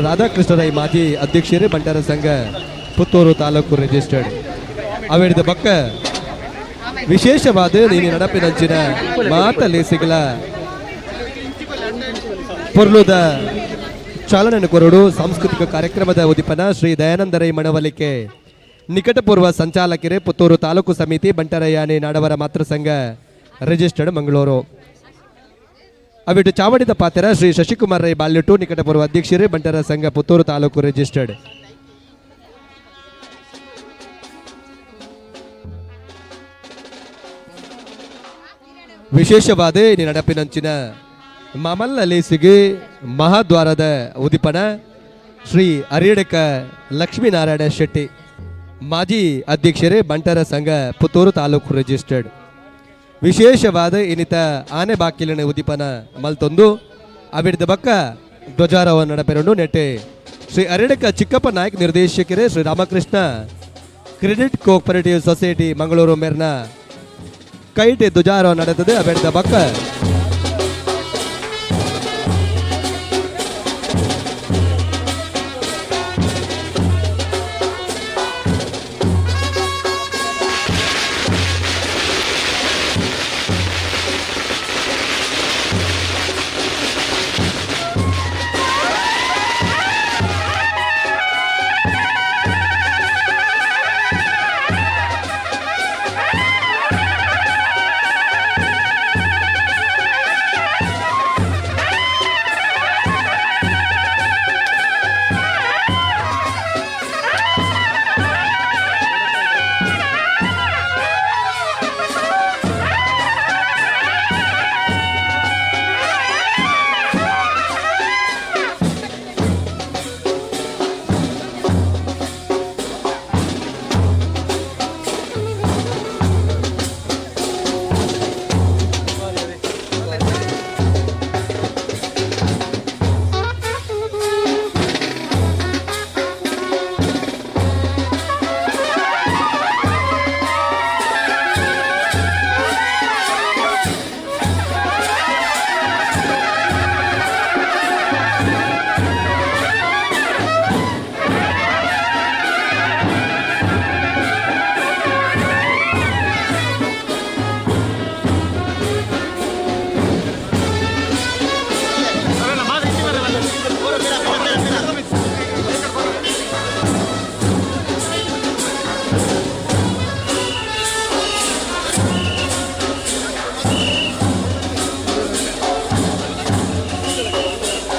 ರಾಧಾಕೃಷ್ಣ ರೈ ಮಾಜಿ ಅಧ್ಯಕ್ಷರು, ಬಂಟರ ಸಂಘ ಪುತ್ತೂರು ತಾಲೂಕು ರಿಜಿಸ್ಟರ್ಡ್. ಅವೆಡ್ದ ಬೊಕ್ಕ ವಿಶೇಷವಾದ ನೀನು ನಡಪಿನಂಚಿನ ಮಾತ ಲೇಸಿಗಳ ಪೊರ್ಲುದ ಚಾಲನೆ ಕೊರಡು. ಸಾಂಸ್ಕೃತಿಕ ಕಾರ್ಯಕ್ರಮದ ಉದಿಪನ ಶ್ರೀ ದಯಾನಂದ ರೈ ಮಣವಲಿಕೆ, ನಿಕಟಪೂರ್ವ ಸಂಚಾಲಕರೇ, ಪುತ್ತೂರು ತಾಲೂಕು ಸಮಿತಿ, ಬಂಟರ ಯಾನೆ ನಾಡವರ ಮಾತೃ ಸಂಘ ರಿಜಿಸ್ಟರ್ಡ್, ಮಂಗಳೂರು. ಅವಿಟ್ಟು ಚಾವಡಿದ ಪಾತ್ರ ಶ್ರೀ ಶಶಿಕುಮಾರ್ ರೈ ಬಾಲ್ಯಟು, ನಿಕಟಪೂರ್ವ ಅಧ್ಯಕ್ಷರೇ, ಬಂಟರ ಸಂಘ ಪುತ್ತೂರು ತಾಲೂಕು ರಿಜಿಸ್ಟರ್ಡ್. ವಿಶೇಷವಾದ ಈ ನಡಪಿನಂಚಿನ ಮಾಮಲ್ಲ ಲೇಸಿಗೆ ಮಹಾದ್ವಾರದ ಉದಿಪನ ಶ್ರೀ ಅರಿಯಡಕ ಲಕ್ಷ್ಮೀನಾರಾಯಣ ಶೆಟ್ಟಿ, ಮಾಜಿ ಅಧ್ಯಕ್ಷರೇ, ಬಂಟರ ಸಂಘ ಪುತ್ತೂರು ತಾಲೂಕು ರಿಜಿಸ್ಟರ್ಡ್. ವಿಶೇಷವಾದ ಇನ್ನಿತ ಆನೆ ಬಾಕಿಲಿನ ಉದಿಪನ ಮಲ್ತೊಂದು ಅವಿಡ್ದ ಬಕ್ಕ ಧ್ವಜಾರೋಹಣ ನಡಪೆರುಂಡು. ನೆಟ್ಟೆ ಶ್ರೀ ಅರಿಡಕ ಚಿಕ್ಕಪ್ಪ ನಾಯಕ್, ನಿರ್ದೇಶಕರೇ, Shri Ramakrishna credit cooperative society, Mangaluru ಮೇರ್ನ ಕೈಟ್ ಧ್ವಜಾರೋಹಣ ನಡೆತದೆ. ಅವೆಡ್ದ ಬಕ್ಕ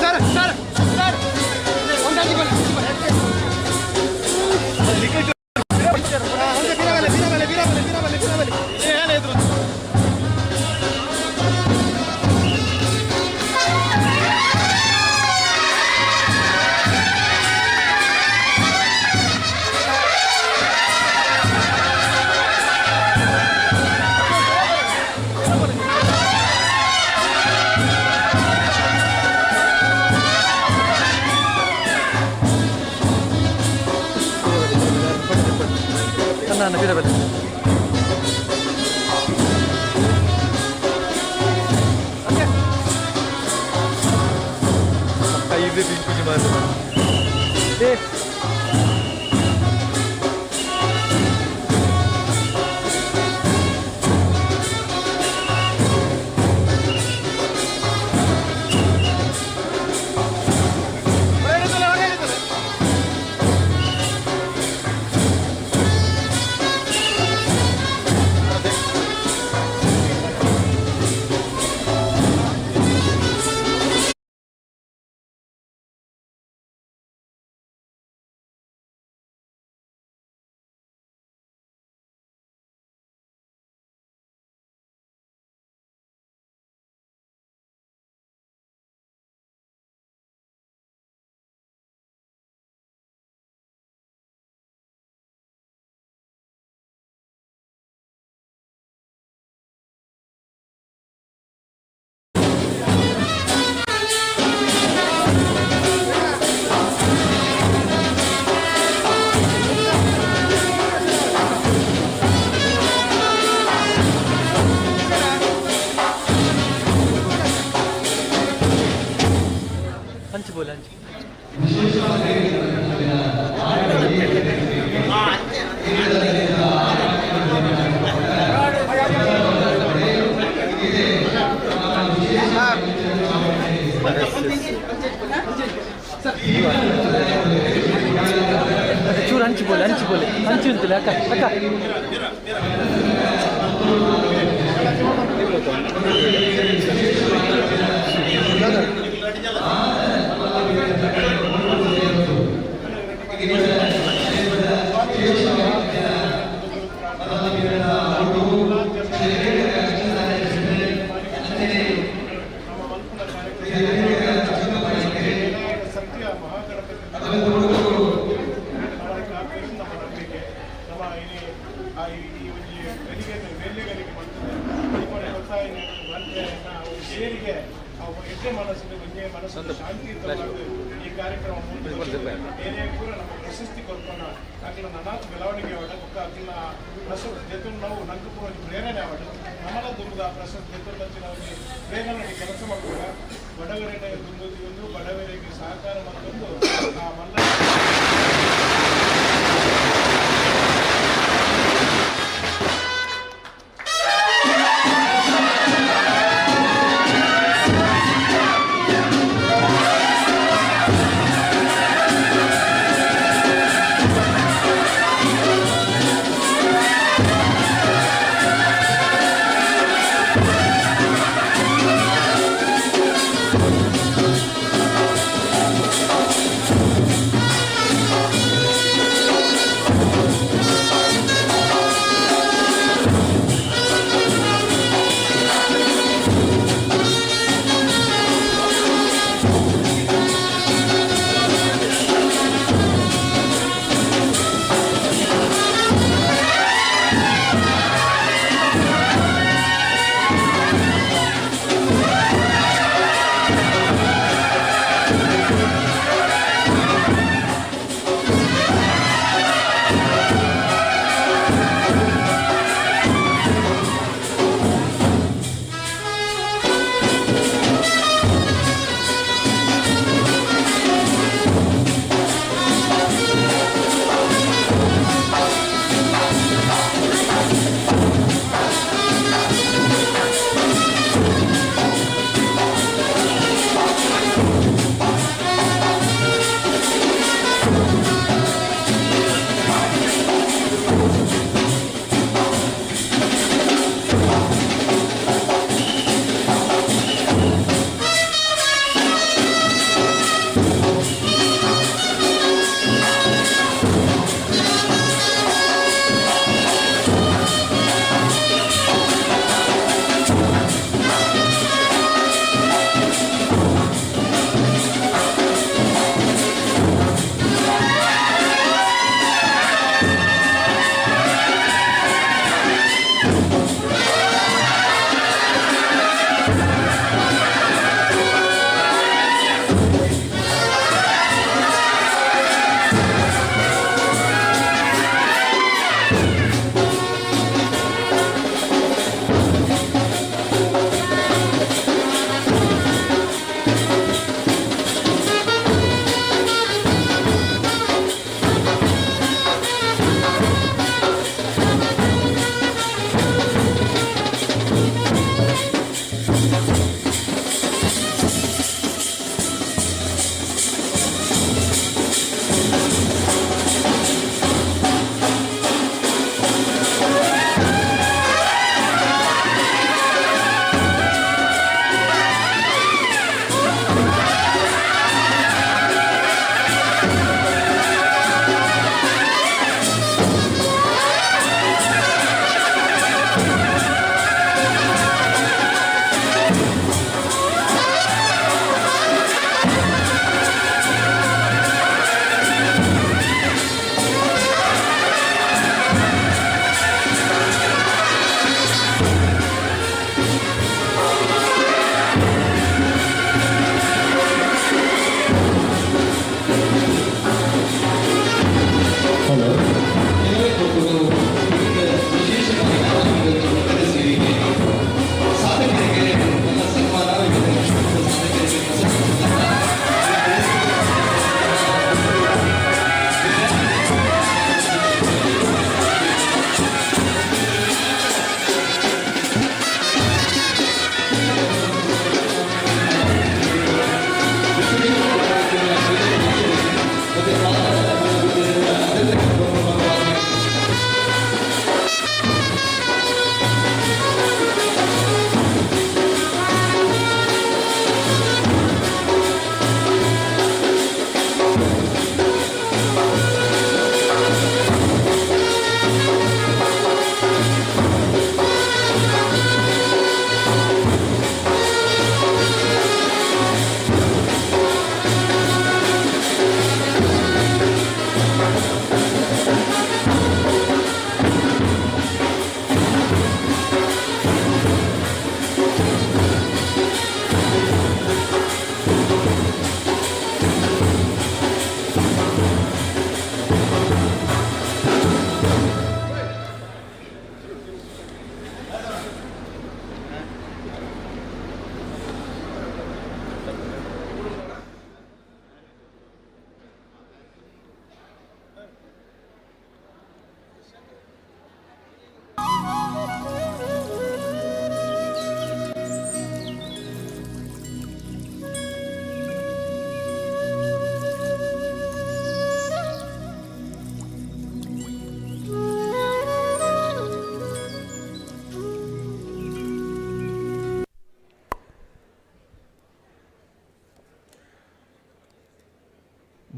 ಸರ್ ಸರ್ ಸರ್, ಒಂದಾಗಿ ಬನ್ನಿ. ಬೀರಬಲೆ ಬೀರಬಲೆ ಬೀರಬಲೆ ಬೀರಬಲೆ ಬೀರಬಲೆ. ಬೀರಬಲೆ. ಇದು ಪಿಂಚಿ ಮಾತ್ರ. ಅಂಚು ಬೋಲೆ ಅಂಚು. ಚೂರು ಹಂಚಿ ಬೋಲೆ, ಹಂಚಿ ಬೋಲೆ, ಹಂಚಿ ಅಂತಲೇ. ಅಕ್ಕ, ಅಕ್ಕ. ಸತ್ಯ ಮಹಾಗಣಪತಿ ನಮ್ಮ ನಂಬಿಕೆ. ನಮ್ಮ ಇಲ್ಲಿ ಆ ಈ ಈ ಒಂಜಿ ಗಲಿಗೆ ವೇಲ್ಯಗಳಿಗೆ ಮಾಡ್ತದೆ ಒಂದು ಸೇರಿಗೆ ಎಡ್ಡೆ ಮನಸ್ಸಿನ ಒಂಜೇ ಮನಸ್ಸು ಶಾಂತಿ ಈ ಕಾರ್ಯಕ್ರಮ ಏನೇ ಪೂರ ನಮ್ಮ ಪ್ರಶಸ್ತಿ ಕೊರ್ಪಣ ಅಕ್ಲ ನನಾತ್ ಬೆಳವಣಿಗೆ ಆವಡ ಬೊಕ್ಕ ಅಕ್ಲ ಪ್ರಶಸ್ತಿ ದೆತೊಂದು ನಾವು ನಂಗೆ ಪೂರ ಒಂಜಿ ಪ್ರೇರಣೆ ಆವಡ. ನಮ್ಮಲ ದುಂಬುದ ಆ ಪ್ರಶಸ್ತಿ ದೆತೊಂದಂಚಿನ ಒಂಜಿ ಪ್ರೇರಣೆ ಕೆಲಸ ಮಲ್ಪುಗ. ಬಡವರಿಗೆ ದುಂಬು ಒಂದು ಬಡವರಿಗೆ ಸಹಕಾರ ಮತ್ತೊಂದು ಆ ಮಲ್ಲ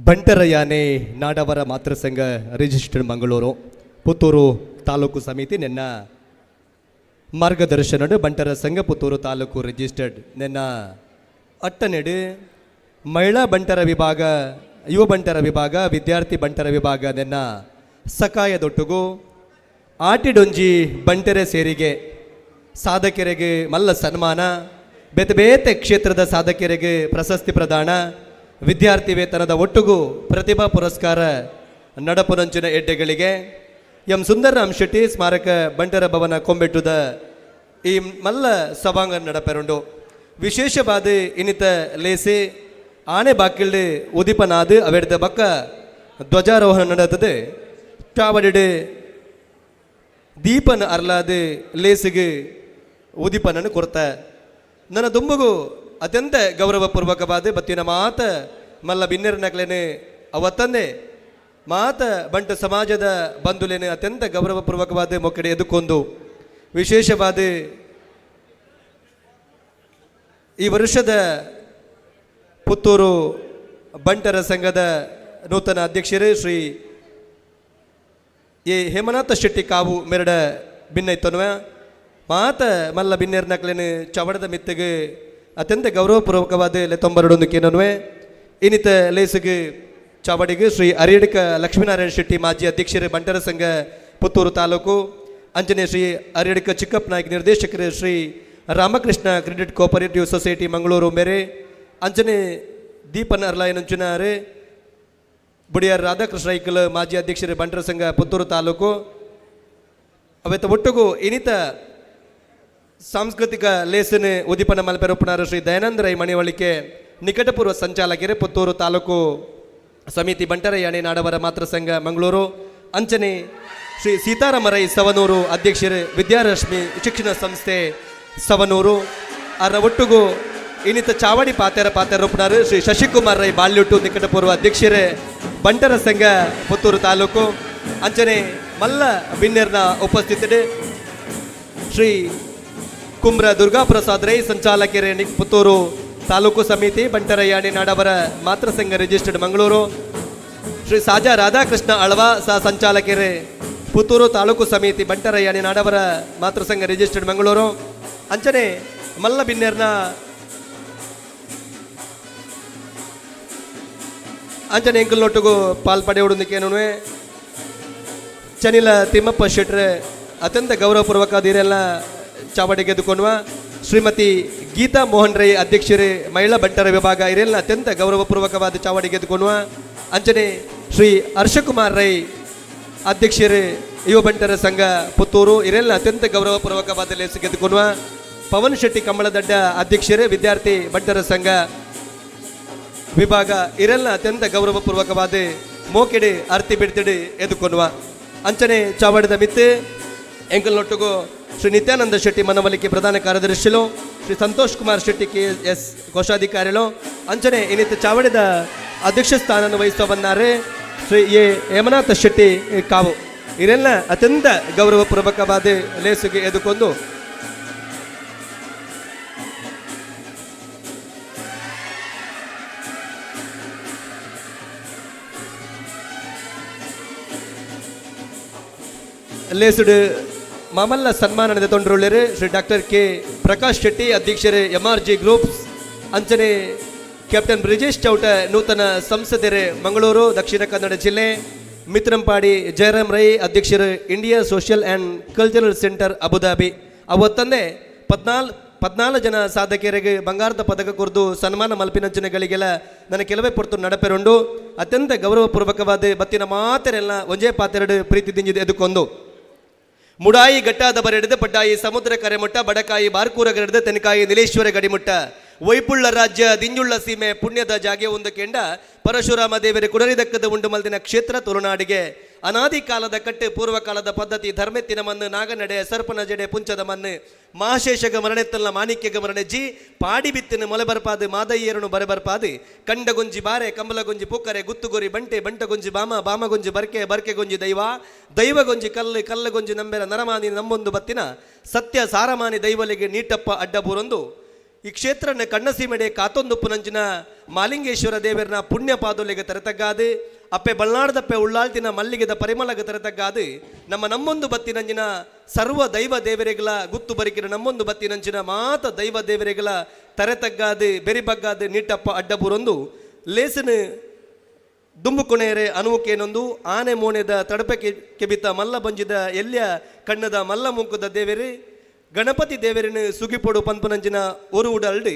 ಬಂಟರ ಯಾನೆ ನಾಡವರ ಮಾತೃಸಂಘ ರಿಜಿಸ್ಟರ್ಡ್ ಮಂಗಳೂರು ಪುತ್ತೂರು ತಾಲೂಕು ಸಮಿತಿ ನಿನ್ನ ಮಾರ್ಗದರ್ಶನಡು ಬಂಟರ ಸಂಘ ಪುತ್ತೂರು ತಾಲೂಕು ರಿಜಿಸ್ಟರ್ಡ್ ನಿನ್ನ ಅಟ್ಟನೆಡು ಮಹಿಳಾ ಬಂಟರ ವಿಭಾಗ, ಯುವ ಬಂಟರ ವಿಭಾಗ, ವಿದ್ಯಾರ್ಥಿ ಬಂಟರ ವಿಭಾಗ ನಿನ್ನ ಸಕಾಯದೊಟ್ಟುಗು ಆಟಿಡೊಂಜಿ ಬಂಟರೆ ಸೇರಿಗೆ ಸಾಧಕರಿಗೆ ಮಲ್ಲ ಸನ್ಮಾನ, ಬೇತೆ ಬೇತೆ ಕ್ಷೇತ್ರದ ಸಾಧಕರಿಗೆ ಪ್ರಶಸ್ತಿ ಪ್ರದಾನ, ವಿದ್ಯಾರ್ಥಿ ವೇತನದ ಒಟ್ಟುಗೂ ಪ್ರತಿಭಾ ಪುರಸ್ಕಾರ ನಡಪುನಂಚಿನ ಎಡ್ಡೆಗಳಿಗೆ ಎಂ ಸುಂದರರಾಮ್ ಶೆಟ್ಟಿ ಸ್ಮಾರಕ ಬಂಟರ ಭವನ ಕೊಂಬೆಟ್ಟುದ ಈ ಮಲ್ಲ ಸಭಾಂಗಣ ನಡಪೆರುಂಡು. ವಿಶೇಷವಾದ ಇನ್ನಿತ ಲೇಸಿ ಆನೆ ಬಾಕಿಲ್ಡು ಉದಿಪನಾದು ಅವೆಡ್ದ ಬಕ್ಕ ಧ್ವಜಾರೋಹಣ ನಡೆದது. ಚಾವಡಿಡು ದೀಪನ ಅರ್ಲಾದು ಲೇಸಿಗೆ ಉದಿಪನನ್ನು ಕೊರ್ತ. ನನ್ನ ದುಂಬುಗು ಅತ್ಯಂತ ಗೌರವಪೂರ್ವಕವಾದ ಬತ್ತಿನ ಮಾತ ಮಲ್ಲ ಬಿನ್ನೆರನಕ್ಲೇನೆ ಅವತ್ತಂದೆ ಮಾತ ಬಂಟ ಸಮಾಜದ ಬಂಧುಲೇನೆ ಅತ್ಯಂತ ಗೌರವಪೂರ್ವಕವಾದ ಮೊಕ್ಕಡೆ ಎದುಕೊಂದು ವಿಶೇಷವಾದ ಈ ವರ್ಷದ ಪುತ್ತೂರು ಬಂಟರ ಸಂಘದ ನೂತನ ಅಧ್ಯಕ್ಷರೇ ಶ್ರೀ ಎ ಹೇಮನಾಥ ಶೆಟ್ಟಿ ಕಾವು ಮೆರಡ ಭಿನ್ನೈತನ್ವ ಮಾತ ಮಲ್ಲ ಬಿನ್ನೆರ್ನಕ್ಲೇನು ಚವಡದ ಮಿತ್ತಿಗೆ ಅತ್ಯಂತ ಗೌರವಪೂರ್ವಕವಾದ ಲೆತ್ತೊಂಬರಡೊಂದು ಕೇನನ್ವೆ. ಇನ್ನಿತ ಲೇಸಿಗೆ ಚಾವಡಿಗೆ ಶ್ರೀ ಅರಿಯಡ್ಕ ಲಕ್ಷ್ಮೀನಾರಾಯಣ ಶೆಟ್ಟಿ ಮಾಜಿ ಅಧ್ಯಕ್ಷರು ಬಂಟರ ಸಂಘ ಪುತ್ತೂರು ತಾಲೂಕು, ಅಂಜನೆ ಶ್ರೀ ಅರಿಯಡ್ಕ ಚಿಕ್ಕಪ್ಪ ನಾಯ್ಕ ನಿರ್ದೇಶಕರು Shri Ramakrishna credit cooperative society Mangaluru ಮೇರೆ, ಅಂಜನೆ ದೀಪನ್ ಅರ್ಲಾಯನಂಚುನಾರೆ ಬುಡಿಯಾರ್ ರಾಧಾಕೃಷ್ಣ ರೈಕಲ್ ಮಾಜಿ ಅಧ್ಯಕ್ಷರು ಬಂಟರ ಸಂಘ ಪುತ್ತೂರು ತಾಲೂಕು ಅವೆತ್ತ ಒಟ್ಟುಗು ಇನ್ನಿತ ಸಾಂಸ್ಕೃತಿಕ ಲೇಸನ್ ಉದ್ದೀಪನ ಮಲ್ಪೆರೊಪ್ಪನಾರು ಶ್ರೀ ದಯಾನಂದ ರೈ ಮಣಿವಳಿಕೆ ನಿಕಟಪೂರ್ವ ಸಂಚಾಲಕರು ಪುತ್ತೂರು ತಾಲೂಕು ಸಮಿತಿ ಬಂಟರಯಾಣಿ ನಾಡವರ ಮಾತೃ ಸಂಘ ಮಂಗಳೂರು, ಅಂಚನೆ ಶ್ರೀ ಸೀತಾರಾಮ ರೈ ಸವನೂರು ಅಧ್ಯಕ್ಷರು ವಿದ್ಯಾರಶ್ಮಿ ಶಿಕ್ಷಣ ಸಂಸ್ಥೆ ಸವನೂರು ಅವರ ಒಟ್ಟುಗು ಇನ್ನಿತ ಚಾವಡಿ ಪಾತೆರ ಪಾತೆರೊಪ್ಪನಾರು ಶ್ರೀ ಶಶಿಕುಮಾರ್ ರೈ ಬಾಲ್ಯುಟ್ಟು ನಿಕಟಪೂರ್ವ ಅಧ್ಯಕ್ಷರೇ ಬಂಟರ ಸಂಘ ಪುತ್ತೂರು ತಾಲೂಕು, ಅಂಚನೆ ಮಲ್ಲ ಬಿನ್ನೆರ್ನ ಉಪಸ್ಥಿತರು ಶ್ರೀ ಕುಮ್ರ ದುರ್ಗಾಪ್ರಸಾದ್ ರೈ ಸಂಚಾಲಕರೇ ಪುತ್ತೂರು ತಾಲೂಕು ಸಮಿತಿ ಬಂಟರಯಾಣಿ ನಾಡವರ ಮಾತೃ ಸಂಘ ರಿಜಿಸ್ಟರ್ಡ್ ಮಂಗಳೂರು, ಶ್ರೀ ಸಾಜಾ ರಾಧಾಕೃಷ್ಣ ಅಳವ ಸಹ ಸಂಚಾಲಕರೇ ಪುತ್ತೂರು ತಾಲೂಕು ಸಮಿತಿ ಬಂಟರಯಾಣಿ ನಾಡವರ ಮಾತೃ ಸಂಘ ರಿಜಿಸ್ಟರ್ಡ್ ಮಂಗಳೂರು, ಅಂಚನೆ ಮಲ್ಲ ಬಿನ್ನೆರ್ನ ಅಂಚನೆ ಎಂಕಲ್ನೊಟ್ಟಿಗೂ ಪಾಲ್ಪಡೆಯುವುದಕ್ಕೇನು ಚನಿಲ ತಿಮ್ಮಪ್ಪ ಶೆಟ್ರೆ ಅತ್ಯಂತ ಗೌರವಪೂರ್ವಕ ನೀರೆಲ್ಲ ಚಾವಡಿ ಗೆದ್ದುಕೊಂಡ್ವ. ಶ್ರೀಮತಿ ಗೀತಾ ಮೋಹನ್ ರೈ ಅಧ್ಯಕ್ಷರೇ ಮಹಿಳಾ ಬಂಟರ ವಿಭಾಗ ಇರೆಲ್ಲ ಅತ್ಯಂತ ಗೌರವಪೂರ್ವಕವಾದ ಚಾವಡಿ ಗೆದ್ದುಕೊಂಡ್ವ. ಅಂಚನೆ ಶ್ರೀ ಹರ್ಷಕುಮಾರ್ ರೈ ಅಧ್ಯಕ್ಷರೇ ಯುವ ಬಂಟರ ಸಂಘ ಪುತ್ತೂರು ಇರೆಲ್ಲ ಅತ್ಯಂತ ಗೌರವಪೂರ್ವಕವಾದ ಲೇಸು ಗೆದ್ದುಕೊಂಡ್ವ. ಪವನ್ ಶೆಟ್ಟಿ ಕಮ್ಮಳದಡ್ಡ ಅಧ್ಯಕ್ಷರೇ ವಿದ್ಯಾರ್ಥಿ ಬಂಟರ ಸಂಘ ವಿಭಾಗ ಇರೆಲ್ಲ ಅತ್ಯಂತ ಗೌರವಪೂರ್ವಕವಾದ ಮೋಕೆಡೆ ಅರ್ತಿ ಬಿಡ್ತಿಡಿ ಎದುಕೊನುವ. ಅಂಚನೆ ಚಾವಡಿದ ಮಿತ್ತೆ ಎಂಕಲ್ನೊಟ್ಟಿಗೂ ಶ್ರೀ ನಿತ್ಯಾನಂದ ಶೆಟ್ಟಿ ಮನವಲಿಕೆ ಪ್ರಧಾನ ಕಾರ್ಯದರ್ಶಿಲು, ಶ್ರೀ ಸಂತೋಷ್ ಕುಮಾರ್ ಶೆಟ್ಟಿ ಕೆ ಎಸ್ ಕೋಶಾಧಿಕಾರಿಗಳು, ಅಂಚನೆ ಇನ್ನಿತ ಚಾವಡಿದ ಅಧ್ಯಕ್ಷ ಸ್ಥಾನವನ್ನು ವಹಿಸುವ ಬಂದಾರೆ ಶ್ರೀ ಎ ಹೇಮನಾಥ ಶೆಟ್ಟಿ ಕಾವು ಇದೆಲ್ಲ ಅತ್ಯಂತ ಗೌರವಪೂರ್ವಕವಾದ ಲೇಸುಗೆ ಎದುಕೊಂಡು ಲೇಸುಡು ಮಾಮಲ್ಲ ಸನ್ಮಾನದ ತೊಂದರುಳ್ಳರು ಶ್ರೀ ಡಾಕ್ಟರ್ ಕೆ ಪ್ರಕಾಶ್ ಶೆಟ್ಟಿ ಅಧ್ಯಕ್ಷರು M R G groups, ಅಂಚನೆ ಕ್ಯಾಪ್ಟನ್ ಬ್ರಿಜೇಶ್ ಚೌಟ ನೂತನ ಸಂಸದರು ಮಂಗಳೂರು ದಕ್ಷಿಣ ಕನ್ನಡ ಜಿಲ್ಲೆ, ಮಿತ್ರಂಪಾಡಿ ಜಯರಾಮ್ ರೈ ಅಧ್ಯಕ್ಷರು India social and cultural centre Abu Dhabi. ಅವತ್ತಂದೇ 14 ಜನ ಸಾಧಕರಿಗೆ ಬಂಗಾರದ ಪದಕ ಕೊರ್ದು ಸನ್ಮಾನ ಮಲ್ಪಿನಂಚನೆಗಳಿಗೆಲ್ಲ ನನ್ನ ಕೆಲವೇ ಪೊರ್ತು ನಡಪೆರುಂಡು. ಅತ್ಯಂತ ಗೌರವಪೂರ್ವಕವಾದ ಬತ್ತಿನ ಮಾತೆರೆಲ್ಲ ಒಂಜೇ ಪಾತೆರಡು ಪ್ರೀತಿ ದಿಂಜಿದೆ ಎದುಕೊಂದು. ಮುಡಾಯಿ ಗಟ್ಟಾದ ಬರೆಡಿದ ಪಡ್ಡಾಯಿ ಸಮುದ್ರ ಕರೆಮುಟ್ಟ, ಬಡಕಾಯಿ ಬಾರ್ಕೂರ ಗರೆಡ್ದ ತೆನಕಾಯಿ ನಿಲೇಶ್ವರ ಗಡಿಮುಟ್ಟ, ವೈಪುಳ್ಳ ರಾಜ್ಯ ದಿಂಜುಳ್ಳ ಸೀಮೆ ಪುಣ್ಯದ ಜಾಗೆ ಒಂದು ಕೆಂಡ, ಪರಶುರಾಮ ದೇವರ ಕುಡರಿದಕ್ಕದ ಉಂಡು ಮಲ್ದಿನ ಕ್ಷೇತ್ರ ತುಳುನಾಡಿಗೆ. ಅನಾದಿ ಕಾಲದ ಕಟ್ಟೆ ಪೂರ್ವಕಾಲದ ಪದ್ಧತಿ ಧರ್ಮೆತ್ತಿನ ಮಣ್ಣು ನಾಗನಡೆ ಸರ್ಪನ ಜಡೆ ಪುಂಚದ ಮಣ್ಣು ಮಹಾಶೇಷಗ ಮರಣೆತ್ತಲ್ಲ ಮಾಣಿಕ್ಯಗ ಮರಣೆ ಜಿ ಪಾಡಿ ಬಿತ್ತಿನ ಮೊಲೆ ಬರ್ಪಾದು ಮಾದಯ್ಯರನು ಬರೆ ಬರ್ಪಾದು ಕಂಡಗುಂಜಿ ಬಾರೆ ಕಂಬಲಗುಂಜಿ ಪೂಕರೆ ಗುತ್ತುಗುರಿ ಬಂಟೆ ಬಂಟಗುಂಜಿ ಬಾಮ ಬಾಮಗುಂಜಿ ಬರ್ಕೆ ಬರ್ಕೆಗುಂಜಿ ದೈವ ದೈವಗೊಂಜಿ ಕಲ್ಲು ಕಲ್ಲುಗೊಂಜಿ ನಂಬೆರ ನರಮಾನಿ ನಂಬೊಂದು ಬತ್ತಿನ ಸತ್ಯ ಸಾರಮಾನಿ ದೈವಲಿಗೆ ನೀಟಪ್ಪ ಅಡ್ಡಬೂರೊಂದು. ಈ ಕ್ಷೇತ್ರನ ಕಣ್ಣಸೀಮೆಡೆ ಕಾತೊಂದುಪ್ಪುನಂಚಿನ ಮಾಲಿಂಗೇಶ್ವರ ದೇವರನ ಪುಣ್ಯ ಪಾದೊಲೆಗೆ ತೆರತಗ್ಗಾದು, ಅಪ್ಪೆ ಬಲ್ನಾಡದಪ್ಪೆ ಉಳ್ಳಾಳ್ತಿನ ಮಲ್ಲಿಗೆದ ಪರಿಮಳಗೆ ತೆರತಗ್ಗಾದು, ನಮ್ಮ ನಮ್ಮೊಂದು ಬತ್ತಿನಂಚಿನ ಸರ್ವ ದೈವ ದೇವರಿಗಳ ಗುತ್ತು ಬರಿಕಿನ ನಮ್ಮೊಂದು ಬತ್ತಿನಂಚಿನ ಮಾತ ದೈವ ದೇವರಿಗಳ ತರೆತಗ್ಗಾದು ಬೆರಿಬಗ್ಗಾದು ನೀಟಪ್ಪ ಅಡ್ಡಬುರೊಂದು ಲೇಸನು ದುಂಬು ಕೊನೆಯರೆ ಅನುವುಕೇನೊಂದು ಆನೆ ಮೋನೆದ ತಡಪೆ ಕೆಬಿತ ಮಲ್ಲ ಬಂಜಿದ ಎಲ್ಯ ಕಣ್ಣದ ಮಲ್ಲ ಮೂಕುದ ದೇವೆರೆ ಗಣಪತಿ ದೇವರಿನ ಸುಗಿಪೊಡು ಪನ್ಪುನಂಚಿನ ಒರು ಉಡಲ್ಡ್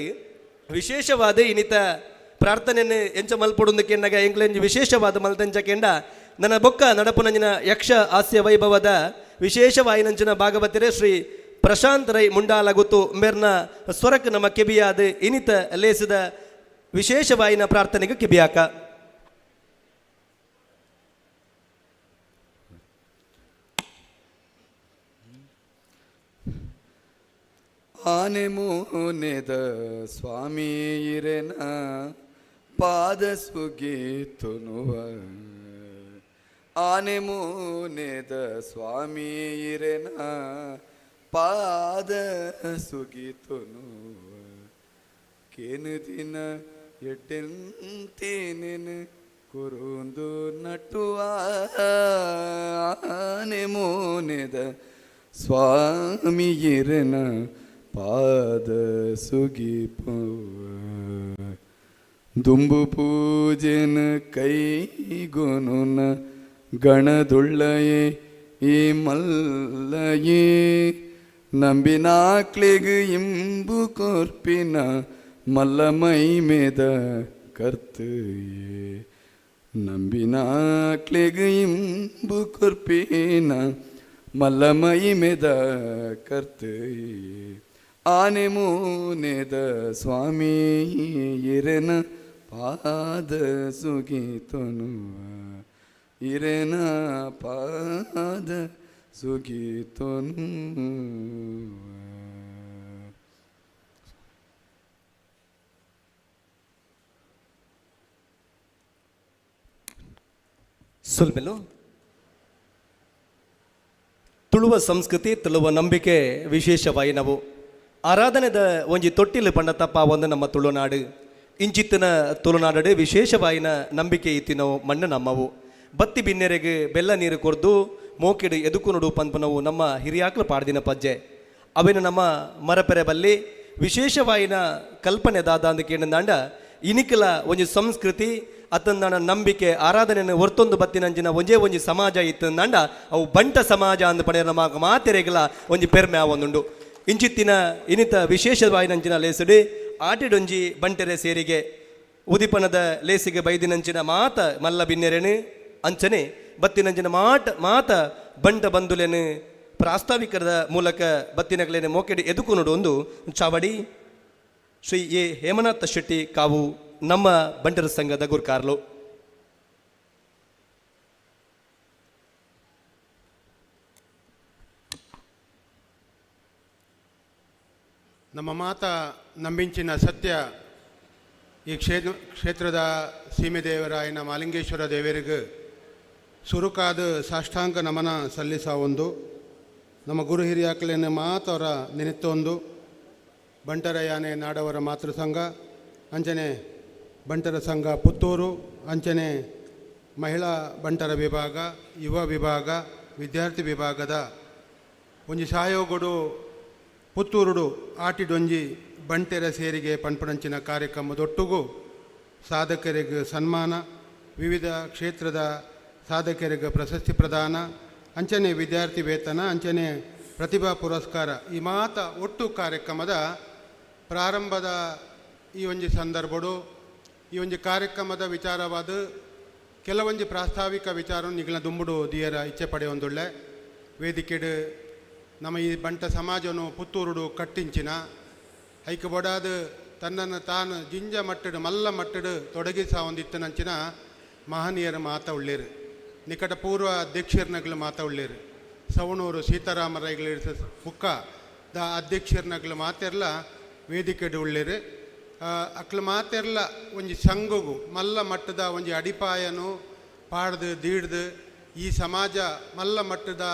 ವಿಶೇಷವಾದ ಇನಿತ ಪ್ರಾರ್ಥನೆಯನ್ನು ಎಂಚ ಮಲ್ಪೊಡುಂದಕ್ಕೆಂಡಾಗ ಎಂಕ್ಲೆಂಜಿ ವಿಶೇಷವಾದ ಮಲ್ತಂಚ ಕೆಂಡ ನನ್ನ ಬೊಕ್ಕ ನಡಪುನಂಜಿನ ಯಕ್ಷ ಹಾಸ್ಯ ವೈಭವದ ವಿಶೇಷವಾಯಿನಂಚಿನ ಭಾಗವತರೆ ಶ್ರೀ ಪ್ರಶಾಂತ್ ರೈ ಮುಂಡಾಲಗುತ್ತು ಮೇರ್ನ ಸ್ವರಕ್ ನಮ್ಮ ಕೆಬಿಯಾದ ಇನಿತ ಲೇಸಿದ ವಿಶೇಷವಾಯಿನ ಪ್ರಾರ್ಥನೆಗೆ ಕಿಬಿಯಾಕ. ಆನೆ ಮೋನೆದ ಸ್ವಾಮಿ ಇರೆನ ಪಾದ ಸುಗೀತುನುವ, ಆನೆ ಮೋನೆದ ಸ್ವಾಮಿ ಇರೆನ ಪಾದ ಸುಗೀತುನುವ, ಕೇನು ದಿನ ಎಟ್ಟೆಂತೇನೆನು ಕುರುಂದು ನಟುವ, ಆನೆ ಮೋನೆದ ಸ್ವಾಮಿ ಇರೆನ ಪಾದ ಸುಗಿಪುವ, ದುಂಬು ಪೂಜೆನ ಕೈಗೊನುನ ಗಣದುಳ್ಳಯೇ ಈ ಮಲ್ಲಯೇ, ನಂಬಿನಾಕ್ಲೆಗ್ ಇಂಬು ಕೊರ್ಪಿನ ಮಲ್ಲ ಮೈಮೇದ ಕರ್ತಯೇ, ನಂಬಿನಾಕ್ಲೆಗ್ ಇಂಬು ಕೊರ್ಪಿನ ಮಲ್ಲ ಮೈಮೇದ ಕರ್ತಯೇ, ಆನೆ ಮೂನೆದ ಸ್ವಾಮಿ ಇರೆನ ಪಾದ ಸುಗೀತನುವ, ಇರೆನ ಪಾದ ಸುಗೀತನು. ಸುಲ್ಮೆಲು ತುಳುವ ಸಂಸ್ಕೃತಿ ತುಳುವ ನಂಬಿಕೆ ವಿಶೇಷವಾಗಿ ನಾವು ಆರಾಧನೆದ ಒಂಜಿ ತೊಟ್ಟಿಲು ಪಂಡ ತಪ್ಪ ಒಂದು ನಮ್ಮ ತುಳುನಾಡು. ಇಂಚಿತ್ತಿನ ತುಳುನಾಡು ವಿಶೇಷವಾಯಿನ ನಂಬಿಕೆ ಇತ್ತಿನವು ಮಣ್ಣು ನಮ್ಮವು. ಬತ್ತಿ ಬಿನ್ನೆರೆಗೆ ಬೆಲ್ಲ ನೀರು ಕೊರ್ದು ಮೋಕಿಡು ಎದುಕುನುಡು ಪನ್ಪನವು ನಮ್ಮ ಹಿರಿಯಾಕ್ಲು ಪಾಡ್ದಿನ ಪಜ್ಜೆ. ಅವಿನ ನಮ್ಮ ಮರಪೆರೆ ಬಲ್ಲಿ ವಿಶೇಷವಾಯಿನ ಕಲ್ಪನೆ ದಾದ ಅಂದ ಕೇಂದಾಂಡ ಇನಿಕಲ ಒಂಜಿ ಸಂಸ್ಕೃತಿ ಅತಂದಾಣ ನಂಬಿಕೆ ಆರಾಧನೆಯನ್ನು ಒರ್ತೊಂದು ಬತ್ತಿನಂಚಿನ ಒಂಜೇ ಒಂಜಿ ಸಮಾಜ ಇತ್ತಂದಾಂಡ ಅವು ಬಂಟ ಸಮಾಜ ಅಂದ ಪಡೆಯ ನಮ್ಮ ಮಾತೆರೆಗಲ ಒಂಜಿ ಪೆರ್ಮೆ ಆವೊಂದುಂಡು. ಇಂಚಿತ್ತಿನ ಇನಿತ ವಿಶೇಷವಾಯಿನಂಚಿನ ಲೇಸುಡಿ ಆಟಿಡೊಂಜಿ ಬಂಟೆರೆ ಸೇರಿಗೆ ಉದಿಪನದ ಲೇಸಿಗೆ ಬೈದಿನಂಚಿನ ಮಾತ ಮಲ್ಲ ಬಿನ್ನೆರೆನು ಅಂಚನೆ ಬತ್ತಿನಂಚಿನ ಮಾಟ ಮಾತ ಬಂಟ ಬಂದುಲೆನು ಪ್ರಾಸ್ತಾವಿಕರದ ಮೂಲಕ ಬತ್ತಿನಗಲೇನೆ ಮೋಕೆಡಿ ಎದುಕುನುಡು ಒಂದು ಚಾವಡಿ ಶ್ರೀ ಎ ಹೇಮನಾಥ ಶೆಟ್ಟಿ ಕಾವು ನಮ್ಮ ಬಂಟರ ಸಂಘದ ಗುರ್ಕಾರ್ಲು. ನಮ್ಮ ಮಾತ ನಂಬಿಂಚಿನ ಸತ್ಯ ಈ ಕ್ಷೇತ್ರದ ಸೀಮೆ ದೇವರಾಯನ ಮಾಲಿಂಗೇಶ್ವರ ದೇವರಿಗೆ ಸುರುಕಾದ ಸಾಷ್ಟಾಂಗ ನಮನ ಸಲ್ಲಿಸ ಒಂದು ನಮ್ಮ ಗುರು ಹಿರಿಯಾಕ್ಲೇನ ಮಾತವರ ನೆನೆತ್ತೊಂದು ಬಂಟರ ಯಾನೆ ನಾಡವರ ಮಾತೃ ಸಂಘ ಅಂಚನೆ ಬಂಟರ ಸಂಘ ಪುತ್ತೂರು ಅಂಚನೆ ಮಹಿಳಾ ಬಂಟರ ವಿಭಾಗ, ಯುವ ವಿಭಾಗ, ವಿದ್ಯಾರ್ಥಿ ವಿಭಾಗದ ಒಂಜಿ ಸಹಯೋಗಡು ಪುತ್ತೂರುಡು ಆಟಿಡೊಂಜಿ ಬಂಟೆರ ಸೇರಿಗೆ ಪನ್ಪಣಂಚಿನ ಕಾರ್ಯಕ್ರಮದೊಟ್ಟುಗು ಸಾಧಕರಿಗೆ ಸನ್ಮಾನ, ವಿವಿಧ ಕ್ಷೇತ್ರದ ಸಾಧಕರಿಗೆ ಪ್ರಶಸ್ತಿ ಪ್ರದಾನ, ಅಂಚನೆ ವಿದ್ಯಾರ್ಥಿ ವೇತನ, ಅಂಚನೆ ಪ್ರತಿಭಾ ಪುರಸ್ಕಾರ ಈ ಮಾತ ಒಟ್ಟು ಕಾರ್ಯಕ್ರಮದ ಪ್ರಾರಂಭದ ಈ ಒಂಜಿ ಸಂದರ್ಭಡು ಈ ಒಂಜಿ ಕಾರ್ಯಕ್ರಮದ ವಿಚಾರವಾದ ಕೆಲವೊಂಜಿ ಪ್ರಾಸ್ತಾವಿಕ ವಿಚಾರ ನಿಗಲ ದುಂಬುಡು ದಿಯರ ಇಚ್ಛೆ ಪಡೆಯೊಂದುಳ್ಳೆ ವೇದಿಕೆಡು ನಮ್ಮ ಈ ಬಂಟ ಸಮಾಜನು ಪುತ್ತೂರುಡು ಕಟ್ಟಿಂಚಿನ ಐಕ್ ಬೊಡಾದ ತನ್ನನ್ನು ತಾನು ಜಿಂಜ ಮಟ್ಟಡು ಮಲ್ಲ ಮಟ್ಟಡು ತೊಡಗಿಸ ಒಂದಿತ್ತನಂಚಿನ ಮಹನೀಯರ ಮಾತ ಉಳ್ಳೇರು, ನಿಕಟ ಪೂರ್ವ ಅಧ್ಯಕ್ಷರ್ನಗ್ಲು ಮಾತ ಉಳ್ಳೇರು, ಸವಣೂರು ಸೀತಾರಾಮ ರೈಗಳು ಬುಕ್ಕ the ಅಧ್ಯಕ್ಷರ್ನಗ್ಲು ಮಾತೆರ್ಲ ವೇದಿಕೆಡು ಉಳ್ಳೇರು. ಅಕ್ಲು ಮಾತೆರ್ಲ ಒಂಜಿ ಸಂಘಗು ಮಲ್ಲ ಮಟ್ಟದ ಒಂಜಿ ಅಡಿಪಾಯನು ಪಾಡ್ದು ದೀಡ್ದು ಈ ಸಮಾಜ ಮಲ್ಲ ಮಟ್ಟದ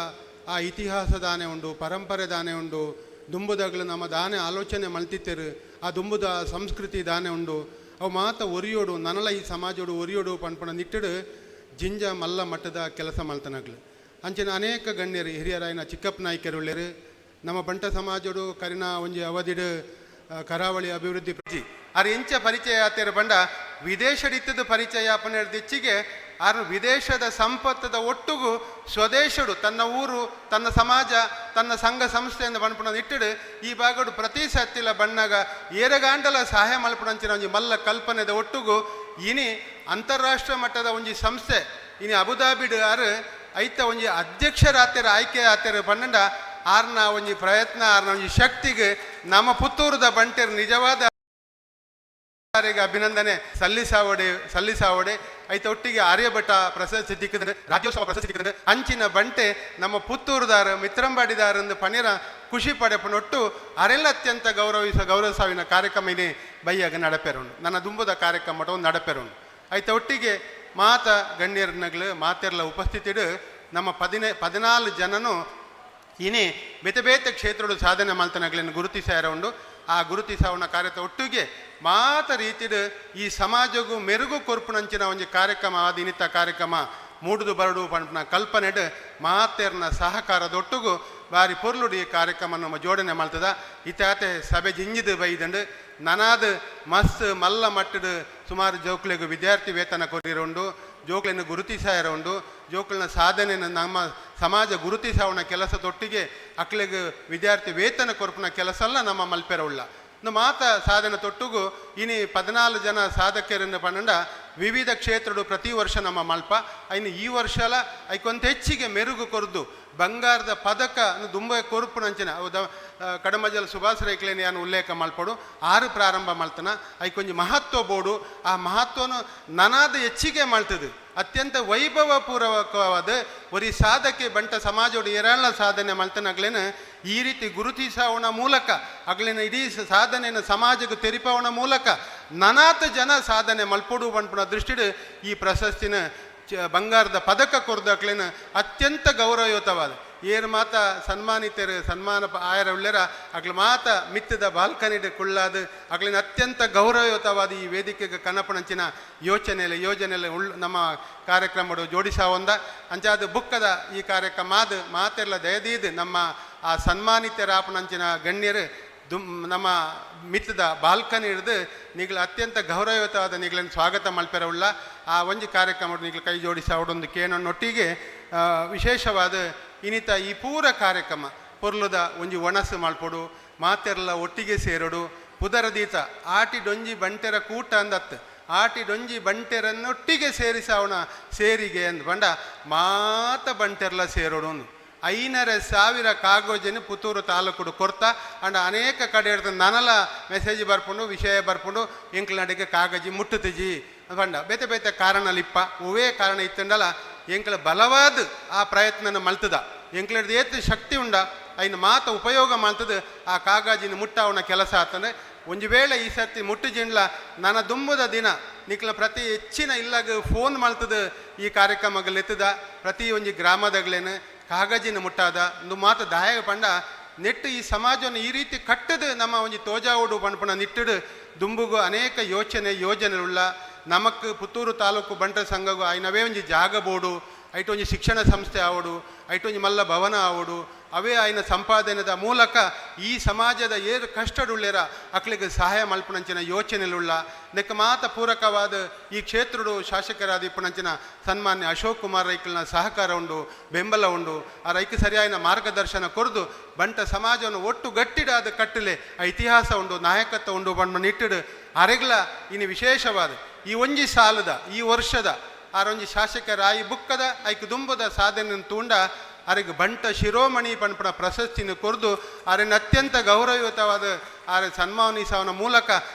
ಆ ಇತಿಹಾಸ ದಾನೆ ಉಂಡು, ಪರಂಪರೆ ದಾನೆ ಉಂಡು, ದುಂಬುದಗ್ಲು ನಮ್ಮ ದಾನೆ ಆಲೋಚನೆ ಮಲ್ತಿತ್ತರು ಆ ದುಂಬುದ ಸಂಸ್ಕೃತಿ ದಾನೆ ಉಂಡು, ಅವು ಮಾತ ಒರಿಯೋಡು, ನನಲ ಈ ಸಮಾಜೋಡು ಒರಿಯೋಡು ಪನ್ಪುನ ನಿಟ್ಟುಡು ಜಿಂಜ ಮಲ್ಲ ಮಟ್ಟದ ಕೆಲಸ ಮಲ್ತನಗ್ಲು. ಅಂಚಿನ ಅನೇಕ ಗಣ್ಯರು ಹಿರಿಯರಾಯಿನ ಚಿಕ್ಕಪ್ಪ ನಾಯ್ಕರುಳ್ಳೇರು. ನಮ್ಮ ಬಂಟ ಸಮಾಜೋಡು ಕರಿನ ಒಂಜಿ ಅವಧಿಡು ಕರಾವಳಿ ಅಭಿವೃದ್ಧಿ ಪ್ರಜಿ ಆರ್ ಎಂಚ ಪರಿಚಯ ಆತೇರು ಬಂಡ ವಿದೇಶಡಿತ್ತದ ಪರಿಚಯ ಪನ್ನೆರ್ದಿಚ್ಚಿಗೆ ಆರು ವಿದೇಶದ ಸಂಪತ್ತದ ಒಟ್ಟುಗು ಸ್ವದೇಶಡು ತನ್ನ ಊರು, ತನ್ನ ಸಮಾಜ, ತನ್ನ ಸಂಘ ಸಂಸ್ಥೆಯನ್ನು ಪನ್ಪುನ ಇಟ್ಟಡು ಈ ಭಾಗಡು ಪ್ರತಿ ಸತ್ತಿಲ ಬಣ್ಣಗ ಏರಗಾಂಡಲ ಸಹಾಯ ಮಲ್ಪುನಂಚಿನ ಒಂಜಿ ಮಲ್ಲ ಕಲ್ಪನೆದ ಒಟ್ಟುಗು ಇನಿ ಅಂತಾರಾಷ್ಟ್ರೀಯ ಮಟ್ಟದ ಒಂಜಿ ಸಂಸ್ಥೆ ಇನಿ ಅಬುದಾಬಿಡ್ ಆರು ಐತ ಒಂಜಿ ಅಧ್ಯಕ್ಷರಾತೆರ ಆಯ್ಕೆ ಆತೆರ ಪನ್ನಂಡ ಆರ್ನ ಒಂಜಿ ಪ್ರಯತ್ನ, ಆರ್ನ ಒಂಜಿ ಶಕ್ತಿಗೆ ನಮ್ಮ ಪುತ್ತೂರುದ ಬಂಟೆರ್ ನಿಜವಾದ ಆರಿಗೆ ಅಭಿನಂದನೆ ಸಲ್ಲಿಸಾವಡೆ ಸಲ್ಲಿಸಾವಡೆ. ಐತ ಒಟ್ಟಿಗೆ ಆರ್ಯಭಟ ಪ್ರಶಸ್ತಿ ತಿಕ್ಕಿದ್ರೆ, ರಾಜ್ಯೋತ್ಸವ ಪ್ರಶಸ್ತಿ ತಿಕ್ಕಿದ್ರೆ. ಅಂಚಿನ ಬಂಟೆ ನಮ್ಮ ಪುತ್ತೂರುದಾರ, ಮಿತ್ರಂಬಾಡಿದಾರ ಎಂದು ಪನೇರ ಖುಷಿ ಪಡೆಪನೊಟ್ಟು ಅರೆಲ್ಲ ಅತ್ಯಂತ ಗೌರವಿಸ ಗೌರವಿಸಾವಿನ ಕಾರ್ಯಕ್ರಮ ಇನಿ ಬೈಯಾಗ ನಡಪೆರುಂಡು. ನನ್ನ ದುಂಬುದ ಕಾರ್ಯಕ್ರಮ ಒಂದು ನಡಪೆರುಂಡು. ಐತ ಒಟ್ಟಿಗೆ ಮಾತ ಗಣ್ಯರ್ನಗ್ಲು ಮಾತೆರ್ಲ ಉಪಸ್ಥಿತಿಡು ನಮ್ಮ 14 ಜನನು ಇನಿ ಬೇತೆ ಬೇತೆ ಕ್ಷೇತ್ರಡು ಸಾಧನೆ ಮಲ್ತನಗ್ಲನ್ನು ಗುರುತಿಸಾರ ಉಂಡು. ಆ ಗುರುತಿಸಾವನ ಕಾರ್ಯದ ಒಟ್ಟಿಗೆ ಮಾತ ರೀತಿಡ್ ಈ ಸಮಾಜಗೂ ಮೆರುಗು ಕೊರ್ಪುನಂಚಿನ ಒಂಜಿ ಕಾರ್ಯಕ್ರಮ ಆದ ಇನಿತ ಕಾರ್ಯಕ್ರಮ ಮೂಡುದು ಬರಡು ಪನ್ಪುನ ಕಲ್ಪನೆಡ್ ಮಾತೆರ್ನ ಸಹಕಾರದೊಟ್ಟುಗು ಬಾರಿ ಪೊರ್ಲುಡು ಈ ಕಾರ್ಯಕ್ರಮ ನಮ್ಮ ಜೋಡಣೆ ಮಲ್ತದ. ಇತಾತೆ ಸಭೆ ಜಿಂಜಿದು ಬೈದಂಡು. ನನಾದ್ ಮಸ್ತ್ ಮಲ್ಲ ಮಟ್ಟದ ಸುಮಾರು ಜೋಕ್ಲೆಗ್ ವಿದ್ಯಾರ್ಥಿ ವೇತನ ಕೊರಿರುಂಡು, ಜೋಕ್ಲೆನ ಗುರುತಿಸಾಯರ ಉಂಡು. ಜೋಕ್ಲೆನ ಸಾಧನೆಯನ್ನು ನಮ್ಮ ಸಮಾಜ ಗುರುತಿಸಾವಣ ಕೆಲಸದೊಟ್ಟಿಗೆ ಅಕ್ಲೆಗ್ ವಿದ್ಯಾರ್ಥಿ ವೇತನ ಕೊರ್ಪುನ ಕೆಲಸ ಎಲ್ಲ ನಮ್ಮ ಮಲ್ಪೆರ ಉಳ್ಳ. ಇನ್ನು ಮಾತ ಸಾಧನೆ ತೊಟ್ಟುಗು ಇನಿ 14 ಜನ ಸಾಧಕರನ್ನು ಪನ್ನಂಡ ವಿವಿಧ ಕ್ಷೇತ್ರಡು ಪ್ರತಿ ವರ್ಷ ನಮ್ಮ ಮಲ್ಪ ಐನು ಈ ವರ್ಷಲ ಐಕೊಂತ ಹೆಚ್ಚಿಗೆ ಮೆರುಗು ಕೊರ್ದು ಬಂಗಾರದ ಪದಕ ದುಂಬ ಕೊರುಪುನಂಚಿನ ಅವು the ಕಡಮಜಲ್ ಸುಭಾಷ್ ರೈಕ್ಲೇನಿ ಯಾನು ಉಲ್ಲೇಖ ಮಲ್ಪಡು ಆರು ಪ್ರಾರಂಭ ಮಲ್ತನ. ಐಕೊಂಜಿ ಮಹತ್ವ ಬೋಡು, ಆ ಮಹತ್ವನು ನನಾದ ಹೆಚ್ಚಿಗೆ ಮಲ್ತದು. ಅತ್ಯಂತ ವೈಭವಪೂರ್ವಕವಾದ ಒರಿ ಸಾಧಕೆ ಬಂಟ ಸಮಾಜೋಡು ಏರಾಳ ಸಾಧನೆ ಮಲ್ತನಗ್ಲೇನು ಈ ರೀತಿ ಗುರುತಿಸಾವಣ ಮೂಲಕ ಅಗ್ಲಿನ ಇಡೀ ಸಾಧನೆಯನ್ನು ಸಮಾಜಕ್ಕೆ ತೆರಿಪಾವಣ ಮೂಲಕ ನನಾತ ಜನ ಸಾಧನೆ ಮಲ್ಪೊಡು ಪನ್ಪುನ ದೃಷ್ಟಿಡ್ ಈ ಪ್ರಶಸ್ತಿನ ಬಂಗಾರದ ಪದಕ ಕೊರ್ದಕ್ಲೇನ ಅತ್ಯಂತ ಗೌರವಯುತವಾದ. ಏರು ಮಾತ ಸನ್ಮಾನಿತರು ಸನ್ಮಾನ ಆಯರ ಉಳ್ಳೆರ ಅಗ್ಲ ಮಾತ ಮಿತ್ತದ ಬಾಲ್ಕನಿಡ್ ಕುಳ್ಳಾದ ಅಗ್ಲಿನ ಅತ್ಯಂತ ಗೌರವಯುತವಾದ ಈ ವೇದಿಕೆಗೆ ಕನಪಣಂಚಿನ ಯೋಚನೆಲೆ ಯೋಜನೆಲೆ ಉಳ್ ನಮ್ಮ ಕಾರ್ಯಕ್ರಮಡು ಜೋಡಿಸಾವಂದ. ಅಂಚಾದ ಬುಕ್ಕದ ಈ ಕಾರ್ಯಕ್ರಮ ಆದ ಮಾತೆಲ್ಲ ದಯದೀದ್ ನಮ್ಮ ಆ ಸನ್ಮಾನಿತರಾಪಣಂಚಿನ ಗಣ್ಯರು ದುಮ್ ನಮ್ಮ ಮಿತ್ತದ ಬಾಲ್ಕನಿ ಹಿಡಿದು ನಿಗ್ಲ ಅತ್ಯಂತ ಗೌರವಯುತವಾದ ನಿಗ್ಲನ್ನು ಸ್ವಾಗತ ಮಲ್ಪೆರ ಉಳ್ಳ. ಆ ಒಂಜಿ ಕಾರ್ಯಕ್ರಮ ನಿಗ್ಲ ಕೈ ಜೋಡಿಸ ಅವಡೊಂದು ಕೇನೊಟ್ಟಿಗೆ ವಿಶೇಷವಾದ ಇನಿತ ಈ ಪೂರ ಕಾರ್ಯಕ್ರಮ ಪೊರ್ಲುದ ಒಂಜಿ ಒಣಸು ಮಲ್ಪೊಡು, ಮಾತೆರ್ಲ ಒಟ್ಟಿಗೆ ಸೇರೊಡು. ಪುದರದೀತ ಆಟಿ ಡೊಂಜಿ ಬಂಟೆರ ಕೂಟ ಅಂದತ್ತು, ಆಟಿ ಡೊಂಜಿ ಬಂಟೆರನ್ನೊಟ್ಟಿಗೆ ಸೇರಿಸವನ ಸೇರಿಗೆ ಅಂದ್ ಬಂಡ ಮಾತ ಬಂಟೆರ್ಲ ಸೇರೋಡು ಅಂದು. 5,500 ಕಾಗೋಜನ ಪುತ್ತೂರು ತಾಲೂಕುಡು ಕೊರ್ತ ಅಂಡ್ ಅನೇಕ ಕಡೆ ಹಿಡ್ದು ನನಲ ಮೆಸೇಜ್ ಬರ್ಪುಂಡು, ವಿಷಯ ಬರ್ಪುಂಡು, ಎಂಕ್ಲ ನಡಿಗೆ ಕಾಗಜಿ ಮುಟ್ಟುತ್ತಿಜಿ ಪಂಡ. ಬೇತೆ ಬೇತೆ ಕಾರಣ ಲಿಪ್ಪ ಒವೇ ಕಾರಣ ಇತ್ತಂಡಲ ಎಂಕ್ಲ ಬಲವಾದ ಆ ಪ್ರಯತ್ನನ ಮಲ್ತದ. ಎಂಕ್ಲಡ್ದು ಏತ್ ಶಕ್ತಿ ಉಂಡ ಐನ ಮಾತ ಉಪಯೋಗ ಮಲ್ತದ ಆ ಕಾಗಜಿನ ಮುಟ್ಟಾವನ ಕೆಲಸ ಆತಂದ್ರೆ. ಒಂಜಿ ವೇಳೆ ಈ ಸರ್ತಿ ಮುಟ್ಟು ಜಿಂಡ್ಲ ನನ್ನ ದುಂಬುದ ದಿನ ನಿಕ್ಲ ಪ್ರತಿ ಹೆಚ್ಚಿನ ಇಲ್ಲಾಗ ಫೋನ್ ಮಲ್ತದ ಈ ಕಾರ್ಯಕ್ರಮಗಳು ಎತ್ತದ ಪ್ರತಿ ಒಂಜಿ ಗ್ರಾಮದಗ್ಲೇನು ಕಾಗಜಿನ ಮುಟ್ಟಾದ ಒಂದು ಮಾತು ದಾಯ ಪಂಡ ನೆಟ್ಟು ಈ ಸಮಾಜವನ್ನು ಈ ರೀತಿ ಕಟ್ಟದು ನಮ್ಮ ಒಂಜಿ ತೋಜಾವುಡು ಪನ್ಪುನ ನಿಟ್ಟುಡು ದುಂಬುಗು ಅನೇಕ ಯೋಚನೆ ಯೋಜನೆಯುಳ್ಳ. ನಮಕ್ ಪುತ್ತೂರು ತಾಲೂಕು ಬಂಟರ ಸಂಘಗು ಐನವೇ ಒಂಜಿ ಜಾಗ ಬೋಡು, ಐಟ್ ಒಂಜಿ ಶಿಕ್ಷಣ ಸಂಸ್ಥೆ ಆವಡು, ಐಟ್ ಒಂಜಿ ಮಲ್ಲ ಭವನ ಆವಡು, ಅವೇ ಆಯ್ನ ಸಂಪಾದನೆದ ಮೂಲಕ ಈ ಸಮಾಜದ ಏರು ಕಷ್ಟಡುಳ್ಳೆರ ಅಕ್ಲಿಗೆ ಸಹಾಯ ಮಲ್ಪುನಂಚಿನ ಯೋಚನೆಲುಳ್ಳ. ನೆಕ್ ಮಾತ ಪೂರಕವಾದ ಈ ಕ್ಷೇತ್ರಡು ಶಾಸಕರಾದ ಇಪ್ಪುನಂಚಿನ ಸನ್ಮಾನ್ಯ ಅಶೋಕ್ ಕುಮಾರ್ ರೈಕಲ್ನ ಸಹಕಾರ ಉಂಡು, ಬೆಂಬಲ ಉಂಡು. ಆ ರೈಕ್ ಸರಿಯಾದ ಮಾರ್ಗದರ್ಶನ ಕೊರ್ದು ಬಂಟ ಸಮಾಜವನ್ನು ಒಟ್ಟು ಗಟ್ಟಿಡಾದ ಕಟ್ಟಲೆ ಆ ಇತಿಹಾಸ ಉಂಡು, ನಾಯಕತ್ವ ಉಂಡು ಬಣ್ಣ ನಿಟ್ಟಿಡು ಅರೆಗ್ಲ ಇನ್ನು ವಿಶೇಷವಾದ ಈ ಒಂಜಿ ಸಾಲದ ಈ ವರ್ಷದ ಆರೊಂಜಿ ಶಾಸಕರಾಯಿ ಬುಕ್ಕದ ಐಕ್ ದುಂಬುದ ಸಾಧನೆ ತೂಂಡ ಅರೆಗ್ ಬಂಟ ಶಿರೋಮಣಿ ಪನ್ಪುನ ಪ್ರಶಸ್ತಿನ ಕೊರ್ದು ಅರೆನ ಅತ್ಯಂತ ಗೌರವಯುತವಾದ ಆರೆ ಸನ್ಮಾನಿಸವನ ಮೂಲಕ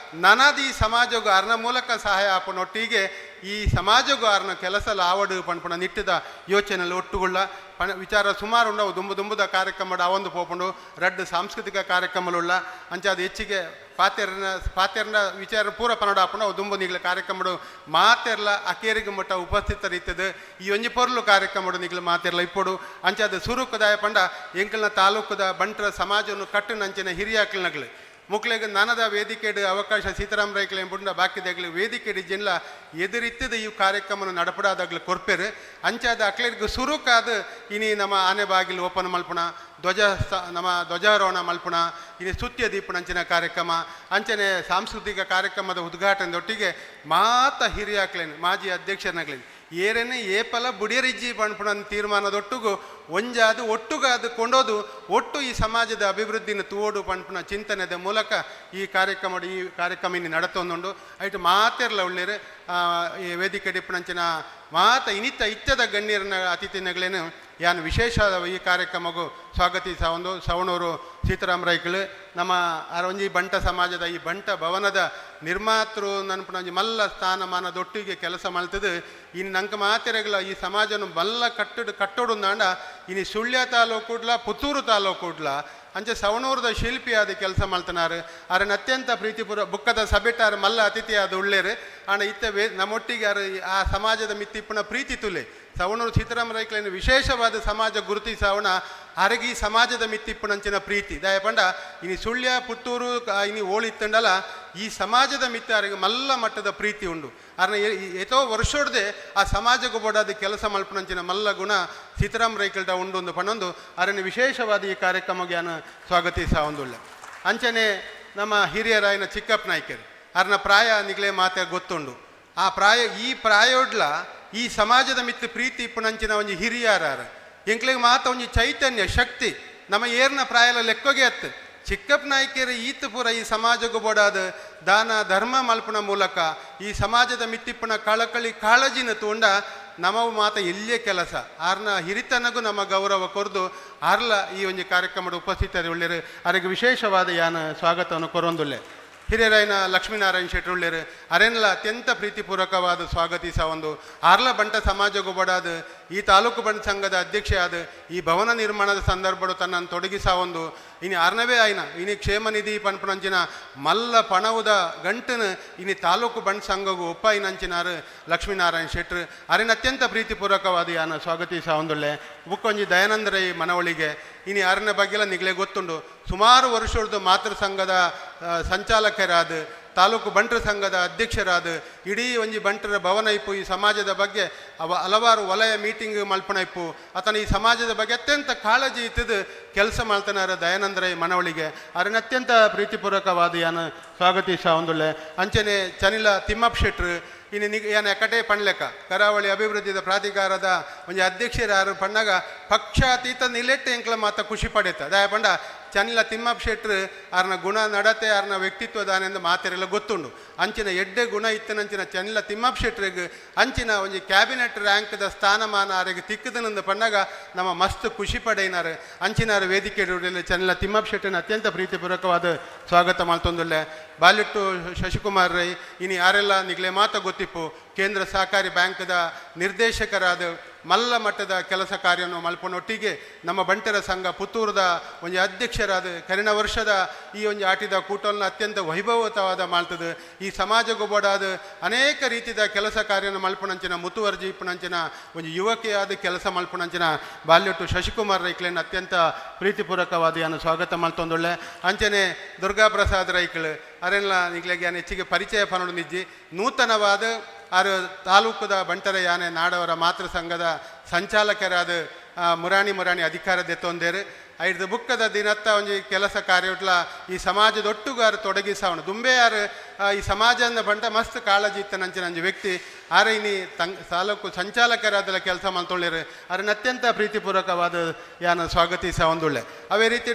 ನನದ ಈ ಸಮಾಜಗೂ ಅರ್ನ ಮೂಲಕ ಸಹಾಯ ಆಪನೊಟ್ಟಿಗೆ ಈ ಸಮಾಜಗೂ ಅರ್ನ ಕೆಲಸ ಆವಡು ಪನ್ಪುನ ನಿಟ್ಟಿದ ಯೋಚನೆಯಲ್ಲಿ ಒಟ್ಟುಗುಳ್ಳ ಪಣ ವಿಚಾರ ಸುಮಾರು ಉಂಡವು. ದುಂಬು ದುಂಬುದ ಕಾರ್ಯಕ್ರಮ ಅವೊಂದು ಪೋಪುಂಡು, ರಡ್ಡು ಸಾಂಸ್ಕೃತಿಕ ಕಾರ್ಯಕ್ರಮಲುಳ್ಳ. ಅಂಚಾದ ಹೆಚ್ಚಿಗೆ ಪಾತೆರ್ನ ಪಾತೆರ್ನ ವಿಚಾರ ಪೂರ ಪನಡ ಆಪುಂಡು. ಅವು ದುಂಬು ನಿಗ್ಲ ಕಾರ್ಯಕ್ರಮಡು ಮಾತೆರ್ಲ ಅಕೇರಿಗೆ ಮುಟ್ಟ ಉಪಸ್ಥಿತರಿತ್ತದ. ಈ ಒಂಜಿ ಪೊರ್ಲು ಕಾರ್ಯಕ್ರಮಡು ನಿಗ್ಲ ಮಾತೆರ್ಲ ಇಪ್ಪೊಡು. ಅಂಚಾದ ಸುರುಕುದಾಯ ಪಂಡ ಎಂಕಲ್ನ ತಾಲೂಕುದ ಬಂಟರ ಸಮಾಜವನ್ನು ಕಟ್ಟುನಂಚಿನ ಹಿರಿಯಾಕ್ಲನಗ್ಲು ಮುಕ್ಲೆಗ್ ನನದ ವೇದಿಕೆಡ್ ಅವಕಾಶ ಸೀತಾರಾಮ್ ರೈಕ್ಲೆ ಬುಂಡ ಬಾಕಿದಗ್ಲು ವೇದಿಕೆಡ್ ಜಿನ್ಲ ಎದುರಿತ್ತದ ಈ ಕಾರ್ಯಕ್ರಮನ ನಡಪಡಾದಾಗ್ಲು ಕೊರ್ಪೆರು. ಅಂಚಾದ ಅಕ್ಲೆಗ್ ಸುರುಕಾದ ಇನಿ ನಮ್ಮ ಆನೆ ಬಾಗಿಲು ಓಪನ್ ಮಲ್ಪುಣ, ಧ್ವಜ ನಮ್ಮ ಧ್ವಜಾರೋಹಣ ಮಲ್ಪುಣ, ಇನಿ ಸುತ್ಯ ದೀಪನಂಚಿನ ಕಾರ್ಯಕ್ರಮ, ಅಂಚನೆ ಸಾಂಸ್ಕೃತಿಕ ಕಾರ್ಯಕ್ರಮದ ಉದ್ಘಾಟನೆದೊಟ್ಟಿಗೆ ಮಾತ ಹಿರಿಯಾಕ್ಲೇನ್ ಮಾಜಿ ಅಧ್ಯಕ್ಷರನಾಗ್ಲೇನ್ ಏರೇನೆ ಏಪಲ ಬುಡಿಯರಿಜ್ಜಿ ಪನ್ಪುನ ತೀರ್ಮಾನದೊಟ್ಟುಗು ಒಂಜಾದು ಒಟ್ಟುಗಾದು ಕೊಂಡೋದು ಒಟ್ಟು ಈ ಸಮಾಜದ ಅಭಿವೃದ್ಧಿನ ತೂವೋಡು ಪನ್ಪುನ ಚಿಂತನೆದ ಮೂಲಕ ಈ ಕಾರ್ಯಕ್ರಮ ಇನಿ ನಡತೊಂದುಂಡು. ಐಟ್ ಮಾತೆರ್ಲ ಉಳ್ಳೇರು ಈ ವೇದಿಕೆ ಡಿಪ್ಪುನಂಚಿನ ಮಾತ ಇನಿತ ಇತ್ಯದ ಗಣ್ಯರನ ಅತಿಥಿನಗಳೇನು ಯಾನ್ ವಿಶೇಷ ಈ ಕಾರ್ಯಕ್ರಮಗೂ ಸ್ವಾಗತಿಸ ಒಂದು ಸವಣೂರು ಸೀತಾರಾಮ ರೈಕ್ಳು ನಮ್ಮ ಒಂಜಿ ಬಂಟ ಸಮಾಜದ ಈ ಬಂಟ ಭವನದ ನಿರ್ಮಾತೃ ನನ್ಪುನ ಒಂಜಿ ಮಲ್ಲ ಸ್ಥಾನಮಾನ ದೊಟ್ಟಿಗೆ ಕೆಲಸ ಮಲ್ತದು. ಇನ್ನು ನಂಕ ಮಾತೆರೆಗಳ ಈ ಸಮಾಜನ ಮಲ್ಲ ಕಟ್ಟಡ ಕಟ್ಟೋಡು ನಾಂಡ ಇನಿ ಸುಳ್ಯ ತಾಲೂಕುಡ್ಲ ಪುತ್ತೂರು ತಾಲೂಕುಡ್ಲ ಅಂಚೆ ಸವಣೂರದ ಶಿಲ್ಪಿಯಾದ ಕೆಲಸ ಮಲ್ತನಾರು. ಅರನ್ ಅತ್ಯಂತ ಪ್ರೀತಿಪೂರ್ವ ಬುಕ್ಕದ ಸಭೆಟಾರು ಮಲ್ಲ ಅತಿಥಿಯಾದ ಉಳ್ಳೇರು. ಆಂಡ ಇತ್ತ ನಮ್ಮೊಟ್ಟಿಗೆ ಅರು ಆ ಸಮಾಜದ ಮಿತ್ತಿಪ್ಪುನ ಪ್ರೀತಿ ತುಲೆ ಸವಣೂರು ಸೀತಾರಾಮ ರೈಕ್ಲೇನು ವಿಶೇಷವಾದ ಸಮಾಜ ಗುರುತಿಸವಣ ಅರಗಿ ಸಮಾಜದ ಮಿತ್ತಿಪ್ಪುನಂಚಿನ ಪ್ರೀತಿ ದಯಪಂಡ ಇನಿ ಸುಳ್ಯ ಪುತ್ತೂರು ಇನಿ ಓಳಿತ್ತಂಡಲ ಈ ಸಮಾಜದ ಮಿತ್ತ ಅರಿಗೆ ಮಲ್ಲ ಮಟ್ಟದ ಪ್ರೀತಿ ಉಂಡು. ಅರ್ನ ಏತೋ ವರ್ಷೊಡ್ದೆ ಆ ಸಮಾಜಕ್ಕೆ ಬೋಡಾದ ಕೆಲಸ ಮಲ್ಪುನಂಚಿನ ಮಲ್ಲ ಗುಣ ಸೀತಾರಾಮ ರೈಕಲ್ಡ ಉಂಡು ಒಂದು ಪಣೊಂದು ಅರನ ವಿಶೇಷವಾದ ಈ ಕಾರ್ಯಕ್ರಮಕ್ಕೆ ನಾನು ಸ್ವಾಗತಿಸ ಒಂದುಳ್ಳೆ. ಅಂಚನೆ ನಮ್ಮ ಹಿರಿಯರಾಯನ ಚಿಕ್ಕಪ್ಪ ನಾಯ್ಕರು ಅರ್ನ ಪ್ರಾಯ ನಿಗ್ಲೇ ಮಾತೆ ಗೊತ್ತುಂಡು. ಆ ಪ್ರಾಯ ಈ ಪ್ರಾಯೋಡ್ಲ ಈ ಸಮಾಜದ ಮಿತ್ತು ಪ್ರೀತಿ ಇಪ್ಪುನಂಚಿನ ಒಂಜಿ ಹಿರಿಯರ ಎಂಕ್ಲೆಗ್ ಮಾತ ಒಂಜಿ ಚೈತನ್ಯ ಶಕ್ತಿ ನಮ್ಮ ಏರ್ನ ಪ್ರಾಯಲ ಲೆಕ್ಕೊಗೆ ಅತ್ತು ಚಿಕ್ಕಪ್ಪ ನಾಯ್ಕರು ಈತ ಪೂರ ಈ ಸಮಾಜಕ್ಕೂ ಬೋಡಾದ ದಾನ ಧರ್ಮ ಮಲ್ಪುನ ಮೂಲಕ ಈ ಸಮಾಜದ ಮಿತ್ತಿಪ್ಪುನ ಕಳಕಳಿ ಕಾಳಜಿನ ತೂಂಡ ನಮವು ಮಾತ ಎಲ್ಲಿಯೇ ಕೆಲಸ ಆರ್ನ ಹಿರಿತನಗೂ ನಮ್ಮ ಗೌರವ ಕೊರ್ದು ಆರ್ಲ ಈ ಒಂಜಿ ಕಾರ್ಯಕ್ರಮದ ಉಪಸ್ಥಿತರು ಉಳ್ಳೇರು. ಅರೆಗೆ ವಿಶೇಷವಾದ ಯಾನ ಸ್ವಾಗತವನ್ನು ಕೊರೊಂದುಲ್ಲೆ. ಹಿರಿಯರಾಯನ ಲಕ್ಷ್ಮೀನಾರಾಯಣ ಶೆಟ್ಟರು ಉಳ್ಳೇರು. ಅರೆನ್ಲ ಅತ್ಯಂತ ಪ್ರೀತಿಪೂರ್ವಕವಾದ ಸ್ವಾಗತಿಸ ಒಂದು ಆರ್ಲ ಬಂಟ ಸಮಾಜಕ್ಕೂ ಬಡಾದ ಈ ತಾಲೂಕು ಬಂಟ ಸಂಘದ ಅಧ್ಯಕ್ಷ ಆದ ಈ ಭವನ ನಿರ್ಮಾಣದ ಸಂದರ್ಭಡು ತನ್ನನ್ನು ತೊಡಗಿಸ ಒಂದು ಇನಿ ಆರ್ನವೇ ಆಯ್ನ ಇನಿ ಕ್ಷೇಮ ನಿಧಿ ಪನ್ಪುನಂಚಿನ ಮಲ್ಲ ಪಣವುದ ಗಂಟನ ಇನಿ ತಾಲೂಕು ಬಂಟ ಸಂಘಗೂ ಒಪ್ಪಾಯಿನಂಚಿನಾರು ಲಕ್ಷ್ಮೀನಾರಾಯಣ ಶೆಟ್ಟರು. ಅರೆನ ಅತ್ಯಂತ ಪ್ರೀತಿಪೂರ್ವಕವಾದ ಯಾನ ಸ್ವಾಗತಿಸ ಒಂದುಳ್ಳೆ. ಬುಕ್ಕೊಂಜಿ ದಯಾನಂದ ರೈ ಮನವೊಳಿಗೆ ಇನಿ ಅರನ ಬಗ್ಗೆಲ್ಲ ನಿಗ್ಲೆ ಗೊತ್ತುಂಡು. ಸುಮಾರು ವರ್ಷದ ಮಾತೃ ಸಂಘದ ಸಂಚಾಲಕರಾದ ತಾಲೂಕು ಬಂಟರ ಸಂಘದ ಅಧ್ಯಕ್ಷರಾದ ಇಡೀ ಒಂಜಿ ಬಂಟರ ಭವನ ಇಪ್ಪು ಈ ಸಮಾಜದ ಬಗ್ಗೆ ಅವ ಹಲವಾರು ವಲಯ ಮೀಟಿಂಗ್ ಮಲ್ಪಣ ಇಪ್ಪು ಆತನ ಈ ಸಮಾಜದ ಬಗ್ಗೆ ಅತ್ಯಂತ ಕಾಳಜಿ ಇತ್ತದು ಕೆಲಸ ಮಾಡ್ತಾನಾರ ದಯಾನಂದ ರೈ ಮನವಳಿಗೆ ಅರನ ಅತ್ಯಂತ ಪ್ರೀತಿಪೂರ್ವಕವಾದ ಯಾನ ಸ್ವಾಗತಿಸ ಒಂದುಳ್ಳೆ. ಅಂಚನೆ ಚನಿಲ ತಿಮ್ಮಪ್ಪ ಶೆಟ್ರು ಇನ್ನು ನಿಗ್ ಯಾನ್ ಎಕಟೆ ಪಣ್ಲೆಕ್ಕ ಕರಾವಳಿ ಅಭಿವೃದ್ಧಿದ ಪ್ರಾಧಿಕಾರದ ಒಂಜಿ ಅಧ್ಯಕ್ಷರು ಯಾರು ಪಣ್ಣಾಗ ಪಕ್ಷಾತೀತ ನಿಲೆಟ್ಟು ಎಂಕ್ಲ ಮಾತ ಖುಷಿ ಪಡೆತ ದಯ ಪಂಡ ಚನಿಲ ತಿಮ್ಮಪ್ಪ ಶೆಟ್ರು ಆರ್ನ ಗುಣ ನಡತೆ ಆರ್ನ ವ್ಯಕ್ತಿತ್ವ ದಾನೆಂದು ಮಾತೆರೆಲ್ಲ ಗೊತ್ತುಂಡು. ಅಂಚಿನ ಎಡ್ಡೆ ಗುಣ ಇತ್ತನಂಚಿನ ಚನಿಲ ತಿಮ್ಮಪ್ಪ ಶೆಟ್ರಿಗೆ ಅಂಚಿನ ಒಂಜಿ ಕ್ಯಾಬಿನೆಟ್ ರ್ಯಾಂಕ್ದ ಸ್ಥಾನಮಾನ ಆರಿಗೆ ತಿಕ್ಕದನಂದು ಪಣ್ಣಾಗ ನಮ್ಮ ಮಸ್ತ್ ಖುಷಿ ಪಡೆಯಿನಾರು. ಅಂಚಿನಾರು ವೇದಿಕೆ ಚನಿಲ ತಿಮ್ಮಪ್ಪ ಶೆಟ್ಟನ ಅತ್ಯಂತ ಪ್ರೀತಿಪೂರ್ವಕವಾದ ಸ್ವಾಗತ ಮಲ್ತೊಂದುಲ್ಲೆ. ಬಾಲಿಟ್ಟು ಶಶಿಕುಮಾರ್ ರೈ ಇನಿ ಯಾರೆಲ್ಲ ನಿಗ್ಲೆ ಮಾತ ಗೊತ್ತಿಪ್ಪು ಕೇಂದ್ರ ಸಹಕಾರಿ ಬ್ಯಾಂಕ್ದ ನಿರ್ದೇಶಕರಾದ ಮಲ್ಲ ಮಟ್ಟದ ಕೆಲಸ ಕಾರ್ಯವನ್ನು ಮಲ್ಪನೊಟ್ಟಿಗೆ ನಮ್ಮ ಬಂಟರ ಸಂಘ ಪುತ್ತೂರದ ಒಂಜಿ ಅಧ್ಯಕ್ಷರಾದ ಕರಿನ ವರ್ಷದ ಈ ಒಂಜಿ ಆಟಿದ ಕೂಟವನ್ನು ಅತ್ಯಂತ ವೈಭವತವಾದ ಮಾಡ್ತದೆ. ಈ ಸಮಾಜಗೊಬ್ಬಡಾದ ಅನೇಕ ರೀತಿಯ ಕೆಲಸ ಕಾರ್ಯವನ್ನು ಮಲ್ಪನಂಚಿನ ಮುತುವರ್ಜಿ ಇಪ್ಪನಂಚಿನ ಒಂಜಿ ಯುವಕಿಯಾದ ಕೆಲಸ ಮಲ್ಪನಂಚಿನ ಬಾಲ್ಯಟ್ಟು ಶಶಿಕುಮಾರ್ ರೈಕ್ಲೇನ್ ಅತ್ಯಂತ ಪ್ರೀತಿಪೂರ್ವಕವಾದ ಯಾನು ಸ್ವಾಗತ ಮಲ್ತೊಂದುಳ್ಳೆ. ಅಂಚನೆ ದುರ್ಗಾಪ್ರಸಾದ್ ರೈಕ್ಳು ಅರೆಲ್ಲ ನಿಗ್ಲೆಗೆ ಯಾನ್ ಹೆಚ್ಚಿಗೆ ಪರಿಚಯ ಪನೋಡು ನಿಜ್ಜಿ ನೂತನವಾದ ಆರು ತಾಲೂಕುದ ಬಂಟರ ಯಾನೆ ನಾಡವರ ಮಾತೃ ಸಂಘದ ಸಂಚಾಲಕರಾದ ಮುರಾಣಿ ಮುರಾಣಿ ಅಧಿಕಾರ ದೆತ್ತೊಂದೇರು. ಐದು ಬುಕ್ಕದ ದಿನತ್ತ ಒಂಜಿ ಕೆಲಸ ಕಾರ್ಯ ಈ ಸಮಾಜದೊಟ್ಟುಗಾರು ತೊಡಗಿಸವನು ದುಂಬೆ ಯಾರು ಈ ಸಮಾಜನ ಬಂಟ ಮಸ್ತ್ ಕಾಳಜಿ ಇತ್ತನಂಚಿನ ಅಂಜಿ ವ್ಯಕ್ತಿ ಆರೆ ಇನಿ ತಂಗ್ ತಾಲೂಕು ಸಂಚಾಲಕರಾದಲ ಕೆಲಸ ಮಲ್ತೊಳ್ಳಿರು ಅರನ್ನ ಅತ್ಯಂತ ಪ್ರೀತಿಪೂರ್ವಕವಾದ ಯಾನ ಸ್ವಾಗತಿಸ ಒಂದುಳ್ಳೆ. ಅವೇ ರೀತಿ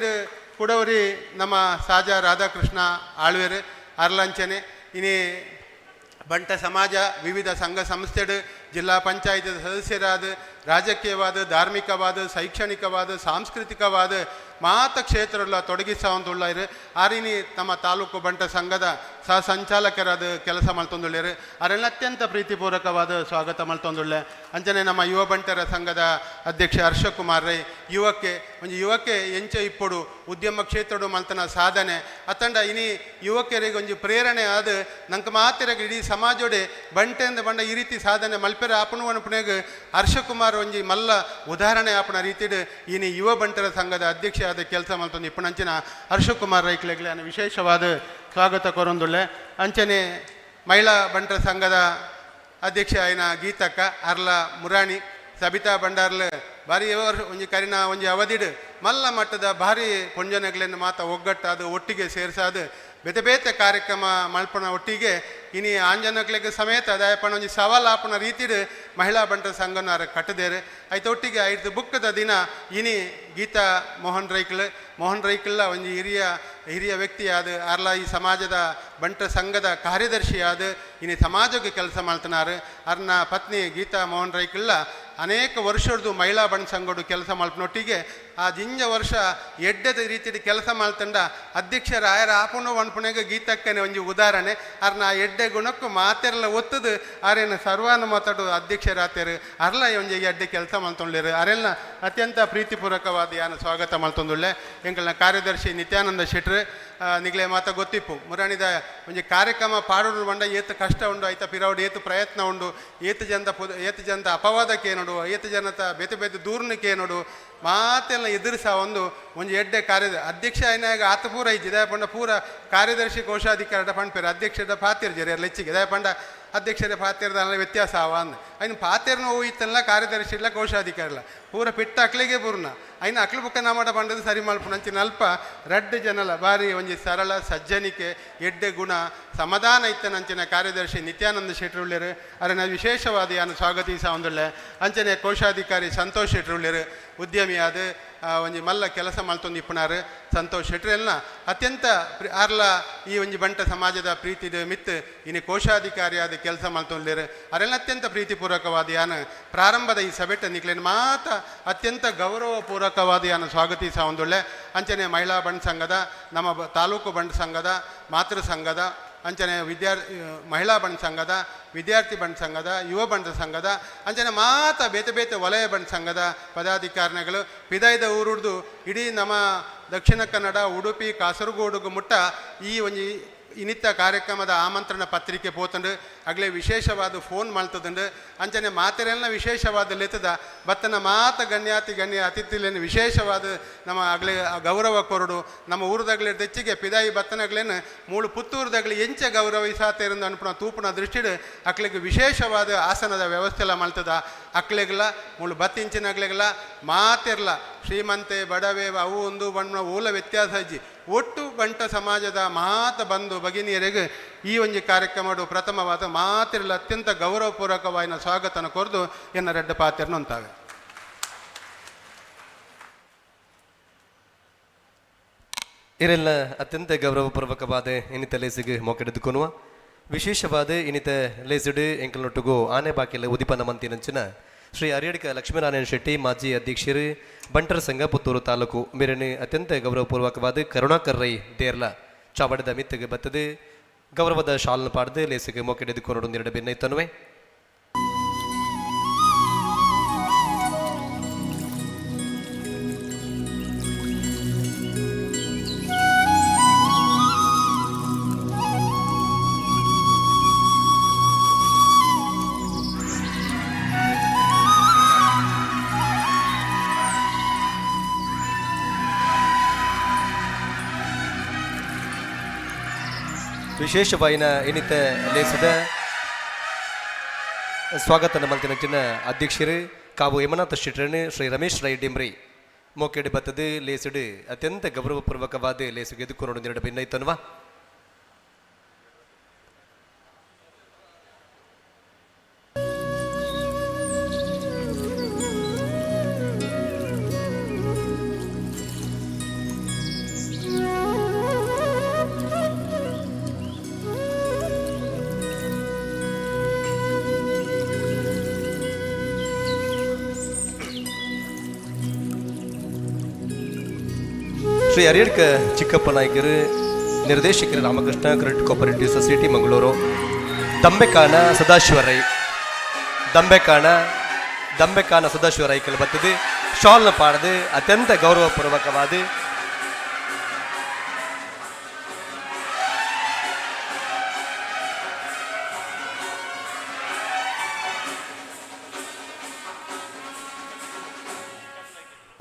ಕುಡವರಿ ನಮ್ಮ ಸಾಜಾ ರಾಧಾಕೃಷ್ಣ ಆಳ್ವೇರು ಅರ್ಲಂಚನೆ ಇನಿ ಬಂಟ ಸಮಾಜ ವಿವಿಧ ಸಂಘ ಸಂಸ್ಥೆಡು ಜಿಲ್ಲಾ ಪಂಚಾಯತ್ ಸದಸ್ಯರಾದ ರಾಜಕೀಯವಾದ ಧಾರ್ಮಿಕವಾದ ಶೈಕ್ಷಣಿಕವಾದ ಸಾಂಸ್ಕೃತಿಕವಾದ ಮಾತ ಕ್ಷೇತ್ರಗಳ ತೊಡಗಿಸುವಂతుಳ್ಳಾರು. ಆರಿನಿ ತಮ್ಮ ತಾಲೂಕು ಬಂಟ ಸಂಘದ ಸಹ ಸಂಚಾಲಕರಾದ ಕೆಲಸ ಮಲ್ತೊಂದುಳ್ಳೇರು. ಅರೆಲ್ಲ ಅತ್ಯಂತ ಪ್ರೀತಿಪೂರ್ವಕವಾದ ಸ್ವಾಗತ ಮಲ್ತೊಂದುಳ್ಳೆ. ಅಂಚನೆ ನಮ್ಮ ಯುವ ಬಂಟರ ಸಂಘದ ಅಧ್ಯಕ್ಷ ಹರ್ಷಕುಮಾರ್ ರೈ, ಯುವಕ್ಕೆ ಒಂಜಿ ಯುವಕೆ ಎಂಚ ಇಪ್ಪೊಡು ಉದ್ಯಮ ಕ್ಷೇತ್ರಡು ಮಲ್ತನ ಸಾಧನೆ ಅತ್ತಂಡ ಇನಿ ಯುವಕರಿಗೆ ಒಂಜಿ ಪ್ರೇರಣೆ ಆದ ನಂಕ ಮಾತೆರಗ್ ಇಡೀ ಸಮಾಜೋಡೆ ಬಂಟೆಂದ ಬಂಡ ಈ ರೀತಿ ಸಾಧನೆ ಮಲ್ಪೆರ ಆಪಣುವನ ಪುಣೆಗ್ ಹರ್ಷಕುಮಾರ್ ಒಂಜಿ ಮಲ್ಲ ಉದಾಹರಣೆ ಆಪಣ ರೀತಿಡ್ ಇನಿ ಯುವ ಬಂಟರ ಸಂಘದ ಅಧ್ಯಕ್ಷ ಆದ ಕೆಲಸ ಮಲ್ತೊಂದು ಇಪ್ಪುನಂಚಿನ ಹರ್ಷಕುಮಾರ್ ರೈಕ್ಲೆಗ್ಲೆ ವಿಶೇಷವಾದ ಸ್ವಾಗತ ಕೊರೊಂದುಳ್ಳೆ. ಅಂಚನೆ ಮಹಿಳಾ ಬಂಟರ ಸಂಘದ ಅಧ್ಯಕ್ಷ ಆಯಿನ ಗೀತಕ್ಕ, ಅರ್ಲ ಮುರಾಣಿ, ಸಬಿತಾ ಬಂಡಾರ್ಲ ಭಾರಿ ಒಂಜಿ ಕರಿನ ಒಂಜಿ ಅವಧಿಡ್ ಮಲ್ಲ ಮಟ್ಟದ ಭಾರಿ ಪೊಂಜನಗ್ಲೆನ್ ಮಾತ ಒಗ್ಗಟ್ಟಾದ ಒಟ್ಟಿಗೆ ಸೇರ್ಸಾದ ಬೇತೆ ಬೇತೆ ಕಾರ್ಯಕ್ರಮ ಮಲ್ಪನ ಒಟ್ಟಿಗೆ ಇನಿ ಆಂಜನಕ್ಲೆಗ್ ಸಮೇತ ದಾಯಪಣ ಒಂಜಿ ಸವಾಲ್ ಆಪನ ರೀತಿಡ್ ಮಹಿಳಾ ಬಂಟರ ಸಂಘನ ಕಟ್ಟದೇರು. ಐತ ಒಟ್ಟಿಗೆ ಐದು ಬುಕ್ಕದ ದಿನ ಇನಿ ಗೀತಾ ಮೋಹನ್ ರೈಕ್ಲ್, ಮೋಹನ್ ರೈಕ್ಲ ಒಂಜಿ ಹಿರಿಯ ಹಿರಿಯ ವ್ಯಕ್ತಿಯಾದ ಅರ್ಲ ಈ ಸಮಾಜದ ಬಂಟರ ಸಂಘದ ಕಾರ್ಯದರ್ಶಿಯಾದ ಇನಿ ಸಮಾಜಕ್ಕೆ ಕೆಲಸ ಮಾಡ್ತನಾರು. ಅರ್ನ ಪತ್ನಿ ಗೀತಾ ಮೋಹನ್ ರೈಕ್ಲ ಅನೇಕ ವರ್ಷದ್ದು ಮಹಿಳಾ ಬಂಟ ಸಂಘಡು ಕೆಲಸ ಮಲ್ಪನೊಟ್ಟಿಗೆ ಆ ಜಿಂಜ ವರ್ಷ ಎಡ್ಡೆದ ರೀತಿಯ ಕೆಲಸ ಮಾಡ್ತಂಡ ಅಧ್ಯಕ್ಷರ ಆಯರ ಆಪುಣ ವನ್ಪುಣೆಗೆ ಗೀತಕ್ಕನೆ ಒಂಜಿ ಉದಾಹರಣೆ. ಅರ್ನ ಆ ಎಡ್ಡೆ ಗುಣಕ್ಕೂ ಮಾತೆರ್ಲ ಒತ್ತದು ಆರೇನ ಸರ್ವಾನುಮತಡು ಅಧ್ಯಕ್ಷರಾತೇರು ಅರ್ಲ ಒಂಜಿ ಎಡ್ಡೆ ಕೆಲಸ ಮಲ್ತೊಂಡ್ಲೇರು. ಅರೆಲ್ನ ಅತ್ಯಂತ ಪ್ರೀತಿಪೂರ್ವಕವಾದ ಯಾನ ಸ್ವಾಗತ ಮಲ್ತೊಂದುಳ್ಳೆ. ಎಂಕಲ್ನ ಕಾರ್ಯದರ್ಶಿ ನಿತ್ಯಾನಂದ ಶೆಟ್ರು, ನಿಗ್ಲೆ ಮಾತ ಗೊತ್ತಿಪ್ಪು ಮುರಾಣಿದ ಒಂಜಿ ಕಾರ್ಯಕ್ರಮ ಪಾಡೋಡು ಬಂಡ ಏತು ಕಷ್ಟ ಉಂಡು, ಐತ ಪಿರವಡು ಏತು ಪ್ರಯತ್ನ ಉಂಡು, ಏತು ಜನದ ಏತು ಜನದ ಅಪವಾದಕ್ಕೆ ಏನೋಡು, ಏತು ಜನತ ಬೇತೆ ಬೇತೆ ದೂರ್ನಕ್ಕೆ ಏನೋಡು ಮಾತೆಲ್ಲ ಎದುರಿಸ ಒಂದು ಒಂಜಿ ಎಡ್ಡೆ ಕಾರ್ಯದ ಅಧ್ಯಕ್ಷ ಆಯ್ನಾಗ ಆತ ಪೂರ ಇಜ್ಜಿ ಪಂಡ ಪೂರ ಕಾರ್ಯದರ್ಶಿ ಕೋಶಾಧಿಕಾರದ ಪಂಡ್ಪೇರು ಅಧ್ಯಕ್ಷದ ಪಾತಿರ್ ಜರಿ ಲೆಚ್ಚಿಗೆ ದಾಯ ಪಂಡ ಅಧ್ಯಕ್ಷರ ಪಾತಿರದ ವ್ಯತ್ಯಾಸ ಅವ ಅಂದ್ ಐನು ಪಾತಿರ್ನ ಹೋಯ್ತಲ್ಲ ಕಾರ್ಯದರ್ಶಿ ಇಲ್ಲ ಕೋಶಾಧಿಕಾರಿ ಇಲ್ಲ ಪೂರ ಪಿಟ್ಟ ಅಕ್ಲಿಗೆ ಪೂರ್ಣ ಐನ ಅಕ್ಲು ಬುಕ್ಕ ನಾಮಟ ಪಂಡದು ಸರಿ ಮಲ್ಪುನ ಅಂಚಿನ ಅಲ್ಪ ರಡ್ಡ್ ಜನಲ ಬಾರಿ ಒಂಜಿ ಸರಳ ಸಜ್ಜನಿಕೆ ಎಡ್ಡೆ ಗುಣ ಸಮಾಧಾನ ಇತ್ತನಂಚಿನ ಕಾರ್ಯದರ್ಶಿ ನಿತ್ಯಾನಂದ ಶೆಟ್ರುಳ್ಳೇರು ಅರನ ವಿಶೇಷವಾದ ಯಾನು ಸ್ವಾಗತಿಸ ಒಂದುಳ್ಳೆ. ಅಂಚನೆ ಕೋಶಾಧಿಕಾರಿ ಸಂತೋಷ್ ಶೆಟ್ರುಳ್ಳೇರು ಉದ್ಯಮಿಯಾದ ಒಂಜಿ ಮಲ್ಲ ಕೆಲಸ ಮಲ್ತೊಂದು ಇಪ್ಪುನಾರು ಸಂತೋಷ್ ಶೆಟ್ರೆಲ್ನ ಅತ್ಯಂತ ಆರ್ಲ ಈ ಒಂಜಿ ಬಂಟ ಸಮಾಜದ ಪ್ರೀತಿದ ಮಿತ್ ಇನಿ ಕೋಶಾಧಿಕಾರಿಯಾದ ಕೆಲಸ ಮಲ್ತೊಂದಿರು. ಅರೆಲ್ಲ ಅತ್ಯಂತ ಪ್ರೀತಿಪೂರ್ವಕವಾದ ಯಾನು ಪ್ರಾರಂಭದ ಈ ಸಭೆಟ ನಿಕ್ಲೇನು ಮಾತ ಅತ್ಯಂತ ಗೌರವಪೂರ್ವಕವಾದ ಯಾನು ಸ್ವಾಗತಿಸ ಒಂದುಳ್ಳೆ. ಅಂಚನೆ ಮಹಿಳಾ ಬಂಟ ಸಂಘದ ನಮ್ಮ ತಾಲೂಕು ಬಂಟ ಸಂಘದ ಮಾತೃ ಸಂಘದ ಅಂಚನೆ ಮಹಿಳಾ ಬಂಟ ಸಂಘದ ವಿದ್ಯಾರ್ಥಿ ಬಂಟ ಸಂಘದ ಯುವ ಬಂಟ ಸಂಘದ ಅಂಚನೆ ಮಾತ ಬೇತೆ ಬೇತೆ ವಲಯ ಬಂಟ ಸಂಘದ ಪದಾಧಿಕಾರಿಗಳು ಪಿದಾಯ್ದ ಊರುಡ್ದು ಇಡೀ ನಮ್ಮ ದಕ್ಷಿಣ ಕನ್ನಡ ಉಡುಪಿ ಕಾಸರಗೋಡುಗು ಮುಟ್ಟ ಈ ಒಂಜಿ ಇನ್ನಿತ್ತ ಕಾರ್ಯಕ್ರಮದ ಆಮಂತ್ರಣ ಪತ್ರಿಕೆ ಪೋತಂಡು ಅಗ್ಲೆ ವಿಶೇಷವಾದ ಫೋನ್ ಮಲ್ತದಂಡು. ಅಂಚನೆ ಮಾತೆರೆಲ್ಲ ವಿಶೇಷವಾದ ಲೆತ್ತದ ಬತ್ತನ ಮಾತ ಗಣ್ಯಾತಿ ಗಣ್ಯ ಅತಿಥಿಲೇನು ವಿಶೇಷವಾದ ನಮ್ಮ ಅಗ್ಲೆ ಗೌರವ ಕೊರಡು ನಮ್ಮ ಊರುದಾಗ್ಲೆ ತೆಚ್ಚಿಗೆ ಪಿದಾಯಿ ಬತ್ತನಗ್ಲೇನು ಮೂಳು ಪುತ್ತೂರುದಾಗ್ಲೆ ಎಂಚ ಗೌರವಿಸಾತೇರಂದು ಅನ್ಪುಣ ತೂಪುನ ದೃಷ್ಟಿಡ್ ಅಕ್ಲೆಗ್ ವಿಶೇಷವಾದ ಆಸನದ ವ್ಯವಸ್ಥೆ ಎಲ್ಲ ಮಲ್ತದ. ಅಕ್ಲೆಗ್ಲ ಮೂಳು ಬತ್ತಿಂಚಿನಗ್ಲೆಗ್ಲ ಮಾತಿರ್ಲ ಶ್ರೀಮಂತೆ ಬಡವೆ ಅವು ಒಂದು ಬಣ್ಣ ಓಲ ವ್ಯತ್ಯಾಸ ಅಜ್ಜಿ ಒಟ್ಟು ಬಂಟ ಸಮಾಜದ ಮಾತ ಬಂಧು ಭಗಿನಿಯರಿಗೆ ಈ ಒಂಜಿ ಕಾರ್ಯಕ್ರಮಡು ಪ್ರಥಮವಾದ ಮಾತಿರಲು ಅತ್ಯಂತ ಗೌರವಪೂರ್ವಕವಾದ ಸ್ವಾಗತನ ಕೊರ್ದು ಎನ್ನ ರೆಡ್ಡ ಪಾತಿರ್ನಂತಾವೆ. ಇರೆಲ್ಲ ಅತ್ಯಂತ ಗೌರವಪೂರ್ವಕವಾದ ಇನ್ನಿತ ಲೇಸಿಗೆ ಮೊಕ್ಕೆಡೆದುಕೊನುವ ವಿಶೇಷವಾದ ಇನ್ನಿತ ಲೇಸಿಡು ಎಂಕಲ್ನೊಟ್ಟಿಗೂ ಆನೆ ಬಾಕಿಲ ಉದಿಪನ ಮಂತಿನಂಚಿನ ಶ್ರೀ ಅರಿಯಡ್ಕ ಲಕ್ಷ್ಮೀನಾರಾಯಣ ಶೆಟ್ಟಿ ಮಾಜಿ ಅಧ್ಯಕ್ಷರು ಬಂಟರ ಸಂಘ ಪುತ್ತೂರು ತಾಲೂಕು ಮೇರನೆ ಅತ್ಯಂತ ಗೌರವಪೂರ್ವಕವಾದ ಕರುಣಾಕರ್ ರೈ ದೇರ್ಲ ಚಾವಡದ ಮಿತ್ತಿಗೆ ಬತ್ತದೆ ಗೌರವದ ಶಾಲನ ಪಾಡ್ದು ಲೇಸಿಗೆ ಮೊಕ್ಕೆಡೆದುಕೊನಡು ಎರಡು ಬೆನ್ನೈತನುವೆ. ವಿಶೇಷವಾಯಿನ ಇನ್ನಿತ ಲೇಸಿದ ಸ್ವಾಗತ ಮಲ್ತಿನಂಚಿನ ಅಧ್ಯಕ್ಷರು ಕಾವು ಹೇಮನಾಥ ಶೆಟ್ಟರನ್ ಶ್ರೀ ರಮೇಶ್ ರೈ ಡಿಂಬ್ರಿ ಮೋಕೆಡ್ ಬತ್ತದು ಲೇಸಿಡು ಅತ್ಯಂತ ಗೌರವಪೂರ್ವಕವಾದ ಲೇಸುಗೆ ಎದುಕೊನಡು ಎರಡು ಬೆನ್ನೈತನ್ವಾ. ಶ್ರೀ ಅರಿಯಡ್ಕ ಚಿಕ್ಕಪ್ಪ ನಾಯ್ಕರು ನಿರ್ದೇಶಕರು Ramakrishna credit cooperative society Mangaluru. Dambekana Sadashiva Rai, Dambekana Dambekana Sadashiva ರೈಕಲ್ ಬರ್ತದೆ ಶಾಲ್ನ ಪಾಡದು ಅತ್ಯಂತ ಗೌರವಪೂರ್ವಕವಾದ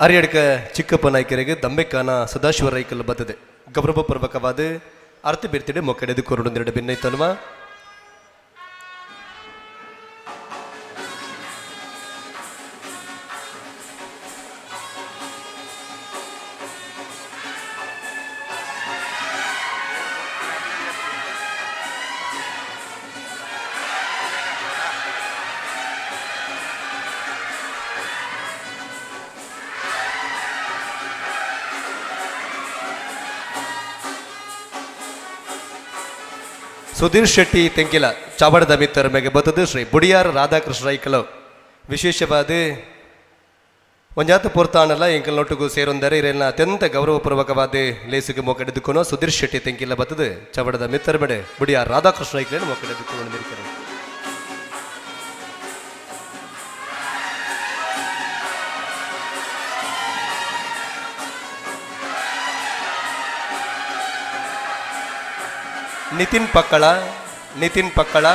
ಅರಿಯಡ್ಕ ಚಿಕ್ಕಪ್ಪ ನಾಯ್ಕರಿಗೆ ದಂಬೆಕಾನ ಸದಾಶಿವ ರೈಕಲ್ ಬರ್ತದೆ ಗೌರವಪೂರ್ವಕವಾದ ಅರ್ಥ ಬಿರ್ತಿಡೆ ಮೊಕ್ಕಡೆದು ಕೊರಡೊಂದೆರಡು ಬೆನ್ನೈತನ್ವ. ಸುಧೀರ್ ಶೆಟ್ಟಿ ತೆಂಕಿಲ ಚಾವಡದ ಮಿತ್ತರ ಮೇಗೆ ಬತ್ತದು ಶ್ರೀ ಬುಡಿಯಾರ್ ರಾಧಾಕೃಷ್ಣ ರೈಕಲು ವಿಶೇಷವಾದ ಒಂಜಾತ ಪೊರ್ತಾನಲ್ಲ ಎಂಕಲ್ ನೊಟ್ಟುಗು ಸೇರೊಂದರೆ ಇರೆಲ್ಲ ಅತ್ಯಂತ ಗೌರವಪೂರ್ವಕವಾದ ಲೇಸುಗೆ ಮೊಕ್ಕಡೆದುಕೊನೋ ಸುಧೀರ್ ಶೆಟ್ಟಿ ತೆಂಕಿಲ ಬತ್ತದು ಚಾವಡದ ಮಿತ್ತರ ಮೇಡೆ ಬುಡಿಯಾರ್ ರಾಧಾಕೃಷ್ಣ ರೈಕಲೇನು ಮೊಕ್ಕಡೆದುಕೊಂಡು. ನಿತಿನ್ ಪಕ್ಕಳ, ನಿತಿನ್ ಪಕ್ಕಳ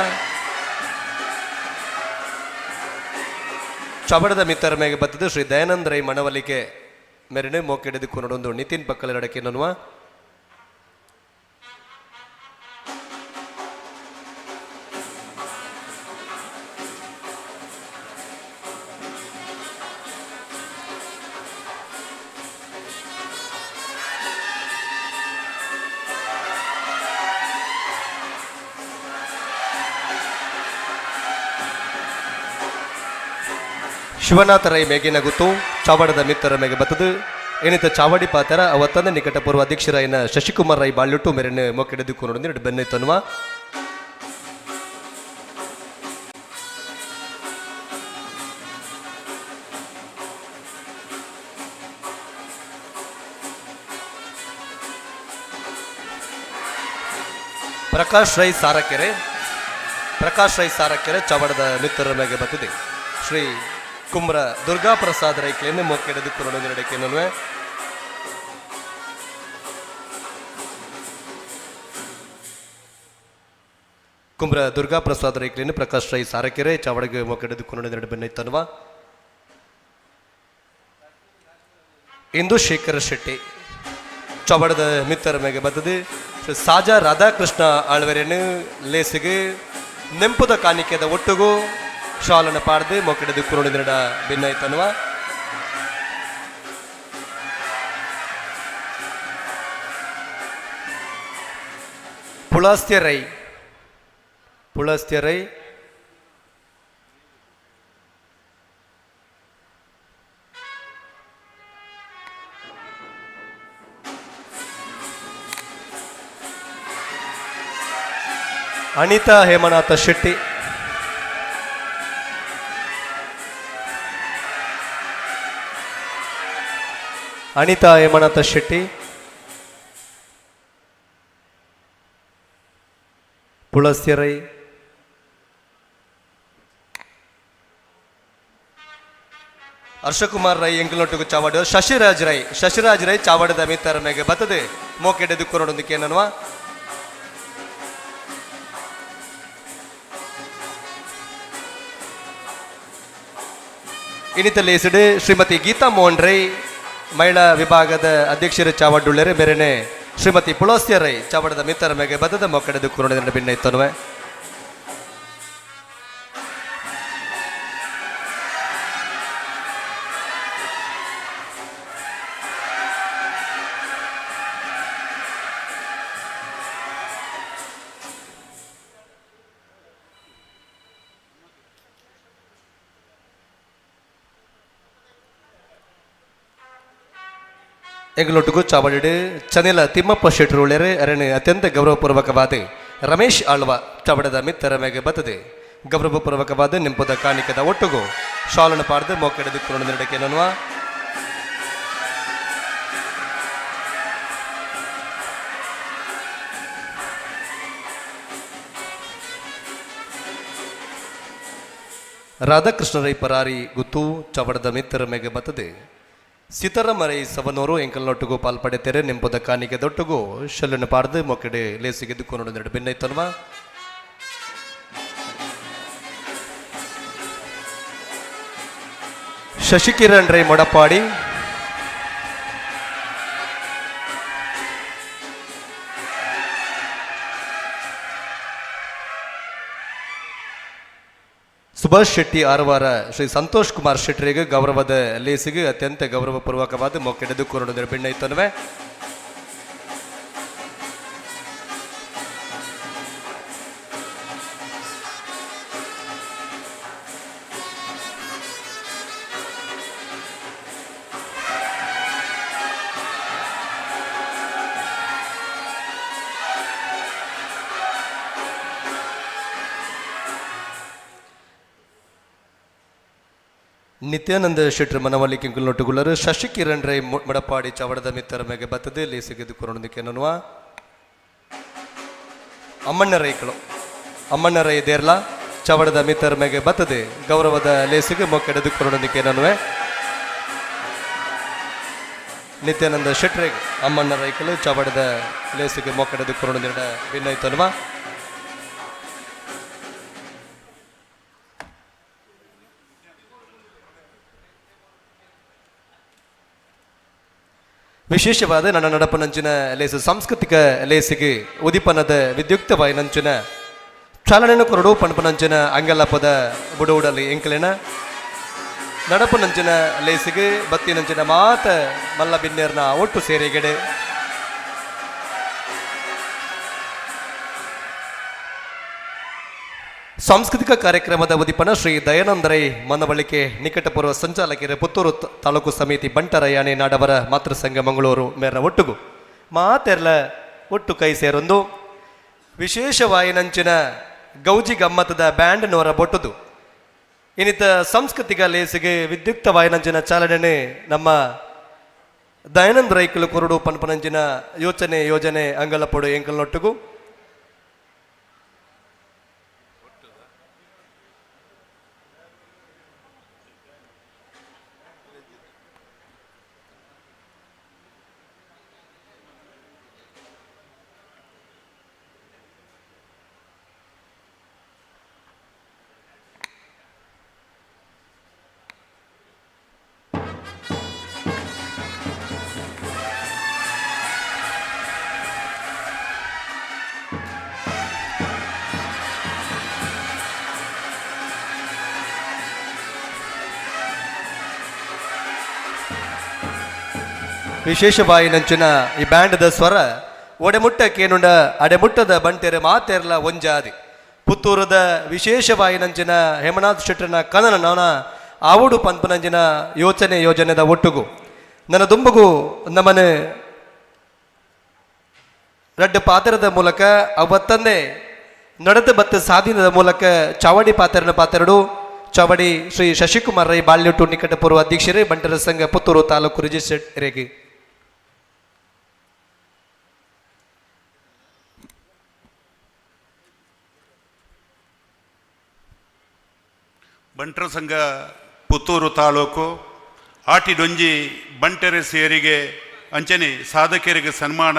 ಚಬಡದ ಮಿತ್ತರ ಮೇಗೆ ಬತ್ತದು ಶ್ರೀ ದಯಾನಂದ ರೈ ಮಣವಲಿಕೆ ಮೆರನೆ ಮೋಕೆಡೆದು ಕೊನಡೊಂದು ನಿತಿನ್ ಪಕ್ಕಳ ನಡಕೆ ನನ್ನುವ. ಶಿವನಾಥ ರೈ ಮೇಗಿನ ಗುತ್ತು ಚಾವಡದ ಮಿತ್ತರ ಮೇಗೆ ಬತ್ತದು ಏನಿತ ಚಾವಡಿ ಪಾತರ ಅವತ್ತಂದ ನಿಕಟ ಪೂರ್ವ ಅಧ್ಯಕ್ಷರಾಯಿನ ಶಶಿಕುಮಾರ್ ರೈ ಬಾಳ್ಯುಟ್ಟು ಮೇರೆನ ಮೊಕ್ಕೆಡೆದು ಕೊನಡೊಂದು ಬೆನ್ನೈತನ್ನುವ. ಪ್ರಕಾಶ್ ರೈ ಸಾರಕೆರೆ, ಪ್ರಕಾಶ್ ರೈ ಸಾರಕೆರೆ ಚಾವಡದ ಮಿತ್ರರ ಮೇಗೆ ಬತ್ತಿದೆ ಶ್ರೀ ಕುಮ್ರ ದುರ್ಗಾ ಪ್ರಸಾದ್ ರೈಕ್ಲೇನು ಮೊಕ್ಕೆಡೆದು ಕೊನಡೊಂದು ನನ್ವೆ. ಕುಮ್ರ ದುರ್ಗಾ ಪ್ರಸಾದ್ ರೈಕ್ಲೇನು ಪ್ರಕಾಶ್ ರೈ ಸಾರಕೆರೆ ಚಾವಡಗೆ ಮೊಕ್ಕೆಡೆದು ಕೊನಡೊಂದು ಬೆನ್ನೈತನ್ವ. ಇಂದು ಶೇಖರ ಶೆಟ್ಟಿ ಚವಡದ ಮಿತ್ತರ ಮೇಗೆ ಬತ್ತದು ಸಾಜಾ ರಾಧಾಕೃಷ್ಣ ಆಳ್ವರೆನು ಲೇಸಿಗೆ ನೆಂಪುದ ಕಾಣಿಕೆದ ಒಟ್ಟುಗು ಶಾಲನ ಪಾಡ್ದು ಮೊಕ್ಕಡೆದು ಕುರುಡಿದ ಭಿನ್ನೈತನ್ವ. ಪುಳಸ್ತ್ಯ ರೈ, ಪುಳಸ್ತ್ಯ ರೈ ಅನಿತಾ ಹೇಮನಾಥ ಶೆಟ್ಟಿ, ಅನಿತಾ ಹೇಮನಾಥ ಶೆಟ್ಟಿ, ಪುಳಸ್ತ್ಯ ರೈ, ಹರ್ಷಕುಮಾರ್ ರೈ ಎಂಕಲ್ನೊಟ್ಟಿಗೆ ಚಾವಾಡ ಶಶಿರಾಜ್ ರೈ, ಶಶಿರಾಜ್ ರೈ ಚಾವಾಡದ ಮಿತ್ತರ ಮೇಗೆ ಬತ್ತದೆ ಮೋಕೆಡೆದು ಕೊರಡೊಂದಿಕ್ಕೆ ಏನನ್ವಾ. ಇನ್ನಿತಲೇಸಿಡು ಶ್ರೀಮತಿ ಗೀತಾ ಮೋಹನ್ ರೈ ಮಹಿಳಾ ವಿಭಾಗದ ಅಧ್ಯಕ್ಷರು ಚಾವಡ್ಡುಳ್ಳರೆ ಬೇರೆನೆ ಶ್ರೀಮತಿ ಪುಳಸ್ತ್ಯ ರೈ ಚಾವಡದ ಮಿತ್ತರ ಮೇಗೆ ಬದದ ಮೊಕ್ಕಡೆದು ಕುರುಡಿದ ಭಿನ್ನ. ಎಂಗಳೊಟ್ಟಿಗೂ ಚಾವಡಿಡು ಚನಿಲ ತಿಮ್ಮಪ್ಪ ಶೆಟ್ಟರು ಉಳ್ಳೇರೆ ಅರಣೆ ಅತ್ಯಂತ ಗೌರವಪೂರ್ವಕವಾದ ರಮೇಶ್ ಆಳ್ವ ಚಾವಡದ ಮಿತ್ತರ ಮೇಗೆ ಬತ್ತದೆ ಗೌರವಪೂರ್ವಕವಾದ ನಿಂಪುದ ಕಾಣಿಕದ ಒಟ್ಟುಗು ಶಾಲನ ಪಾಡ್ದು ಮೋಕೆಡೆದು ಕುರುಡು ನನ್ನುವ. Radhakrishna Rai ಪರಾರಿ ಗುತ್ತು ಚವಡದ ಮಿತ್ತರ ಮೆಗೆ ಬತ್ತದೆ ಸೀತಾರಾಮರೈ ಸವನೂರು ಎಂಕಲ್ನೊಟ್ಟಿಗೂ ಪಾಲ್ಪಡೆತೆರೆ ನಿಂಪುದ ಕಾಣಿಕೆ ದೊಟ್ಟುಗು ಶಲ್ಲನ್ನು ಪಾಡ್ದು ಮೊಕ್ಕಡೆ ಲೇಸಿಗೆ ದುಕ್ಕೊನೊಡು ಬೆನ್ನೈತಲ್ವಾ. ಶಶಿಕಿರಣ್ ರೈ ಮೊಡಪಾಡಿ, ಸುಭಾಷ್ ಶೆಟ್ಟಿ ಆರವಾರ ಶ್ರೀ ಸಂತೋಷ್ ಕುಮಾರ್ ಶೆಟ್ಟರಿಗೆ ಗೌರವದ ಲೇಸಿಗೆ ಅತ್ಯಂತ ಗೌರವಪೂರ್ವಕವಾದ ಮೊಕ್ಕೆಡೆದು ಕೊರಡು ಬೆಣ್ಣೈತನ್ವೆ. ನಿತ್ಯಾನಂದ ಶೆಟ್ಟರ್ ಮನವಲ್ಲಿ ಕಿಂಕುಲ್ನೊಟ್ಟುಗುಳ್ಳರು ಶಶಿಕಿರಣ್ ರೈ ಮಡಪಾಡಿ ಚವಡದ ಮಿತ್ತರ ಮೇಗೆ ಬತ್ತದೆ ಲೇಸಿಗೆ ಕೊರೊಂದಿಕ್ಕೆ ನನ್ನುವ. ಅಮ್ಮಣ್ಣ ರೈಕಳು ಅಮ್ಮಣ್ಣ ರೈ ದೇರ್ಲಾ ಚವಡದ ಮಿತ್ತರ ಮೇಗೆ ಬತ್ತದೆ ಗೌರವದ ಲೇಸಿಗೆ ಮೊಕ್ಕೆಡೆದು ಕೊರೊಂದಿಕ್ಕೆ ನನ್ನುವೆ. ನಿತ್ಯಾನಂದ ಶೆಟ್ರಿಗೆ ಅಮ್ಮಣ್ಣ ರೈಕಳು ಚವಡದ ಲೇಸಿಗೆ ಮೊಕ್ಕೆಡೆದು ಕೊರೊಂದಿರಡ ಭಿನ್ನೈತಲ್ವಾ. ವಿಶೇಷವಾದ ನನ್ನ ನಡಪನಂಚಿನ ಲೇಸು ಸಾಂಸ್ಕೃತಿಕ ಲೇಸಿಗೆ ಉದಿಪನದ ವಿದ್ಯುಕ್ತವಾಯಿನಂಚಿನ ಚಾಲನೆಯನ್ನು ಕೊರಡು ಪಣಪನಂಚಿನ ಅಂಗಲ್ಲಪದ ಬುಡವುಡಲಿ ಎಂಕಲಿನ ನಡಪನಂಚಿನ ಲೇಸಿಗೆ ಬತ್ತಿನಂಚಿನ ಮಾತ ಮಲ್ಲ ಬಿನ್ನೇರ್ನ ಒಟ್ಟು ಸೇರಿಗೆಡೆ. ಸಾಂಸ್ಕೃತಿಕ ಕಾರ್ಯಕ್ರಮದ ಉದಿಪನ ಶ್ರೀ ದಯಾನಂದರೈ ಮನವಳಿಕೆ ನಿಕಟಪೂರ್ವ ಸಂಚಾಲಕರ ಪುತ್ತೂರು ತಾಲೂಕು ಸಮಿತಿ ಬಂಟರಯಾಣೆ ನಾಡವರ ಮಾತೃಸಂಘ ಮಂಗಳೂರು ಮೇರ ಒಟ್ಟುಗು ಮಾತೆರ್ಲ ಒಟ್ಟು ಕೈ ಸೇರೊಂದು ವಿಶೇಷವಾಯಿನಂಚಿನ ಗೌಜಿ ಗಮ್ಮತದ ಬ್ಯಾಂಡ್ ನೋರ ಬೊಟ್ಟುದು ಇನ್ನಿತ ಸಾಂಸ್ಕೃತಿಕ ಲೇಸಿಗೆ ವಿದ್ಯುಕ್ತ ವಾಯಿನಂಚಿನ ಚಾಲನೆ ನಮ್ಮ ದಯಾನಂದ ರೈಕುಲು ಕೊರಡು ಪನ್ಪನಂಚಿನ ಯೋಚನೆ ಯೋಜನೆ ಅಂಗಲಪೊಡು ಎಂಕಲ್ನೊಟ್ಟುಗು. ವಿಶೇಷವಾಯಿನಂಚಿನ ಈ ಬ್ಯಾಂಡ್ದ ಸ್ವರ ಒಡೆಮುಟ್ಟ ಕೇನುಂಡ ಅಡೆಮುಟ್ಟದ ಬಂಟೆರೆ ಮಾತೆರ್ಲ ಒಂಜಾದಿ ಪುತ್ತೂರದ ವಿಶೇಷವಾಯಿನಂಚಿನ ಹೇಮನಾಥ್ ಶೆಟ್ಟರ್ನ ಕನನ ನಾನ ಆವುಡು ಪನ್ಪನಂಚಿನ ಯೋಚನೆ ಯೋಜನೆದ ಒಟ್ಟುಗು ನನ್ನ ದುಂಬುಗು ನಮ್ಮನೆ ರಡ್ಡು ಪಾತ್ರದ ಮೂಲಕ ಅವತ್ತನ್ನೇ ನಡೆದ ಬತ್ತ ಸಾಧನದ ಮೂಲಕ ಚಾವಡಿ ಪಾತ್ರನ ಪಾತ್ರಡು ಚಾವಡಿ ಶ್ರೀ ಶಶಿಕುಮಾರ್ ರೈ ಬಾಳ್ಯೊಟ್ಟು ನಿಕಟಪೂರ್ವ ಅಧ್ಯಕ್ಷರೇ ಬಂಟರ ಸಂಘ ಪುತ್ತೂರು ತಾಲೂಕು ರಿಜಿಸ್ಟರ್ಡ್ ರೇಗಿ. ಬಂಟರ ಸಂಘ ಪುತ್ತೂರು ತಾಲೂಕು ಆಟಿಡೊಂಜಿ ಬಂಟೆರೆ ಸೇರಿಗೆ ಅಂಚನೆ ಸಾಧಕರಿಗೆ ಸನ್ಮಾನ,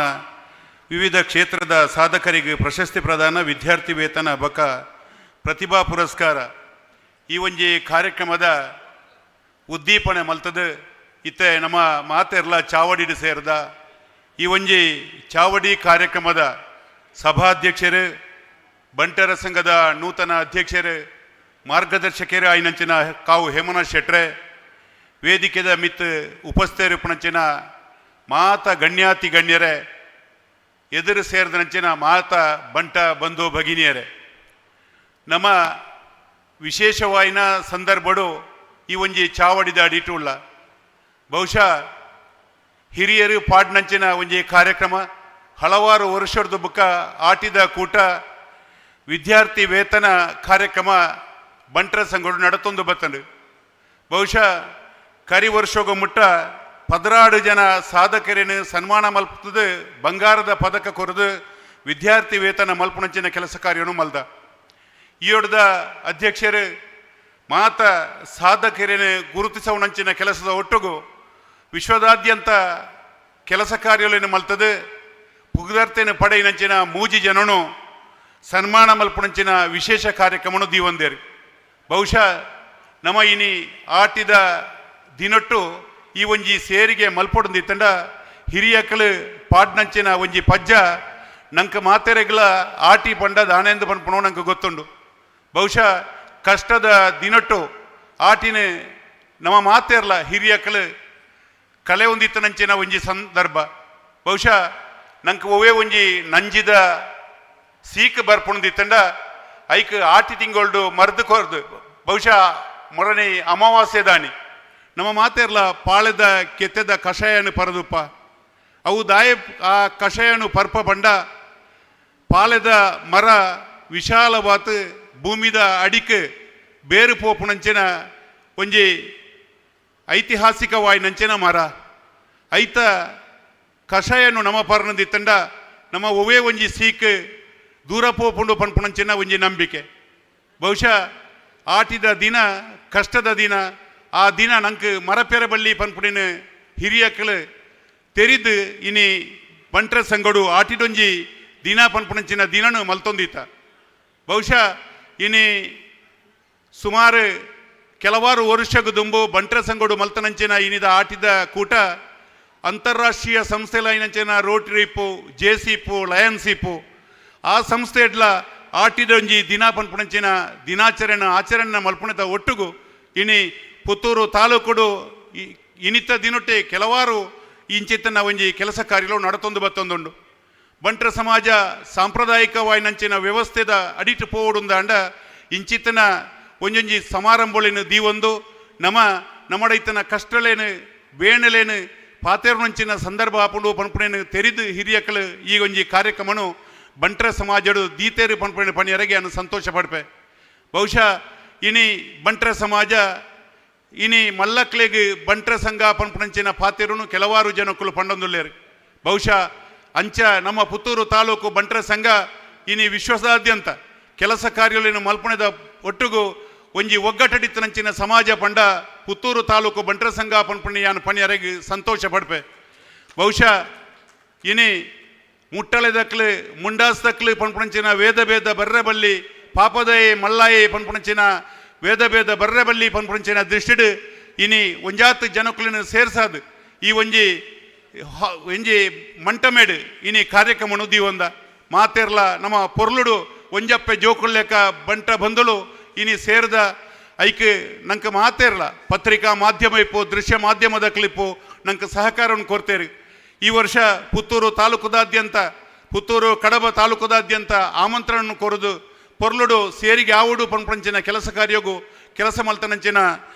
ವಿವಿಧ ಕ್ಷೇತ್ರದ ಸಾಧಕರಿಗೆ ಪ್ರಶಸ್ತಿ ಪ್ರದಾನ, ವಿದ್ಯಾರ್ಥಿ ವೇತನ ಬಕ ಪ್ರತಿಭಾ ಪುರಸ್ಕಾರ ಈ ಒಂಜಿ ಕಾರ್ಯಕ್ರಮದ ಉದ್ದೀಪನೆ ಮಲ್ತದ ಇತ್ತೆ ನಮ್ಮ ಮಾತೆರ್ಲ ಚಾವಡಿಡು ಸೇರ್ದ ಈ ಒಂಜಿ ಚಾವಡಿ ಕಾರ್ಯಕ್ರಮದ ಸಭಾಧ್ಯಕ್ಷರು, ಬಂಟರ ಸಂಘದ ನೂತನ ಅಧ್ಯಕ್ಷರು, ಮಾರ್ಗದರ್ಶಕರು ಆಯಿನಂಚಿನ ಕಾವು ಹೇಮನಾಥ್ ಶೆಟ್ರೆ, ವೇದಿಕೆದ ಮಿತ್ ಉಪಸ್ಥಿತರಿಪ್ಪುನಂಚಿನ ಮಾತ ಗಣ್ಯಾತಿ ಗಣ್ಯರೇ, ಎದುರು ಸೇರಿದನಂಚಿನ ಮಾತ ಬಂಟ ಬಂಧು ಭಗಿನಿಯರೇ, ನಮ್ಮ ವಿಶೇಷವಾಯಿನ ಸಂದರ್ಭಡು ಈ ಒಂಜಿ ಚಾವಡಿದ ಅಡಿಟುಳ್ಳ ಬಹುಶಃ ಹಿರಿಯರು ಪಾಡ್ನಂಚಿನ ಒಂಜಿ ಕಾರ್ಯಕ್ರಮ ಹಲವಾರು ವರ್ಷದ ಬುಕ್ಕ ಆಟಿದ ಕೂಟ ವಿದ್ಯಾರ್ಥಿ ವೇತನ ಕಾರ್ಯಕ್ರಮ ಬಂಟರ ಸಂಘಡು ನಡತೊಂದು ಬತ್ತಂಡು. ಬಹುಶಃ ಕರಿ ವರ್ಷಗ ಮುಟ್ಟ 16 ಜನ ಸಾಧಕರೇನು ಸನ್ಮಾನ ಮಲ್ಪುತ್ತದೆ, ಬಂಗಾರದ ಪದಕ ಕೊರೆದು ವಿದ್ಯಾರ್ಥಿ ವೇತನ ಮಲ್ಪುನಂಚಿನ ಕೆಲಸ ಕಾರ್ಯನು ಮಲ್ದ. ಈ ಒಡ್ದ ಅಧ್ಯಕ್ಷರು ಮಾತ ಸಾಧಕರೇನು ಗುರುತಿಸವನಂಚಿನ ಕೆಲಸದ ಒಟ್ಟುಗು ವಿಶ್ವದಾದ್ಯಂತ ಕೆಲಸ ಕಾರ್ಯಗಳನ್ನು ಮಲ್ತದೆ ಪುಗದರ್ತೇನೆ ಪಡೆಯಿನಂಚಿನ ಮೂಜಿ ಜನನು ಸನ್ಮಾನ ಮಲ್ಪುನಂಚಿನ ವಿಶೇಷ ಕಾರ್ಯಕ್ರಮನು ದೀವಂದೇರು. ಬಹುಶಃ ನಮ ಇನಿ ಆಟಿದ ದಿನೊಟ್ಟು ಈ ಒಂಜಿ ಸೇರಿಗೆ ಮಲ್ಪೊಡು ತಂಡ ಹಿರಿಯಕಲು ಪಾಡ್ನಂಚಿನ ಒಂಜಿ ಪಜ್ಜ ನಂಕ ಮಾತೆರೆಗ್ಲ ಆಟಿ ಪಂಡ ದಾನೆಂದು ಪನ್ಪುಣೋ ನಂಗೆ ಗೊತ್ತುಂಡು. ಬಹುಶಃ ಕಷ್ಟದ ದಿನೊಟ್ಟು ಆಟಿನ ನಮ್ಮ ಮಾತೆರ್ಲ ಹಿರಿಯಕಲು ಕಲೆ ಹೊಂದಿತ್ತನಂಚಿನ ಒಂಜಿ ಸಂದರ್ಭ. ಬಹುಶಃ ನಂಗೆ ಒವೇ ಒಂಜಿ ನಂಜಿದ ಸೀಕ್ ಬರ್ಪುಣದಿತ್ತಂಡ ಐಕ್ ಆಟಿ ತಿಂಗೊಳ್ಡು ಮರ್ದು ಕೊರ್ದು, ಬಹುಶಃ ಮೊರನೆ ಅಮಾವಾಸ್ಯೆ ದಾನಿ ನಮ್ಮ ಮಾತೆರ್ಲ ಪಾಳೆದ ಕೆತ್ತೆದ ಕಷಾಯನು ಪರದುಪ್ಪ. ಅವು ದಾಯ ಆ ಕಷಾಯನು ಪರ್ಪ ಬಂಡ ಪಾಲೆದ ಮರ ವಿಶಾಲವಾತ್ ಭೂಮಿದ ಅಡಿಕ್ ಬೇರು ಪೋಪುನಂಚಿನ ಒಂಜಿ ಐತಿಹಾಸಿಕವಾಯಿನಂಚಿನ ಮರ. ಐತ ಕಷಾಯನು ನಮ ಪರ್ನದಿತ್ತಂಡ ನಮ್ಮ ಒವೇ ಒಂಜಿ ಸೀಕ್ ದೂರ ಪೋಪುಂಡು ಪನ್ಪುನಂಚಿನ ಒಂಜಿ ನಂಬಿಕೆ. ಬಹುಶಃ ಆಟಿದ ದಿನ ಕಷ್ಟದ ದಿನ, ಆ ದಿನ ನಂಗೆ ಮರಪೆರಬಳ್ಳಿ ಪನ್ಪುಡಿನ ಹಿರಿಯಕ್ಕಳು ತೆರಿದು ಇನಿ ಬಂಟ್ರ ಸಂಗಡು ಆಟಿಡೊಂಜಿ ದಿನ ಪನ್ಪುನಂಚಿನ ದಿನನು ಮಲ್ತೊಂದಿತ್ತ. ಬಹುಶಃ ಇನಿ ಸುಮಾರು ಕೆಲವಾರು ವರ್ಷಗ ದುಂಬು ಬಂಟ್ರ ಸಂಗಡು ಮಲ್ತನಂಚಿನ ಇನಿದ ಆಟಿದ ಕೂಟ ಅಂತಾರಾಷ್ಟ್ರೀಯ ಸಂಸ್ಥೆಲೈನಂಚಿನ ರೋಟರಿ ಇಪ್ಪು, ಜೆ ಸಿ ಇಪ್ಪು, ಲಯನ್ಸ್ ಇಪ್ಪು, ಆ ಸಂಸ್ಥೆ ಎಡ್ಲ ಆಟಿದೊಂಜಿ ದಿನ ಪನ್ಪುನಂಚಿನ ದಿನಾಚರಣೆ ಆಚರಣೆ ಮಲ್ಪುಣದ ಒಟ್ಟುಗು ಇನಿ ಪುತ್ತೂರು ತಾಲೂಕುಡು ಇನಿತ ದಿನೊಟ್ಟೆ ಕೆಲವಾರು ಇಂಚಿತ್ತನ ಒಂಜಿ ಕೆಲಸ ಕಾರ್ಯಗಳು ನಡತೊಂದು ಬತ್ತೊಂದುಂಡು. ಬಂಟ್ರ ಸಮಾಜ ಸಾಂಪ್ರದಾಯಿಕವಾಯಿನಂಚಿನ ವ್ಯವಸ್ಥೆದ ಅಡಿಟ್ ಪೋವುಡುಂದಾಂಡ ಇಂಚಿತ್ತನ ಒಂಜೊಂಜಿ ಸಮಾರಂಭೊಳಿನ ದೀವೊಂದು ನಮ ನಮಡೈತನ ಕಷ್ಟಲೇನು ಬೇಣಲೇನು ಪಾತೇರುನಂಚಿನ ಸಂದರ್ಭ ಆಪುಂಡು ಪನ್ಪುಣೇನು ತೆರಿದು ಹಿರಿಯಕಲು ಈ ಒಂಜಿ ಕಾರ್ಯಕ್ರಮನು ಬಂಟ್ರ ಸಮಾಜಡು ದೀತೇರು ಪನ್ಪುಣೆ ಪಣಿಯರೆಗೆ ಅನ್ನು ಸಂತೋಷ ಪಡ್ಪೆ. ಬಹುಶಃ ಇನಿ ಬಂಟ್ರ ಸಮಾಜ ಇನಿ ಮಲ್ಲಕ್ಲೆಗ್ ಬಂಟ್ರ ಸಂಘ ಪನ್ಪುಣಂಚಿನ ಪಾತೆರುನು ಕೆಲವಾರು ಜನಕ್ಕಲು ಪಂಡೊಂದುಲ್ಲೇರು. ಬಹುಶಃ ಅಂಚ ನಮ್ಮ ಪುತ್ತೂರು ತಾಲೂಕು ಬಂಟ್ರ ಸಂಘ ಇನಿ ವಿಶ್ವದಾದ್ಯಂತ ಕೆಲಸ ಕಾರ್ಯಗಳನ್ನು ಮಲ್ಪುಣದ ಒಟ್ಟುಗು ಒಂಜಿ ಒಗ್ಗಟ್ಟಡಿತ್ತನಂಚಿನ ಸಮಾಜ ಪಂಡ ಪುತ್ತೂರು ತಾಲೂಕು ಬಂಟ್ರ ಸಂಘ ಪನ್ಪುಣಿಯಾನ್ ಪಣಿಯರೆಗ್ ಸಂತೋಷ ಪಡ್ಪೆ. ಬಹುಶಃ ಇನಿ ಮುಟ್ಟಳೆದಕ್ಲು ಮುಂಡಾಸ್ದಕ್ಲು ಪನ್ಪುಣಂಚಿನ ವೇದ ಭೇದ ಬರ್ರೆಬಲ್ಲಿ ಪಾಪದಯೆ ಮಲ್ಲಾಯೆ ಪನ್ಪುಣಂಚಿನ ವೇದ ಭೇದ ಬರ್ರೆಬಲ್ಲಿ ಪನ್ಪುಣಂಚಿನ ದೃಷ್ಟಿಡ್ ಇನಿ ಒಂಜಾತ್ ಜನಕುಲಿನ ಸೇರ್ಸಾದ್ ಈ ಒಂಜಿ ಒಂಜಿ ಮಂಟಮೇಡು ಇನಿ ಕಾರ್ಯಕ್ರಮನು ದೀವೊಂದ ಮಾತೆರ್ಲ ನಮ್ಮ ಪೊರ್ಲುಡು ಒಂಜಪ್ಪೆ ಜೋಕುಲ್ಲೆಕ್ಕ ಬಂಟ ಬಂದಳು ಇನಿ ಸೇರ್ದ ಐಕ್ ನಂಕ ಮಾತೇರ್ಲ ಪತ್ರಿಕಾ ಮಾಧ್ಯಮ ಇಪ್ಪು, ದೃಶ್ಯ ಮಾಧ್ಯಮದ ಕ್ಲಿಪ್ಪು ನಂಗೆ ಸಹಕಾರವನ್ನು ಕೊಡ್ತೇರಿ. ಈ ವರ್ಷ ಪುತ್ತೂರು ತಾಲೂಕುದಾದ್ಯಂತ, ಪುತ್ತೂರು ಕಡಬ ತಾಲೂಕುದಾದ್ಯಂತ ಆಮಂತ್ರಣ ಕೊರದು ಪೊರ್ಲುಡು ಸೇರಿಗೆ ಆವುಡು ಪನ್ಪಂಚಿನ ಕೆಲಸ ಕಾರ್ಯಗೂ ಕೆಲಸ ಮಲ್ತನಂಚಿನ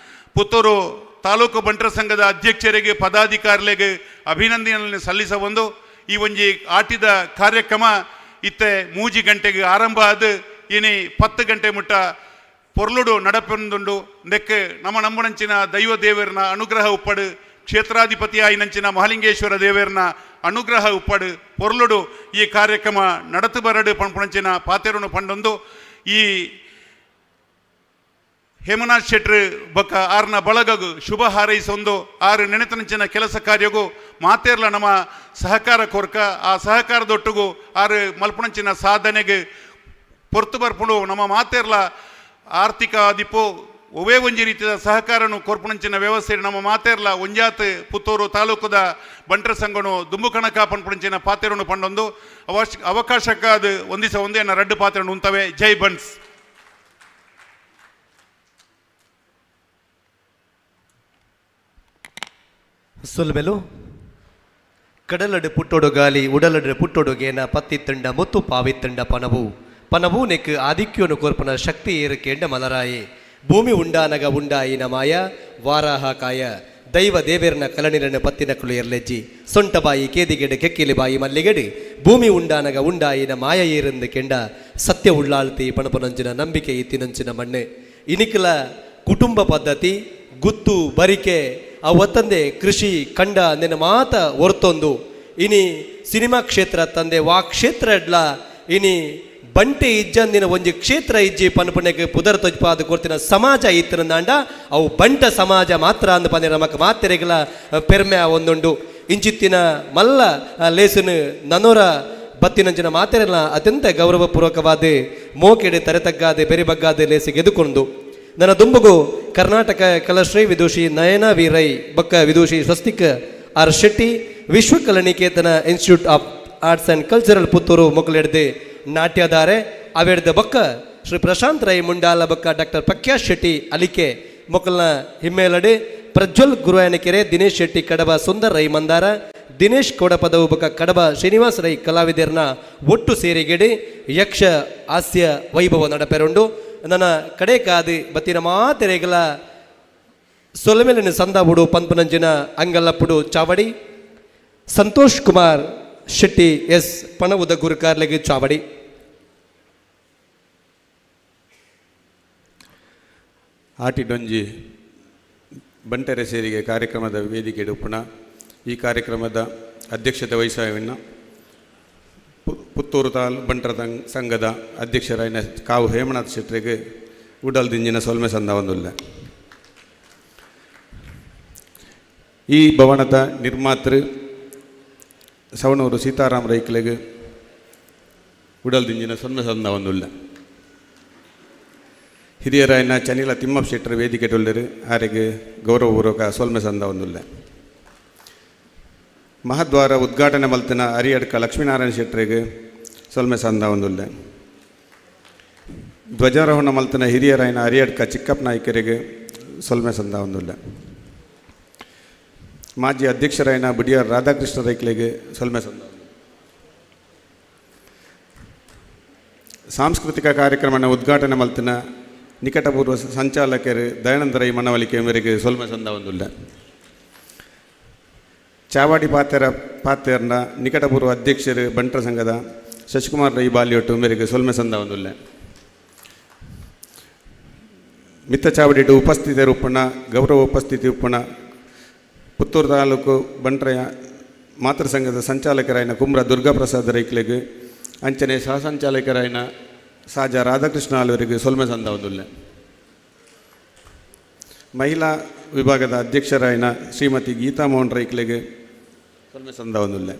ಪುತ್ತೂರು ತಾಲೂಕು ಬಂಟರ ಸಂಘದ ಅಧ್ಯಕ್ಷರಿಗೆ ಪದಾಧಿಕಾರಿಗಳಿಗೆ ಅಭಿನಂದನೆಗಳನ್ನು ಸಲ್ಲಿಸ ಒಂದು ಈ ಒಂಜಿ ಆಟಿದ ಕಾರ್ಯಕ್ರಮ ಇತ್ತೆ 3 ಗಂಟೆಗೆ ಆರಂಭ ಆದ ಇನಿ 10 ಗಂಟೆ ಮುಟ್ಟ ಪೊರ್ಲುಡು ನಡಪೊಂದುಂಡು. ನೆಕ್ ನಮ್ಮ ನಂಬುನಂಚಿನ ದೈವ ದೇವರನ ಅನುಗ್ರಹ ಉಪ್ಪಡು, ಕ್ಷೇತ್ರಾಧಿಪತಿ ಆಯಿನಂಚಿನ ಮಹಾಲಿಂಗೇಶ್ವರ ದೇವರನ ಅನುಗ್ರಹ ಉಪ್ಪಡು, ಪೊರ್ಲುಡು ಈ ಕಾರ್ಯಕ್ರಮ ನಡತು ಬರಡು ಪಂಪುಣಂಚಿನ ಪಾತೆರುನು ಪಂಡೊಂದು ಈ ಹೇಮನಾಥ್ ಶೆಟ್ರು ಬೊಕ್ಕ ಆರ್ನ ಬಳಗಗು ಶುಭ ಹಾರೈಸೊಂದು ಆರು ನೆನೆತನಂಚಿನ ಕೆಲಸ ಕಾರ್ಯಗೂ ಮಾತೇರ್ಲ ನಮ್ಮ ಸಹಕಾರ ಕೊರ್ಕ ಆ ಸಹಕಾರದೊಟ್ಟುಗು ಆರು ಮಲ್ಪುಣಂಚಿನ ಸಾಧನೆಗೆ ಪೊರ್ತು ಬರ್ಪುಂಡು. ನಮ್ಮ ಮಾತೇರ್ಲ ಆರ್ಥಿಕ ದಿಪ್ಪು ಒವೇ ಒಂಜಿ ರೀತಿಯ ಸಹಕಾರನು ಕೊರ್ಪುಣಂಚಿನ ವ್ಯವಸ್ಥೆ ನಮ್ಮ ಮಾತೇರ್ಲ ಒಂಜಾತ್ ಪುತ್ತೂರು ತಾಲೂಕುದ ಬಂಟ್ರ ಸಂಘನು ದುಂಬು ಕಣಕ ಪನ್ಪುಣಂಚಿನ ಪಾತೆರುನು ಪಂಡೊಂದು ಅವಕಾಶಕ್ಕಾದ ಒಂದಿಸ ಒಂದೇ ರಡ್ಡು ಪಾತ್ರೆನು ಉಂತವೆ. ಜೈ ಬನ್ಸ್. ಸುಲ್ಬೆಲು ಕಡಲಡು ಪುಟ್ಟೊಡು ಗಾಲಿ ಉಡಲಡು ಪುಟ್ಟೊಡು ಗೇನ ಪತ್ತಿ ತಂಡ ಮುತ್ತು ಪಾವಿತ್ತಂಡ ಪನವು ಪನವು ನೆಕ್ ಆಧಿಕ್ಯೋನು ಕೋರ್ಪನ ಶಕ್ತಿ ಏರುಕೇಂಡ ಮಲರಾಯಿ ಭೂಮಿ ಉಂಡಾನಗ ಉಂಡಾಯಿನ ಮಾಯ ವಾರಾಹ ಕಾಯ ದೈವ ದೇವೇರ್ನ ಕಲನಿರನ ಪತ್ತಿನಕುಲು ಎರ್ಲೆಜ್ಜಿ ಸೊಂಟಬಾಯಿ ಕೇದಿಗೆಡು ಕೆಕ್ಕಿಲಿ ಬಾಯಿ ಮಲ್ಲಿಗೆಡು ಭೂಮಿ ಉಂಡಾನಗ ಉಂಡಾಯಿನ ಮಾಯ ಏರಂದು ಕೆಂಡ ಸತ್ಯ ಉಳ್ಳಾಳ್ತಿ ಪಣಪನಂಚಿನ ನಂಬಿಕೆ ಇತ್ತಿನಂಚಿನ ಮಣ್ಣೆ. ಇನಿಕಲ ಕುಟುಂಬ ಪದ್ಧತಿ ಗುತ್ತು ಬರಿಕೆ ಆ ಒತ್ತಂದೆ ಕೃಷಿ ಕಂಡ ನಿನ್ನ ಮಾತ ಹೊರತೊಂದು ಇನಿ ಸಿನಿಮಾ ಕ್ಷೇತ್ರ ತಂದೆ ವಾ ಕ್ಷೇತ್ರ ಎಡ್ಲ ಇನಿ ಬಂಟೆ ಇಜ್ಜಂದಿನ ಒಂಜಿ ಕ್ಷೇತ್ರ ಇಜ್ಜಿ ಪನ್ಪುಣೆಗೆ ಪುದರ್ ತೊಜ್ಪಾದ ಕೊರ್ತಿನ ಸಮಾಜ ಇತ್ತಿನಂದಾಂಡ ಅವು ಬಂಟ ಸಮಾಜ ಮಾತ್ರ ಅಂದ್ ಪಂದಿನ ನಮಕ್ ಮಾತೆರೆಗ್ಲ ಪೆರ್ಮೆ ಒಂದುಂಡು. ಇಂಚಿತ್ತಿನ ಮಲ್ಲ ಲೇಸುನು ನನೋರ ಬತ್ತಿನಂಚಿನ ಮಾತೆರೆಲ್ಲ ಅತ್ಯಂತ ಗೌರವಪೂರ್ವಕವಾದ ಮೋಕೆಡೆ ತರೆತಗ್ಗಾದೆ ಬೆರಿಬಗ್ಗಾದೆ ಲೇಸಿಗೆ ಎದುಕೊಂಡು ನನ್ನ ದುಂಬುಗು ಕರ್ನಾಟಕ ಕಲಶ್ರೀ ವಿದೂಷಿ ನಯನ ವಿ ರೈ ಬೊಕ್ಕ ವಿದೂಷಿ Swastik R Shetty Vishwakalaniketana institute of arts and cultural Puttur ಮೊಕಲೆಡ್ದೆ ನಾಟ್ಯದಾರೆ ಅವೆಡ್ದ ಬೊಕ್ಕ ಶ್ರೀ ಪ್ರಶಾಂತ್ ರೈ ಮುಂಡಾಲ ಬೊಕ್ಕ ಡಾಕ್ಟರ್ ಪ್ರಖ್ಯಾತ್ ಶೆಟ್ಟಿ ಅಲಿಕೆ ಮೊಕಲ್ನ ಹಿಮ್ಮೇಲಡೆ ಪ್ರಜ್ವಲ್ ಗುರುವಾಯನಕೆರೆ ದಿನೇಶ್ ಶೆಟ್ಟಿ ಕಡಬ ಸುಂದರ್ ರೈ ಮಂದಾರ ದಿನೇಶ್ ಕೋಡಪದವು ಬೊಕ್ಕ ಕಡಬ ಶ್ರೀನಿವಾಸ ರೈ ಕಲಾವಿದರ್ನ ಒಟ್ಟು ಸೇರಿಗೆಡೆ ಯಕ್ಷ ಹಾಸ್ಯ ವೈಭವ ನಡಪೆರುಂಡು. ನನ್ನ ಕಡೆ ಕಾದು ಬತ್ತಿನ ಮಾತೆರೆಗಲ ಸೊಲಮೆಲಿನ ಸಂದಾಬುಡು ಪಂಪನಂಜಿನ ಅಂಗಲ್ಲಪ್ಪುಡು ಚಾವಡಿ ಸಂತೋಷ್ ಕುಮಾರ್ ಶೆಟ್ಟಿ ಎಸ್ ಪಣವುದ ಗುರುಕಾರ್ಲೆಗೆ ಚಾವಡಿ. ಆಟಿಡೊಂಜಿ ಬಂಟೆರೆ ಸೇರಿಗೆ ಕಾರ್ಯಕ್ರಮದ ವೇದಿಕೆ ಉಪ್ಪುನ ಈ ಕಾರ್ಯಕ್ರಮದ ಅಧ್ಯಕ್ಷತೆ ವಹಿಸಾವಿನ ಪುತ್ತೂರು ತಾಲ್ ಬಂಟರ ಸಂಘದ ಅಧ್ಯಕ್ಷರಾಯಿನ ಕಾವು ಹೇಮನಾಥ್ ಶೆಟ್ಟರಿಗೆ ಉಡಲ್ ದಿಂಜಿನ ಸೊಲ್ಮೆ ಸಂದ ಒಂದುಲ್ಲ. ಈ ಭವನದ ನಿರ್ಮಾತೃ ಸವಣೂರು ಸೀತಾರಾಮ ರೈಕ್ಲೆಗ್ ಉಡಲ್ ದಿಂಜಿನ ಸೊಲ್ಮೆ ಸಂದ ಒಂದುಲ್ಲ. ಹಿರಿಯರಾಯನ ಚನಿಲ ತಿಮ್ಮಪ್ಪ ಶೆಟ್ಟರ್ ವೇದಿಕೆ ಟೊಲ್ಲೆರು ಆರೆಗೆ ಗೌರವಪೂರ್ವಕ ಸೊಲ್ಮೆ ಸಂದ ಒಂದುಲ್ಲ. ಮಹದ್ವಾರ ಉದ್ಘಾಟನೆ ಮಲ್ತಿನ ಅರಿಯಡ್ಕ ಲಕ್ಷ್ಮೀನಾರಾಯಣ ಶೆಟ್ಟರಿಗೆ ಸೊಲ್ಮೆ ಸಂದ ಒಂದುಲ್ಲ. ಧ್ವಜಾರೋಹಣ ಮಲ್ತಿನ ಹಿರಿಯರಾಯನ ಅರಿಯಡ್ಕ ಚಿಕ್ಕಪ್ಪ ನಾಯ್ಕರಿಗೆ ಸೊಲ್ಮೆ ಸಂದ ಒಂದುಲ್ಲ. ಮಾಜಿ ಅಧ್ಯಕ್ಷರಾಯನ ಬುಡಿಯಾರ್ ರಾಧಾಕೃಷ್ಣ ರೈಕ್ಲೆಗೆ ಸೊಲ್ಮೆ ಸಂದ. ಸಾಂಸ್ಕೃತಿಕ ಕಾರ್ಯಕ್ರಮನ ಉದ್ಘಾಟನೆ ಮಲ್ತಿನ ನಿಕಟಪೂರ್ವ ಸಂಚಾಲಕರು ದಯಾನಂದ ರೈ ಮನವಲಿಕೆ ಮೇರೆಗೆ ಸೊಲ್ಮೆ ಸಂದ ಒಂದುಲ್ಲ. ಚಾವಾಡಿ ಪಾತೆರ್ನ ನಿಕಟಪೂರ್ವ ಅಧ್ಯಕ್ಷರು ಬಂಟರ ಸಂಘದ ಶಶಿಕುಮಾರ್ ರೈ ಬಾಲಿಯೊಟ್ಟು ಮೇರೆಗೆ ಸೊಲ್ಮೆ ಸಂದ ಒಂದುಲ್ಲ. ಮಿತ್ತ ಚಾವಡಿಟು ಉಪಸ್ಥಿತರು ಉಪ್ಪಣ ಗೌರವ ಉಪಸ್ಥಿತಿ ಉಪ್ಪಣ ಪುತ್ತೂರು ತಾಲೂಕು ಬಂಟ್ರಯ ಮಾತೃ ಸಂಘದ ಸಂಚಾಲಕರಾಯನ ಕುಮ್ರ ದುರ್ಗಾಪ್ರಸಾದ್ ರೈಕ್ಲೆಗ್ ಅಂಚನೆ ಸಹ ಸಂಚಾಲಕರಾಯನ ಸಾಜ ರಾಧಾಕೃಷ್ಣ ಆಲ್ವರಿಗೆ ಸೊಲ್ಮೆ ಸಂದ ಒಂದುಲ್ಲ. ಮಹಿಳಾ ವಿಭಾಗದ ಅಧ್ಯಕ್ಷರಾಯನ ಶ್ರೀಮತಿ ಗೀತಾ ಮೋಹನ್ ರೈಕ್ಲೆಗ್ ಸೊಲ್ಮೆ ಸಂದ ಒಂದುಲ್ಲ.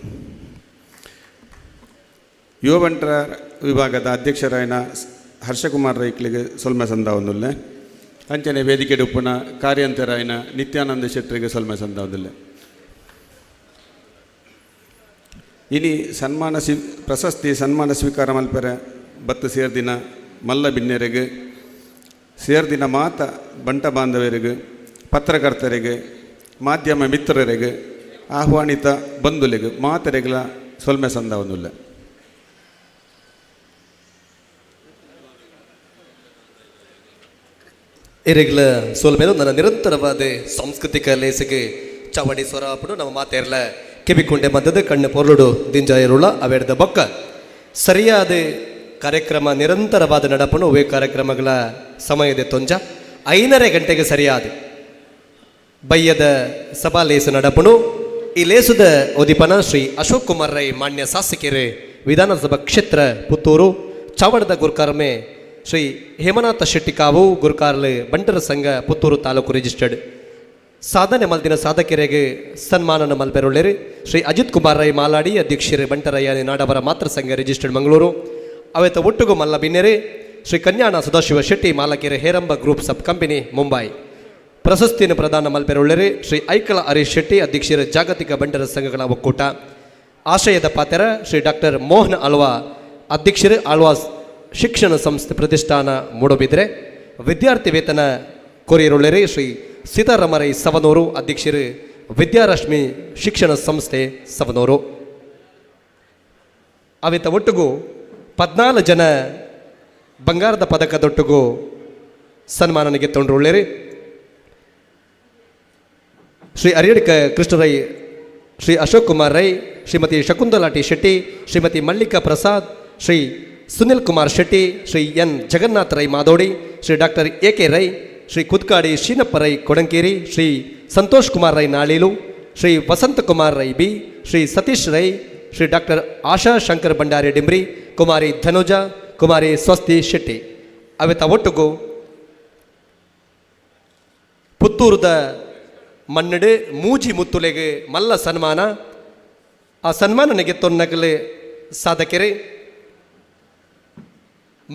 ಯುವ ಬಂಟರ ವಿಭಾಗದ ಅಧ್ಯಕ್ಷರಾಯನ ಹರ್ಷಕುಮಾರ್ ರೈಕ್ಲೆಗ್ ಸೊಲ್ಮೆ ಸಂದ ಒಂದುಲ್ಲ. ಅಂಚನೆ ವೇದಿಕೆ ಉಪ್ಪುನ ಕಾರ್ಯಂತರಾಯನ ನಿತ್ಯಾನಂದ ಶೆಟ್ಟರಿಗೆ ಸೊಲ್ಮೆ ಸಂದ ಒಂದುಲ್ಲ. ಇನಿ ಸನ್ಮಾನ ಪ್ರಶಸ್ತಿ ಸನ್ಮಾನ ಸ್ವೀಕಾರ ಮಲ್ಪೆರೆ ಬತ್ತು ಸೇರ್ದಿನ ಮಲ್ಲ ಬಿನ್ನೆರೆಗೆ ಸೇರ್ದಿನ ಮಾತ ಬಂಟ ಬಾಂಧವರಿಗೆ ಪತ್ರಕರ್ತರಿಗೆ ಮಾಧ್ಯಮ ಮಿತ್ರರಿಗೆ ಆಹ್ವಾನಿತ ಬಂಧುಲೆಗ್ ಮಾತರೆಗ್ಲ ಸೊಲ್ಮೆ ಸಂದ ಒಂದುಲ್ಲ. ಎರೆಗ್ಲ ಸೋಲ್ಮೇಲು ನನ್ನ ನಿರಂತರವಾದ ಸಾಂಸ್ಕೃತಿಕ ಲೇಸಿಗೆ ಚಾವಡಿ ಸ್ವರಾಪುಡು ನಮ್ಮ ಮಾತೇರ್ಲ ಕೆಬಿಕೊಂಡೆ ಮದ್ದದ ಕಣ್ಣು ಪೊರ್ಲುಡು ದಿಂಜಾಯರುಳ ಅವೆಡ್ದ ಬೊಕ್ಕ ಸರಿಯಾದ ಕಾರ್ಯಕ್ರಮ ನಿರಂತರವಾದ ನಡಪನು ಅವೇ ಕಾರ್ಯಕ್ರಮಗಳ ಸಮಯದ ತೊಂಜ 5:30 ಗಂಟೆಗೆ ಸರಿಯಾದ ಬಯ್ಯದ ಸಭಾ ಲೇಸು ನಡಪನು. ಈ ಲೇಸುದ ಉದಿಪನ ಶ್ರೀ ಅಶೋಕ್ ಕುಮಾರ್ ರೈ ಮಾನ್ಯ ಶಾಸಕರು ವಿಧಾನಸಭಾ ಕ್ಷೇತ್ರ ಪುತ್ತೂರು ಚಾವಡದ ಗುರುಕಾರ್ಮೆ ಶ್ರೀ ಹೇಮನಾಥ ಶೆಟ್ಟಿ ಕಾವು ಗುರುಕಾರ್ಲೆ ಬಂಟರ ಸಂಘ ಪುತ್ತೂರು ತಾಲೂಕು ರಿಜಿಸ್ಟರ್ಡ್ ಸಾಧನೆ ಮಲ್ದಿನ ಸಾಧಕರಿಗೆ ಸನ್ಮಾನನ ಮಲ್ಪೆರುಳ್ಳೇರಿ ಶ್ರೀ ಅಜಿತ್ ಕುಮಾರ್ ರೈ ಮಾಲಾಡಿ ಅಧ್ಯಕ್ಷರು ಬಂಟರಯ್ಯ ನಾಡವರ ಮಾತೃ ಸಂಘ ರಿಜಿಸ್ಟರ್ಡ್ ಮಂಗಳೂರು ಅವೆತ ಒಟ್ಟುಗು ಮಲ್ಲ ಬಿನ್ನೆರೆ Shri Kanyana Sadashiva Shetty ಮಾಲಕಿರೆ Heramba group sub company Mumbai ಪ್ರಶಸ್ತಿಯನ್ನು ಪ್ರದಾನ ಮಲ್ಪೆರುಳ್ಳೇರಿ ಶ್ರೀ ಐಕಳ ಹರೀಶ್ ಶೆಟ್ಟಿ ಅಧ್ಯಕ್ಷರ ಜಾಗತಿಕ ಬಂಟರ ಸಂಘಗಳ ಒಕ್ಕೂಟ ಆಶಯದ ಪಾತ್ರ ಶ್ರೀ ಡಾಕ್ಟರ್ ಮೋಹನ್ ಆಳ್ವಾ ಅಧ್ಯಕ್ಷರು ಆಳ್ವಾಸ್ ಶಿಕ್ಷಣ ಸಂಸ್ಥೆ ಪ್ರತಿಷ್ಠಾನ ಮೂಡಬಿದ್ರೆ ವಿದ್ಯಾರ್ಥಿ ವೇತನ ಕೊರಿಯರುಳ್ಳೇರಿ ಶ್ರೀ ಸೀತಾರಾಮರೈ ಸವನೂರು ಅಧ್ಯಕ್ಷರು ವಿದ್ಯಾರಶ್ಮಿ ಶಿಕ್ಷಣ ಸಂಸ್ಥೆ ಸವನೂರು. ಅವಿತ ಒಟ್ಟುಗು 14 ಜನ ಬಂಗಾರದ ಪದಕದೊಟ್ಟುಗು ಸನ್ಮಾನನಿಗೆ ತೊಂಡ್ರುಳ್ಳೇರಿ ಶ್ರೀ ಅರಿಯಡ್ಕ ಕೃಷ್ಣರೈ ಶ್ರೀ ಅಶೋಕ್ ಕುಮಾರ್ ರೈ ಶ್ರೀಮತಿ ಶಕುಂತಲಾ ಟಿ ಶೆಟ್ಟಿ ಶ್ರೀಮತಿ Mallika Prasad Shri Sunil Kumar Shetty Shri N Jagannath Rai Madodi Shri doctor A K Rai Shri Kudkadi Sheenappa Rai Kodankeri Shri Santosh Kumar Rai Nalilu Shri Vasantha Kumar Rai B Shri Satish Rai Shri doctor Asha Shankar Bhandari Dimri Kumari Dhanuja ಕುಮಾರಿ ಸ್ವಸ್ತಿ ಶೆಟ್ಟಿ. ಅವೆತ ಒಟ್ಟುಗು ಪುತ್ತೂರುದ ಮಣ್ಣಡು ಮೂಜಿ ಮುತ್ತುಲೆಗ್ ಮಲ್ಲ ಸನ್ಮಾನ. ಆ ಸನ್ಮಾನನಿಗೆ ತೊನ್ನಗಲೆ ಸಾಧಕರೆ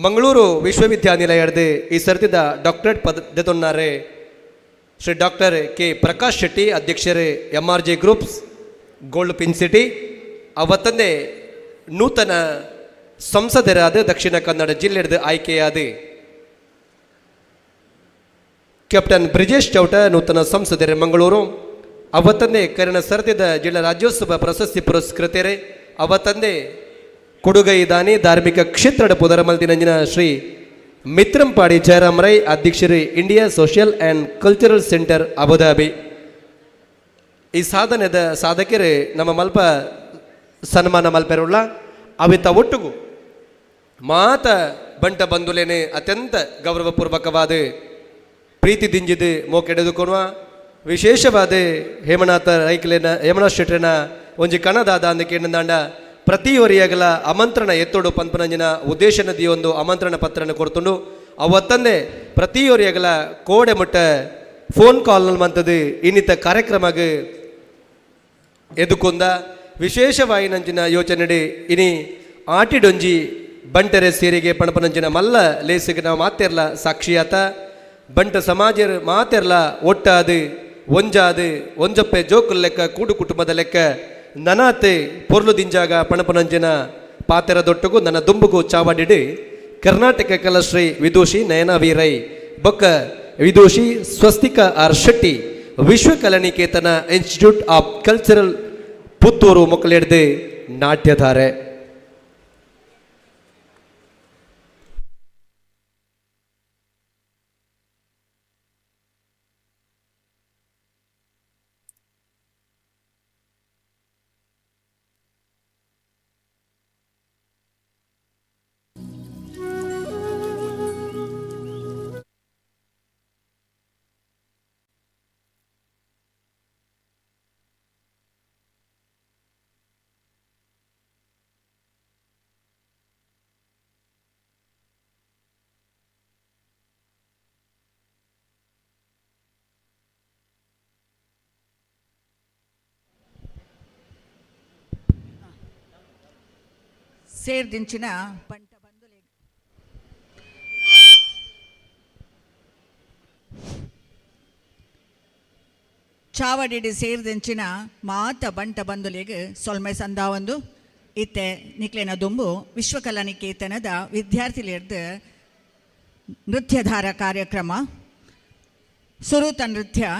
ಮಂಗಳೂರು ವಿಶ್ವವಿದ್ಯಾನಿಲಯದ ಈ ಸರ್ತಿದ doctorate ಪದ ದೆತೊನ್ನಾರೆ Shri doctor K Prakash Shetty, ಅಧ್ಯಕ್ಷರೇ M R G groups, gold pin city. ಅವತ್ತನ್ನೇ ನೂತನ ಸಂಸದರಾದ ದಕ್ಷಿಣ ಕನ್ನಡ ಜಿಲ್ಲೆದ ಆಯ್ಕೆಯಾದ ಕ್ಯಾಪ್ಟನ್ ಬ್ರಿಜೇಶ್ ಚೌಟ, ನೂತನ ಸಂಸದರೆ ಮಂಗಳೂರು. ಅವತ್ತನ್ನೇ ಕರಿನ ಸರ್ತಿದ ಜಿಲ್ಲಾ ರಾಜ್ಯೋತ್ಸವ ಪ್ರಶಸ್ತಿ ಪುರಸ್ಕೃತರೆ. ಅವತ್ತಂದೇ ಕೊಡುಗೈ ದಾನಿ, ಧಾರ್ಮಿಕ ಕ್ಷೇತ್ರದ ಪುದರಮಲ್ದಿನಂಜಿನ ಶ್ರೀ ಮಿತ್ರಂಪಾಡಿ ಜಯರಾಮ್ ರೈ, ಅಧ್ಯಕ್ಷರು, India social and cultural centre, Abu Dhabi. ಈ ಸಾಧನೆದ ಸಾಧಕರೇ ನಮ್ಮ ಮಲ್ಪ ಸನ್ಮಾನ ಮಲ್ಪೆರುಳ್ಳ. ಅವಿತ ಒಟ್ಟುಗು ಮಾತ ಬಂಟ ಬಂಧುಲೇನೆ ಅತ್ಯಂತ ಗೌರವಪೂರ್ವಕವಾದ ಪ್ರೀತಿ ದಿಂಜಿದು ಮೋಕೆಡೆದುಕೊಡುವ. ವಿಶೇಷವಾದ ಹೇಮನಾಥ ರೈಕ್ಲೇನ, ಹೇಮನಾಥ್ ಶೆಟ್ರಿನ ಒಂಜಿ ಕಣದಾದ ಅಂದ ಕೇಂದ್ರ ಪ್ರತಿಯೊರಿಯಗಲ ಆಮಂತ್ರಣ ಎತ್ತೋಡು ಪನ್ಪನಂಜಿನ ಉದ್ದೇಶ ಒಂದು ಆಮಂತ್ರಣ ಪತ್ರನ ಕೊಡ್ತುಂಡು. ಅವತ್ತಂದೆ ಪ್ರತಿಯೊರಿಯಗಲ ಕೋಡೆ ಮುಟ್ಟ ಫೋನ್ ಕಾಲ್ ಮಂತದ್ದು ಇನ್ನಿತ ಕಾರ್ಯಕ್ರಮಗ್ ಎದುಕೊಂದ. ವಿಶೇಷವಾಯಿನಂಚಿನ ಯೋಚನೆ ಇನಿ ಆಟಿಡೊಂಜಿ ಬಂಟರೆ ಸೇರಿಗೆ ಪಣಪನಂಚಿನ ಮಲ್ಲ ಲೇಸಿಗೆ ನಾವು ಮಾತೆರ್ಲ ಸಾಕ್ಷಿಯಾತ. ಬಂಟ ಸಮಾಜ ಮಾತೆರ್ಲ ಒಟ್ಟಾದು ಒಂಜಾದು ಒಂಜಪ್ಪೆ ಜೋಕುಲ್ ಲೆಕ್ಕ, ಕೂಡು ಕುಟುಂಬದ ಲೆಕ್ಕ ನನಾತೆ ಪೊರ್ಲು ದಿಂಜಾಗ ಪಣಪನಂಜಿನ ಪಾತೆರ ದೊಟ್ಟುಗು ನನ್ನ ದುಂಬುಗು ಚಾವಡಿಡು ಕರ್ನಾಟಕ ಕಲಶ್ರೀ ವಿದೂಷಿ ನಯನ ವೀರೈ ಬೊಕ್ಕ ವಿದೂಷಿ Swastika R Shetty, Vishwakalaniketana institute of cultural Puttur ಮೊಕ್ಕಲೆಡ್ದು ನಾಟ್ಯಧಾರೆ. ಸೇರ್ದಿಂಚಿನ ಬಂಟ ಬಂಧುಲೆ ಚಾವಡಿಡಿ ಸೇರ್ದಿಂಚಿನ ಮಾತ ಬಂಟ ಬಂಧುಲೆಗ್ ಸೊಲ್ಮೆ ಸಂದಾವೊಂದು. ಇತ್ತೆ ನಿಕ್ಲೆನ ದುಂಬು ವಿಶ್ವಕಲಾನಿಕೇತನದ ವಿದ್ಯಾರ್ಥಿಲೆರ್ದ್ ನೃತ್ಯಧಾರ ಕಾರ್ಯಕ್ರಮ. ಸುರೂತ ನೃತ್ಯ.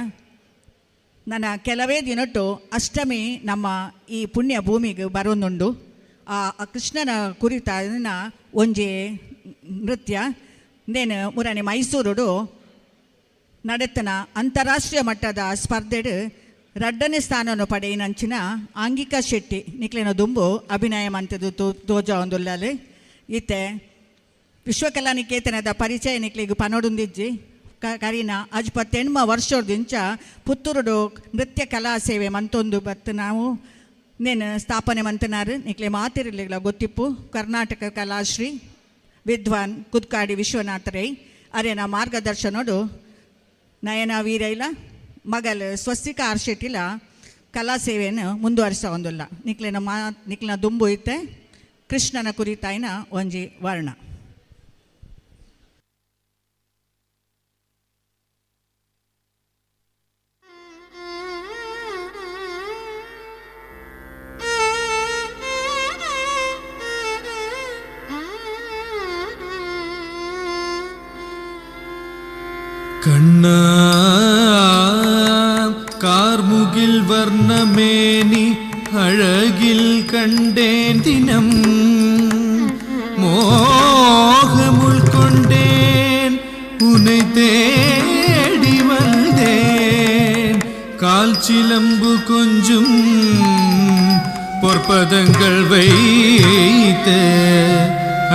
ನನ್ನ ಕೆಲವೇ ದಿನಟ್ಟು ಅಷ್ಟಮಿ ನಮ್ಮ ಈ ಪುಣ್ಯ ಭೂಮಿಗೆ ಬರೋನುಂಡು. ಆ ಕೃಷ್ಣನ ಕುರಿತಾದ ಒಂಜಿ ನೃತ್ಯ ನೇನು ಮುರನೆ ಮೈಸೂರುಡು ನಡೆತನ ಅಂತಾರಾಷ್ಟ್ರೀಯ ಮಟ್ಟದ ಸ್ಪರ್ಧೆಡು ರಡ್ಡನೇ ಸ್ಥಾನವನ್ನು ಪಡೆಯಿನಂಚಿನ ಆಂಗಿಕಾ ಶೆಟ್ಟಿ ನಿಕ್ಲೆನ ದುಂಬು ಅಭಿನಯ ಮಂತದ್ದು ತೋಜ ಒಂದುಲ್ಲಲ್ಲಿ. ಇತ್ತೆ ವಿಶ್ವಕಲಾನಿಕೇತನದ ಪರಿಚಯ ನಿಕ್ಲೆಗ್ ಪನೊಡುಂದಿಜ್ಜಿ. ಕರೀನ ಅಜ್ಪತ್ತೆಣ್ಮ ವರ್ಷೊಡ್ದಿಂಚ ಪುತ್ತೂರುಡು ನೃತ್ಯ ಕಲಾ ಸೇವೆ ಮಂತೊಂದು ಬತ್ತು ನಾವು ನೇನು ಸ್ಥಾಪನೆ ಮಂತನಾರು. ನಿಕ್ಲೆ ಮಾತಿರಲಿಲ್ಲ ಗೊತ್ತಿಪ್ಪು. ಕರ್ನಾಟಕ ಕಲಾಶ್ರೀ ವಿದ್ವಾನ್ ಕುದ್ಕಾಡಿ ವಿಶ್ವನಾಥ ರೈ ಅರೇನ ಮಾರ್ಗದರ್ಶನೋಡು ನಯನ ವೀರೈಲ ಮಗಲ್ ಸ್ವಸ್ತಿಕ ಆರ್ ಶೆಟ್ಟಿಲ ಕಲಾ ಸೇವೆಯನ್ನು ಮುಂದುವರಿಸ ಒಂದುಲ್ಲ. ನಿಕ್ಲೆನ ಮಾ ನಿಕ್ಲಿನ ದುಂಬು ಇತ್ತೆ ಕೃಷ್ಣನ ಕುರಿತಾಯಿನ ಒಂಜಿ ವರ್ಣ. கண்ணா கார்முகில் வர்ணமேனி அழகில் கண்டேன் தினம் மோகமுள் கொண்டேன் உன்னை தேடி வந்தேன் கால் சிலம்பு கொஞ்சும் பொற்பதங்கள் வைத்த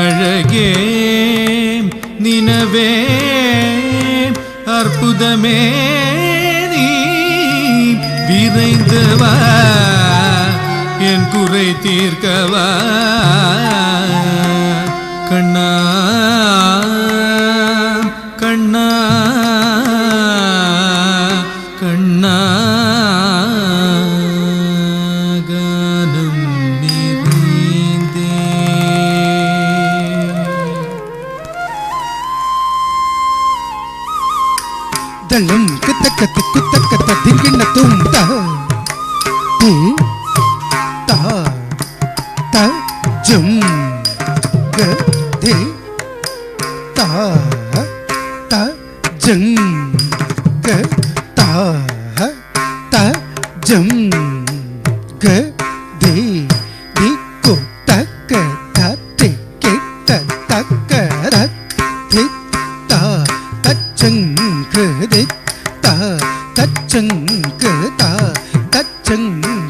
அழகே நினவே அற்புதமே நீ விரைந்து வா என் குறை தீர்க்கவா. கண்ணா கண்ணா கண்ணா கானம் நிறைந்தே. ದಳ್ಳಂ ಕಿತ್ತಕ್ಕ ತಿಕ್ಕುತ್ತಕ್ಕ ತಿಂಗಿಣ್ಣ ತುಂ ತ ತಿ ತ ತ ಜುಂ ಗ ಧಿ ತ ತ ಜಂ ಗ ತ ತ ಜಂ ಗ ಧಿ ಧಿ ಕು ತಕ್ಕ ತ ತಿ ಕಿಟ್ಟ ತಕ್ಕ ರ ಧಿ ತ ತ ಚಂ ಕ ಧಿ ತ ತ ಚಂ ಕ ತ ತ ಚಂ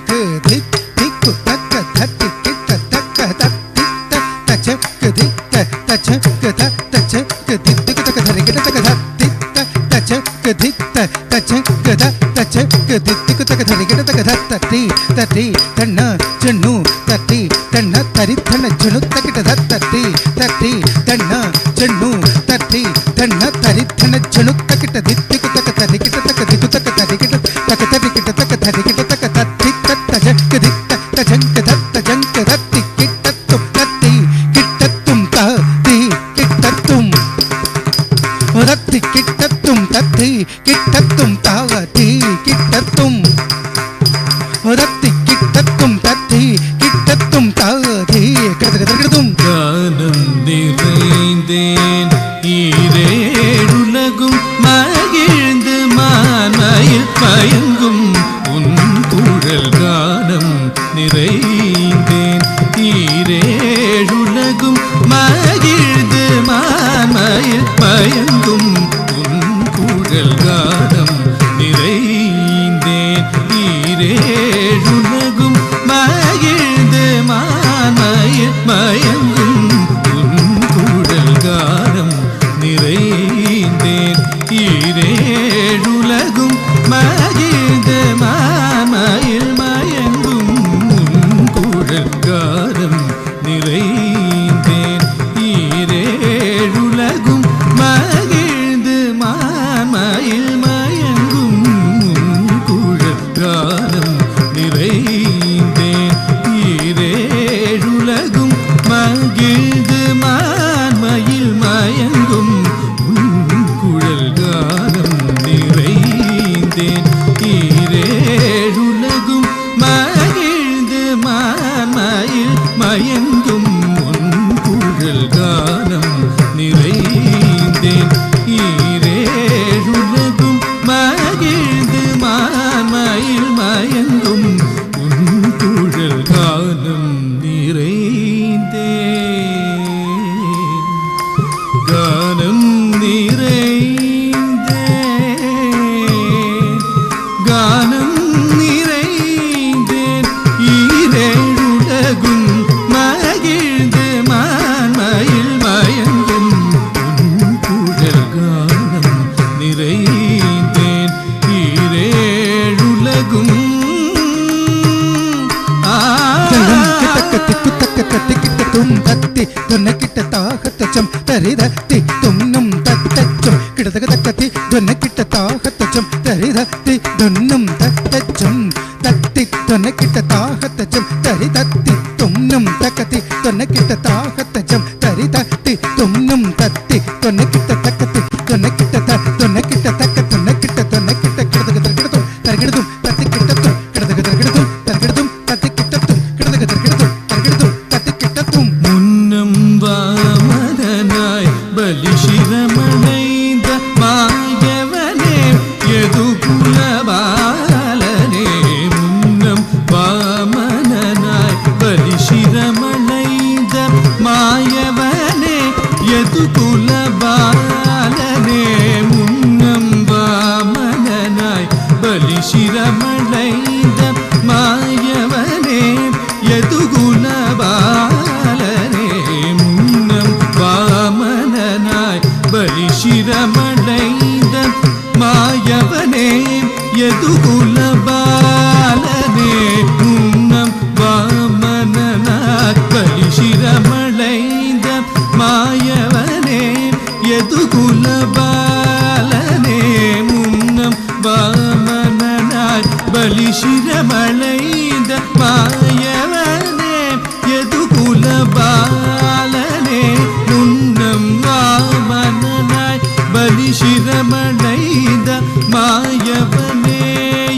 ಕ ಧಿ ಧಿ ಕು ತಕ್ಕ ಧ ತಿ ಕಿಟ್ಟ ತಕ್ಕ ತ ತಿ ತ ತ ಚ ಕ ಧಿ ತ ತ ಚ ಕ ತ ತ ಚ ಕ ಧಿ ತಿ ಕ ತಕ ಧ ರಿ ಕ ಟ ತಕ ಧ ತಿ ತ ತ ಚ ಕ ಧಿ ತ ತ ಚ ಕ ತ ತ ಚ ಕ ಧಿ ತಿ ಕ ತಕ ಧ ರಿ ಕ ಟ ತಕ ಧ ತ ತಿ ತ ತಿ ತಣ್ಣ ಚಣ್ಣು ತ ತಿ ತಣ್ಣ ತರಿ ತಣ್ಣ ಚಣು ತಕಿಟ ಧ ತ ತಿ ತ ತಿ ತಣ್ಣ ಚಣ್ಣು ತ ತಿ ತಣ್ಣ ತರಿ ತಣ್ಣ ಚಣು ತಕಿಟ ಧಿ ತಿ ಕ ತಕ ತ ರಿ ಕಿಟ ತಕ ಧಿ ಕು ತಕ ತ ರಿ ಕಿಟ ತಕ ತ ರಿ ಕಿಟ ತಕ ಧ ರಿ ಕಿಟ ತಕ ತ ತಿ ತ ತ ಜ ಕ ಧಿ ತ ತ ಜಂ ಕ ಧ ತ ಜಂ ಕ ಧ ತಿ ಕಿಟ್ಟ ತುಂ ತ ತಿ ಕಿಟ್ಟ ತುಂ ತ ತಿ ಕಿಟ್ಟ ತುಂ ರತ್ತಿ ಕಿಟ್ಟ ತುಂ ತ ತಿ ಕಿಟ್ಟ ತುಂ ತ ತಿ ಕಿಟ್ಟ ತುಂ ರತ್ತಿ ಕಿಟ್ಟ ತುಂ ತ ತಿ ಕಿಟ್ಟ ತುಂ ತ ತಿ கிடது கிடது கிடதும். கானம் நிறைந்தேன் ஈரேழுலகும் மகிழ்ந்து மான்மயில் மயங்கும் உன் குழல் கானம் நிறைந்தேன் ஈரேழுலகும் மகிழ்ந்து மான்மயில் மயங்கும் உன் குழல் கானம் நிறைந்தேன் ஈரேழுலகும் மகிழ்ந்து மான்மயில் மயங்கும் உன் குழல் கானம் நிறைந்தேன் ஈரேழுலகும் மகிழ்ந்து மான்மயில் மயங்கும் உன் குழல் கானம் நிறைந்தேன் ஈரேழுலகும் மகிழ்ந்து மான்மயில் மயங்கும் உன் குழல் கானம் நிறைந்தேன் ஈரேழுலகும் மகிழ்ந்து மான்மயில் மயங்கும் உன் குழல் கானம் நிறைந்தேன் ஈரேழுலகும் மகிழ்ந்து மான்மயில் மயங்கும் உன் குழல் கானம் நிறைந்தேன் ஈரேழுலகும் மகிழ்ந்து மான்மயில் மயங்கும் உன் குழல் கானம் நிறைந்தேன் கானம் நிறைந்தேன் கானம் நிறைந்தேன் ஈரேழுலகும் மகிழ்ந்து மான்மயில் மயங்கும் உன் குழல் கானம் நிறைந்தேன் ஈரேழுலகும் ஆ தளம் கிட்டக்க திக்கு தக்க தத்தி கிட்ட தும் தத்தி தொன்ன கிட்ட தாகத்தச்சம் தரி தத்தி தும்னும் தத்தச்சம் கிடதக தக்கத்தி தொன்ன கிட்ட தாகத்தச்சம் தரி தத்தி தொன்னும் தத்தச்சம் தத்தி தொன்ன கிட்ட தாகத்தச்சம் தரி தத்தி தும்னும் தக்கத்தி தொன்ன கிட்ட தாகத்தச்சம் தரி தத்தி தும்னும் தத்தி தொன்ன கிட்ட தக்கத்தி தொன்ன கிட்ட த தொன்ன கிட்ட தக்க தொன்ன கிட்ட தொன்ன கிட்ட கிடதக தரகிடதும் தரகிடதும் தத்தி கிட்டத்தும் கிடதக தரகிடதும் தரகிடதும் தத்தி கிட்டத்தும் கிடதக தரகிடதும் தரகிடதும் தத்தி கிட்டத்தும். முன்னம் வாமனனாய் பலிசிரமணைந்த மாயவனே எதுகுலபாலனே முன்னம் வாமனனாய் பலிசிரமணைந்த மாயவனே எதுகுலபாலனே முன்னம் வாமனனாய் பலிசிரமணைந்த மாயவனே எதுகுணபாலனே முன்னம் வாமனனாய் பலிசிரமடைந்த மாயவனே எதுகுலபாலனே முன்னம் வாமனனாய் பலிசிரமடைந்த மாயவனே. யதுகுல பாலனே முன்னம் வாமனனாய் பலிசிரமளைந்த மாயவனே யதுகுல பாலனே முன்னம் வாமனனாய் பலிசிரமளைந்த மாயவனே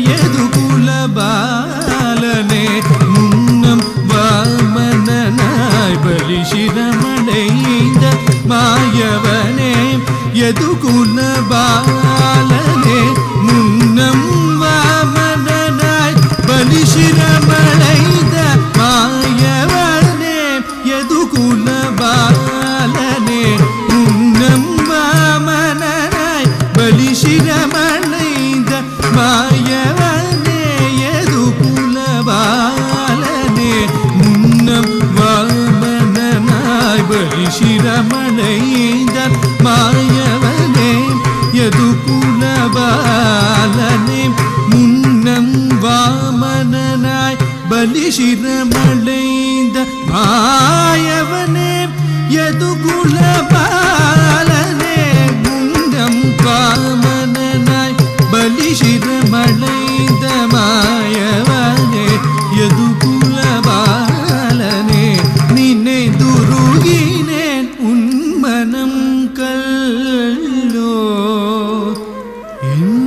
யதுகுல பாலனே முன்னம் வாமனனாய் பலிசிரமடைந்த மாயவனே யதுகுல பாலனே முன்னம் வாமனனாய் பலிசிரமடைந்த மாயவனே யதுகுல பாலனே முன்னம் வாமனனாய் பலிசிரமடைந்த மாயவனே யதுகுல பாலனே முன்னம் வாமனனாய் பலிசிரமடைந்த மாயவனே யதுகுல பாலனே முன்னம் வாமனனாய் பலிசிரமடைந்த மாயவனே யதுகுல பாலனே முன்னம் வாமனனாய் பலிசிரமடைந்த மாயவனே யதுகுல பாலனே நினைந்துருகினேன் உன் மனம் கல்லோ என்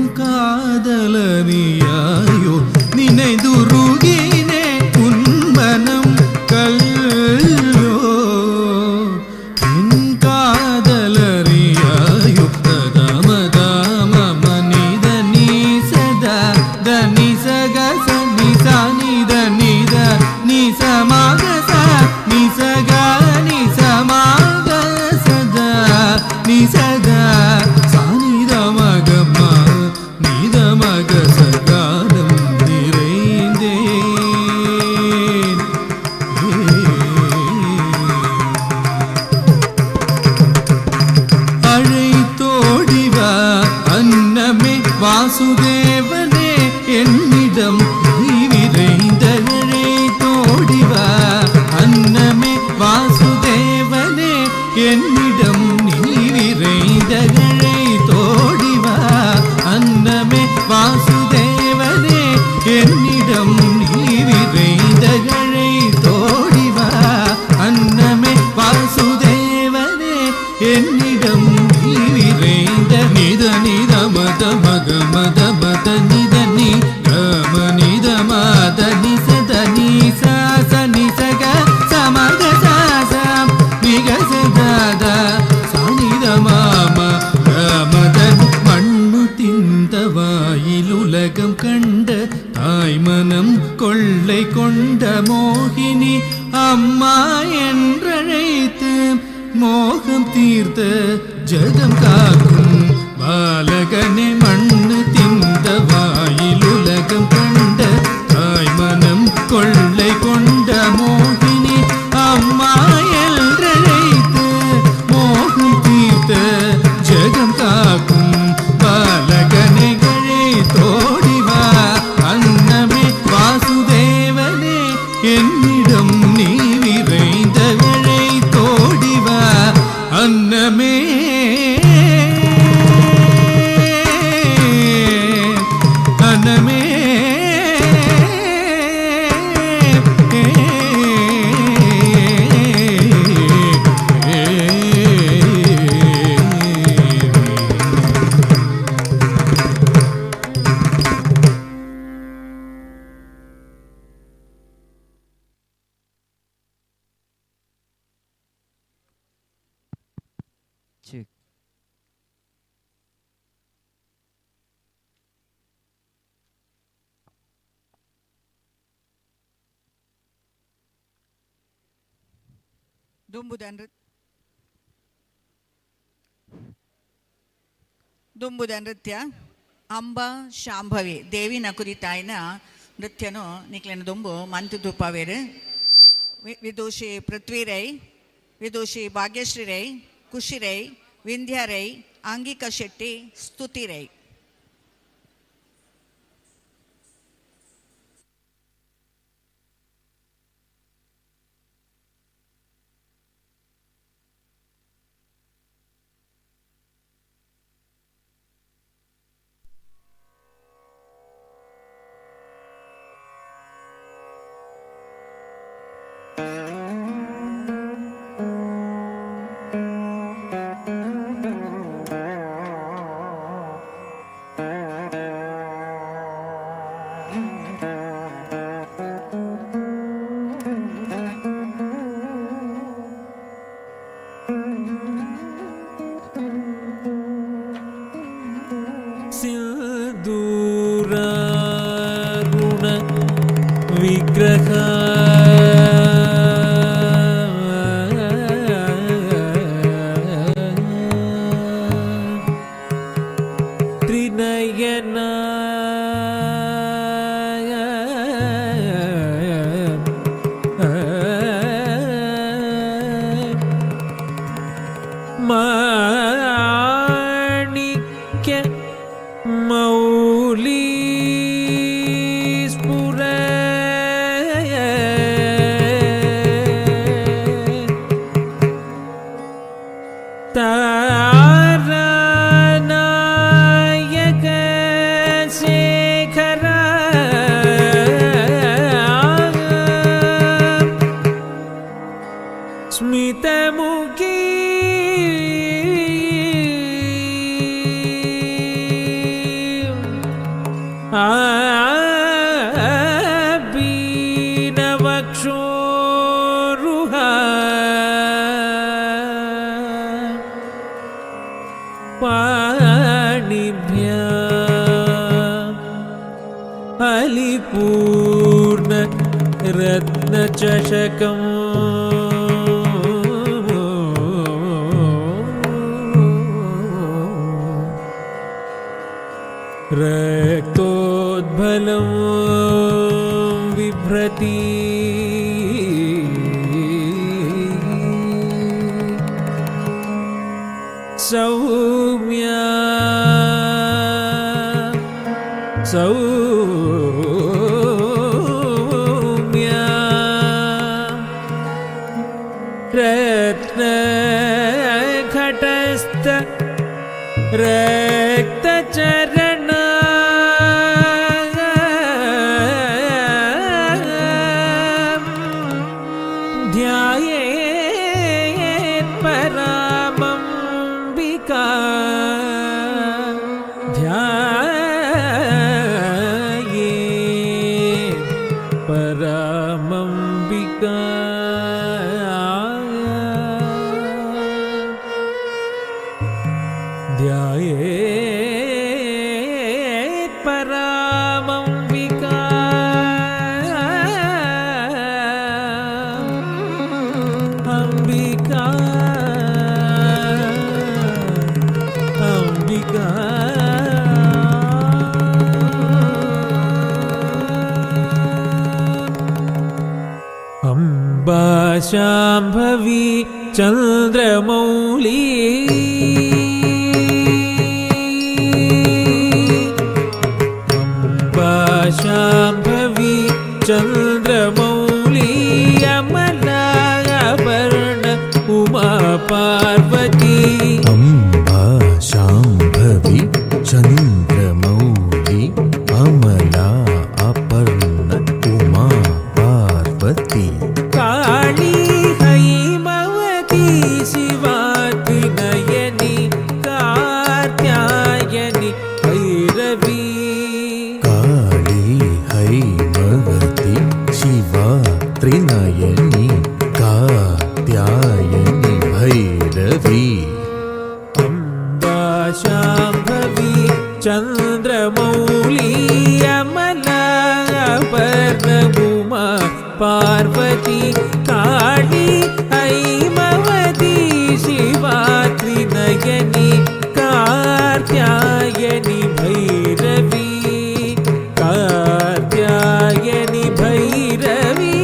காதலனியாயோ நினைந்துருகினேன் உன் மனம் கல்லோ என் காதலறியாயோ ததம தாம மனித நீ சதா தனி சக சனி சானி தனி த நீ சமாக ச நீ சக நீ சமாக சதா நீ சதா சானி தமகமா நீதமக சகானம் நிறைந்தேன். அழைத்தோடிவா அன்னமே வாசுதேவனே என்னிடம் நீ விரைந்த அழைத்தோடிவா அன்னமே வாசுதேவனே என்னிடம் நீ விரைந்த அழைத்தோடிவா அன்னமே வாசுதேவனே என்னிடம் நீ விரைந்த அழைத்தோடிவா அன்னமே வாசுதேவனே என்னிடம் நீ விரைந்த நித நித மத மக மத மத நித நி கம நித மத நி சத நி சா ச நி சக சமக சா ச நிக ச த சா நித மாம கமத மண்ணு திந்த வாயிலுலகம் கண்ட தாய்மனம் கொள்ளை கொண்ட மோகினி அம்மா என்றழைத்து மோகம் தீர்த்த ஜெகம் காக்கும் பாலகனே மண்ணு திந்த வாயிலுலகம் கண்ட தாய்மனம் கொள்ளை கொண்ட மோகினி அம்மா என்றழைத்து மோகம் தீர்த்த ஜெகம் காக்கும் பாலகனே தோடிவா அன்னமே வாசுதேவனே என்னிடம் நீ விரைந்த விழை தோடிவா அன்னமே அன்னமே ದುಂಬುದ ದುಂಬುದ ನೃತ್ಯ ಅಂಬಾ ಶಾಂಭವಿ ದೇವಿನ ಕುರಿತಾಯಿನ ನೃತ್ಯನು ನಿಕ್ಲೆನ ದುಂಬು ಮಂತು ತುಪ್ಪಾವೇರು. ವಿದೂಷಿ ಪೃಥ್ವಿ ರೈ, ವಿದೂಷಿ ಭಾಗ್ಯಶ್ರೀ ರೈ, ಖುಷಿ ರೈ, ವಿಂಧ್ಯ ರೈ, ಅಂಗಿಕಾ ಶೆಟ್ಟಿ, ಸ್ತುತಿ ರೈ. ವಿಗ್ರಹ ತ್ರಿನಯನ ಮಾಣಿಕ್ಯ ಮೌಲಿ ಸ್ಫುರ ತಾರಾನಾಯಕ ಶೇಖರ ಸ್ಮಿತಮುಖಿ ಆಬೀನವಕ್ಷೋರುಹ ಪಾಣಿಭ್ಯಾ ಅಲಿಪೂರ್ಣ ರತ್ನಚಷಕಂ ರಕ್ತೋದ್ಬಲಂ ಬಿಭ್ರತಿ ಸೌಮ್ಯ ಸೌಮ್ಯ ರತ್ನಘಟಸ್ಥ ರಕ್ತಚರಣ ಧ್ಯಾಯೇತ್ ಪರಾಮಂಬಿಕಾ ಧ್ಯಾಯೇತ್ ಪರಾಮಂಬಿಕಾ ध्यायेत् परामम्बिका अम्बिका अम्बिका अम्बा शाम्भवी चन्द्रमौली अम्बा शाम्भवी चन्द्रमौली अमलाभरण उमा पार्वती अम्बा शाम्भवी चन्द्रमौलि अमला अपर्ण उमा पार्वती काली हैमवती शिवा त्रिनयनी कात्यायनी भैरवी काली हैमवती शिवा त्रिनयनी कात्यायनी भैरवी अम्बा शाम्भवी चन्द्रमौली अमलापर्ण उमा पार्वती काली हैमवती शिवा त्रिनयनी कात्यायनी भैरवी कात्यायनी भैरवी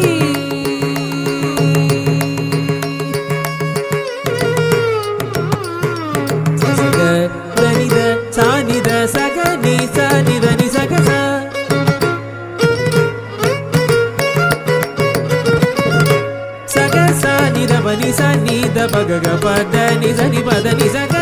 ಸಗ ದನಿದ ಸಾನಿದ ಸಗ ನಿ ಸಾನಿದ ನಿ ಸಗ ಸ ಸಗ ಸಾನಿದ ಬನಿ ಸನಿದ ಪಗ ಗ ಪದ ನಿ ಸನಿ ಪದ ನಿ ಸಗ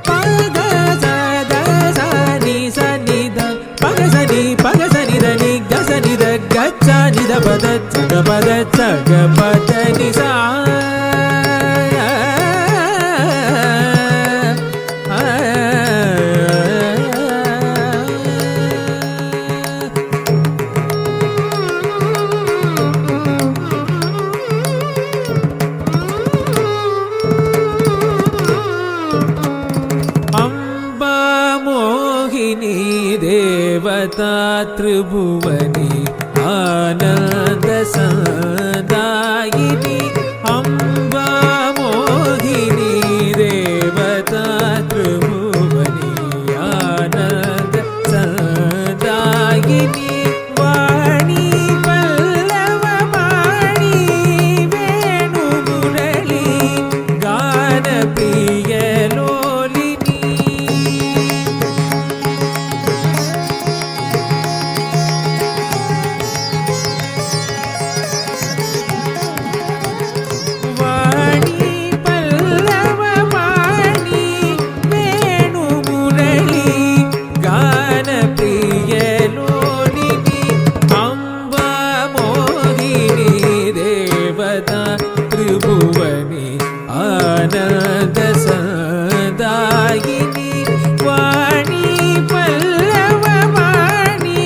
ಪದ ಸ the ಸ ನಿ ಸ ನಿ the ಪಗ ಸ ನಿ ಪಗ ಸ ನಿ the ನಿ ಗ ಸ ನಿ the ಗ ಚ ನಿ the ಪದ ಚ ಗ ಪದ ಚ ಗ ಪದ ನಿ ಸಾ अम्बा मोहिनी ತ್ರಿಭುವನಿ ಆನಂದ ಸಂದಾಯಿನಿ ಅಂಬಾ ಮೋಹಿನಿ ದೇವತಾ ತ್ರಿಭುವನಿ ಆನಂದ ಸಂದಾಯಿನಿ ವಾಣಿ ಪಲ್ಲವ ವಾಣಿ ವೇಣು ಮುರಳಿ ಗಾನ ಪ್ರಿಯ ಲೋಲಿನಿ. ವಾಣಿ ಪಲ್ಲವ ವಾಣಿ ವೇಣು ಮುರಳಿ ಗಾನ ಪ್ರಿಯ ಲೋಲಿನಿ ಅಂಬಾ ಮೋಹಿನಿ ದೇವತಾ ತ್ರಿಭುವನಿ ಆನಂದ ಸಂದಾಯಿನಿ ವಾಣಿ ಪಲ್ಲವ ವಾಣಿ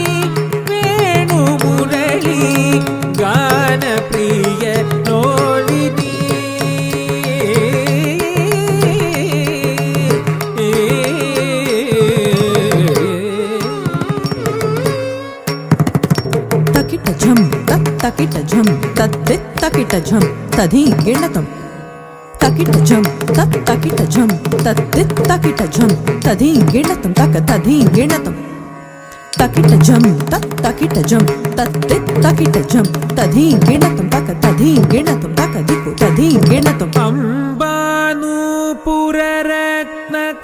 ವೇಣು ಮುರಳಿ ಗಾನ ಪ್ರಿಯ ಲೋಲಿನಿ. ತಕಿಟ ಝಂ ತತ್ ತಕಿಟ ಝಂ ತತ್ ತಕಿಟ ಝಂ ತಧೀ ಗಿಣ್ಣತಂ ತಕಿಟ ಝಂ ತತ್ ತಕಿಟ ಝಂ ತತ್ ತಕಿಟ ಝಂ ತಧೀ ಗಿಣ್ಣತಂ ತಕ ತಧೀ ಗಿಣ್ಣತಂ ತಕಿಟ ಝಂ ತತ್ ತಕಿಟ ಝಂ ತತ್ ತಕಿಟ ಝಂ ತಧೀ ಗಿಣ್ಣತಂ ತಕ ತಧೀ ಗಿಣ್ಣತಂ ತಕ ದಿಕ್ಕು ತಧೀ ಗಿಣ್ಣತಂ. ಅಂಬಾನೂಪುರರತ್ನ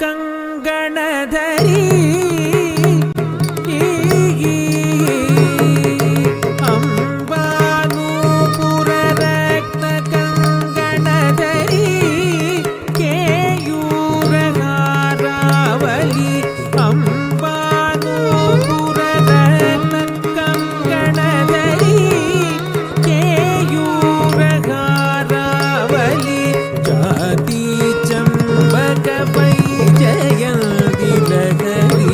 ಕಂಗಣಧರಿ ಅಂಬಾನೂಪುರರತ್ನ ಕಂಗಣಧರಿ ಕೇಯೂರಹಾರಾವಲಿ ಅಂಬಾನೂಪುರರತ್ನ ಕಂಗಣಧರಿ ಕೇಯೂರಹಾರಾವಲಿ ಜಾತಿ ಚಂಬಕ ವೈಜಯಂತಿ ಲಹರಿ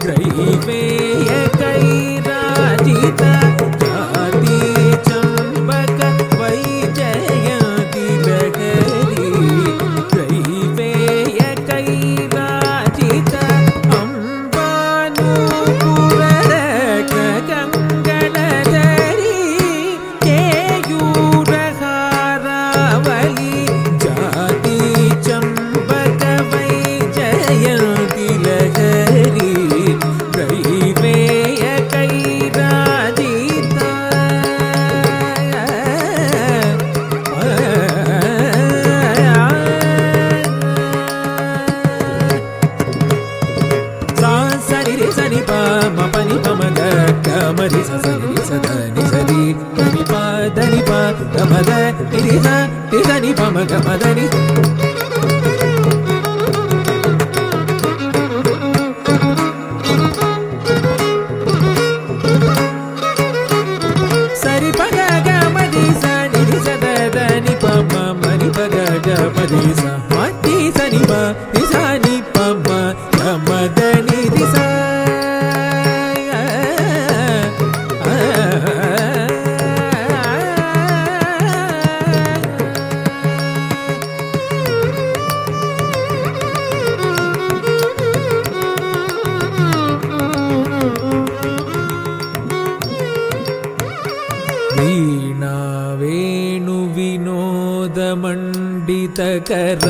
ಗ್ರೈವೇಯ ಕೈರಾಜಿತ ಜಾತಿ ಚಂಬಕ ವೈಜಯಂತಿ ಲಹರಿ ಗ್ರೈವೇಯ ಕೈರಾಜಿತ ಅಂಬಾನೂಪುರರತ್ನ ಕಂಗಣಧರಿ ಕೇಯೂರಹಾರಾವಲಿ ಜಾತಿ ಚಂಬಕ ವೈಜಯಂತಿ ಲಹರಿ ಗ್ರೈವೇಯ ಕೈರಾಜಿತ. ಸಾ ಸರಿ ರಿ ಸನಿ ಪ ಮ ಪ ನಿ ಪ ಮ ಗ ಗ ಮ ರಿ ಸ ಸ ರಿ ಸ the ನಿ ಸ ರಿ ಗ ನಿ ಪ the ನಿ ಪ ಗ ಮ the ನಿ ರಿ ಸ ರಿ ಸ ನಿ ಪ ಮ ಗ ಮ the ನಿ. ಸರಿ ಪ ಗ ಗ ಮ ರಿ ಸ ನಿ ರಿ ಸ the the ನಿ ಪ ಮ ಮ ನಿ ಪ ಗ ಗ ಮ ರಿ ಸ ಮ ತಿ ಸ ನಿ ಪ ನಿ ಸ ನಿ ಪ ಮ ಗ ಮ the ನಿ ರಿ ಸ. ವೀಣಾ ವೇಣು ವಿನೋದ ಮಂಡಿತ ಕರ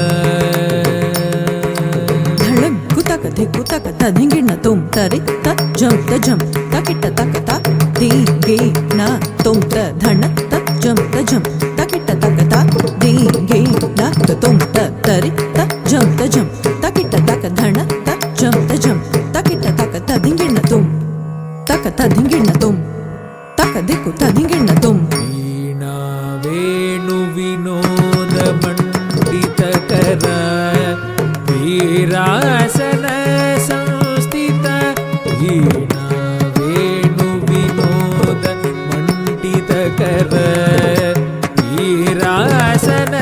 ಧಳಂ ಕುತಕ ಧಿಕ್ಕು ತಕ ತಧಿಂಗಿಣ್ಣ ತುಂ ತರಿ ತ ಜಂ ತ ಜಂ ತಕಿಟ ತಕ ತ ಧೀ ಗಿ ನ ತುಂ ತ ಧಣ ತ ಜಂ ತ ಜಂ ತಕಿಟ ತಕ ತ ಧೀ ಗಿ ನ ತ ತುಂ ತ ತರಿ ತ ಜಂ ತ ಜಂ ತಕಿಟ ತಕ ಧಣ ತ ಜಂ ತ ಜಂ ತಕಿಟ ತಕ ತಧಿಂಗಿಣ್ಣ ತುಂ ತಕ ತಧಿಂಗಿಣ್ಣ ತುಂ ತಕ ದಿಕ್ಕು ತಧಿಂಗಿಣ್ಣ ತುಂ. ವೀಣಾ ವೇಣು ವಿನೋದ ಮಂಡಿತ ಕರ ವೀರಾಸನ ಸಂಸ್ಥಿತ ವೀಣಾ ವೇಣು ವಿನೋದ ಮಂಡಿತ ಕರ ವೀರಾಸನ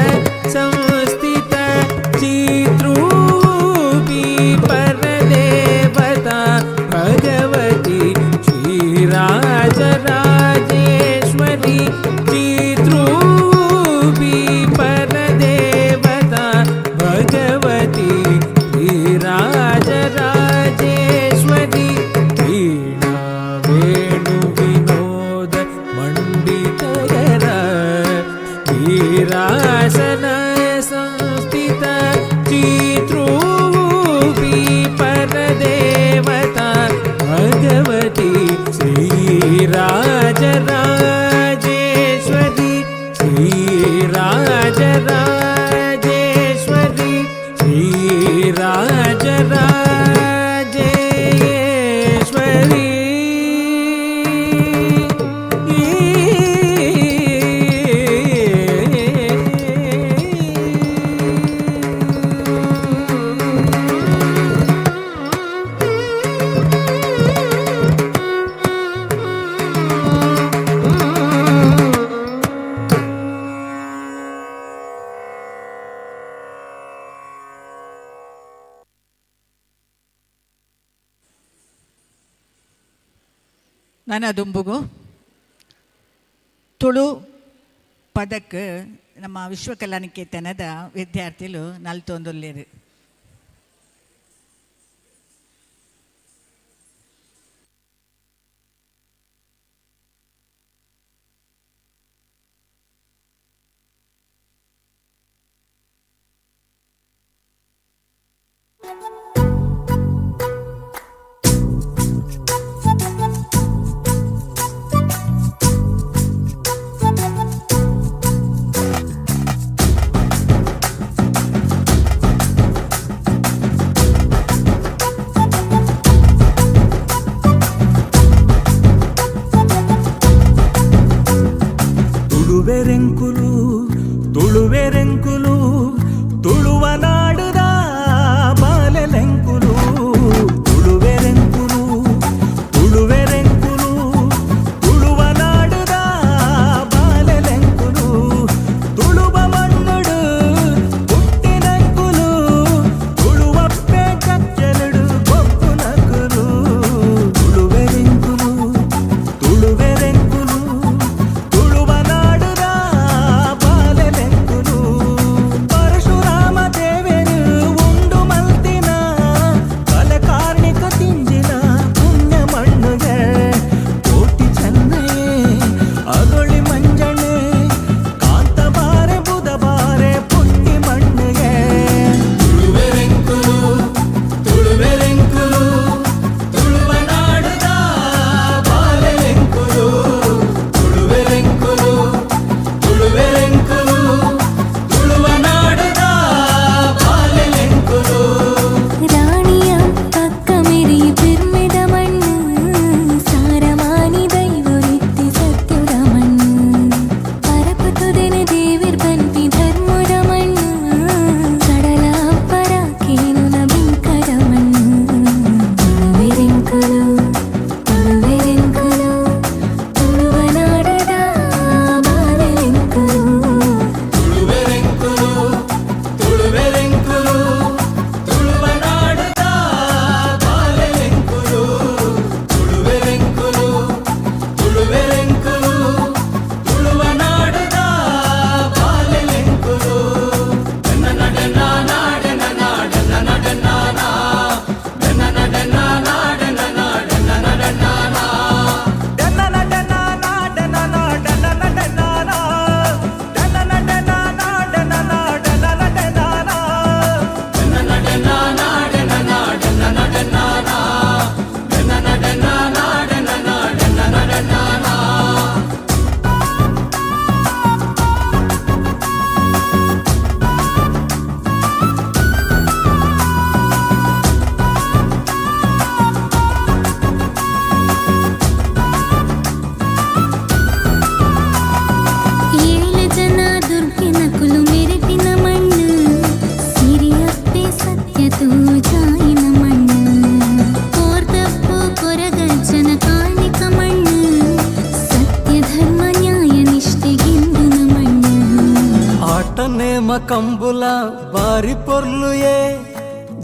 ಸಂಸ್ಥಿತ ಚಿತ್ರೂಪಿ ಪರದೇವತಾ ಭಗವತಿ ಶ್ರೀರಾಜರಾಜೇಶ್ವರಿ ಚಿತ್ರೂಪಿ ಪರದೇವತಾ वीरासन संस्थित चित्रूपी परदेवता भगवती श्रीराजराजेश्वरी श्रीराजराजेश्वरी श्रीराजराजेश्वरी। ನನ್ನ ದುಂಬುಗು ತುಳು ಪದಕ್ಕೆ ನಮ್ಮ ವಿಶ್ವಕಲಾನಿಕೇತನದ ವಿದ್ಯಾರ್ಥಿಗಳು ನಲ್ತೊಂದುಲ್ಲೇರು. ತುಳುವೆರೆಂಕುಲು ತುಳುವೆರೆಂಕುಲು ತುಳುವ ನಾಡುದ ಬಾಲೆಲೆಂಕುಲು ತುಳುವೆರೆಂಕುಲು ತುಳುವೆರೆಂಕುಲು ತುಳುವ ನಾಡುದ ಬಾಲೆಲೆಂಕುಲು ತುಳುವ ಮಣ್ಣುಡು ಹುಟ್ಟಿನಂಕುಲು ತುಳುವಪ್ಪೆ ಕಚ್ಚಲುಡು ಗೊಪ್ಪುನಕುಲು ತುಳುವೆರೆಂಕುಲು ತುಳುವೆರೆಂಕುಲು ತುಳುವ ನಾಡುದ ಬಾಲೆಲೆಂಕುಲು ಪರಶುರಾಮ ದೇವರು ಉಂಡು ಮಲ್ತಿನ ಕಲಕಾರ್ಣಿಕ ತಿಂಜಿನ ಪುಣ್ಯ ಮಣ್ಣುಗೆ ಕೋಟಿ ಚೆನ್ನಯೇ ಅಗೊಳಿ ಮಂಜಣೆ ಕಾಂತಬಾರೆ ಬುಧಬಾರೆ ಪುಟ್ಟಿ ಮಣ್ಣುಗೆ ತುಳುವೆರೆಂಕುಲು ತುಳುವೆರೆಂಕುಲು ತುಳುವ ನಾಡುದ ಬಾಲೆಲೆಂಕುಲು ತುಳುವೆರೆಂಕುಲು ತುಳುವೆರೆಂಕುಲು ತುಳುವ ನಾಡುದ ಬಾಲೆಲೆಂಕುಲು. ರಾಣಿಯ ಪಕ್ಕ ಮೆರಿ ಬಿರ್ಮೆದ ಮಣ್ಣು ಸಾರಮಾನಿ ದೈವರಿತ್ತಿ ಸತ್ಯದ ಮಣ್ಣು ಪರಪುತುದೆನ ದೇವಿರ್ ಬನ್ಪಿ ಧರ್ಮದ ಮಣ್ಣು ಕಡಲ ಪರಾಕೇನು ಬಿಂಕದ ಮಣ್ಣು ತುಳುವೆರೆಂಕುಲು ತುಳುವೆರೆಂಕುಲು ತುಳುವ ನಾಡದ ಬಾಲೆಲೆಂಕುಲು ತುಳುವೆರೆಂಕುಲು ತುಳುವೆರೆಂಕುಲು ತುಳುವ ನಾಡುದ ಬಾಲೆಲೆಂಕುಲು ತುಳುವೆರೆಂಕುಲು ತುಳುವೆರೆಂಕುಲು ತುಳುವ ನಾಡುದ ಬಾಲೆಲೆಂಕುಲು. ನಡನ ನಾಡನ ನಾಡನ ನಡನ ನಡನ ನಾಡನ ನಾಡನ ನಡನ ನಡನ ನಾಡನ ನಾಡನ ನಡನ ನಡನ ನಾಡನ ನಾಡನ ನಡನ ನಡನ ನಾಡನ ನಾಡನ ನಡನ ನಡನ ನಾಡನ ನಾಡನ ನಡನ. ಏಳು ಜನ ದುರ್ಗಿನ ಕುಲು ಮೆರೆಪಿನ ಮಣ್ಣು ಸಿರಿಯಪ್ಪೆ ಸತ್ಯ ತೂಜಾಯಿನ ಮಣ್ಣು ಕೋರ್ದಪ್ಪು ಕೊರಗಜ್ಜನ ಕಾಣಿಕ ಮಣ್ಣು ಸತ್ಯ ಧರ್ಮ ನ್ಯಾಯ ನಿಷ್ಠೆಗಿಂದಿನ ಮಣ್ಣು. ಆಟ ನೇಮ ಕಂಬುಲ ಬಾರಿ ಪೊರ್ಲುಯೇ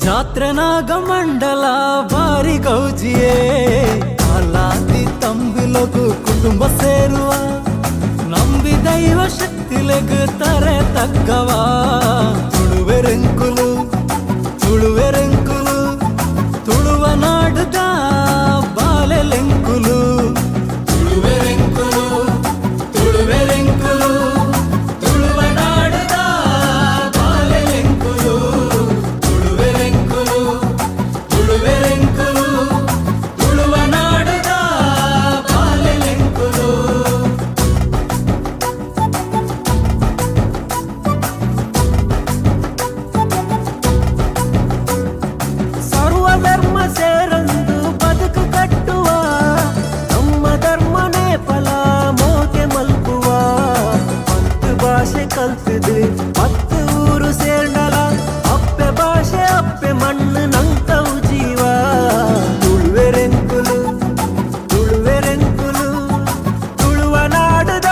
ಜಾತ್ರೆ ನಾಗ ಮಂಡಲ ಬಾರಿ ಗೌಜಿಯೇ ಕಾಲಾದಿ ತಂಬಿಲಗು ಕುಟುಂಬ ಸೇರುವ ನಂಬಿ ದೈವ ಶಕ್ತಿಲೆಗು ತರೆ ತಗ್ಗವ ತುಳುವೆರೆಂಕುಲು ತುಳುವೆರೆಂಕುಲು ತುಳುವ ನಾಡುದ ಬಾಲೆಲೆಂಕುಲು ತುಳುವೆರೆಂಕುಲು ತುಳುವೆರೆಂಕುಲು ತುಳುವ ಪತ್ತು ಊರು ಸೇರ್ಂಡಲ ಅಪ್ಪೆ ಭಾಷೆ ಅಪ್ಪೆ ಮಣ್ಣು ನಂಕವು ಜೀವ. ತುಳುವೆರೆಂಕುಲು ತುಳುವೆರೆಂಕುಲು ತುಳುವ ನಾಡುದ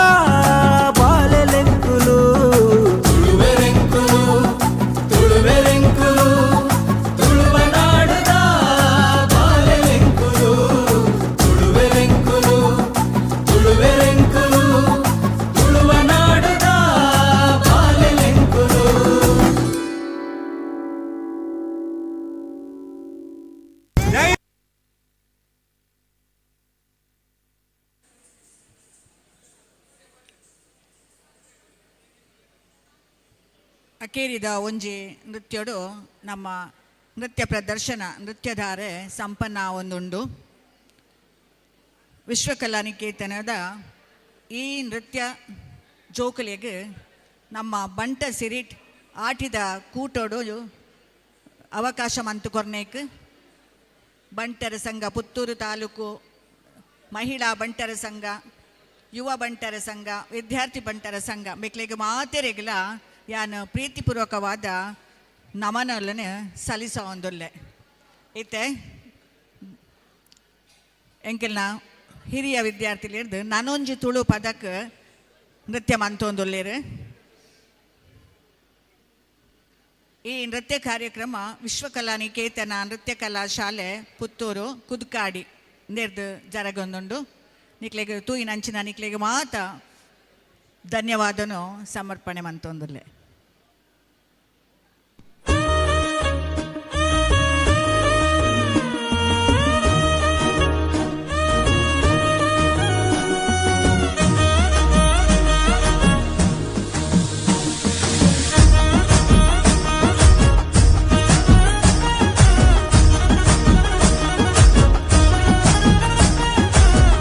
ಬಾಲೆಲೆಂಕುಲು. ತುಳುವೆರೆಂಕುಲು ತುಳುವೆರೆಂಕುಲು ತುಳುವ ನಾಡುದ ಬಾಲೆಲೆಂಕುಲು. ತುಳುವೆರೆಂಕುಲು ತುಳುವೆರೆಂಕುಲು ತುಳುವ ನಾಡುದ ಬಾಲೆಲೆಂಕುಲು. ಅಕೇರಿದ ಒಂಜಿ ನೃತ್ಯಡು ನಮ್ಮ ನೃತ್ಯ ಪ್ರದರ್ಶನ ನೃತ್ಯಧಾರೆ ಸಂಪನ್ನ ಒಂದುಂಡು. ವಿಶ್ವಕಲಾನಿಕೇತನದ ಈ ನೃತ್ಯ ಜೋಕುಲೆಗ್ ನಮ್ಮ ಬಂಟ ಸಿರಿಟ್ ಆಟಿದ ಕೂಟೋಡು ಅವಕಾಶ ಮಂತು ಕೊರ್ನೇಕ್ ಬಂಟರ ಸಂಘ ಪುತ್ತೂರು ತಾಲೂಕು ಮಹಿಳಾ ಬಂಟರ ಸಂಘ, ಯುವ ಬಂಟರ ಸಂಘ, ವಿದ್ಯಾರ್ಥಿ ಬಂಟರ ಸಂಘ ಮೆಕ್ಲೆಗ್ ಮಾತೆರೆಗ್ಲ ಯಾನ್ ಪ್ರೀತಿಪೂರ್ವಕವಾದ ನಮನಲನೆ ಸಲ್ಲಿಸ ಒಂದುಲ್ಲೆ. ಇತ್ತೆ ಎಂಕೆಲ್ನ ಹಿರಿಯ ವಿದ್ಯಾರ್ಥಿಲಿರ್ದು ನಾನೊಂಜಿ ತುಳು ಪದಕ್ ನೃತ್ಯ ಮಂತೊಂದುಲ್ಲೆರ್. ಈ ನೃತ್ಯ ಕಾರ್ಯಕ್ರಮ ವಿಶ್ವಕಲಾ ನಿಕೇತನ ನೃತ್ಯ ಕಲಾ ಶಾಲೆ ಪುತ್ತೂರು ಕುದ್ಕಾಡಿ ನೇರ್ದು ಜರಗೊಂದುಂಡು. ನಿಕ್ಲೆಗ್ ತೂಯಿನಂಚಿನ ನಿಕ್ಲೆಗ್ ಮಾತ ಧನ್ಯವಾದನು ಸಮರ್ಪಣೆ ಮಂತೊಂದುಲ್ಲೆ.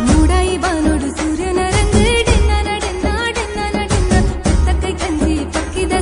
ಮೂಡಾಯಿ ಬಾನೋಡು ಸೂರ್ಯನ ರಂಗ್ ಡೆನ್ನ ಡೆನ್ನ ಡೆನ್ನ ಡೆನ್ನ ಪತ್ತಕೈ ಕಂಜಿ ಪಕ್ಕಿದ.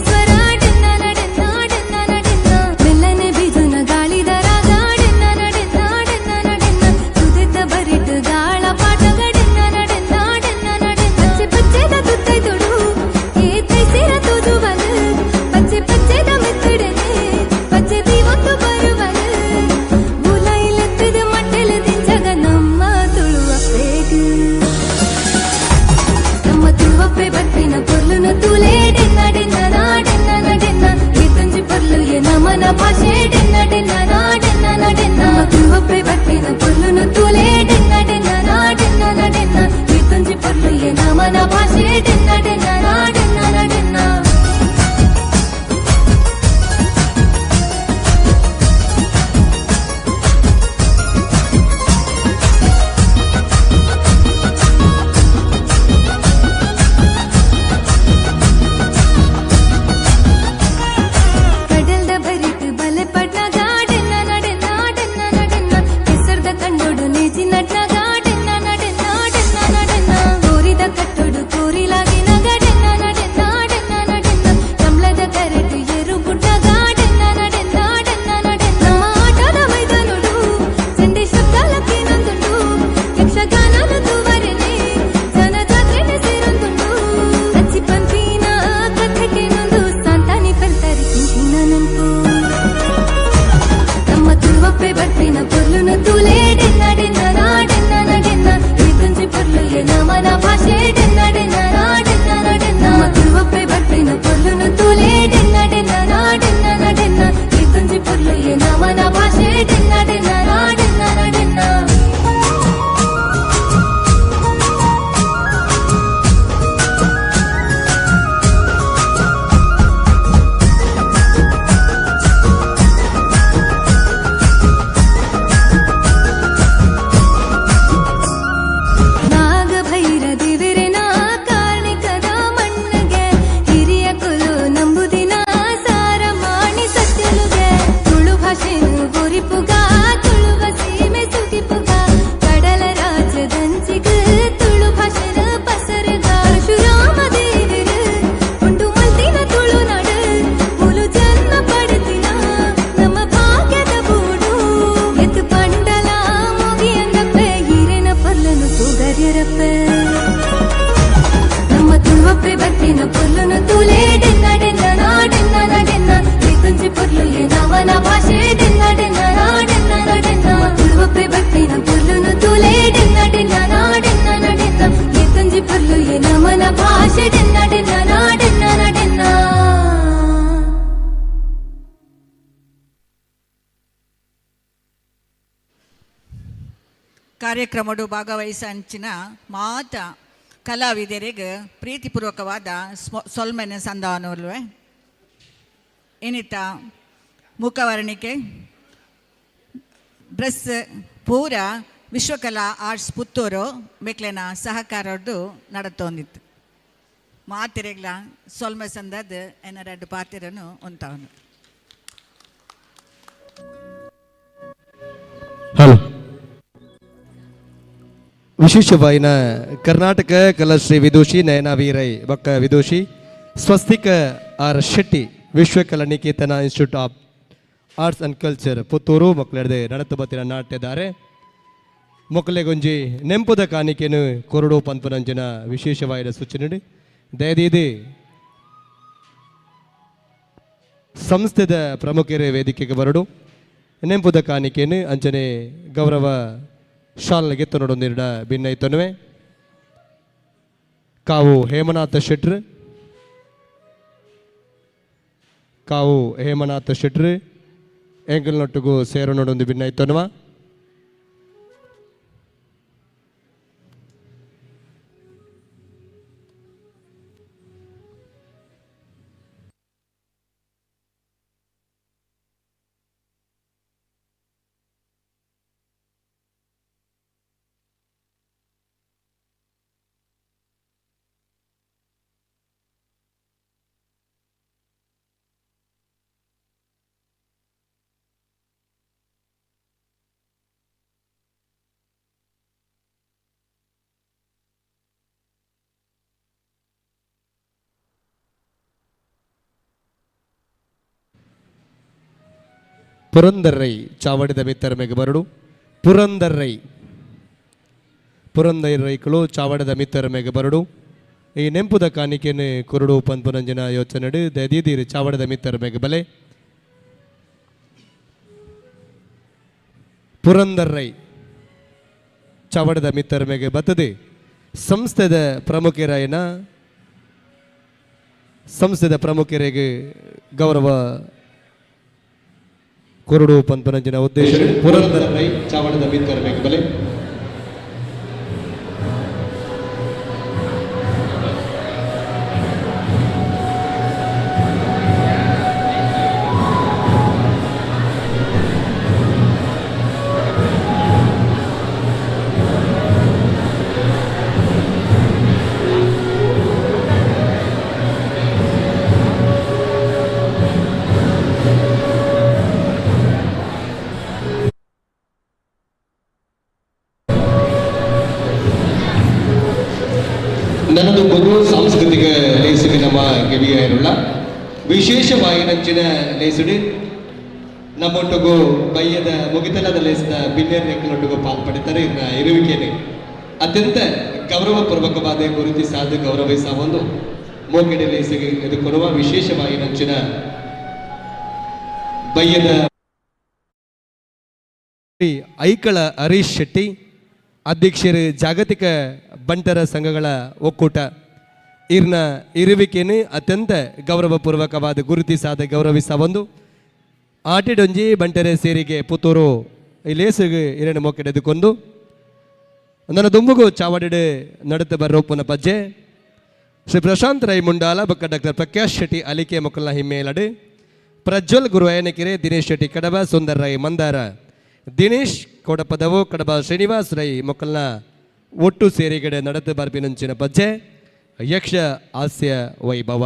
ಕಾರ್ಯಕ್ರಮಡು ಭಾಗವಹಿಸಂಚಿನ ಮಾತ ಕಲಾವಿದರಿಗೆ ಪ್ರೀತಿಪೂರ್ವಕವಾದ ಸೊಲ್ಮೆನ ಸಂದಾನೋಲ್ವೆ. ಏನಿತ ಮುಖವರ್ಣಿಕೆ ಡ್ರೆಸ್ ಪೂರ ವಿಶ್ವಕಲಾ ಆರ್ಟ್ಸ್ ಪುತ್ತೂರು ಮೆಕ್ಲೆನ ಸಹಕಾರದ್ದು ನಡತೊಂದಿತ್ತು. ಮಾತಿರೆಗ್ಲ ಸೊಲ್ಮೆ ಸಂದದ್ ಎನ್ನ ರಡ್ಡು ಪಾತಿರನು ಉಂತಾವನು. ಹಲೋ. ವಿಶೇಷವಾಯಿನ ಕರ್ನಾಟಕ ಕಲಾಶ್ರೀ ವಿದೂಷಿ ನಯನ ವೀರೈ ಬೊಕ್ಕ ವಿದೂಷಿ Swastika R Shetty Vishwakala Niketana institute of arts and culture Puttur ಮಕ್ಕಳೆಡ್ದೆ ನಡತು ಬತ್ತಿನ ನಾಟ್ಯದಾರೆ ಮೊಕ್ಕಲೆಗೊಂಜಿ ನೆಂಪುದ ಕಾಣಿಕೆನು ಕೊರಡು ಪನ್ಪುನಂಚಿನ ವಿಶೇಷವಾದ ಸೂಚನೆ ದಯದೀದಿ ಸಂಸ್ಥೆದ ಪ್ರಮುಖರ ವೇದಿಕೆಗೆ ಬರಡು ನೆಂಪುದ ಕಾಣಿಕೆನು ಅಂಚನೆ ಗೌರವ ಶಾಲ್ಗೆ ತೊನಡೊಂದಿರಡ ಭಿನ್ನೈತೊನುವೆ. ಕಾವು ಹೇಮನಾಥ ಶೆಟ್ರು, ಕಾವು ಹೇಮನಾಥ ಶೆಟ್ರು ಎಂಕಲ್ನೊಟ್ಟಿಗೂ ಸೇರೋನೊಡೊಂದು ಭಿನ್ನೈತೊನುವ. ಪುರಂದರ್ರೈ ಚಾವಡಿದ ಮಿತ್ತರಮೆಗೆ ಬರಡು. ಪುರಂದರ್ರೈ ಪುರಂದರ್ರೈಕುಲು ಚಾವಡದ ಮಿತ್ತರಮೆಗೆ ಬರಡು. ಈ ನೆಂಪುದ ಕಾಣಿಕೆಯನ್ನು ಕುರುಡು ಪನ್ಪುನಂಜಿನ ಯೋಚನೆಡು ದದೀದಿರು ಚಾವಡದ ಮಿತ್ತರಮೆಗೆ ಬಲೆ. ಪುರಂದರ್ರೈ ಚಾವಡದ ಮಿತ್ತರಮೆಗೆ ಬತ್ತದೆ ಸಂಸ್ಥೆದ ಪ್ರಮುಖರಾಯನ ಸಂಸ್ಥೆದ ಪ್ರಮುಖರಿಗೆ ಗೌರವ ಕುರುಡು ಪನ್ಪುನಂಜಿನ ಉದ್ದೇಶ. ಪುರಂದರೈ ಚಾವಡದ ಮಿತ್ತರಮೆಗೆ ಬಲೆ. ನನ್ನದು ಬಹು ಸಾಂಸ್ಕೃತಿಕ ಲೇಸುಗೆ ನಮ್ಮ ಗೆವಿಯರುಳ್ಳ ವಿಶೇಷವಾಗಿ ನಂಚಿನ ಲೇಸುಡಿ ನಮ್ಮೊಟ್ಟಿಗೂ ಬಯ್ಯದ ಮುಗಿತಲದ ಲೇಸಿನ ಬಿನ್ನೆರ್ ನೆಕ್ಕಲೊಟ್ಟಿಗೂ ಪಾಲ್ಪಡಿತಾರೆ. ಇನ್ನ ಇರುವಿಕೆನೆ ಅತ್ಯಂತ ಗೌರವಪೂರ್ವಕವಾದ ಗುರುತಿಸಾದ ಗೌರವಿಸ ಒಂದು ಮೋಕೆಡೆ ಲೇಸಿಗೆ ಎದುಕೊಡುವ ವಿಶೇಷವಾಗಿ ನಂಚಿನ ಬಯ್ಯದ ಐಕಳ ಹರೀಶ್ ಶೆಟ್ಟಿ ಅಧ್ಯಕ್ಷರು ಜಾಗತಿಕ ಬಂಟರ ಸಂಘಗಳ ಒಕ್ಕೂಟ ಇರ್ನ ಇರುವಿಕೆಯನ್ನು ಅತ್ಯಂತ ಗೌರವಪೂರ್ವಕವಾದ ಗುರುತಿಸಾದ ಗೌರವಿಸ ಒಂದು ಆಟಿಡೊಂಜಿ ಬಂಟರ ಸೇರಿಗೆ ಪುತ್ತೂರು ಲೇಸುಗೆ ಇರಣ ಮೊಕ್ಕೆಡೆದುಕೊಂಡು ನನ್ನ ದುಂಬುಗು ಚಾವಡಿಡೆ ನಡುತ್ತ ಬರೋಪುನ ಪಜ್ಜೆ ಶ್ರೀ ಪ್ರಶಾಂತ್ ರೈ ಮುಂಡಾಲ ಬೊಕ್ಕ ಡಾಕ್ಟರ್ ಪ್ರಕಾಶ್ ಶೆಟ್ಟಿ ಅಲಿಕೆ ಮೊಕ್ಕಲ್ನ ಹಿಮ್ಮೇಲಡು ಪ್ರಜ್ವಲ್ ಗುರು ಅಯನಕೆರೆ ದಿನೇಶ್ ಶೆಟ್ಟಿ ಕಡಬ ಸುಂದರ್ ರೈ ಮಂದಾರ ದಿನೇಶ್ ಕೋಡಪದವು ಕಡಬ ಶ್ರೀನಿವಾಸ್ ರೈ ಮೊಕ್ಕಲ್ನ ಒಟ್ಟು ಸೇರಿಗಡೆ ನಡತೆ ಬರ್ಪಿನಂಚಿನ ಪಜ್ಜೆ ಯಕ್ಷ ಹಾಸ್ಯ ವೈಭವ.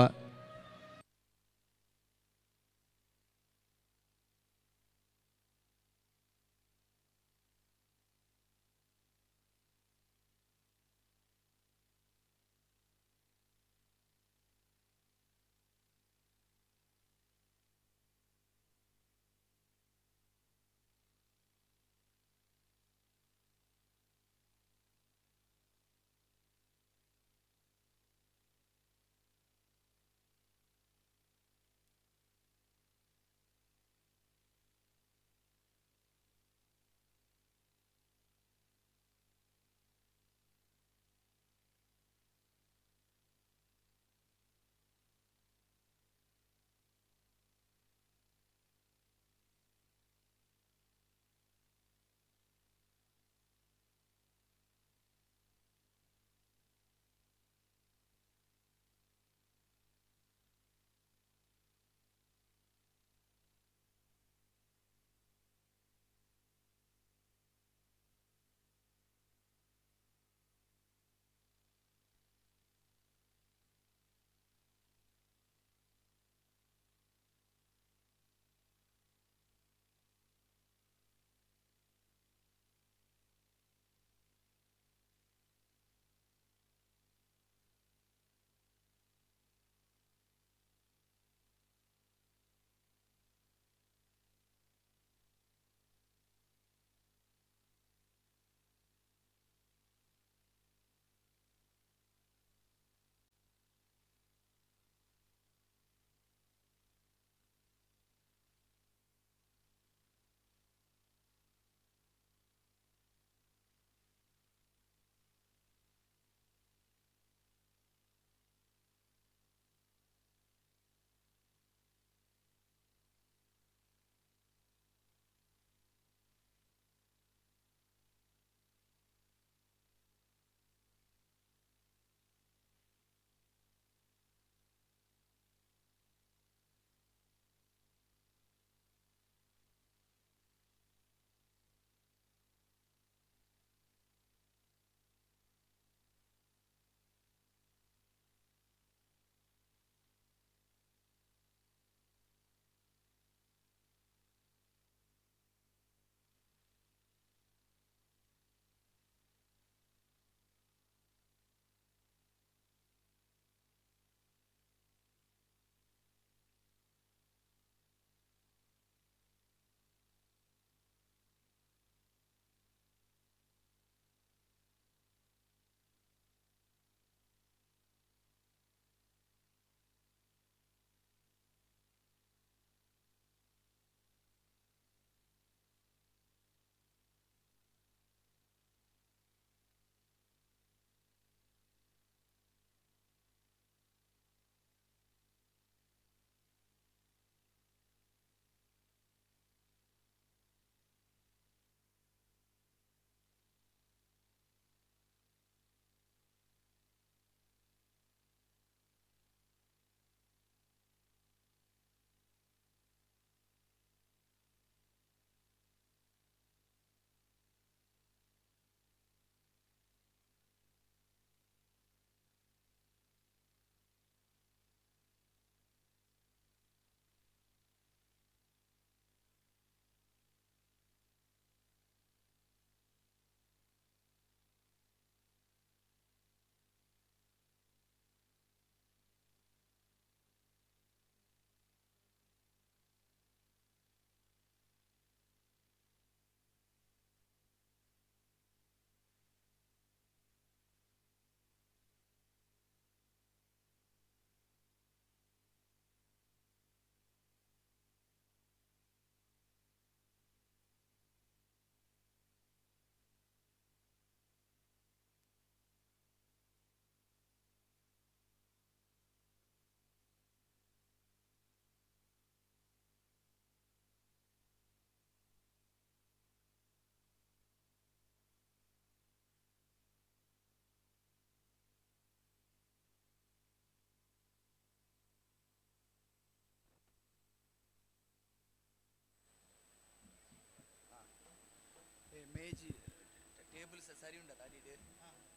ಟೇಬಲ್ ಸರಿ ಉಂಟಾ ಅಡಿಡ್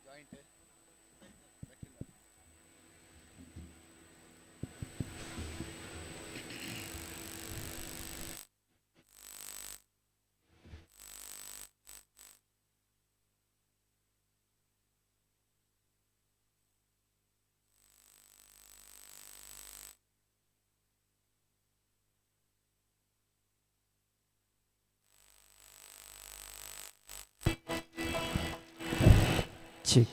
joint Check.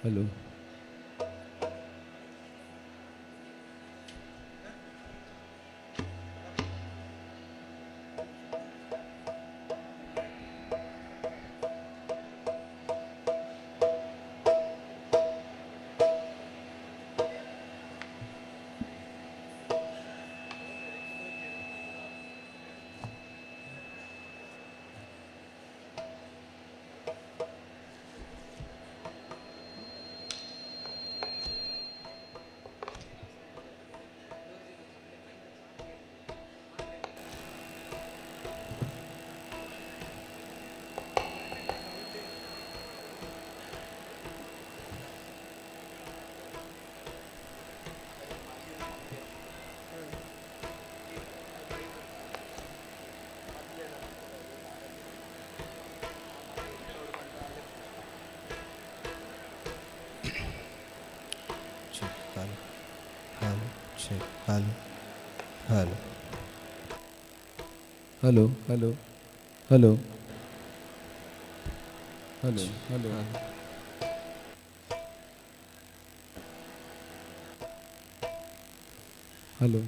Hello. Check. Hello. Hello. Hello. Hello. Hello. Hello. Hello. Hello.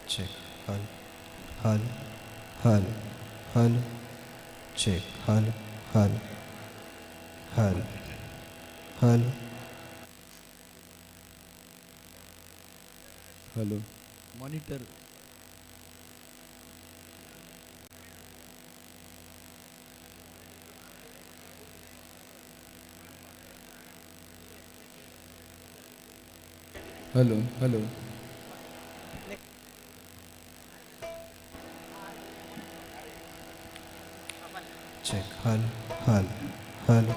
Check. Hello. Hello. Hello. Hello. Check. Hello. Hello. Hello. Hello. Hello. Monitor. Hello. Hello. Check. Hello. Hello. Hello.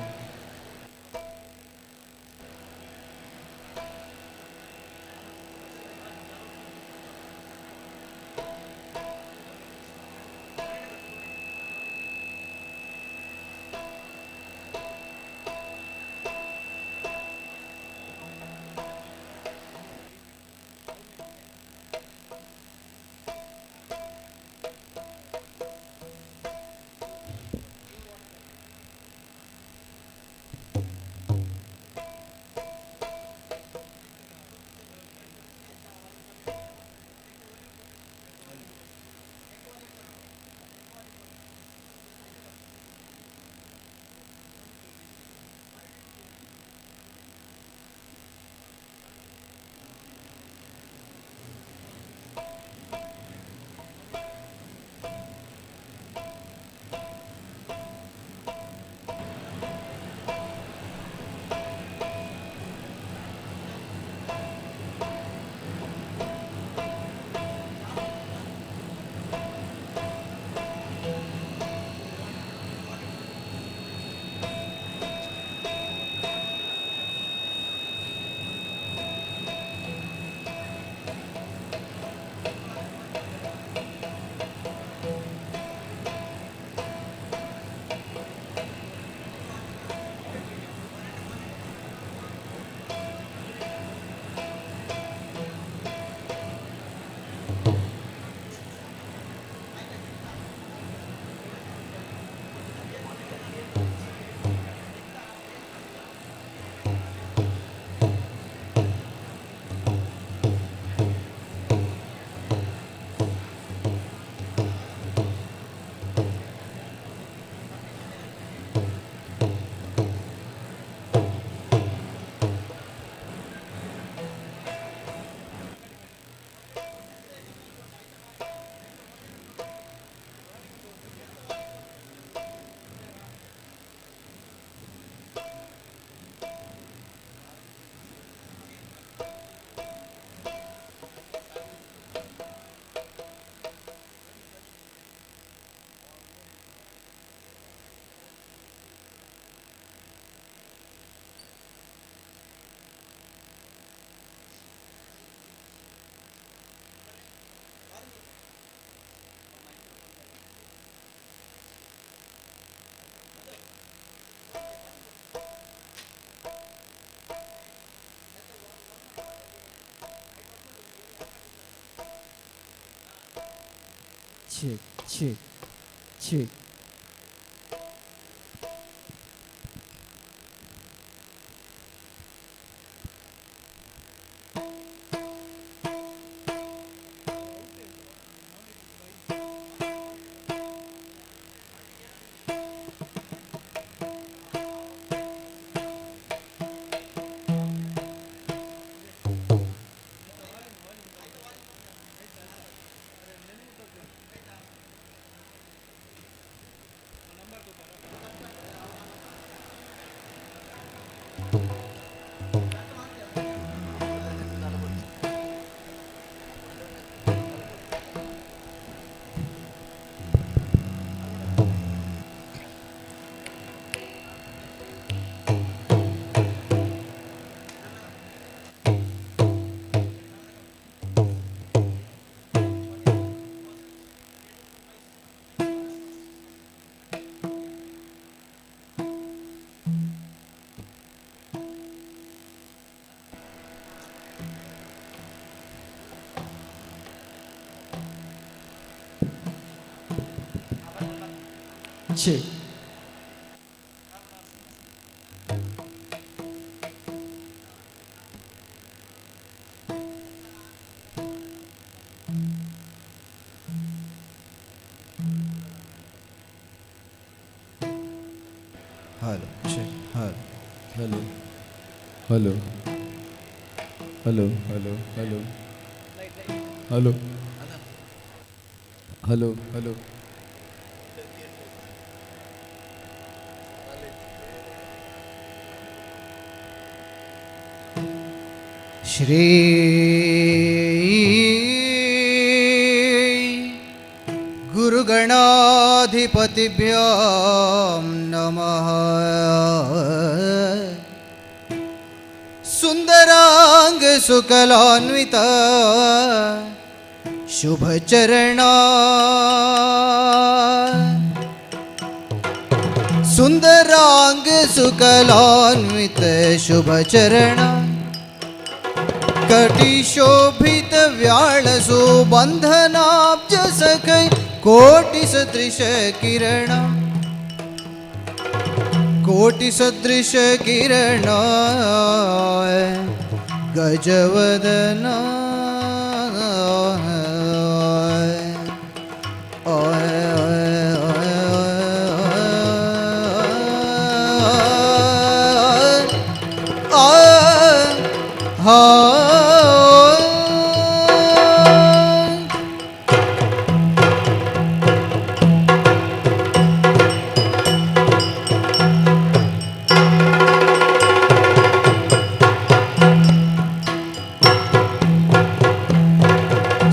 Check, check, check. Check. Hello, check, hello. Hello, hello, hello, hello, hello, hello, hello, hello. Shri गुरुगणाधिपतिभ्यां नमः। सुन्दराङ्ग सुकलान्वित शुभचरणा, सुन्दराङ्ग सुकलान्वित शुभचरणा, कटिशोभित व्याळसु बन्धनाब्ज सखै कोटि सदृश किरण, कोटि सदृश किरण, गजवदना।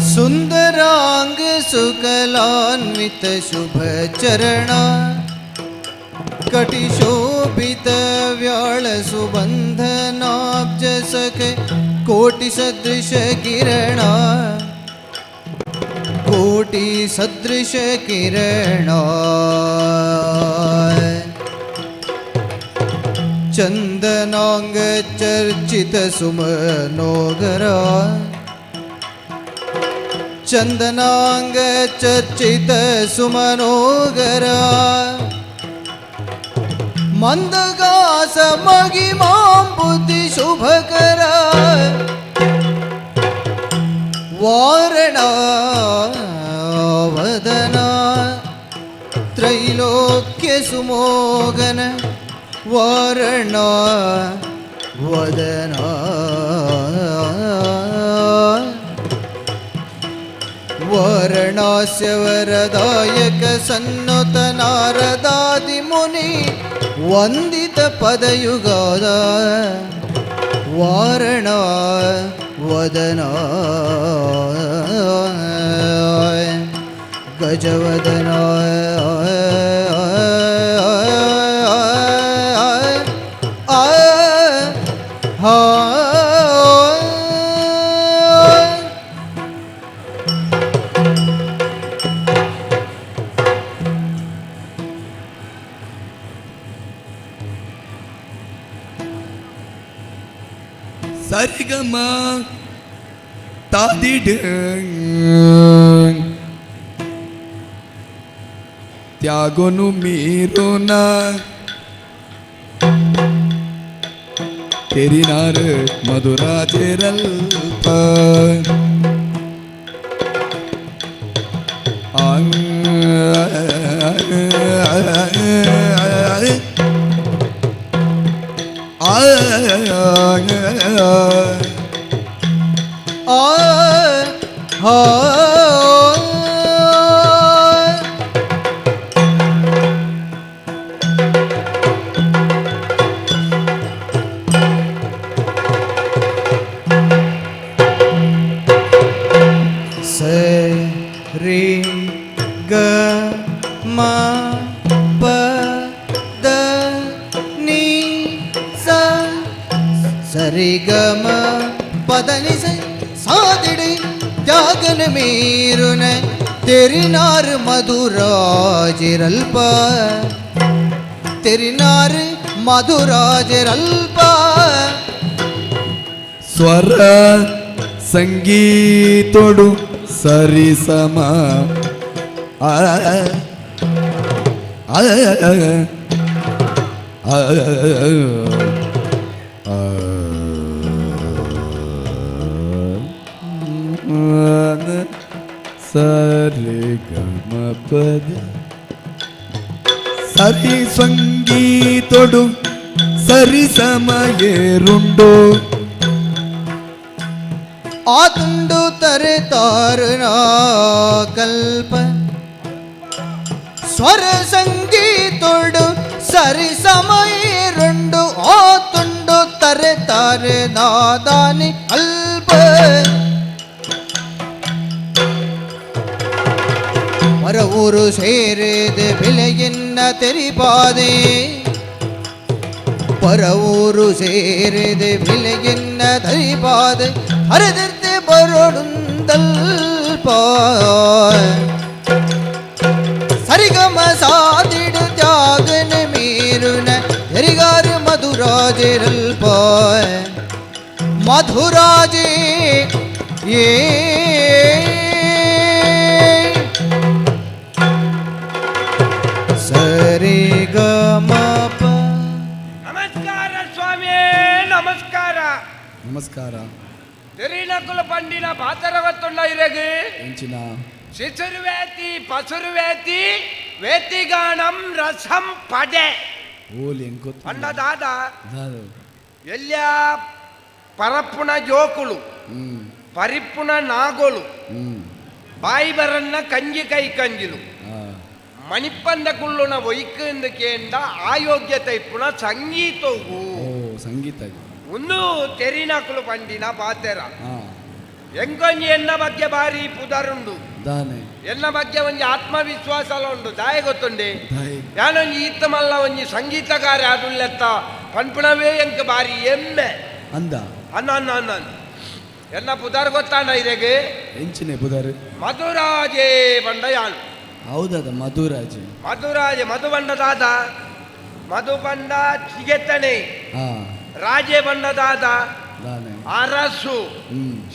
सुंदरांग सुकलान्वित शुभ चरण, कटिशोभित व्याळ सुबंधनाब्ज सखे कोटि सदृश किरण, कोटि सदृश किरण। चंदनांग चर्चित सुमनोगर, चंदनांग चर्चित सुमनोगर, मंदगास महिमांबुद्धि शुभकर, वारणावदना त्रैलोक्य सुमोगन, वारणा वदना। वरणास्य वरदायक सन्नुत नारदादि मुनि वंदित पदयुगाद, वारणा वदना गजवदना। ಸರಿಗಮ ತಾದಿಡ. ತ್ಯಾಗೊನು ಮೀರುನ ತೆರಿನಾರು ಮಧುರಾಜರಲ್ಪ ಸ ರಿ ಗ ಮ ಪ the ನಿ ಸ ಸರಿ ಗ ಮ ಪದ ನಿ ಸ ಸಾದಿಡಿ ತ್ಯಾಗನ ಮೀರುನ ತೆರಿನಾರ್ ಮಧುರಾಜಿರಲ್ಪ ತೆರಿನಾರ್ ಮಧುರಾಜಿರಲ್ಪ ಸ್ವರ ಸಂಗೀತೊಡು ಸರಿ ಸಮ ಆ ಆ ಆ ಸರಿ ಗಮ ಪದ ಸರಿ ಸಂಗೀತೊಡು ಸರಿ ಸಮಯೇರುಂಡು ಆತುಂಡು ತರೆ ತಾರನ ಕಲ್ಪ ಸ್ವರ ಸಂಗೀತೊಡು ಸರಿ ಸಮಯ ರುಂಡು ಆತುಂಡು ತರೆ ತಾರೆ ನಾದಾನಿ ಅಲ್ಪ ಮರ ಊರು ಸೇರಿದ ಬೆಲೆಯನ್ನ ತೆರಿಪಾದೆ ಪರ ಊರು ಸೇರಿದ ಬೆಲೆಯನ್ನ ತರಿಪಾದೆ ಹರಿದಿರ್ತೆ ಬರೋಡುಂದಲ್ಪ ಸರಿಗಮ ಸಾದಿಡು ತ್ಯಾಗನ ಮೀರುನ ಎರಿಗಾರು ಮಧುರಾಜಿರಲ್ಪ ಮಧುರಾಜೇ ಏ ಸರಿ ಗ ಮ ಪ. ನಮಸ್ಕಾರ ಸ್ವಾಮಿ, ನಮಸ್ಕಾರ. ನಮಸ್ಕಾರ. ತೆರಿನಕುಲ ಪಂಡಿನ ಪಾತರವತ್ತುಂಡ ಇರಗು ಎಂಚಿನ ಶಿಶುರ್ವೇತಿ ಪಸುರ್ವೇತಿ ವೇತಿಗಾನಂ ರಸಂ ಪಡೆ ಓಲಿ ಎಂಕೊತ್ತು ಪಂಡ ದಾದ ದಾದ ಎಲ್ಯ ಪರಪ್ಪುನ ಜೋಕುಳು ಪರಿಪ್ಪುನ ನಾಗೋಲು ಬಾಯಿ ಬರನ್ನ ಕಂಜಿ ಕೈ ಕಂಜಿಲು ಮಣಿಪ್ಪಂದ ಕುಳ್ಳುನ ಒಯ್ಕಂದ ಕೇಂದ ಆಯೋಗ್ಯತೆ ಇಪ್ಪುನ ಸಂಗೀತವು ಓ ಸಂಗೀತ ಒಂದು ತೆರಿನಕುಲು ಪಂಡಿನ ಪಾತೆರ ಎಂಕೊಂಜಿ ಎನ್ನ ಬಗ್ಗೆ ಬಾರಿ ಪುದರುಂಡು ದಾನೆ ಎನ್ನ ಬಗ್ಗೆ ಒಂಜಿ ಆತ್ಮವಿಶ್ವಾಸ ಉಂಡು ದಾಯ ಗೊತ್ತುಂಡೆ ದಾಯೆ ಯಾನೊಂಜಿ ಈತ ಮಲ್ಲ ಒಂಜಿ ಸಂಗೀತಗಾರ ಆದುಲ್ಲೆತ್ತ ಪನ್ಪುಣವೇ ಎಂಕ್ ಬಾರಿ ಎಮ್ಮೆ ಅಂದ ಅನ್ನ ಅನ್ನ ಅನ್ನ ಅನ್ನ. ಎನ್ನ ಪುದರ್ ಗೊತ್ತಾಂಡ ಇರೆಗೆ ಎಂಚಿನ ಪುದರ್ ಮಧುರಾಜೇ ಬಂಡ ಯಾನು ಹೌದದ ಮಧುರಾಜ್ ಮಧುರಾಜೆ ಮಧು ಬಂಡ ದಾದ ಮಧು ಬಂಡ ಚಿಗೆತ್ತಣೆ ಹಾ ರಾಜೇ ಬಂಡ ದಾದ ದಾನೆ ಅರಸು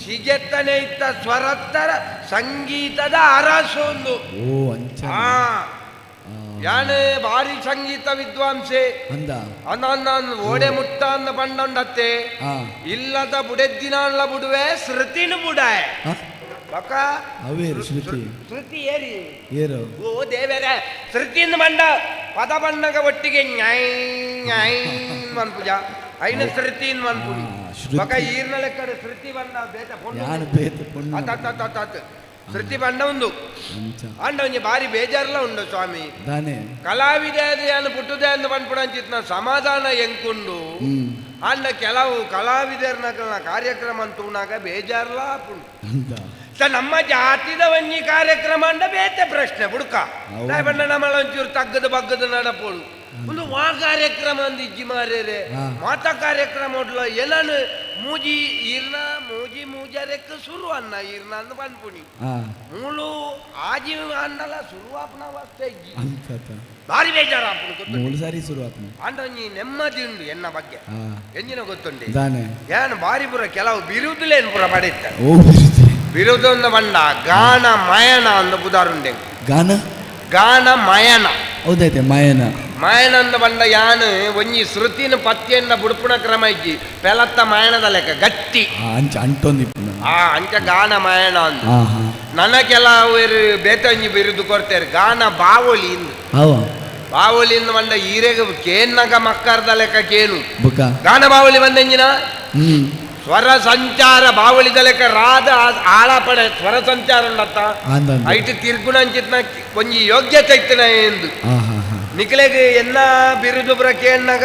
ಸಿಗೆತ್ತನೆ ಇತ್ತ ಸ್ವರತ್ತರ ಸಂಗೀತದ ಅರಸು ಒಂದು ಓ ಅಂಚ ಆ ಯಾನೆ ಭಾರಿ ಸಂಗೀತ ವಿದ್ವಾಂಸೆ ಅಂದ ಅನ್ನ ಓಡೆ ಮುಟ್ಟ ಅಂದ ಬಂಡೊಂಡತ್ತೆ ಹಾ ಇಲ್ಲದ ಬುಡೆದ್ದಿನಾಳ್ಲ ಬುಡುವೆ ಶ್ರುತಿನು ಬುಡಾಯ ಹಾ? ಬಕ ಅವೇರು ಶ್ರುತಿ ಶ್ರುತಿ ಏರಿ ಏರು ಓ ದೇವರೇ ಶ್ರುತಿಯಿಂದ ಬಂಡ ಪದ ಬಣ್ಣಗ ಒಟ್ಟಿಗೆ ನ್ಯಾಯ್ ನ್ಯಾಯ್ ಮನ್ಪುಜ ಐನ ಶ್ರುತಿಯಿಂದ ಮನ್ಪುಡಿ ಶ್ರುತಿ. ಬಕ ಈರ್ನ ಲೆಕ್ಕಡೆ ಶ್ರುತಿ ಬಂಡ ಬೇತ ಪೊಣ್ಣು ಯಾನು ಬೇತ ಪೊಣ್ಣು ಅತ್ ಅತ್ ಅತ್ ಅತ್ ಅತ್. ಶ್ರುತಿ ಬಂಡ ಉಂದು ಅಂಚ ಅಂಡ ಒಂಜಿ ಬಾರಿ ಬೇಜಾರ್ಲ ಉಂಡು ಸ್ವಾಮಿ ದಾನೆ ಕಲಾವಿದ ಯಾನು ಪುಟ್ಟುದೆ ಅಂದ್ ಪನ್ಪುಡಂಚಿತ್ನ ಸಮಾಧಾನ ಎಂಕುಂಡು ಅಂಡ ಕೆಲವು ಕಲಾವಿದರ್ನ ಕಾರ್ಯಕ್ರಮ ಅಂತೂನಾಗ ಬೇಜಾರ್ಲ ಆಪುಂಡು ಅಂದ ಸ ನಮ್ಮ ಜಾತಿದ ಒಂಜಿ ಕಾರ್ಯಕ್ರಮ ಅಂಡ ಬೇತೆ ಪ್ರಶ್ನೆ ಬುಡ್ಕ ಹೌದು. ಬಣ್ಣ ನಮ್ಮಳ ಒಂಚೂರು ತಗ್ಗದ ಬಗ್ಗದ ನಡಪೋಡು ಒಂದು ವಾ ಕಾರ್ಯಕ್ರಮ ಅಂದ್ ಇಜ್ಜಿ ಮಾರೇರೆ ಹಾ. ಮಾತ ಕಾರ್ಯಕ್ರಮ ಉಡ್ಲ ಎಲ್ಲನು ಮೂಜಿ ಈರ್ನ ಮೂಜಿ ಮೂಜರೆಕ್ ಸುರು ಅನ್ನ ಈರ್ನ ಅಂದ್ ಪನ್ಪುಣಿ ಹಾ ಮೂಲು ಆಜಿ ಅಂಡಲ ಸುರುವಾಪನ ಅವಸ್ಥೆ ಇಜ್ಜಿ ಅಂತ ಭಾರಿ ಬೇಜಾರು ಆಪುಂಡು ಗೊತ್ತುಂಟು ಮೂರು ಸಾರಿ ಶುರು ಆತ್ಮ ಅಂಡ ಒಂಜಿ ನೆಮ್ಮದಿ ಉಂಡು ಎನ್ನ ಬಗ್ಗೆ ಹಾ ಎಂಜಿನ ಗೊತ್ತುಂಡೆ ದಾನೆ ಏನ್ ಬಾರಿ ಪುರ ಕೆಲವು ಬಿರುದುಲೇನು ಪುರ ಪಡೆತ್ತ ಓ ಬಿರುದು ಬಿರುದೊಂದು ಬಂಡ ಗಾನ ಮಯನ ಅಂದ ಬುದಾರುಂಡೆ ಗಾನ ಗಾನ ಮಯನ ಹೌದೈತೆ ಮಾಯನ ಮಾಯನಂದ ಬಂಡ ಯಾನು ಒಂಜಿ ಶ್ರುತಿನ ಪತ್ತಿಯನ್ನ ಬುಡುಪುಣ ಕ್ರಮ ಇಜ್ಜಿ ಪೆಲತ್ತ ಮಾಯಣದ ಲೆಕ್ಕ ಗಟ್ಟಿ ಅಂಚ ಅಂಟೊಂದಿಪ್ಪುನ ಆ ಅಂಚ ಗಾನ ಮಾಯಣ ಅಂದು ಹಾ ಹಾ ನನ್ನ ಕೆಲವರು ಬೇತ ಒಂಜಿ ಬಿರುದು ಕೊಡ್ತಾರೆ ಗಾನ ಬಾವೊಲಿ ಇಂದು ಅವ ಬಾವೊಲಿ ಇಂದು ಬಂಡ ಈರೆಗ ಕೇನ್ನಗ ಮಕ್ಕರ್ದ ಲೆಕ್ಕ ಕೇನು ಬುಕ್ಕ ಗಾನ ಬಾವೊಲಿ ಬಂದಂಜಿನ ಹ್ಮ್ ಸ್ವರ ಸಂಚಾರ ಬಾವೊಲಿದ ಲೆಕ್ಕ ರಾದ ಆಳಪಡೆ ಸ್ವರ ಸಂಚಾರ ಉಂಡತ್ತ ಅಂದ ಐಟ್ ತಿರ್ಗುಣಂಚಿತ್ನ ಒಂಜಿ ಯೋಗ್ಯತೆ ಇತ್ತಿನ ಎಂದು ಹಾ ಹಾ ಹಾ ನಿಕ್ಲೆಗ್ ಎನ್ನ ಬಿರುದು ಪುರ ಕೇಣ್ಣಗ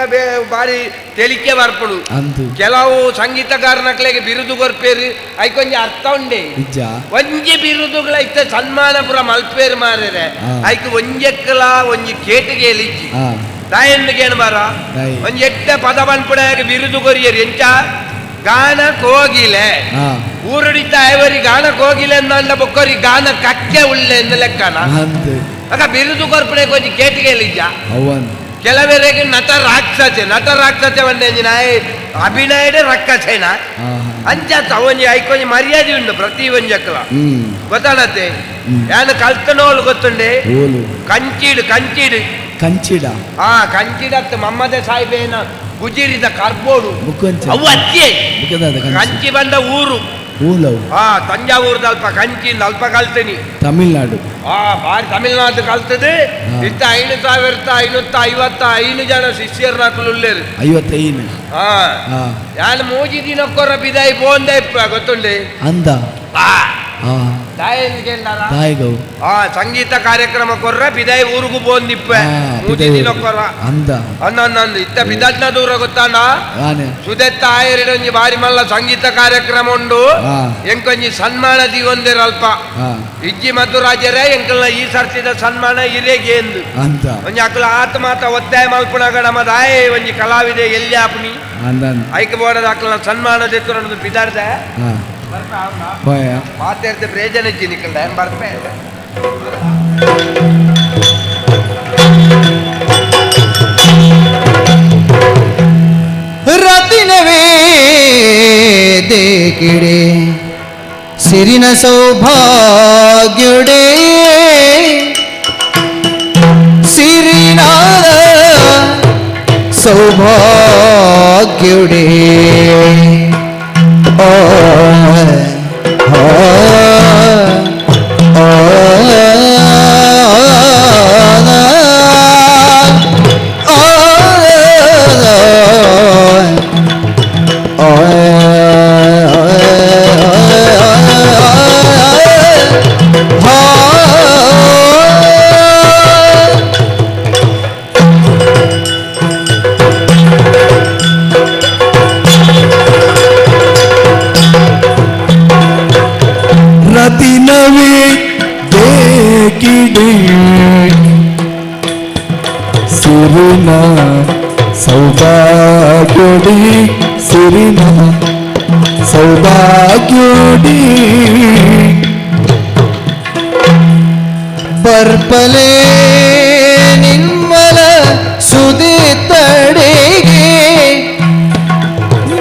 ಬಾರಿ ತೆಲಿಕೆ ಬರ್ಪುಡು ಅಂದು ಕೆಲವು ಸಂಗೀತಗಾರನಕ್ಲೆಗ್ ಬಿರುದು ಕೊರ್ಪೇರು ಐಕೊಂಜಿ ಅರ್ಥ ಉಂಡೆ ಇಜ್ಜ ಒಂಜಿ ಬಿರುದುಗಳ ಇತ್ತ ಸನ್ಮಾನ ಪುರ ಮಲ್ಪೇರು ಮಾರೇರೆ ಆ. ಐಕ್ ಒಂಜೆಕ್ಕಲ ಒಂಜಿ ಕೇಟಿಗೆ ಇಜ್ಜಿ ಹಾ ದಾಯಂದು ಕೇಣ ಬಾರ ದಾಯಿ. ಒಂಜಿ ಎಟ್ಟ ಪದ ಪನ್ಪುಡಾಗ ಬಿರುದು ಕೊರಿಯರು ಎಂಚ ಗಾನ ಕೋಗಿಲೆ ಹಾ ಊರುಡಿದ್ದ ಐವರಿ ಗಾನ ಕೋಗಿಲೆ ಅಂದ ಬೊಕ್ಕೋರಿ ಗಾನ ಕಕ್ಕೆ ಉಳ್ಳೆ ಎಂದು ಲೆಕ್ಕನ ಅಂದು ಆಗ ಬಿರುದು ಕೊರ್ಪುಡೆ ಒಂಜಿ ಕೇಟಿಗೆ ಇಜ್ಜ ಅವನ್ ಕೆಲವರಿಗೆ ನಟ ರಾಕ್ಷಸೆ ನಟ ರಾಕ್ಷಸೆ ಒಂದೇಂಜಿನ ಅಭಿನಯಡೆ ರಕ್ಕಸೇನ ಹಾ ಹಾ ಅಂಚಾತ ಒಂಜಿ ಐಕೊಂಜಿ ಮರ್ಯಾದೆ ಉಂಡು ಪ್ರತಿ ಒಂಜಕ್ಕಲ ಹ್ಮ್ ಗೊತ್ತಾಡತ್ತೆ ಹ್ಮ್. ಯಾನು ಕಲ್ತನೋಳು ಗೊತ್ತುಂಡೆ ಓಲು ಕಂಚಿಡು ಕಂಚಿಡು ಕಂಚಿಡ ಆ ಕಂಚಿಡತ್ತು ಮಮ್ಮದ ಸಾಹಿಬೇನ ಗುಜಿರಿದ ಕರ್ಬೋಡು ಬುಕ್ಕಂಚ ಅವು ಅತ್ಯೆ ಬುಕ್ಕದಾದ ಕಂಚಿ ಕಂಚಿ ಬಂದ ಊರು ಓಲವು ಆ ತಂಜಾವೂರ್ದ ಅಲ್ಪ ಕಂಚಿಂದ ಅಲ್ಪ ಕಲ್ತೀನಿ ತಮಿಳ್ನಾಡು ಆ ಬಾರಿ ತಮಿಳ್ನಾಡು ಕಲ್ತದೆ ಹಾ. ಇತ್ತ 5555 ಜನ ಶಿಷ್ಯರ್ನಾಕುಲು ಉಳ್ಳೇರು 55 ಆ ಹಾ ಯಾನ್ ಮೂಜಿ ದಿನಕ್ಕೊರ ಬಿದಾಯಿ ಪೋಂದೆ ಇಪ್ಪ ಗೊತ್ತುಂಡೆ ಅಂದ ಆ ಹಾ ದಾಯೆಂದು ಕೇಳ್ದಾರ ದಾಯಿಗವು ಆ ಸಂಗೀತ ಕಾರ್ಯಕ್ರಮ ಕೊರ್ರ ಬಿದಾಯಿ ಊರುಗು ಪೋಂದಿಪ್ಪ ಹಾ ಮೂಜಿ ಬಿದಾಯಿ ದಿನಕ್ಕೊರ ಅಂದ ಅಂದ ಇತ್ತ ಬಿದಡ್ನ ದೂರ ಗೊತ್ತಾಂಡ ಆನೆ ಸುದೆತ್ತ ಆಯರಿಡೊಂಜಿ ಬಾರಿ ಮಲ್ಲ ಸಂಗೀತ ಕಾರ್ಯಕ್ರಮ ಉಂಡು ಹಾ. ಎಂಕೊಂಜಿ ಸನ್ಮಾನ ದಿಗೊಂದಿರ ಅಲ್ಪ ಹಾ ಇಜ್ಜಿ ಮತ್ತು ರಾಜರೇ ಎಂಕಲ್ನ ಈ ಸರ್ತಿದ ಸನ್ಮಾನ ಇರೇಗೆ ಎಂದು ಅಂತ ಒಂಜಿ ಅಕುಲ ಆತ್ಮಾತ ಒತ್ತಾಯ ಮಲ್ಪುನಗ ನಮ್ಮ ದಾಯೆ ಒಂಜಿ ಕಲಾವಿದೆ ಎಲ್ಲಿ ಆಪುನಿ ಅಂದ ಐಕ್ ಬೋಡದ ಅಕಲ್ನ ಸನ್ಮಾನ ದೆತ್ತುರೊಂದು ಬಿದಾರ್ದ ಹಾ ಹೋಯ ಮಾತಾಡ್ದೆ ಪ್ರಯೋಜನ ಇಜ್ಜಿ ನಿಕ್ಕಲ್ದ ಏನ್ ಬರ್ಪೆ ರತಿನವೇ ದೇಕಿಡೆ ಸಿರಿನ ಸೌಭಾಗ್ಯುಡೆ ಸಿರಿನಾದ ಸೌಭಾಗ್ಯುಡೆ ಆ ಆ ಆ ರತಿನವೇ ದೇಕಿಡೆ ಸಿರಿನ ಸೌಭಾಗ್ಯುಡಿ ಸಿರಿನ ಸೌಭಾಗ್ಯುಡಿ ಬರ್ಪಲೆ ನಿನ್ಮಲ ಸುದಿತಡೆಗೆ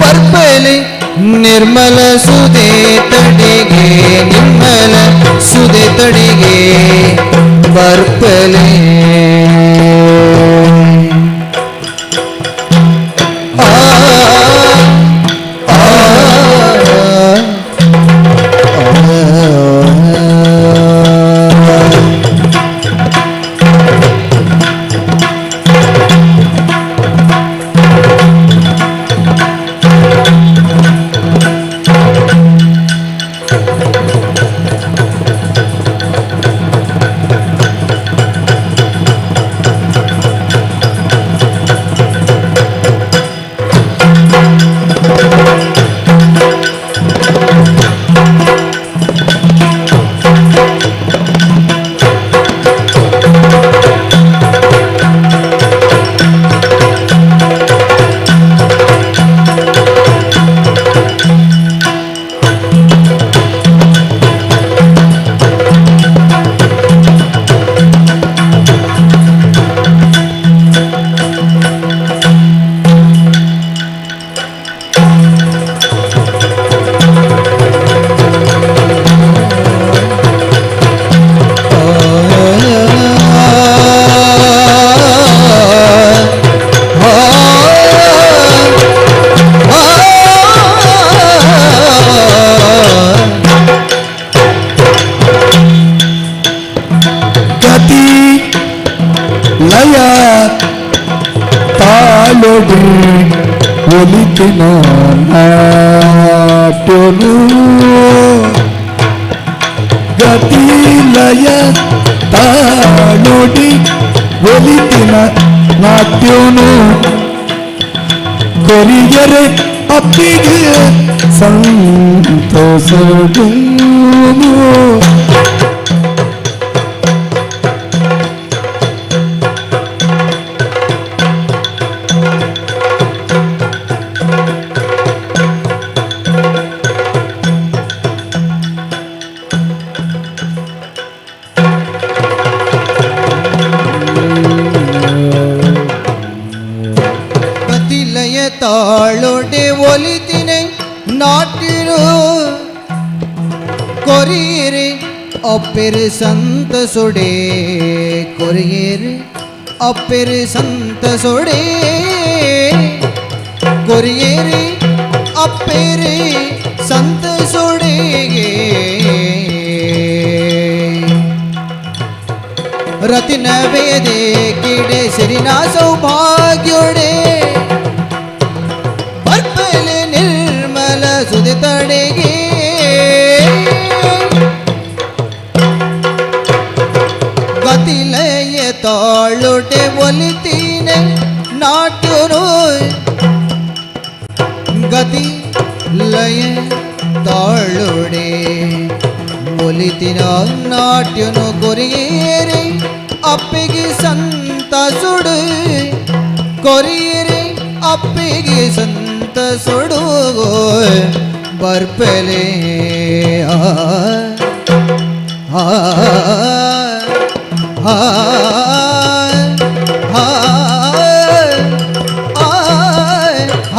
ಬರ್ಪಲೆ ನಿರ್ಮಲ ಸುದೇತಡೆಗೆ ನಿರ್ಮಲ ಸುದೇತಡೆಗೆ ಬರ್ಪಲೆ ಆ ಆ, ಆ, ಆ. ಆ ಲಯ ತಾಳೊಡಿ ಒಲಿತಿನ ನಾಟ್ಯನು ಗತಿ ಲಯ ತಾಳೊಡಿ ಒಲಿತಿನ ನಾಟ್ಯನು ಕೊರಿಯರೆ ಅಪ್ಪಿಗೆ ಸಂತೋಷನು. ಗತಿಲಯ ತಾಳೊಡೆ ಒಲಿತಿನೆ ನಾಟಿರು ಕೊರಿಯರೆ ಅಪ್ಪೆರು ಸಂತಸೊಡೆ ಕೊರಿಯರೆ ಅಪ್ಪೆರು ಸಂತಸೊಡೆ ಕೊರಿಯರೆ ಅಪ್ಪೆರು ಸಂತಸೊಡೆಗೆ ರತಿನ ವೇದೆ ಕಿಡೆ ಸಿರಿನ ಸೌಭಾಗ್ಯೊಡೆ ಬರ್ಪಲೆ ನಿರ್ಮಲ ಸುದಿತಡೆಗೆ ಗತಿಲಯ ತಾಳುಟೆ ಒಲಿತೀನೆ ನಾಟ್ಯನು ಗತಿ ಲಯ ತಾಳುಡೆ ಒಲಿತಿನ ನಾಟ್ಯನು ಕೊರಿಯೇರೆ ಅಪ್ಪಿಗೆ ಸಂತ ಸುಡು ಕೊರಿಯೇರೆ ಅಪ್ಪಿಗೆ ಸಂತ ಸುಡು ಬರ್ಪಲೆ ಆ ಆ ಆ ಆ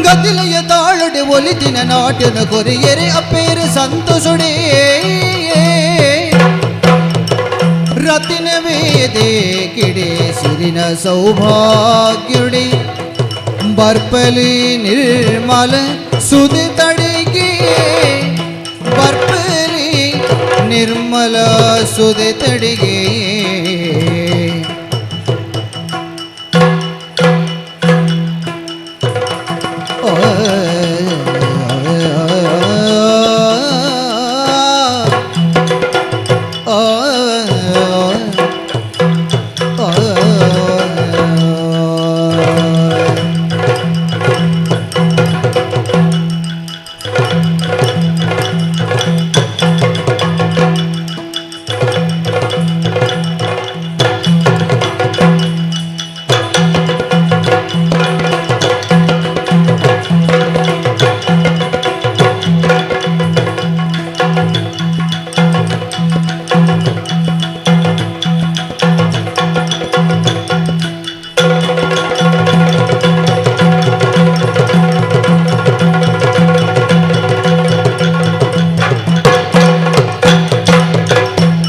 ಗತಿಲಯ ತಾಳುಡೆ ಒಲಿತಿನ ನಾಟ್ಯನ ಕೊರಿಯರೆ ಅಪ್ಪೇರು ಸಂತೋಷುಡೆ ರತಿನ ವೇದೆ ಕಿಡೆ ಸಿರಿನ ಸೌಭಾಗ್ಯುಡೆ ಬರ್ಪಲಿ ನಿರ್ಮಲ ಸುದಿ ತಡಿಗೆ ಬರ್ಪಲಿ ನಿರ್ಮಲ ಸುದಿ ತಡಿಗೆ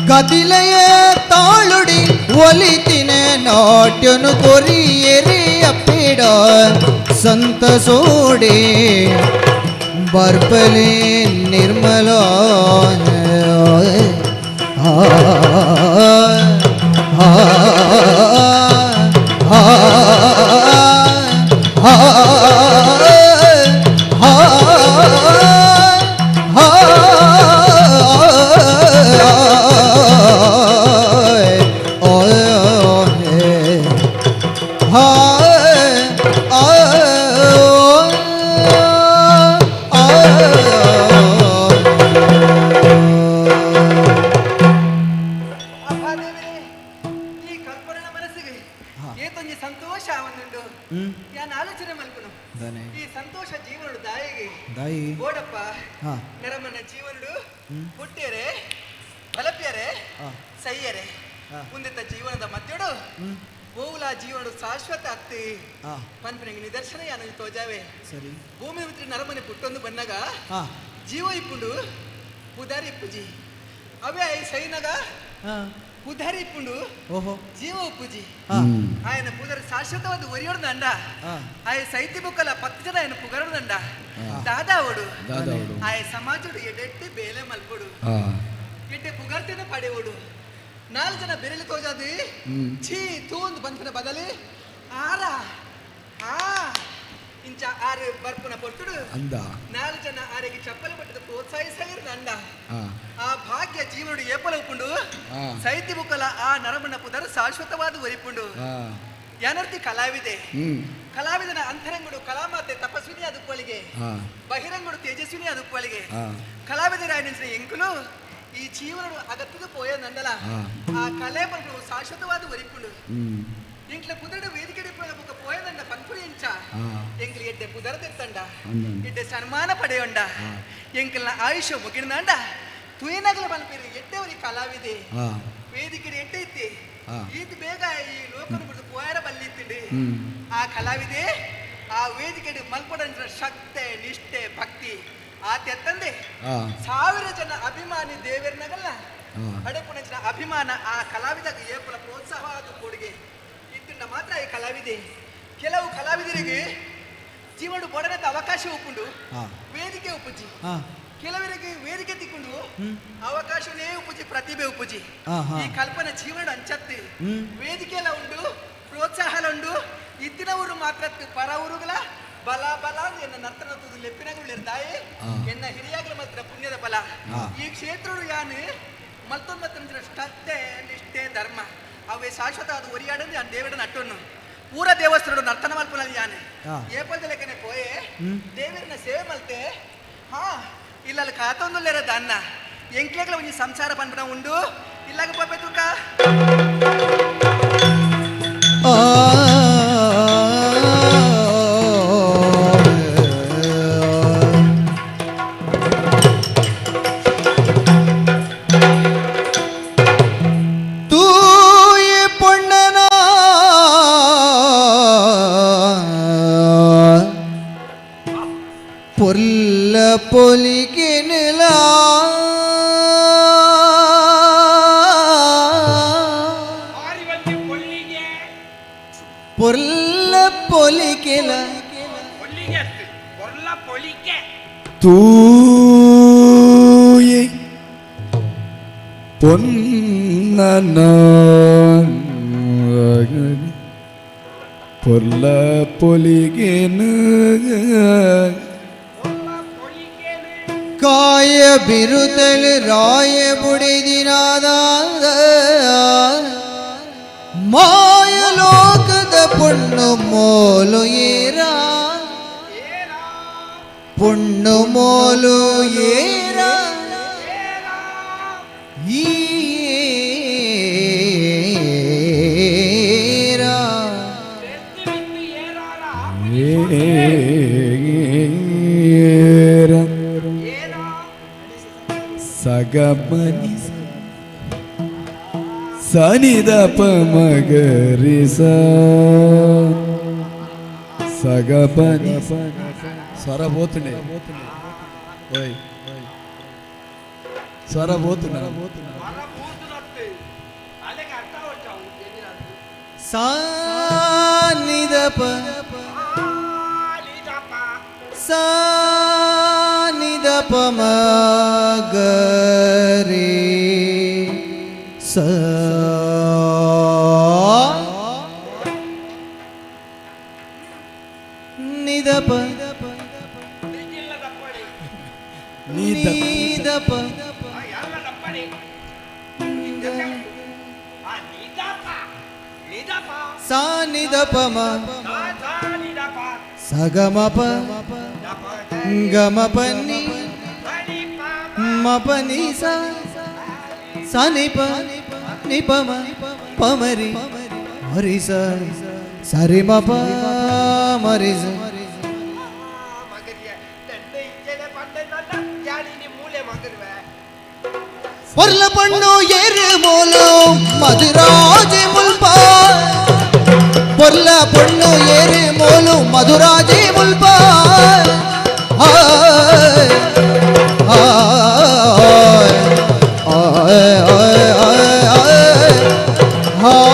ಗತಿಲಯ ತಾಳುಡಿ ಒಲಿತಿನ ನಾಟ್ಯನು ಕೊರಿಯರೆ ಅಪ್ಪಿಡ ಸಂತಸೋಡೆ ಬರ್ಪಲೆ ನಿರ್ಮಲ ಆ ಆ ಆ ಆ ಶಾಶ್ವತ ಅತ್ತಿ ಪನ್ಪನಿಗೆ ನಿದರ್ಶನ ಯಾನು ತೋಜಾವೆ. ಸರಿ. ಭೂಮಿ ಮಿತ್ರ ನರಮನೆ ಪುಟ್ಟೊಂದು ಬನ್ನಾಗ ಜೀವ ಇಪ್ಪುಂಡು ಪುದಾರಿ ಇಪ್ಪುಜಿ ಅವೇ I ಸೈನಗ ಪುದಾರಿ ಇಪ್ಪುಂಡು ಜೀವ ಉಪ್ಪುಜಿ ಆಯನ ಪುದಾರಿ ಶಾಶ್ವತವಾದ ಒರಿಯೋಡ್ದಂಡ ಆಯ ಸೈತಿ ಬುಕ್ಕಲ 10 ಜನ ఆయన ಪುಗರದಂಡ ದಾದಾವಡು ಆಯ ಸಮಾಜಡು ಎಡೆಟ್ಟಿ ಬೇಲೆ ಮಲ್ಪಡು ಎಡ್ಡೆ ಪುಗರ್ತಿನ ಪಡೆವಡು 4 ಜನ ಬೆರಳು ತೋಜಾದಿ ಛೀ ತೂಂದು ಬಂದ್ಪಿನ ಬದಲಿ ಆರ ಆ ಇಂಚ ಆರು ಬರ್ಪುನ ಪೊಟ್ಟುಡು 4 ಜನ ಆರಿಗೆ ಚಪ್ಪಲಿ ಪಟ್ಟದ ಪ್ರೋತ್ಸಾಹಿಸಲಿರು ನಂಡ ಆ ಭಾಗ್ಯ ಜೀವನುಡು ಏಪಲ ಉಪ್ಪುಂಡು ಸೈತಿ ಬುಕ್ಕಲ ಆ ನರಮಣ್ಣ ಪುದರ್ ಶಾಶ್ವತವಾದ ಒರಿಪುಂಡು. ಯಾನರ್ತಿ ಕಲಾವಿದೆ ಕಲಾವಿದನ ಅಂತರಂಗುಡು ಕಲಾಮಾತೆ ತಪಸ್ವಿನಿ ಅದುಪ್ಪಳಿಗೆ ಬಹಿರಂಗುಡು ತೇಜಸ್ವಿನಿ ಅದುಪ್ಪಳಿಗೆ ಕಲಾವಿದರಾಯನ ಎಂಕುಲು ಈ ಜೀವನಡು ಅಗತ್ಯದ ಪೋಯ ನಂಡಲ ಆ ಕಲೆ ಪಂಪು ಶಾಶ್ವತವಾದ ಒರಿಪುಂಡು. ಎಂಕ್ಲ ಪುದರಡು ವೇದಿಕೆ ಬೊಕ್ಕ ಪೋಯದಂಡ ಪನ್ಪುರಿ ಇಂಚ ಎಂಕ್ಲ ಎಡ್ಡೆ ಪುದರ ತೆತ್ತಂಡ ಎಡ್ಡೆ ಸನ್ಮಾನ ಪಡೆಯೊಂಡ ಎಂಕಲ್ನ ಆಯುಷ್ಯ ಮುಗಿಡ್ದಂಡ ತುಯಿನಗಲ ಮಲ್ಪೇರಿ ಎಡ್ಡೆವರಿ ಕಲಾವಿದೆ ವೇದಿಕೆ ಎಡ್ಡೆ ಇತ್ತಿ ಈತ ಬೇಗ ಈ ಲೋಕನ ಬಿಡ್ದು ಪೋಯರ ಬಲ್ಲಿತ್ತಿಂಡಿ ಆ ಕಲಾವಿದೆ ಆ ವೇದಿಕೆ ಮಲ್ಪಡಂಚ ಶಕ್ತಿ ನಿಷ್ಠೆ ಭಕ್ತಿ ಆ ತೆತ್ತಂದೆ 1000 ಜನ ಅಭಿಮಾನಿ ದೇವರನಗಲ್ಲ ಪಡೆಪುಣಂಚಿನ ಅಭಿಮಾನ ಆ ಕಲಾವಿದ ಏಪುಲ ಪ್ರೋತ್ಸಾಹ ಅದು ಕೊಡುಗೆ ಇತ್ತಿಂಡ ಮಾತ್ರ ಈ ಕಲಾವಿದೆ. ಕೆಲವು ಕಲಾವಿದರಿಗೆ ಜೀವನ ಬಡನದ ಅವಕಾಶ ಉಪ್ಪುಂಡು ವೇದಿಕೆ ಉಪ್ಪುಜಿ ಕೆಲವರಿಗೆ ವೇದಿಕೆ ತಿಕ್ಕೊಂಡು ಅವಕಾಶನೇ ಉಪ್ಪುಜಿ ಪ್ರತಿಭೆ ಉಪ್ಪುಜಿ. ಈ ಕಲ್ಪನೆ ಜೀವನ ಅಂಚತ್ತಿ ವೇದಿಕೆ ಎಲ್ಲ ಉಂಡು ಪ್ರೋತ್ಸಾಹ ಉಂಡು ಇತ್ತಿನ ಊರು ಮಾತ್ರ ಪರ ಊರುಗಳ ಬಲ ಬಲ ಎನ್ನ ನರ್ತನ ತುದು ಲೆಪ್ಪಿನಗುಳಿರ್ತಾಯಿ ಎನ್ನ ಹಿರಿಯಾಗಲು ಮಾತ್ರ ಪುಣ್ಯದ ಬಲ. ಈ ಕ್ಷೇತ್ರಡು ಯಾನು ಮತ್ತೊಂದು ಶ್ರದ್ಧೆ ನಿಷ್ಠೆ ಧರ್ಮ ಅವೇ ಶಾಶ್ವತ ಅದು ಒರಿಯಾಡಂದು ಯಾನ್ ದೇವಡ ನಟ್ಟನ್ನು ಪೂರ ದೇವಸ್ಥಾನಡು ನರ್ತನ ಮಲ್ಪುನಲ್ಲಿ ಯಾನು ಏಪಲ್ದ ಲೆಕ್ಕನೆ ಪೋಯೆ ದೇವರನ್ನ ಸೇವೆ ಮಲ್ತೆ ಹಾ ಇಲ್ಲ ಅಲ್ಲಿ ಕಾತೊಂದುಲ್ಲೇರ ದನ್ನ ಎಂಕ್ಲೆಗ್ಲ ಒಂಜಿ ಸಂಸಾರ ಪನ್ಪುನ ಉಂಡು ಇಲ್ಲಾಗ ಪೋಪೆ ತುಕ தூயை பொன்ன பொல்ல பொலிகேனு காய ಬಿರುತಲ್ ರಾಯ ಬುಡಿದಿನಾದ ಮಾಯ ಲೋಕದ ಪೊಣ್ಣು ಮೋಲು ಏರ ಪೊಣ್ಣು ಮೋಲು ಏರ ಈರ ಏರ ಸಗಮನಿ ಸನಿದ ಪ ಮಗರಿ ಸ ಸಗಪನಿ ಸ್ವರ పోతుండే ఓయ్ స్వర పోతున్నా సానిద ಪ సానిద ಪ మగరి స. ನೀದಪ ಸಾ ನಿದಪ ಮ ಸಗಮಪ ಗಮಪ ನಿ ಮಪ ನಿ ಸಾ ಸಾ ನಿಪ ನಿಪ ಮ ಪಮರಿ ಹರಿ ಸ ಸರಿ ಮಪ ಮರಿ ಸ. பொருள பொண்ணு ஏறு மூலு மதுராஜே முல்பா. பொருள பொண்ணு ஏறு மூலு மதுராஜே முல்பா. ஆய் ஆய் ஆய் ஆய் ஆய் ஆய்.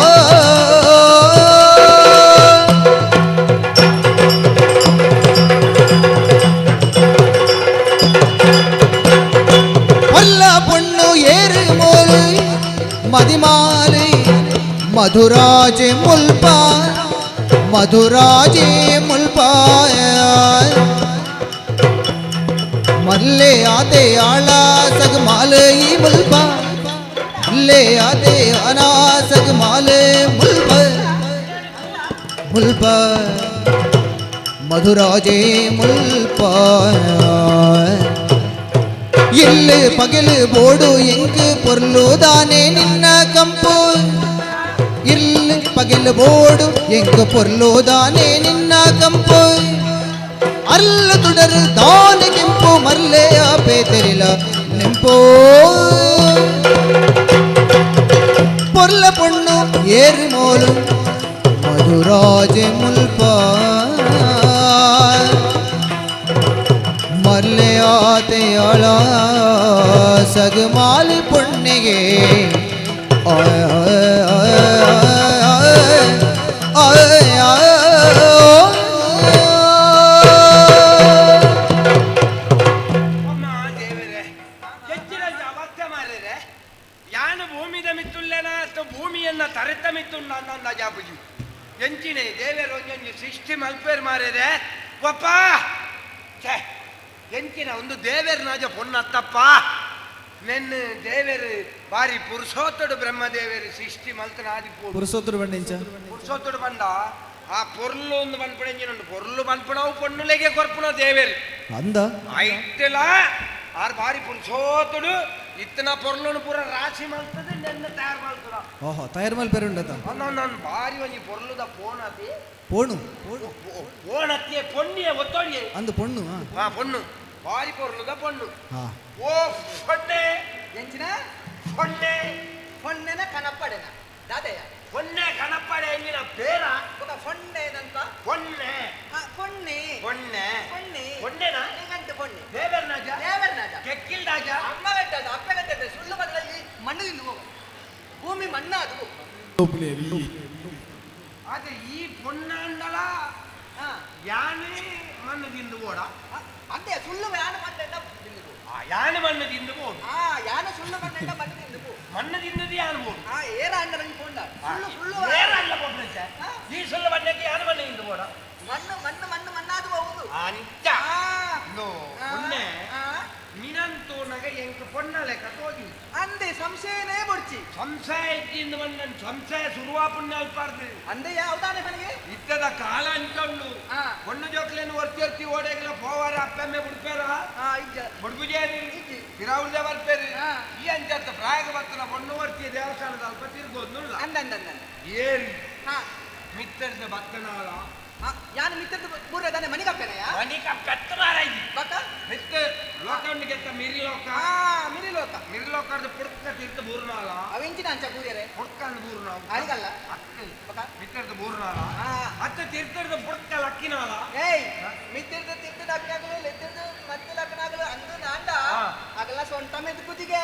பொல்ல பொண்ணு ஏறு மோலு மதிமாலை மதுராஜே முல்பா மதுராஜே முல்பாய. மல்லே ஆதே ஆளா சகமாலே முல்பா. மல்லே ஆதே அனா சகமாலே முல்ப முல்ப மதுராஜே முல்பா. எள்ளு பகಲು ಬೋಡು ಎಂಕು ಪೊರ್ಲುದಾನೆ ನಿನ್ನ ಕಂಪು. ಇಲ್ಲು ಪಗಲು ಬೋಡು ಎಂಕು ಪೊರ್ಲುದಾನೆ ನಿನ್ನ ಕಂಪು. ಅರ್ಲು ತುಡರು ದಾನೆ ಕೆಂಪು ಮರ್ಲೆ ಆಪೆ ತೆರಿಲ ನೆಂಪೋ. ಪೊರ್ಲ ಪೊಣ್ಣು ಏರು ಮೋಲು ಮಧುರಾಜೆ ಮುಲ್ಪ. ಮರ್ಲೆ ಆತೆಯಳ ಸಗಮಾಲ್ ಪೊಣ್ಣಿಗೆ ಆಯ್ ಆಯ್ ಆಯ್ ಆಯ್ ಆಯ್. ಯಾನು ಭೂಮಿದ ಮಿತ್ತುಲ್ಲೇನ ಅಥವಾ ಭೂಮಿಯನ್ನ ತರೆತ ಮಿತ್ತುಂಡ ನನ್ನ ಜಾಪುಜಿ ಎಂಚಿನೆ ದೇವೇರು ಒಂಜೊಂಜಿ ಸೃಷ್ಟಿ ಮಲ್ಪೇರ್ ಮಾರೇರೆ ಒಪ್ಪ. ಛೇ ಎಂಚಿನ ಒಂದು ದೇವೇರ್ ನಾಜ ಪೊನ್ನತ್ತಪ್ಪ. ನೆನ್ನ ದೇವೇರು ಬಾರಿ ಪುರುಷೋತ್ತಡು ಬ್ರಹ್ಮದೇವೇರು ಸೃಷ್ಟಿ ಮಲ್ತನ ಆದಿ ಪುರುಷೋತ್ತಡು ಬಂಡೆಂಚ ಪುರುಷೋತ್ತಡು ಬಂದ ಆ ಪೊರ್ಲು ಒಂದು ಪನ್ಪುಣ ಎಂಜಿನ ಪೊರ್ಲು ಪನ್ಪುಣವು ಪೊನ್ನುಲೆಗೆ ಕೊರ್ಪುಣ ದೇವೇರು ಅಂದ ಐಟ್ಟಲ ಆರ್ ಬಾರಿ ಪುರುಷೋತ್ತಡು ಇತ್ತನ ಪೊರ್ಲುನು ಪೂರ ರಾಶಿ ಮಲ್ತದೆ ನೆನ್ನ ತಯಾರು ಮಲ್ತದ. ಓಹೋ ತಯಾರು ಮಲ್ ಪೇರುಂಡತ. ನಾನು ಬಾರಿ ಒಂಜಿ ಪೊರ್ಲುದ ಫೋನ್ ಆತಿ ಪೋಣು ಫೋನ್ ಅತ್ತಿಯೇ ಪೊನ್ನಿಯ ಒತ್ತೋಡಿಯೇ ಅಂದು ಪೊಣ್ಣು. ಹಾ ಪೊಣ್ಣು ಬಾರಿ ಪೊರ್ಲುದ ಪೊಣ್ಣು. ಹಾ ಓ ಪೊನ್ನೆ ಎಂಚಿನ ಪೊನ್ನೆ ಪೊನ್ನೆನ ಕನಪ್ಪಡೆನ ದಾದಯ್ಯ ಪೊನ್ನೆ ಕನಪ್ಪಡೆ ಎಂಜಿನ ಪೇರ ಬೊಕ ಪೊನ್ನೆ ಪೊನ್ನೆ ಪೊನ್ನೆ ಪೊನ್ನೆ ಪೊನ್ನೆ ಪೊನ್ನೆನಾ ನಿಗಂಟು ಪೊನ್ನೆ ದೇವರ್ನಾಜ ದೇವರ್ನಾಜ ಕೆಕ್ಕಿಲ್ದಾಜ ಅಮ್ಮ ಗಟ್ಟದ ಅಪ್ಪ ಗಟ್ಟದ ಸುಳ್ಳು ಬದಲ ಈ ಮಣ್ಣು ತಿಂದು ಹೋಗ ಭೂಮಿ ಮಣ್ಣ ಅದು. ಅದೇ ಈ ಪೊನ್ನಾಂಡಲ ಯಾನೆ ಮಣ್ಣು ತಿಂದು ಓಡ ಅಂದೆ ಸುಳ್ಳು ಯಾನ ಮಣ್ಣೆಂಡ ತಿಂದು ಯಾನೆ ಮಣ್ಣು ತಿಂದು ಬೋಡು. ಆ ಯಾನ ಸುಳ್ಳು ಮಣ್ಣೆಂಡ ಮಣ್ಣು ತಿಂದು ಪೋ ಮಣ್ಣು ತಿಂದದ್ದು ಯಾನು ಬೋಡು. ಆ ಏರ ಅಂಡ ನಂಗೆ ಪೋಂಡ ಸುಳ್ಳು ಸುಳ್ಳು ಏರ ಅಲ್ಲ ಪೋಂಡ ಈ ಸುಳ್ಳು ಮಣ್ಣಕ್ಕೆ ಯಾನು ಮಣ್ಣು ತಿಂದು ಬೋಡ ಮಣ್ಣು ಮಣ್ಣು ಮಣ್ಣು ಮಣ್ಣಾದು ಹೌದು ಅಂಚ ಪೊನ್ನೆ ನಿನಂತೂನಗ ಎಂಕ್ ಪೊನ್ನ ಲೆಕ್ಕ ತೋಜಿ ಅಂದೆ ಸಂಶಯನೇ ಬೊಡ್ಚಿ ಸಂಶಯ ಇದ್ದಿಂದ ಬಂದ ಸಂಶಯ ಸುರುವಾ ಪುಣ್ಯ ಅಲ್ಪಾರ್ದು ಅಂದೆ ಯಾವ್ದಾನೆ ನನಗೆ ಇತ್ತದ ಕಾಲ ಅಂಚೊಂಡು ಪೊಣ್ಣು ಜೋಕ್ಲೇನು ಒರ್ತಿ ಒರ್ತಿ ಓಡೇಗಿಲ್ಲ ಪೋವಾರ ಅಪ್ಪಮ್ಮೆ ಬಿಡ್ಪೇರ ಬುಡ್ಬುಜೇರಿ ತಿರಾವುದೇ ಬರ್ಪೇರಿ ಈ ಅಂಚತ್ತ ಪ್ರಾಯಗ ಬರ್ತನ ಪೊಣ್ಣು ಒರ್ತಿ ದೇವಸ್ಥಾನದ ಅಲ್ಪ ತಿರ್ಗೋದ್ನುಲ್ಲ ಅಂದ ಅಂದ ಅಂದ ಏರಿ ಮಿತ್ತರದ ಬತ್ತನಾಳ ಯಾನು ಮಿತ್ತದ ಬೂರದಾನೆ ಮಣಿಕಪ್ಪೆನಯ ಮಣಿಕಪ್ಪೆತ್ತ ಮಾರಾಯಿ ಬಕ ಮಿತ್ತ ಲೋಕವನ್ನಿಗೆತ್ತ ಮಿರಿಲೋಕ ಮಿರಿಲೋಕ ಮಿರಿಲೋಕದ ಪುಡ್ಕ ತೀರ್ಥ ಬೂರ್ನಾಳ ಅವೆಂಚಿನ ಅಂಚ ಬೂರ್ಯರೆ ಪುಡ್ಕಂದ ಬೂರ್ನಾಳ ಅರಿಗಲ್ಲ ಅಕ್ಕ ಬಕ ಮಿತ್ತರದ ಬೂರ್ನಾಳ ಅತ್ತ ತೀರ್ಥದ ಪುಡ್ಕ ಲಕ್ಕಿನಾಳ ಏಯ್ ಮಿತ್ತಿರದ ತೀರ್ಥದ ಅಕ್ಕಿನಾಗಲು ಲೆತ್ತಿರದ ಮತ್ತೆ ಲಕ್ಕನಾಗಲು ಅಂದು ನಾಂಡ ಅಗಲ ಸೊಂಟ ಮೆದು ಕುದಿಗೆ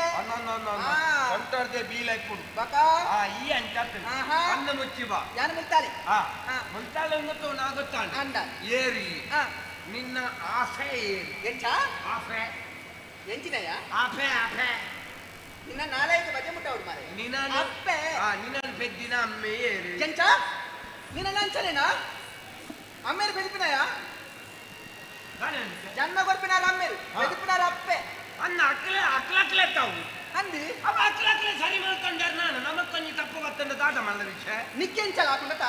ಸೊಂಟರ್ದೆ ಬೀಲೈಪುಡು ಬಕ ಈ ಅಂಚ ಅನ್ನ ಮುಚ್ಚಿ ಬಾ ಯಾನು ಮುಲ್ತಾಳೆ ಮುಲ್ತಾಳೆ ನಾಗುತ್ತಾನೆ ಅಂದ ಏರಿ ನಿನ್ನ ಆಸೆ ಏರಿ ಎಂಚ ಆಫೆ ಎಂಚಿನಯ್ಯ ಆಫೆ ಆಫೆ ನಿನ್ನ ನಾಲೈದು ಬಜೆ ಮುಟ್ಟ ಮಾರೆ ನಿನ್ನ ಅಪ್ಪೆ ನಿನ್ನ ಪೆದ್ದಿನ ಅಮ್ಮೆ ಏರಿ ಎಂಚ ನಿನ್ನ ನಂಚನೇನಾ ಅಮ್ಮೇರು ಬೆದಿಪಿನಯ ಜನ್ಮ ಕೊರ್ಪಿನಾರ ಅಮ್ಮೇರು ಬೆದಿಪಿನಾರ ಅಪ್ಪೆ ಅನ್ನ ಅಕ್ಲೆ ಅಕ್ಲಕ್ಲೆ ತಾವು ಅಂದಿ ಅವ ಅಕ್ಲಕ್ಲೆ ಸರಿ ಮಾಡ್ಕೊಂಡಾರ ನಾನು ನಮಕ್ಕೊಂಜಿ ತಪ್ಪು ಬತ್ತಂಡ ದಾದ ಮಲ್ಲ ವಿಷಯ ನಿಕ್ಕೆಂಚಲ ಹಾಕೊಂಡತ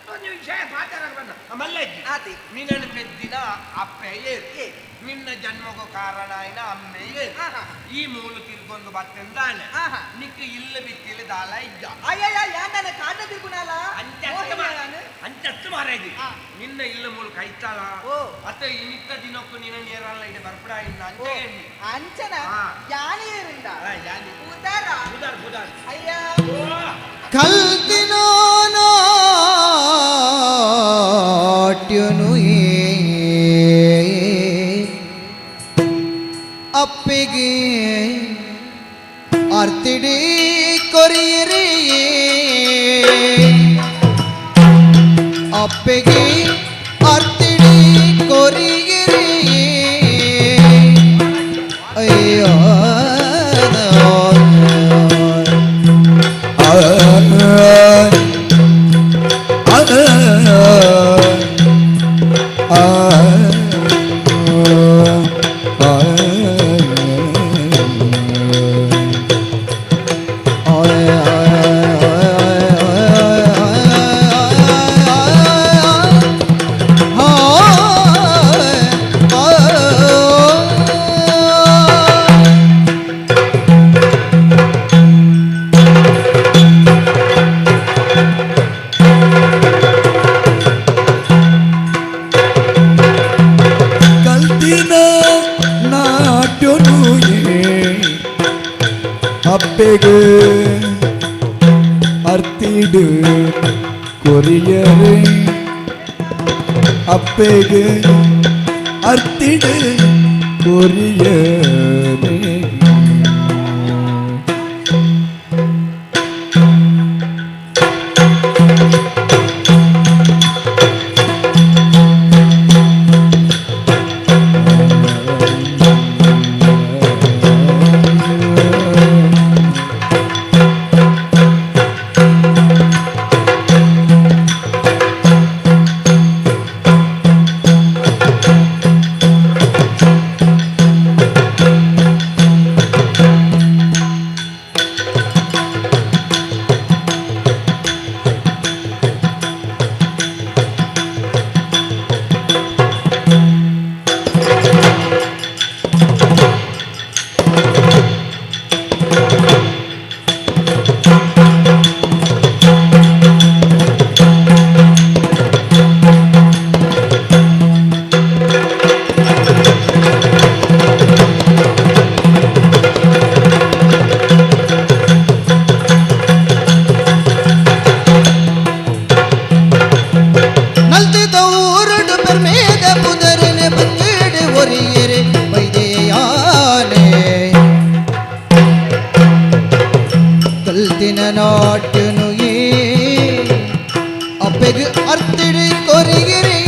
ಒಂಜಿ ವಿಷಯ ಪಾತಾರ ಬಣ್ಣ ಮಲ್ಲಜ್ಜಿ ಆತಿ ನಿನ್ನನ್ನು ಪೆದ್ದಿನ ಅಪ್ಪೆ ಏರು ನಿನ್ನ ಜನ್ಮಗೂ ಕಾರಣ ಆಯ್ನ ಅಮ್ಮೆ ಏರು ಈ ಮೂಲ ತಿರ್ಗೊಂದು ಬತ್ತಂದಾನೆ ನಿಕ್ಕ ಇಲ್ಲ ಬಿತ್ತಿಲ್ಲ ದಾಲ ಇದ್ದ ಅಯ್ಯಯ್ಯ ಯಾನ್ ಕಾಟ ತಿರ್ಗುಣಲ್ಲ ಅಂಚತ್ತು ಮಾರಾಯ್ದಿ ನಿನ್ನ ಇಲ್ಲ ಮೂಲ ಕೈತಾಳ ಅತ್ತ ಇನ್ನಿತ್ತ ದಿನಕ್ಕೂ ನಿನ್ನ ನೇರಲ್ಲ ಇದೆ ಬರ್ಪಡ ಇನ್ನ ಅಂಚ ಎಣ್ಣಿ ಅಂಚನ ಯಾನಿ ಏರಿಂದ ಯಾನಿ ಉದಾರ ಬುದಾರ್ ಬುದಾರ್ ಅಯ್ಯ ಕಲ್ತಿನೋ ನಾಟ್ಯನು ಅಪ್ಪಿಗೆ ಅರ್ತಿಡಿ ಕೊರಿಯಿರಿ ಅಪ್ಪಿಗೆ ಅರ್ತಿಡಿ ಕೊರಿಯಿರಿ ಅಯ್ಯೋ ಕಲ್ತಿನ ನಾಟ್ಯನು ಅಪ್ಪೆಗೆ ಅರ್ತಿಡು ಕೊರಿಯರೆ ಅಪ್ಪೆಗೆ ಅರ್ತಿಡು ಕೊರಿಯರೆ. ನಲ್ತಿದ ಊರುಡು ಪೆರ್ಮೇದ ಪುದರನೆ ಬತ್ತಿಡು ಒರಿಯರೆ ವೈದೇಯಾನೆ ಕಲ್ತಿನ ನಾಟ್ಯನು ಏ ಅಪ್ಪೆಗೆ ಅರ್ತಿಡು ಕೊರಿಗಿರಿ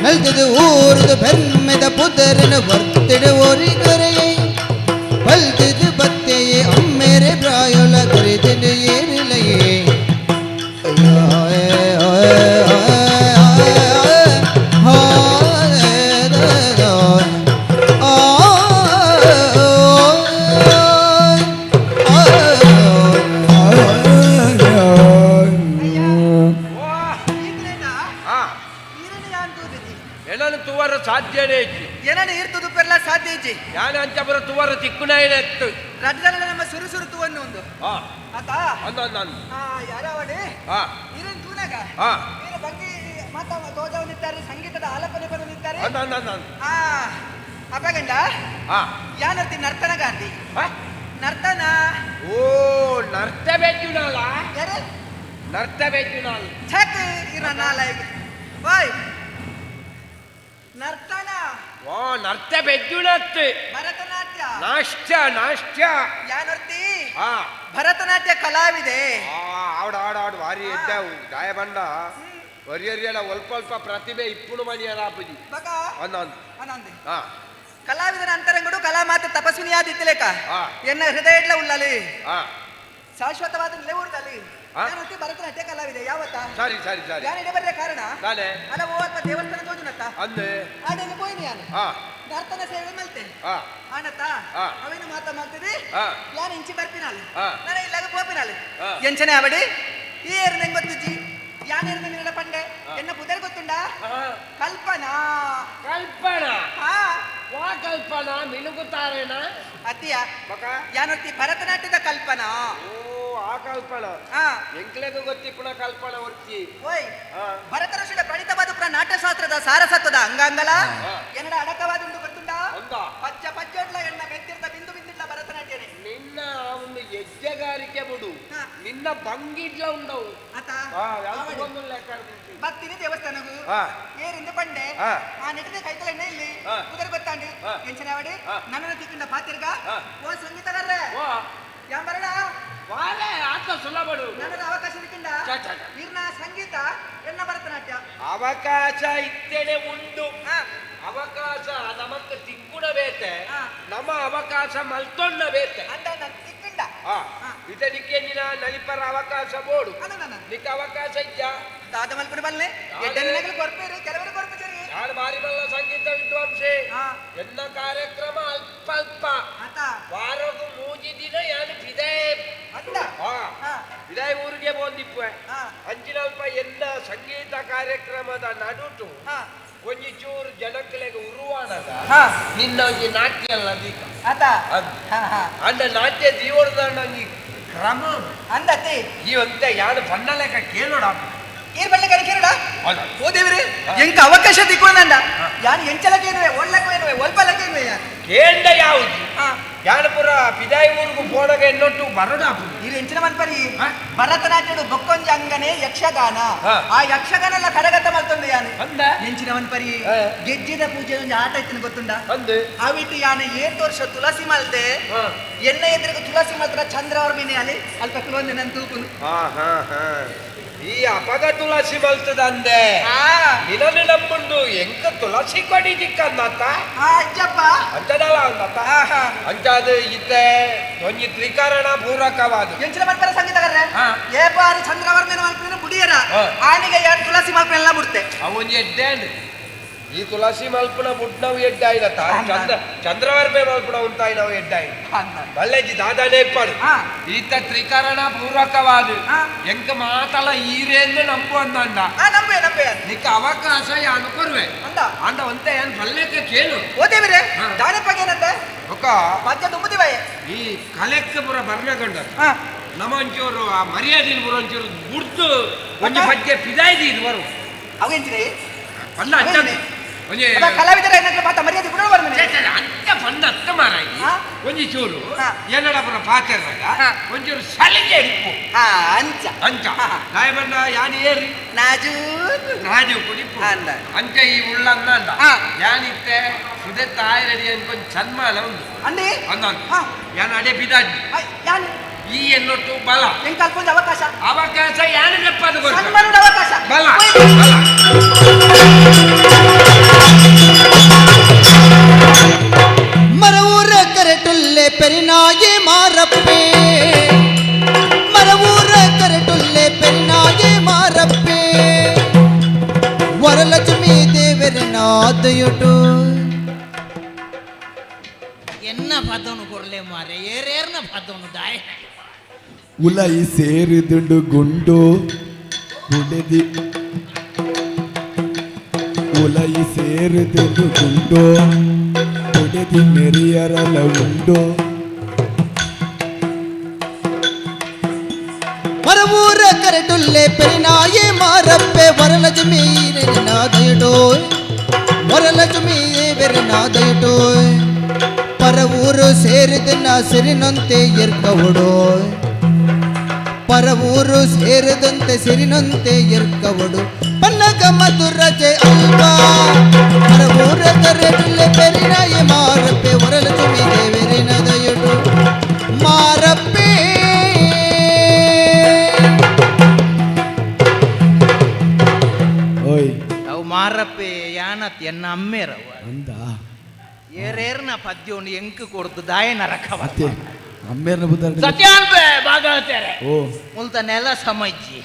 ನಲ್ತಿದ ಊರುದು ಪೆರ್ಮೆದ ಪುದರನ ವರ್ತಿಡು ಒರಿಗೊರೆಯೇ ಬಲ್ತಿದು ಬತ್ತೆಯೇ ಅಮ್ಮೇರೆ ಪ್ರಾಯೊಲ ಕೊರಿತಿಡು ಏರಿಲೆಯೇ. ಎನನು ತುವರ ಸಾಧ್ಯನೇ ಇಜ್ಜಿ ಏನನ ಇರ್ತದ ಪೆರ್ಲ ಸಾಧ್ಯ ಇಜ್ಜಿ ಯಾನ ಅಂಚ ಬರ ತುವರ ತಿಕ್ಕುನ ಎತ್ತು ರಡ್ಡದಲ್ಲ ನಮ್ಮ ಸುರು ಸುರು ತುವನ್ನು ಒಂದು ಆತಾ ಅಂದ ಅಂದ ಅಂದ ಆ ಯಾರಾವಡೆ ಇರನ್ ತೂನಾಗ ಇರ ಭಂಗಿ ಮಾತಾ ತೋಜವನಿದ್ದಾರೆ ಸಂಗೀತದ ಆಲಾಪನೆ ಬಂದಿದ್ದಾರೆ ಅಂದ ಅಂದ ಅಂದ ಅಂದ ಆ ಅಪಗಂಡ ಯಾನರ್ತಿ ನರ್ತನ ಗಾಂಧಿ ನರ್ತನ ಓ ನರ್ತ ಬೇಕು ನಾಲ ಯಾರು ನರ್ತ ಬೇಕು ನಾಲ್ ಛಕ್ ಇರ ನಾಲ ಓಯ್ ನರ್ತನ ಓ ನರ್ತ ಬೆಜ್ಜುನತ್ತು ಭರತನಾಟ್ಯ ನಾಟ್ಯ ನಾಟ್ಯ ಯಾನರ್ತಿ ಭರತನಾಟ್ಯ ಕಲಾವಿದೆ ಆಡ ಆಡ ಆಡು ವಾರಿ ಎದ್ದಾವು ಗಾಯ ಬಂಡ ಒರಿಯರಿಯಲ ಅಲ್ಪ ಅಲ್ಪ ಪ್ರತಿಭೆ ಇಪ್ಪುಡು ಮನಿಯರ ಆಪುಜಿ ಬಕ ಅಂದ ಅನಂದೆ ಕಲಾವಿದನ ಅಂತರಂಗಡು ಕಲಾ ಮಾತ್ರ ತಪಸ್ವಿನಿಯಾದಿತ್ತಲೇಕ ಎನ್ನ ಹೃದಯ ಇಡ್ಲ ಉಳ್ಳಲಿ ಶಾಶ್ವತವಾದ ನೆಲೆ ಊರ್ದಲ್ಲಿ ನಾನು ಭರತನಾಟ್ಯ ಕಲಾವಿದೆ ಯಾವತ್ತ ಸರಿ ಸರಿ ಸರಿ ಯಾರು ಎಡೆ ಬರ್ರೆ ಕಾರಣ ನಾನೇ ಅಲ್ಲ ಓ ಅಲ್ಪ ದೇವಸ್ಥಾನ ತೋಜುನತ್ತ ಅಂದೆ ಆಡೆಲ್ಲ ಪೋಯಿನಿ ಯಾನು ನರ್ತನ ಸೇವೆ ಮಲ್ತೆ ಆನತ ಅವೇನು ಮಾತ ಮಾಡ್ತದೆ ಯಾನ್ ಇಂಚಿ ಬರ್ಪಿನಾಲ್ ನಾನು ಇಲ್ಲಾಗ ಪೋಪಿನಾಲ್ ಎಂಚನೆ ಅವಡಿ ಈ ಏರು ನಂಗೆ ಗೊತ್ತುಜಿ ಯಾನ್ ಏರು ನಿನ್ನ ಪಂಡೆ ಎನ್ನ ಪುದರ್ ಗೊತ್ತುಂಡಾ ಕಲ್ಪನಾ ಕಲ್ಪನಾ ವಾ ಕಲ್ಪನಾ ಮಿನುಗುತ್ತಾರೇನಾ ಅತ್ತಿಯ ಯಾನೊತ್ತಿ ಭರತನಾಟ್ಯದ ಕಲ್ಪನಾ ಓ ಆ ಕಲ್ಪನಾ ಎಂಕ್ಲೆಗೂ ಗೊತ್ತಿಪ್ಪುನ ಕಲ್ಪನಾ ಒರ್ತಿ ಓಯ್ ಭರತ ಋಷಿಯ ಪ್ರಣೀತವಾದ ಪುರ ನಾಟ್ಯಶಾಸ್ತ್ರದ ಸಾರಸತ್ವದ ಅಂಗಾಂಗಲ ಎನ್ನಡ ಅಡಕವಾದುಂಡು ಗೊತ್ತುಂಡಾ ಪಚ್ಚ ಪಚ್ಚೊಡ್ಲ ಎಣ್ಣ ಮೆತ್ತಿರ್ತ ಬಿಂದು ಬಿಂದಿಡ್ಲ ಭರತನಾಟ್ಯನೇ ನಿನ್ನ ಒಂದು ಹೆಜ್ಜೆಗಾರಿಕೆ ಬಿಡು ನಿನ್ನ ಬಂಗಿಡ್ಲ ಉಂಡವು ಬತ್ತಿನಿ ದೇವಸ್ಥಾನಗು ಏರಿಂದ ಪಂಡೆ ಆ ನೆಟ್ಟಿದ ಕೈತಲ ಎಣ್ಣೆ ಇಲ್ಲಿ ಕುದುರೆ ಗೊತ್ತಾಂಡಿ ಎಂಚನಾವಡಿ ನನ್ನ ತಿಕ್ಕಿಂಡ ಪಾತಿರ್ಗ ಓ ಸಂಗೀತಗಾರ್ರೆ ಯಾನ್ ಬರಡ ವಾಲೆ ಆತ ಸುಲಭಡು ನನ್ನ ಅವಕಾಶ ತಿಕ್ಕಿಂಡ ಇರ್ನ ಸಂಗೀತ ಎನ್ನ ಭರತನಾಟ್ಯ ಅವಕಾಶ ಇತ್ತೇನೆ ಉಂಡು ಅವಕಾಶ ನಮಕ್ ತಿಕ್ಕುಡ ಬೇತೆ ನಮ್ಮ ಅವಕಾಶ ಮಲ್ತೊಂಡ ಬೇತೆ ತಿಕ್ಕಿಂಡ ಇದಕ್ಕೆ ನಿನ್ನ ನಲಿಪರ ಅವಕಾಶ ಬೋಡು ನಿಕ್ಕ ಅವಕಾಶ ಇದ್ಯಾ ದಾದ ಮಲ್ಪುಡು ಬಲ್ಲೆ ಎಡ್ಡನಿನಗಲು ಕೊರ್ಪೇರು ಕೆಲವರು ಕೊರ್ಪುಜರಿ ಯಾರು ಬಾರಿ ಬಲ್ಲ ಸಂಗೀತ ವಿದ್ವಾಂಸೆ ಎಲ್ಲ ಕಾರ್ಯಕ್ರಮ ಅಲ್ಪ ಅಲ್ಪ ವಾರಕ್ಕೂ ಮೂಜಿ ದಿನ ಯಾನು ಬಿದಾಯ ಬಿದಾಯ ಊರಿಗೆ ಬಂದಿಪ್ಪೆ ಅಂಚಿನಲ್ಪ ಎಲ್ಲ ಸಂಗೀತ ಕಾರ್ಯಕ್ರಮದ ನಡುಟು ಒಂಜಿ ಚೂರು ಜನಕ್ಲೆಗ್ ಉರುವಾನಗ ನಿನ್ನ ಒಂಜಿ ನಾಟ್ಯ ಅಲ್ಲ ದೀಕ ಅಂಡ ನಾಟ್ಯ ದೀವರ್ದ ಒಂಜಿ ಕ್ರಮ ಅಂದತಿ ಈ ಒಂತೆ ಯಾನು ಪನ್ನಲೆಕ್ಕ ಕೇಳೋಡ ಏರ್ ಬಳ್ಳ ಕರೆ ಕೇಳೋಡ ಓ ದೇವ್ರೆ ಎಂಕ ಅವಕಾಶ ದಿಕ್ಕೊಂಡ ಯಾನು ಎಂಚಲಕ್ಕೆ ಏನುವೆ ಒಳ್ಳಕ್ಕೆ ಏನುವೆ ಒಲ್ಪಲಕ್ಕೆ ಏನುವೆ ಯಾನು ಕೇಂಡ ಯಾವುದು ಯಾನು ಪುರ ಪಿದಾಯಿ ಊರುಗು ಪೋಣಗ ಎನ್ನೊಟ್ಟು ಬರೋಡ ಇದು ಎಂಚಿನ ಮನ್ಪರಿ ಭರತನಾಟ್ಯಡು ಬೊಕ್ಕೊಂಜಿ ಅಂಗನೆ ಯಕ್ಷಗಾನ ಆ ಯಕ್ಷಗಾನ ಎಲ್ಲ ಕರಗತ ಮಲ್ತೊಂದು ಯಾನು ಎಂಚಿನ ಮನ್ಪರಿ ಗೆಜ್ಜೆದ ಪೂಜೆ ಒಂಜಿ ಆಟ ಇತ್ತಿನ ಗೊತ್ತುಂಡ ಅವಿಟ್ಟು ಯಾನು ಏತ್ ವರ್ಷ ತುಳಸಿ ಮಲ್ತೆ ಎಣ್ಣೆ ಎದುರಿಗೆ ತುಳಸಿ ಮಾತ್ರ ಚಂದ್ರ ಅವ್ರ ಮೀನೆ ಅಲ್ಲಿ ಅಲ್ಪ ಕುಲೊಂದು ನನ್ ತೂಕುನು ಈ ಅಪಗ ತುಳಸಿ ಮಲ್ತದಂದೆ ನಿನನು ನಂಬುಂಡು ಎಂಕ ತುಳಸಿ ಕೊಡಿ ದಿಕ್ಕಂದತ್ತ ಅಜ್ಜಪ್ಪ ಅಂಚದಲ್ಲ ಅಂದತ್ತ ಅಂಚಾದ ಇತ್ತೆ ಒಂಜಿ ತ್ರಿಕರಣ ಪೂರಕವಾದ ಎಂಚಿನ ಮಲ್ಪರ ಸಂಗೀತಗಾರ್ರೆ ಏಪಾರಿ ಚಂದ್ರವರ್ಣನ ಮಲ್ಪಿನ ಬುಡಿಯರ ಆನಿಗೆ ಯಾರು ತುಳಸಿ ಮಲ್ಪನ ಎಲ್ಲ ಬಿಡ್ತೆ ಅವೊಂಜಿ ಎಡ್ಡೆ ಈ ತುಳಸಿ ಮಲ್ಪುನ ಬುಡ್ನವು ಎಡ್ಡಾಯಿನತ್ತ ಚಂದ್ರ ಚಂದ್ರವರ್ಮೆ ಮಲ್ಪುನ ಉಂತಾಯಿ ನಾವು ಎಡ್ಡಾಯಿ ಬಲ್ಲೆಜಿ ದಾದಾನೇ ಇಪ್ಪಾಡು ಈತ ತ್ರಿಕರಣ ಪೂರ್ವಕವಾದ ಎಂಕ ಮಾತಲ ಈರೇಂದು ನಂಬು ಅಂದ ನಂಬೆ ನಂಬೆ ನಿಕ್ಕ ಅವಕಾಶ ಯಾನು ಕೊರುವೆ ಅಂದ ಒಂತೆ ಯಾನ್ ಬಲ್ಲೆಕ್ಕ ಕೇಳು ಓದೇವಿರೆ ದಾನಪ್ಪಗೇನಂತ ಒಕ್ಕ ಮಧ್ಯ ತುಂಬುದಿವಾಯೆ ಈ ಕಲೆಕ್ಕ ಪುರ ಬರ್ನಗಂಡ ನಮ್ಮ ಒಂಚೂರು ಆ ಮರ್ಯಾದೆ ಪುರ ಒಂಚೂರು ಬುಡ್ದು ಒಂಜಿ ಪಜ್ಜೆ ಪಿದಾಯ್ದಿ ಇದು ಬರು ಅವೇಂಚಿರಿ ಪಲ್ಲ ಅಂಚ ಒಂಜಿ ಕಲಾವಿದರ ಏನಂದ್ರೆ ಮಾತ ಮರ್ಯಾದೆ ಬಿಡೋ ಬರ್ಮನೆ ಅಂಚ ಪಂಡ ಅತ್ತ ಮಾರಾಯಿ ಒಂಜಿ ಚೂರು ಏನಡ ಪುರ ಪಾತೆರ್ನಾಗ ಒಂಚೂರು ಸಲಿಗೆ ಇಪ್ಪು ಅಂಚ ಅಂಚ ದಾಯಬಣ್ಣ ಯಾನ್ ಏರಿ ನಾಜು ನಾಜು ಕುಡಿಪು ಅಂಚ ಈ ಉಳ್ಳನ್ನ ಅಂದ ಯಾನಿತ್ತೆ ಸುದೆ ತಾಯಿ ರೆಡಿ ಅನ್ಕೊಂಡ್ ಸನ್ಮಾನ ಉಂಡು ಅಂದೆ ಅಂದ ಯಾನ್ ಅಡೆ ಬಿದಾಜಿ ಯಾನ್ ಈ ಎನ್ನೊಟ್ಟು ಬಲ ಎಂಕ ಅಲ್ಪೊಂದು ಅವಕಾಶ ಅವಕಾಶ ಯಾನು ನೆಪ್ಪದು ಸನ್ಮಾನದ ಅವಕಾಶ ಬಲ ಮರವೂರ ಕರೆಟುಲ್ಲೆ ಪೆರಿನಾಯಿ ಮಾರಪ್ಪೆ ಮರವೂರ ಕರೆಟುಲ್ಲೆ ಪೆರಿನಾಯಿ ಮಾರಪ್ಪೆ ವರಲಕ್ಷ್ಮಿ ದೇವರನಾದಯುಟು ಎನ್ನ ಪದವನು ಕೊರ್ಲೆ ಮಾರೆ ಏರೇರ್ನ ಪದವನು ದಾಯ ಉಲೈ ಸೇರಿದುಂಡು ಗುಂಡು ಉಡೆದಿ ಉಲೈ ಸೇರಿದುಂಡು ಗುಂಡು ಉಡೆದಿ ಮೆರಿಯರಲ ಉಂಡು ಮರವೂರ ಕರೆಟುಲ್ಲೆ ಪೆರಿನಾಯಿ ಮಾರಪ್ಪೆ ವರಲಕ್ಷ್ಮಿ ನಾದಯುಟು ವರಲಕ್ಷ್ಮಿ ದೇವರನಾದಯುಟು ಪರವೂರು ಸೇರಿದನ್ನ ಸಿರಿನಂತೆ ಎರ್ಕವುಡು ಪರವೂರು ಸೇರಿದಂತೆ ಸಿರಿನಂತೆ ಎರ್ಕವಡು ಪನ್ನಗ ಮಧುರಜೆ ಅಲ್ಪ ಪರವೂರ ಕರೆಟುಲ್ಲೆ ಪೆರಿನಾಯಿ ಮಾರಪ್ಪೆ ವರಲಕ್ಷ್ಮಿ ದೇವರಿನದಯುಟು ಮಾರಪ್ಪೆ ಓಯ್ ಅವು ಮಾರಪ್ಪೆ ಯಾನತ್ ಎನ್ನ ಅಮ್ಮೇರವ ಅಂದ ಏರೇರ್ನ ಪದ್ಯವನ್ನು ಎಂಕ್ ಕೊಡ್ತು ದಾಯ ನರಕವ ಅತ್ತೆ ಅಮ್ಮೇರ್ನ ಬುದ್ಧ ಸತ್ಯಾನ್ಬೆ ಭಾಗವತರೆ ಓ ಮುಲ್ತ ನೆಲ ಸಮಜ್ಜಿ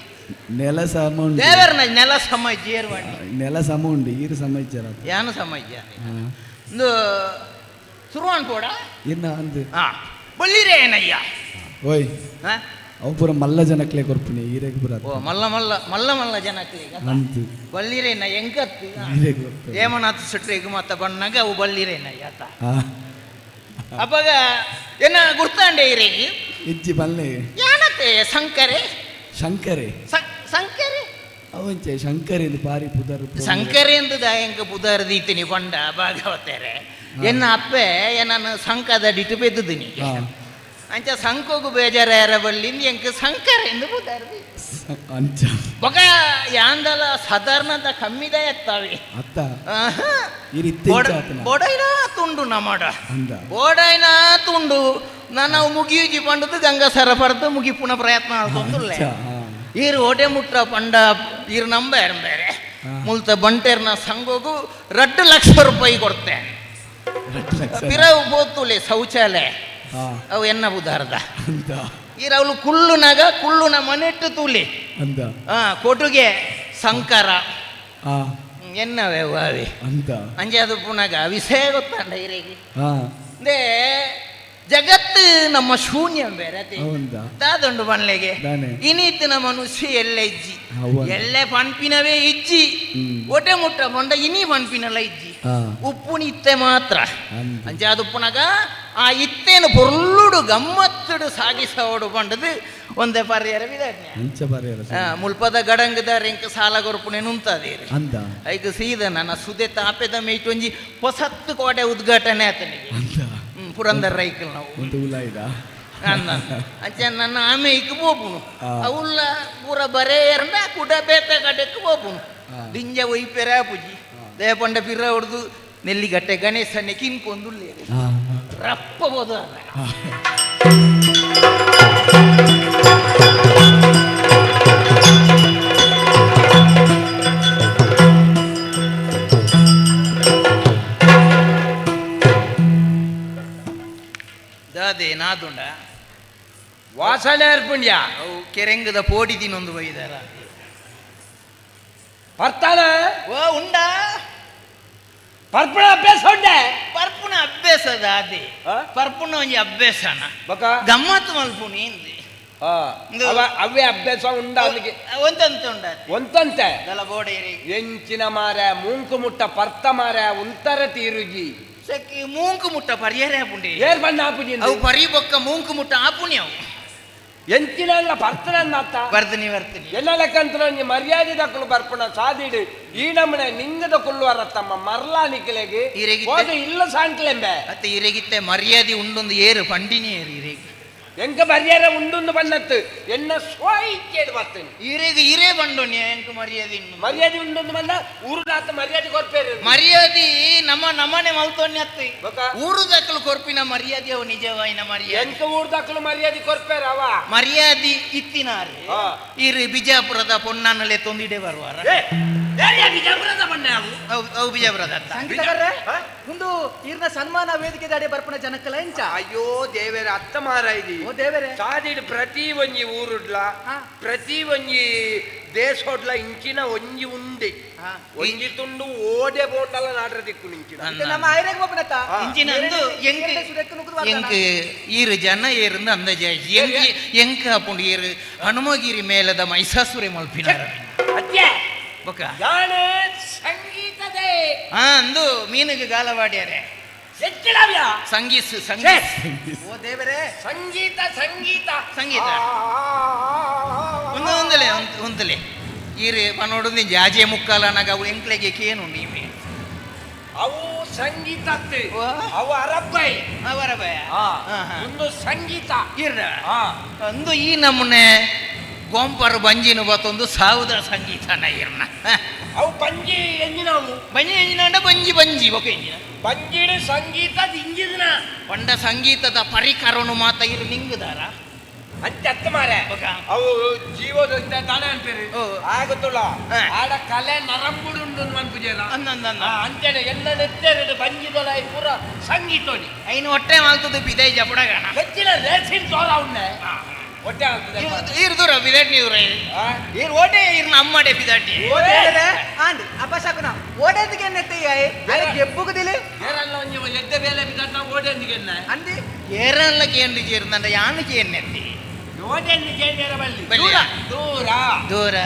ನೆಲ ಸಮ ಉಂಡು ದೇವರ್ನ ನೆಲ ಸಮಜ್ಜಿ ಏರ್ವಾಡಿ ನೆಲ ಸಮ ಉಂಡು ಈರು ಸಮ ಇಚ್ಚಾರ ಯಾನು ಸಮಜ್ಜ ಸುರುವಾನ್ ಪೋಡ ಇನ್ನ ಅಂದು ಬೊಲ್ಲಿರೇ ಏನಯ್ಯ ಓಯ್ ಅವು ಪೂರ ಮಲ್ಲ ಜನಕ್ಲೆ ಕೊರ್ಪಿನಿ ಈರೆಗ್ ಪೂರ ಓ ಮಲ್ಲ ಮಲ್ಲ ಮಲ್ಲ ಮಲ್ಲ ಜನಕ್ಲೆಗ ಅಂತು ಬಲ್ಲಿರೇನ ಎಂಕತ್ತು ಈರೆಗ್ ಗೊತ್ತು ಹೇಮನಾಥ ಸುಟ್ರೆಗ್ ಮತ್ತ ಬಣ್ಣಗ ಅವು ಬಲ್ಲಿರೇನಯ್ಯ ಅತ್ತ ಅಪ್ಪಗ ಏನ ಗುರ್ತಾಂಡೆ ಇರೇಗಿ ಇಜ್ಜಿ ಬಲ್ಲೆ ಯಾನತೆ ಸಂಕರೆ ಶಂಕರೆ ಸಂಕರೆ ಅವಂಚೆ ಶಂಕರೆ ಎಂದು ಬಾರಿ ಪುದರ್ ಸಂಕರೆ ಎಂದು ಎಂಕ ಪುದರ್ ದೀತಿನಿ ಪಂಡ ಭಾಗವತರೆ ಎನ್ನ ಅಪ್ಪೆ ಏನನ್ನು ಸಂಕದ ಡಿಟ್ಟು ಪೆದ್ದುದಿನಿ ಅಂಚ ಸಂಕೋಗು ಬೇಜಾರ ಬಲ್ಲಿಂದ ಎಂಕ ಸಂಕರ ಎಂದು ಪುದರ್ ಅಂಚ ಬೊಕ ಯಾಂದಲ ಸಾಧಾರಣದ ಕಮ್ಮಿದ ಎತ್ತಾವೆ ಅತ್ತ ಬೋಡೈನ ತುಂಡು ನಮ್ಮಡ ಬೋಡೈನ ತುಂಡು ನಾನು ಮುಗಿಯುಜಿ ಪಂಡದು ಗಂಗಾಸರ ಪಡೆದು ಮುಗಿಪುನ ಪ್ರಯತ್ನ ಆಲ್ತೊಂದುಲ್ಲೆ ಈರು ಓಟೆ ಮುಟ್ಟ ಪಂಡ ಈರು ನಂಬೇರ್ ಬೇರೆ ಮುಲ್ತ ಬಂಟೇರ್ನ ಸಂಘಗೂ 2 ಲಕ್ಷ ರೂಪಾಯಿ ಕೊಡ್ತೆ ಪಿರವು ಪೋತುಲೆ ಶೌಚಾಲಯ ಅವು ಎನ್ನ ಬುಧಾರ್ದ ಈರ ಅವಳು ಕುಳ್ಳುನಾಗ ಕುಳ್ಳುನ ಮನೆಟ್ಟು ತೂಲಿ ಕೊಡುಗೆ ಸಂಕರ ಎನ್ನವೇ ಅವೆ ಅಂಜೆ ಅದು ಪುನಗ ವಿಷಯ ಗೊತ್ತಂಡ ಇರೇಗಿ they ಜಗತ್ತು ನಮ್ಮ ಶೂನ್ಯ ಬೇರೆ ದಾದುಂಡು ಬನ್ಲೆಗೆ ಇನೀತಿನ ಮನುಷ್ಯ ಎಲ್ಲ ಇಜ್ಜಿ ಎಲ್ಲೆ ಪನ್ಪಿನವೇ ಇಜ್ಜಿ ಒಟೆ ಮುಟ್ಟ ಬಂಡ ಇನಿ ಪನ್ಪಿನಲ್ಲ ಇಜ್ಜಿ ಉಪ್ಪುನ ಇತ್ತೆ ಮಾತ್ರ ಅಂಚೆ ಅದು ಪುನಗ ಆ ಇತ್ತೇನು ಪೊರ್ಲುಡು ಗಮ್ಮತ್ತುಡು ಸಾಗಿಸೋಡು ಬಂಡದು ಒಂದೇ ಪರ್ಯಾರ ವಿಧಾನ ಮುಲ್ಪದ ಗಡಂಗದಾರ ಎಂಕ ಸಾಲ ಕೊರ್ಪುಣೆ ನುಂತದೇರಿ ಐಕ ಸೀದ ನನ್ನ ಸುದೆ ತಾಪೆದ ಮೇಯ್ಟ್ ಒಂಜಿ ಹೊಸತ್ತು ಕೋಟೆ ಉದ್ಘಾಟನೆ ಆತನಿಗೆ ಪುರಂದರ ರೈಕಲ್ ನಾವು ಅಂಚೆ ನನ್ನ ಆಮೆ ಇಕ್ ಪೋಪುನು ಅವುಲ್ಲ ಪೂರ ಬರೇ ಏರ್ನ ಕುಡ ಬೇತ ಕಡೆಕ್ ಪೋಪುನು ದಿಂಜ ಒಯ್ಪೆರ ಪೂಜಿ ದೇಪಂಡ ಪಿರ ಹೊಡೆದು ನೆಲ್ಲಿಗಟ್ಟೆ ಗಣೇಶನೆ ಕಿನ್ಕೊಂದುಲ್ಲೆ ರಪ್ಪ ಬೋದು ದಾದೆ ನಾದುಂಡ ವಾಸನೆ ಅರ್ಪುಂಡ್ಯ ಅವು ಕೆರೆಂಗದ ಪೋಡಿ ತಿನ್ನೊಂದು ಬೈದಾರ ಬರ್ತಾನ ಓ ಉಂಡ ಪರ್ಪುಣ ಅಭ್ಯಾಸ ಉಂಡೆ ಪರ್ಪುಣ ಅಭ್ಯಾಸ ದಾದೆ ಪರ್ಪುಣ ಒಂಜಿ ಅಭ್ಯಾಸನ ಗಮ್ಮತ್ತು ಮಲ್ಪುಣಿ ಇಂದೆ ಅವೇ ಅಭ್ಯಾಸ ಉಂಡ ಅವನಿಗೆ ಒಂದಂತೆ ಉಂಡ ಒಂತಂತೆ ದಲ ಬೋಡೇರಿ ಎಂಚಿನ ಮಾರ ಮೂಂಕು ಮುಟ್ಟ ಪರ್ತ ಮಾರ ಉಂತರ ತೀರುಜಿ ಸಕ್ಕಿ ಮೂಂಕು ಮುಟ್ಟ ಪರಿಯರೇ ಆಪುಂಡಿ ಏರ್ ಬಣ್ಣ ಆಪುಜಿ ಅವು ಪರಿ ಬೊಕ್ಕ ಮೂಂಕು ಮುಟ್ಟ ಆಪುಣಿ ಅವು ಎಂಚಿನ ಅಲ್ಲ ಬರ್ತನ ಅತ್ತ ಬರ್ತೀನಿ ಬರ್ತೀನಿ ಎಲ್ಲ ಲೆಕ್ಕಂತ ಮರ್ಯಾದೆ ದಕ್ಕಲು ಬರ್ಪಣ ಸಾದಿಡು ಈ ನಮ್ಮನೆ ನಿಂಗದ ಕೊಲ್ಲುವರ ತಮ್ಮ ಮರ್ಲಾ ನಿಕ್ಕಲೆಗೆ ಹೋದ ಇಲ್ಲ ಸಾಂಕ್ಲೆಂಬೆ ಅತ್ತ ಇರೆಗಿತ್ತೆ ಮರ್ಯಾದೆ ಉಂಡೊಂದು ಏರು ಪಂಡಿನಿ ಏರು ಇರೆಗೆ ಎಂಕ ಮರ್ಯಾದೆ ಉಂಡೊಂದು ಬಣ್ಣತ್ತು ಎನ್ನ ಸ್ವಇಚ್ಛೆಡ್ ಬರ್ತೇನೆ ಇರೆಗೆ ಇರೇ ಬಂಡೋನಿ ಎಂಕ ಮರ್ಯಾದೆ ಮರ್ಯಾದೆ ಉಂಡೊಂದು ಬಂದ ಊರುದಾತ ಮರ್ಯಾದೆ ಕೊರ್ಪೇರು ಮರ್ಯಾದೆ ನಮ್ಮ ನಮ್ಮನೆ ಮಲ್ತೊನ್ನೆ ಅತ್ತು ಊರು ದಕ್ಕಲು ಕೊರ್ಪಿನ ಮರ್ಯಾದೆ ಅವು ನಿಜವಾಯಿನ ಮರ್ಯಾದೆ ಎಂಕ ಊರು ದಕ್ಕಲು ಮರ್ಯಾದೆ ಕೊರ್ಪೇರ ಅವ ಮರ್ಯಾದೆ ಇತ್ತಿನಾರು ಇರು ಬಿಜಾಪುರದ ಪೊನ್ನನ್ನಲ್ಲೇ ತೊಂದಿಡೆ ಬರುವಾರ ಬಿಜಾಪುರದ ಬಣ್ಣ ಅವು ಬಿಜಾಪುರದ ಒಂದು ಇರ್ನ ಸನ್ಮಾನ ವೇದಿಕೆ ದಾಡಿ ಬರ್ಪಣ ಜನಕ್ಕಲ ಎಂಚ ಅಯ್ಯೋ ದೇವರ ಅತ್ತ ಮಾರಾಯ್ದಿ ಓ ದೇವರೇ ಸಾದಿಡ್ ಪ್ರತಿ ಒಂಜಿ ಊರುಡ್ಲ ಪ್ರತಿ ಒಂಜಿ ದೇಶೋಡ್ಲ ಇಂಚಿನ ಒಂಜಿ ಉಂಡೆ ಒಂಜಿ ತುಂಡು ಓಡೆ ಬೋಂಡಲ ನಾಡ್ರ ದಿಕ್ಕು ನಿಂಚಿನ ನಮ್ಮ ಐರೆಗ್ ಒಬ್ಬನತ್ತ ಇಂಚಿನ ಅಂದು ಎಂಕ್ ಎಂಕ್ ಈರು ಜನ ಏರಿಂದ ಅಂದಾಜ ಎಂಕ್ ಎಂಕ್ ಹಾಪುಂಡು ಈರು ಹನುಮಗಿರಿ ಮೇಲದ ಮೈಸಾಸುರೆ ಮಲ್ಪಿನ ಅತ್ಯೆ ಬೊಕ ಯಾಣೆ ಸಂಗೀತದೇ ಹಾ ಅಂದು ಮೀನಿಗೆ ಗಾಲವಾಡ್ಯಾರೆ ಸಂಗೀತ ಸಂಗೀತ ಓ ದೇವರೇ ಸಂಗೀತ ಸಂಗೀತ ಸಂಗೀತ ಒಂದು ಒಂದಲೆ ಒಂದಲೆ ಈರು ಪನೋಡು ಜಾಜೆ ಮುಕ್ಕಾಲನಾಗ ಅವು ಎಂಕ್ಲೆಗೆ ಕೇನು ನೀಮೆ ಅವು ಸಂಗೀತ ಅವು ಅರಬ್ಬೈ ಅವು ಅರಬ್ಬೈ ಒಂದು ಸಂಗೀತ ಇರ್ರ ಒಂದು ಈ ನಮ್ಮನೆ ಗೊಂಪರು ಬಂಜಿನ ಬತ್ತೊಂದು ಸಾವುದ ಸಂಗೀತನ ಇರ್ನ ಅವು ಬಂಜಿ ಎಂಜಿನವು ಬಂಜಿ ಎಂಜಿನ ಬಂಜಿ ಬಂಜಿ ಒಕೆ ಎಂಜಿನ ಬಂಜಿಡು ಸಂಗೀತ ಇಂಜಿನ ಪಂಡ ಸಂಗೀತದ ಪರಿಕರನು ಮಾತ ಇರು ನಿಂಗುದಾರ ಅಂಚ ಮಾರೆ ಅವು ಜೀವದ ತಾನೇ ಅನ್ಪೇರು ಆಗುತ್ತಲ್ಲ ಆಡ ಕಲೆ ನರಂಬುಡು ಉಂಡು ಮನ್ಪುಜೇನ ಅಂಚನೆ ಎಲ್ಲ ನೆತ್ತೆರಡು ಬಂಜಿದೊಲ ಪೂರ ಸಂಗೀತೋನಿ ಐನು ಹೊಟ್ಟೆ ಮಾಲ್ತದ ಬಿದೈ ಜಪಡಗಣ ಹೆಚ್ಚಿನ ರೇಸಿನ ತೋರ ಉಂಡೆ ಹೊಟ್ಟೆ ಆಗ್ತದೆ ಈರು ದೂರ ಬಿದಾಟಿ ದೂರ ಈರು ಓಟೆ ಈರು ನಮ್ಮಡೆ ಬಿದಾಟಿ ಆಂಡ್ ಅಪ್ಪ ಶಾಕುನ ಓಡೇದಿಗೆ ಎನ್ನೆತ್ತೆ ಅರೆ ಗೆಬ್ಬುಗುದಿಲಿ ಏರಲ್ಲ ಏರಲ್ಲ ಕೇಂದ್ರ ചേರ್ದಂಡ ಯಾನು ಕೇನ್ನೆತ್ತಿ ಓಟೆಂದು ಕೇಂದ್ರ ಬಲ್ಲಿ ಬಲ್ಲಿ. ದೂರ ದೂರ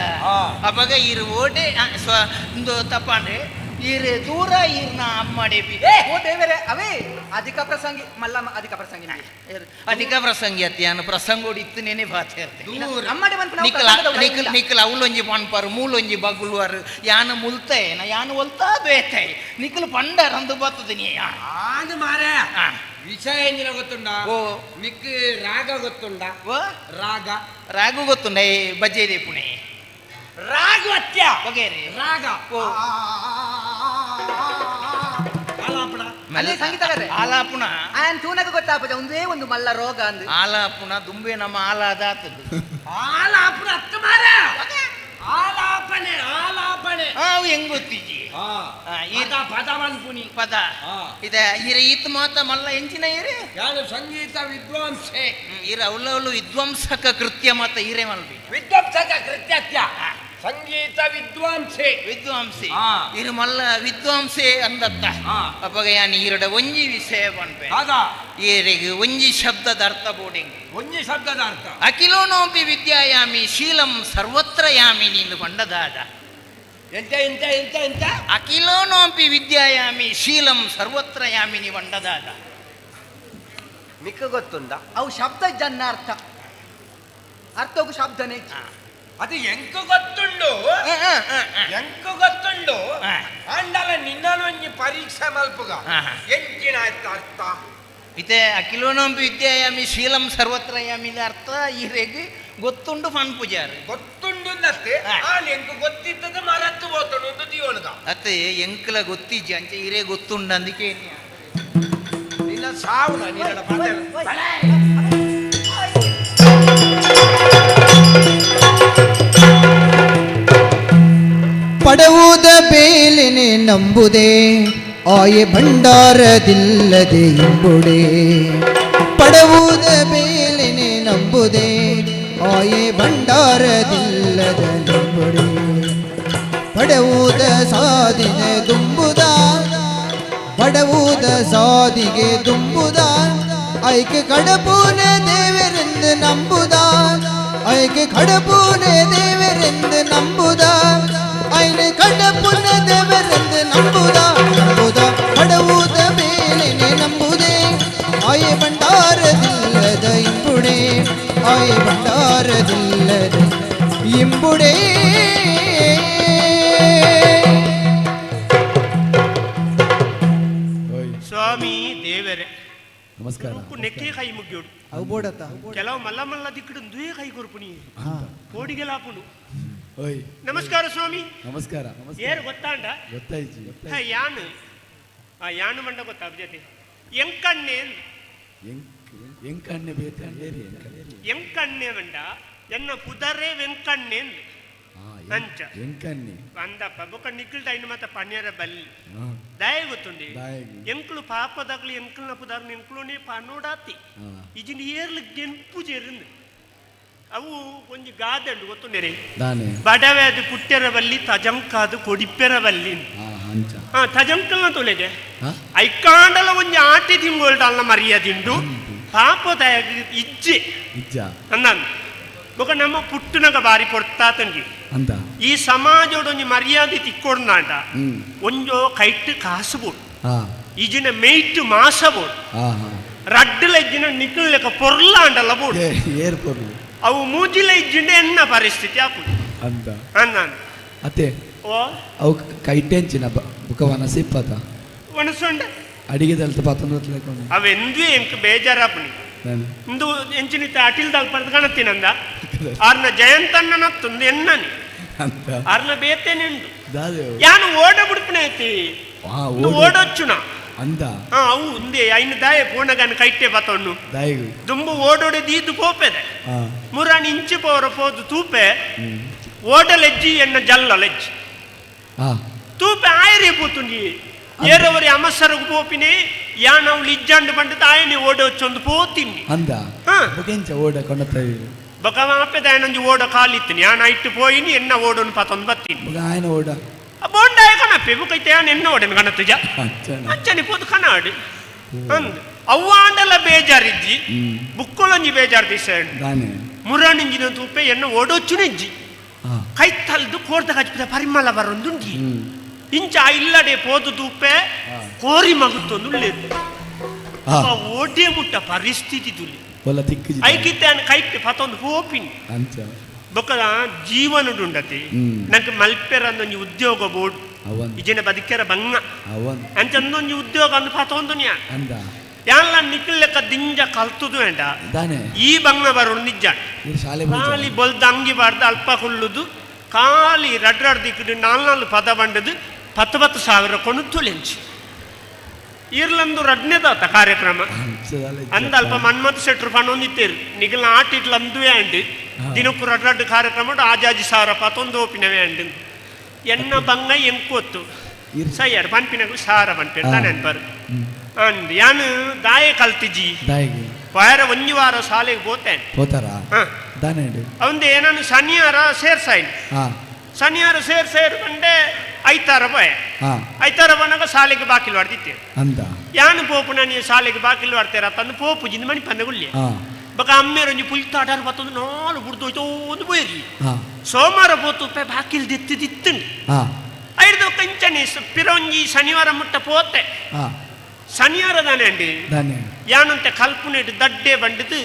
ಅಪಗ ಇರು ಓಟೆ ಸ್ವ ಇಂದು ತಪ್ಪಾಂಡ್ರೆ ಇರು ದೂರ ಇರ್ನ ಅಮ್ಮಡೆ ಓ ದೇವರೇ ಅವೇ ಅಧಿಕ ಪ್ರಸಂಗಿ ಮಲ್ಲಮ್ಮ ಅಧಿಕ ಪ್ರಸಂಗಿ ಅಧಿಕ ಪ್ರಸಂಗಿ ಅತ್ಯಾನು ಪ್ರಸಂಗೋಡು ಇತ್ತು ನೆನೆ ಬಾತೆ ದೂರ. ಅಮ್ಮಡೆ ಮನ್ಪುನ ಅವು ನಿಕಲ ಪ್ರಸಂಗದ ನಿಕಲ್ ಇಲ್ಲ. ನಿಕಲ್ ಅವಲೊಂಜಿ ಪನ್ಪಾರು ಮೂಲೊಂಜಿ ಬಗುಳುವಾರು ಯಾನ ಮುಲ್ತೇನ ಯಾನ ಒಲ್ತಾ ಬೇತೆ ನಿಕಲ್ ಪಂಡರಂದು ಬತ್ತದ ನೀ ಆನು ಮಾರ ವಿಷಯ ಎಂಜಿನ ಗೊತ್ತುಂಡ ಓ. ನಿಕ್ ರಾಗ ಗೊತ್ತುಂಡ ಓ ರಾಗ ರಾಗು ಗೊತ್ತುಂಡ ಏ ಬಜ್ಜೆ ಪುಣೆ ರಾಗ ಅತ್ಯ ಬಗೆರೆ ರಾಗ ಓ. ಆಲಾಪಣ ಅಲ್ಲಿ ಸಂಗೀತಗಾರೆ ಆಲಾಪುಣ ಆಯನ್ ತೂನಗ ಗೊತ್ತಾಪುಜ ಒಂದೇ ಒಂದು ಮಲ್ಲ ರೋಗ ಅಂದು ಆಲಾಪುಣ ದುಂಬೆ ನಮ್ಮ ಆಲಾದಾತದ್ದು ಆಲಾಪಣ ಅತ್ತ ಮಾರ ಆಲಾಪಣೆ ಆಲಾಪಣೆ ಅವು ಹೆಂಗ್ ಗೊತ್ತಿಜಿ ಪದ ಪದ ಮನ್ಪುನಿ ಪದ ಇದ ಇರ ಈತ ಮಾತ ಮಲ್ಲ ಎಂಚಿನ ಇರೆ ಯಾನು ಸಂಗೀತ ವಿದ್ವಾಂಸೆ ಇರ ಅವಲವಲು ವಿದ್ವಾಂಸಕ ಕೃತ್ಯ ಮಾತ ಇರೆ ಮಲ್ಬಿ ವಿದ್ವಾಂಸಕ ಕೃತ್ಯತ್ಯ ಸಂಗೀತ ವಿದ್ವಾಂಸೆ ವಿದ್ವಾಂಸೆ ಇರು ಮಲ್ಲ ವಿದ್ವಾಂಸೆ ಅಂದತ್ತ ಅಪಗ ಯಾನ್ ಈರಡ ಒಂಜಿ ವಿಷಯ ಪನ್ಪೆ ಈರೆಗ್ ಒಂಜಿ ಶಬ್ದದ ಅರ್ಥ ಬೋಡಿಂಗ್ ಒಂಜಿ ಶಬ್ದದ ಅರ್ಥ ಅಖಿಲೋನೋಪಿ ವಿದ್ಯಾಯಾಮಿ ಶೀಲಂ ಸರ್ವತ್ರ ಯಾಮಿನಿ ಎಂದು ಪಂಡದಾದ ಎಂತ ಎಂತ ಎಂತ ಎಂತ ಅಖಿಲೋನೋಪಿ ವಿದ್ಯಾಯಾಮಿ ಶೀಲಂ ಸರ್ವತ್ರ ಯಾಮಿನಿ ಬಂಡದಾದ ನಿಕ್ಕ ಗೊತ್ತುಂಡ ಅವು ಶಬ್ದ ಜನ್ನ ಅರ್ಥ ಅರ್ಥಕ್ಕೂ ಶಬ್ದನೇ ಅದು ಎಂಕ ಗೊತ್ತುಂಡು ಎಂಕ ಗೊತ್ತುಂಡು ಅಂಡಲ ನಿನ್ನೊಂಜಿ ಪರೀಕ್ಷೆ ಮಲ್ಪುಗ ಎಂಚಿನ ಆಯ್ತು ಅರ್ಥ ಇತ್ತೆ ಅಖಿಲೋನೋಪಿ ವಿದ್ಯಾಯಾಮಿ ಶೀಲಂ ಸರ್ವತ್ರ ಯಾಮಿದ ಅರ್ಥ ಈರೆಗ್ ಗೊತ್ತುಂಡು ಫನ್ ಪೂಜಾರು ಗೊತ್ತುಂಡು ಅನ್ನತ್ತೆ ಆನ್ ಎಂಕ ಗೊತ್ತಿದ್ದದ ಮರತ್ತು ಹೋತುಂಡು ಒಂದು ದಿಯೋಳುಗ ಅತ್ತೆ ಎಂಕಲ ಗೊತ್ತಿಜ್ಜಿ ಅಂಚೆ ಇರೇ ಗೊತ್ತುಂಡು ಅಂದಕ್ಕೆ ನಿನ್ನ ಸಾವು ನಿನ್ನ ಪಾತೆ ಪಡವುದ ಬೇಲಿನೆ ನಂಬುದೇ ಆಯೆ ಭಂಡಾರದಿಲ್ಲದೆ ಇಂಬುಡೆ ಪಡವುದ ಬೇಲಿನೆ ನಂಬುದೇ ಆಯೆ ಭಂಡಾರದಿಲ್ಲದ ನಂಬುಡೆ ಪಡವುದ ಸಾದಿಗೆ ದುಂಬುದ ಪಡವುದ ಸಾದಿಗೆ ದುಂಬುದ ಐಕೆ ಕಡಪೂನೆ ದೇವರೆಂದು ನಂಬುದ ಐಕೆ ಕಡಪೂನೆ ದೇವರೆಂದು ನಂಬುದ ಐನ ಕಡಪುನ ದೇವರೆಂದು ನಂಬುದ ನಂಬುದ ಪಡವುದ ಬೇಲಿನೆ ನಂಬುದೇ ಆಯೆ ಭಂಡಾರದಿಲ್ಲದ ಇಂಬುಡೆ ಆಯೆ ಭಂಡಾರದಿಲ್ಲದ ಇಂಬುಡೇ. ಸ್ವಾಮಿ ದೇವರೇ ನಮಸ್ಕಾರ. ನೆಕ್ಕೆ ಕೈ ಮುಗಿಯೋಡು ಅವು ಬೋಡತ್ತ ಕೆಲವು ಮಲ್ಲ ಮಲ್ಲ ದಿಕ್ಕಡು ದುಯೇ ಕೈ ಕೊರ್ಪುನಿ ಕೋಡಿಗೆಲ್ಲ ಹಾಕೊಂಡು. ಓಯ್. ನಮಸ್ಕಾರ ಸ್ವಾಮಿ. ನಮಸ್ಕಾರ. ಏರು ಗೊತ್ತಾಂಡ? ಗೊತ್ತಾಯ್ತು. ಹ, ಯಾನು ಆ ಯಾನು ಮಂಡ ಗೊತ್ತಾ ಜೊತೆ ಎಂಕಣ್ಣೆ ಎಂಕಣ್ಣೆ ಬೇತೆ ಎಂಕಣ್ಣೆ ಮಂಡ ಎನ್ನ ಪುದರೇ ವೆಂಕಣ್ಣೆ ಅಂಚ ಎಂಕಣ್ಣೆ ಅಂದಪ್ಪ ಬೊಕ್ಕ ನಿಕ್ಕಲ್ದ ಐನು ಮತ್ತ ಪನ್ಯರ ಬಲ್ಲಿ ದಯ ಗೊತ್ತುಂಡಿ ಎಂಕ್ಲು ಪಾಪದಾಗ್ಲು ಎಂಕ್ಲನ ಪುದಾರ್ನ ಎಂಕ್ಲುನೇ ಪನೋಡಾತಿ ಇಜಿನ ಏರ್ಲು ಗೆಂಪು ಜೇರಿಂದು ಅವು ಒಂಜಿ ಗಾದೆ ಉಂಡು ಗೊತ್ತುಂಡೇರಿ ದಾನೆ ಬಡವೆ ಅದು ಪುಟ್ಟೆರ ಬಲ್ಲಿ ತಜಂಕಾದು ಕೊಡಿಪ್ಪೆರ ಬಲ್ಲಿ ಅಂಚ ಹಾ ತಜಂಕಲ್ನ ತೊಲೆಗೆ ಐಕಾಂಡಲ ಒಂಜಿ ಆಟಿ ತಿಂಗೋಲ್ಡಲ್ನ ಮರ್ಯಾದಿಂಡು ಪಾಪದ ಇಜ್ಜೆ ಇಜ್ಜ ಅಂದಾನ್ ಬೊಕ ನಮ್ಮ ಪುಟ್ಟುನಗ ಬಾರಿ ಪೊರ್ತಾತಂಗಿ ಅಂತ ಈ ಸಮಾಜೋಡು ಒಂಜಿ ಮರ್ಯಾದೆ ತಿಕ್ಕೊಡ್ನಾಂಡ ಒಂಜೋ ಕೈಟ್ ಕಾಸು ಬೋಡು ಇಜಿನ ಮೇಯ್ಟ್ ಮಾಸ ಬೋಡು ಹಾ ಹಾ ರಡ್ಡುಲ ಇಜ್ಜಿನ ನಿಕ್ಕಲ್ ಲೆಕ್ಕ ಪೊರ್ಲಾಂಡಲ್ಲ ಬೋಡು ಏರ್ ಪೊರ್ಲು ಅವು ಮೂಜಿಲ ಇಜ್ಜಿಂಡ ಎನ್ನ ಪರಿಸ್ಥಿತಿ ಆಪುಂಡು ಅಂತ ಅಂದಾನ್ ಅತ್ತೆ ಓ ಅವು ಕೈಟೆಂಚಿನ ಬುಕ ವನಸಿಪ್ಪತ ಒಣಸುಂಡ ಅಡಿಗೆ ದಲ್ತ ಪಾತಂದ್ರೆ ಅವೆಂದ್ವಿ ಎಂಕ್ ಬೇಜಾರಾಪುನಿ ಇಂದು ಎಂಚಿನಿತ್ತ ಅಟಿಲ್ ದಲ್ಪರ್ದ ಕಾಣತ್ತೀನಂದ ಆರ್ನ ಜಯಂತಣ್ಣ ನತ್ತೊಂದು ಎನ್ನನಿ ಅಂತ ಆರ್ನ ಬೇತೇನೆ ಉಂಡು ದಾದೇವು ಯಾನು ಓಡ ಬಿಡ್ಪುನ ಐತಿ ಇಂದು ಓಡೊಚ್ಚುನ ಅಂದ ಹಾ ಅವು ಉಂದೆ ಐನು ದಾಯ ಪೋಣಗನ ಕೈಟೆ ಬತ್ತೊಣ್ಣು ದಾಯಿಗು ದುಂಬು ಓಡೋಡೆ ದೀದು ಪೋಪೆದೆ ಹಾ ಮುರಾಣಿ ಇಂಚಿ ಪೋರ ಪೋದು ತೂಪೆ ಓಡಲೆಜ್ಜಿ ಎನ್ನ ಜಲ್ಲ ಲೆಜ್ಜಿ ಹಾ ತೂಪೆ ಆಯರೇ ಪೋತುಂಡಿ ಏರವರಿ ಅಮಸರಗು ಪೋಪಿನಿ ಯಾನ್ ಅವಳು ಇಜ್ಜಾಂಡು ಪಂಡ ತಾಯನಿ ಓಡೊಚ್ಚೊಂದು ಪೋತಿನ್ನಿ ಅಂದ ಹಾ. ಬುಕೆಂಚ ಓಡ ಕೊಂಡತ್ತವಿ ಬೊಕ ಮಾಪೆದ ಆಯನೊಂಜಿ ಓಡ ಕಾಲಿತ್ತಿನಿ ಯಾನ್ ಐಟ್ಟು ಪೋಯಿನಿ ಎನ್ನ ಓಡೋನು ಪತೊಂದು ಬತ್ತೀನಿ ಬುಕ ಆಯನ ಓಡ ಬೋಂಡಾಯ ಕಣಪ್ಪೆ ಬುಕೈತೆ ಯಾನ್ ಎನ್ನ ಓಡನು ಕಣತ್ತುಜ ಅಂಚನ ಅಂಚನಿ ಪೋದು ಕನಾಡು ಅಂದ್ ಅವ್ವಾಂಡಲ ಬೇಜಾರಿಜ್ಜಿ ಬುಕ್ಕೊಳೊಂಜಿ ಬೇಜಾರ್ ದಿವಸ ಮುರಾಣಿಂಜಿನ ತೂಪೆ ಎನ್ನ ಓಡೋಚುನೆಜ್ಜಿ ಕೈತಲ್ದು ಕೋರ್ದ ಕಚ್ಪಿದ ಪರಿಮಳ ಬರೊಂದುಂಡಿ ಇಂಚ ಇಲ್ಲಡೆ ಪೋದು ತೂಪೆ ಕೋರಿ ಮಗುತ್ತೊಂದು ಉಳ್ಳೇದು ಓಟೇ ಮುಟ್ಟ ಪರಿಸ್ಥಿತಿ ತುಲಿ ಐಕಿತ್ತೆ ಕೈಟ್ ಪತೊಂದು ಹೋಪಿನಿ ಅಂಚ ಬೊಕ್ಕದ ಜೀವನಡುಂಡತಿ ನಂಗೆ ಮಲ್ಪೆರ ಒಂಜಿ ಉದ್ಯೋಗ ಬೋರ್ಡ್ ಇಜಿನ ಬದುಕೆರ ಬಂಗ ಅಂಚ ಒಂದೊಂಜಿ ಉದ್ಯೋಗ ಅಂದ್ ಪತೊಂದು ಅಂದ ಯಾನ್ಲ ನಿಕ್ಕಲ್ ದಿಂಜ ಕಲ್ತುದು വേണ്ട ಈ ಬಂಗ ಬರೋಣ ನಿಜ ಖಾಲಿ ಬೊಲ್ದ ಅಂಗಿ ಬಾರ್ದು ಅಲ್ಪ ಕುಳ್ಳುದು ಖಾಲಿ ರಡ್ ರಡ್ ದಿಕ್ಕಡು ನಾಲ್ ನಾಲ್ ಪದ ಬಂಡದು 10 10 ಸಾವಿರ ಕೊಂಡು ತುಲೆಂಚಿ ಇರ್ಲಂದು ರಡ್ನೇದಾತ ಕಾರ್ಯಕ್ರಮ ಅಂದ ಅಲ್ಪ ಮನ್ಮಥ ಶೆಟ್ರು ಪಣೊಂದಿತ್ತೇರು ನಿಗಲ್ನ ಆಟಿಟ್ಲ ಅಂದುವೆ ಅಂಡ್ ದಿನಕ್ಕೂ ರಡ್ ರಡ್ ಕಾರ್ಯಕ್ರಮ ಆಜಾಜಿ ಸಾವಿರ ಪತ್ತೊಂದು ಓಪಿನವೇ ಅಂಡ್ ಎನ್ನ ಬಂಗ ಎಂಕೊತ್ತು ಸಯ್ಯಾಡು ಪನ್ಪಿನಗು ಸಾರ ಪನ್ಪೇರು ತಾನೆ ಅನ್ಪರು ಅಂದ್ ಯಾನು ದಾಯೆ ಕಲ್ತಿಜಿ ವಾರ ಒಂಜಿ ವಾರ ಶಾಲೆಗೆ ಪೋತೇನೆ ಪೋತಾರ ಅವಂದು ಏನನ್ನು ಶನಿವಾರ ಸೇರ್ಸಾಯ್ನು ಶನಿವಾರ ಸೇರ್ ಸೇರ್ ಬಂಡೆ ಐತಾರ ಪೋಯೆ ಐತಾರ ಬಂದಾಗ ಶಾಲೆಗೆ ಬಾಕಿಲ್ ಹೊಡ್ದಿತ್ತೆ ಅಂದ ಯಾನು ಪೋಪು ನಾನು ಶಾಲೆಗೆ ಬಾಕಿಲ್ ಹೊಡ್ತೇರ ತಂದು ಪೋಪು ಜಿಂದ ಮಣಿ ಪಂದ ಗುಳ್ಳಿ ಬಕ ಅಮ್ಮೇರೊಂಜಿ ಪುಲ್ತಾಟಾರ ಬತ್ತೊಂದು ನಾಲು ಬುಡ್ದು ಹೋಯ್ತು ಒಂದು ಪೋಯಿರಿ ಸೋಮವಾರ ಪೋತು ಬಾಕಿಲ್ ದಿತ್ತು ದಿತ್ತುಂಡು ಐದು ಕಂಚನೆ ಪಿರೊಂಜಿ ಶನಿವಾರ ಮುಟ್ಟ ಪೋತೆ ಶನಿವಾರ ದಾನೆ ಅಂಡಿ ಯಾನಂತೆ ಕಲ್ಪನೆಟ್ ದಡ್ಡೆ ಬಂಡಿದ್ದು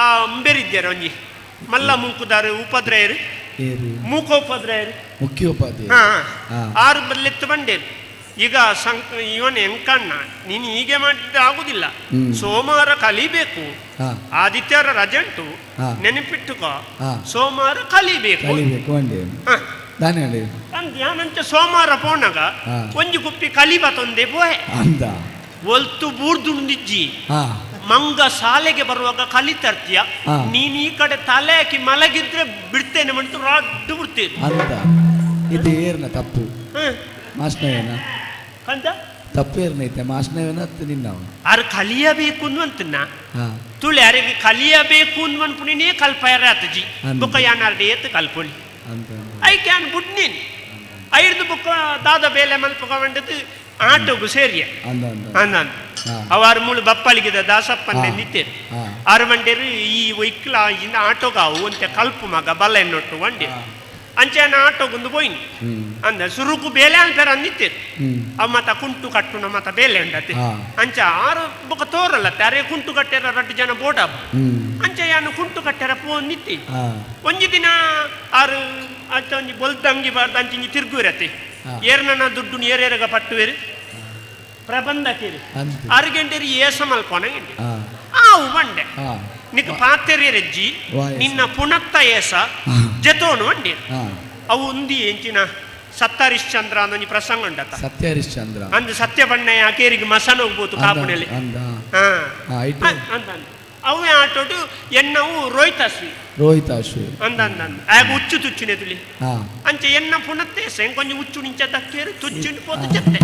ಆ ಅಂಬೇರಿದ್ದಾರೆ ಒಂಜಿ ಮಲ್ಲ ಮೂಕುದಾರು ಉಪದ್ರಯರು ಮೂಕೋಪದ್ರಯರು ಮುಖ್ಯೋಪಾಧ್ಯಾಯ ಆರು ಬಲ್ಲೆತ್ತು ಬಂಡೇರು ಈಗ ಇವನ್ ಎಂಕಣ್ಣ ನೀನು ಹೀಗೆ ಮಾಡಿದ್ರೆ ಆಗುದಿಲ್ಲ ಸೋಮವಾರ ಕಲಿಬೇಕು ಆದಿತ್ಯರ ರಜೆ ಉಂಟು ನೆನಪಿಟ್ಟುಕೋ ಸೋಮವಾರ ಕಲಿಬೇಕು ಯಾನಂತೆ ಸೋಮವಾರ ಪೋನಾಗ ಒಂಜಿ ಕುಪ್ಪಿ ಕಲಿಬ ತೊಂದೆ ಪೋಯೆ ಒಲ್ತು ಬೂರ್ದು ನಿಜ್ಜಿ ಮಂಗ ಶಾಲೆಗೆ ಬರುವಾಗ ಕಲಿತರ್ತೀಯ ನೀನ್ ಈ ಕಡೆ ತಲೆ ಹಾಕಿ ಮಲಗಿದ್ರೆ ಬಿಡ್ತೇನೆ ಮಂತು ರಾಡ್ಡು ಬಿಡ್ತೇನೆ ಅಂತ ಇದು ಏರ್ನ ತಪ್ಪು ಮಾಸ್ನವೇನ ಕಂದ ತಪ್ಪು ಏರ್ನೈತೆ ಮಾಸ್ನವೇನ ನಿನ್ನ ಆರು ಕಲಿಯಬೇಕು ಅನ್ನುವಂತನ್ನ ತುಳಿ ಯಾರಿಗೆ ಕಲಿಯಬೇಕು ಅನ್ನುವನ್ಪುಣಿನೇ ಕಲ್ಪಯರ ಆತಜಿ ಬುಕ್ಕ ಯಾನಾರ್ಡೆ ಏತು ಕಲ್ಪೊಲಿ ಐಕೆ ಯಾನ್ ಬುಡ್ನೇನು ಐರ್ದು ಬುಕ್ಕ ದಾದ ಬೇಲೆ ಮಲ್ಪಕ ಆಟೋಗು ಸೇರಿಯ ಅಂದ ಅವಾರು ಮೂಳು ಬಪ್ಪಳಿಗಿದ ದಾಸಪ್ಪನ್ನೆ ನಿತ್ತೇರು ಆರು ಮಂಡೇರು ಈ ಒಯ್ಕ್ಲ ಇನ್ನು ಆಟೋಗಾವು ಅಂತೆ ಕಲ್ಪು ಮಗ ಬಲ್ಲ ಎನ್ನೊಟ್ಟು ವಂಡಿ ಅಂಚೆನ ಆಟೋಗೊಂದು ಪೋಯಿನಿ ಅಂದ ಸುರುಕು ಬೇಲೆ ಅನ್ಪೇರ ಅಂದಿತ್ತೇರು ಅವ ಮತ ಕುಂಟು ಕಟ್ಟುನ ಮತ ಬೇಲೆ ಉಂಡತೆ ಅಂಚ ಆರು ಬೊಕ ತೋರಲ್ಲ ಅರೆ ಕುಂಟು ಕಟ್ಟೆರ ರಡ್ಡು ಜನ ಬೋಟ ಅಂಚೆ ಯಾನು ಕುಂಟು ಕಟ್ಟೆರ ಪೋ ನಿತ್ತಿ ಒಂಜಿ ದಿನ ಆರು ಅಂಚ ಒಂಜಿ ಬೊಲ್ದಂಗಿ ಬಾರ್ದು ಅಂಚಿಂಜಿ ತಿರ್ಗುರತೆ ಏರ್ನ ದುಡ್ಡು ಏರೇರಗ ಪಟ್ಟುವೇರು ಪ್ರಬಂಧಕೇರಿ ಆರು ಗಂಟೆರಿ ಏಸ ಮಲ್ಪೋಣ ಗಂಟೆ ಆವು ಬಂಡೆ ನಿಕ್ ಪಾತೆರಿ ರಜ್ಜಿ ನಿನ್ನ ಪುಣತ್ತ ಏಸ ಜತೋನು ಬಂಡೆ ಅವು ಉಂದಿ ಎಂಚಿನ ಸತ್ತರಿಶ್ಚಂದ್ರ ಅನ್ನೊಂಜಿ ಪ್ರಸಂಗ ಉಂಡತ ಸತ್ಯ ಹರಿಶ್ಚಂದ್ರ ಅಂದ್ ಸತ್ಯ ಬಣ್ಣಯ್ಯ ಕೇರಿಗೆ ಮಸನ ಹೋಗ್ಬೋದು ಕಾಪುನಲ್ಲಿ ಅಂದ ಅವೇ ಆಟೋಟು ಎನ್ನವು ರೋಹಿತಾಶ್ವಿ ರೋಹಿತಾಶ್ವಿ ಅಂದ ಅಂದ ಅಂದ ಆಗ ಉಚ್ಚು ತುಚ್ಚುನೆ ತುಲಿ ಅಂಚೆ ಎನ್ನ ಪುಣತ್ತೆ ಕೊಂಚ ಉಚ್ಚು ನಿಂಚ ತಕ್ಕೇರು ತುಚ್ಚು ಪೋತು ಜತ್ತೆ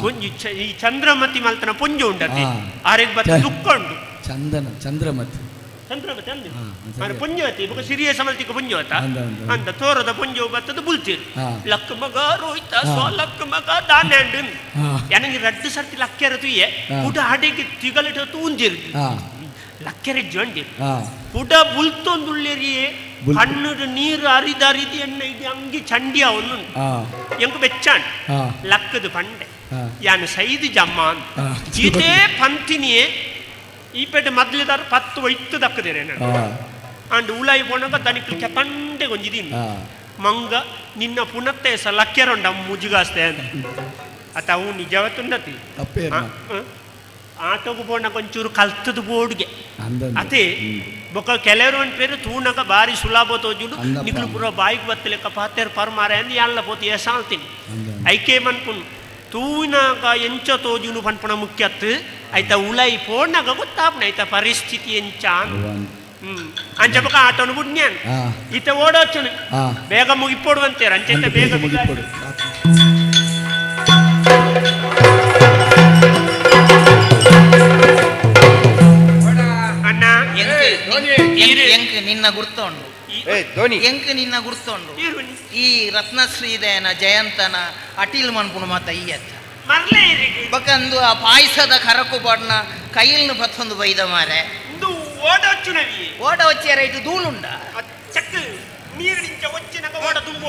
ಒಂಜಿ ಈ ಚಂದ್ರಮತಿ ಮಲ್ತನ ಪುಂಜ ಉಂಡತಿ ಆರೆಗ್ ಬತ್ತ ದುಃಖ ಉಂಡು ಚಂದನ ಚಂದ್ರಮತಿ ಚಂದ್ರಮತಿ ಅಂದ ಪುಂಜವತಿ ಬೊಕ ಸಿರಿಯ ಸಮಲ್ತಿಕ ಪುಂಜವತ ಅಂದ ತೋರದ ಪುಂಜವು ಬತ್ತದ ಬುಲ್ತೀರು ಲಕ್ಕ ಮಗ ರೋಹಿತ ಸ್ವ ಲಕ್ಕ ಮಗ ದಾನೆ ಅಂಡು ನನಗೆ ರಡ್ಡು ಸರ್ತಿ ಲಕ್ಕೆರ ತುಯ್ಯೆ ಪುಟ ಆಡೆಗೆ ತಿಗಲಿಟ ತೂಂಜಿರು ಲಕ್ಕೆರೆ ಜೊಂಡಿ ಪುಟ ಬುಲ್ತೊಂದುಳ್ಳೇರಿಯೇ ಕಣ್ಣು ನೀರು ಅರಿದ ಅರಿದು ಎಣ್ಣ ಇದು ಅಂಗಿ ಚಂಡಿ ಅವನು ಎಂಕು ಬೆಚ್ಚಾಂಡ್ ಲಕ್ಕದ ಪಂಡೆ ಯಾನು ಸೈದು ಜಮ್ಮ ಇದೇ ಪಂತಿನಿಯೇ ಈ ಪೇಟೆ ಮೊದಲಿದಾರ 10 ಒಯ್ತು ದಕ್ಕದಿರೆ ನಾನು ಅಂಡ್ ಉಲಾಯಿ ಪೋನಾಗ ದನಿಕ್ಲಿಕ್ಕೆ ಪಂಡೆ ಗೊಂಜಿದೀನಿ ಮಂಗ ನಿನ್ನ ಪುನತ್ತೆ ಸ ಲಕ್ಕೆರೊಂಡ ಮುಜುಗಾಸ್ತೆ ಅಂತ ಅತ ಅವು ನಿಜವತ್ತುಂಡತಿ ಆಟೋಗು ಪೋನಾಗ ಒಂಚೂರು ಕಲ್ತದ ಬೋರ್ಡ್ಗೆ ಅದೇ ಬೊಕ ಕೆಲವರು ಒಂದು ಪೇರು ತೂನಕ ಬಾರಿ ಸುಲಭ ತೋಜುಡು ನಿಕ್ಲು ಪೂರ ಬಾಯಿಗೆ ಬತ್ತಲೆಕ್ಕ ಪಾತೇರು ಪರ್ಮಾರೆ ಅಂದ್ ಯಾನ್ಲ ಪೋತು ಏಸಾಲ್ತೀನಿ ಐಕೆ ಮನ್ಪುನ್ ತೂವಿನಾಗ ಎಂಚ ತೋಜುನು ಪನ್ಪುಣ ಮುಖ್ಯತ್ತು ಐತ ಉಲೈ ಪೋನಾಗ ಗೊತ್ತಾಪನ ಐತ ಪರಿಸ್ಥಿತಿ ಎಂಚ ಅಂಚ ಬೊಕ ಆಟೋನು ಬುಡ್ನ್ಯಾನ್ ಈತ ಓಡೋಚುನು ಬೇಗ ಮುಗಿಪೋಡು ಅಂತೀರ ಅಂಚೆ ಬೇಗ ಮುಗಿಪೋಡು. ಅಣ್ಣ ಎಂಕ್ ನಿನ್ನ ಗುರ್ತ ಉಂಡು ಎಂಕ್ ನಿನ್ನ ಗುರ್ತ ಉಂಡು ಈ ರತ್ನಶ್ರೀದೇನ ಜಯಂತನ ಅಟಿಲ್ ಮನ್ಪುಣ ಮಾತ ಈ ಅತ್ತ ಮರ್ಲೆ ಇರಿಗೆ ಬಕಂದು ಆ ಪಾಯಸದ ಕರಕು ಪಾಡ್ನ ಕೈಲ್ನ ಪತ್ತೊಂದು ಬೈದ ಮಾರೆ ಇಂದು ಓಡ ಒಚ್ಚುನವಿ ಓಡ ಒಚ್ಚಿಯರ ಇಟ್ಟು ಧೂಳುಂಡ ಚಕ್ ನೀರಿನಿಂಚ ಒಚ್ಚಿನಗ ಓಡ ದುಂಬು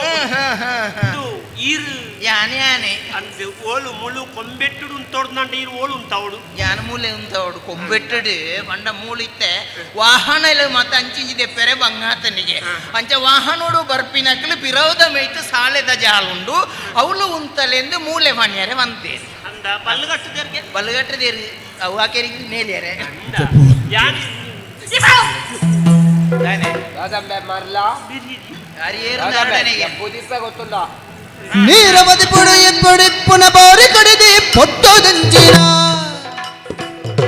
ಇದು ಈರು ಯಾನೆ ಯಾನೆ ಅಂದ್ ಓಲು ಮುಳು ಕೊಂಬೆಟ್ಟುಡು ಉಂತೋಡ್ದಂಡ ಈರು ಓಲು ಉಂತಾವಡು ಯಾನ ಮೂಲೆ ಉಂತಾವಡು ಕೊಂಬೆಟ್ಟಡು ಪಂಡ ಮೂಲಿತ್ತೆ ವಾಹನ ಇಲ್ಲ ಮತ್ತೆ ಅಂಚಿಂಚಿದೆ ಪೆರೆ ಬಂಗಾತನಿಗೆ ಅಂಚ ವಾಹನೋಡು ಬರ್ಪಿನಕ್ಲು ಪಿರೌದ ಮೇಯ್ತು ಸಾಲೆದ ಜಾಲುಂಡು ಅವಳು ಉಂತಲೆಂದು ಮೂಲೆ ಮಣ್ಯರೆ ಬಂತೇನೆ ಅಂದ ಬಲ್ಲುಗಟ್ಟುದೇರಿಗೆ ಬಲ್ಲುಗಟ್ಟದೇರಿ ಅವು ಆಕೆರಿಗೆ ಮೇಲೇರೆ ಯಾನೆ ನೀರವದಿ ಪುಡು ಇಪ್ಪುಡಿಪ್ಪುನ ಬೋರಿ ಕಡಿದಿ ಪೊತ್ತುದಂಚಿನ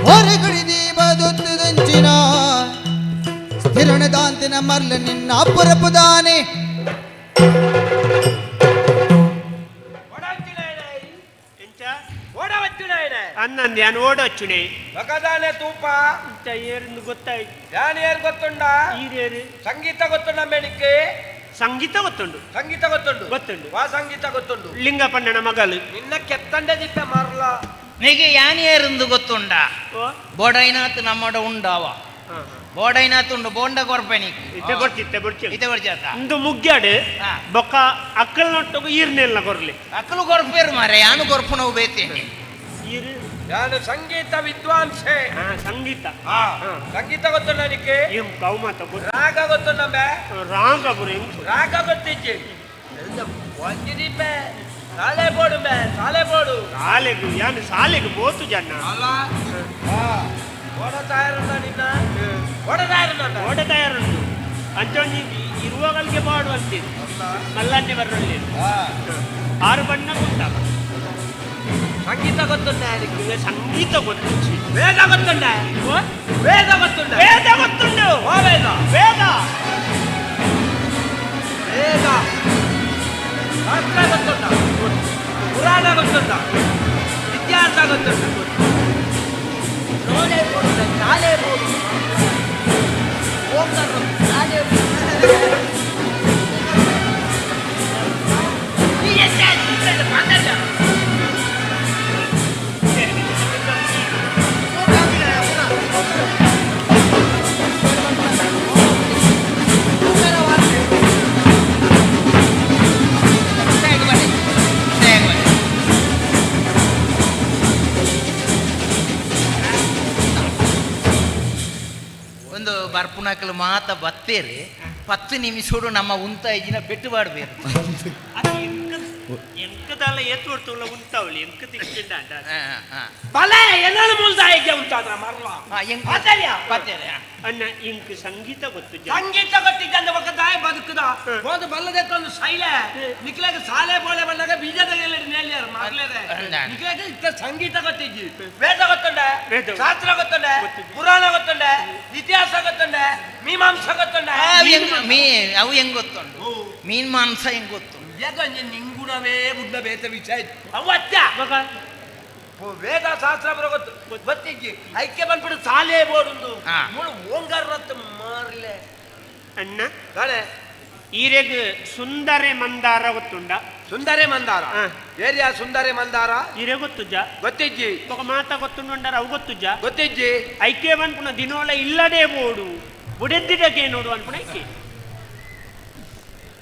ಬೋರಿ ಕಡಿದಿ ಬದುತ್ತುದಂಚಿನ ಸ್ಥಿರಣ ದಾಂತಿನ ಮರ್ಲ ನಿನ್ನ ಪುರಪುದಾನೆ ಅನ್ನಂದು ಯಾನ್ ಓಡೊಚ್ಚುನೆ ಬಕದಾನೆ ತೂಪ ಇಂಚ ಏರಿಂದು ಗೊತ್ತಾಯ್ತು ಯಾನ್ ಏರ್ ಗೊತ್ತುಂಡ ಈರೇರು ಸಂಗೀತ ಗೊತ್ತುಂಡ ಮೇಣಿಕ್ಕೆ ಸಂಗೀತ ಗೊತ್ತುಂಡು ಸಂಗೀತ ಗೊತ್ತುಂಡು ಗೊತ್ತುಂಡು ವಾ ಸಂಗೀತ ಗೊತ್ತುಂಡು ಲಿಂಗಪ್ಪಣ್ಣನ ಮಗಲು ನಿನ್ನ ಕೆತ್ತಂಡೆ ದಿಟ್ಟ ಮಾರ್ಲ ನಿಗೆ ಯಾನ್ ಏರಿಂದು ಗೊತ್ತುಂಡ ಬೋಡೈನಾಥ್ ನಮ್ಮಡ ಉಂಡಾವ ಬೋಡೈನಾಥ್ ಉಂಡು ಬೋಂಡ ಕೊರ್ಪೆ ನೀ ಇತ್ತೆ ಬರ್ತಿತ್ತೆ ಬರ್ತಿ ಇತ್ತೆ ಬರ್ಚಾತ ಇಂದು ಮುಗ್ಯಾಡು ಬೊಕ್ಕ ಅಕ್ಕಲ್ ನೊಟ್ಟಗು ಈರ್ನೆಲ್ಲ ಕೊರ್ಲಿ ಅಕ್ಕಲು ಕೊರ್ಪೇರು ಮಾರೆ ಯಾನು ಕೊರ್ಪುನವು ಬೇತೇನೆ ಈರು ನಾನು ಸಂಗೀತ ವಿದ್ವಾಂಸೆ ಸಂಗೀತ ಸಂಗೀತ ಗೊತ್ತುಂಡ ನಿಕ್ಕೆ ಕೌಮಾತ ರಾಗ ಗೊತ್ತುಂಡ ಬೇ ರಾಗ ಬುರಿ ರಾಗ ಗೊತ್ತಿಜ್ಜಿ ಒಂಜಿ ದೀಪೆ ಸಾಲೆ ಬೋಡು ಬೇ ಸಾಲೆ ಬೋಡು ಸಾಲೆಗು ಯಾನು ಸಾಲೆಗು ಬೋತು ಜನ ಅಲ್ಲ ಓಡ ತಯಾರುಂಡ ನಿನ್ನ ಓಡ ತಯಾರುಂಡ ಓಡ ತಯಾರುಂಡು ಅಂಚೊಂಜಿ ಇರುವಗಳಿಗೆ ಪಾಡು ಅಂತೀರಿ ಮಲ್ಲನ್ನೆ ಬರಲಿ ಆರು ಬಣ್ಣ ಉಂಟ ಸಂಗೀತ ಗೊತ್ತುಂಡ ಸಂಗೀತ ಗೊತ್ತು ವೇದ ಗೊತ್ತುಂಡ ವೇದ ಗೊತ್ತುಂಡ ವೇದ ಗೊತ್ತುಂಡು ವೇದ ವೇದ ವೇದ ಶಾಸ್ತ್ರ ಗೊತ್ತುಂಡ ಪುರಾಣ ಗೊತ್ತುಂಡ ಇತಿಹಾಸ ಗೊತ್ತುಂಡ ನೋಡೇ ಬೋಡು ಶಾಲೆ ಬೋಡು ಶಾಲೆ ಒಂದು ಬರ್ಪುಣಕಲು ಮಾತ ಬತ್ತೇರಿ 10 ನಿಮಿಷಡು ನಮ್ಮ ಉಂತ ಇಜಿನ ಪೆಟ್ಟು ಪಾಡ್ಬೇರು ಎಂಕದಲ್ಲ ಏತು ಹೊಡ್ತುಲ್ಲ ಉಂತಾವಳಿ ಎಂಕ ತಿಕ್ಕಿಂಡ ಬಲೆ ಏನಾದ್ರು ಮುಲ್ದಾಯಿಗೆ ಉಂಟಾದ್ರ ಮರ್ಲ ಅಣ್ಣ ಇಂಕ್ ಸಂಗೀತ ಗೊತ್ತು ಸಂಗೀತ ಗೊತ್ತಿದ್ದ ಒಕ್ಕ ದಾಯ ಬದುಕುದ ಹೋದ ಬಲ್ಲದಕ್ಕೊಂದು ಶೈಲೆ ನಿಕ್ಲಾಗ ಸಾಲೆ ಬೋಲೆ ಬಂದಾಗ ಬೀಜದ ನೇಲಿಯಾರ ಮಾರ್ಲೇದೆ ನಿಕ್ಲಾಗ ಇತ್ತ ಸಂಗೀತ ಗೊತ್ತಿಜ್ಜಿ ವೇದ ಗೊತ್ತುಂಡೆ ಶಾಸ್ತ್ರ ಗೊತ್ತುಂಡೆ ಪುರಾಣ ಗೊತ್ತುಂಡೆ ಇತಿಹಾಸ ಗೊತ್ತುಂಡೆ ಮೀಮಾಂಸ ಗೊತ್ತುಂಡೆ ಅವು ಹೆಂಗ್ ಗೊತ್ತುಂಡು ಮೀನ್ ಮಾಂಸ ಹೆಂಗ್ ಗೊತ್ತು ಯಾಕಂದ್ರೆ ನಿಂಗುಣವೇ ಬುದ್ಧ ಬೇತ ವಿಷಯ ಅವತ್ತ ವೇದ ಶಾಸ್ತ್ರ ಬರೋ ಗೊತ್ತು ಗೊತ್ತಿಜ್ಜಿ ಐಕ್ಯ ಬಂದ್ಬಿಟ್ಟು ಸಾಲೆ ಬೋಡುಂದು ಮುಳು ಓಂಗಾರತ್ತ ಮಾರ್ಲೆ ಅಣ್ಣ ಈರೆಗ್ ಸುಂದರೆ ಮಂದಾರ ಗೊತ್ತುಂಡ ಸುಂದರೆ ಮಂದಾರ ಏರಿಯಾ ಸುಂದರೆ ಮಂದಾರ ಈರೆ ಗೊತ್ತುಜ್ಜ ಗೊತ್ತಿಜ್ಜಿ ఒక ಮಾತ ಗೊತ್ತುಂಡಾರ ಅವು ಗೊತ್ತುಜ್ಜ ಗೊತ್ತಿಜ್ಜಿ ಐಕ್ಯ ಬಂದ್ಪುಣ ದಿನೋಲ ಇಲ್ಲದೆ ಬೋಡು ಬುಡೆದ್ದಿಡಕ್ಕೆ ನೋಡು ಅನ್ಪುಣ ಐಕೆ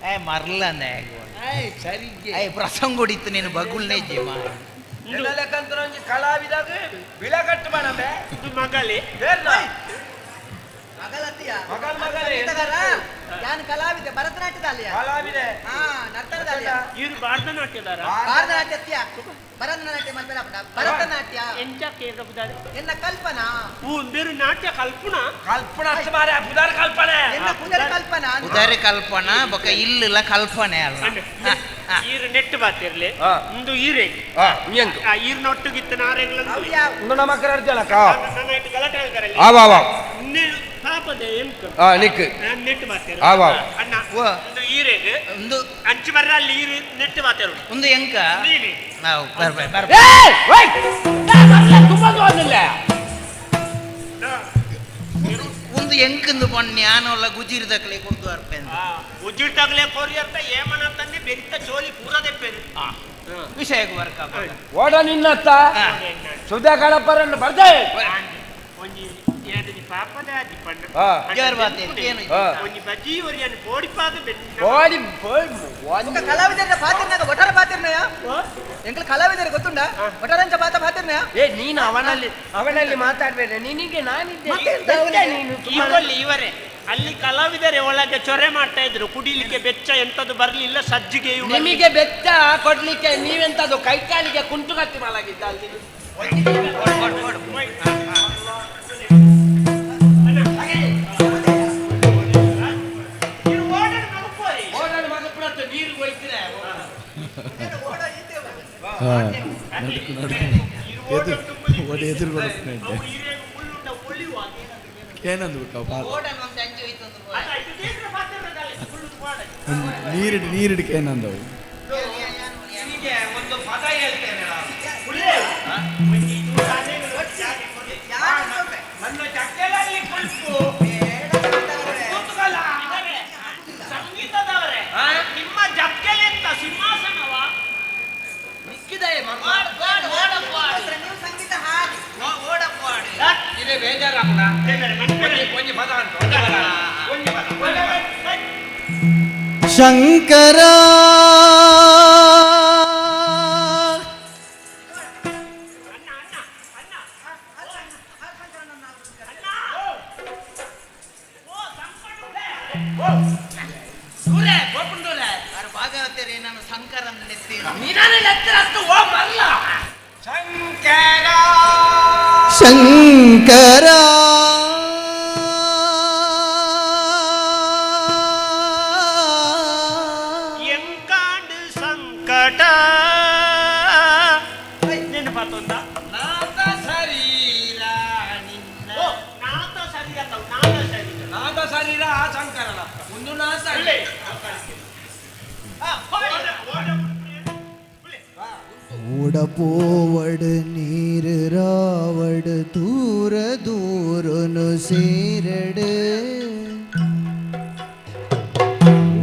ಏ ಮರ್ಲನೆ ಸರಿ ಏ ಪ್ರಸಂಗ ಹೊಡಿತು ನೀನು ಬಗುಲ್ನೇ ಜೀವ ಒಂಜಿ ಕಲಾವಿದಾಗ ಬಿಳಕಟ್ಟು ಮಾಡಬೆ ಇದು ಮಗಳೇ ಮಗಲ್ ಮಗಳೇ ನಾನು ಕಲಾವಿದೆ ಭರತನಾಟ್ಯದ ಕಲಾವಿದೆ ಹಾ ನರ್ತನದ ಇವರು ಭರತನಾಟ್ಯದಾರ ಭರತನಾಟ್ಯ ಭರತನಾಟ್ಯ ಮಲ್ಪೆರ ಭರತನಾಟ್ಯ ಎಂಚ ಕೇಂದ್ರ ಬುದಾರ ಎನ್ನ ಕಲ್ಪನಾ ಬೇರೆ ನಾಟ್ಯ ಕಲ್ಪನಾ ಕಲ್ಪನಾ ಅಷ್ಟು ಮಾರೆ ಬುದಾರ ಕಲ್ಪನೆ ಎನ್ನ ಪುದರ ಕಲ್ಪನಾ ಉದಾರ ಕಲ್ಪನಾ ಬೊಕ ಇಲ್ಲ ಕಲ್ಪನೆ ಅಲ್ಲ ಈರು ನೆಟ್ಟು ಬಾತಿರ್ಲಿ ಇಂದು ಈರೆ ಈರು ನೊಟ್ಟುಗಿತ್ತ ನಾರೆಗ್ಲ ನಮ್ಮ ಅರ್ಜನಕ ಗಲಾಟೆ ಹೇಳ್ತಾರಲ್ಲ ಆವಾ ಪಾಪದ ಎಂಕ ನಿಕ್ ನೆಟ್ಟು ಬಾತೇರು ಆವಾ ಅಣ್ಣ ಒಂದು ಈರೆಗ್ ಒಂದು ಅಂಚು ಬರ್ರ ಅಲ್ಲಿ ಈರು ನೆಟ್ಟು ಬಾತೇರು ಒಂದು ಎಂಕ ನೀಲಿ ನಾವು ಬರ್ ಬರ್ ಬರ್ ಒಂದು ಎಂಕಂದು ಪಣ್ಣ ಯಾನೊಲ್ಲ ಗುಜಿರ್ ದಕ್ಲೆ ಕೊಡ್ದು ಅರ್ಪೆಂದು ಗುಜಿರ್ ತಗಲೆ ಕೊರಿ ಅಂತ ಏಮನ ತಂದೆ ಬೆರಿತ ಚೋಲಿ ಪೂರ ದೆಪ್ಪೇರು ವಿಷಯಕ್ಕೆ ವರ್ಕ ಓಡ ನಿನ್ನತ್ತ ಸುಧಾ ಕಳಪರನ್ನು ಬರ್ದೆ ಒಂಜಿ ಏದಿನಿ ಪಾಪದ ಆದಿ ಪಂಡ ಜೋರ್ ಬಾತೆ, ಏನು? ಒಂಜಿ ಬಜಿ ಒರಿಯನ್ ಬೋಡಿಪಾದ ಬೆನ್ನ ಓಡಿ ఒక కళావిదರ ಪಾತಿರ್ನಾಗ ಒಟಾರ ಪಾತಿರ್ನಯ ಎಂಕಲ್ ಕಲಾವಿದರು ಗೊತ್ತುಂಡ ಒಟಾರಂಚ ಪಾತ ಪಾತಿರ್ನಯ ಏ ನೀನು ಅವನಲ್ಲಿ ಅವನಲ್ಲಿ ಮಾತಾಡ್ಬೇಡ ನಿನಗೆ ನಾನಿದ್ದೆ ಮತ್ತೆಂತ ಅವನಿಗೆ? ನೀನು ಇವಲ್ಲಿ ಇವರೇ ಅಲ್ಲಿ ಕಲಾವಿದರೆ ಒಳಗೆ ಚೊರೆ ಮಾಡ್ತಾ ಇದ್ರು ಕುಡಿಲಿಕ್ಕೆ ಬೆಚ್ಚ ಎಂತದ್ದು ಬರ್ಲಿಲ್ಲ ಸಜ್ಜಿಗೆಯು ಬರ್ಲಿಲ್ಲ. ನಿಮಗೆ ಬೆತ್ತ ಕೊಡ್ಲಿಕ್ಕೆ ನೀವೆಂತದ್ದು ಕೈ ಕಾಲಿಗೆ ಕುಂಟುಗತ್ತಿ ಮಲಗಿದ್ದ ಅಲ್ಲಿ ಓಡಾಡು ಮಗಪುರತ್ತು ನೀರು ಹೋಯ್ತಿದೆ ನಡ್ಕು ನಡ್ಕು ಎದುರು ಎದುರು ಕೊಡ್ತೀನಿ ಏನಂದು ನೀರಿಡ್ ನೀರಿಡ್ಕೆ ಏನಂದವು ನಿನಗೆ ಒಂದು ಪದ ಹೇಳ್ತೇನೆ ನಾನು. ನನ್ನ ಚಕ್ಕೆಲಲ್ಲಿ ಕುಲ್ಪು ಕೂತ್ಕೊಳ್ಳ. ಇವರೇ, ಸಂಗೀತದವರೇ ನಿಮ್ಮ ಜಕ್ಕೆಲೆಂತ ಸಿಂಹಾಸನವ ಮಿಕ್ಕಿದೆ ನೀವು ಸಂಗೀತ ಹಾಡಿ ಇದೇ ಬೇಜಾರಾಗುಣ ಒಂಜಿ ಪದ ಅಂತ ಒಂಜಿ ಪದ ಒಂಜಿ ಪದ ಶಂಕರ ದೂರೆ ಗೋಪುಂಡೂರೆ ಆರು ಭಾಗವತರೇ ನಾನು ಶಂಕರನ್ ನೆತ್ತಿ ನಿನ್ನ ನೆತ್ತರ ಅಷ್ಟು ಓ ಮಲ್ಲ ಶಂಕರ ಶಂಕರ ಎಂಕಾಂಡು ಸಂಕಟ ನೆನಪಾತೊಂದ ನಾದ ಶರೀರ ನಿನ್ನ ಓ ನಾದ ಶರೀರ ತಾವು ನಾದ ಶರೀರ ನಾದ ಶರೀರ ಆ ಶಂಕರನ ಒಂದು ನಾದ ಒಳ್ಳೆ. ಓಡಪೋವಡ್ ನೀರು ರಾವಡ್ ದೂರ ದೂರನು ಸೇರಡ್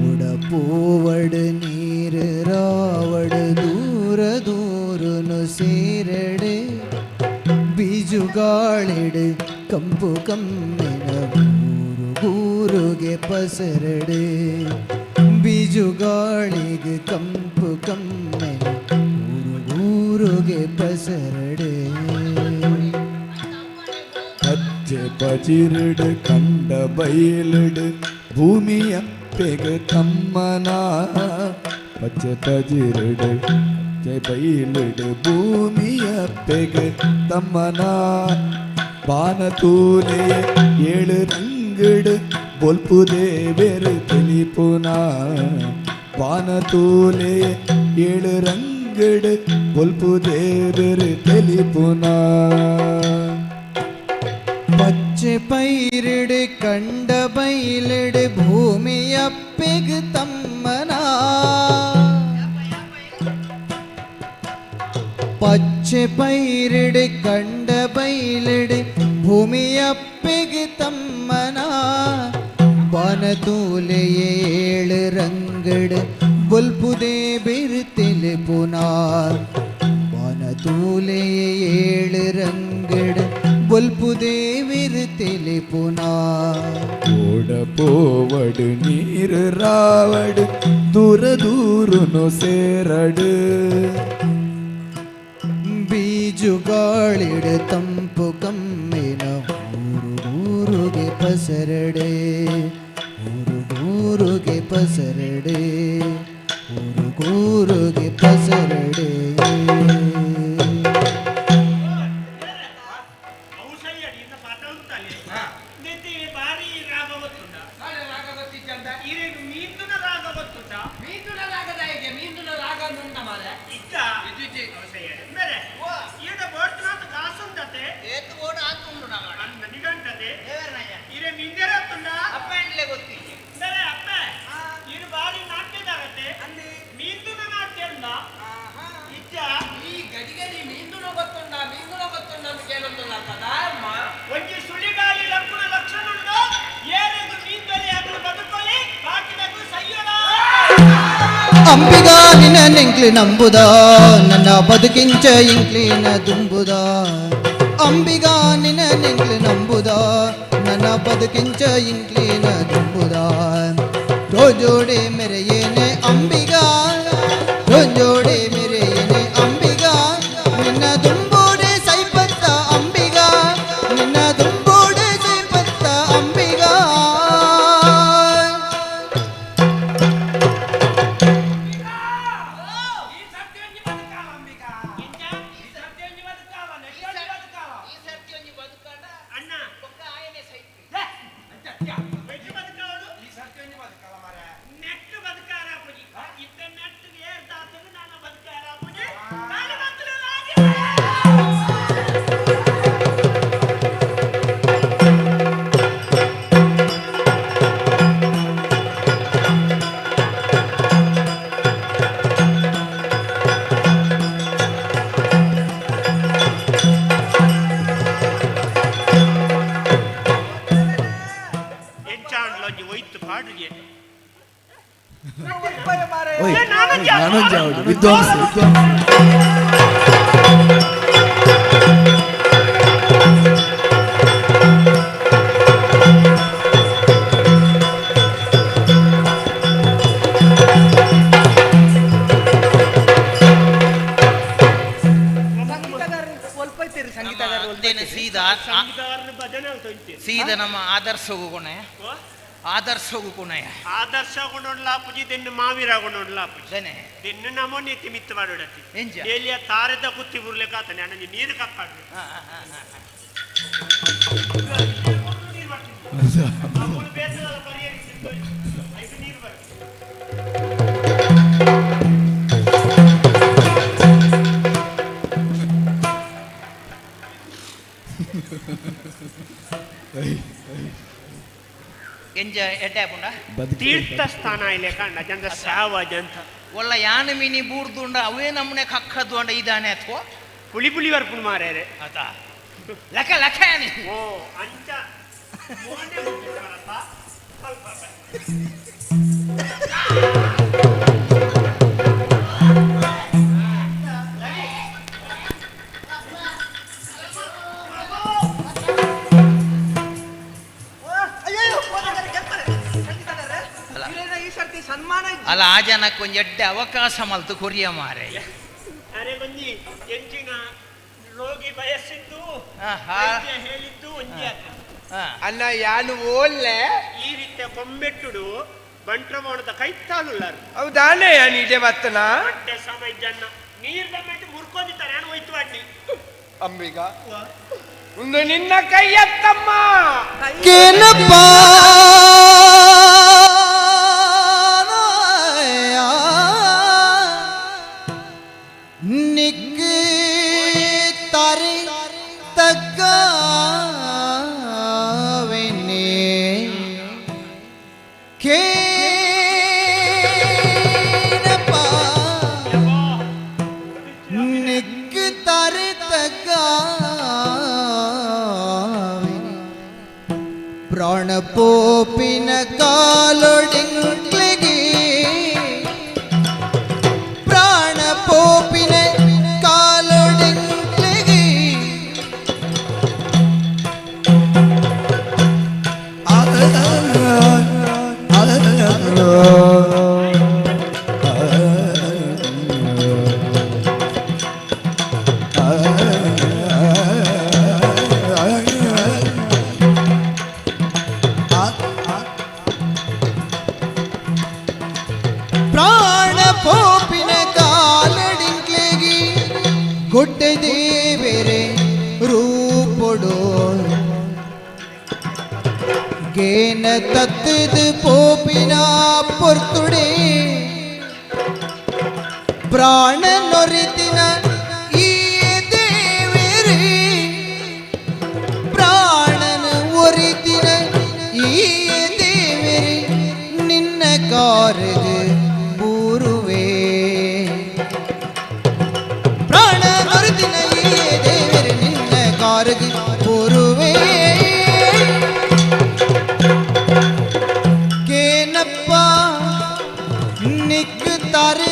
ಓಡಪೋವಡ್ ನೀರು ರಾವಡ್ ದೂರ ದೂರನು ಸೇರಡ್ ಬೀಜುಗಾಳಿಡ್ ಕಂಪು ಕಮ್ಮಿನ ಗೂರು ಗೂರುಗೆ ಪಸರಡೆ ಬೀಜುಗಾಳಿಗೆ ಕಂಪು ಕಮ್ಮಿನ ಊರುಗೆ ಪಸರಡೆ ಪಚ್ಚೆ ಪಜಿರಿಡು ಕಂಡ ಬಯಲಿಡು ಭೂಮಿಯ ಪೆಗ ತಮ್ಮನ ಪಚ್ಚೆ ಪಜಿರಿಡು ಪಚ್ಚೆ ಬಯಲಿಡು ಭೂಮಿಯ ಪೆಗ ತಮ್ಮನ ಬಾನತೂಲೆ ಏಳು ರಂಗಿಡು ಬೊಲ್ಪು ದೇವೆರು ತಿಳಿಪುನ ಬಾನತೂಲೆ ಏಳು ರಂಗಿಡು ಬೊಲ್ಪು ದೇವೆರು ತಿಳಿಪುನ ಪಚ್ಚೆ ಪೈರಿಡು ಕಂಡ ಬೈಲಿಡು ಭೂಮಿಯ ಪೆಗ್ ತಮ್ಮನ ಪಚ್ಚೆ ಪೈರಿಡು ಕಂಡ ಬೈಲಿಡು ಭೂಮಿಯ ಪೆಗ್ ತಮ್ಮನ ಬನತೂಲೆ ಏಳು ರಂಗಡು ಬೊಲ್ಪುದೇ ಬಿರುತಿಲೆ ಪುನಾರ್ ಬನತೂಲೆ ಏಳು ರಂಗಡು ಬೊಲ್ಪುದೇ ವಿರುತಿಲೆ ಪುನಾರ್ ಓಡ ಪೋವಡು ನೀರು ರಾವಡು ದೂರ ದೂರುನು ಸೇರಡು ಬೀಜುಗಾಳಿಡ ತಂಪು ಕಮ್ಮಿನ ಊರು ಊರುಗೆ ಪಸರಡೆ ಊರು ಊರುಗೆ ಪಸರಡೆ ಊರು ಊರುಗೆ ಪಸರಡೆ ಬಾರಿ ರಾಗ ಗೊತ್ತುಂಟ ರಾಗ ಗೊತ್ತಿಚ್ಚಂತ ಇರೇನು ಮೀಂದುನ ರಾಗ ಗೊತ್ತುಂಟ ಮೀಂದುನ ರಾಗದ ಹೇಗೆ ಮೀಂದುನ ರಾಗ ಉಂಟ ಮಾರೆ ಇದ್ದ ಬೇರೆ ಈಡ ಬೋಡ್ತನಾಥ ಕಾಸುಂಟತೆ ಏತು ಓಡ ಆತುಂಡು ನಮ್ಮ ಅಂದ ನಿಗಂಟತೆ ಇರೆ ಮಿಂದೆರತ್ತುಂಡ ಅಪ್ಪ ಎಂಡ್ಲೆ ಗೊತ್ತಿಲ್ಲ ಬೇರೆ ಅಪ್ಪ ಇರು ಬಾರಿ ನಾಟ್ಯದಾಗತ್ತೆ ಮೀಂದುನ ನಾಟ್ಯ ಉಂಡ ಇದ್ದ ಅಂಬಿಗ ನಿನ್ನ ನಿಂಕ್ಲಿ ನಂಬುದ ನನ್ನ ಬದುಕಿಂಚ ಇಂಕ್ಲಿನ ದುಂಬುದ ಅಂಬಿಗ ನಿನ್ನ ನಿಂಕ್ಲಿ ನಂಬುದ ನನ್ನ ಬದುಕಿಂಚ ಇಂಕ್ಲಿನ ದುಂಬುದ ರೋಜೋಡೆ ಮೆರೆಯೇನೆ ಅಂಬಿಗ ರೋಜೋಡೆ ಮೆರೆಯೇನೆ ಅಂಬಿಗ ನಿನ್ನ ದುಂಬೋಡೆ ಸೈಪತ್ತ ಅಂಬಿಗ ನಿನ್ನ ದುಂಬೋಡೆ ಸೈಪತ್ತ ಅಂಬಿಗ. ಎಂಚಾಂಡ್ಲೊಂಜಿ ಒಯ್ತು ಪಾಡುಗೆ. ಓಯ್, ನಾನೊಂಜಿ ಆವಡು, ವಿದ್ವಾಂಸ ವಿದ್ವಾಂಸ. ಸೀದಾ ಸಂಗೀತಗಾರನ ಭಜನೆ ತೊಂಚಿ. ಸೀದಾ ನಮ್ಮ ಆದರ್ಶಗೂ ಕೊಣೆಯ, ಆದರ್ಶಗೂ ಕೊಣೆಯ. ಆದರ್ಶ ಗುಣಲಾಪುಜಿ ದೆನ್ನು ಮಾವೀರ ಗುಣಲಾಪುಜಿ. ದನೆ. ದೆನ್ನು ನಮೋ ನೀತಿ ಮಿತ್ತು ಮಾಡೋಡತಿ. ಎಂಜ? ಎಲ್ಲಿಯ ತಾರೆದ ಕುತ್ತಿ ಬುರ್ಲೆಕಾತನೆ ಅಣ್ಣ ನೀರು ಕಾಪಾಡು. ಎಂಜ ಎಡ್ಡೆ ಆಪುಂಡ? ತೀರ್ಥ ಸ್ಥಾನ ಇಲ್ಲೇ ಕಂಡ ಜಂತ ಸಾವ ಜಂತ. ಒಲ್ಲ ಯಾನ ಮಿನಿ ಬೂರ್ದುಂಡ ಅವೇ ನಮ್ಮನೆ ಕಕ್ಕದ್ದು ಅಂಡ ಇದಾನೆ ಅಥವಾ ಪುಳಿ ಪುಳಿ ವರ್ಪುಣ್ ಮಾರೇರೆ. ಅತ ಲಕ ಲಕ ಯಾನಿ. ಓ ಅಂಚ ಮೋನೆ ಮುಟ್ಟಿಸ್ತಾರಪ್ಪ. ಸ್ವಲ್ಪ ಅಯ್ಯೋ ಈ ಸರ್ತಿ ಸನ್ಮಾನ ಇಜ್ಜಿ. ಅಲ್ಲ ಆ ಜನಕ್ಕೆ ಒಂಜಿ ಎಡ್ಡೆ ಅವಕಾಶ ಮಲ್ತು ಕೊರಿಯ ಮಾರೆ. ಅರೆ ಒಂಜಿ ಎಂಚಿನ ರೋಗಿ ಬಯಸಿದ್ದು ಆಹಾ. ವೈದ್ಯ ಹೇಳಿದ್ದು ಒಂಜಿ ಆತು. ಅಲ್ಲ ಯಾನು ಓಲ್ಲೆ ಈ ರೀತಿಯ ಕೊಂಬೆಟ್ಟುಡು ಬಂಟ್ರಮೋಣದ ಕೈತಾಳುಲ್ಲಾರು. ಹೌದಾನೆ ಯಾನು ಇಡೆ ಬತ್ತನ ಬಟ್ಟೆ ಸಮಯ ಜನ ನೀರ್ ದಮ್ಮೆಟ್ಟು ಮುರ್ಕೊಂಡಿದ್ದಾರೆ ನಾನು ಹೋಯ್ತು ಅಡ್ಡಿ. ಅಂಬಿಗ ಒಂದು ನಿನ್ನ ಕೈಯತ್ತಮ್ಮ. ಕೇನಪ್ಪ ನಿಕ್ ತಾರೆ ತಗ್ಗಾವೆನೆ ಕೇನಪ್ಪ ನಿಕ್ ತಾರೆ ತಗ್ಗಾವೆನೆ ಪ್ರಾಣ ಪೋಪಿನ ಕಾಲೊಡಿಂಕ್ಲಿಗೆ ಪ್ರಾಣ ಪೋಪಿನ ಕಾಲೊಡಿಂಕ್ಲಿಗೆ ಪ್ರಾಣ ಪೋಪಿನ ಕಾಲಡಿಂಕ್ಲಿಗೆ ಗುಡ್ಡೆ ದೇವೆರೆ ರೂಪೊಡು ಗೇನ ತತ್ತದ ಪೋಪಿನ ಪೊರ್ತುಡೆ ಪ್ರಾಣ ನೊರಿತಿನ ಈ ದೇವೆರೆ ಪ್ರಾಣನ ಒರಿತಿನ ಈ ದೇವೆರೆ ನಿನ್ನ ಕಾರಗ ಬೂರುವೆ ಪ್ರಾಣ ನೊರಿತಿನ ಈ ದೇವೆರೆ ನಿನ್ನ ಕಾರಗ ಬೂರುವೆ ಕೇನಪ್ಪ ನಿಕ್ ತಾರೆ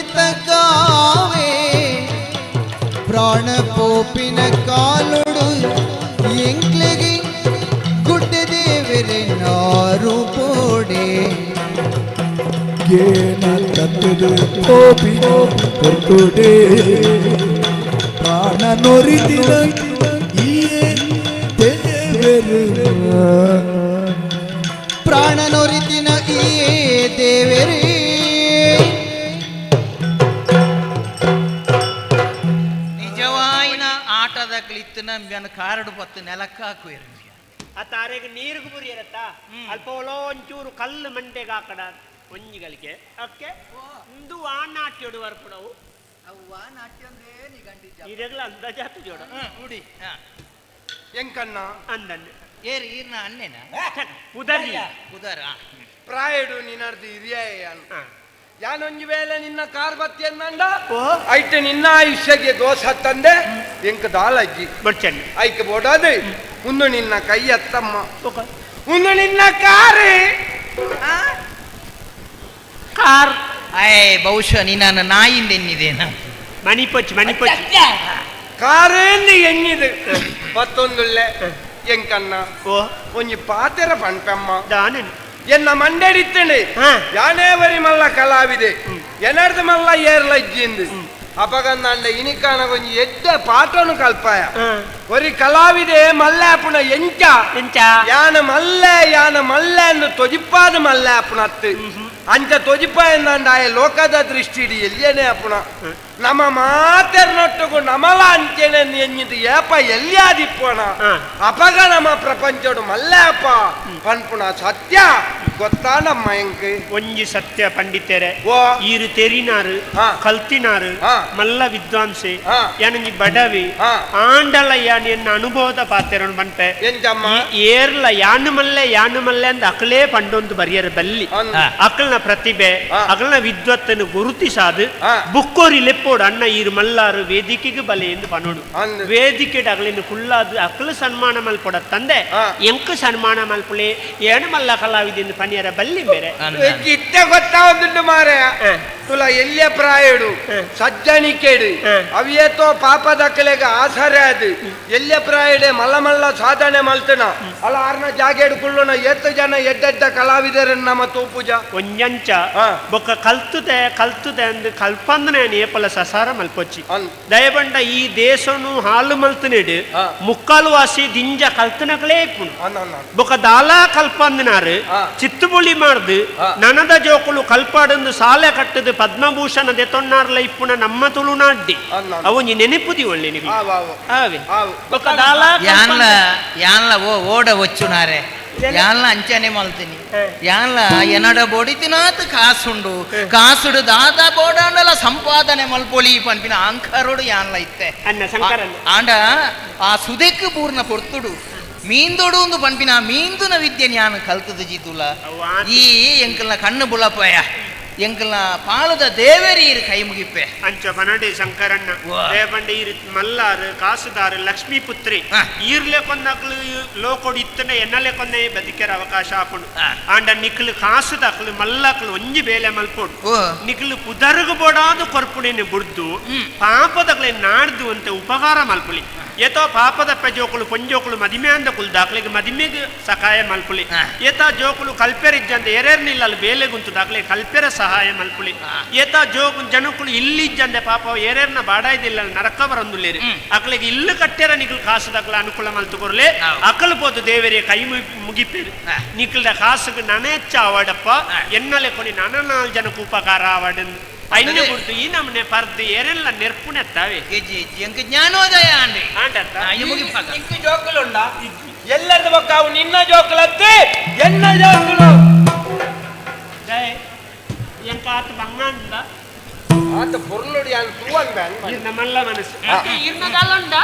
ಕಾಲುಡು ಎಂಕ್ಲೆಗೆ ಗುಡ್ಡೆ ದೇವರೆ ನಾರು ಪೋಡೆ ಗೇನ ತತ್ತುದು ಕೋಪಿ ಪೊರ್ತುಡೆ ಪ್ರಾಣ ನೊರಿತಿನ ಈಯೇ ದೇವರು. ಪ್ರಾಣ ನೊರಿತಿನ ಈ ದೇವರೇ. ನಿಜವಾಯಿನ ಆಟದ ಕ್ಲಿತ್ತಿನ ಬೆನ್ ಕಾರಡು ಪತ್ತು ನೆಲಕ್ಕಾಕುವೆರು. ಆ ತಾರೆಗ್ ನೀರುಗು ಬುರಿಯರತ್ತ ಅಲ್ಪ ಒಲೋ ಒಂಚೂರು ಕಲ್ಲು ಮಂಡೆಗೆ ಹಾಕಡ ಒಂಜಿಗಳಿಗೆ ಅಕ್ಕೆ ಇಂದು ಆ ನಾಟ್ಯಡು ಬರ್ಪುಡವು. ಅವ್ವ ನಾಟ್ಯ ಅಂದ್ರೆ ನೀ ಗಂಡಿಜ್ಜ. ಇರೆಗ್ಲ ಅಂದಾಜಾತು ಜೋಡ. ಉಡಿ. ಎಂಕಣ್ಣ. ಅಂದನ್ನೆ. ಏರು ಈರ್ನ ಅಣ್ಣೇನ? ಉದರಿ. ಉದರ. ಪ್ರಾಯಡು ನಿನ್ನರ್ದು ಹಿರಿಯ ಯಾನೊಂಜಿ ವೇಳೆ ನಿನ್ನ ಕಾರ್ ಬತ್ತಿಯನ್ನಂಡ ಐಟ್ ನಿನ್ನ ಆಯುಷ್ಯಗೆ ದೋಷ ತಂದೆ ಎಂಕ ದಾಲಜ್ಜಿ. ಬರ್ಚಣ್ಣ. ಐಕ್ ಬೋಡಾದೆ ಉಂದು ನಿನ್ನ ಕೈ ಅತ್ತಮ್ಮ, ಉಂದು ನಿನ್ನ ಕಾರು. ಕಾರ್. ಅಯ್ಯ ಬಹುಶಃ ನಿನ್ನ ನಾಯಿಂದ ಎನ್ನಿದೇನ? ಮಣಿಪೊಚ್ಚು ಮಣಿಪೊಚ್ಚು. ಕಾರೇಂದು ಎನ್ನಿದು ಪತ್ತೊಂದುಳ್ಳೆ ಎಂಕಣ್ಣ. ಒಂಜಿ ಪಾತೆರ ಪಣ್ಪೆಮ್ಮ. ದಾನನ್. ಎನ್ನ ಮಂಡೆಡಿತ್ತಂಡೆ ಯಾನೇ ಬರಿ ಮಲ್ಲ ಕಲಾವಿದೆ ಎನರ್ದು ಮಲ್ಲ ಏರ್ಲಜ್ಜಿಂದು ಅಪಗಂದಾಂಡ ಇನಿಕಾನ ಒಂಜಿ ಎಡ್ಡ ಪಾಠನು ಕಲ್ಪಾಯ. ಒರಿ ಕಲಾವಿದೆ ಮಲ್ಲಾಪುಣ ಎಂಚ ಎಂಚ ಯಾನ ಮಲ್ಲೆ ಯಾನ ಮಲ್ಲೆ ಅಂದು ತೊಜಿಪ್ಪಾದ ಮಲ್ಲಾಪುಣ ಅತ್ತು ಅಂಚ ತೊಜಿಪ್ಪ ಎಂದಾಂಡ ಆಯ ಲೋಕದ ದೃಷ್ಟಿಡಿ ಎಲ್ಲಿಯನೇ ಅಪುಣ ನಮ್ಮ ಮಾತೆರ್ನೊಟ್ಟುಗು ನಮಲ ಅಂಚೆನೆ ಎಂಜಿದು ಏಪ ಎಲ್ಲಿಯಾದಿಪ್ಪೋಣ ಅಪಗ ನಮ್ಮ ಪ್ರಪಂಚಡು ಮಲ್ಲಾಪ ಪನ್ಪುಣ ಸತ್ಯ ಗೊತ್ತಾ ನಮ್ಮ ಎಂಕ್. ಒಂಜಿ ಸತ್ಯ ಪಂಡಿತೆರೆ, ಈರು ತೆರಿನಾರು ಕಲ್ತಿನಾರು ಮಲ್ಲ ವಿದ್ವಾಂಸೆ ಯಾನಂಜಿ ಬಡವಿ ಆಂಡಲ ಯಾನ್ ಎನ್ನ ಅನುಭವದ ಪಾತೆರನು ಪನ್ಪೆ. ಏರ್ಲ ಯಾನು ಮಲ್ಲೆ ಯಾನು ಮಲ್ಲೆ ಅಂದ ಅಕಲೇ ಪಂಡೊಂದು ಬರಿಯರ ಬಲ್ಲಿ ಅಕಲ್ನ ಪ್ರತಿಭೆ ಅಕಲ್ನ ವಿದ್ವತ್ತನ್ನು ಗುರುತಿಸಾದು ಬುಕ್ಕೋರಿ ಲೆಪ್ಪೋಡು ಅಣ್ಣ ಈರು ಮಲ್ಲಾರು ವೇದಿಕೆಗೆ ಬಲೆ ಎಂದು ಪನೋಡು. ವೇದಿಕೆ ಅಗಲಿನ ಕುಲ್ಲಾದು ಅಕಲು ಸನ್ಮಾನ ಮಲ್ಪೊಡ ತಂದೆ ಎಂಕ್ ಸನ್ಮಾನ ಮಲ್ಪುಲೆ ಏನು ಮಲ್ಲ ಕಲಾವಿದೆ ಎಂದು ಪನಿಯರ ಬಲ್ಲಿ ಬೇರೆ. ಇತ್ತೆ ಗೊತ್ತಾವದುಂಡು ಮಾರೆ ತುಲ ಎಲ್ಲಿಯ ಪ್ರಾಯಡು ಸಜ್ಜನಿಕೆಡು ಅವಿಯತೋ ಪಾಪದಕ್ಕಲೆಗ ಆಸರೆ ಅದು ಎಲ್ಲಿಯ ಪ್ರಾಯಡೆ ಮಲ್ಲ ಮಲ್ಲ ಸಾಧನೆ ಮಲ್ತನ ಅಲ್ಲ ಆರ್ನ ಜಾಗೆಡು ಕುಳ್ಳುನ ಏತ್ ಜನ ಎಡ್ಡೆಡ್ಡ ಕಲಾವಿದರನ್ನ ನಮ್ಮ ತೂಪುಜ. ಒಂಜಂಚ ಬೊಕ್ಕ ಕಲ್ತುದೆ ಕಲ್ತುದೆ ಅಂದ್ ಕಲ್ಪಂದನೆ ಏಪಲ ಸಸಾರ ಮಲ್ಪೊಚ್ಚಿ ದಯಬಂಡ ಈ ದೇಶನು ಹಾಲು ಮಲ್ತನಿಡು ಮುಕ್ಕಾಲು ವಾಸಿ ದಿಂಜ ಕಲ್ತನಗಳೇ ಇಪ್ಪುಂಡು. ಬೊಕ್ಕ ದಾಲಾ ಕಲ್ಪಂದನಾರು ಚಿತ್ತುಬುಳಿ ಮಾಡ್ದು ನನದ ಜೋಕುಲು ಕಲ್ಪಾಡಂದು ಸಾಲೆ ಕಟ್ಟದು ಪದ್ಮಭೂಷಣ ದೆತೊನ್ನಾರ್ಲ ಇಪ್ಪುನ ನಮ್ಮ ತುಳುನಾಡ್ಡಿ ಅವೊಂಜಿ ನೆನಪುದಿ ಒಳ್ಳೆ ನಿಮಗೆ ಆವೆ ಬೊಕ್ಕ ದಾಲಾ ಯಾನ್ಲ ಯಾನ್ಲ ಓ ಓಡ ಒಚ್ಚುನಾರೆ ಯಾನ್ಲ ಅಂಚನೆ ಮಲ್ತೀನಿ ಯಾನ್ಲ ಎನಡ ಬೊಡಿತಿನಾತ್ ಕಾಸುಂಡು ಕಾಸುಡು ದಾದ ಬೋಡಾಂಡಲ ಸಂಪಾದನೆ ಮಲ್ಪೊಲಿ ಪನ್ಪಿನ ಆಂಕರೋಡು ಯಾನ್ಲ ಇತ್ತೆ. ಅನ್ನ ಶಂಕರನ್ನ. ಆಂಡ ಆ ಸುದೆಕ್ ಪೂರ್ಣ ಪೊರ್ತುಡು ಮೀಂದೊಡು ಒಂದು ಪನ್ಪಿನ ಮೀಂದುನ ವಿದ್ಯೆ ಜ್ಞಾನ ಕಲ್ತದ ಜಿದ್ದುಲ ಈ ಎಂಕಲ್ನ ಕಣ್ಣು ಬುಳಪಾಯ ಎಂಕಲ್ನ ಪಾಲದ ದೇವರಿ ಕೈ ಮುಗಿಪೆ. ಅಂಚ ಪನಡಿ ಶಂಕರಣ್ಣ ದೇವಂಡ ಈರು ಮಲ್ಲಾರು ಕಾಸುದಾರು ಲಕ್ಷ್ಮೀ ಪುತ್ರಿ ಈರ್ಲೆ ಕೊಂದಕ್ಲು ಲೋಕೊಡು ಇತ್ತನೆ ಎನ್ನಲೆ ಕೊಂದೆ ಬದುಕೆರ ಅವಕಾಶ ಆಪುಂಡು. ಆಂಡ ನಿಕ್ಲು ಕಾಸುದಾಕ್ಲು ಮಲ್ಲಾಕ್ಲು ಒಂಜಿ ಬೇಲೆ ಮಲ್ಪೊಡು ನಿಕ್ಲು ಪುದರ್ಗು ಬೋಡಾದ ಕೊರ್ಪುಡಿನ ಬುಡ್ದು ಪಾಪದಕ್ಲೆ ನಾಡ್ದು ಅಂತ ಉಪಕಾರ ಮಲ್ಪುಲಿ. ಏತೋ ಪಾಪದಪ್ಪ ಜೋಕುಲು ಪೊಂಜೋಕುಲು ಮದಿಮೆ ಅಂದ ಕುಲ್ ದಾಖಲೆಗೆ ಮದಿಮೆಗೆ ಸಹಾಯ ಮಲ್ಪುಲಿ. ಏತಾ ಜೋಕುಲು ಕಲ್ಪೆರಿಜ್ಜಂದ ಏರೇರ್ನಿಲ್ಲ ಬೇಲೆ ಗುಂತು ದಾಖಲೆ ಕಲ್ಪೆರ ಸಹಾಯ ಮಲ್ಪುಲಿ. ಏತಾ ಜೋಕು ಜನಕುಲು ಇಲ್ಲಿಜ್ಜಂದೆ ಪಾಪ ಏರೇರ್ನ ಬಾಡಾಯ್ದಿಲ್ಲ ನರಕ ಬರಂದುಲ್ಲೇರಿ ಅಕ್ಲೆಗೆ ಇಲ್ಲು ಕಟ್ಟೆರ ನಿಕ್ಲು ಕಾಸು ದಾಖಲೆ ಅನುಕೂಲ ಮಲ್ತುಕೊರ್ಲೆ ಅಕಲ್ ಪೋತು ದೇವರಿಗೆ ಕೈ ಮುಗಿಪೇರು ನಿಕ್ಲ್ದ ಕಾಸುಗೆ ನನೆಚ್ಚ ಆವಾಡಪ್ಪ ಎನ್ನಲೆ ಕೊನಿ ನನ ನಾಲ್ ಜನಕ್ಕೆ ಉಪಕಾರ ಆವಾಡ ಐನ ಗುರ್ತು ಈ ನಮ್ಮನೆ ಪರ್ದು ಏರೆಲ್ಲ ನೆರ್ಪುನೆತ್ತಾವೆ. ಎಂಕ್ ಜ್ಞಾನೋದಯ ಆಂಡೆ. ಆಂಡತ್ತ? ಇಂಕ್ ಜೋಕುಲುಂಡ ಎಲ್ಲರದ ಬೊಕ್ಕ ಅವು ನಿನ್ನ ಜೋಕುಲತ್ತೆ ಎನ್ನ ಜೋಕುಲು. ಜಯ ಎಂಕ ಆತ ಬಂಗಾಂದ ಆತ ಪೊರ್ಲುಡು ಯಾನ್ ತೂವನ್ ಬ್ಯಾನ್ ಇರ್ನ ಮಲ್ಲ ಮನಸ್ಸು ಇರ್ನದಲ್ಲುಂಡ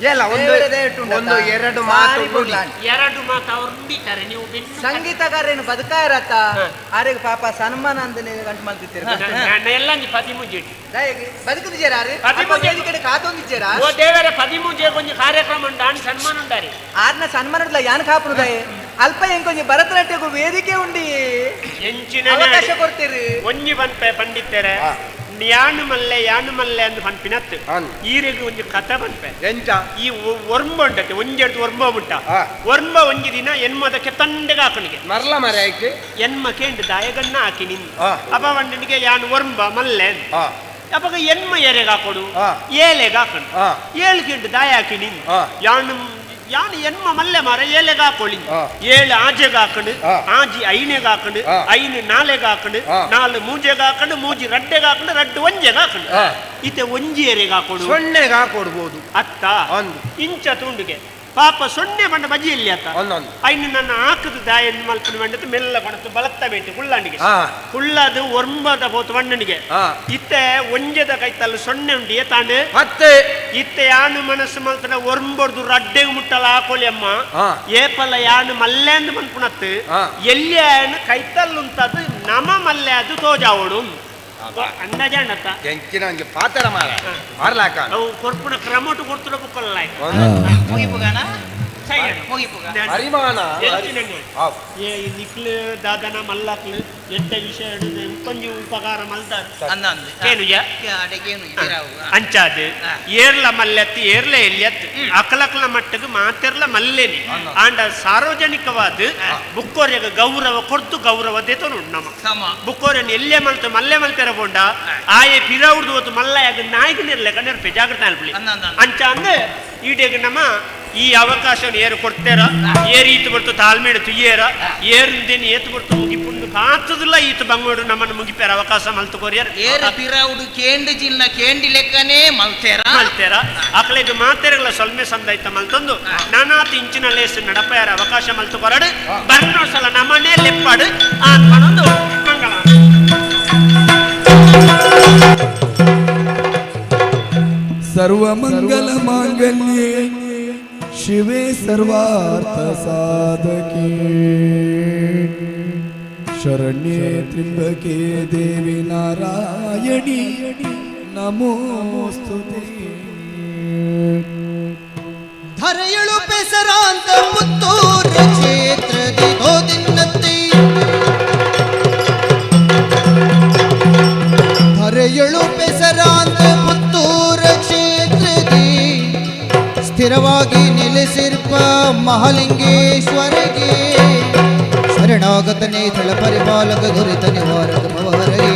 ಏಲ ಒಂದು ಒಂದು ಎರಡು ಮಾತು ನುಡಿ. ಎರಡು ಮಾತು ಅವ್ರು ನುಡಿತಾರೆ ನೀವು ಸಂಗೀತಗಾರನು ಬದುಕಾರತ್ತ ಆರೆಗ್ ಪಾಪ ಸನ್ಮಾನ ಅಂದನೆ ಗಂಟು ಮಲ್ತಿತ್ತೀರ. ಎಲ್ಲ ಪದಿಮೂಜೆ ಬದುಕುದಿಜೇರ ಆರೆ ವೇದಿಕೆಡೆ ಕಾತೊಂದಿಜ್ಜೇರಾ? ಓ ದೇವರೇ ಪದಿಮೂಜೆ ಒಂಜಿ ಕಾರ್ಯಕ್ರಮ ಉಂಡು ಆನ್ ಸನ್ಮಾನ ಉಂಡಾರಿ. ಆರ್ನ ಸನ್ಮಾನ ಉಂಡ್ಲ ಯಾನ್ ಕಾಪುನುದಾಯೆ ಅಲ್ಪ ಎಂಕೊಂಜಿ ಭರತನಾಟ್ಯಕ್ಕೂ ವೇದಿಕೆ ಉಂಡಿ ಎಂಚಿನ ಅವಕಾಶ ಕೊಡ್ತೀರಿ. ಒಂಜಿ ಪನ್ಪೆ ಪಂಡಿತೆರೆ ಯಾನು ಮಲ್ಲೆ ಯಾನು ಮಲ್ಲೆ ಅಂದ್ ಪನ್ಪಿನತ್ ಈರೆಗ್ ಒಂಜಿ ಕಥ ಪನ್ಪೆ ಎಂಚ ಈ ಒರ್ಂಬ ಉಂಟತೆ ಒಂಜೆಡ್ದು ಒರ್ಂಬ ಉಂಟ ಒರ್ಂಬ ಒಂಜಿ ದಿನ ಎನ್ಮದಕ್ಕೆ ತಂಡಗ ಹಾಕಣಿಗೆ ಮರ್ಲ ಮರ ಆಯ್ಕೆ ಎನ್ಮ ಕೇಂದ್ರ ದಾಯಗಣ್ಣ ಹಾಕಿ ನಿನ್ ಅಪ ವಂಡನಿಗೆ ಯಾನು ಒರ್ಂಬ ಮಲ್ಲೆ ಅಪಗ ಎನ್ಮ ಎರೆಗ್ ಹಾಕೊಡು ಏಲೆಗ್ ಹಾಕೊಂಡು ಏಳು ಕೇಂದ್ರ ದಾಯ ಹಾಕಿ ನಿನ್ ಯಾನು ಯಾನು ಎನ್ಮ ಮಲ್ಲೆ ಮಾರ ಏಲೆಗ್ ಹಾಕೊಳ್ಳಿ ಏಳು ಆಜೆಗ್ ಹಾಕೊಂಡು ಆಜಿ ಐನೆಗ್ ಹಾಕೊಂಡು ಐನು ನಾಲೆಗ್ ಹಾಕೊಂಡು ನಾಲು ಮೂಜೆಗ್ ಹಾಕೊಂಡು ಮೂಜಿ ರಡ್ಡೆಗ್ ಹಾಕೊಂಡು ರಡ್ಡು ಒಂಜೆಗ್ ಹಾಕೊಂಡು ಇತ್ತೆ ಒಂಜಿ ಎರೆಗ್ ಹಾಕೊಡು ಸೊನ್ನೆಗೆ ಹಾಕೊಡ್ಬೋದು ಅತ್ತ ಇಂಚ ತುಂಡುಗೆ ಪಾಪ ಸೊನ್ನೆ ಬಂಡ ಬಜಿಯಲ್ಲಿ ಆತ ಐನು ನನ್ನ ಹಾಕದ ದಾಯ ಮಲ್ಪನ ಬಂಡத்து ಮೆಲ್ಲ ಕೊಣತು ಬಲತ್ತ ಬೇಟು ಕುಳ್ಳಂಡಿಗೆ ಕುಳ್ಳದು ಒರ್ಂಬದ ಪೋತು ಬಣ್ಣನಿಗೆ ಇತ್ತೆ ಒಂಜೆದ ಕೈತಲ್ಲ ಸೊನ್ನೆ ಉಂಡಿಯೇ ತಾನು ಮತ್ತೆ ಇತ್ತೆ ಯಾನು ಮನಸ್ಸು ಮಲ್ತನ ಒರ್ಂಬೊಡ್ದು ರಡ್ಡೆಗೆ ಮುಟ್ಟಲ ಹಾಕೊಳ್ಳಿ ಅಮ್ಮ ಏಪಲ್ಲ ಯಾನು ಮಲ್ಲೆ ಅಂದ್ ಮನ್ಪುಣತ್ತು ಎಲ್ಲಿ ಯಾನು ಕೈತಲ್ಲುಂತದ್ದು ನಮ ಮಲ್ಲೆ ಅದು ತೋಜಾವಡು ಅಂದಾಜಣ್ಣತ್ತ ಎಂಚಿನ ಒಂಜಿ ಪಾತರ ಮಾರ ಮಾರ್ಲಾಕ ಅವು ಕೊರ್ಪುಣ ಕ್ರಮಟು ಕೊಡ್ತುಡ ಬುಕ್ಕಲ್ಲ ಮುಗಿಪುಗಾನ ಮುಗಿಪುಗ ಅರಿಮಾನ ಏ ನಿಕ್ಲು ದಾದನ ಮಲ್ಲಾಕ್ಲು ಎಡ್ಡ ವಿಷಯ ಕೊಂಜಿ ಉಪಕಾರ ಮಲ್ದಾರ್ ಕೇನುಜ ಅಂಚಾದ್ ಏರ್ಲ ಮಲ್ಲೆತ್ತು ಏರ್ಲ ಎಲ್ಲಿಯತ್ತು ಅಕಲಕಲ ಮಟ್ಟಕ್ಕೆ ಮಾತೆರ್ಲ ಮಲ್ಲೇನಿ ಆಂಡ ಸಾರ್ವಜನಿಕವಾದ ಬುಕ್ಕೋರ್ಯಗ ಗೌರವ ಕೊಡ್ತು ಗೌರವ ದೇತೋನು ನಮ್ಮ ಬುಕ್ಕೋರ್ಯನ್ ಎಲ್ಲೇ ಮಲ್ತು ಮಲ್ಲೆ ಮಲ್ತೆರ ಪೋಂಡ ಆಯೆ ಪಿರೌಡ್ದು ಹೊತ್ತು ಮಲ್ಲಯಾಗ ನಾಯಿಗೆ ನಿರ್ಲೆ ಕಣ್ಣರ್ಪೆ ಜಾಗ್ರತೆ ಅನ್ಪುಳಿ ಅಂಚ ಅಂದ್ ಈಡೆಗ್ ನಮ್ಮ ಈ ಅವಕಾಶ ಏರು ಕೊಡ್ತೇರ ಏರು ಈತು ಬರ್ತು ತಾಳ್ಮೇಡು ತುಯ್ಯೇರ ಏರುಂದೇನು ಏತು ಬರ್ತು ಮುಗಿಪುಂಡು ಕಾತದಿಲ್ಲ ಈತು ಬಂಗೋಡು ನಮ್ಮನ್ನು ಮುಗಿಪೇರ ಅವಕಾಶ ಮಲ್ತು ಕೊರಿಯರ್ ಏರು ಪಿರೌಡು ಕೇಂಡು ಜಿಲ್ಲ ಕೇಂಡಿ ಲೆಕ್ಕನೇ ಮಲ್ತೇರ ಮಲ್ತೇರ ಅಕಲೆಗ್ ಮಾತೆರಗಳ ಸೊಲ್ಮೆ ಸಂದೈತ ಮಲ್ತೊಂದು ನಾನಾತ್ ಇಂಚಿನ ಲೇಸು ನಡಪೇರ ಅವಕಾಶ ಮಲ್ತು ಕೊರಡು ಬರ್ನೋ ಸಲ ನಮ್ಮನೆ ಲೆಪ್ಪಾಡು ಆತ್ಮನೊಂದು ಮಂಗಳ ಸರ್ವಮಂಗಲ ಮಾಂಗಲ್ಯೆ ಶಿವೆ ಸರ್ವಾರ್ಥ ಸಾಧಕೆ ಶರಣ್ಯೆ ತ್ರಿಂಬಕೆ ದೇವಿ ನಾರಾಯಣಿ ನಮೋಸ್ತುತೆ. ಧರೆಯಳು ಪೆಸರಾಂತ ಪುತ್ತೂರು ಕ್ಷೇತ್ರದಿ ತೋದಿನ್ನತ್ತಿ ಧರೆಯಳು ಪೆಸರಾಂತ ಪುತ್ತೂರು ಕ್ಷೇತ್ರದಿ ಸ್ಥಿರವಾಗಿ ನೆಲೆಸಿರ್ಪ ಮಹಾಲಿಂಗೇಶ್ವರಗೆ ಶರಣಾಗತನೇ ಥಳ ಪರಿಪಾಲಕ ದುರಿತ ನಿವಾರಕ ಭವಹರಗೆ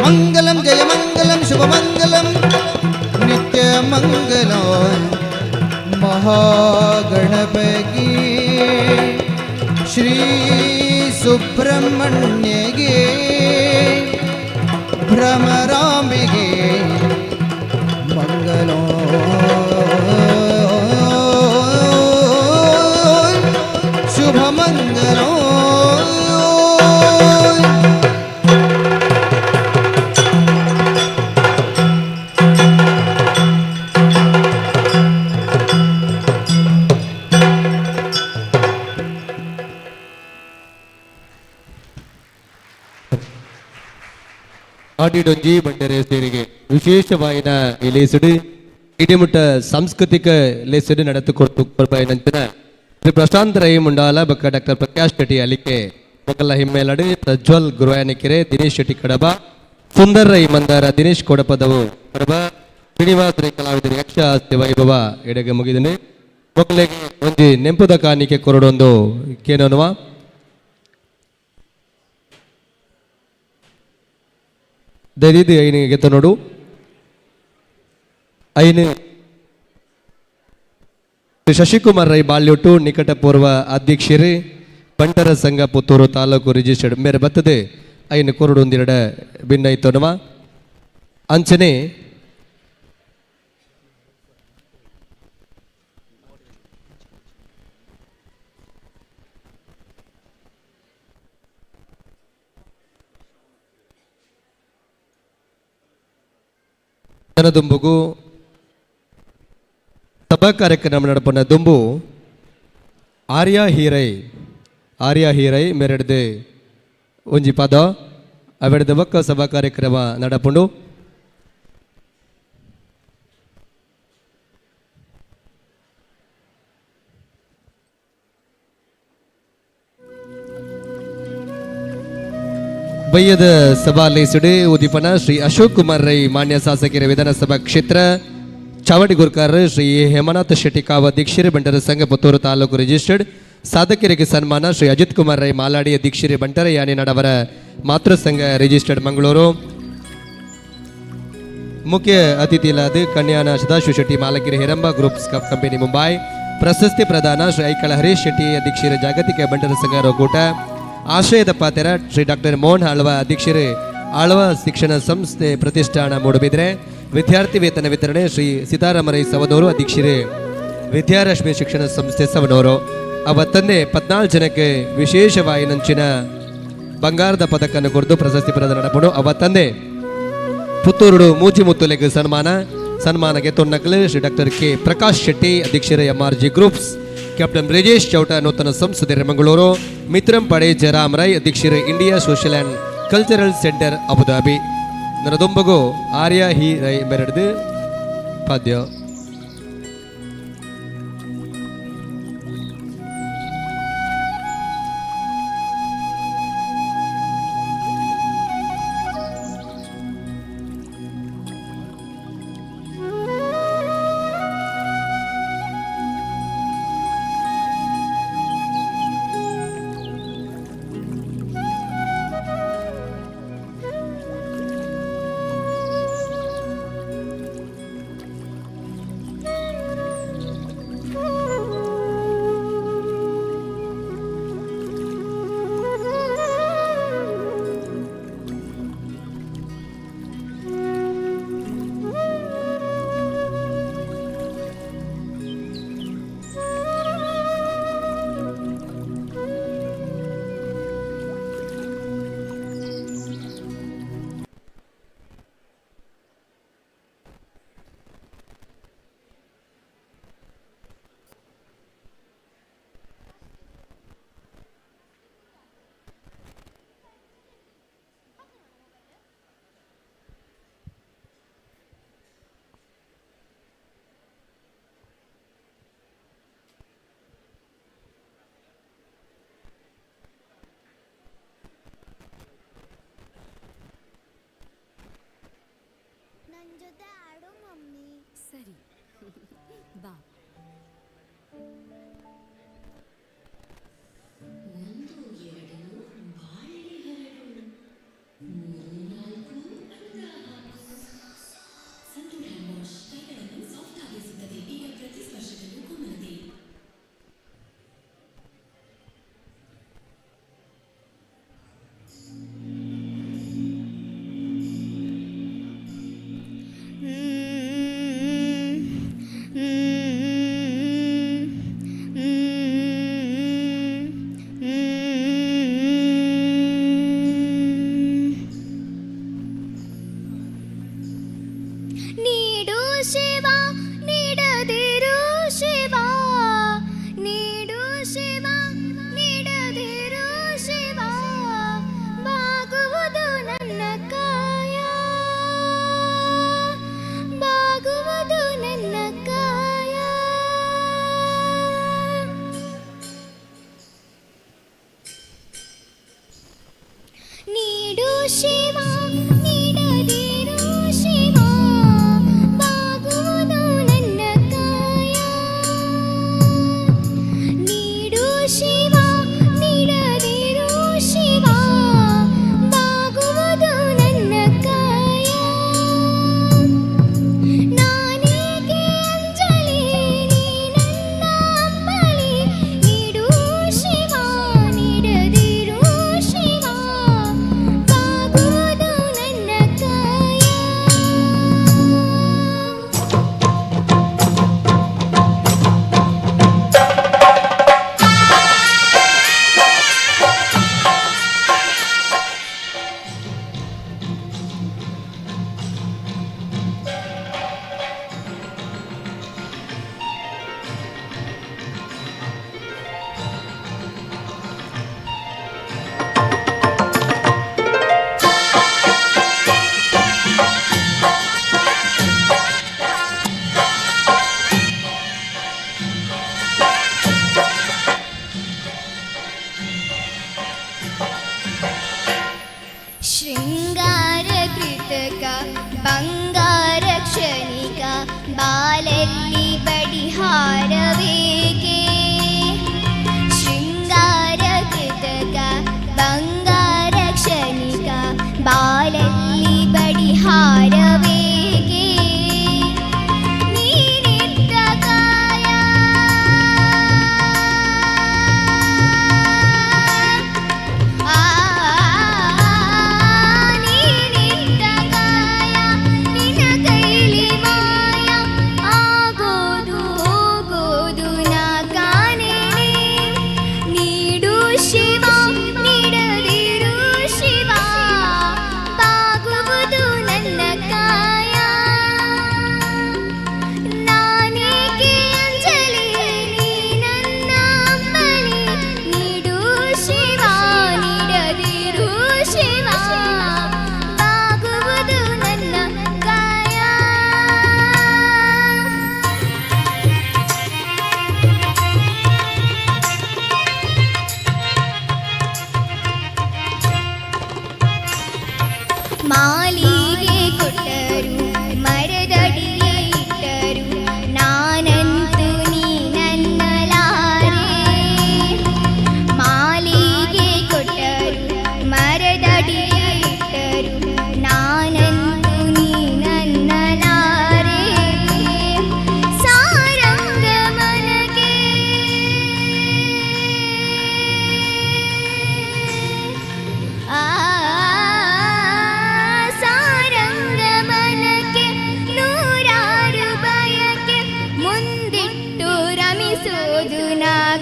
ಮಂಗಲಂ ಜಯ ಮಂಗಲಂ ಶುಭ ಮಂಗಲಂ ನಿತ್ಯ ಮಂಗಲ ಮಹಾಗಣಪತಿ ಶ್ರೀ ಸುಬ್ರಹ್ಮಣ್ಯಗೆ ಭ್ರಮರಾಂಬಿಗೆ ಮಂಗಲೋ ಶುಭ ಮಂಗಲೋ. ಆಡಿಡೊಂಜಿ ಬಂಡರೆ ಸೇರಿಗೆ ವಿಶೇಷವಾಯಿನ ಈ ಲೇಸುಡು ಇಡಿಮುಟ್ಟ ಸಾಂಸ್ಕೃತಿಕ ಲೇಸುಡು ನಡೆದು ಕೊಡ್ತು ಕೊರ್ಬಾಯಿನಂಚಿನ ಶ್ರೀ ಪ್ರಶಾಂತ್ ರೈ ಮುಂಡಾಲ ಬಕ್ಕ ಡಾಕ್ಟರ್ ಪ್ರಕಾಶ್ ಶೆಟ್ಟಿ ಅಲಿಕೆ ಮೊಕಲ್ಲ ಹಿಮ್ಮೇಲಡು ಪ್ರಜ್ವಲ್ ಗುರುವಾಯನಕೆರೆ ದಿನೇಶ್ ಶೆಟ್ಟಿ ಕಡಬ ಸುಂದರ್ ರೈ ಮಂದಾರ ದಿನೇಶ್ ಕೊಡಪದವು ಕಡಬ ಶ್ರೀನಿವಾಸ್ ರೈ ಕಲಾವಿದರು ಯಕ್ಷ ಆಸ್ತಿ ವೈಭವ ಎಡೆಗೆ ಮುಗಿದನು. ಮೊಕ್ಕಲಿಗೆ ಒಂಜಿ ನೆಂಪುದ ಕಾಣಿಕೆ ಕೊರಡೊಂದು ಕೇನೋನುವ ದಯದಿದ್ದು ಐನು ಗೆತ್ತ ನೋಡು ಐನು ಶಶಿಕುಮಾರ್ ರೈ ಬಾಲ್ಯೊಟ್ಟು ನಿಕಟ ಪೂರ್ವ ಅಧ್ಯಕ್ಷರು ಬಂಟರ ಸಂಘ ಪುತ್ತೂರು ತಾಲೂಕು ರಿಜಿಸ್ಟರ್ಡ್ ಮೇರೆ ಬತ್ತದೆ ಐನು ಕೊರಡೊಂದಿರಡ ಭಿನ್ನೈತೋನುವ ಅಂಚನೆ ದುಂಬುಗು ಸಭಾ ಕಾರ್ಯಕ್ರಮ ನಡಪನ ದುಂಬು ಆರ್ಯ ಹೀರೈ ಆರ್ಯ ಹೀರೈ ಮೆರಡ್ದೆ ಒಂಜಿ ಪದ ಅವೆಡ್ದ ಬೊಕ್ಕ ಸಭಾ ಕಾರ್ಯಕ್ರಮ ನಡಪುಂಡು. ಬಯ್ಯದ ಸಭಾಲೇಸುಡು ಉದ್ದೀಪನ ಶ್ರೀ ಅಶೋಕ್ ಕುಮಾರ್ ರೈ ಮಾನ್ಯ ಶಾಸಕರ ವಿಧಾನಸಭಾ ಕ್ಷೇತ್ರ ಚಾವಡಿ ಗುರ್ಕಾರ್ ಶ್ರೀ ಹೇಮನಾಥ ಶೆಟ್ಟಿ ಕಾವ ಅಧ್ಯಕ್ಷರು ಬಂಟರ ಸಂಘ ಪುತ್ತೂರು ತಾಲೂಕು ರಿಜಿಸ್ಟರ್ಡ್ ಸಾಧಕರಿಗೆ ಸನ್ಮಾನ ಶ್ರೀ ಅಜಿತ್ ಕುಮಾರ್ ರೈ ಮಾಲಾಡಿ ಅಧ್ಯಕ್ಷರು ಬಂಟರ ಯಾನಿನಾಡ್ ಅವರ ಮಾತೃ ಸಂಘ ರಿಜಿಸ್ಟರ್ಡ್ ಮಂಗಳೂರು. ಮುಖ್ಯ ಅತಿಥಿಗಳಾದ ಕನ್ಯಾನ ಸದಾಶಿವ ಶೆಟ್ಟಿ ಮಾಲಗಿರಿ ಹೇರಂಬ ಗ್ರೂಪ್ಸ್ ಕಂಪನಿ ಮುಂಬೈ. ಪ್ರಶಸ್ತಿ ಪ್ರದಾನ ಶ್ರೀ ಐಕಳ ಹರೀಶ್ ಶೆಟ್ಟಿ ಅಧ್ಯಕ್ಷರು ಜಾಗತಿಕ ಬಂಟರ ಸಂಘ ರೋಗೂಟ. ಆಶ್ರಯದ ಪಾತ್ರ ಶ್ರೀ ಡಾಕ್ಟರ್ ಮೋಹನ್ ಆಳ್ವ ಅಧ್ಯಕ್ಷರು ಆಳ್ವ ಶಿಕ್ಷಣ ಸಂಸ್ಥೆ ಪ್ರತಿಷ್ಠಾನ ಮೂಡುಬಿದ್ರೆ. ವಿದ್ಯಾರ್ಥಿ ವೇತನ ವಿತರಣೆ ಶ್ರೀ ಸೀತಾರಾಮರೈ ಸವನೂರು ಅಧ್ಯಕ್ಷರು ವಿದ್ಯಾರಶ್ಮಿ ಶಿಕ್ಷಣ ಸಂಸ್ಥೆ ಸವನೂರು. ಅವತ್ತನ್ನೇ 14 ಜನಕ್ಕೆ ವಿಶೇಷವಾಗಿ ನಂಚಿನ ಬಂಗಾರದ ಪದಕನ್ನು ಕೊರೆದು ಪ್ರಶಸ್ತಿ ಪ್ರದಾನ നടಪಡು. ಅವತ್ತಂದೇ ಪುತ್ತೂರುಡು ಮೂಜಿಮುತ್ತುಲೆಗೆ ಸನ್ಮಾನ. ಸನ್ಮಾನಕ್ಕೆ ತೊನ್ನಕಲು ಶ್ರೀ ಡಾಕ್ಟರ್ ಕೆ ಪ್ರಕಾಶ್ ಶೆಟ್ಟಿ ಅಧ್ಯಕ್ಷರು MRG groups, captain Brijesh Chowta ನೂತನ ಸಂಸದರು ಮಂಗಳೂರು, ಮಿತ್ರಂಪಡೆ ಜಯರಾಮ್ ರೈ ಅಧ್ಯಕ್ಷರು India social and cultural centre Abu Dhabi. ನರದೊಂಬಗು ಆರ್ಯ ಹಿ ರೈ ಮೆರಡ್ದು ಪದ್ಯ. ಜೊತೆ ಆಡು ಮಮ್ಮಿ. ಸರಿ ಬಾ. 1 2 ಬಾಳೆಲೆ ಹರಡು, 3 4 ಉಂಗುರ ಹಾಕು. ಸಂತೂರ್ ಹ್ಯಾಂಡ್ ವಾಶ್ ಕೈಗಳನ್ನು ಸಾಫ್ಟ್ ಆಗಿಸುತ್ತದೆ. ಈಗ ಪ್ರತಿ ಸ್ಪರ್ಶದಲ್ಲೂ ಕೋಮಲತೆ. ನೀಡು ಶಿವ ನೀಡದಿರು ಶಿವ, ನೀಡು ಶಿವ ನೀಡದಿರು ಶಿವ, ಬಾಗುವುದು ನನ್ನ ಕಾಯ, ಬಾಗುವುದು ನನ್ನ ಕಾಯ. ನೀಡು ಶಿವ ನೀಡದಿರು ಶಿವ, ಬಾಗುವುದು ನನ್ನ ಕಾಯ. ನೀಡು ಶಿವ ನೀಡದಿರು ಶಿವ, ಬಾಗುವುದು ನನ್ನ ಕಾಯ. ನಾನೇಕೆ ಅಂಜಲಿ ನೀ ನನ್ನ ಅಂಬಲಿ, ನೀಡು ಶಿವ ನೀಡದಿರು ಶಿವ, ಬಾಗುವುದು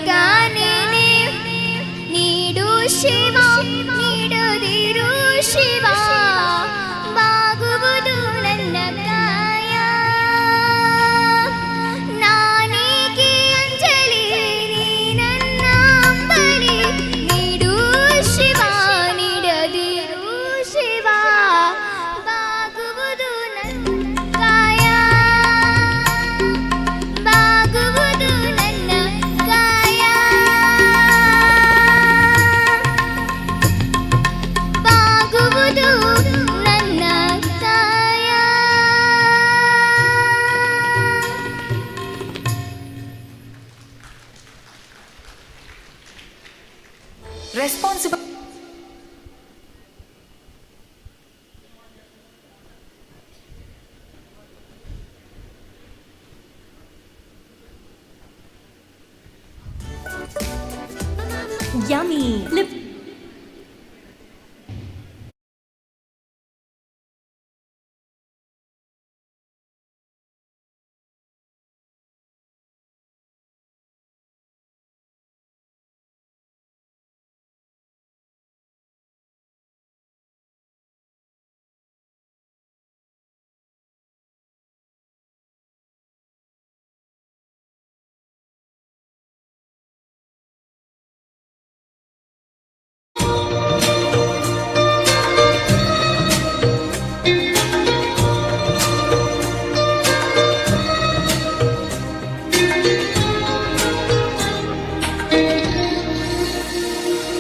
ಕಾನೆನೆ ನೀಡು ಶಿವ ನೀಡದಿರು ಶಿವ ಬಾಗುವುದು ನನ್ನ ಕಾಯ ನಾನೇಕೆ ಅಂಜಲಿ ನೀ ನನ್ನ ಅಂಬಲಿ ನೀಡು ಶಿವ ನೀಡದಿರು ಶಿವ ಬಾಗುವುದು ನನ್ನ ಕಾಯ ಬಾಗುವುದು ನನ್ನ ಕಾಯ ಬಾಗುವುದು ನನ್ನ ಕಾಯ. Responsible. Yummy. Lip.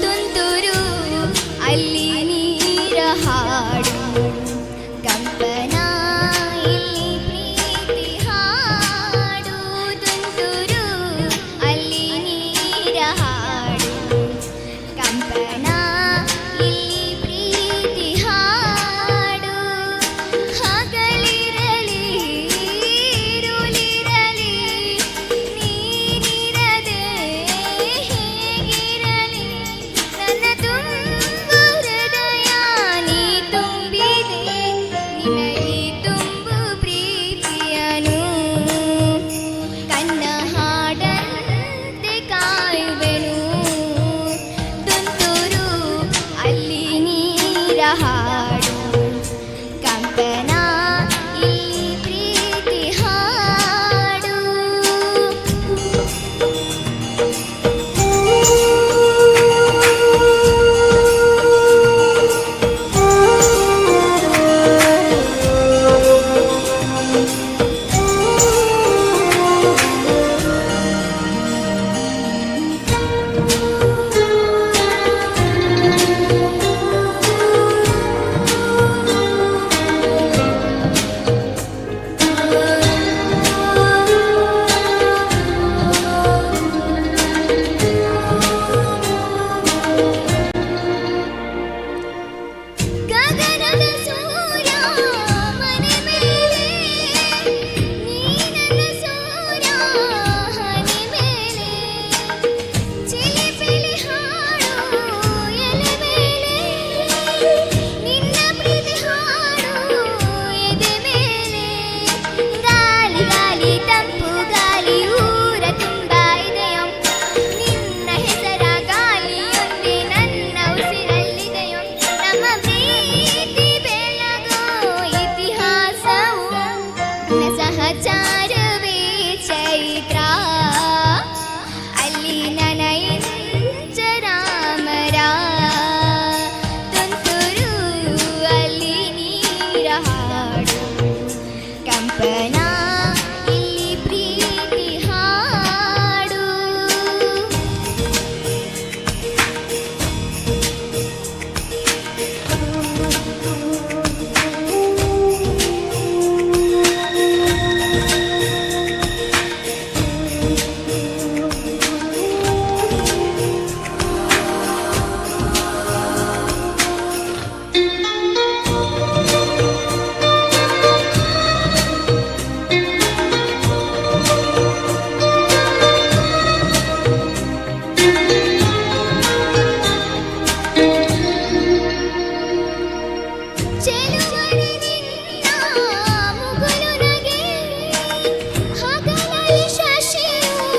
ತುಂತುರು ಅಲ್ಲಿ ನೀರ ಹಾಡು ಕಂಪನ ಇಲ್ಲಿ ಪ್ರೀತಿ ಹಾಡು. ತುಂತುರು ಅಲ್ಲಿ ನೀರ ಹಾಡು ಕಂಪನ ಇಲ್ಲಿ ಪ್ರೀತಿ ಹಾಡು. ಹಗಲಿರಲಿ ಇರುಳಿರಲಿ ನೀನಿರದೆ ಹೇಗಿರಲಿ? ನನ್ನ ತುಂಬು ಹೃದಯ ನೀ ತುಂಬಿದೆ ನಿನಗೆ ತುಂಬು ಪ್ರೀತಿಯನು ಕಣ್ಣ ಹಾಡಂತೆ ಕಾಯುವೆನು. ತುಂತುರು ಅಲ್ಲಿ ನೀರ ಹಾಡು ಕಂಪನ ಇಲ್ಲಿ ಪ್ರೀತಿ ಹಾಡು. ಗಗನದ ಸೂರ್ಯ ಮನೆ ಮೇಲೆ ನೀ ನನ್ನ ಸೂರ್ಯ ಹನಿ ಮೇಲೆ ಚಿಲಿಪಿಲಿ ಹಾಡು ಎಲೆ ಮೇಲೆ ನಿನ್ನ ಪ್ರೀತಿ ಹಾಡು ಎದೆ ಮೇಲೆ. ಗಾಲಿ ಗಾಲಿ ತಂಪು ಗಾಲಿ ಊರ ತುಂಬ ಇದೆಯೋ ನಿನ್ನ ಹೆಸರ ಗಾಲಿಯೊಂದೇ ನನ್ನ ಉಸಿರಲ್ಲಿದೆಯೋ. ನಮ್ಮ ಪ್ರೀತಿ ಬೆಳಗೋ ಇತಿಹಾಸವು ನನ್ನ ಸಹಚಾರವೇ ಚೈತ್ರ ಅಲ್ಲಿ ನನಯಿಂಚ ರಾಮರ. ತುಂತುರು ಅಲ್ಲಿ ನೀರ ಹಾಡು ಕಂಪನ ಇಲ್ಲಿ ಪ್ರೀತಿ ಹಾಡು. ಚೆಲುವನೆ ನಿನ್ನ ಮುಗುಳು ನಗೆ ಹಗಲಲ್ಲಿ ಶಶಿಯು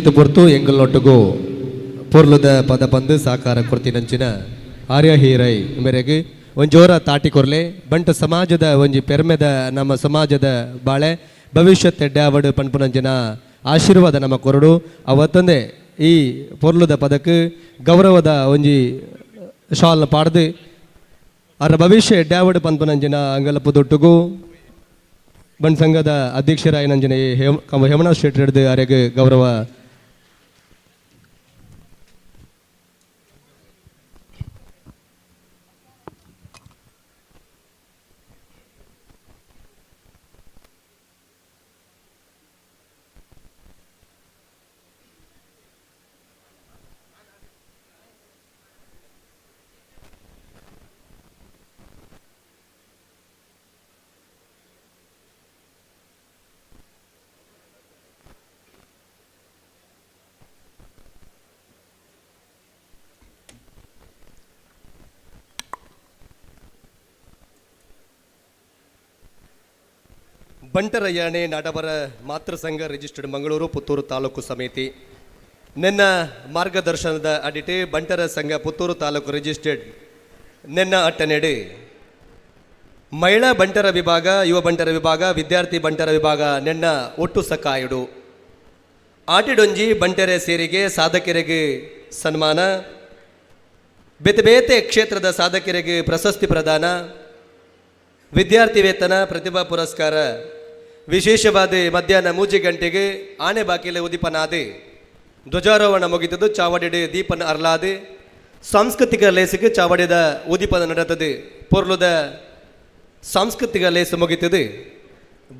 ಇದು ಪೊರ್ತು ಎಂಗಲ್ನೊಟ್ಟುಗು ಪೊರ್ಲುದ ಪದ ಪಂದು ಸಾಕಾರ ಕೊರ್ತಿನಂಚಿನ ಆರ್ಯ ಹೀರೈ ಮೇರೆಗೆ ಒಂಜೋರ ತಾಟಿ ಕೊರ್ಲೆ ಬಂಟ ಸಮಾಜದ ಒಂಜಿ ಪೆರ್ಮೆದ ನಮ್ಮ ಸಮಾಜದ ಬಾಳೆ ಭವಿಷ್ಯತ್ ಎಡ್ಡಾವಡು ಪನ್ಪುನಂಚಿನ ಆಶೀರ್ವಾದ ನಮ್ಮ ಕೊರಡು. ಅವತ್ತಂದೆ ಈ ಪೊರ್ಲುದ ಪದಕ್ಕೆ ಗೌರವದ ಒಂಜಿ ಶಾಲ್ನ ಪಾಡ್ದು ಅವರ ಭವಿಷ್ಯ ಎಡ್ಡಾವಡು ಪನ್ಪುನಂಚಿನ ಅಂಗಲಪ್ಪು ಬಂಟ್ ಸಂಘದ ಅಧ್ಯಕ್ಷರಾಯಿನಂಚಿನ ಹೇಮನಾಥ್ ಶೆಟ್ಟಿ ಹಿಡಿದು ಅರೆಗೆ ಗೌರವ. ಬಂಟರಯ್ಯಾಣೆ ನಾಡಬರ ಮಾತೃ ಸಂಘ ರಿಜಿಸ್ಟರ್ಡ್ ಮಂಗಳೂರು ಪುತ್ತೂರು ತಾಲೂಕು ಸಮಿತಿ ನಿನ್ನ ಮಾರ್ಗದರ್ಶನದ ಅಡಿಟೆ ಬಂಟರ ಸಂಘ ಪುತ್ತೂರು ತಾಲೂಕು ರಿಜಿಸ್ಟರ್ಡ್ ನಿನ್ನ ಅಟ್ಟನೆಡೆ ಮಹಿಳಾ ಬಂಟರ ವಿಭಾಗ, ಯುವ ಬಂಟರ ವಿಭಾಗ, ವಿದ್ಯಾರ್ಥಿ ಬಂಟರ ವಿಭಾಗ ನಿನ್ನ ಒಟ್ಟು ಸಕಾಯುಡು ಆಟಿಡೊಂಜಿ ಬಂಟರೆ ಸೇರಿಗೆ ಸಾಧಕರಿಗೆ ಸನ್ಮಾನ, ಬೇತೆ ಬೇತೆ ಕ್ಷೇತ್ರದ ಸಾಧಕರಿಗೆ ಪ್ರಶಸ್ತಿ ಪ್ರದಾನ, ವಿದ್ಯಾರ್ಥಿ ವೇತನ, ಪ್ರತಿಭಾ ಪುರಸ್ಕಾರ. ವಿಶೇಷವಾದ ಮಧ್ಯಾಹ್ನ 3 ಗಂಟೆಗೆ ಆನೆ ಬಾಕಿಲೆ ಉದಿಪನಾದೆ ಧ್ವಜಾರೋಹಣ ಮುಗಿತದು, ಚಾವಡಿಡೆ ದೀಪನ ಅರ್ಲಾದೆ ಸಾಂಸ್ಕೃತಿಕ ಲೇಸಿಗೆ ಚಾವಡಿದ ಉದಿಪನ ನಡೆತದೆ, ಪೊರ್ಲುದ ಸಾಂಸ್ಕೃತಿಕ ಲೇಸು ಮುಗಿತದೆ,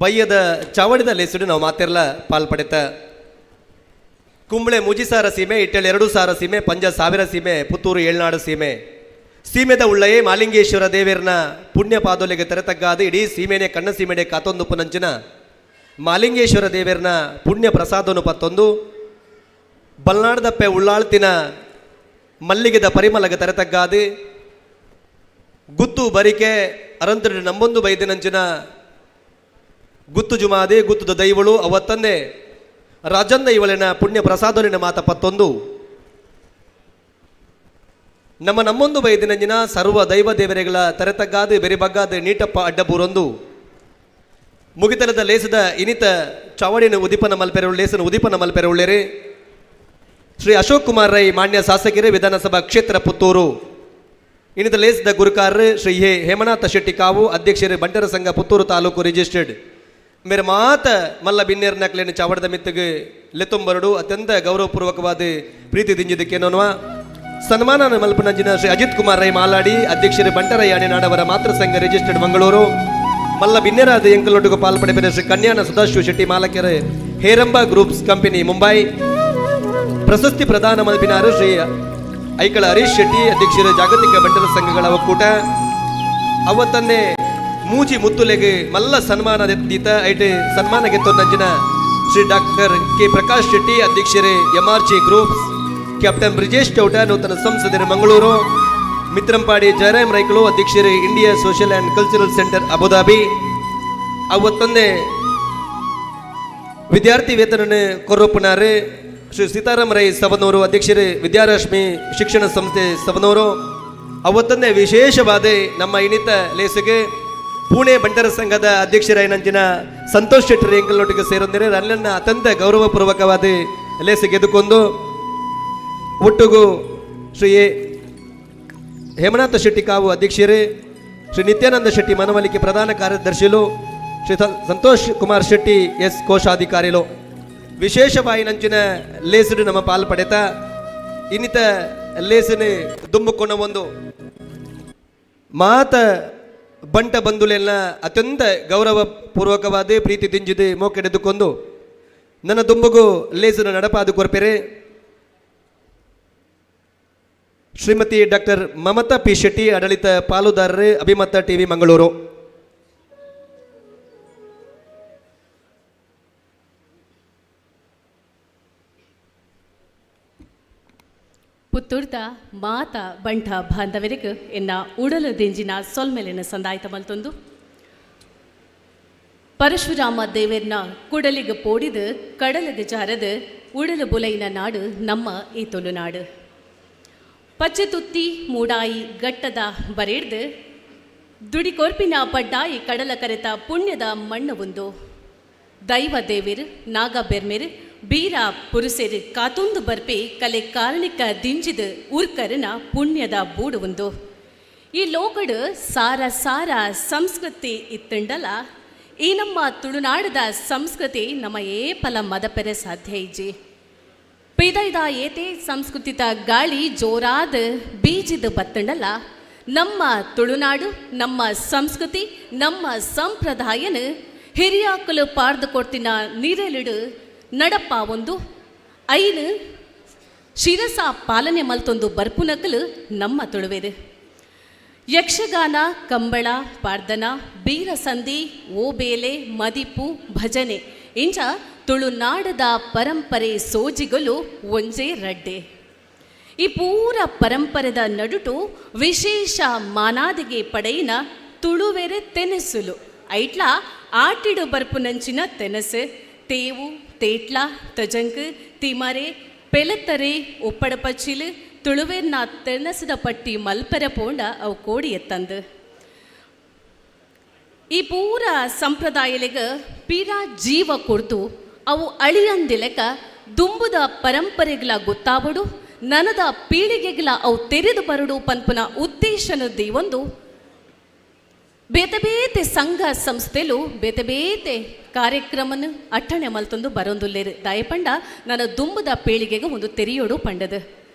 ಬಯ್ಯದ ಚಾವಡಿದ ಲೇಸುಡು ನಾವು ಮಾತಿರ್ಲ ಪಾಲ್ಪಡೆತ. ಕುಂಬಳೆ ಮುಜಿಸಾರ ಸೀಮೆ, ಇಟ್ಟೆಲ್ 2,000 ಸೀಮೆ, ಪಂಜ 1,000 ಸೀಮೆ, ಪುತ್ತೂರು ಏಳ್ನಾಡು ಸೀಮೆ. ಸೀಮೆದ ಉಳ್ಳಯೇ ಮಾಲಿಂಗೇಶ್ವರ ದೇವೇರ್ನ ಪುಣ್ಯ ಪಾದೊಲೆಗೆ ತೆರೆತಗ್ಗಾದ ಇಡೀ ಸೀಮೆನೆ ಕಣ್ಣ ಸೀಮೆಡೆ ಕಾತೊಂದು ಪುನಂಚಿನ ಮಾಲಿಂಗೇಶ್ವರ ದೇವೇರ್ನ ಪುಣ್ಯ ಪ್ರಸಾದನು ಪತ್ತೊಂದು ಬಲ್ನಾಡದಪ್ಪೆ ಉಳ್ಳಾಳ್ತಿನ ಮಲ್ಲಿಗೆದ ಪರಿಮಲಗೆ ತೆರೆತಗ್ಗಾದೆ ಗುತ್ತು ಬರಿಕೆ ಅರಂತಡಿ ನಂಬೊಂದು ಬೈದಿನಂಚಿನ ಗುತ್ತು ಜುಮಾದೆ ಗುತ್ತುದ ದೈವಳು ಅವತ್ತಂದೇ ರಾಜಂದ ಇವಳಿನ ಪುಣ್ಯ ಪ್ರಸಾದೊಲಿನ ಮಾತ ಪತ್ತೊಂದು ನಮ್ಮ ನಮ್ಮೊಂದು ಬೈದಿನಂಜಿನ ಸರ್ವ ದೈವ ದೇವರೆಗಳ ತೆರೆತಗ್ಗಾದು ಬೆರಿಬಗ್ಗಾದು ನೀಟಪ್ಪ ಅಡ್ಡಬೂರೊಂದು ಮುಗಿತಲದ ಲೇಸದ ಇನಿತ ಚಾವಡಿನ ಉದೀಪನ ಮಲ್ಪೆರೆ ಲೇಸನ ಉದೀಪನ ಮಲ್ಪೆರೆ ಉಳ್ಳೇರಿ ಶ್ರೀ ಅಶೋಕ್ ಕುಮಾರ್ ರೈ ಮಾನ್ಯ ಶಾಸಕರೇ ವಿಧಾನಸಭಾ ಕ್ಷೇತ್ರ ಪುತ್ತೂರು. ಇನ್ನಿತ ಲೇಸದ ಗುರುಕಾರರು ಶ್ರೀ ಹೇಮನಾಥ ಶೆಟ್ಟಿ ಕಾವು ಅಧ್ಯಕ್ಷರು ಬಂಟರ ಸಂಘ ಪುತ್ತೂರು ತಾಲೂಕು ರಿಜಿಸ್ಟರ್ಡ್. ಮೇರೆ ಮಾತ ಮಲ್ಲ ಬಿನ್ನೇರ್ ನಕ್ಲೇನು ಚಾವಡದ ಮಿತ್ತಿಗೆ ಲೆತ್ತೊಂಬರಡು ಅತ್ಯಂತ ಗೌರವಪೂರ್ವಕವಾದ ಪ್ರೀತಿ ದಿಂಜಿದಕ್ಕೇನೋನ್ವ ಸನ್ಮಾನ ಮಲ್ಪನಂಜಿನ ಶ್ರೀ ಅಜಿತ್ ಕುಮಾರ್ ರೈ ಮಾಲಾಡಿ ಅಧ್ಯಕ್ಷರು ಬಂಟರಯ್ಯಾಣಿ ನಾಡವರ ಮಾತೃ ಸಂಘ ರಿಜಿಸ್ಟರ್ಡ್ ಮಂಗಳೂರು. ಮಲ್ಲ ಬಿನ್ನೇರಾದ ಎಂಕಲೊಟ್ಟಿಗೆ ಪಾಲ್ಪಡೆಪೆರ ಶ್ರೀ ಕನ್ಯಾನ ಸುಧಾಶಿವ ಶೆಟ್ಟಿ ಮಾಲಕರ ಹೇರಂಬ ಗ್ರೂಪ್ಸ್ ಕಂಪನಿ ಮುಂಬೈ. ಪ್ರಶಸ್ತಿ ಪ್ರದಾನ ಮಲ್ಪಿನಾರು ಶ್ರೀ ಐಕಳ ಹರೀಶ್ ಶೆಟ್ಟಿ ಅಧ್ಯಕ್ಷರು ಜಾಗತಿಕ ಬಂಟರ ಸಂಘಗಳ ಒಕ್ಕೂಟ. ಅವತ್ತನ್ನೇ ಮೂಜಿ ಮುತ್ತುಲೆಗೆ ಮಲ್ಲ ಸನ್ಮಾನ ದೀತ ಐಟೆ ಸನ್ಮಾನ ಗೆತ್ತೊಂದಂಜಿನ ಶ್ರೀ ಡಾಕ್ಟರ್ ಕೆ ಪ್ರಕಾಶ್ ಶೆಟ್ಟಿ ಅಧ್ಯಕ್ಷರೇ MRG groups, captain Brijesh Chowta ನೂತನ ಸಂಸದರು ಮಂಗಳೂರು, ಮಿತ್ರಂಪಾಡಿ ಜಯರಾಮ್ ರೈಕಳು ಅಧ್ಯಕ್ಷರೇ India social and cultural centre Abu Dhabi. ಅವತ್ತೊಂದೇ ವಿದ್ಯಾರ್ಥಿ ವೇತನ ಕೊರ್ರೊಪ್ಪನಾರು ಶ್ರೀ ಸೀತಾರಾಮ ರೈ ಸವನೂರು ಅಧ್ಯಕ್ಷರೇ ವಿದ್ಯಾರಶ್ಮಿ ಶಿಕ್ಷಣ ಸಂಸ್ಥೆ ಸವನೂರು. ಅವತ್ತೊಂದೇ ವಿಶೇಷವಾದ ನಮ್ಮ ಇನ್ನಿತ ಲೇಸಿಗೆ ಪುಣೆ ಬಂಟರ ಸಂಘದ ಅಧ್ಯಕ್ಷರಾಯಿನಂಚಿನ ಸಂತೋಷ್ ಶೆಟ್ಟರ್ ಎಂಕಲ್ನೊಟ್ಟಿಗೆ ಸೇರೊಂದರೆ ಅಲ್ಲನ್ನ ಅತ್ಯಂತ ಗೌರವಪೂರ್ವಕವಾದ ಲೇಸಿಗೆ ಎದುಕೊಂಡು ಒಟ್ಟುಗು ಶ್ರೀ ಎ ಹೇಮನಾಥ ಶೆಟ್ಟಿ ಕಾವು ಅಧ್ಯಕ್ಷರೇ, ಶ್ರೀ ನಿತ್ಯಾನಂದ ಶೆಟ್ಟಿ ಮನವೊಲಿಕೆ ಪ್ರಧಾನ ಕಾರ್ಯದರ್ಶಿಲು, ಶ್ರೀ ಸಂತೋಷ್ ಕುಮಾರ್ ಶೆಟ್ಟಿ ಎಸ್ ಕೋಶಾಧಿಕಾರಿಲು. ವಿಶೇಷವಾಗಿ ನಂಚಿನ ಲೇಸುಡು ನಮ್ಮ ಪಾಲು ಪಡೆತ ಇನ್ನಿತ ಲೇಸನೆ ದುಂಬುಕೊಂಡ ಒಂದು ಮಾತ ಬಂಟ ಬಂಧುಲೆಲ್ಲ ಅತ್ಯಂತ ಗೌರವ ಪೂರ್ವಕವಾದ ಪ್ರೀತಿ ದಿಂಜಿದೆ ಮೋಕೆಡೆದುಕೊಂಡು ನನ್ನ ದುಂಬುಗು ಲೇಸನ್ನು ನಡಪಾದು ಕೊರ್ಪೆರೆ ಶ್ರೀಮತಿ ಡಾಕ್ಟರ್ ಮಮತಾ ಪಿ ಶೆಟ್ಟಿ ಆಡಳಿತ ಪಾಲುದಾರರು ಅಭಿಮತ ಟಿವಿ ಮಂಗಳೂರು. ಪುತ್ತೂರ್ದ ಮಾತ ಬಂಟ ಬಾಂಧವರಿಗೆ ಎನ್ನ ಉಡಲು ದಿಂಜಿನ ಸೊಲ್ಮೆಲಿನ ಸಂದಾಯ್ತ ಮಲ್ತೊಂದು. ಪರಶುರಾಮ ದೇವೆರ್ನ ಕುಡಲಿಗೆ ಪೋಡಿದು ಕಡಲಿಗೆ ಜಾರದು ಉಡಲು ಬುಲೈನ ನಾಡು ನಮ್ಮ ಈ ತುಳುನಾಡು. ಪಚ್ಚೆತುತ್ತಿ ಮೂಡಾಯಿ ಗಟ್ಟದ ಬರೇಡ್ದು ದುಡಿಕೊರ್ಪಿನ ಪಡ್ಡಾಯಿ ಕಡಲ ಕರೆತ ಪುಣ್ಯದ ಮಣ್ಣು ಒಂದು. ದೈವ ದೇವಿರ್ ನಾಗ ಬೆರ್ಮೆರ್ ಬೀರ ಪುರುಸೆರ್ ಕಾತೊಂದು ಬರ್ಪೆ ಕಲೆ ಕಾರಣಿಕ ದಿಂಜಿದ ಉರ್ಕರನ ಪುಣ್ಯದ ಬೂಡು ಒಂದು. ಈ ಲೋಕಡು ಸಾರ ಸಾರ ಸಂಸ್ಕೃತಿ ಇತ್ತಂಡಲ ಈ ನಮ್ಮ ತುಳುನಾಡದ ಸಂಸ್ಕೃತಿ ನಮ್ಮ ಏಪಲ ಮದಪೆರೆ ಸಾಧ್ಯ ಇಜ್ಜಿ. ಪಿದೈದ ಏತೆ ಸಂಸ್ಕೃತಿತ ಗಾಳಿ ಜೋರಾದ ಬೀಜಿದ ಬತ್ತಂಡಲ ನಮ್ಮ ತುಳುನಾಡು ನಮ್ಮ ಸಂಸ್ಕೃತಿ ನಮ್ಮ ಸಂಪ್ರದಾಯನ ಹಿರಿಯಾಕಲು ಪಾರ್ದು ಕೊಡ್ತಿನ ನೀರಲಿಡು ನಡಪ್ಪ ಒಂದು ಐನು ಶಿರಸ ಪಾಲನೆ ಮಲ್ತೊಂದು ಬರ್ಪುನಕಲು ನಮ್ಮ ತುಳುವೆರು. ಯಕ್ಷಗಾನ, ಕಂಬಳ, ಪಾರ್ದನ, ಬೀರಸಂಧಿ, ಓಬೇಲೆ, ಮದಿಪು, ಭಜನೆ ಇಂಚ ತುಳುನಾಡದ ಪರಂಪರೆ ಸೋಜಿಗಲು ಒಂಜೇ ರಡ್ಡೆ. ಈ ಪೂರ ಪರಂಪರೆದ ನಡುಟು ವಿಶೇಷ ಮಾನಾದಿಗೆ ಪಡೆಯಿನ ತುಳುವೆರೆ ತೆನಸುಲು ಐಟ್ಲ ಆಟಿಡು ಬರ್ಪುನಂಚಿನ ತೆನಸು ತೇವು, ತೇಟ್ಲ, ತಜಂಕ್, ತಿಮರೆ, ಪೆಲತ್ತರೆ, ಉಪ್ಪಡಪಚ್ಚಿಲು ತುಳುವೆರ್ನ ತೆನಸದ ಪಟ್ಟಿ ಮಲ್ಪೆರೆ ಪೋಂಡ ಅವು ಕೋಡಿ ಎತ್ತಂದು. ಈ ಪೂರ ಸಂಪ್ರದಾಯಲಿಗ ಪೀರಾ ಜೀವ ಕೊಡ್ದು ಅವು ಅಳಿಯಂದಿಲೆಕ ದುಂಬುದ ಪರಂಪರೆಗಳ ಗೊತ್ತಾವಡು ನನದ ಪೀಳಿಗೆಗಳ ಅವು ತೆರೆದು ಬರಡು ಪನ್ಪುನ ಉದ್ದೇಶನ ದೇವೊಂದು ಬೇತೆ ಬೇತೆ ಸಂಘ ಸಂಸ್ಥೆಲು ಬೇತೆ ಬೇತೆ ಕಾರ್ಯಕ್ರಮನ ಅಟ್ಟಣೆ ಮಲ್ತೊಂದು ಬರೊಂದುಲ್ಲೇರು. ದಯಪಂಡ ನನ್ನ ದುಂಬುದ ಪೀಳಿಗೆಗೆ ಒಂದು ತೆರೆಯೋಡು ಪಂಡದು.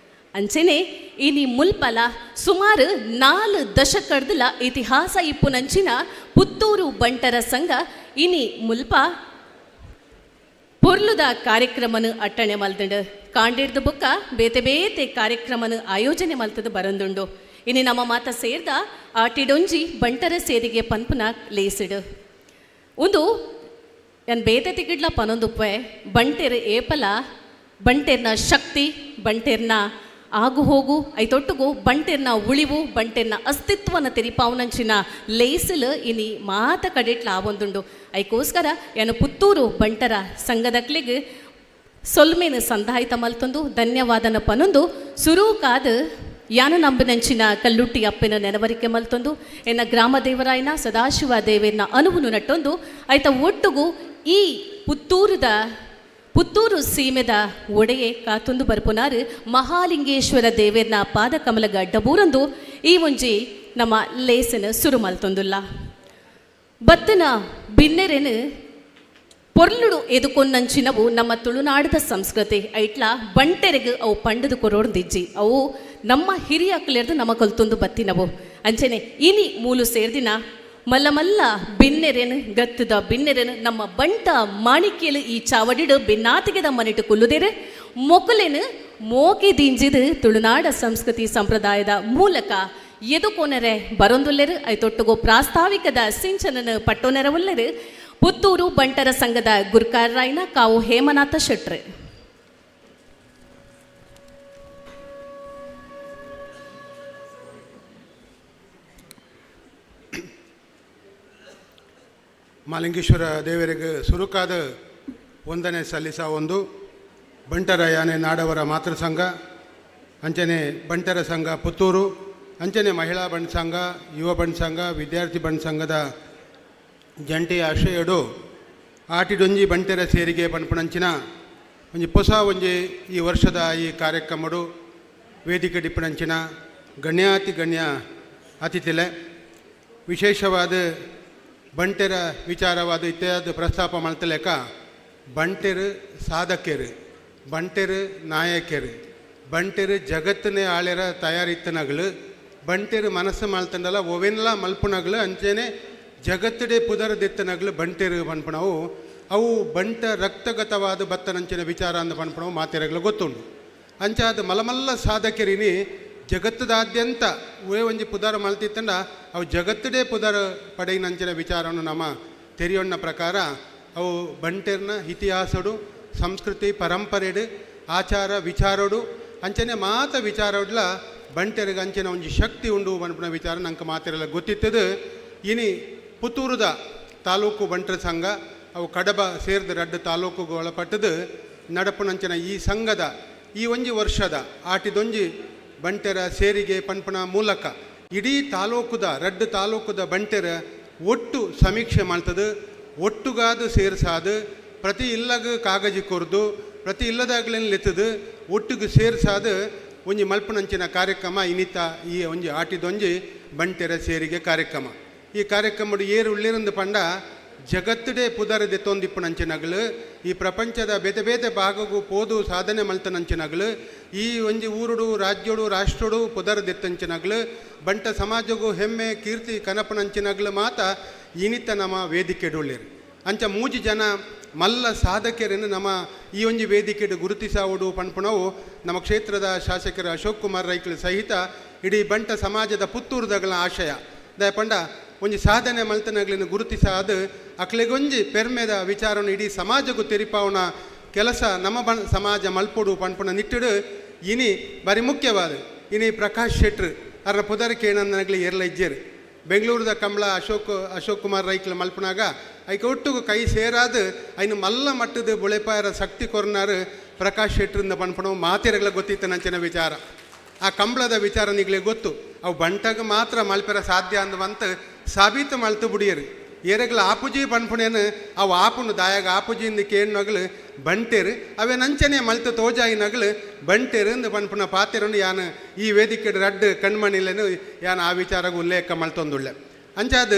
ಅಂಚೆನೆ ಇನಿ ಮುಲ್ಪಲ ಸುಮಾರು 4 ದಶಕರ್ದಲ ಇತಿಹಾಸ ಇಪ್ಪುನಂಚಿನ ಪುತ್ತೂರು ಬಂಟರ ಸಂಘ ಇನಿ ಮುಲ್ಪ ಪೊರ್ಲುದ ಕಾರ್ಯಕ್ರಮನು ಅಟ್ಟಣೆ ಮಲ್ದುಂಡು. ಕಾಂಡಿಡ್ದು ಬುಕ್ಕ ಬೇತೆ ಬೇತೆ ಕಾರ್ಯಕ್ರಮನು ಆಯೋಜನೆ ಮಲ್ತದ ಬರಂದುಂಡು. ಇನಿ ನಮ್ಮ ಮಾತ ಸೇರ್ದ ಆಟಿಡೊಂಜಿ ಬಂಟರ ಸೇರಿಗೆ ಪನ್ಪುನ ಲೇಸಿಡು ಒಂದು ಎನ್ ಬೇತೆ ತಿಗಿಡ್ಲ ಪನೊಂದುಪ್ಪೆ ಬಂಟೆರ್ ಏಪಲ ಬಂಟೆರ್ನ ಶಕ್ತಿ, ಬಂಟೆರ್ನ ಆಗು ಹೋಗು ಐತೊಟ್ಟುಗು ಬಂಟೆರ್ನ ಉಳಿವು, ಬಂಟೆರ್ನ ಅಸ್ತಿತ್ವನ ತೆರಿಪಾವನಂಚಿನ ಲೇಸಲು ಇನಿ ಮಾತ ಕಡೆಟ್ಲ ಆವೊಂದುಂಡು. ಐಕೋಸ್ಕರ ಏನು ಪುತ್ತೂರು ಬಂಟರ ಸಂಘದಕ್ಲಿಗೆ ಸೊಲ್ಮೇನು ಸಂದಾಯಿತ ಮಲ್ತೊಂದು ಧನ್ಯವಾದನ ಪನೊಂದು ಸುರೂಕಾದ ಯಾನು ನಂಬಿನಂಚಿನ ಕಲ್ಲುಟ್ಟಿ ಅಪ್ಪಿನ ನೆನವರಿಕೆ ಮಲ್ತೊಂದು ಎನ್ನ ಗ್ರಾಮ ದೇವರಾಯನ ಸದಾಶಿವ ದೇವರನ್ನ ಅನುವುನು ನಟ್ಟೊಂದು ಆಯ್ತ ಒಟ್ಟುಗು ಈ ಪುತ್ತೂರು ಸೀಮೆದ ಒಡೆಯೇ ಕಾತೊಂದು ಬರ್ಪುನಾರು ಮಹಾಲಿಂಗೇಶ್ವರ ದೇವೇರ್ನ ಪಾದಕಮಲಗ ಅಡ್ಡಬೂರಂದು ಈ ಒಂಜಿ ನಮ್ಮ ಲೇಸನ ಸುರು ಮಲ್ತೊಂದುಲ್ಲ. ಬತ್ತನ ಬಿನ್ನೆರೆನು ಪೊರ್ಲುಡು ಎದುಕೊನ್ನಂಚಿನವು ನಮ್ಮ ತುಳುನಾಡದ ಸಂಸ್ಕೃತಿ ಐಟ್ಲ ಬಂಟೆರೆಗ್ ಅವು ಪಂಡದು ಕೊರೋಡ್ದಿಜ್ಜಿ ಅವು ನಮ್ಮ ಹಿರಿಯಕ್ಲೆರ್ದು ನಮ್ಮ ಕಲ್ತೊಂದು ಬತ್ತಿನವು. ಅಂಚನೆ ಇನಿ ಮೂಲು ಸೇರ್ದಿನ ಮಲ್ಲ ಮಲ್ಲ ಬಿನ್ನೆರೆನು ಗತ್ತದ ಬಿನ್ನೆರೆನು ನಮ್ಮ ಬಂಟ ಮಾಣಿಕ್ಯಲು ಈ ಚಾವಡಿಡು ಬಿನ್ನಾತಿಗೆದ ಮನಿಟು ಕುಲ್ಲುದೇರು ಮೊಕಲೆನು ಮೋಕೆ ದಿಂಜಿದು ತುಳುನಾಡ ಸಂಸ್ಕೃತಿ ಸಂಪ್ರದಾಯದ ಮೂಲಕ ಎದುಕೊನೆರೆ ಬರೊಂದುಲ್ಲೆರು ಐತೊಟ್ಟುಗು ಪ್ರಾಸ್ತಾವಿಕದ ಸಿಂಚನನ ಪಟ್ಟೊನೆರವುಲ್ಲೆರು ಪುತ್ತೂರು ಬಂಟರ ಸಂಘದ ಗುರ್ಕಾರರಾಯನ ಕಾವು ಹೇಮನಾಥ ಶೆಟ್ರು. ಮಾಲಿಂಗೇಶ್ವರ ದೇವರಿಗೆ ಸುರುಕಾದ ವಂದನೆ ಸಲ್ಲಿಸ ಒಂದು ಬಂಟರ ಯಾನೆ ನಾಡವರ ಮಾತೃ ಸಂಘ, ಅಂಚನೆ ಬಂಟರ ಸಂಘ ಪುತ್ತೂರು, ಅಂಚನೆ ಮಹಿಳಾ ಬಂಟ್ ಸಂಘ, ಯುವ ಬಂಟ್ ಸಂಘ, ವಿದ್ಯಾರ್ಥಿ ಬಂಟ್ ಸಂಘದ ಜಂಟಿ ಆಶ್ರಯಡು ಆಟಿಡೊಂಜಿ ಬಂಟರ ಸೇರಿಗೆ ಪನ್ಪುಣಂಚಿನ ಒಂಜಿ ಹೊಸ ಒಂಜಿ ಈ ವರ್ಷದ ಈ ಕಾರ್ಯಕ್ರಮಡು ವೇದಿಕೆ ಡಿಪ್ಪಣಂಚಿನ ಗಣ್ಯಾತಿ ಗಣ್ಯ ಅತಿಥಿಲೆ ವಿಶೇಷವಾದ ಬಂಟೆರ ವಿಚಾರವಾದ ಇತ್ಯಾದಿ ಪ್ರಸ್ತಾಪ ಮಲ್ತಲೇಕ ಬಂಟೆರು ಸಾಧಕರು, ಬಂಟೆರು ನಾಯಕರು, ಬಂಟೆರು ಜಗತ್ತನೇ ಆಳೆರ ತಯಾರಿತ್ತನಗಳು, ಬಂಟೆರು ಮನಸ್ಸು ಮಲ್ತಂಡಲ ಒವೆನ್ಲ ಮಲ್ಪುನಗಳು ಅಂಚೆನೆ ಜಗತ್ತಡೆ ಪುದರದೆತ್ತನಗಳು ಬಂಟೆರು ಪನ್ಪುಣವು ಅವು ಬಂಟ ರಕ್ತಗತವಾದ ಬತ್ತನಂಚಿನ ವಿಚಾರ ಅಂದ ಪನ್ಪುಣವು ಮಾತೆರಗಳು ಗೊತ್ತುಂಡು. ಅಂಚಾದ ಮಲಮಲ್ಲ ಸಾಧಕರಿನಿ ಜಗತ್ತದಾದ್ಯಂತ ಒಯ್ ಒಂಜಿ ಪುದರ ಮಲ್ತಿತ್ತಂಡ ಅವು ಜಗತ್ತಡೇ ಪುದರ ಪಡೆಯಿನಂಚಿನ ವಿಚಾರವನ್ನು ನಮ್ಮ ತೆರಿಯೊಣ್ಣ ಪ್ರಕಾರ ಅವು ಬಂಟೆರ್ನ ಇತಿಹಾಸಡು ಸಂಸ್ಕೃತಿ ಪರಂಪರೆಡು ಆಚಾರ ವಿಚಾರೋಡು ಅಂಚನೆ ಮಾತ ವಿಚಾರೋಡ್ಲ ಬಂಟೆರ್ಗೆ ಅಂಚಿನ ಒಂಜಿ ಶಕ್ತಿ ಉಂಡು ಪನ್ಪಿನ ವಿಚಾರ ನಂಗೆ ಮಾತೆರೆಲ್ಲ ಗೊತ್ತಿತ್ತದು. ಇನಿ ಪುತ್ತೂರುದ ತಾಲೂಕು ಬಂಟರ ಸಂಘ ಅವು ಕಡಬ ಸೇರ್ದು ರಡ್ಡು ತಾಲೂಕುಗು ಒಳಪಟ್ಟದು ನಡಪುನಂಚಿನ ಈ ಸಂಘದ ಈ ಒಂಜಿ ವರ್ಷದ ಆಟಿದೊಂಜಿ ಬಂಟೆರ ಸೇರಿಗೆ ಪನ್ಪುನ ಮೂಲಕ ಇಡೀ ತಾಲೂಕುದ ರಡ್ಡು ತಾಲೂಕುದ ಬಂಟೆರ ಒಟ್ಟು ಸಮೀಕ್ಷೆ ಮಾಡ್ತದೆ. ಒಟ್ಟುಗಾದು ಸೇರ್ಸಾದು ಪ್ರತಿ ಇಲ್ಲಗ ಕಾಗಜಿ ಕೊರ್ದು ಪ್ರತಿ ಇಲ್ಲದಾಗ್ಲೇನು ಲೆತ್ತದು ಒಟ್ಟಿಗೆ ಸೇರ್ಸಾದು ಒಂಜಿ ಮಲ್ಪನಂಚಿನ ಕಾರ್ಯಕ್ರಮ ಇನಿತ ಈ ಒಂಜಿ ಆಟಿದೊಂಜಿ ಬಂಟೆರ ಸೇರಿಗೆ ಕಾರ್ಯಕ್ರಮ. ಈ ಕಾರ್ಯಕ್ರಮಡು ಏರು ಉಳ್ಳಿರಂದು ಪಂಡ ಜಗತ್ತುಡೆ ಪುದರ್ ದೆತ್ತೊಂದಿಪ್ಪುನಂಚಿನಗಳು, ಈ ಪ್ರಪಂಚದ ಬೇತೆ ಬೇತೆ ಭಾಗಗೂ ಪೋದು ಸಾಧನೆ ಮಲ್ತನಂಚಿನಗಳು, ಈ ಒಂಜಿ ಊರುಡು ರಾಜ್ಯೋಡು ರಾಷ್ಟ್ರೋಡು ಪುದರ್ ದೆತ್ತಂಚಿನಗಳು, ಬಂಟ ಸಮಾಜಗೂ ಹೆಮ್ಮೆ ಕೀರ್ತಿ ಕನಪನಂಚಿನಗಳು ಮಾತ ಇನಿತ ನಮ್ಮ ವೇದಿಕೆಡುಳ್ಳೇರು. ಅಂಚ ಮೂಜಿ ಜನ ಮಲ್ಲ ಸಾಧಕರನ್ನು ನಮ್ಮ ಈ ಒಂಜಿ ವೇದಿಕೆಡು ಗುರುತಿಸಾವುಡು ಪನ್ಪುಣವು ನಮ್ಮ ಕ್ಷೇತ್ರದ ಶಾಸಕರ ಅಶೋಕ್ ಕುಮಾರ್ ರೈಕ್ಲು ಸಹಿತ ಇಡೀ ಬಂಟ ಸಮಾಜದ ಪುತ್ತೂರುದಗಳ ಆಶಯ. ದಯ ಪಂಡ ಒಂಜಿ ಸಾಧನೆ ಮಲ್ತನಗ್ಲಿನ ಗುರುತಿಸಾದ ಅಕ್ಲೆಗೊಂಜಿ ಪೆರ್ಮೆದ ವಿಚಾರವನ್ನು ಇಡೀ ಸಮಾಜಕ್ಕೂ ತೆರಿಪಾವನ ಕೆಲಸ ನಮ್ಮ ಸಮಾಜ ಮಲ್ಪೊಡು ಪನ್ಪುಣ ನಿಟ್ಟುಡು ಇನಿ ಬಾರಿ ಮುಖ್ಯವಾದ ಇನಿ ಪ್ರಕಾಶ್ ಶೆಟ್ರು ಅರ ಪುದರ್ ಕೇಣಂದನಗ್ಲಿ ಎರ್ಲ ಇಜ್ಜೇರು. ಬೆಂಗಳೂರದ ಕಂಬಳ ಅಶೋಕ್ ಅಶೋಕ್ ಕುಮಾರ್ ರೈಕ್ಲ ಮಲ್ಪನಾಗ ಐಕ ಒಟ್ಟುಗು ಕೈ ಸೇರಾದ ಐನು ಮಲ್ಲ ಮಟ್ಟದ ಬುಳೆಪಾಯರ ಶಕ್ತಿ ಕೊರ್ನಾರು ಪ್ರಕಾಶ್ ಶೆಟ್ರಿಂದ ಪನ್ಪುಣ ಮಾತೆರಗಳ ಗೊತ್ತಿತ್ತು ನಂಚಿನ ವಿಚಾರ. ಆ ಕಂಬಳದ ವಿಚಾರ ನಿಗ್ಲೆ ಗೊತ್ತು. ಅವು ಬಂಟಗ ಮಾತ್ರ ಮಲ್ಪೆರ ಸಾಧ್ಯ ಅಂದವಂತ ಸಾಬೀತು ಮಲ್ತು ಬುಡಿಯರು. ಏರೆಗ್ಲ ಆಪುಜಿ ಪನ್ಪುಣೇನು ಅವು ಆಪುನು ದಾಯಾಗ ಆಪುಜಿಂದ ಕೇಣ್ಣಗಳು ಬಂಟೇರು ಅವೇ ನಂಚನೆ ಮಲ್ತು ತೋಜಾಯಿ ನಗಲು ಬಂಟೇರು ಅಂದು ಪನ್ಪುಣ ಪಾತೆರನು ಯಾನು ಈ ವೇದಿಕೆ ರಡ್ಡು ಕಣ್ಮಣಿಲೇನು ಯಾನು ಆ ವಿಚಾರಗೂ ಉಲ್ಲೇಖ ಮಲ್ತೊಂದುಳ್ಳೆ. ಅಂಚಾದ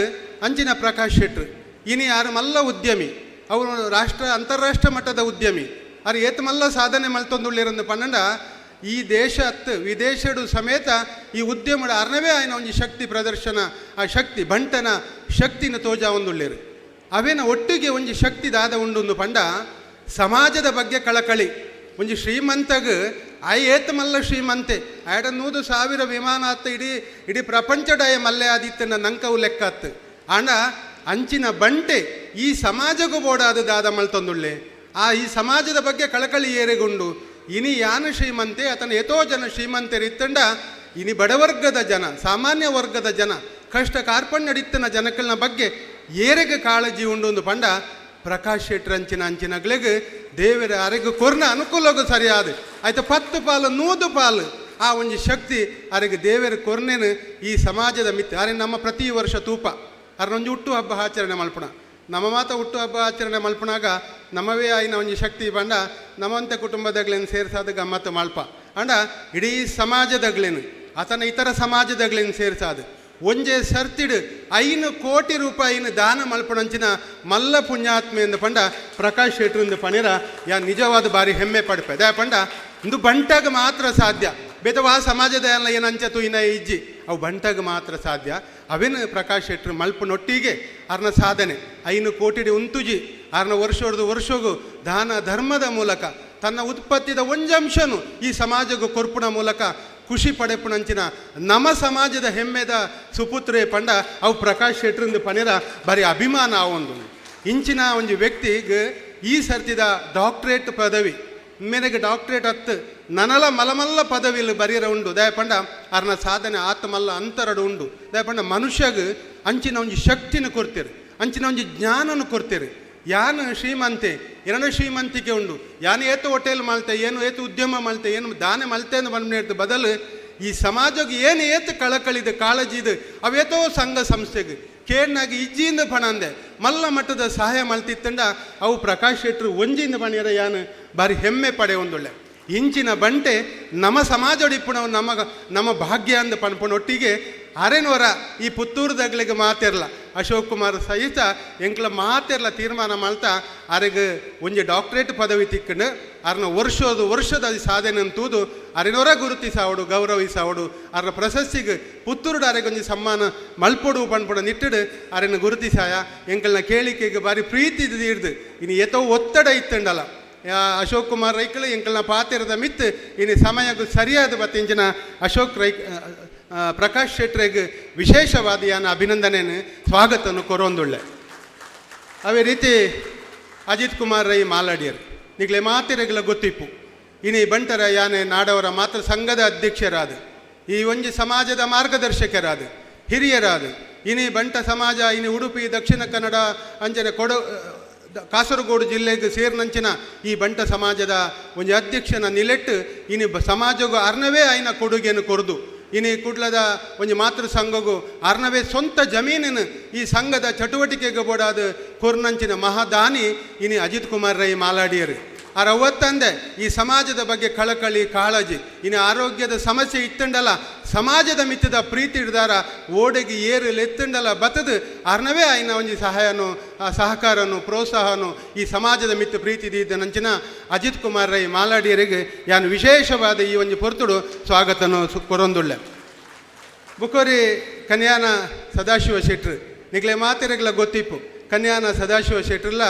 ಅಂಚಿನ ಪ್ರಕಾಶ್ ಶೆಟ್ರು ಇನಿ ಯಾರು ಮಲ್ಲ ಉದ್ಯಮಿ, ಅವರು ರಾಷ್ಟ್ರ ಅಂತಾರಾಷ್ಟ್ರ ಮಟ್ಟದ ಉದ್ಯಮಿ. ಅರು ಏತ್ ಮಲ್ಲ ಸಾಧನೆ ಮಲ್ತೊಂದುಳ್ಳಿರಂದು ಪನ್ನಂಡ ಈ ದೇಶ ಅತ್ತು ವಿದೇಶಡು ಸಮೇತ ಈ ಉದ್ಯಮಡು ಅರ್ನವೇ ಆಯ್ನ ಒಂಜಿ ಶಕ್ತಿ ಪ್ರದರ್ಶನ, ಆ ಶಕ್ತಿ ಬಂಟನ ಶಕ್ತಿನ ತೋಜ ಒಂದುಳ್ಳೇರು. ಅವೇನ ಒಟ್ಟಿಗೆ ಒಂಜಿ ಶಕ್ತಿ ದಾದ ಉಂಡುಂದು ಪಂಡ ಸಮಾಜದ ಬಗ್ಗೆ ಕಳಕಳಿ. ಒಂಜಿ ಶ್ರೀಮಂತಗ್ ಆಯ್ ಏತ್ ಮಲ್ಲ ಶ್ರೀಮಂತೆ ಆಯಡ 100,000 ವಿಮಾನ ಆತ್ ಇಡೀ ಇಡೀ ಪ್ರಪಂಚಡಾಯ ಮಲ್ಲೆ ಆದಿತ್ತನ ನಂಕವು ಲೆಕ್ಕ ಆತ್ತು. ಆಂಡ ಅಂಚಿನ ಬಂಟೆ ಈ ಸಮಾಜಗೂ ಬೋಡಾದ ದಾದ ಮಲ್ತೊಂದುಳ್ಳೆ. ಆ ಈ ಸಮಾಜದ ಬಗ್ಗೆ ಕಳಕಳಿ ಏರೆಗುಂಡು. ಇನಿ ಯಾನು ಶ್ರೀಮಂತೆ ಆತನ ಏತೋ ಜನ ಶ್ರೀಮಂತರಿತ್ತಂಡ ಇನಿ ಬಡವರ್ಗದ ಜನ ಸಾಮಾನ್ಯ ವರ್ಗದ ಜನ ಕಷ್ಟ ಕಾರ್ಪಣ್ಯಡಿತ್ತನ ಜನಕಲ್ನ ಬಗ್ಗೆ ಏರೆಗೆ ಕಾಳಜಿ ಉಂಡು ಪಂಡ ಪ್ರಕಾಶ್ ಶೆಟ್ಟರ್ ಅಂಚಿನ ಅಂಚಿನಗ್ಲೆಗ್ ದೇವರ ಅರೆಗ್ ಕೊರ್ನ ಅನುಕೂಲಗೂ ಸರಿಯಾದ ಆಯ್ತು 10 ಪಾಲು 100 ಪಾಲು ಆ ಒಂಜಿ ಶಕ್ತಿ ಅರೆಗ್ ದೇವರ ಕೊರ್ನೇನು ಈ ಸಮಾಜದ ಮಿತ್ರ. ಅರೆ ನಮ್ಮ ಪ್ರತಿ ವರ್ಷ ತೂಪ ಅರನೊಂಜಿ ಹುಟ್ಟು ಹಬ್ಬ ಆಚರಣೆ ಮಲ್ಪುಣ ನಮ್ಮ ಮಾತ ಹುಟ್ಟು ಹಬ್ಬ ಆಚರಣೆ ಮಲ್ಪುಣಾಗ ನಮ್ಮವೇ ಆಯ್ನ ಒಂಜಿ ಶಕ್ತಿ ಬಂಡ ನಮ್ಮಂತೆ ಕುಟುಂಬದಾಗ್ಲೇನು ಸೇರ್ಸಾದ ಗಮ್ಮತ್ತು ಮಲ್ಪ ಅಂಡ ಇಡೀ ಸಮಾಜದಾಗ್ಲೇನು ಆತನ ಇತರ ಸಮಾಜದಾಗ್ಲೇನು ಸೇರ್ಸಾದ ಒಂಜೆ ಸರ್ತಿಡು 5 ಕೋಟಿ ರೂಪಾಯಿನ ದಾನ ಮಲ್ಪಣಂಚಿನ ಮಲ್ಲ ಪುಣ್ಯಾತ್ಮೆ ಎಂದು ಪಂಡ ಪ್ರಕಾಶ್ ಶೆಟ್ರಿಂದ ಪಣಿರ ಯಾ ನಿಜವಾದ ಬಾರಿ ಹೆಮ್ಮೆ ಪಡ್ಪೆ. ದಯ ಪಂಡ ಇಂದು ಬಂಟಾಗ ಮಾತ್ರ ಸಾಧ್ಯ ಬೇತವಾ ಸಮಾಜದ ಎಲ್ಲ ಏನು ಅಂಚ ತುಯಿನ ಇಜ್ಜಿ ಅವು ಬಂಟಾಗ ಮಾತ್ರ ಸಾಧ್ಯ. ಅವೇನು ಪ್ರಕಾಶ್ ಶೆಟ್ರು ಮಲ್ಪನೊಟ್ಟಿಗೆ ಅರ್ನ ಸಾಧನೆ 5 ಕೋಟಿ ಉಂತುಜಿ ಅರ್ನ ವರ್ಷೊಡ್ದು ವರ್ಷಗೂ ದಾನ ಧರ್ಮದ ಮೂಲಕ ತನ್ನ ಉತ್ಪತ್ತಿದ ಒಂಜಂಶನು ಈ ಸಮಾಜಕ್ಕೂ ಕೊರ್ಪುಣ ಮೂಲಕ ಖುಷಿ ಪಡೆಪುಣಂಚಿನ ನಮ್ಮ ಸಮಾಜದ ಹೆಮ್ಮೆದ ಸುಪುತ್ರೆ ಪಂಡ ಅವು ಪ್ರಕಾಶ್ ಶೆಟ್ರಿಂದ ಪನಿರ ಬಾರಿ ಅಭಿಮಾನ ಒಂದು ಇಂಚಿನ ಒಂಜಿ ವ್ಯಕ್ತಿಗೆ ಈ ಸರ್ತಿದ ಡಾಕ್ಟ್ರೇಟ್ ಪದವಿ ಮೇರೆಗೆ ಡಾಕ್ಟ್ರೇಟ್ ಹತ್ತು ನನಲ ಮಲಮಲ್ಲ ಪದವಿಲಿ ಬರೀರ ಉಂಡು. ದಯಪಂಡ ಅರ್ನ ಸಾಧನೆ ಆತ್ಮಲ್ಲ ಅಂತರಡು ಉಂಡು. ದಯಪಂಡ ಮನುಷ್ಯಗ ಅಂಚಿನ ಒಂಜಿ ಶಕ್ತಿನ ಕೊರ್ತೀರಿ, ಅಂಚಿನ ಒಂಜಿ ಜ್ಞಾನನ ಕೊರ್ತೀರಿ. ಯಾನು ಶ್ರೀಮಂತೆ ಎರಡು ಶ್ರೀಮಂತಿಕೆ ಉಂಡು, ಯಾನು ಏತು ಹೋಟೆಲ್ ಮಲ್ತೆ ಏನು ಏತು ಉದ್ಯಮ ಮಲ್ತೆ ಏನು ದಾನ ಮಲ್ತೆ ಅಂತ ಬಂದ ಬದಲು ಈ ಸಮಾಜಕ್ಕೆ ಏನು ಏತು ಕಳಕಳಿದು ಕಾಳಜಿದು ಅವೇತೋ ಸಂಘ ಸಂಸ್ಥೆಗೆ ಕೇರ್ನಾಗಿ ಇಜ್ಜಿಯಿಂದ ಪಣಂದೆ ಮಲ್ಲ ಮಟ್ಟದ ಸಹಾಯ ಮಲ್ತಿತ್ತಂಡ ಅವು ಪ್ರಕಾಶ್ ಶೆಟ್ರು ಒಂಜಿಂದ ಪಣಿಯರ ಯಾನು ಬಾರಿ ಹೆಮ್ಮೆ ಪಡೆ ಒಂದೊಳ್ಳೆ ಇಂಚಿನ ಬಂಟೆ ನಮ್ಮ ಸಮಾಜೊಡಿಪ್ಪುಣವು ನಮಗ ನಮ್ಮ ಭಾಗ್ಯ ಅಂದ ಪನ್ಪುನೊಟ್ಟಿಗೆ ಅರೆನೋರ ಈ ಪುತ್ತೂರುದಗ್ಲಿಗೆ ಮಾತಿರಲ್ಲ ಅಶೋಕ್ ಕುಮಾರ್ ಸಹಿತ ಎಂಕ್ಲ ಮಾತಿರಲ್ಲ ತೀರ್ಮಾನ ಮಾಡ್ತಾ ಅರೆಗ್ ಒಂಜಿ ಡಾಕ್ಟ್ರೇಟ್ ಪದವಿ ತಿಕ್ಕಂಡು ಅರ್ನ ವರ್ಷೋದು ವರ್ಷದ ಸಾಧನೆ ಅಂತೂದು ಅರೆನೋರ ಗುರುತಿಸಾವಡು ಗೌರವಿಸಾವಡು ಅರ್ನ ಪ್ರಶಸ್ತಿಗೆ ಪುತ್ತೂರುಡು ಅರೆಗೊಂಜಿ ಸಮ್ಮಾನ ಮಲ್ಪೊಡು ಪನ್ಪುಡ ನಿಟ್ಟಡು ಅರೆನ ಗುರುತಿಸಾಯ ಎಂಕಲ್ನ ಕೇಳಿಕೆಗೆ ಬಾರಿ ಪ್ರೀತಿ ಇರ್ದು ಇನ್ನು ಏತೋ ಒತ್ತಡ ಇತ್ತಂಡಲ್ಲ ಅಶೋಕ್ ಕುಮಾರ್ ರೈಕಳು ಎಂಕಲ್ನ ಪಾತಿರದ ಮಿತ್ತು ಇನ್ನು ಸಮಯಕ್ಕೂ ಸರಿಯಾದ ಬತ್ತಿಂಚಿನ ಅಶೋಕ್ ರೈ ಪ್ರಕಾಶ್ ಶೆಟ್ರೆಗ್ ವಿಶೇಷವಾದ ಯಾನ ಅಭಿನಂದನೆಯನ್ನು ಸ್ವಾಗತವನ್ನು ಕೊರೊಂದುಳ್ಳೆ. ಅದೇ ರೀತಿ ಅಜಿತ್ ಕುಮಾರ್ ರೈ ಮಾಲಾಡಿಯರು ನಿಗ್ಲೆ ಮಾತಿರಗ್ಲ ಗೊತ್ತಿಪ್ಪು ಇನಿ ಬಂಟರ ಯಾನೆ ನಾಡವರ ಮಾತ್ರ ಸಂಘದ ಅಧ್ಯಕ್ಷರಾದ ಈ ಒಂಜಿ ಸಮಾಜದ ಮಾರ್ಗದರ್ಶಕರಾದ ಹಿರಿಯರಾದ ಇನಿ ಬಂಟ ಸಮಾಜ ಇನಿ ಉಡುಪಿ ದಕ್ಷಿಣ ಕನ್ನಡ ಅಂಚನೆ ಕೊಡ ಕಾಸರಗೋಡು ಜಿಲ್ಲೆಗೆ ಸೇರಿನಂಚಿನ ಈ ಬಂಟ ಸಮಾಜದ ಒಂಜಿ ಅಧ್ಯಕ್ಷನ ನಿಲೆಟ್ಟು ಇನಿ ಸಮಾಜಗೂ ಅರ್ನವೇ ಆಯ್ನ ಕೊಡುಗೆಯನ್ನು ಕೊರ್ದು ಇನಿ ಕುಡ್ಲದ ಒಂಜಿ ಮಾತೃ ಸಂಘಗೂ ಅರ್ನವೇ ಸ್ವಂತ ಜಮೀನಿನ ಈ ಸಂಘದ ಚಟುವಟಿಕೆಗೆ ಬೋಡಾದ ಕೊರ್ನಂಚಿನ ಮಹಾದಾನಿ ಇನಿ ಅಜಿತ್ ಕುಮಾರ್ ರೈ ಮಾಲಾಡಿಯರು. ಆರ್ ಅವತ್ತಂದೆ ಈ ಸಮಾಜದ ಬಗ್ಗೆ ಕಳಕಳಿ ಕಾಳಜಿ, ಇನ್ನು ಆರೋಗ್ಯದ ಸಮಸ್ಯೆ ಇತ್ತಂಡಲ್ಲ ಸಮಾಜದ ಮಿತ್ತದ ಪ್ರೀತಿ ಹಿಡ್ದಾರ ಓಡೆಗೆ ಏರು ಎತ್ತಂಡಲ್ಲ ಬತ್ತದು ಅರ್ನವೇ ಆಯ್ನ ಒಂಜಿ ಸಹಾಯನು ಸಹಕಾರನು ಪ್ರೋತ್ಸಾಹನು ಈ ಸಮಾಜದ ಮಿತ್ತ ಪ್ರೀತಿ ಇದ್ದ ನಂಚಿನ ಅಜಿತ್ ಕುಮಾರ್ ರೈ ಮಾಲಾಡಿಯರಿಗೆ ಯಾನು ವಿಶೇಷವಾದ ಈ ಒಂಜಿ ಪೊರ್ತುಡು ಸ್ವಾಗತನು ಕೊರೊಂದುಳ್ಳೆ. ಬುಕೋರಿ ಕನ್ಯಾನ ಸದಾಶಿವ ಶೆಟ್ರು ನಿಗ್ಲೆ ಮಾತೆರೆಗ್ಲ ಗೊತ್ತಿಪ್ಪು. ಕನ್ಯಾನ ಸದಾಶಿವ ಶೆಟ್ರಲ್ಲ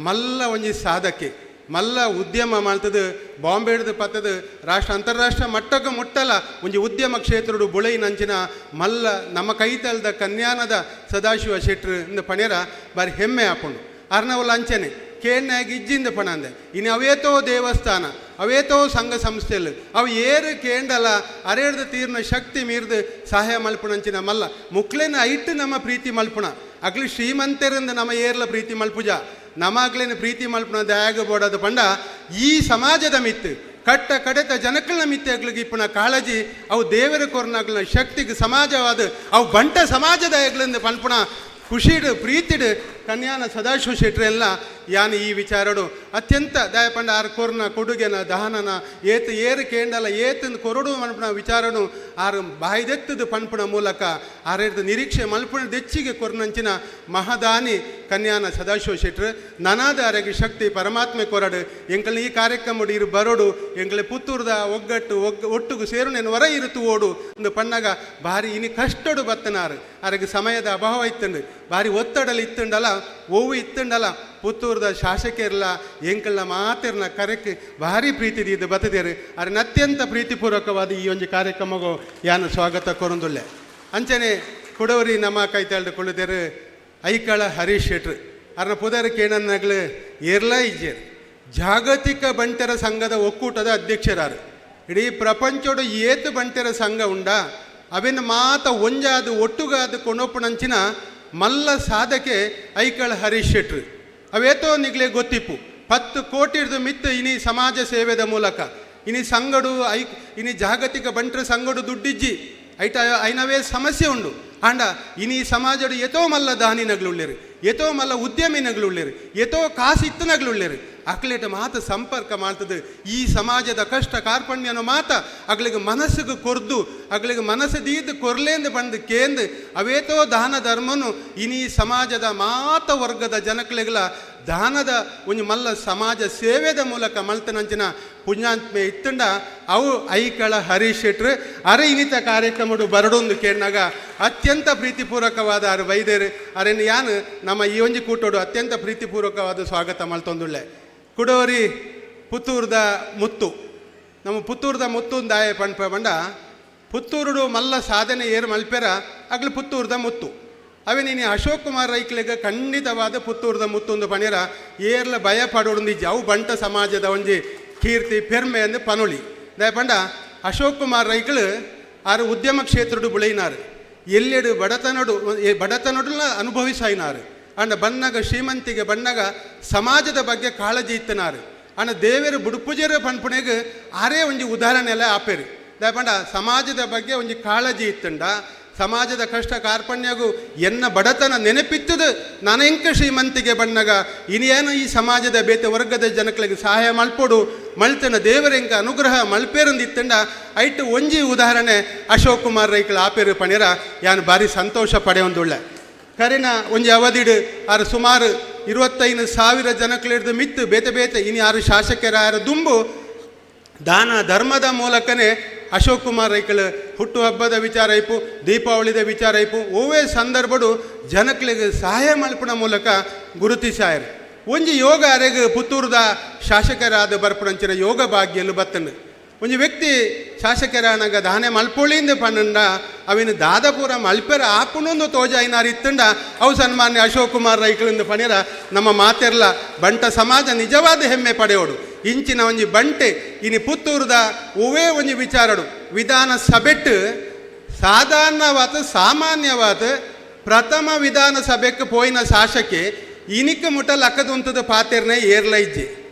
ಮಲ್ಲ ಒಂಜಿ ಸಾಧಕೆ, ಮಲ್ಲ ಉದ್ಯಮ ಮಾಡ್ತದೆ, ಬಾಂಬೆಡ್ದು ಪತ್ತದ ರಾಷ್ಟ್ರ ಅಂತಾರಾಷ್ಟ್ರ ಮಟ್ಟಕ್ಕೆ ಮುಟ್ಟಲ್ಲ ಒಂಜಿ ಉದ್ಯಮ ಕ್ಷೇತ್ರಡು ಬುಳೈನಂಚಿನ ಮಲ್ಲ ನಮ್ಮ ಕೈತಲ್ದ ಕನ್ಯಾನದ ಸದಾಶಿವ ಶೆಟ್ರು ಇಂದ ಪಣೇರ ಬಾರಿ ಹೆಮ್ಮೆ ಆಪುಂಡು. ಅರ್ನವಲ್ಲ ಅಂಚನೆ ಕೇಣ್ಣಾಗಿ ಇಜ್ಜಿಂದ ಪಣಂದೆ ಇನ್ನು ಅವೇತೋ ದೇವಸ್ಥಾನ ಅವೇತೋ ಸಂಘ ಸಂಸ್ಥೆಲು ಅವು ಏರು ಕೇಂಡಲ ಅರೇಡ್ದು ತೀರ್ನ ಶಕ್ತಿ ಮೀರ್ದು ಸಹಾಯ ಮಲ್ಪುಣಂಚಿನ ಮಲ್ಲ ಮುಕ್ಲೇನ ಐಟ್ಟು ನಮ್ಮ ಪ್ರೀತಿ ಮಲ್ಪುಣ ಅಗ್ಲಿ ಶ್ರೀಮಂತರಿಂದ ನಮ್ಮ ಏರ್ಲ ಪ್ರೀತಿ ಮಲ್ಪುಜ ನಮಾಗ್ಲೇನ ಪ್ರೀತಿ ಮಲ್ಪುಣ ದಯಾಗ ಬೋಡದು ಪಂಡ ಈ ಸಮಾಜದ ಮಿತ್ತು ಕಟ್ಟ ಕಡೆತ ಜನಕ್ಕಳ ಮಿತ್ತೆ ಅಗ್ಲಿಗೆ ಇಪ್ಪುನ ಕಾಳಜಿ ಅವು ದೇವರ ಕೊರ್ನಾಗ್ಲಿನ ಶಕ್ತಿಗೆ ಸಮಾಜವಾದ ಅವು ಬಂಟ ಸಮಾಜದ ಅಗ್ಲಿಂದ ಪನ್ಪುಣ ಖುಷಿಡು ಪ್ರೀತಿಡು ಕನ್ಯಾನ ಸದಾಶಿವ ಶೆಟ್ರು ಎಲ್ಲ ಯಾನ್ ಈ ವಿಚಾರಡು ಅತ್ಯಂತ ದಯಪಂಡ ಆರ್ ಕೊರ್ನ ಕೊಡುಗೆನ ದಹನನ ಏತು ಏರು ಕೇಂಡಲ ಏತಂದು ಕೊರಡು ಮನ್ಪುಣ ವಿಚಾರನು ಆರು ಬಾಯ್ದೆತ್ತದು ಪನ್ಪುಣ ಮೂಲಕ ಆರೇರ್ದು ನಿರೀಕ್ಷೆ ಮಲ್ಪುಣ ದೆಚ್ಚಿಗೆ ಕೊರ್ನಂಚಿನ ಮಹದಾನಿ ಕನ್ಯಾನ ಸದಾಶಿವ ಶೆಟ್ರು ನನಾದ ಅರೆಗೆ ಶಕ್ತಿ ಪರಮಾತ್ಮೆ ಕೊರಡು ಎಂಕಲ್ ಈ ಕಾರ್ಯಕ್ರಮ ಇರು ಬರೋಡು ಎಂಕಲೆ ಪುತ್ತೂರ್ದ ಒಗ್ಗಟ್ಟು ಒಟ್ಟುಗು ಸೇರುನೇನು ಹೊರ ಇರುತ್ತು ಓಡು ಒಂದು ಪಣ್ಣಾಗ ಭಾರಿ ಇನಿ ಕಷ್ಟಡು ಬತ್ತನಾರು ಅರೆಗೆ ಸಮಯದ ಅಭಾವ ಇತ್ತಂಡು ಭಾರಿ ಒತ್ತಡಲಿ ಇತ್ತಂಡಲ್ಲ ಓವು ಇತ್ತಂಡಲ್ಲ ಪುತ್ತೂರ್ದ ಶಾಸಕಿಯರ್ಲ ಎಂಕಲ್ನ ಮಾತಿರ್ನ ಕರೆಕ್ ಭಾರಿ ಪ್ರೀತಿ ಇದು ಬತ್ತದೇರು ಅರೆನ ಅತ್ಯಂತ ಪ್ರೀತಿಪೂರ್ವಕವಾದ ಈ ಒಂದು ಕಾರ್ಯಕ್ರಮಗೂ ಯಾನು ಸ್ವಾಗತ ಕೊರಂದುಲ್ಲೆ. ಅಂಚನೆ ಕೊಡವರಿ ನಮ್ಮ ಕೈ ಕೊಳ್ಳುತ್ತೇರು ಐಕಳ ಹರೀಶ್ ಶೆಟ್ರು ಅರ್ನ ಪುದರ್ ಕೇಣನ್ನಗ್ಲು ಏರ್ಲ ಇಜ್ಜೇರು ಜಾಗತಿಕ ಬಂಟರ ಸಂಘದ ಒಕ್ಕೂಟದ ಅಧ್ಯಕ್ಷರಾರು. ಇಡೀ ಪ್ರಪಂಚೋಡು ಏತು ಬಂಟರ ಸಂಘ ಉಂಡ ಅವಿನ ಮಾತ ಒಂಜಾದ ಒಟ್ಟುಗಾದ ಕೊನೊಪ್ಪಣಂಚಿನ ಮಲ್ಲ ಸಾಧಕೆ ಐಕಳ ಹರೀಶ್ ಶೆಟ್ರು ಅವೇತೋ ನಿಗ್ಲೆ ಗೊತ್ತಿಪ್ಪು 10 ಕೋಟಿರ್ದು ಮಿತ್ತು ಇನಿ ಸಮಾಜ ಸೇವೆದ ಮೂಲಕ ಇನಿ ಸಂಗಡು I ಇನಿ ಜಾಗತಿಕ ಬಂಟ್ರ ಸಂಗಡು ದುಡ್ಡಿಜ್ಜಿ ಐಟ ಐನವೇ ಸಮಸ್ಯೆ ಉಂಡು ಆಂಡ ಇನಿ ಸಮಾಜಡು ಎತೋ ಮಲ್ಲ ದಾನಿನಗ್ಲುಳ್ಳೇರು ಎತೋ ಮಲ್ಲ ಉದ್ಯಮಿನಗ್ಲುಳ್ಳೇರು ಎತೋ ಕಾಸಿತ್ತನಗ್ಲುಳ್ಳೇರು ಅಕ್ಲೇಟ ಮಾತ ಸಂಪರ್ಕ ಮಾಡ್ತದೆ ಈ ಸಮಾಜದ ಕಷ್ಟ ಕಾರ್ಪಣ್ಯನ ಮಾತ ಅಗ್ಲಿಗೆ ಮನಸ್ಸಿಗೆ ಕೊರ್ದು ಅಗ್ಲಿಗೆ ಮನಸ್ಸು ದೀದ್ ಕೊರ್ಲೇಂದು ಬಂದು ಕೇಂದು ಅವೇತೋ ದಾನ ಧರ್ಮನು ಇನಿ ಸಮಾಜದ ಮಾತ ವರ್ಗದ ಜನಕ್ಲೆಗ್ಲ ದಾನದ ಒಂಜಿ ಮಲ್ಲ ಸಮಾಜ ಸೇವೆದ ಮೂಲಕ ಮಲ್ತನಂಚಿನ ಪುಣ್ಯಾತ್ಮೆ ಇತ್ತಂಡ ಅವು ಐಕಳ ಹರೀಶ್ ಶೆಟ್ರು ಅರೆ ಇನ್ನಿತ ಕಾರ್ಯಕ್ರಮಡು ಬರಡೊಂದು ಕೇಳಿನಾಗ ಅತ್ಯಂತ ಪ್ರೀತಿಪೂರ್ವಕವಾದ ಅರು ವೈದ್ಯರು ಅರೆನ್ ಯಾನು ನಮ್ಮ ಈ ಒಂಜಿ ಕೂಟೋಡು ಅತ್ಯಂತ ಪ್ರೀತಿಪೂರ್ವಕವಾದ ಸ್ವಾಗತ ಮಲ್ತೊಂದುಳ್ಳೆ. ಕುಡೋರಿ ಪುತ್ತೂರ್ದ ಮುತ್ತು ನಮ್ಮ ಪುತ್ತೂರ್ದ ಮುತ್ತು ದಾಯ ಪಣ್ಪ ಬಂಡ ಪುತ್ತೂರುಡು ಮಲ್ಲ ಸಾಧನೆ ಏರು ಮಲ್ಪೆರ ಅಗ್ಲು ಪುತ್ತೂರ್ದ ಮುತ್ತು ಅವೇ ನೀನು ಅಶೋಕ್ ಕುಮಾರ್ ರೈಕ್ಲೆಗ್ ಖಂಡಿತವಾದ ಪುತ್ತೂರ್ದ ಮುತ್ತೊಂದು ಪಣಿರ ಏರ್ಲ ಭಯ ಪಡೋಡು ಅವು ಬಂಟ ಸಮಾಜದ ಒಂಜಿ ಕೀರ್ತಿ ಪೆರ್ಮೆ ಅಂದು ಪನುಳಿ ದಯಪಂಡ ಅಶೋಕ್ ಕುಮಾರ್ ರೈಕ್ಳು ಆರು ಉದ್ಯಮ ಕ್ಷೇತ್ರಡು ಬುಳೆಯಿನಾರು ಎಲ್ಲೆಡು ಬಡತನಡು ಬಡತನಡುಲ ಅನುಭವಿಸಾಯಿನಾರು ಅಂಡ ಬಣ್ಣಗ ಶ್ರೀಮಂತಿಗೆ ಬಣ್ಣಗ ಸಮಾಜದ ಬಗ್ಗೆ ಕಾಳಜಿ ಇತ್ತನಾರು ಅಂಡ ದೇವರು ಬುಡುಪುಜರ ಪನ್ಪುಣೆಗ್ ಆರೇ ಒಂಜಿ ಉದಾಹರಣೆ ಎಲ್ಲ ಆಪೇರು ದಯಪಂಡ ಸಮಾಜದ ಬಗ್ಗೆ ಒಂಜಿ ಕಾಳಜಿ ಇತ್ತಂಡ ಸಮಾಜದ ಕಷ್ಟ ಕಾರ್ಪಣ್ಯಗೂ ಎನ್ನ ಬಡತನ ನೆನಪಿತ್ತದು ನಾನೆಂಕ ಶ್ರೀಮಂತಿಗೆ ಬಣ್ಣಗ ಇನ್ಯೇನು ಈ ಸಮಾಜದ ಬೇತೆ ವರ್ಗದ ಜನಗಳಿಗೆ ಸಹಾಯ ಮಲ್ಪೊಡು ಮಲ್ತನ ದೇವರೆಂಕ ಅನುಗ್ರಹ ಮಲ್ಪೇರಂದಿತ್ತಂಡ ಐಟು ಒಂಜಿ ಉದಾಹರಣೆ ಅಶೋಕ್ ಕುಮಾರ್ ರೈಕಳ ಆಪೇರು ಪಣಿರ ಯಾನು ಭಾರಿ ಸಂತೋಷ ಪಡೆಯೊಂದುಳ್ಳೆ. ಕರೆನ ಒಂಜಿ ಅವಧಿಡು ಆರು ಸುಮಾರು 25,000 ಜನಕ್ಳಿಡ್ದು ಮಿತ್ತು ಬೇತೆ ಬೇತೆ ಇನ್ನು ಯಾರು ಶಾಸಕರ ಯಾರು ದುಂಬು ದಾನ ಧರ್ಮದ ಮೂಲಕನೇ ಅಶೋಕ್ ಕುಮಾರ್ ರೈಕಳ ಹುಟ್ಟುಹಬ್ಬದ ವಿಚಾರ ಇಪ್ಪು ದೀಪಾವಳಿದ ವಿಚಾರ ಇಪ್ಪು ಓವೇ ಸಂದರ್ಭಡು ಜನಕ್ಳಿಗೆ ಸಹಾಯ ಮಲ್ಪುನ ಮೂಲಕ ಗುರುತಿಸಾಯರು. ಒಂಜಿ ಯೋಗ ಅರೆಗ್ ಪುತ್ತೂರ್ದ ಶಾಸಕರಾದ ಬರ್ಪುಣಂಚಿನ ಯೋಗ ಭಾಗ್ಯಲು ಬತ್ತಂಡು ಒಂಜಿ ವ್ಯಕ್ತಿ ಶಾಸಕರಾನಗ ದಾನೆ ಮಲ್ಪೊಳಿಂದ ಪನ್ನಂಡ ಅವಿನ ದಾದಪುರ ಮಲ್ಪೆರ ಆಪುನೊಂದು ತೋಜಾಯಿನಾರು ಇತ್ತಂಡ ಅವು ಸನ್ಮಾನ್ಯ ಅಶೋಕ್ ಕುಮಾರ್ ರೈಕಳಿಂದ ಪಣಿರ ನಮ್ಮ ಮಾತೆರ್ಲ ಬಂಟ ಸಮಾಜ ನಿಜವಾದ ಹೆಮ್ಮೆ ಪಡೆಯೋಡು. ಇಂಚಿನ ಒಂಜಿ ಬಂಟೆ ಇನಿ ಪುತ್ತೂರ್ದ ಒವೇ ಒಂಜಿ ವಿಚಾರಡು ವಿಧಾನ ಸಭೆಟ್ಟು ಸಾಧಾರಣವಾದ ಸಾಮಾನ್ಯವಾದ ಪ್ರಥಮ ವಿಧಾನಸಭೆಗೆ ಪೋಯಿನ ಶಾಸಕೆ ಇನಿಕ್ ಮುಟ್ಟ ಲಕ್ಕದುಂತದ ಪಾತೆರ್ನೆ ಏರ್ಲ ಇಜ್ಜಿ.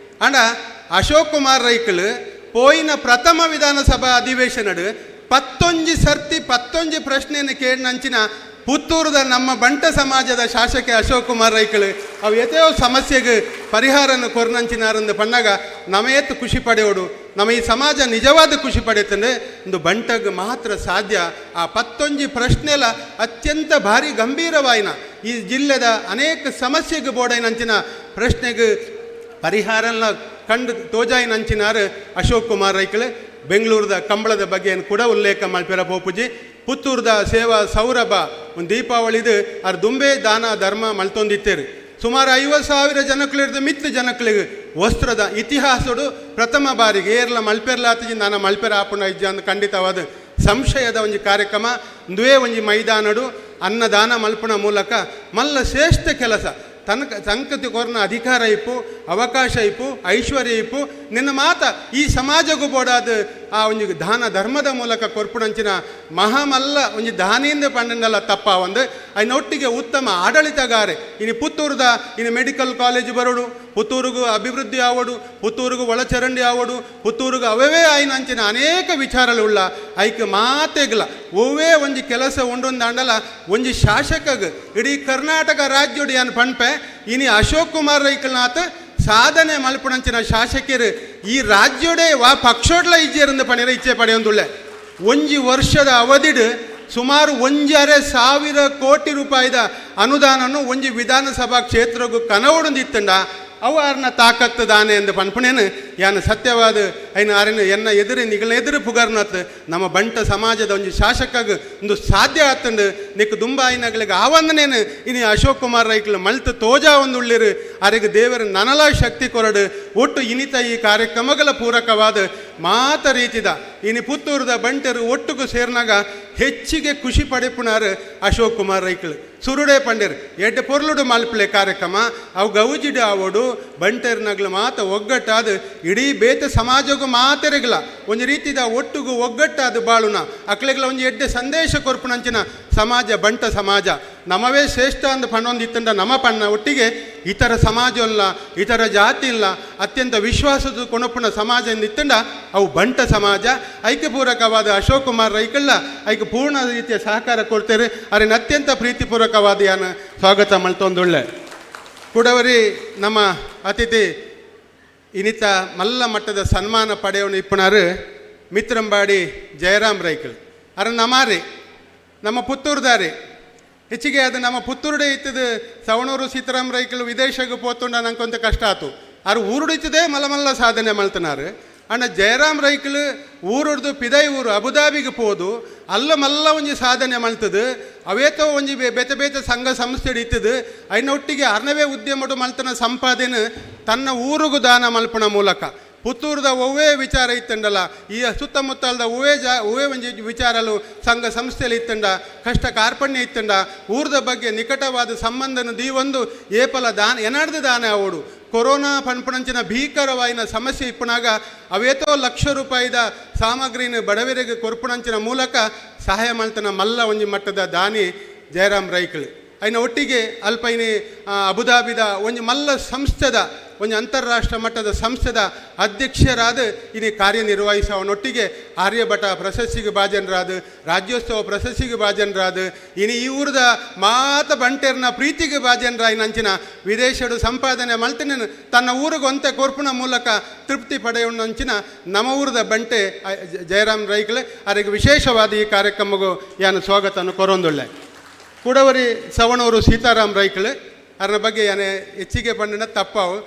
ಅಂಡ ಅಶೋಕ್ ಕುಮಾರ್ ರೈಕಲ್ ಪೋಯಿನ ಪ್ರಥಮ ವಿಧಾನಸಭಾ ಅಧಿವೇಶನಡು 19 ಸರ್ತಿ 19 ಪ್ರಶ್ನೆಯನ್ನು ಕೇಳಿನಂಚಿನ ಪುತ್ತೂರದ ನಮ್ಮ ಬಂಟ ಸಮಾಜದ ಶಾಸಕ ಅಶೋಕ್ ಕುಮಾರ್ ರೈಕಲ್ ಅವು ಎತೆಯೋ ಸಮಸ್ಯೆಗೆ ಪರಿಹಾರನ ಕೊರ್ನಂಚಿನಾರಂದು ಪಣ್ಣಾಗ ನಮೇತ್ ಖುಷಿ ಪಡೆಯೋಡು, ನಮ್ಮ ಈ ಸಮಾಜ ನಿಜವಾದ ಖುಷಿ ಪಡೆಯುತ್ತಂದ್ರೆ ಒಂದು ಬಂಟಗ್ ಮಾತ್ರ ಸಾಧ್ಯ. ಆ 19 ಪ್ರಶ್ನೆಲ ಅತ್ಯಂತ ಭಾರಿ ಗಂಭೀರವಾಯಿನ ಈ ಜಿಲ್ಲೆದ ಅನೇಕ ಸಮಸ್ಯೆಗೆ ಬೋಡೈನಂಚಿನ ಪ್ರಶ್ನೆಗೆ ಪರಿಹಾರನ ಕಂಡು ತೋಜಾಯಿನಂಚಿನಾರು ಅಶೋಕ್ ಕುಮಾರ್ ರೈಕಲ್. ಬೆಂಗಳೂರದ ಕಂಬಳದ ಬಗ್ಗೆ ಕೂಡ ಉಲ್ಲೇಖ ಮಲ್ಪೆರ ಪೋಪುಜಿ. ಪುತ್ತೂರದ ಸೇವಾ ಸೌರಭ ಒಂದು ದೀಪಾವಳಿದು ಅರ್ ದುಂಬೆ ದಾನ ಧರ್ಮ ಮಲ್ತೊಂದಿತ್ತೇರು. ಸುಮಾರು 50,000 ಜನಕ್ಳಿರ್ದು ಮಿತ್ತು ಜನಕ್ಳಿಗೆ ವಸ್ತ್ರದ ಇತಿಹಾಸಡು ಪ್ರಥಮ ಬಾರಿಗೆ ಏರ್ಲ ಮಲ್ಪೆರ್ಲಾತಿಜಿ ನಾನ ಮಲ್ಪೆರ ಆಪುಣ ಇಜ್ಜ ಅಂದ್ ಖಂಡಿತವಾದ ಸಂಶಯದ ಒಂಜಿ ಕಾರ್ಯಕ್ರಮ. ಒಂದುವೇ ಒಂಜಿ ಮೈದಾನಡು ಅನ್ನದಾನ ಮಲ್ಪುಣ ಮೂಲಕ ಮಲ್ಲ ಶ್ರೇಷ್ಠ ಕೆಲಸ. ತನಕ ಸಂಕತಿ ಕೊರ್ನ ಅಧಿಕಾರ ಇಪ್ಪು, ಅವಕಾಶ ಇಪ್ಪು, ಐಶ್ವರ್ಯ ಇಪ್ಪು, ನಿನ್ನ ಮಾತ ಈ ಸಮಾಜಗೂ ಬೋಡಾದ ಆ ಒಂಜಿ ದಾನ ಧರ್ಮದ ಮೂಲಕ ಕೊರ್ಪುಣಂಚಿನ ಮಹಾಮಲ್ಲ ಒಂಜಿ ದಾನಿಯಿಂದ ಪಂಡಲ್ಲ ತಪ್ಪ ಒಂದು ಐನೊಟ್ಟಿಗೆ ಉತ್ತಮ ಆಡಳಿತಗಾರೆ. ಇನ್ನು ಪುತ್ತೂರುದ ಇನ್ನು ಮೆಡಿಕಲ್ ಕಾಲೇಜ್ ಬರೋಡು, ಪುತ್ತೂರಿಗೂ ಅಭಿವೃದ್ಧಿ ಆವಡು, ಪುತ್ತೂರಿಗೂ ಒಳಚರಂಡಿ ಆವಡು, ಪುತ್ತೂರಿಗೂ ಅವೇ ಆಯ್ನಂಚಿನ ಅನೇಕ ವಿಚಾರಗಳುಳ್ಳ ಐಕ್ ಮಾತೆಗ್ಲ ಒವ್ವೇ ಒಂಜಿ ಕೆಲಸ ಉಂಡೊಂದಾಂಡಲ ಒಂಜಿ ಶಾಸಕಗ್ ಇಡೀ ಕರ್ನಾಟಕ ರಾಜ್ಯಡು ಯಾನ್ ಪಣ್ಪೆ ಇನಿ ಅಶೋಕ್ ಕುಮಾರ್ ರೈಕಲ್ನಾಥ್ ಸಾಧನೆ ಮಲ್ಪುಣಂಚಿನ ಶಾಸಕರು ಈ ರಾಜ್ಯೋಡೆ ವಾ ಪಕ್ಷೋಡ್ಲ ಇಜ್ಜೇರಂದು ಪಣಿರ ಇಚ್ಛೆ ಪಡೆಯೊಂದುಳ್ಳೆ. ಒಂಜಿ ವರ್ಷದ ಅವಧಿಡು ಸುಮಾರು 1,500 ಕೋಟಿ ರೂಪಾಯಿದ ಅನುದಾನನು ಒಂಜಿ ವಿಧಾನಸಭಾ ಕ್ಷೇತ್ರಗೂ ಕನವೊಡೊಂದಿತ್ತಂಡ ಅವು ಆರ್ನ ತಾಕತ್ತು ದಾನೆ ಎಂದು ಪನ್ಪುಣೇನು ಯಾನ್ ಸತ್ಯವಾದ ಐನ ಆರಿನ ಎನ್ನ ಎದುರು ನಿಗಳ ಎದುರು ಪುಗರ್ನತ್ ನಮ್ಮ ಬಂಟ ಸಮಾಜದ ಒಂಜಿ ಶಾಸಕಗ್ ಒಂದು ಸಾಧ್ಯ ಆತಂಡು ನಿಕ್ ದುಂಬಾಯಿನಗಳಿಗೆ ಆವಂದನೇನು ಇನಿ ಅಶೋಕ್ ಕುಮಾರ್ ರೈಕ್ಲು ಮಲ್ತು ತೋಜಾ ಒಂದು ಉಳ್ಳಿರು ಅರೆಗೆ ದೇವರ ನನಲ ಶಕ್ತಿ ಕೊರಡು ಒಟ್ಟು ಇನಿತ ಈ ಕಾರ್ಯಕ್ರಮಗಳ ಪೂರಕವಾದ ಮಾತ ರೀತಿದ ಇನಿ ಪುತ್ತೂರದ ಬಂಟರು ಒಟ್ಟುಗು ಸೇರ್ನಾಗ ಹೆಚ್ಚಿಗೆ ಖುಷಿ ಪಡೆಪುನಾರು ಅಶೋಕ್ ಕುಮಾರ್ ರೈಕ್ಲು. ಸುರುಡೆ ಪಂಡೇರು ಎಡ್ಡೆ ಪೊರ್ಲುಡು ಮಲ್ಪಲೆ ಕಾರ್ಯಕ್ರಮ ಅವು ಗೌಜಿಡು ಆವೋಡು ಬಂಟೆರ್ನಗ್ಲು ಮಾತ ಒಗ್ಗಟ್ಟಾದ ಇಡೀ ಬೇತೆ ಸಮಾಜಗೂ ಮಾತೆರೆಗ್ಲ ಒಂಜಿ ರೀತಿದ ಒಟ್ಟುಗು ಒಗ್ಗಟ್ಟಾದ ಬಾಳುನ ಅಕ್ಲೆಗ್ಲ ಒಂಜಿ ಎಡ್ಡೆ ಸಂದೇಶ ಕೊರ್ಪುನಂಚಿನ ಸಮಾಜ ಬಂಟ ಸಮಾಜ ನಮವೇ ಶ್ರೇಷ್ಠ ಅಂದ್ ಪಣ್ಣೊಂದಿತ್ತಂಡ ನಮ್ಮ ಪಣ್ಣ ಒಟ್ಟಿಗೆ ಇತರ ಸಮಾಜ ಇಲ್ಲ ಇತರ ಜಾತಿ ಇಲ್ಲ ಅತ್ಯಂತ ವಿಶ್ವಾಸದ ಕೊಣಪುನ ಸಮಾಜ ಇತ್ತಂಡ ಅವು ಬಂಟ ಸಮಾಜ. ಐಕ್ಯಪೂರಕವಾದ ಅಶೋಕ್ ಕುಮಾರ್ ರೈಕಳ್ಳ ಐಕ್ಯ ಪೂರ್ಣ ರೀತಿಯ ಸಹಕಾರ ಕೊಡ್ತೇವೆ. ಅರಿನ ಅತ್ಯಂತ ಪ್ರೀತಿಪೂರ್ವಕವಾದ ಯಾನ ಸ್ವಾಗತ ಮಲ್ತೊಂದುಳ್ಳೆ. ಕೂಡವರಿ ನಮ್ಮ ಅತಿಥಿ ಇನಿತ ಮಲ್ಲ ಮಟ್ಟದ ಸನ್ಮಾನ ಪಡೆಯವನು ಇಪ್ಪಣಾರು ಮಿತ್ರಂಬಾಡಿ ಜಯರಾಮ್ ರೈಕಲ್ ಅರ ನಮಾರಿ ನಮ್ಮ ಪುತ್ತೂರ್ದಾರಿ. ಹೆಚ್ಚಿಗೆ ಅದು ನಮ್ಮ ಪುತ್ತೂರುಡೆ ಇತ್ತದು ಸವಣೂರು ಸೀತಾರಾಮ್ ರೈಕಲ್ ವಿದೇಶಕ್ಕೆ ಪೋತುಂಡ ನಂಗೊಂತ ಕಷ್ಟ ಆತು. ಆರು ಊರುಡಿತದೆ ಮಲ್ಲ ಮಲ್ಲ ಸಾಧನೆ ಮಲ್ತನಾರು. ಅಣ್ಣ ಜಯರಾಮ್ ರೈಕಲ್ ಊರುಡ್ದು ಪಿದೈ ಊರು ಅಬುದಾಬಿಗೆ ಪೋದು ಅಲ್ಲ ಮಲ್ಲ ಒಂಜಿ ಸಾಧನೆ ಮಲ್ತದು ಅವೇತೋ ಒಂಜಿ ಬೇತೆ ಬೇತೆ ಸಂಘ ಸಂಸ್ಥೆ ಇತ್ತದು ಐನ ಒಟ್ಟಿಗೆ ಅರ್ನವೇ ಉದ್ಯಮಡು ಮಲ್ತನ ಸಂಪಾದನೆ ತನ್ನ ಊರುಗು ದಾನ ಮಲ್ಪನ ಮೂಲಕ ಪುತ್ತೂರದ ಒವ್ವೇ ವಿಚಾರ ಇತ್ತಂಡಲ್ಲ ಈ ಸುತ್ತಮುತ್ತಲದ ಹೂವೇ ಜಾ ಹೂವೇ ಒಂಜಿ ವಿಚಾರಲು ಸಂಘ ಸಂಸ್ಥೆಯಲ್ಲಿ ಇತ್ತಂಡ ಕಷ್ಟ ಕಾರ್ಪಣ್ಯ ಇತ್ತಂಡ ಊರದ ಬಗ್ಗೆ ನಿಕಟವಾದ ಸಂಬಂಧನ ದೀವೊಂದು ಏಪಲ ದಾನ ಎನಾಡ್ದು ದಾನ ಅವಡು ಕೊರೋನಾ ಪನ್ಪಣಂಚಿನ ಭೀಕರವಾಯಿನ ಸಮಸ್ಯೆ ಇಪ್ಪನಾಗ ಅವೇತೋ ಲಕ್ಷ ರೂಪಾಯಿದ ಸಾಮಗ್ರಿನ ಬಡವರಿಗೆ ಕೊರ್ಪುಣಂಚಿನ ಮೂಲಕ ಸಹಾಯ ಮಲ್ತನ ಮಲ್ಲ ಒಂಜಿ ಮಟ್ಟದ ದಾನಿ ಜಯರಾಮ್ ರೈಕಲ್. ಐನ ಒಟ್ಟಿಗೆ ಅಲ್ಪೈನಿ ಅಬುದಾಬಿದ ಒಂಜಿ ಮಲ್ಲ ಸಂಸ್ಥೆದ ಒಂಜಿ ಅಂತಾರಾಷ್ಟ್ರ ಮಟ್ಟದ ಸಂಸ್ಥೆದ ಅಧ್ಯಕ್ಷರಾದ ಇನಿ ಕಾರ್ಯನಿರ್ವಹಿಸುವನೊಟ್ಟಿಗೆ ಆರ್ಯಭಟ ಪ್ರಶಸ್ತಿಗೆ ಭಾಜನರಾದ ರಾಜ್ಯೋತ್ಸವ ಪ್ರಶಸ್ತಿಗೆ ಭಾಜನರಾದ ಇನಿ ಈ ಊರದ ಮಾತ ಬಂಟೆರ್ನ ಪ್ರೀತಿಗೆ ಭಾಜನರಾಯಿನಂಚಿನ ವಿದೇಶಡು ಸಂಪಾದನೆ ಮಲ್ತಿನ ತನ್ನ ಊರಿಗೆ ಒಂತೆ ಕೊರ್ಪುನ ಮೂಲಕ ತೃಪ್ತಿ ಪಡೆಯುವಂಚಿನ ನಮ್ಮ ಊರದ ಬಂಟೆ ಜಯರಾಮ್ ರೈಕ್ಲೆ ಅವರಿಗೆ ವಿಶೇಷವಾದ ಈ ಕಾರ್ಯಕ್ರಮಗೂ ಯಾನು ಸ್ವಾಗತವನ್ನು ಕೊರೊಂದುಳ್ಳೆ. ಕೂಡವರಿ ಸವಣೂರು ಸೀತಾರಾಮ್ ರೈಕ್ಳು ಅದರ ಬಗ್ಗೆ ಯಾನೆ ಹೆಚ್ಚಿಗೆ ಪಂಡಿನ ತಪ್ಪಾವು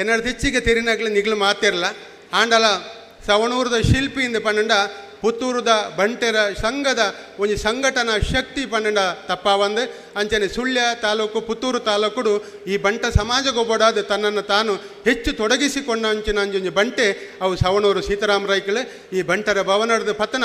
ಎನ್ನಡ್ದು ಹೆಚ್ಚಿಗೆ ತೆರಿನಾಗ್ಲಿ ನಿಗ್ಲು ಮಾತಿರಲ್ಲ. ಆಂಡಲ ಸವಣೂರದ ಶಿಲ್ಪಿಯಿಂದ ಪನ್ನಂಡ ಪುತ್ತೂರುದ ಬಂಟೆರ ಸಂಘದ ಒಂಜಿ ಸಂಘಟನಾ ಶಕ್ತಿ ಪನ್ನಂಡ ತಪ್ಪಾವಂದು ಅಂಚನೆ ಸುಳ್ಯ ತಾಲೂಕು ಪುತ್ತೂರು ತಾಲೂಕುಡು ಈ ಬಂಟ ಸಮಾಜಗೊಬ್ಬಡಾದ ತನ್ನನ್ನು ತಾನು ಹೆಚ್ಚು ತೊಡಗಿಸಿಕೊಂಡ ಅಂಚಿನ ಅಂಜೊಂಜಿ ಬಂಟೆ ಅವು ಸವಣೂರು ಸೀತಾರಾಮ ರೈಕಳು. ಈ ಬಂಟರ ಭವನದ ಪತನ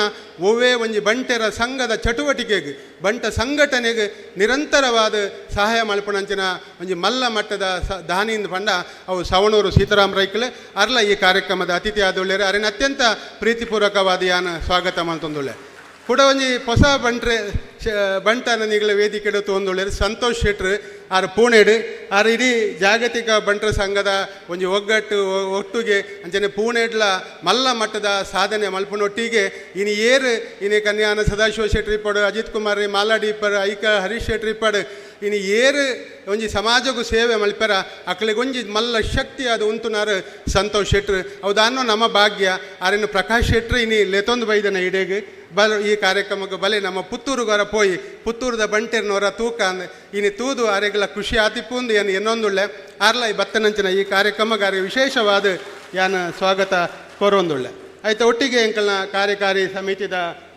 ಒವ್ವೇ ಒಂಜಿ ಬಂಟೆರ ಸಂಘದ ಚಟುವಟಿಕೆಗೆ ಬಂಟ ಸಂಘಟನೆಗೆ ನಿರಂತರವಾದ ಸಹಾಯ ಮಲ್ಪಣಂಚಿನ ಒಂಜಿ ಮಲ್ಲ ಮಟ್ಟದ ದಾನಿಯಿಂದ ಪಂಡ ಅವು ಸವಣೂರು ಸೀತಾರಾಮ ರೈಕಳು. ಅರ್ಲ ಈ ಕಾರ್ಯಕ್ರಮದ ಅತಿಥಿ ಆದೊಳ್ಳೆಯರು ಅರಿನ ಅತ್ಯಂತ ಪ್ರೀತಿಪೂರ್ವಕವಾದ ಯಾನ ಸ್ವಾಗತ ಮಲ್ತೊಂದುಳ್ಳೆ. ಕೂಡ ಒಂಜಿ ಹೊಸ ಬಂಟ್ರೆ ಬಂಟನ ನಿಗಳ ವೇದಿಕೆ ತೋಂದುಳ್ಳೆರ್ ಸಂತೋಷ್ ಶೆಟ್ರು ಆರ್ ಪೂಣೆಡ್ ಆರ್ ಇಡೀ ಜಾಗತಿಕ ಬಂಟ್ರ ಸಂಘದ ಒಂಜಿ ಒಗ್ಗಟ್ಟು ಒಟ್ಟುಗೆ ಅಂಚನೆ ಪೂಣೆಡ್ಲ ಮಲ್ಲ ಮಟ್ಟದ ಸಾಧನೆ ಮಲ್ಪನೊಟ್ಟಿಗೆ ಇನಿ ಏರ್ ಇನಿ ಕನ್ಯಾನ ಸದಾಶಿವ ಶೆಟ್ರು ಇಪ್ಪಡು, ಅಜಿತ್ ಕುಮಾರ್ ಮಾಲಾಡಿ ಇಪ್ಪರು, ಐಕ ಹರೀಶ್ ಶೆಟ್ರು ಇಪ್ಪಡು, ಇನಿ ಏರ್ ಒಂಜಿ ಸಮಾಜಕ್ಕೂ ಸೇವೆ ಮಲ್ಪೆರ ಅಕ್ಲೆಗೊಂಜಿ ಮಲ್ಲ ಶಕ್ತಿ ಅದು ಉಂತುನಾರು ಸಂತೋಷ್ ಶೆಟ್ರು. ಅವು ನಮ್ಮ ಭಾಗ್ಯ. ಆರಿನ ಪ್ರಕಾಶ್ ಶೆಟ್ರು ಇನಿ ಲೆತೊಂದು ಬೈದನ ಇಡೇಗ್ ಬಲ ಈ ಕಾರ್ಯಕ್ರಮಕ್ಕೆ ಬಲೆ ನಮ್ಮ ಪುತ್ತೂರುಗಾರ ಪೋಯಿ ಪುತ್ತೂರುದ ಬಂಟೆರ್ನವರ ತೂಕ ಅಂದ್ ಇನಿ ತೂದು ಆರೆಗ್ಲ ಖುಷಿ ಆತಿಪ್ಪುಂದು ಏನು ಎನ್ನೊಂದುಳ್ಳೆ ಆರ್ಲ ಈ ಬತ್ತನಂಚಿನ ಈ ಕಾರ್ಯಕ್ರಮಗಾರಿ ವಿಶೇಷವಾದ ಯಾನ ಸ್ವಾಗತ ಕೋರೊಂದುಳ್ಳೆ. ಆಯ್ತು ಒಟ್ಟಿಗೆ ಎಂಕಲ್ನ ಕಾರ್ಯಕಾರಿ ಸಮಿತಿದ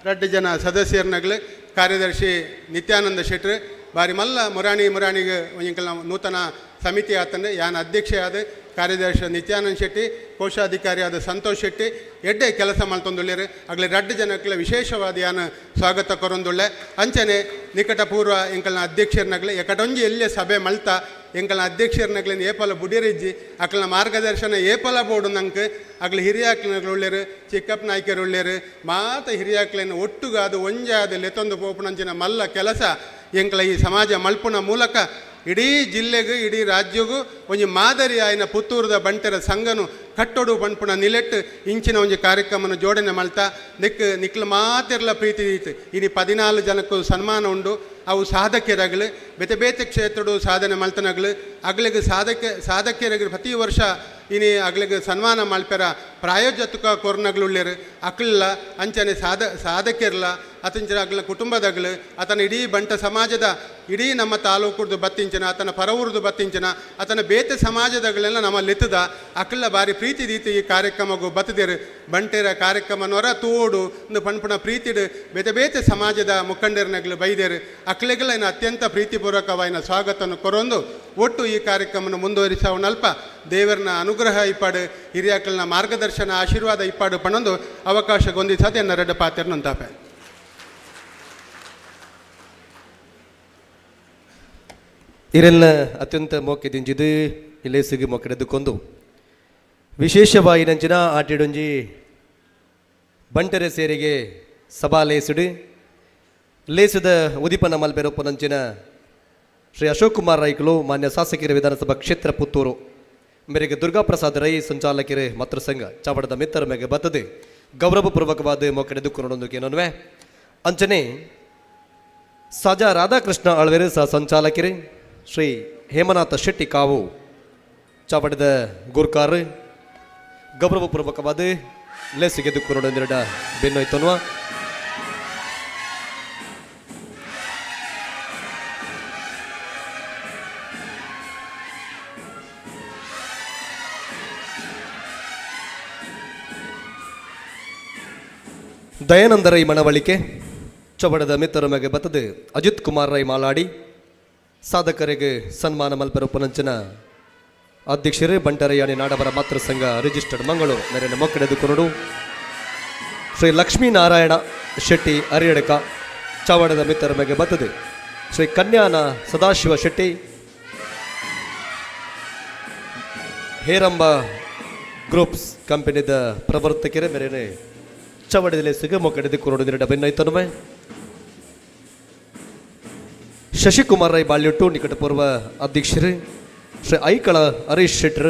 ರಡ್ಡು ಜನ ಸದಸ್ಯರ್ನಗ್ಲು ಕಾರ್ಯದರ್ಶಿ ನಿತ್ಯಾನಂದ ಶೆಟ್ರು ಬಾರಿ ಮಲ್ಲ ಮುರಾಣಿ ಮುರಾಣಿಗೆ ಎಂಕಲ್ನ ನೂತನ ಸಮಿತಿ ಆತಂದೆ ಯಾನ ಅಧ್ಯಕ್ಷೆ ಆದ ಕಾರ್ಯದರ್ಶಿ ನಿತ್ಯಾನಂದ ಶೆಟ್ಟಿ, ಕೋಶಾಧಿಕಾರಿ ಆದ ಸಂತೋಷ್ ಶೆಟ್ಟಿ ಎಡ್ಡೆ ಕೆಲಸ ಮಲ್ತೊಂದುಳ್ಳೆರು. ಅಗಲೆ ರಡ್ಡು ಜನಕ್ಲೆ ವಿಶೇಷವಾದ ಯಾನ ಸ್ವಾಗತ ಕೊರೊಂದುಳ್ಳೆ. ಅಂಚನೆ ನಿಕಟಪೂರ್ವ ಎಂಕಲ್ನ ಅಧ್ಯಕ್ಷರ್ನಗ್ಲೆ ಎಕಟೊಂಜಿ ಎಲ್ಲೇ ಸಭೆ ಮಲ್ತ ಎಂಕಲ್ನ ಅಧ್ಯಕ್ಷರ್ನಗ್ಲಿನ ಏಪಲ ಬುಡಿರಿಜ್ಜಿ ಅಕ್ಲನ ಮಾರ್ಗದರ್ಶನ ಏಪಲ ಬೋಡು ನಂಗೆ ಅಗ್ಲ ಹಿರಿಯಾಕ್ಲನಗ್ಲು ಉಳ್ಳೇರು, ಚಿಕ್ಕಪ್ಪ ನಾಯ್ಕರು ಉಳ್ಳೇರು, ಮಾತ ಹಿರಿಯಾಕ್ಲೇನ ಒಟ್ಟುಗಾದು ಒಂಜಾದ ಲೆತೊಂದು ಪೋಪುನಂಚಿನ ಮಲ್ಲ ಕೆಲಸ ಎಂಕಲ ಈ ಸಮಾಜ ಮಲ್ಪುನ ಮೂಲಕ ಇಡೀ ಜಿಲ್ಲೆಗೂ ಇಡೀ ರಾಜ್ಯಗೂ ಒಂಜಿ ಮಾದರಿ ಆಯ್ನ ಪುತ್ತೂರುದ ಬಂಟೆರ ಸಂಘನು ಕಟ್ಟೊಡು ಪನ್ಪುನ ನಿಲೆಟ್ಟು ಇಂಚಿನ ಒಂಜಿ ಕಾರ್ಯಕ್ರಮನ ಜೋಡಣೆ ಮಲ್ತ ನಿಕ್ ನಿಕ್ಲ ಮಾತೆರ್ಲ ಪ್ರೀತಿ ಇತ್ತು. ಇನಿ 14 ಜನಕ್ಕೂ ಸನ್ಮಾನ ಉಂಡು. ಅವು ಸಾಧಕರಾಗಲಿ ಬೇತೆ ಬೇತೆ ಕ್ಷೇತ್ರಡು ಸಾಧನೆ ಮಲ್ತನಗಲು ಅಗ್ಲಿಗೆ ಸಾಧಕರಾಗಲಿ ಪ್ರತಿ ವರ್ಷ ಇನಿ ಅಗ್ಲಿಗೆ ಸನ್ಮಾನ ಮಲ್ಪೆರ ಪ್ರಾಯೋಜಕ ಕೊರ್ನಗ್ಲು ಉಳ್ಳೇರು ಅಕ್ಲ ಅಂಚನೆ ಸಾಧಕಿರ್ಲ ಅತಂಚಿನ ಅಗ್ಲ ಕುಟುಂಬದಗ್ಲು ಆತನ ಇಡೀ ಬಂಟ ಸಮಾಜದ ಇಡೀ ನಮ್ಮ ತಾಲೂಕುರ್ದು ಬತ್ತಿಂಚಿನ ಆತನ ಪರವೂರ್ದು ಬತ್ತಿಂಚಿನ ಆತನ ಬೇತೆ ಸಮಾಜದಗಳೆಲ್ಲ ನಮ್ಮ ಲೆತ್ತದ ಅಕ್ಲ ಬಾರಿ ಪ್ರೀತಿ ರೀತಿ ಈ ಕಾರ್ಯಕ್ರಮಗೂ ಬತ್ತದಿರು. ಬಂಟೆರ ಕಾರ್ಯಕ್ರಮನವರ ತೋಡು ಒಂದು ಪಣ್ಪುಣ ಪ್ರೀತಿಡು ಬೇತೆ ಬೇತೆ ಸಮಾಜದ ಮುಖಂಡರನಗ್ಲು ಬೈದೇರು ಅಕ್ಲೆಗಳ ಅತ್ಯಂತ ಪ್ರೀತಿಪೂರ್ವಕವಾಯಿನ ಸ್ವಾಗತವನ್ನು ಕೊರೊಂದು ಒಟ್ಟು ಈ ಕಾರ್ಯಕ್ರಮವನ್ನು ಮುಂದುವರಿಸವನಲ್ಪ ದೇವರನ ಅನುಗ್ರಹ ಇಪ್ಪಾಡು ಹಿರಿಯಾಕಲ್ನ ಮಾರ್ಗದರ್ಶನ ಆಶೀರ್ವಾದ ಇಪ್ಪಾಡು ಪಣೊಂದು ಅವಕಾಶಗೊಂದಿಸದೆ ಎನ್ನ ರೆಡ್ಡ ಪಾತ್ರನಂತಾಪೆ. ಇರೆಲ್ಲ ಅತ್ಯಂತ ಮೋಕೆ ದಿಂಜಿದು ಇಲ್ಲೇ ಮೊಕ್ಕೆಡೆದುಕೊಂದು ವಿಶೇಷವಾಗಿ ನಂಚಿನ ಆಟಿಡೊಂಜಿ ಬಂಟರೆ ಸೇರಿಗೆ ಸಭಾ ಲೇಸುಡು ಲೇಸುದ ಉದಿಪನ ಮಲ್ಪೆರೊಪ್ಪನಂಚಿನ ಶ್ರೀ ಅಶೋಕ್ ಕುಮಾರ್ ರೈಕುಲು ಮಾನ್ಯ ಶಾಸಕರ ವಿಧಾನಸಭಾ ಕ್ಷೇತ್ರ ಪುತ್ತೂರು ಮೇರೆಗೆ ದುರ್ಗಾಪ್ರಸಾದ್ ರೈ ಸಂಚಾಲಕರು ಮಾತೃಸಂಘ ಚಾವಡದ ಮಿತ್ತರ ಮೇಗೆ ಬತ್ತದೆ ಗೌರವಪೂರ್ವಕವಾದ ಮೊಕ್ಕೆಡೆದುಕೊನೊಂದು ಏನನ್ವೆ ಅಂಚನೆ ಸಾಜಾ ರಾಧಾಕೃಷ್ಣ ಆಳ್ವೇರು ಸಹ ಸಂಚಾಲಕರು ಶ್ರೀ ಹೇಮನಾಥ ಶೆಟ್ಟಿ ಕಾವು ಚಾವಡದ ಗುರ್ಕಾರ್ ಗೌರವಪೂರ್ವಕವಾದ ಲೇಸಿಗೆ ದುಕ್ಕುನೊಂದೆರಡ ಬೆನ್ನೋಯ್ತನ್ವ. ದಯಾನಂದ ರೈ ಮಣವಳಿಕೆ ಚವಡದ ಮಿತ್ರರ ಮಗೆ ಬತ್ತದು ಅಜಿತ್ ಕುಮಾರ್ ರೈ ಮಾಲಾಡಿ ಸಾಧಕರಿಗೆ ಸನ್ಮಾನ ಮಲ್ಪೆರೊಪ್ಪನಂಚಿನ ಅಧ್ಯಕ್ಷರೇ ಬಂಟರಯ್ಯಾಣಿ ನಾಡವರ ಮಾತೃ ಸಂಘ ರಿಜಿಸ್ಟರ್ಡ್ ಮಂಗಳೂರು ಮೇರೆನ ಮೊಕ್ಕಡೆದು ಕೊರಡು ಶ್ರೀ ಲಕ್ಷ್ಮೀನಾರಾಯಣ ಶೆಟ್ಟಿ ಅರಿಯಡಕ ಚಾವಡದ ಮಿತ್ರರ ಮಗೆ ಬತ್ತದೆ ಶ್ರೀ ಕನ್ಯಾನ ಸದಾಶಿವ ಶೆಟ್ಟಿ ಹೇರಂಬ ಗ್ರೂಪ್ಸ್ ಕಂಪನಿದ ಪ್ರವರ್ತಕರೇ ಮೇರೆನೆ ಚವಡದಲ್ಲಿ ಸಿಗ ಮೊಕ್ಕಡೆದು ಕೊರಡು ಬೆನ್ನೈತನುಮೆ. ಶಶಿಕುಮಾರ್ ರೈ ಬಾಳ್ಯೊಟ್ಟು ನಿಕಟಪೂರ್ವ ಅಧ್ಯಕ್ಷರು ಶ್ರೀ ಐಕಳ ಹರೀಶ್ ಶೆಟ್ಟರ್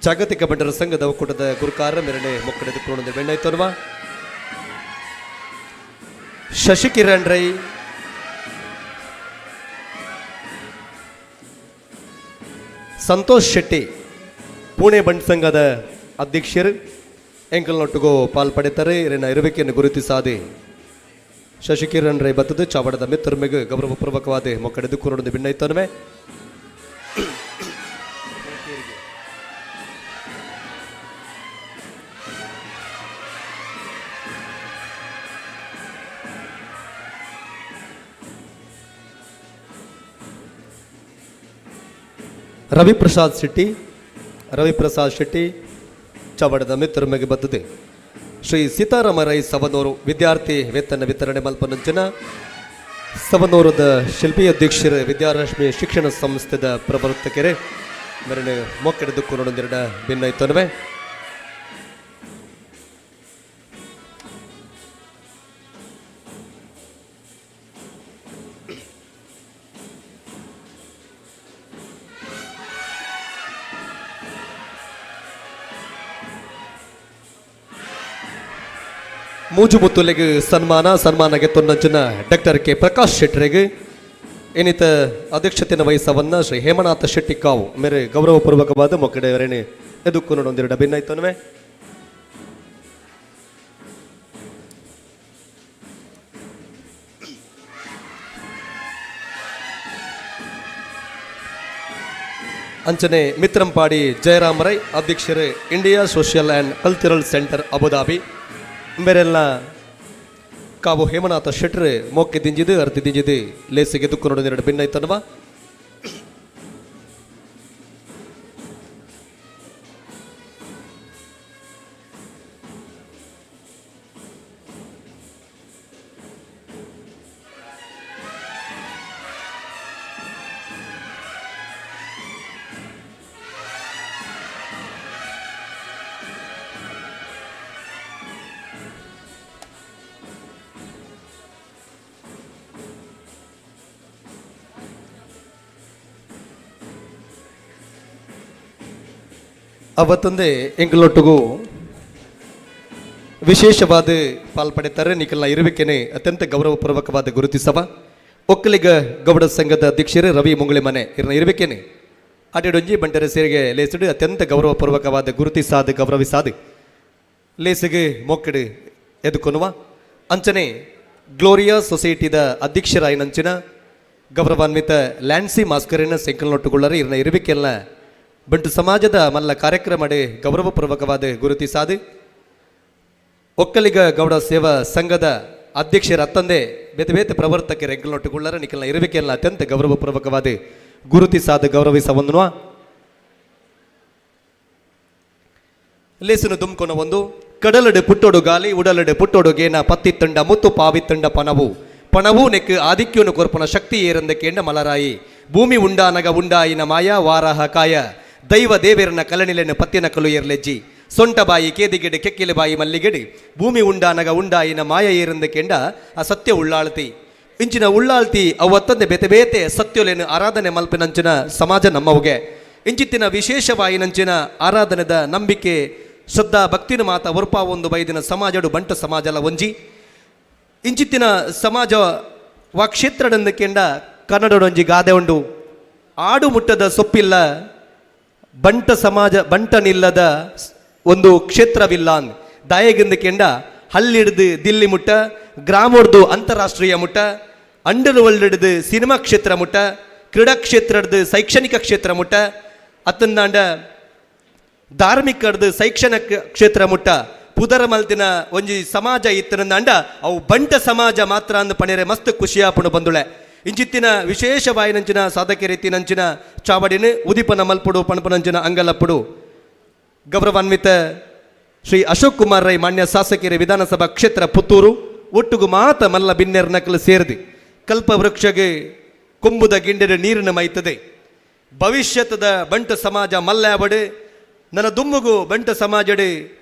ಜಾಗತಿಕ ಬಂಟರ ಸಂಘದ ಒಕ್ಕೂಟದ ಗುರುಕಾರ ಮೇರೆನೆ ಮೊಕ್ಕಡೆದು ಕೊರಡು ಬೆನ್ನೈತನುಮ. ಶಶಿಕಿರಣ್ ರೈ ಸಂತೋಷ್ ಶೆಟ್ಟಿ ಪುಣೆ ಬಂಟ್ ಸಂಘದ ಅಧ್ಯಕ್ಷರು ಎಂಕಲ್ನೊಟ್ಟಿಗೂ ಪಾಲ್ ಪಡೆತಾರೆ ಇರನ್ನ ಇರಬೇಕೆನ್ನು ಗುರುತಿಸಾದೆ ಶಶಿಕಿರಣ್ ರೈ ಬತ್ತದು ಚಾವಡದ ಮಿತ್ರರ ಮೆಗು ಗೌರವಪೂರ್ವಕವಾದ ಮೊಕ್ಕಡೆದು ಕುರುಡದು ಬಿನ್ನೈತನುವೆ. ರವಿಪ್ರಸಾದ್ ಶೆಟ್ಟಿ ಚಾವಡದ ಮಿತ್ರರ ಮೆಗೆ ಬತ್ತದೆ ಶ್ರೀ ಸೀತಾರಾಮ ರೈ ಸವನೂರು ವಿದ್ಯಾರ್ಥಿ ವೇತನ ವಿತರಣೆ ಮಲ್ಪನಂಚಿನ ಸವನೂರದ ಶಿಲ್ಪಿ ಅಧ್ಯಕ್ಷರ ವಿದ್ಯಾರಶ್ಮಿ ಶಿಕ್ಷಣ ಸಂಸ್ಥೆದ ಪ್ರವರ್ತಕರೇ ಮೆರಣ ಮೊಕ್ಕೆಡೆದು ಕೊರೊಂದೆರಡ ಭಿನ್ನೈತನವೆ. ಮೂಜುಮುತ್ತುಲೆಗ್ ಸನ್ಮಾನ ಸನ್ಮಾನಗೆ ತೊನ್ನಂಚಿನ ಡಾಕ್ಟರ್ ಕೆ ಪ್ರಕಾಶ್ ಶೆಟ್ಟರೆಗ್ ಏನಿತ ಅಧ್ಯಕ್ಷತೆಯನ್ನು ವಹಿಸವನ್ನ ಶ್ರೀ ಹೇಮನಾಥ ಶೆಟ್ಟಿ ಕಾವು ಮೇರೆ ಗೌರವಪೂರ್ವಕವಾದ ಮೊಕ್ಕಡೆಯವರೇನೆ ಎದುಕ್ಕು ನೋಡೊಂದೆರಡು ಭಿನ್ನಾಯ್ತನ್ವೆ. ಅಂಚನೆ ಮಿತ್ರಂಪಾಡಿ ಜಯರಾಮ್ ರೈ ಅಧ್ಯಕ್ಷರು India social and cultural centre Abu Dhabi ಮೇರೆಲ್ಲ ಕಾವು ಹೇಮನಾಥ ಶೆಟ್ರು ಮೋಕೆ ದಿಂಜಿದು ಅರ್ತಿ ದಿಂಜಿದು ಲೇಸಿಗೆ ದುಕ್ಕು ನೋಡೊಂದೆರಡು ಭಿನ್ನಾಯ್ತನ್ವ. ಅವತ್ತೊಂದೇ ಎಂಕಲೊಟ್ಟಿಗೂ ವಿಶೇಷವಾದ ಪಾಲ್ಪಡೆತಾರೆ ನಿಖಲ್ನ ಇರುವಿಕೆನೆ ಅತ್ಯಂತ ಗೌರವಪೂರ್ವಕವಾದ ಗುರುತಿಸವ ಒಕ್ಕಲಿಗ ಗೌಡ ಸಂಘದ ಅಧ್ಯಕ್ಷರು ರವಿ ಮುಂಗುಳಿ ಮನೆ ಇರನ ಇರುವಿಕೆನೆ ಅಟೆಡೊಂಜಿ ಬಂಟರ ಸೇರಿಗೆ ಲೇಸುಡು ಅತ್ಯಂತ ಗೌರವಪೂರ್ವಕವಾದ ಗುರುತಿಸಾದ ಗೌರವಿಸಾದ ಲೇಸಿಗೆ ಮೊಕ್ಕಡು ಎದುಕೊನುವ ಅಂಚನೆ ಗ್ಲೋರಿಯಾ ಸೊಸೈಟಿದ ಅಧ್ಯಕ್ಷರಾಯಿನಂಚಿನ ಗೌರವಾನ್ವಿತ ಲ್ಯಾನ್ಸಿ ಮಾಸ್ಕರಿನ ಸೆಂಕಲ್ನೊಟ್ಟುಗೊಳ್ಳರೆ ಇರನ ಇರುವಿಕೆಲ್ಲ ಬಂಟು ಸಮಾಜದ ಮಲ್ಲ ಕಾರ್ಯಕ್ರಮಡೆ ಗೌರವಪೂರ್ವಕವಾದ ಗುರುತಿಸಾದು ಒಕ್ಕಲಿಗ ಗೌಡ ಸೇವಾ ಸಂಘದ ಅಧ್ಯಕ್ಷರ ಅತ್ತಂದೆ ಬೇತೆ ಬೇತೆ ಪ್ರವರ್ತಕರ ಎಂಕಲ್ನೊಟ್ಟುಗೊಳ್ಳರ ನಿಖಲ್ನ ಇರುವಿಕೆಲ್ಲ ಅತ್ಯಂತ ಗೌರವಪೂರ್ವಕವಾದ ಗುರುತಿಸಾದ ಗೌರವಿಸವನ್ನುವ ಲೇಸುನು ದುಮ್ಕೊನ ಒಂದು ಕಡಲಡು ಪುಟ್ಟೊಡು ಗಾಲಿ ಉಡಲಡು ಪುಟ್ಟೊಡು ಗೇನ ಪತ್ತಿ ತಂಡ ಮುತ್ತು ಪಾವಿ ತಂಡ ಪನವು ಪಣವು ನೆಕ್ ಆಧಿಕ್ಯನು ಕೊರ್ಪುನ ಶಕ್ತಿ ಏರಂದ ಕೇಂಡ ಮಲರಾಯಿ ಭೂಮಿ ಉಂಡಾನಗ ಉಂಡಾಯಿನ ಮಾಯ ವಾರಾಹ ಕಾಯ ದೈವ ದೇವೇರನ ಕಲನಿಲೆನ ಪತ್ತಿನ ಕಲು ಏರ್ಲೆಜ್ಜಿ ಸೊಂಟಬಾಯಿ ಕೇದಿಗೆಡೆ ಕೆಕ್ಕಿಲೆ ಬಾಯಿ ಮಲ್ಲಿಗೆಡೆ ಭೂಮಿ ಉಂಡಾನಗ ಉಂಡಾಯಿನ ಮಾಯ ಏರಂದ ಕೆಂಡ ಆ ಸತ್ಯ ಉಳ್ಳಾಳ್ತಿ ಇಂಚಿನ ಉಳ್ಳಾಳ್ತಿ ಅವತ್ತಂದೆ ಬೇತೆ ಬೇತೆ ಸತ್ಯೊಲೆನು ಆರಾಧನೆ ಮಲ್ಪಿನಂಚಿನ ಸಮಾಜ ನಮ್ಮವುಗೆ ಇಂಚಿತ್ತಿನ ವಿಶೇಷವಾಯಿನಂಚಿನ ಆರಾಧನೆದ ನಂಬಿಕೆ ಶ್ರದ್ಧಾ ಭಕ್ತಿನ ಮಾತ ಒರ್ಪಾ ಒಂದು ಬೈದಿನ ಸಮಾಜಡು ಬಂಟ ಸಮಾಜಲ ಒಂಜಿ ಇಂಚಿತ್ತಿನ ಸಮಾಜ ವಾ ಕೆಂಡ ಕನ್ನಡಡೊಂಜಿ ಗಾದೆ ಉಂಡು ಆಡು ಮುಟ್ಟದ ಸೊಪ್ಪಿಲ್ಲ ಬಂಟ ಸಮಾಜ ಬಂಟನಿಲ್ಲದ ಒಂದು ಕ್ಷೇತ್ರವಿಲ್ಲ ಅಂದ್ ದಾಯಗಿಂದ ಕೆಂಡ ಹಳ್ಳಿಡ್ದು ದಿಲ್ಲಿ ಮುಟ್ಟ ಗ್ರಾಮೊಡ್ದು ಅಂತಾರಾಷ್ಟ್ರೀಯ ಮುಟ್ಟ ಅಂಡರ್ ವರ್ಲ್ಡ್ ಹಿಡ್ದು ಸಿನಿಮಾ ಕ್ಷೇತ್ರ ಮುಟ್ಟ ಕ್ರೀಡಾ ಕ್ಷೇತ್ರ ಹಿಡ್ದು ಶೈಕ್ಷಣಿಕ ಕ್ಷೇತ್ರ ಮುಟ್ಟ ಅತ್ತಂದಾಂಡ ಧಾರ್ಮಿಕ ಹಿಡ್ದು ಶೈಕ್ಷಣಿಕ ಕ್ಷೇತ್ರ ಮುಟ್ಟ ಪುದರ ಮಲ್ತಿನ ಒಂಜಿ ಸಮಾಜ ಇತ್ತನಂದಾಂಡ ಅವು ಬಂಟ ಸಮಾಜ ಮಾತ್ರ ಅಂದ್ ಪಣೆರೆ ಮಸ್ತ್ ಖುಷಿಯಾಪುಣ ಬಂದುಳೆ ಇಂಚಿತ್ತಿನ ವಿಶೇಷವಾಯಿನಂಚಿನ ಸಾಧಕ ರೀತಿನಂಚಿನ ಚಾವಡಿನ ಉದಿಪನ ಮಲ್ಪುಡು ಪಣಪನಂಚಿನ ಅಂಗಲಪ್ಪುಡು ಗೌರವಾನ್ವಿತ ಶ್ರೀ ಅಶೋಕ್ ಕುಮಾರ್ ರೈ ಮಾನ್ಯ ಶಾಸಕರ ವಿಧಾನಸಭಾ ಕ್ಷೇತ್ರ ಪುತ್ತೂರು ಒಟ್ಟುಗು ಮಾತ ಮಲ್ಲ ಬಿನ್ನೆರ್ ನಕಲು ಸೇರಿದೆ ಕಲ್ಪ ವೃಕ್ಷಗೆ ಕೊಂಬುದ ಗಿಂಡೆದ ನೀರಿನ ಮೈತದೆ ಭವಿಷ್ಯತದ ಬಂಟ ಸಮಾಜ ಮಲ್ಲಾಬಡು ನನ್ನ ದುಮ್ಮುಗು ಬಂಟ ಸಮಾಜಡೆ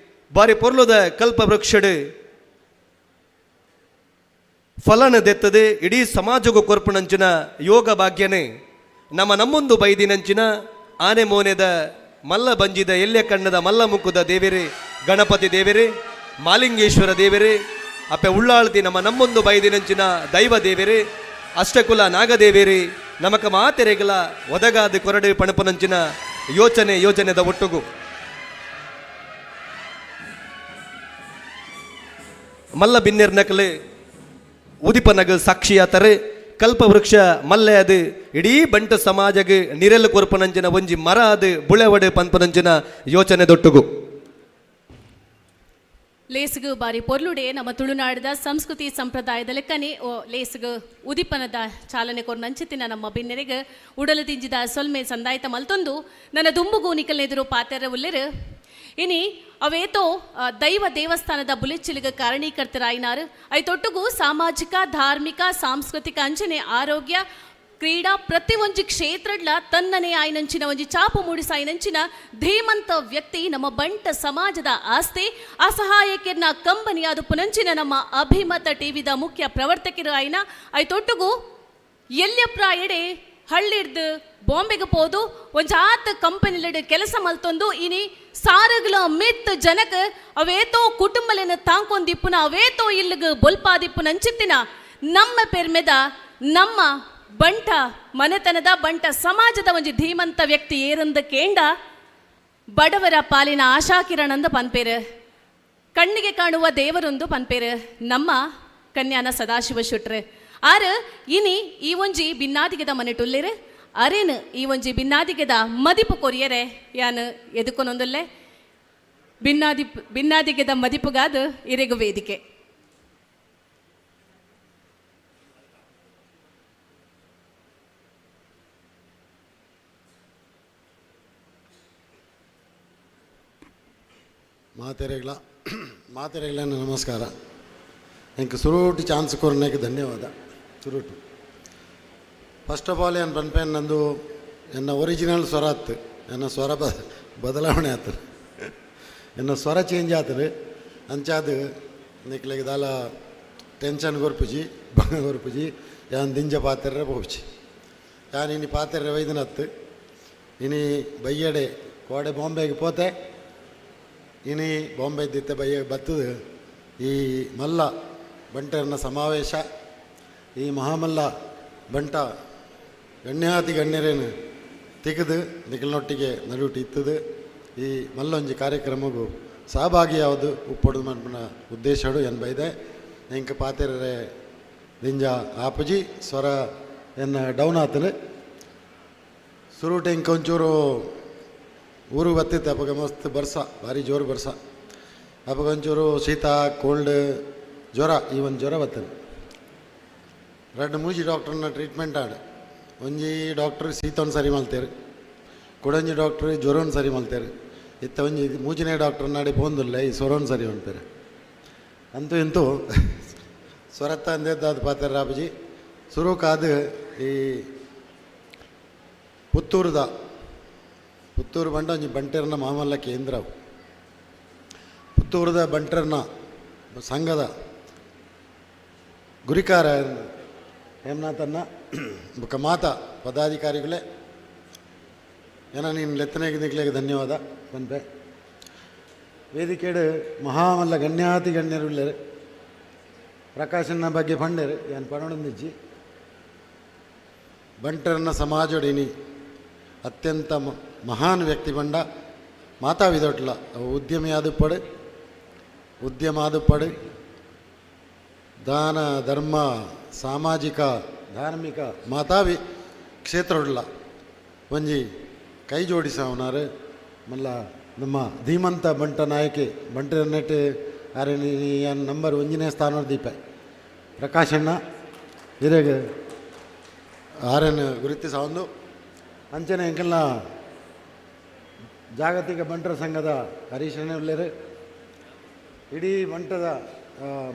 ಬಾರಿ ಪೊರ್ಲುದ ಕಲ್ಪ ವೃಕ್ಷಡು ಫಲನ ದೆತ್ತದೆ ಇಡೀ ಸಮಾಜಗೂ ಕೊರ್ಪುನಂಚಿನ ಯೋಗ ಭಾಗ್ಯನೇ ನಮ್ಮ ನಮ್ಮೊಂದು ಬೈದಿನಂಚಿನ ಆನೆ ಮೋನೆದ ಮಲ್ಲ ಬಂಜಿದ ಎಲ್ಲೆ ಕಣ್ಣದ ಮಲ್ಲ ಮುಕ್ಕುದ ದೇವಿರಿ ಗಣಪತಿ ದೇವಿರಿ ಮಾಲಿಂಗೇಶ್ವರ ದೇವಿರಿ ಅಪ್ಪೆ ಉಳ್ಳಾಳ್ತಿ ನಮ್ಮ ನಮ್ಮೊಂದು ಬೈದಿನಂಚಿನ ದೈವ ದೇವಿರಿ ಅಷ್ಟಕುಲ ನಾಗದೇವಿರಿ ನಮಕ ಮಾತೆರೆಗಲ ಒದಗಾದ ಕೊರಡೆ ಪಣಪನಂಚಿನ ಯೋಚನೆ ಯೋಜನೆದ ಒಟ್ಟುಗು ಮಲ್ಲ ಬಿನ್ನೆರ್ ನಕಲೆ ಉದಿಪನಗ ಸಾಕ್ಷಿಯಾತರೆ ಕಲ್ಪವೃಕ್ಷ ಮಲ್ಲೆ ಅದು ಇಡೀ ಬಂಟ ಸಮಾಜಗ್ ನಿರೆಲ್ ಕೊರ್ಪನಂಚಿನ ಒಂಜಿ ಮರ ಅದು ಬುಳೆವಡೆ ಪನ್ಪನಂಚಿನ ಯೋಚನೆ ದೊಟ್ಟುಗು. ಲೇಸುಗು ಬಾರಿ ಪೊರ್ಲುಡೆ ನಮ್ಮ ತುಳುನಾಡದ ಸಂಸ್ಕೃತಿ ಸಂಪ್ರದಾಯದ ಲೆಕ್ಕನೆ ಓ ಲೇಸುಗು ಉದಿಪನದ ಚಾಲನೆ ಕೊರ್ನಂಚಿತ್ತಿನ ನಮ್ಮ ಬಿನ್ನೆರೆಗ್ ಉಡಲು ದಿಂಜಿದ ಸೊಲ್ಮೆ ಸಂದಾಯ್ತ ಮಲ್ತೊಂದು ನನ್ನ ದುಂಬುಗು ನಿಕಲ್ನೆದುರು ಪಾತೆರ ಉಲ್ಲೆರು ಇನಿ ಅವೇತೋ ದೈವ ದೇವಸ್ಥಾನದ ಬುಲೆಚ್ಚಿಲಿಗ ಕಾರಣೀಕರ್ತರಾಯಿನಾರು ಐತೊಟ್ಟುಗು ಸಾಮಾಜಿಕ ಧಾರ್ಮಿಕ ಸಾಂಸ್ಕೃತಿಕ ಅಂಚನೆ ಆರೋಗ್ಯ ಕ್ರೀಡಾ ಪ್ರತಿ ಒಂಜಿ ಕ್ಷೇತ್ರಡ್ಲ ತನ್ನನೇ ಆಯ್ನಂಚಿನ ಒಂಜಿ ಚಾಪು ಮೂಡಿಸಾಯಿನಂಚಿನ ಧೀಮಂತ ವ್ಯಕ್ತಿ ನಮ್ಮ ಬಂಟ ಸಮಾಜದ ಆಸ್ತಿ ಅಸಹಾಯಕಿರ್ನ ಕಂಬನಿಯಾದ ಪುನಂಚಿನ ನಮ್ಮ ಅಭಿಮತ ಟಿವಿದ ಮುಖ್ಯ ಪ್ರವರ್ತಕರು ಆಯ್ನ ಐತೊಟ್ಟುಗು ಎಲ್ಯಪ್ರಾಯಡೆ ಹಳ್ಳಿಡ್ದು ಬಾಂಬೆಗೆ ಪೋದು ಒಂಜಾತ್ ಕಂಪನಿಲೆಡ್ ಕೆಲಸ ಮಲ್ತೊಂದು ಇನಿ ಸಾರಗ್ಲ ಮಿತ್ ಜನಕ್ ಅವೇತೋ ಕುಟುಂಬಲೆನ ತಾಂಕೊಂದಿಪ್ಪುನ ಅವೇತೋ ಇಲ್ಲಿಗೆ ಬೊಲ್ಪಾದಿಪ್ಪುನ ಅಂಚಿತ್ತಿನ ನಮ್ಮ ಪೆರ್ಮೆದ ನಮ್ಮ ಬಂಟ ಮನೆತನದ ಬಂಟ ಸಮಾಜದ ಒಂಜಿ ಧೀಮಂತ ವ್ಯಕ್ತಿ ಏರಂದ ಕೇಂಡ ಬಡವರ ಪಾಲಿನ ಆಶಾಕಿರಣಂದ ಪನ್ಪೇರು, ಕಣ್ಣಿಗೆ ಕಾಣುವ ದೇವರೊಂದು ಪನ್ಪೇರು ನಮ್ಮ ಕನ್ಯಾನ ಸದಾಶಿವ ಶೆಟ್ರು. ಆರು ಇನಿ ಈ ಒಂಜಿ ಬಿನ್ನಾದಿಗೆದ ಮನೆಟುಲ್ಲೇರು ಅರೇನು ಈ ಒಂಜಿ ಬಿನ್ನಾದಿಗೆದ ಮದಿಪು ಕೊರಿಯರೆ ಯಾನು ಎದುಕೊನೊಂದುಲ್ಲೆ ಬಿನ್ನಾದಿಗೆದ ಮದಿಪುಗಾದ ಇರೆಗು ವೇದಿಕೆ. ಮಾತೆರೆಗಳ ಮಾತೆರೆಗಳ ನಮಸ್ಕಾರ. ಎಂಕ್ ಸುರೂಟು ಚಾನ್ಸ್ ಕೊರ್ನೇಕ್ ಧನ್ಯವಾದ. ಸುರೂಟು ಫಸ್ಟ್ ಆಫ್ ಆಲ್ ಏನು ಪನ್ಪೇನ್ ನಂದು ಎನ್ನ ಒರಿಜಿನಲ್ ಸ್ವರ ಆತು, ಎನ್ನ ಸ್ವರ ಬದಲಾವಣೆ ಆತು, ಎನ್ನ ಸ್ವರ ಚೇಂಜ್ ಆತದೆ. ಅಂಚಾದ ನಿಕ್ಲೆಗ್ ದಾಲ ಟೆನ್ಷನ್ ಕೊರ್ಪುಜಿ, ಭಂಗ ಕೊರ್ಪುಜಿ. ಯಾನ್ ದಿಂಜ ಪಾತೆರ್ರೆ ಪೋಪುಜಿ, ಯಾನ್ ಇನಿ ಪಾತೆರ್ರೆ ವೈದ್ಯನತ್ತು. ಇನಿ ಬಯ್ಯಡೆ ಕೋಡೆ ಬಾಂಬೆಗೆ ಪೋತೆ, ಇನಿ ಬಾಂಬೆ ದಿತ್ತೆ ಬಯ್ಯ ಬತ್ತದು. ಈ ಮಲ್ಲ ಬಂಟರ್ನ ಸಮಾವೇಶ, ಈ ಮಹಾಮಲ್ಲ ಬಂಟ ಗಣ್ಯಾತಿ ಗಣ್ಯರೇನು ತೆಗೆದು ನಿಖಲ್ನೊಟ್ಟಿಗೆ ನಡುಟಿ ಇತ್ತದು. ಈ ಮಲ್ಲೊಂಜಿ ಕಾರ್ಯಕ್ರಮಗೂ ಸಹಭಾಗಿಯಾವುದು ಉಪ್ಪೊಡು ಮನ್ಪುನ ಉದ್ದೇಶಡು ಎನ್ ಬೈದೆ. ಎಂಕ್ ಪಾತೆರರೆ ದಿಂಜ ಆಪುಜಿ, ಸ್ವರ ಎನ್ನ ಡೌನ್ ಆತನು. ಸುರುಟು ಎಂಕ್ ಒಂಚೂರು ಊರು ಬತ್ತಿತ್ತು, ಅಪಗ ಮಸ್ತ್ ಬರ್ಸ, ಭಾರಿ ಜೋರು ಬರ್ಸ. ಅಪಗ ಒಂಚೂರು ಶೀತ, ಕೋಲ್ಡ್, ಜ್ವರ, ಈ ಒಂದು ಜ್ವರ ಬರ್ತದೆ. ರಡ್ಡು ಮೂಜಿ ಡಾಕ್ಟ್ರನ್ನ ಟ್ರೀಟ್ಮೆಂಟ್ ಆಡು. ಒಂಜಿ ಡಾಕ್ಟ್ರ್ ಶೀತವನ್ನು ಸರಿ ಮಲ್ತೇರು, ಕುಡೊಂಜಿ ಡಾಕ್ಟ್ರ್ ಜ್ವರವನ್ನು ಸರಿ ಮಲ್ತೇರು. ಇತ್ತ ಒಂಜಿ ಮೂಜಿನೇ ಡಾಕ್ಟ್ರ್ ನಾಡಿ ಪೋಂದುಲ್ಲ, ಈ ಸ್ವರವನ್ನು ಸರಿ ಮಲ್ತೇರು. ಅಂತೂ ಇಂತೂ ಸ್ವರತ್ತ ಅಂದೇದ್ದಾದ ಪಾತ್ರ ರಾಬಜಿ. ಸುರುಕಾದ ಈ ಪುತ್ತೂರುದ ಪುತ್ತೂರು ಬಂಡ ಒಂಜಿ ಬಂಟೆರ್ನ ಮಾಮಲ್ಲ ಕೇಂದ್ರ. ಪುತ್ತೂರುದ ಬಂಟರ್ನ ಸಂಘದ ಗುರಿಕಾರ ಹೇಮನಾಥನ್ನ ಬೊಕ್ಕ ಮಾತ ಪದಾಧಿಕಾರಿಗಳೇ, ಏನ ನೀನು ಲೆತ್ತನೆಗೆ ನಿಕ್ಲೆಗೆ ಧನ್ಯವಾದ ಪನ್ಪೆ. ವೇದಿಕೆಡು ಮಹಾಮಲ್ಲ ಗಣ್ಯಾತಿ ಗಣ್ಯರುಲ್ಲೆರ್. ಪ್ರಕಾಶನ ಬಗ್ಗೆ ಪಂಡೇರು ಯಾನ್ ಪನೊಡೊಂದಿಜ್ಜಿ. ಬಂಟರನ್ನ ಸಮಾಜೊಡಿನಿ ಅತ್ಯಂತ ಮಹಾನ್ ವ್ಯಕ್ತಿ ಬಂಡ ಮಾತಾ ವಿದೊಟ್ಲ ಉದ್ಯಮಿ ಆದುಪ್ಪಡು, ಉದ್ಯಮ ಆದುಪ್ಪಡು, ದಾನ ಧರ್ಮ ಸಾಮಾಜಿಕ ಧಾರ್ಮಿಕ ಮಾತಾವಿ ಕ್ಷೇತ್ರೊಡ್ಲ ಒಂಜಿ ಕೈ ಜೋಡಿಸವನಾರು ಮಲ್ಲ ನಮ್ಮ ಧೀಮಂತ ಬಂಟ ನಾಯಕೆ ಬಂಟರನ್ನೆಟ್ ಆರೆನಿ ನಂಬರ್ ಒಂಜಿನೇ ಸ್ಥಾನ ದೀಪ ಪ್ರಕಾಶಣ್ಣ ಹಿರೇಗ ಆರೆನ್ ಗುರುತಿಸವೊಂದು. ಅಂಚನೆ ಎಂಕಲ್ನ ಜಾಗತಿಕ ಬಂಟರ ಸಂಘದ ಹರೀಶನೇ ಉಲ್ಲೇರು. ಇಡೀ ಬಂಟದ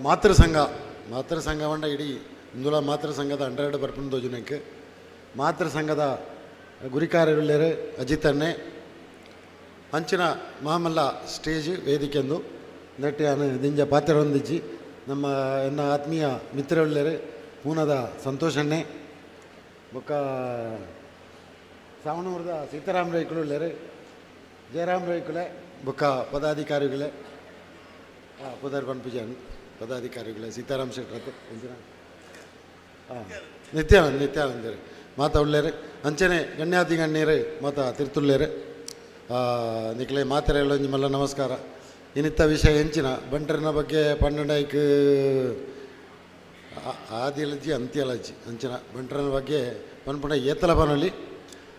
ಮಾತೃ ಸಂಘ, ಮಾತೃ ಸಂಘ ಬಂಡ ಇಡೀ ಇಂದುಲ ಮಾತೃ ಸಂಘದ ಅಂಡರ್ಡ್ ಬರ್ಪುನ ತೋಜುನಕ್ಕೆ ಮಾತೃ ಸಂಘದ ಗುರಿಕಾರರುಲ್ಲೇರು ಅಜಿತನ್ನೇ. ಅಂಚಿನ ಮಾಮಲ್ಲ ಸ್ಟೇಜ್ ವೇದಿಕೆಂದು ನೆಟ್ಟಿಯಾನು ದಿಂಜ ಪಾತ್ರವೊಂದಿಜ್ಜಿ. ನಮ್ಮ ಎನ್ನ ಆತ್ಮೀಯ ಮಿತ್ರರುಲ್ಲೇರು ಪೂನದ ಸಂತೋಷಣ್ಣೆ ಬೊಕ್ಕ ಸಾವಣೂರದ ಸೀತಾರಾಮ ರೈಕುಲು ಉಲ್ಲೇರು, ಜಯರಾಮ್ ರೈಕುಲೆ ಬೊಕ್ಕ ಪದಾಧಿಕಾರಿಗಳೇ, ಪುದರ್ ಪನ್ಪುಜಾನ್ ಪದಾಧಿಕಾರಿಗಳೇ ಸೀತಾರಾಮ್ ಶೆಟ್ಟರ್ ಅಂಚಿನ ನಿತ್ಯಾನಂದ ನಿತ್ಯಾನಂದರು ಮಾತ ಉಳ್ಳೇರು. ಅಂಚನೆ ಗಣ್ಯಾತಿ ಗಣ್ಯರು ಮಾತ ತಿರ್ತುಳ್ಳೇರು. ನಿಕ್ಲೆ ಮಾತೆರೆ ಮಲ್ಲ ನಮಸ್ಕಾರ. ಇನ್ನಿತ್ತ ವಿಷಯ ಹೆಂಚಿನ ಬಂಟರನ ಬಗ್ಗೆ ಪನ್ನಡೈಕ್ ಆದಿಲಜ್ಜಿ ಅಂತ್ಯಲಜ್ಜಿ ಅಂಚಿನ ಬಂಟರನ ಬಗ್ಗೆ ಪನ್ಪುಂಡ ಏತಲ ಪನೊಲಿ.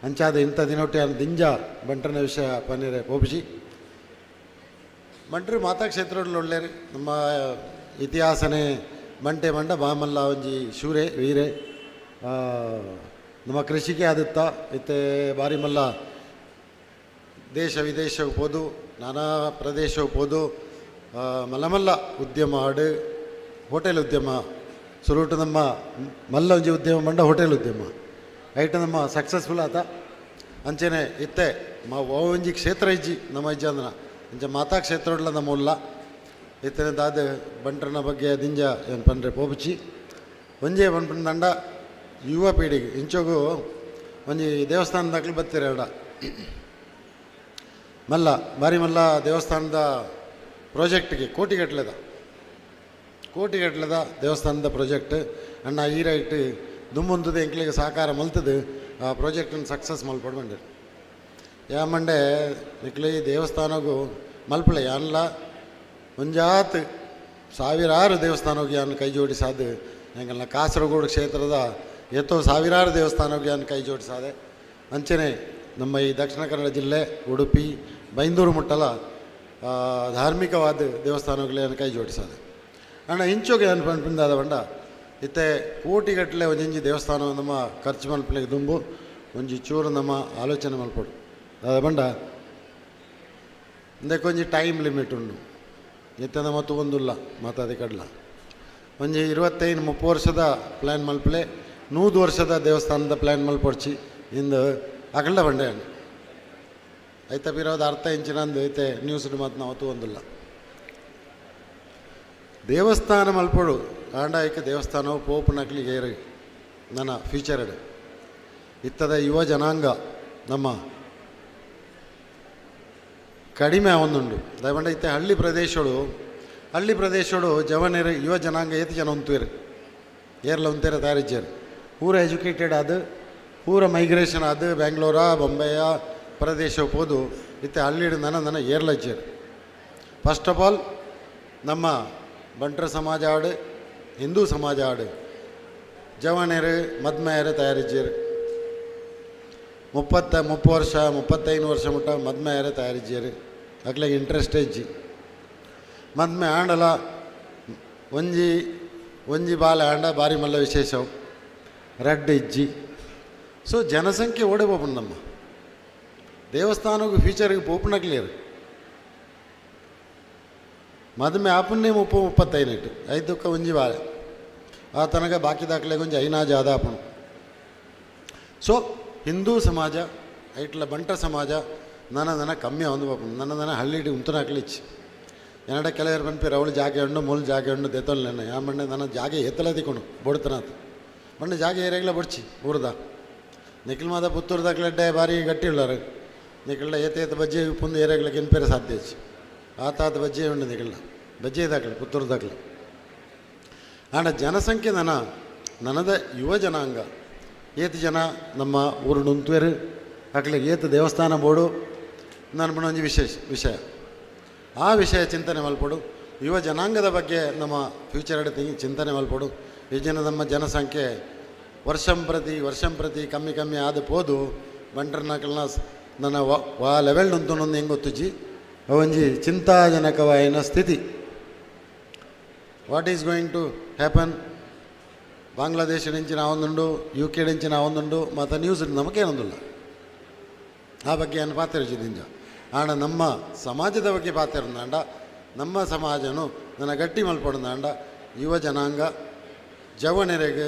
ಅಂಚಾದ ಇಂಥ ದಿನೊಟ್ಟಿ ದಿಂಜ ಬಂಟರನ ವಿಷಯ ಪನ್ನೀರೆ ಪೋಪಿಸಿ. ಬಂಟರು ಮಾತಾ ಕ್ಷೇತ್ರದಲ್ಲಿ ಒಳ್ಳೆಯರು. ನಮ್ಮ ಇತಿಹಾಸನೇ ಬಂಟೆ ಬಂಡ ಬಾಮಲ್ಲ ಒಂಜಿ ಶೂರೆ ವೀರೆ. ನಮ್ಮ ಕೃಷಿಗೆ ಆದತ್ತ ಇತ್ತೆ ಬಾರಿ ಮಲ್ಲ ದೇಶ ವಿದೇಶ ಪೋದು ನಾನಾ ಪ್ರದೇಶ ಪೋದು ಮಲ್ಲ ಮಲ್ಲ ಉದ್ಯಮ ಆಡು ಹೋಟೆಲ್ ಉದ್ಯಮ ಸುರುಟು ನಮ್ಮ ಮಲ್ಲ ಒಂಜಿ ಉದ್ಯಮ ಬಂಡ ಹೋಟೆಲ್ ಉದ್ಯಮ ಐಟ ನಮ್ಮ ಸಕ್ಸಸ್ಫುಲ್ ಆತ. ಅಂಚೆನೆ ಇತ್ತೆ ಮ ಒಂಜಿ ಕ್ಷೇತ್ರ ಇಜ್ಜಿ ನಮ್ಮ ಇಜ್ಜಂದನ ಅಂಚೆ ಮಾತಾ ಕ್ಷೇತ್ರ ನಮ್ಮ ಉಲ್ಲ ಇತ್ತನೆ ದಾದ ಬಂಟರನ ಬಗ್ಗೆ ದಿಂಜ ಏನು ಪಂಡ್ರೆ ಪೋಪುಚಿ. ಒಂಜೇ ಪನ್ಪುನ ದಂಡ ಯುವ ಪೀಳಿಗೆ ಇಂಚೋಗು ಒಂಜಿ ದೇವಸ್ಥಾನದಾಕ್ಲು ಬತ್ತೀರ ಎಡ ಮಲ್ಲ ಬಾರಿ ಮಲ್ಲ ದೇವಸ್ಥಾನದ ಪ್ರಾಜೆಕ್ಟ್ಗೆ ಕೋಟಿಗಟ್ಟಲೆದ ಕೋಟಿಗಟ್ಟಲೆದ ದೇವಸ್ಥಾನದ ಪ್ರಾಜೆಕ್ಟ್ ಅಣ್ಣ ಈ ರೈಟ್ ದುಮ್ಮುಂತದ ಎಂಕ್ಲೆಗ್ ಸಹಕಾರ ಮಲ್ತದು ಆ ಪ್ರಾಜೆಕ್ಟನ್ನು ಸಕ್ಸಸ್ ಮಲ್ಪಡ್ ಬಂದಿರು. ಯಾಮಂಡೆ ನಿಕ್ಲೆ ಈ ದೇವಸ್ಥಾನಗು ಮಲ್ಪಳೆ ಯಾನ್ಲ ಒಂಜಾತ್ ಸಾವಿರಾರು ದೇವಸ್ಥಾನಕ್ಕೆ ಯಾನ್ ಕೈ ಜೋಡಿಸಾದು ಎಂಕಲ್ನ ಕಾಸರಗೋಡು ಕ್ಷೇತ್ರದ ಏತೋ ಸಾವಿರಾರು ದೇವಸ್ಥಾನಕ್ಕೆ ಯಾನ್ ಕೈ ಜೋಡಿಸಾದೆ. ಅಂಚನೆ ನಮ್ಮ ಈ ದಕ್ಷಿಣ ಕನ್ನಡ ಜಿಲ್ಲೆ ಉಡುಪಿ ಬೈಂದೂರು ಮುಟ್ಟಲ ಧಾರ್ಮಿಕವಾದ ದೇವಸ್ಥಾನಗಳನ್ನ ಕೈ ಜೋಡಿಸಾದೆ. ಅಣ್ಣ ಇಂಚೋಗೆ ಏನು ಪನ್ಪಿಂದಾದ ಪಂಡ ಇತ್ತೆ ಕೋಟಿಗಟ್ಟಲೆ ಒಂಜೊಂಜಿ ದೇವಸ್ಥಾನ ನಮ್ಮ ಖರ್ಚು ಮಲ್ಪಲೆ ದುಂಬು ಒಂಜಿ ಚೂರು ನಮ್ಮ ಆಲೋಚನೆ ಮಲ್ಪೊಡು. ದಾದ ಪಂಡ ಇಂದಕ್ಕೊಂಜಿ ಟೈಮ್ ಲಿಮಿಟ್ ಉಂಡು. ಇತ್ತೆ ನಮ್ಮ ತೂವೊಂದುಲ್ಲ ಮಾತಾದಿ ಕಡ್ಲ ಒಂಜಿ 25-30 ವರ್ಷದ ಪ್ಲ್ಯಾನ್ ಮಲ್ಪಲೆ 100 ವರ್ಷದ ದೇವಸ್ಥಾನದ ಪ್ಲ್ಯಾನ್ ಮಲ್ಪೊಡ್ಚಿ ಇಂದು ಅಕಲ್ಡ ಬಂಡೆ ಐತ ಪಿರೋದ ಅರ್ಥ ಇಂಚಿನಂದು ಐತೆ ನ್ಯೂಸ್ ಮಾತು ನಾವು ತೂವೊಂದುಲ್ಲ. ದೇವಸ್ಥಾನ ಮಲ್ಪೊಡು ಆಂಡ ಐಕ ದೇವಸ್ಥಾನವು ಪೋಪುನಕ್ಲಿಗೆ ಏರು ನನ್ನ ಫ್ಯೂಚರ್ ಇತ್ತದ ಯುವ ಜನಾಂಗ ನಮ್ಮ ಕಡಿಮೆ ಆವೊಂದುಂಡು. ದಯಪಂಡ ಇತ್ತೆ ಹಳ್ಳಿ ಪ್ರದೇಶಡು ಹಳ್ಳಿ ಪ್ರದೇಶಡು ಜವನರು ಯುವ ಜನಾಂಗ ಏತ್ ಜನ ಉಂತುವೆರು ಏರ್ಲ ಉಂತೇರ ತಯಾರಿಜ್ಜೆರ್ ಪೂರ ಎಜುಕೇಟೆಡ್ ಆದ್ ಪೂರ ಮೈಗ್ರೇಷನ್ ಆದ್ ಬೆಂಗ್ಳೂರ ಬೊಂಬೆಯ ಪ್ರದೇಶ ಪೋದು ಇತ್ತೆ ಹಳ್ಳಿಡ್ ನನ ನನ ಏರ್ಲಜ್ಜೆರ್. ಫಸ್ಟ್ ಆಫ್ ಆಲ್ ನಮ್ಮ ಬಂಟ್ರ ಸಮಾಜ ಆಡು ಹಿಂದೂ ಸಮಾಜ ಆಡು ಜವನರು ಮದ್ಮೆಯರು ತಯಾರಿಜ್ಜೆರ್. 30 ವರ್ಷ 35 ವರ್ಷ ಮುಟ್ಟ ಮದ್ಮೆಯರು ತಯಾರಿಜ್ಜೆರ್. ಅಕ್ಲೆಗ್ ಇಂಟ್ರೆಸ್ಟ್ ಇಜ್ಜಿ. ಮದ್ಮೆ ಆಂಡಲ ಒಂಜಿ ಒಂಜಿ ಬಾಲೆ ಆಂಡ ಬಾರಿ ಮಲ್ಲ ವಿಶೇಷವು ರಡ್ಡ್ ಇಜ್ಜಿ. ಸೊ ಜನಸಂಖ್ಯೆ ಓಡೆ ಪೋಪುಂಡು ನಮ್ಮ ದೇವಸ್ಥಾನಕ್ಕೆ ಫ್ಯೂಚರ್ಗೆ ಪೋಪುನಕ್ಲೇರು ಮದ್ಮೆ ಆಪುನ್ನೇ 30-35 ಇಟ್ಟು ಐದಕ್ಕ ಒಂಜಿ ಬಾಲೆ ಆ ತನಕ ಬಾಕಿ ದಾಖಲೆಗೆ ಒಂಜಿ ಐನಾ ಜಾದ ಆಪುಂಡು. ಸೊ ಹಿಂದೂ ಸಮಾಜ ಐಟ್ಲ ಬಂಟ ಸಮಾಜ ನನ್ನ ನನ್ನ ಕಮ್ಮಿ ಒಂದು ಪಾಪುಂಡು. ನನ್ನ ನನ್ನ ಹಳ್ಳಿಡಿ ಉಂತುನಾಕ್ಲಿಚ್ಚಿ ಎನ್ನಡ ಕೆಲವರು ಪನ್ಪೆರ್ ಅವಳು ಜಾಗೆ ಉಂಡು ಮೂಲು ಜಾಗೆ ಉಂಡು ದೆತ್ತೊಲ್ ನೆನ್ನ ಯಾ ಮಂಡೆ ನನ್ನ ಜಾಗೆ ಎತ್ತಲ ತಿಕ್ಕೊಂಡು ಬೊಡ್ತನಾತ್ ಮಂಡೆ ಜಾಗೆ ಏರೆಗ್ಲ ಬೊಡ್ಚಿ ಊರ್ದ ನಿಖಿಲ್ ಮಾದ ಪುತ್ತೂರ್ದಾಕ್ಲೆಡ್ಡೆ ಭಾರಿ ಗಟ್ಟಿ ಉಳ್ಳಾರು ನಿಖಿಲ್ಡ ಏತ ಏತ ಬಜ್ಜೆ ಉಪ್ಪುಂದು ಏರೆಗ್ಲ ಗೆನ್ಪೆರೆ ಸಾಧ್ಯ ಇಜ್ಜಿ ಆತಾತ ಬಜ್ಜೆ ಉಂಡು ನಿಖಿಲ್ಡ ಬಜ್ಜೆ ದಾಖಲೆ ಪುತ್ತೂರು ದಾಖಲೆ. ಆಂಡ ಜನಸಂಖ್ಯೆ ನನ್ನ ನನದ ಯುವ ಜನಾಂಗ ಏತ್ ಜನ ನಮ್ಮ ಊರು ಉಂತುವೆರು ಅಕ್ಲೆಗ್ ಏತ್ ದೇವಸ್ಥಾನ ಬೋಡು ನನ್ನ ಒಂಜಿ ವಿಶೇಷ ವಿಷಯ ಆ ವಿಷಯ ಚಿಂತನೆ ಮಲ್ಪೊಡು. ಯುವ ಜನಾಂಗದ ಬಗ್ಗೆ ನಮ್ಮ ಫ್ಯೂಚರ್ ಚಿಂತನೆ ಮಲ್ಪೊಡು. ಈ ಜನ ನಮ್ಮ ಜನಸಂಖ್ಯೆ ವರ್ಷಂ ಪ್ರತಿ ವರ್ಷಂ ಪ್ರತಿ ಕಮ್ಮಿ ಕಮ್ಮಿ ಆದ ಪೋದು ಬಂಟ್ರನಕಲ್ನ ನನ್ನ ವಾ ಲೆವೆಲ್ ಉಂತುನೊಂದು ಹೆಂಗೆ ಗೊತ್ತುಜ್ಜಿ ಒಂಜಿ ಚಿಂತಾಜನಕವಾಯಿನ ಸ್ಥಿತಿ. What is going to happen? Bangladesh నుంచి ನಾವೊಂದುಂಡು ಯು ಕೆ నుంచి ನಾವೊಂದುಂಡು ಮತ್ತು ನ್ಯೂಸ್ ನಮಗೇನೊಂದಿಲ್ಲ ಆ ಬಗ್ಗೆ ಏನು ಪಾತ್ರ ಆಂಡ ನಮ್ಮ ಸಮಾಜದ ಬಗ್ಗೆ ಪಾತ್ರ ಅಂಡ ನಮ್ಮ ಸಮಾಜನು ನನ್ನ ಗಟ್ಟಿ ಮಲ್ಪೊಡುಂದಾಂಡ ಯುವ ಜನಾಂಗ ಜವನರೆಗ್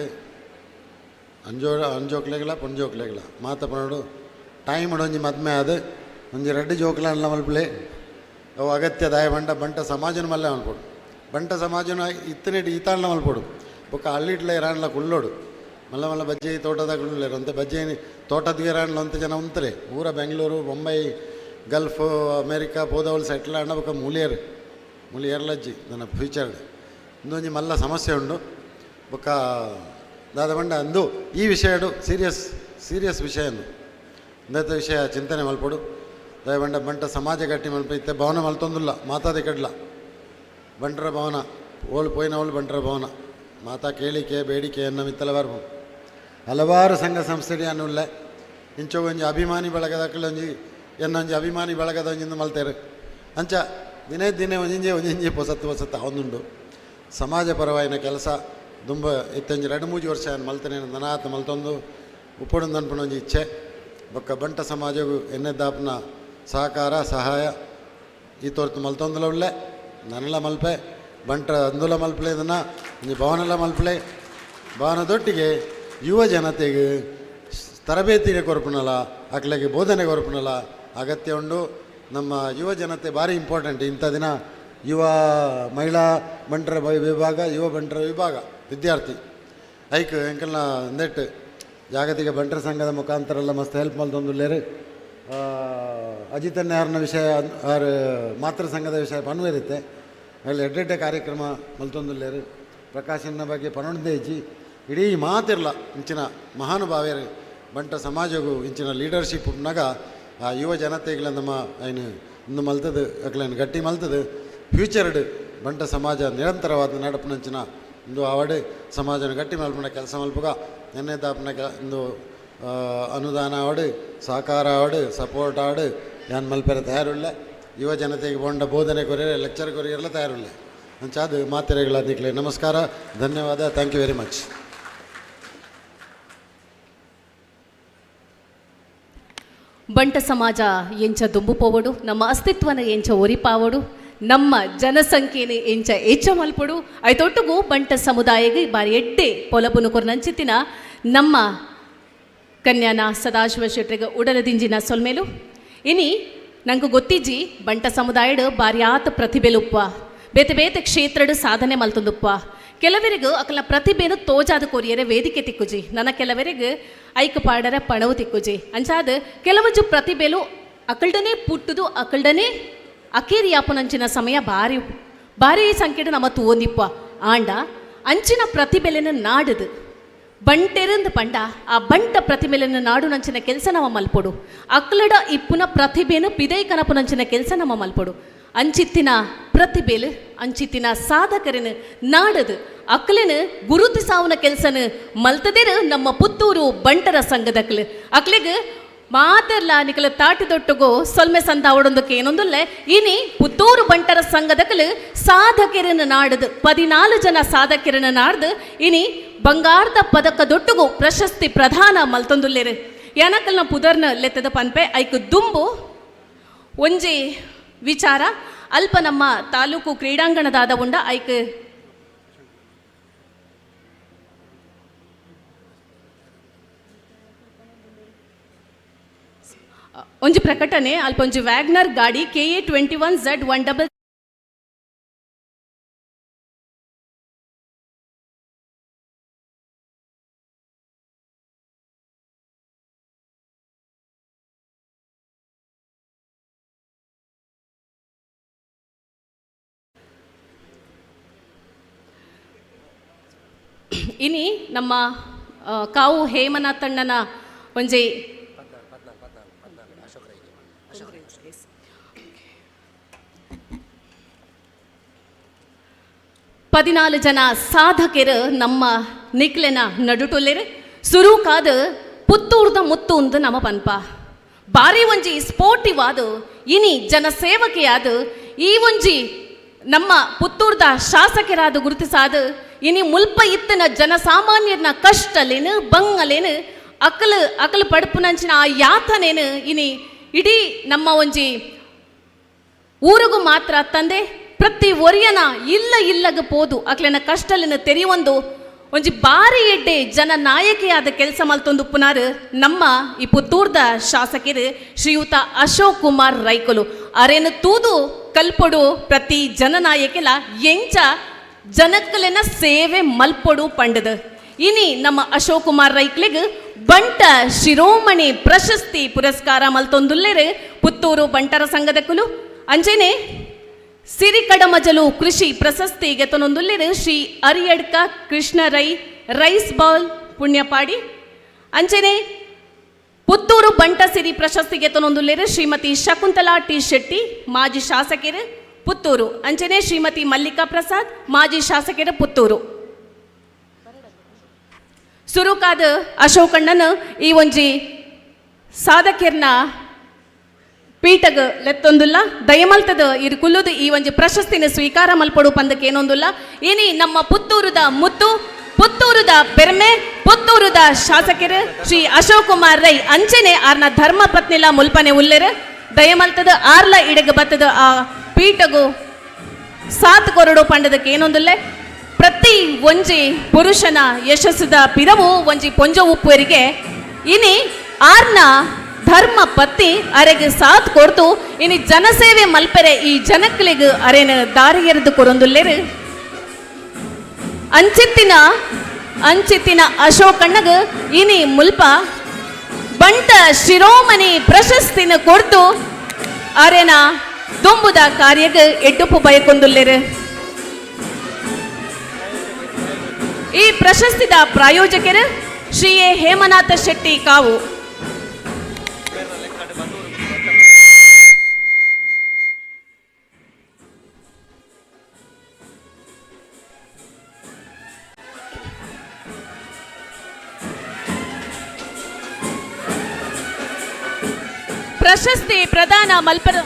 ಅಂಜೋ ಅಂಜೋಕ್ಲೆಗ್ಲ ಪೊಂಜೋಕ್ಲೆಗ್ಲ ಮಾತ ಪನೊಡು ಟೈಮ್ ಒಂಜಿ ಮದ್ಮೆ ಆದ್ ಒಂಜಿ ರಡ್ಡ್ ಜೋಕ್ಲನ್ಲ ಮಲ್ಪುಲೆ ಅವು ಅಗತ್ಯ ದಾಯ ಬಂಟ ಬಂಟ ಸಮಾಜನ ಮಲ್ಲೆ ಮಲ್ಪೊಡು ಬಂಟ ಸಮಾಜನ ಇತ್ತನೆಟ್ ಈತಾಳ್ನ ಮಲ್ಪೊಡು ಬೊಕ್ಕ ಹಳ್ಳಿಟ್ಲ ಇರಾನ್ಲ ಕುಲ್ಲೋಡು ಮಲ್ಲ ಮಲ್ಲ ಬಜ್ಜೆ ತೋಟದಾಗುಲ್ಲೆರ್ ಒಂತೆ ಬಜ್ಜೆ ತೋಟದ ಇರಾನ್ಲ ಒಂತೆ ಜನ ಉಂತರೆ ಊರ ಬೆಂಗಳೂರು ಬೊಂಬೈ ಗಲ್ಫ್ ಅಮೇರಿಕಾ ಪೋದವಲ್ ಸೆಟ್ಲ್ ಆಂಡ ಬೊಕ್ಕ ಮೂಲಿಯರ್ ಮೂಲಿಯರ್ಲಜ್ಜಿ ನನ್ನ ಫ್ಯೂಚರ್ ಇಂದೊಂಜಿ ಮಲ್ಲ ಸಮಸ್ಯೆ ಉಂಡು. ಬೊಕ್ಕ ದಾದ ಪಂಡ ಅಂದು ಈ ವಿಷಯಡು ಸೀರಿಯಸ್ ಸೀರಿಯಸ್ ವಿಷಯ ಇಂದತ ವಿಷಯ ಚಿಂತನೆ ಮಲ್ಪೊಡು. ದಯಪಂಡ ಬಂಟ ಸಮಾಜ ಗಟ್ಟಿ ಮಲ್ಪ ಇತ್ತೆ ಭವನ ಮಲ್ತೊಂದುಲ್ಲ ಮಾತಾದಿ ಕಡ್ಲ ಬಂಟರ ಭವನ ಓಳು ಪೋಯಿನವಳು ಬಂಟರ ಭವನ ಮಾತಾ ಕೇಳಿಕೆ ಬೇಡಿಕೆಯನ್ನು ಮಿತ್ತಲ ಬರ್ಪು ಹಲವಾರು ಸಂಘ ಸಂಸ್ಥೆಗೆ ಉಲ್ಲೆ ಇಂಚ ಒಂಜಿ ಅಭಿಮಾನಿ ಬಳಗದಕ್ಕಲ ಒಂಜಿ ಎನ್ನೊಂಜಿ ಅಭಿಮಾನಿ ಬಳಗದ ಒಂಜಿಂದು ಮಲ್ತೇರು ಅಂಚ ದಿನೇ ದಿನೇ ಒಂಜಿಂಜೆ ಒಂಜಿಂಜೆ ಪೊಸತ್ತು ಪೊಸತ್ತು ಅವನುಂಡು ಸಮಾಜ ಪರವಾಯಿನ ಕೆಲಸ ದುಂಬ ಇತ್ತೊಂಜಿ 2-3 ವರ್ಷ ಮಲ್ತನೆ ನನಾತ್ ಮಲ್ತೊಂದು ಉಪ್ಪೊಡೊಂದು ಅನ್ಪುನ ಒಂಜಿ ಇಚ್ಛೆ. ಬೊಕ್ಕ ಬಂಟ ಸಮಾಜಗು ಎನ್ನೆದ್ದಾಪನ ಸಹಕಾರ ಸಹಾಯ ಈ ತೋರ್ತು ಮಲ್ತೊಂದುಲ ಉಲ್ಲೆ ನನ್ನಲ ಮಲ್ಪೆ ಬಂಟ ಅಂದುಲ ಮಲ್ಪಲೆ ಇದನ್ನು ಒಂಜಿ ಭವನಲ ಮಲ್ಪಲೆ ಭವನದೊಟ್ಟಿಗೆ ಯುವ ಜನತೆಗೆ ತರಬೇತಿಗೆ ಕೊರ್ಪುನಲ ಅಕ್ಲೆಗೆ ಬೋಧನೆ ಕೊರ್ಪುನಲ ಅಗತ್ಯ ಉಂಡು. ನಮ್ಮ ಯುವ ಜನತೆ ಭಾರಿ ಇಂಪಾರ್ಟೆಂಟ್ ಇಂಥ ದಿನ ಯುವ ಮಹಿಳಾ ಬಂಟರ ವಿಭಾಗ ಯುವ ಬಂಟರ ವಿಭಾಗ ವಿದ್ಯಾರ್ಥಿ ಐಕ್ ಎಂಕಲ್ನ ಅಂದೆಟ್ ಜಾಗತಿಕ ಬಂಟರ ಸಂಘದ ಮುಖಾಂತರ ಎಲ್ಲ ಮಸ್ತ್ ಹೆಲ್ಪ್ ಮಲ್ತೊಂದುಲ್ಲೇರು. ಅಜಿತನ್ನೇ ಆರ್ನ ವಿಷಯ ಆರ್ ಮಾತೃ ಸಂಘದ ವಿಷಯ ಪನ್ವೇರಿತ್ತೆ. ಅಲ್ಲಿ ಎಡ್ಡೆಡ್ಡೆ ಕಾರ್ಯಕ್ರಮ ಮಲ್ತೊಂದುಲ್ಲೇರು. ಪ್ರಕಾಶನ ಬಗ್ಗೆ ಪನೊಂದೇ ಇಜ್ಜಿ ಇಡೀ ಮಾತಿರಲ್ಲ ಇಂಚಿನ ಮಹಾನುಭಾವ್ಯರು ಬಂಟ ಸಮಾಜಗೂ ಇಂಚಿನ ಲೀಡರ್ಶಿಪ್ ಉಪ್ಪುನಗ ಆ ಯುವ ಜನತೆಗಳ ನಮ್ಮ ಐನು ಇಂದು ಮಲ್ತದು ಅಕ್ಲೇನು ಗಟ್ಟಿ ಮಲ್ತದು ಫ್ಯೂಚರ್ಡ್ ಬಂಟ ಸಮಾಜ ನಿರಂತರವಾದ ನಡಪುನಂಚಿನ ಇಂದು ಆವಡೆ ಸಮಾಜನ ಗಟ್ಟಿ ಮಲ್ಪುನ ಕೆಲಸ ಮಲ್ಪುಗ ನೆನ್ನೆ ದಾಪುನ ಇಂದು ಅನುದಾನ ಆವಡು ಸಹಕಾರ ಆವಡು ಸಪೋರ್ಟ್ ಆವಡು ಯಾನ್ ಮಲ್ಪೆರೆ ತಯಾರುಳ್ಳೆ. ಯುವ ಜನತೆಗೆ ಬೋಂಡ ಬೋಧನೆ ಕೊರಿಯರೆ ಲೆಕ್ಚರ್ ಕೊರಿಯರೆಲ್ಲ ತಯಾರುಳ್ಳೆ. ಅಂಚಾದ ಮಾತೆರೆಗಳ ನಿಕ್ಲೆ ನಮಸ್ಕಾರ, ಧನ್ಯವಾದ, thank you very much. ಬಂಟ ಸಮಾಜ ಎಂಚ ದುಂಬು ಪೋವಡು, ನಮ್ಮ ಅಸ್ತಿತ್ವನ ಎಂಚ ಒರಿಪಾವಡು, ನಮ್ಮ ಜನಸಂಖ್ಯೆನ ಎಂಚ ಹೆಚ್ಚ ಮಲ್ಪಡು, ಐತೊಟ್ಟುಗು ಬಂಟ ಸಮುದಾಯಗೆ ಬಾರಿ ಎಡ್ಡೆ ಪೊಲಬುನು ಕೊರ್ನಂಚಿತ್ತಿನ ನಮ್ಮ ಕನ್ಯಾನ ಸದಾಶಿವ ಶೆಟ್ರಿಗೆ ಉಡಲದಿಂಜಿನ ಸೊಲ್ಮೇಲು. ಇನಿ ನಂಗೆ ಗೊತ್ತಿಜ್ಜಿ ಬಂಟ ಸಮುದಾಯಡು ಬಾರಿ ಆತ ಪ್ರತಿಭೆಲುಪ್ಪ, ಬೇತೆ ಬೇತೆ ಕ್ಷೇತ್ರಡು ಸಾಧನೆ ಮಲ್ತೊಂದುಪ್ಪ. ಕೆಲವರಿಗೂ ಅಕಲ ಪ್ರತಿಭೆನು ತೋಜಾದ ಕೊರಿಯರೆ ವೇದಿಕೆ ತಿಕ್ಕುಜಿ, ನನ್ನ ಕೆಲವರಿಗೆ ಐಕ ಪಾಡರ ಪಣವು ತಿಕ್ಕುಜಿ. ಅಂಚಾದ ಕೆಲವೊಂಜು ಪ್ರತಿಭೆಲು ಅಕಲ್ಡನೆ ಪುಟ್ಟುದು ಅಕಲ್ಡನೆ ಅಕೇರಿಯಾಪುನಂಚಿನ ಸಮಯ ಭಾರಿ ಭಾರಿ ಸಂಖ್ಯೆಡು ನಮ್ಮ ತೂವೊಂದಿಪ್ಪ. ಆಂಡ ಅಂಚಿನ ಪ್ರತಿಭೆಲೆನ ನಾಡದು ಬಂಟೆರಂದು ಪಂಡ ಆ ಬಂಟ ಪ್ರತಿಮೆಲೆನ ನಾಡು ನಂಚಿನ ಕೆಲಸ ನಮ್ಮ ಮಲ್ಪೊಡು, ಅಕ್ಲಡ ಇಪ್ಪುನ ಪ್ರತಿಭೆನು ಪಿದೈ ಕನಪುನಂಚಿನ ಕೆಲಸ ನಮ್ಮ ಮಲ್ಪೊಡು. ಅಂಚಿತ್ತಿನ ಪ್ರತಿಭೆಲು ಅಂಚಿತ್ತಿನ ಸಾಧಕರನು ನಾಡದು ಅಕ್ಲೆನು ಗುರುತಿಸಾವುನ ಕೆಲಸನು ಮಲ್ತದೇರು ನಮ್ಮ ಪುತ್ತೂರು ಬಂಟರ ಸಂಘದಕ್ಲು. ಅಕ್ಲೆಗ್ ಮಾತರ್ಲ ನಿಕಲ ತಾಟಿ ದೊಟ್ಟುಗೋ ಸೊಲ್ಮೆ ಸಂದ ಅವಡೊಂದಕ್ಕೆ ಏನೊಂದುಲ್ಲೆ. ಇನಿ ಪುತ್ತೂರು ಬಂಟರ ಸಂಘದಕ್ಲು ಸಾಧಕರನ್ನು ನಾಡದು 14 ಜನ ಸಾಧಕರನ್ನು ನಾಡ್ದು ಇನಿ ಬಂಗಾರದ ಪದಕ ದೊಟ್ಟುಗು ಪ್ರಶಸ್ತಿ ಪ್ರಧಾನ ಮಲ್ತೊಂದುಲ್ಲೇರು. ಯಾನಕಲ್ನ ಪುದರ್ನ ಲೆತ್ತದ ಪನ್ಪೆ ಐಕ್ ದುಂಬು ಒಂಜಿ ವಿಚಾರ ಅಲ್ಪ ನಮ್ಮ ತಾಲೂಕು ಕ್ರೀಡಾಂಗಣದಾದ ಉಂಡ ಐಕ್ ಒಂಜಿ ಪ್ರಕಟಣೆ ಅಲ್ಪ ಒಂಜಿ ವ್ಯಾಗ್ನರ್ ಗಾಡಿ KA 21 Z 1 ಇನಿ ನಮ್ಮ ಕಾವು ಹೇಮನಾಥಣ್ಣನ ಒಂಜಿ 14 ಜನ ಸಾಧಕರು ನಮ್ಮ ನಿಕ್ಲೆನ ನಡುಟುಲ್ಲೇರು. ಸುರುಕಾದ ಪುತ್ತೂರ್ದ ಮುತ್ತು ಉಂದು ನಮ್ಮ ಪನ್ಪ ಬಾರಿ ಒಂಜಿ ಸ್ಪೋರ್ಟಿವ್ ಆದ ಇನಿ ಜನಸೇವಕಿಯಾದ ಈ ಒಂಜಿ ನಮ್ಮ ಪುತ್ತೂರ್ದ ಶಾಸಕರಾದ ಗುರುತಿಸಾದ ಇನಿ ಮುಲ್ಪ ಇತ್ತನ ಜನಸಾಮಾನ್ಯರನ ಕಷ್ಟಲೇನು ಬಂಗಲೇನು ಅಕಲು ಅಕಲು ಪಡುಪುನಂಚಿನ ಆ ಯಾತನೇನು ಇನಿ ಇಡೀ ನಮ್ಮ ಒಂಜಿ ಊರಿಗೂ ಮಾತ್ರ ತಂದೆ ಪ್ರತಿ ಒರಿಯನ ಇಲ್ಲ ಇಲ್ಲಗ ಪೋದು ಅಕ್ಲೆನ ಕಷ್ಟಲಿನ ತೆರೆಯುವೊಂದು ಒಂಜಿ ಬಾರಿ ಎಡ್ಡೆ ಜನ ನಾಯಕಿಯಾದ ಕೆಲಸ ಮಲ್ತೊಂದು ಪುನಾರು ನಮ್ಮ ಈ ಪುತ್ತೂರ್ದ ಶಾಸಕರು ಶ್ರೀಯುತ ಅಶೋಕ್ ಕುಮಾರ್ ರೈಕುಲು. ಅರೇನು ತೂದು ಕಲ್ಪೊಡು ಪ್ರತಿ ಜನನಾಯಕಿಲ ಎಂಚ ಜನಕ್ಕಲೆನ ಸೇವೆ ಮಲ್ಪೊಡು ಪಂಡದ. ಇನಿ ನಮ್ಮ ಅಶೋಕ್ ಕುಮಾರ್ ರೈಕ್ಲೆಗ್ ಬಂಟ ಶಿರೋಮಣಿ ಪ್ರಶಸ್ತಿ ಪುರಸ್ಕಾರ ಮಲ್ತೊಂದುಲ್ಲೇರು ಪುತ್ತೂರು ಬಂಟರ ಸಂಘದಕ್ಕಲು. ಅಂಜನೆ ಸಿರಿಕಡಮಜಲು ಕೃಷಿ ಪ್ರಶಸ್ತಿ ಗೆತನೊಂದುಲ್ಲೇರು ಶ್ರೀ ಅರಿಯಡ್ಕ ಕೃಷ್ಣ ರೈ ರೈಸ್ ಬೌಲ್ ಪುಣ್ಯಪಾಡಿ. ಅಂಚನೆ ಪುತ್ತೂರು ಬಂಟ ಸಿರಿ ಪ್ರಶಸ್ತಿ ಗೆತನೊಂದುಲ್ಲೇರು ಶ್ರೀಮತಿ ಶಕುಂತಲಾ ಟಿ ಶೆಟ್ಟಿ ಮಾಜಿ ಶಾಸಕರು ಪುತ್ತೂರು. ಅಂಚನೆ ಶ್ರೀಮತಿ ಮಲ್ಲಿಕಾ ಪ್ರಸಾದ್ ಮಾಜಿ ಶಾಸಕರು ಪುತ್ತೂರು. ಸುರುಕಾದ ಅಶೋಕಣ್ಣನ ಈ ಒಂಜಿ ಸಾಧಕಿರ್ನ ಪೀಠಗ್ ಲೆತ್ತೊಂದುಲ್ಲ ದಯಮಲ್ತದ ಇರು ಕುಲ್ಲುದು ಈ ಒಂಜಿ ಪ್ರಶಸ್ತಿನ ಸ್ವೀಕಾರ ಮಲ್ಪೊಡು ಪಂದಕ್ಕೆ ಏನೊಂದುಲ್ಲ. ಇನಿ ನಮ್ಮ ಪುತ್ತೂರುದ ಮುತ್ತು, ಪುತ್ತೂರುದ ಪೆರ್ಮೆ, ಪುತ್ತೂರುದ ಶಾಸಕರು ಶ್ರೀ ಅಶೋಕ್ ಕುಮಾರ್ ರೈ ಅಂಚನೆ ಆರ್ನ ಧರ್ಮ ಪತ್ನಿಲ ಮುಲ್ಪನೆ ಉಲ್ಲೆರು. ದಯಮಲ್ತದ ಆರ್ಲ ಇಡಗ ಬತ್ತದ ಆ ಪೀಠಗು 7 ಕೊರಡು ಪಂಡದಕ್ಕೆ ಏನೊಂದುಲ್ಲೆ. ಪ್ರತಿ ಒಂಜಿ ಪುರುಷನ ಯಶಸ್ಸದ ಪಿರವು ಒಂಜಿ ಪೊಂಜ ಉಪ್ಪುವರಿಗೆ ಇನಿ ಆರ್ನ ಧರ್ಮ ಪತ್ನಿ ಅರೆಗೆ ಸಾಥ್ ಕೊಡ್ತು ಇನಿ ಜನಸೇವೆ ಮಲ್ಪೆರೆ ಈ ಜನಕ್ಲೆಗ್ ಅರೇನ ದಾರಿ ಎರೆದು ಕೊರೊಂದುಲ್ಲೇರು. ಅಂಚಿತ್ತಿನ ಅಂಚಿತ್ತಿನ ಅಶೋಕಣ್ಣಗ ಇನಿ ಮುಲ್ಪ ಬಂಟ ಶಿರೋಮಣಿ ಪ್ರಶಸ್ತಿನ ಕೊರ್ದು ಅರೆನ ದುಂಬುದ ಕಾರ್ಯಗ್ ಎಡ್ಡುಪ್ಪು ಬಯಕೊಂದುಲ್ಲೇರು. ಈ ಪ್ರಶಸ್ತಿದ ಪ್ರಾಯೋಜಕರು ಶ್ರೀ ಎ ಹೇಮನಾಥ ಶೆಟ್ಟಿ ಕಾವು. ಪ್ರಶಸ್ತಿ ಪ್ರದಾನ ಮಲ್ಪರ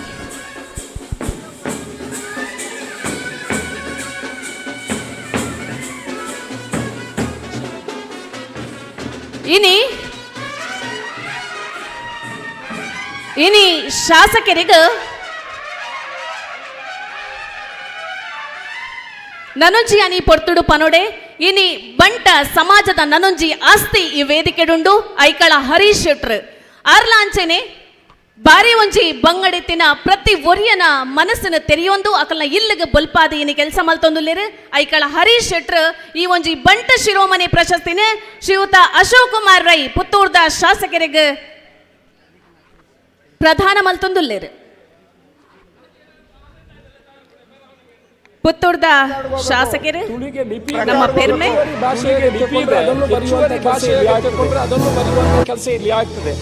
ಇನಿ ಇನಿ ಶಾಸಕರಿಗ ನನೊಂಜಿ ಅನಿ ಪೊರ್ತುಡು ಪನೊಡೆ ಇನಿ ಬಂಟ ಸಮಾಜದ ನನೊಂಜಿ ಆಸ್ತಿ ಈ ವೇದಿಕೆಡುಂಡು ಐಕಳ ಹರೀಶ್ ಶೆಟ್ರ್ ಅರ್ಲಾಂಚೆನೆ ಬಾರಿ ಒಂಜಿ ಬಂಗಡಿತಿನ ಪ್ರತಿ ಒರಿಯನ ಮನಸ್ಸಿನ ತೆರೆಯೊಂದು ಅಕಲ್ನ ಇಲ್ಲಿಗೆ ಬೊಲ್ಪಾದ ಇನಿ ಕೆಲಸ ಮಲ್ತೊಂದುಲ್ಲೇರು ಐಕಳ ಹರೀಶ್ ಶೆಟ್ರ್ ಈ ಒಂಜಿ ಬಂಟ ಶಿರೋಮಣಿ ಪ್ರಶಸ್ತಿನ ಶ್ರೀಯುತ ಅಶೋಕ್ ಕುಮಾರ್ ರೈ ಪುತ್ತೂರ್ದ ಶಾಸಕರಿಗೆ ಪ್ರಧಾನ ಮಲ್ತೊಂದುಲ್ಲೇರು. ಪುತ್ತೂರ್ದ ಶಾಸಕರು ನಮ್ಮ ಪೆರ್ಮೆ ಕೆಲಸ ಇಲ್ಲಿ ಆಗ್ತದೆ.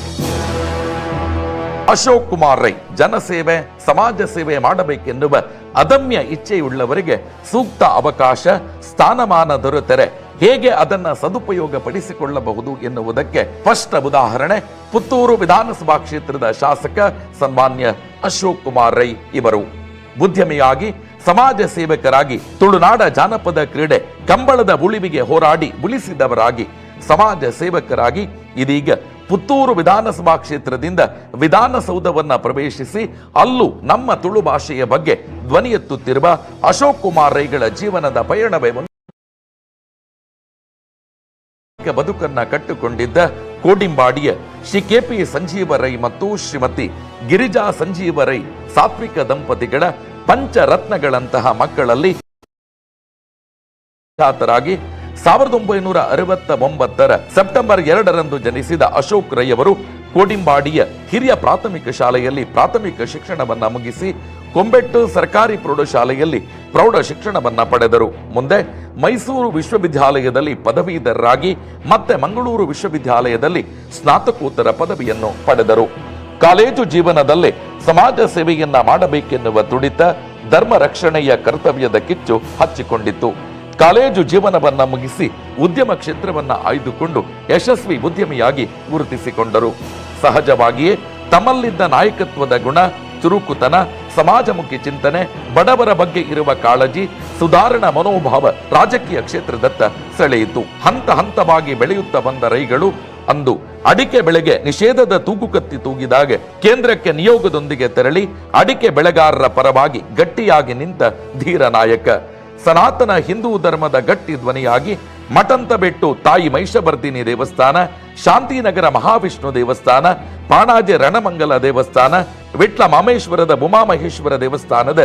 ಅಶೋಕ್ ಕುಮಾರ್ ರೈ ಜನಸೇವೆ ಸಮಾಜ ಸೇವೆ ಮಾಡಬೇಕೆನ್ನುವ ಅದಮ್ಯ ಇಚ್ಛೆಯುಳ್ಳವರಿಗೆ ಸೂಕ್ತ ಅವಕಾಶ ಸ್ಥಾನಮಾನ ದೊರೆತರೆ ಹೇಗೆ ಅದನ್ನು ಸದುಪಯೋಗ ಪಡಿಸಿಕೊಳ್ಳಬಹುದು ಎನ್ನುವುದಕ್ಕೆ ಸ್ಪಷ್ಟ ಉದಾಹರಣೆ ಪುತ್ತೂರು ವಿಧಾನಸಭಾ ಕ್ಷೇತ್ರದ ಶಾಸಕ ಸನ್ಮಾನ್ಯ ಅಶೋಕ್ ಕುಮಾರ್ ರೈ ಇವರು. ಉದ್ಯಮಿಯಾಗಿ ಸಮಾಜ ಸೇವಕರಾಗಿ ತುಳುನಾಡ ಜಾನಪದ ಕ್ರೀಡೆ ಕಂಬಳದ ಉಳಿವಿಗೆ ಹೋರಾಡಿ ಉಳಿಸಿದವರಾಗಿ ಸಮಾಜ ಸೇವಕರಾಗಿ ಇದೀಗ ಪುತ್ತೂರು ವಿಧಾನಸಭಾ ಕ್ಷೇತ್ರದಿಂದ ವಿಧಾನಸೌಧವನ್ನ ಪ್ರವೇಶಿಸಿ ಅಲ್ಲೂ ನಮ್ಮ ತುಳು ಭಾಷೆಯ ಬಗ್ಗೆ ಧ್ವನಿ ಎತ್ತುತ್ತಿರುವ ಅಶೋಕ್ ಕುಮಾರ್ ರೈಗಳ ಜೀವನದ ಪಯಣವೇ ಒಂದು ಬದುಕನ್ನ ಕಟ್ಟಿಕೊಂಡಿದ್ದ ಕೋಡಿಂಬಾಡಿಯ ಶ್ರೀ ಕೆಪಿ ಸಂಜೀವ ರೈ ಮತ್ತು ಶ್ರೀಮತಿ ಗಿರಿಜಾ ಸಂಜೀವ ರೈ ಸಾತ್ವಿಕ ದಂಪತಿಗಳ ಪಂಚರತ್ನಗಳಂತಹ ಮಕ್ಕಳಲ್ಲಿ ಜಾತರಾಗಿ 1969 ಸೆಪ್ಟೆಂಬರ್ 2ರಂದು ಜನಿಸಿದ ಅಶೋಕ್ ರೈ ಅವರು ಕೋಡಿಂಬಾಡಿಯ ಹಿರಿಯ ಪ್ರಾಥಮಿಕ ಶಾಲೆಯಲ್ಲಿ ಪ್ರಾಥಮಿಕ ಶಿಕ್ಷಣವನ್ನ ಮುಗಿಸಿ ಕೊಂಬೆಟ್ಟು ಸರ್ಕಾರಿ ಪ್ರೌಢಶಾಲೆಯಲ್ಲಿ ಪ್ರೌಢ ಶಿಕ್ಷಣವನ್ನ ಪಡೆದರು. ಮುಂದೆ ಮೈಸೂರು ವಿಶ್ವವಿದ್ಯಾಲಯದಲ್ಲಿ ಪದವೀಧರರಾಗಿ ಮತ್ತೆ ಮಂಗಳೂರು ವಿಶ್ವವಿದ್ಯಾಲಯದಲ್ಲಿ ಸ್ನಾತಕೋತ್ತರ ಪದವಿಯನ್ನು ಪಡೆದರು. ಕಾಲೇಜು ಜೀವನದಲ್ಲೇ ಸಮಾಜ ಸೇವೆಯನ್ನ ಮಾಡಬೇಕೆನ್ನುವ ತುಡಿತ, ಧರ್ಮ ರಕ್ಷಣೆಯ ಕರ್ತವ್ಯದ ಕಿಚ್ಚು ಹಚ್ಚಿಕೊಂಡಿತ್ತು. ಕಾಲೇಜು ಜೀವನವನ್ನ ಮುಗಿಸಿ ಉದ್ಯಮ ಕ್ಷೇತ್ರವನ್ನ ಆಯ್ದುಕೊಂಡು ಯಶಸ್ವಿ ಉದ್ಯಮಿಯಾಗಿ ಗುರುತಿಸಿಕೊಂಡರು. ಸಹಜವಾಗಿಯೇ ತಮ್ಮಲ್ಲಿದ್ದ ನಾಯಕತ್ವದ ಗುಣ, ಚುರುಕುತನ, ಸಮಾಜಮುಖಿ ಚಿಂತನೆ, ಬಡವರ ಬಗ್ಗೆ ಇರುವ ಕಾಳಜಿ, ಸುಧಾರಣಾ ಮನೋಭಾವ ರಾಜಕೀಯ ಕ್ಷೇತ್ರದತ್ತ ಸೆಳೆಯಿತು. ಹಂತ ಹಂತವಾಗಿ ಬೆಳೆಯುತ್ತಾ ಬಂದ ರೈಗಳು ಅಂದು ಅಡಿಕೆ ಬೆಳೆಗೆ ನಿಷೇಧದ ತೂಗುಕತ್ತಿ ತೂಗಿದಾಗ ಕೇಂದ್ರಕ್ಕೆ ನಿಯೋಗದೊಂದಿಗೆ ತೆರಳಿ ಅಡಿಕೆ ಬೆಳೆಗಾರರ ಪರವಾಗಿ ಗಟ್ಟಿಯಾಗಿ ನಿಂತ ಧೀರ ನಾಯಕ, ಸನಾತನ ಹಿಂದೂ ಧರ್ಮದ ಗಟ್ಟಿ ಧ್ವನಿಯಾಗಿ ಮಠಂತಬೆಟ್ಟು ತಾಯಿ ಮಹಿಷಮರ್ದಿನಿ ದೇವಸ್ಥಾನ, ಶಾಂತಿನಗರ ಮಹಾವಿಷ್ಣು ದೇವಸ್ಥಾನ, ಪಾಣಾಜೆ ರಣಮಂಗಲ ದೇವಸ್ಥಾನ, ವಿಟ್ಲ ಮಾಮೇಶ್ವರದ ಉಮಾಮಹೇಶ್ವರ ದೇವಸ್ಥಾನದ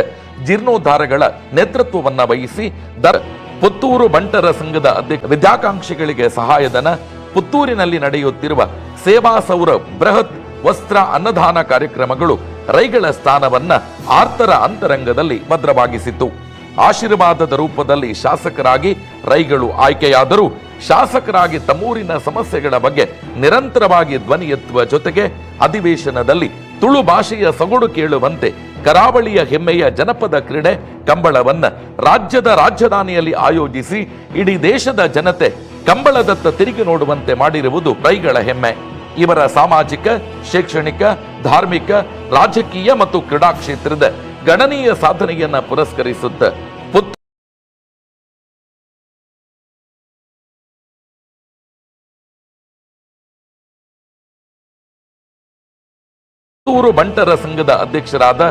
ಜೀರ್ಣೋದ್ಧಾರಗಳ ನೇತೃತ್ವವನ್ನು ವಹಿಸಿ ಪುತ್ತೂರು ಬಂಟರ ಸಂಘದ ಅಧ್ಯಕ್ಷ, ವಿದ್ಯಾಕಾಂಕ್ಷಿಗಳಿಗೆ ಸಹಾಯಧನ, ಪುತ್ತೂರಿನಲ್ಲಿ ನಡೆಯುತ್ತಿರುವ ಸೇವಾ ಸೌರ ಬೃಹತ್ ವಸ್ತ್ರ ಅನ್ನದಾನ ಕಾರ್ಯಕ್ರಮಗಳು ರೈಗಳ ಸ್ಥಾನವನ್ನ ಆರ್ತರ ಅಂತರಂಗದಲ್ಲಿ ಭದ್ರವಾಗಿಸಿತು. ಆಶೀರ್ವಾದದ ರೂಪದಲ್ಲಿ ಶಾಸಕರಾಗಿ ರೈಗಳು ಆಯ್ಕೆಯಾದರೂ ಶಾಸಕರಾಗಿ ತಮ್ಮೂರಿನ ಸಮಸ್ಯೆಗಳ ಬಗ್ಗೆ ನಿರಂತರವಾಗಿ ಧ್ವನಿ ಎತ್ತುವ ಜೊತೆಗೆ ಅಧಿವೇಶನದಲ್ಲಿ ತುಳು ಭಾಷೆಯ ಸೊಗಡು ಕೇಳುವಂತೆ ಕರಾವಳಿಯ ಹೆಮ್ಮೆಯ ಜನಪದ ಕ್ರೀಡೆ ಕಂಬಳವನ್ನ ರಾಜ್ಯದ ರಾಜಧಾನಿಯಲ್ಲಿ ಆಯೋಜಿಸಿ ಇಡೀ ದೇಶದ ಜನತೆ ಕಂಬಳದತ್ತ ತಿರುಗಿ ನೋಡುವಂತೆ ಮಾಡಿರುವುದು ರೈಗಳ ಹೆಮ್ಮೆ. ಇವರ ಸಾಮಾಜಿಕ, ಶೈಕ್ಷಣಿಕ, ಧಾರ್ಮಿಕ, ರಾಜಕೀಯ ಮತ್ತು ಕ್ರೀಡಾ ಕ್ಷೇತ್ರದ ಗಣನೀಯ ಸಾಧನೆಯನ್ನ ಪುರಸ್ಕರಿಸುತ್ತ ಪುತ್ತೂರು ಬಂಟರ ಸಂಘದ ಅಧ್ಯಕ್ಷರಾದ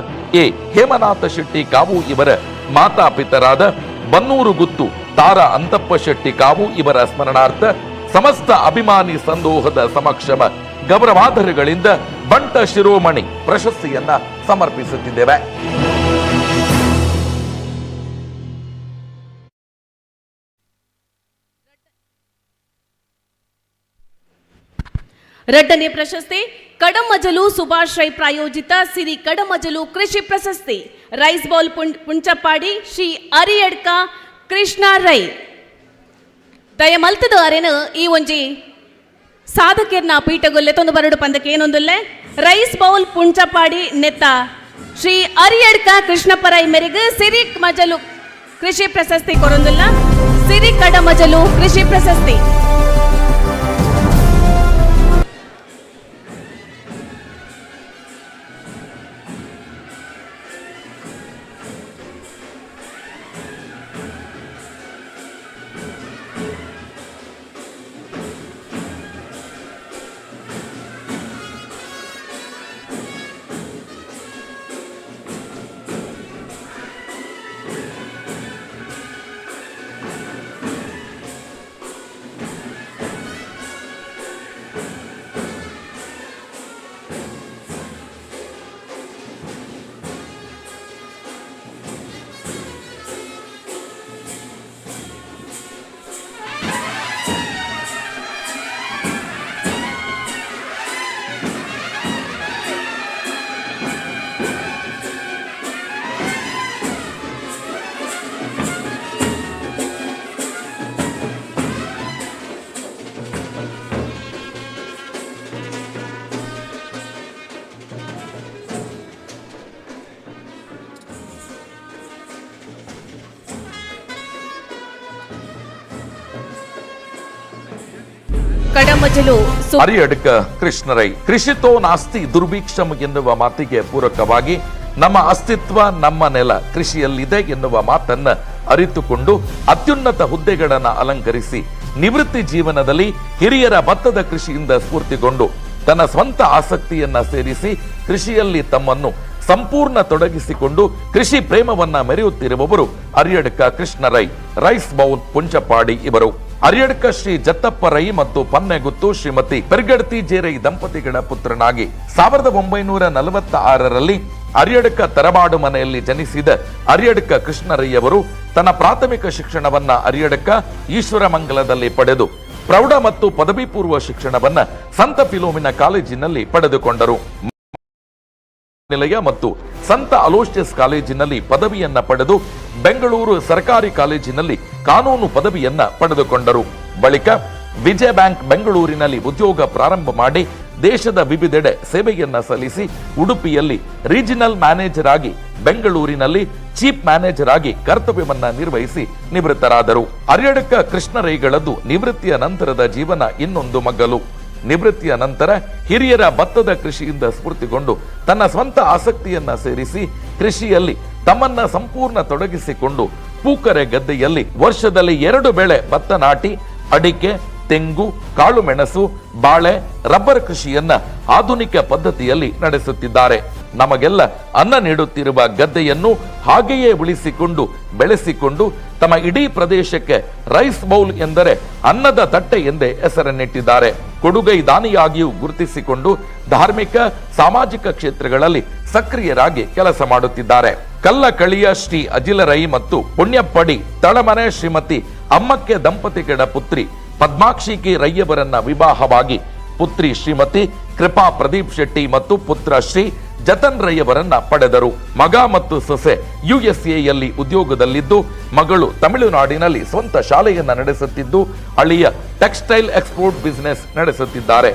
ಎ ಹೇಮನಾಥ ಶೆಟ್ಟಿ ಕಾವು ಇವರ ಮಾತಾಪಿತರಾದ ಬನ್ನೂರು ಗುತ್ತು ತಾರಾ ಅಂತಪ್ಪ ಶೆಟ್ಟಿ ಕಾವು ಇವರ ಸ್ಮರಣಾರ್ಥ ಸಮಸ್ತ ಅಭಿಮಾನಿ ಸಂದೋಹದ ಸಮಕ್ಷಮ ಗೌರವಾದರಗಳಿಂದ ಬಂಟ ಶಿರೋಮಣಿ ಪ್ರಶಸ್ತಿಯನ್ನ ಸಮರ್ಪಿಸುತ್ತಿದ್ದೇವೆ. ರಡ್ಡನೇ ಪ್ರಶಸ್ತಿ ಕಡಮಜಲು ಸುಭಾಷ್ ರೈ ಪ್ರಾಯೋಜಿತ ಸಿರಿ ಕಡಮಜಲು ಕೃಷಿ ಪ್ರಶಸ್ತಿ ರೈಸ್ ಬೌಲ್ ಪುಂಚಪ್ಪಾಡಿ ಶ್ರೀ ಅರಿಯಡ್ಕ ಕೃಷ್ಣ ರೈ. ದಯಮಲ್ತದ ಅರೆನು ಈ ಒಂಜಿ ಸಾಧಕಿಯರ್ನ ಪೀಠಗೊಲ್ಲೆ ತೊಂದು ಬರಡು ಪಂದಕ್ಕೆ ಏನೊಂದುಲ್ಲೆ ರೈಸ್ ಬೌಲ್ ಪುಂಚಪಾಡಿ ನೆತ್ತ ಶ್ರೀ ಅರಿಯಡ್ಕ ಕೃಷ್ಣಪರೈ ಮೇರೆಗೆ ಸಿರಿ ಮಜಲು ಕೃಷಿ ಪ್ರಶಸ್ತಿ ಕೊರೊಂದುಲ್ಲ ಸಿರಿ ಕಡಮಜಲು ಕೃಷಿ ಪ್ರಶಸ್ತಿ. ಕಡಮಜಲು ಅರಿಯಡ್ಕ ಕೃಷ್ಣರೈ ಕೃಷಿತೋ ನಾಸ್ತಿ ದುರ್ಭಿಕ್ಷಂ ಎನ್ನುವ ಮಾತಿಗೆ ಪೂರಕವಾಗಿ ನಮ್ಮ ಅಸ್ತಿತ್ವ ನಮ್ಮ ನೆಲ ಕೃಷಿಯಲ್ಲಿದೆ ಎನ್ನುವ ಮಾತನ್ನ ಅರಿತುಕೊಂಡು ಅತ್ಯುನ್ನತ ಹುದ್ದೆಗಳನ್ನು ಅಲಂಕರಿಸಿ ನಿವೃತ್ತಿ ಜೀವನದಲ್ಲಿ ಹಿರಿಯರ ಭತ್ತದ ಕೃಷಿಯಿಂದ ಸ್ಫೂರ್ತಿಗೊಂಡು ತನ್ನ ಸ್ವಂತ ಆಸಕ್ತಿಯನ್ನ ಸೇರಿಸಿ ಕೃಷಿಯಲ್ಲಿ ತಮ್ಮನ್ನು ಸಂಪೂರ್ಣ ತೊಡಗಿಸಿಕೊಂಡು ಕೃಷಿ ಪ್ರೇಮವನ್ನ ಮೆರೆಯುತ್ತಿರುವವರು ಅರಿಯಡ್ಕ ಕೃಷ್ಣರೈ ರೈಸ್ ಬೌಲ್ ಪುಂಚಪಾಡಿ ಇವರು. ಅರಿಯಡ್ಕ ಶ್ರೀ ಜತ್ತಪ್ಪ ರೈ ಮತ್ತು ಪನ್ನೆಗುತ್ತು ಶ್ರೀಮತಿ ಪೆರ್ಗಡ್ತಿ ಜೇರೈ ದಂಪತಿಗಳ ಪುತ್ರನಾಗಿ 1946ರಲ್ಲಿ ಅರಿಯಡ್ಕ ತರಬಾಡು ಮನೆಯಲ್ಲಿ ಜನಿಸಿದ ಅರಿಯಡ್ಕ ಕೃಷ್ಣರೈಯವರು ತನ್ನ ಪ್ರಾಥಮಿಕ ಶಿಕ್ಷಣವನ್ನ ಅರಿಯಡ್ಕ ಈಶ್ವರಮಂಗಲದಲ್ಲಿ ಪಡೆದು ಪ್ರೌಢ ಮತ್ತು ಪದವಿ ಪೂರ್ವ ಶಿಕ್ಷಣವನ್ನ ಸಂತ ಫಿಲೋಮಿನ ಕಾಲೇಜಿನಲ್ಲಿ ಪಡೆದುಕೊಂಡರು. ನಿಲಯ ಮತ್ತು ಸಂತ ಅಲೋಷಿಯಸ್ ಕಾಲೇಜಿನಲ್ಲಿ ಪದವಿಯನ್ನ ಪಡೆದು ಬೆಂಗಳೂರು ಸರ್ಕಾರಿ ಕಾಲೇಜಿನಲ್ಲಿ ಕಾನೂನು ಪದವಿಯನ್ನ ಪಡೆದುಕೊಂಡರು. ಬಳಿಕ ವಿಜಯ ಬ್ಯಾಂಕ್ ಬೆಂಗಳೂರಿನಲ್ಲಿ ಉದ್ಯೋಗ ಪ್ರಾರಂಭ ಮಾಡಿ ದೇಶದ ವಿವಿಧೆಡೆ ಸೇವೆಯನ್ನ ಸಲ್ಲಿಸಿ ಉಡುಪಿಯಲ್ಲಿ ರೀಜಿನಲ್ ಮ್ಯಾನೇಜರ್ ಆಗಿ, ಬೆಂಗಳೂರಿನಲ್ಲಿ ಚೀಫ್ ಮ್ಯಾನೇಜರ್ ಆಗಿ ಕರ್ತವ್ಯವನ್ನ ನಿರ್ವಹಿಸಿ ನಿವೃತ್ತರಾದರು. ಅರಿಯಡ್ಕ ಕೃಷ್ಣರೈಗಳದ್ದು ನಿವೃತ್ತಿಯ ನಂತರದ ಜೀವನ ಇನ್ನೊಂದು ಮಗ್ಗಲು. ನಿವೃತ್ತಿಯ ನಂತರ ಹಿರಿಯರ ಭತ್ತದ ಕೃಷಿಯಿಂದ ಸ್ಫೂರ್ತಿಗೊಂಡು ತನ್ನ ಸ್ವಂತ ಆಸಕ್ತಿಯನ್ನ ಸೇರಿಸಿ ಕೃಷಿಯಲ್ಲಿ ತಮ್ಮನ್ನ ಸಂಪೂರ್ಣ ತೊಡಗಿಸಿಕೊಂಡು ಪೂಕರೆ ಗದ್ದೆಯಲ್ಲಿ ವರ್ಷದಲ್ಲಿ 2 ಬೆಳೆ ಭತ್ತ ನಾಟಿ, ಅಡಿಕೆ, ತೆಂಗು, ಕಾಳುಮೆಣಸು, ಬಾಳೆ, ರಬ್ಬರ್ ಕೃಷಿಯನ್ನ ಆಧುನಿಕ ಪದ್ಧತಿಯಲ್ಲಿ ನಡೆಸುತ್ತಿದ್ದಾರೆ. ನಮಗೆಲ್ಲ ಅನ್ನ ನೀಡುತ್ತಿರುವ ಗದ್ದೆಯನ್ನು ಹಾಗೆಯೇ ಉಳಿಸಿಕೊಂಡು ಬೆಳೆಸಿಕೊಂಡು ತಮ್ಮ ಇಡೀ ಪ್ರದೇಶಕ್ಕೆ ರೈಸ್ ಬೌಲ್ ಎಂದರೆ ಅನ್ನದ ತಟ್ಟೆ ಎಂದೇ ಹೆಸರನ್ನಿಟ್ಟಿದ್ದಾರೆ. ಕೊಡುಗೈ ದಾನಿಯಾಗಿಯೂ ಗುರುತಿಸಿಕೊಂಡು ಧಾರ್ಮಿಕ ಸಾಮಾಜಿಕ ಕ್ಷೇತ್ರಗಳಲ್ಲಿ ಸಕ್ರಿಯರಾಗಿ ಕೆಲಸ ಮಾಡುತ್ತಿದ್ದಾರೆ. ಕಲ್ಲಕಳಿಯ ಶ್ರೀ ಅಜಿಲರೈ ಮತ್ತು ಪುಣ್ಯಪ್ಪಡಿ ತಳಮನೆ ಶ್ರೀಮತಿ ಅಮ್ಮಕ್ಕೆ ದಂಪತಿಗಳ ಪುತ್ರಿ ಪದ್ಮಾಕ್ಷಿ ಕೆ ರೈಯವರನ್ನ ವಿವಾಹವಾಗಿ ಪುತ್ರಿ ಶ್ರೀಮತಿ ಕೃಪಾ ಪ್ರದೀಪ್ ಶೆಟ್ಟಿ ಮತ್ತು ಪುತ್ರ ಶ್ರೀ ಜತನ್ ರೈಯವರನ್ನ ಪಡೆದರು. ಮಗ ಮತ್ತು ಸೊಸೆ ಯುಎಸ್ಎಯಲ್ಲಿ ಉದ್ಯೋಗದಲ್ಲಿದ್ದು, ಮಗಳು ತಮಿಳುನಾಡಿನಲ್ಲಿ ಸ್ವಂತ ಶಾಲೆಯನ್ನ ನಡೆಸುತ್ತಿದ್ದು, ಅಳಿಯ textile export business ನಡೆಸುತ್ತಿದ್ದಾರೆ.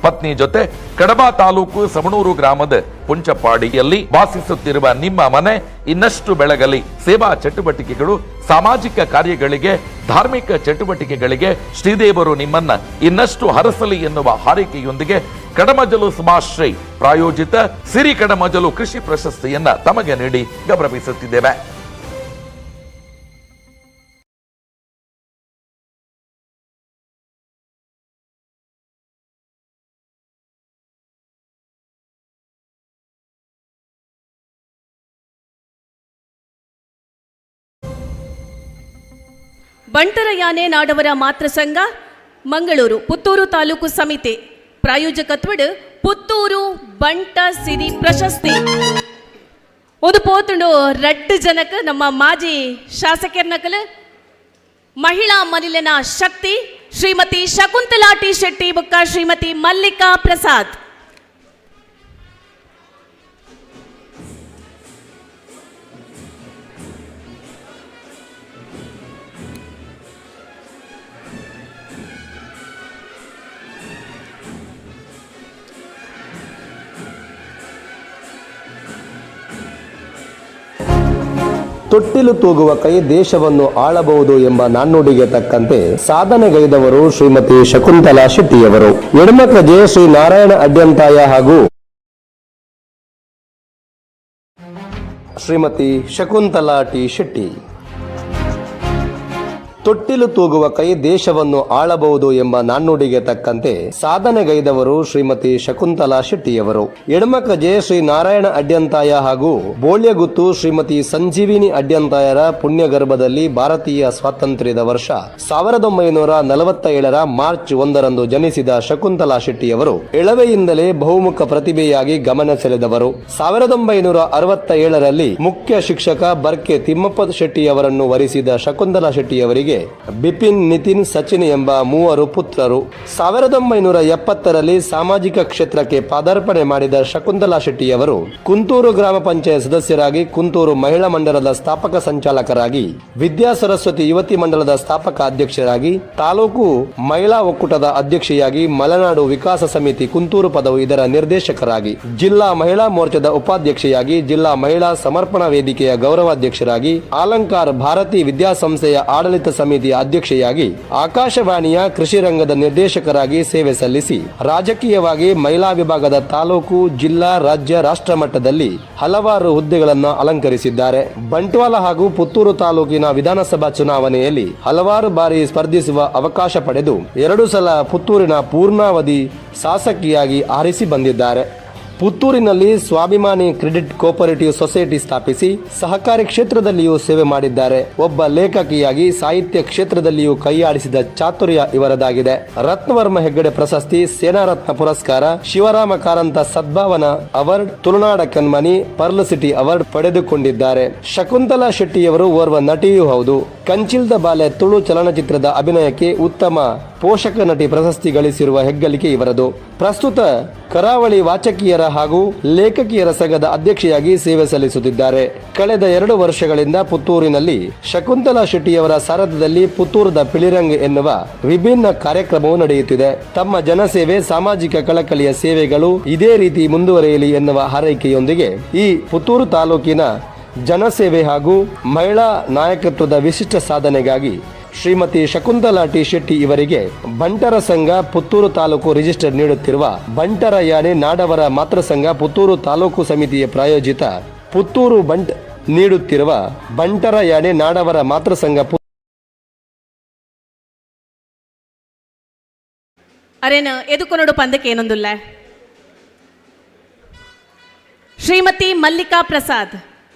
ಪತ್ನಿ ಜೊತೆ ಕಡಬ ತಾಲೂಕು ಸವಣೂರು ಗ್ರಾಮದ ಪುಂಚಪಾಡಿಯಲ್ಲಿ ವಾಸಿಸುತ್ತಿರುವ ನಿಮ್ಮ ಮನೆ ಇನ್ನಷ್ಟು ಬೆಳಗಲಿ. ಸೇವಾ ಚಟುವಟಿಕೆಗಳು, ಸಾಮಾಜಿಕ ಕಾರ್ಯಗಳಿಗೆ, ಧಾರ್ಮಿಕ ಚಟುವಟಿಕೆಗಳಿಗೆ ಶ್ರೀದೇವರು ನಿಮ್ಮನ್ನ ಇನ್ನಷ್ಟು ಹರಸಲಿ ಎನ್ನುವ ಹಾರೈಕೆಯೊಂದಿಗೆ ಕಡಮಜಲು ಸುಭಾಶ್ರೀ ಪ್ರಾಯೋಜಿತ ಸಿರಿ ಕಡಮಜಲು ಕೃಷಿ ಪ್ರಶಸ್ತಿಯನ್ನ ತಮಗೆ ನೀಡಿ ಗೌರವಿಸುತ್ತಿದ್ದೇವೆ. ಬಂಟರ ಯಾನೆ ನಾಡವರ ಮಾತೃ ಸಂಘ ಮಂಗಳೂರು ಪುತ್ತೂರು ತಾಲೂಕು ಸಮಿತಿ ಪ್ರಾಯೋಜಕತ್ವಡ್ ಪುತ್ತೂರು ಬಂಟ ಸಿರಿ ಪ್ರಶಸ್ತಿ ಒಂದು ಪೋತುಂಡು ರಡ್ಡು ಜನಕ್ ನಮ್ಮ ಮಾಜಿ ಶಾಸಕರ್ನಕಲ್ ಮಹಿಳಾ ಮನಿಲೆನ ಶಕ್ತಿ Shrimati Shakuntala T Shetty ಬೊಕ್ಕ ಶ್ರೀಮತಿ ಮಲ್ಲಿಕಾ ಪ್ರಸಾದ್. ತೊಟ್ಟಿಲು ತೂಗುವ ಕೈ ದೇಶವನ್ನು ಆಳಬಹುದು ಎಂಬ ನಾಣ್ಣುಡಿಗೆ ತಕ್ಕಂತೆ ಸಾಧನೆಗೈದವರು ಶ್ರೀಮತಿ ಶಕುಂತಲಾ ಶೆಟ್ಟಿಯವರು. ಎಡಮಕಜೆ ಶ್ರೀ ನಾರಾಯಣ ಅಡ್ಯಂತಾಯ ಹಾಗೂ ಶ್ರೀಮತಿ ಶಕುಂತಲಾ ಟಿ ಶೆಟ್ಟಿ. ತೊಟ್ಟಿಲು ತೂಗುವ ಕೈ ದೇಶವನ್ನು ಆಳಬಹುದು ಎಂಬ ನಾಣ್ಣುಡಿಗೆ ತಕ್ಕಂತೆ ಸಾಧನೆಗೈದವರು ಶ್ರೀಮತಿ ಶಕುಂತಲಾ ಶೆಟ್ಟಿಯವರು. ಎಡಮಕಜೆ ಶ್ರೀ ನಾರಾಯಣ ಅಡ್ಯಂತಾಯ ಹಾಗೂ ಬೋಳ್ಯಗುತ್ತು ಶ್ರೀಮತಿ ಸಂಜೀವಿನಿ ಅಡ್ಯಂತಾಯರ ಪುಣ್ಯಗರ್ಭದಲ್ಲಿ ಭಾರತೀಯ ಸ್ವಾತಂತ್ರ್ಯದ ವರ್ಷ 1947ರ ಮಾರ್ಚ್ 1ರಂದು ಜನಿಸಿದ ಶಕುಂತಲಾ ಶೆಟ್ಟಿಯವರು ಎಳವೆಯಿಂದಲೇ ಬಹುಮುಖ ಪ್ರತಿಭೆಯಾಗಿ ಗಮನ ಸೆಳೆದವರು. 1967ರಲ್ಲಿ ಮುಖ್ಯ ಶಿಕ್ಷಕ ಬರ್ಕೆ ತಿಮ್ಮಪ್ಪ ಶೆಟ್ಟಿಯವರನ್ನು ವರಿಸಿದ ಶಕುಂತಲಾ ಶೆಟ್ಟಿಯವರಿಗೆ ಬಿಪಿನ್, ನಿತಿನ್, ಸಚಿನ್ ಎಂಬ ಮೂವರು ಪುತ್ರರು. 1970ರಲ್ಲಿ ಸಾಮಾಜಿಕ ಕ್ಷೇತ್ರಕ್ಕೆ ಪಾದಾರ್ಪಣೆ ಮಾಡಿದ ಶಕುಂತಲಾ ಶೆಟ್ಟಿಯವರು ಕುಂತೂರು ಗ್ರಾಮ ಪಂಚಾಯತ್ ಸದಸ್ಯರಾಗಿ, ಕುಂತೂರು ಮಹಿಳಾ ಮಂಡಲದ ಸ್ಥಾಪಕ ಸಂಚಾಲಕರಾಗಿ, ವಿದ್ಯಾ ಸರಸ್ವತಿ ಯುವತಿ ಮಂಡಲದ ಸ್ಥಾಪಕ ಅಧ್ಯಕ್ಷರಾಗಿ, ತಾಲೂಕು ಮಹಿಳಾ ಒಕ್ಕೂಟದ ಅಧ್ಯಕ್ಷೆಯಾಗಿ, ಮಲೆನಾಡು ವಿಕಾಸ ಸಮಿತಿ ಕುಂತೂರು ಪದವು ಇದರ ನಿರ್ದೇಶಕರಾಗಿ, ಜಿಲ್ಲಾ ಮಹಿಳಾ ಮೋರ್ಚಾದ ಉಪಾಧ್ಯಕ್ಷೆಯಾಗಿ, ಜಿಲ್ಲಾ ಮಹಿಳಾ ಸಮರ್ಪಣಾ ವೇದಿಕೆಯ ಗೌರವಾಧ್ಯಕ್ಷರಾಗಿ, ಅಲಂಕಾರ್ ಭಾರತಿ ವಿದ್ಯಾಸಂಸ್ಥೆಯ ಆಡಳಿತ ಸಮಿತಿಯ ಅಧ್ಯಕ್ಷೆಯಾಗಿ, ಆಕಾಶವಾಣಿಯ ಕೃಷಿ ರಂಗದ ನಿರ್ದೇಶಕರಾಗಿ ಸೇವೆ ಸಲ್ಲಿಸಿ ರಾಜಕೀಯವಾಗಿ ಮಹಿಳಾ ವಿಭಾಗದ ತಾಲೂಕು, ಜಿಲ್ಲಾ, ರಾಜ್ಯ, ರಾಷ್ಟ್ರ ಮಟ್ಟದಲ್ಲಿ ಹಲವಾರು ಹುದ್ದೆಗಳನ್ನು ಅಲಂಕರಿಸಿದ್ದಾರೆ. ಬಂಟ್ವಾಳ ಹಾಗೂ ಪುತ್ತೂರು ತಾಲೂಕಿನ ವಿಧಾನಸಭಾ ಚುನಾವಣೆಯಲ್ಲಿ ಹಲವಾರು ಬಾರಿ ಸ್ಪರ್ಧಿಸುವ ಅವಕಾಶ ಪಡೆದು 2 ಸಲ ಪುತ್ತೂರಿನ ಪೂರ್ಣಾವಧಿ ಶಾಸಕಿಯಾಗಿ ಆರಿಸಿ ಬಂದಿದ್ದಾರೆ. ಪುತ್ತೂರಿನಲ್ಲಿ ಸ್ವಾಭಿಮಾನಿ credit cooperative society ಸ್ಥಾಪಿಸಿ ಸಹಕಾರಿ ಕ್ಷೇತ್ರದಲ್ಲಿಯೂ ಸೇವೆ ಮಾಡಿದ್ದಾರೆ. ಒಬ್ಬ ಲೇಖಕಿಯಾಗಿ ಸಾಹಿತ್ಯ ಕ್ಷೇತ್ರದಲ್ಲಿಯೂ ಕೈಯಾಡಿಸಿದ ಚಾತುರ್ಯ ಇವರದಾಗಿದೆ. ರತ್ನವರ್ಮ ಹೆಗ್ಗಡೆ ಪ್ರಶಸ್ತಿ, ಸೇನಾರತ್ನ ಪುರಸ್ಕಾರ, ಶಿವರಾಮ ಕಾರಂತ ಸದ್ಭಾವನಾ award, Tulunada Kanmani, pearl city award ಪಡೆದುಕೊಂಡಿದ್ದಾರೆ. ಶಕುಂತಲಾ ಶೆಟ್ಟಿಯವರು ಓರ್ವ ನಟಿಯೂ ಹೌದು. ಕಂಚಿಲ್ದ ಬಾಲೆ ತುಳು ಚಲನಚಿತ್ರದ ಅಭಿನಯಕ್ಕೆ ಉತ್ತಮ ಪೋಷಕ ನಟಿ ಪ್ರಶಸ್ತಿ ಗಳಿಸಿರುವ ಹೆಗ್ಗಳಿಕೆ ಇವರದು. ಪ್ರಸ್ತುತ ಕರಾವಳಿ ವಾಚಕಿಯರ ಹಾಗೂ ಲೇಖಕಿಯರ ಸಂಘದ ಅಧ್ಯಕ್ಷೆಯಾಗಿ ಸೇವೆ ಸಲ್ಲಿಸುತ್ತಿದ್ದಾರೆ. ಕಳೆದ 2 ವರ್ಷಗಳಿಂದ ಪುತ್ತೂರಿನಲ್ಲಿ ಶಕುಂತಲಾ ಶೆಟ್ಟಿಯವರ ಸಾರಥ್ಯದಲ್ಲಿ ಪುತ್ತೂರದ ಪಿಳಿರಂಗ್ ಎನ್ನುವ ವಿಭಿನ್ನ ಕಾರ್ಯಕ್ರಮವು ನಡೆಯುತ್ತಿದೆ. ತಮ್ಮ ಜನಸೇವೆ, ಸಾಮಾಜಿಕ ಕಳಕಳಿಯ ಸೇವೆಗಳು ಇದೇ ರೀತಿ ಮುಂದುವರಿಯಲಿ ಎನ್ನುವ ಹಾರೈಕೆಯೊಂದಿಗೆ ಈ ಪುತ್ತೂರು ತಾಲೂಕಿನ ಜನಸೇವೆ ಹಾಗೂ ಮಹಿಳಾ ನಾಯಕತ್ವದ ವಿಶಿಷ್ಟ ಸಾಧನೆಗಾಗಿ ಶ್ರೀಮತಿ ಶಕುಂತಲಾ ಟಿ ಶೆಟ್ಟಿ ಇವರಿಗೆ ಬಂಟರ ಸಂಘ ಪುತ್ತೂರು ತಾಲೂಕು ರಿಜಿಸ್ಟರ್ ನೀಡುತ್ತಿರುವ ಬಂಟರ ಯಾನೆ ನಾಡವರ ಮಾತೃ ಸಂಘ ಪುತ್ತೂರು ತಾಲೂಕು ಸಮಿತಿಯ ಪ್ರಾಯೋಜಿತ ಪುತ್ತೂರು ಬಂಟ್ ನೀಡುತ್ತಿರುವ ಬಂಟರ ಯಾನೆ ನಾಡವರ ಮಾತೃ ಸಂಘ ಅರೇನ ಎದುಕೊನೋಡು ಪಂದಕ್ಕೆ ಏನೊಂದುಲ್ಲ. ಶ್ರೀಮತಿ ಮಲ್ಲಿಕಾ ಪ್ರಸಾದ್,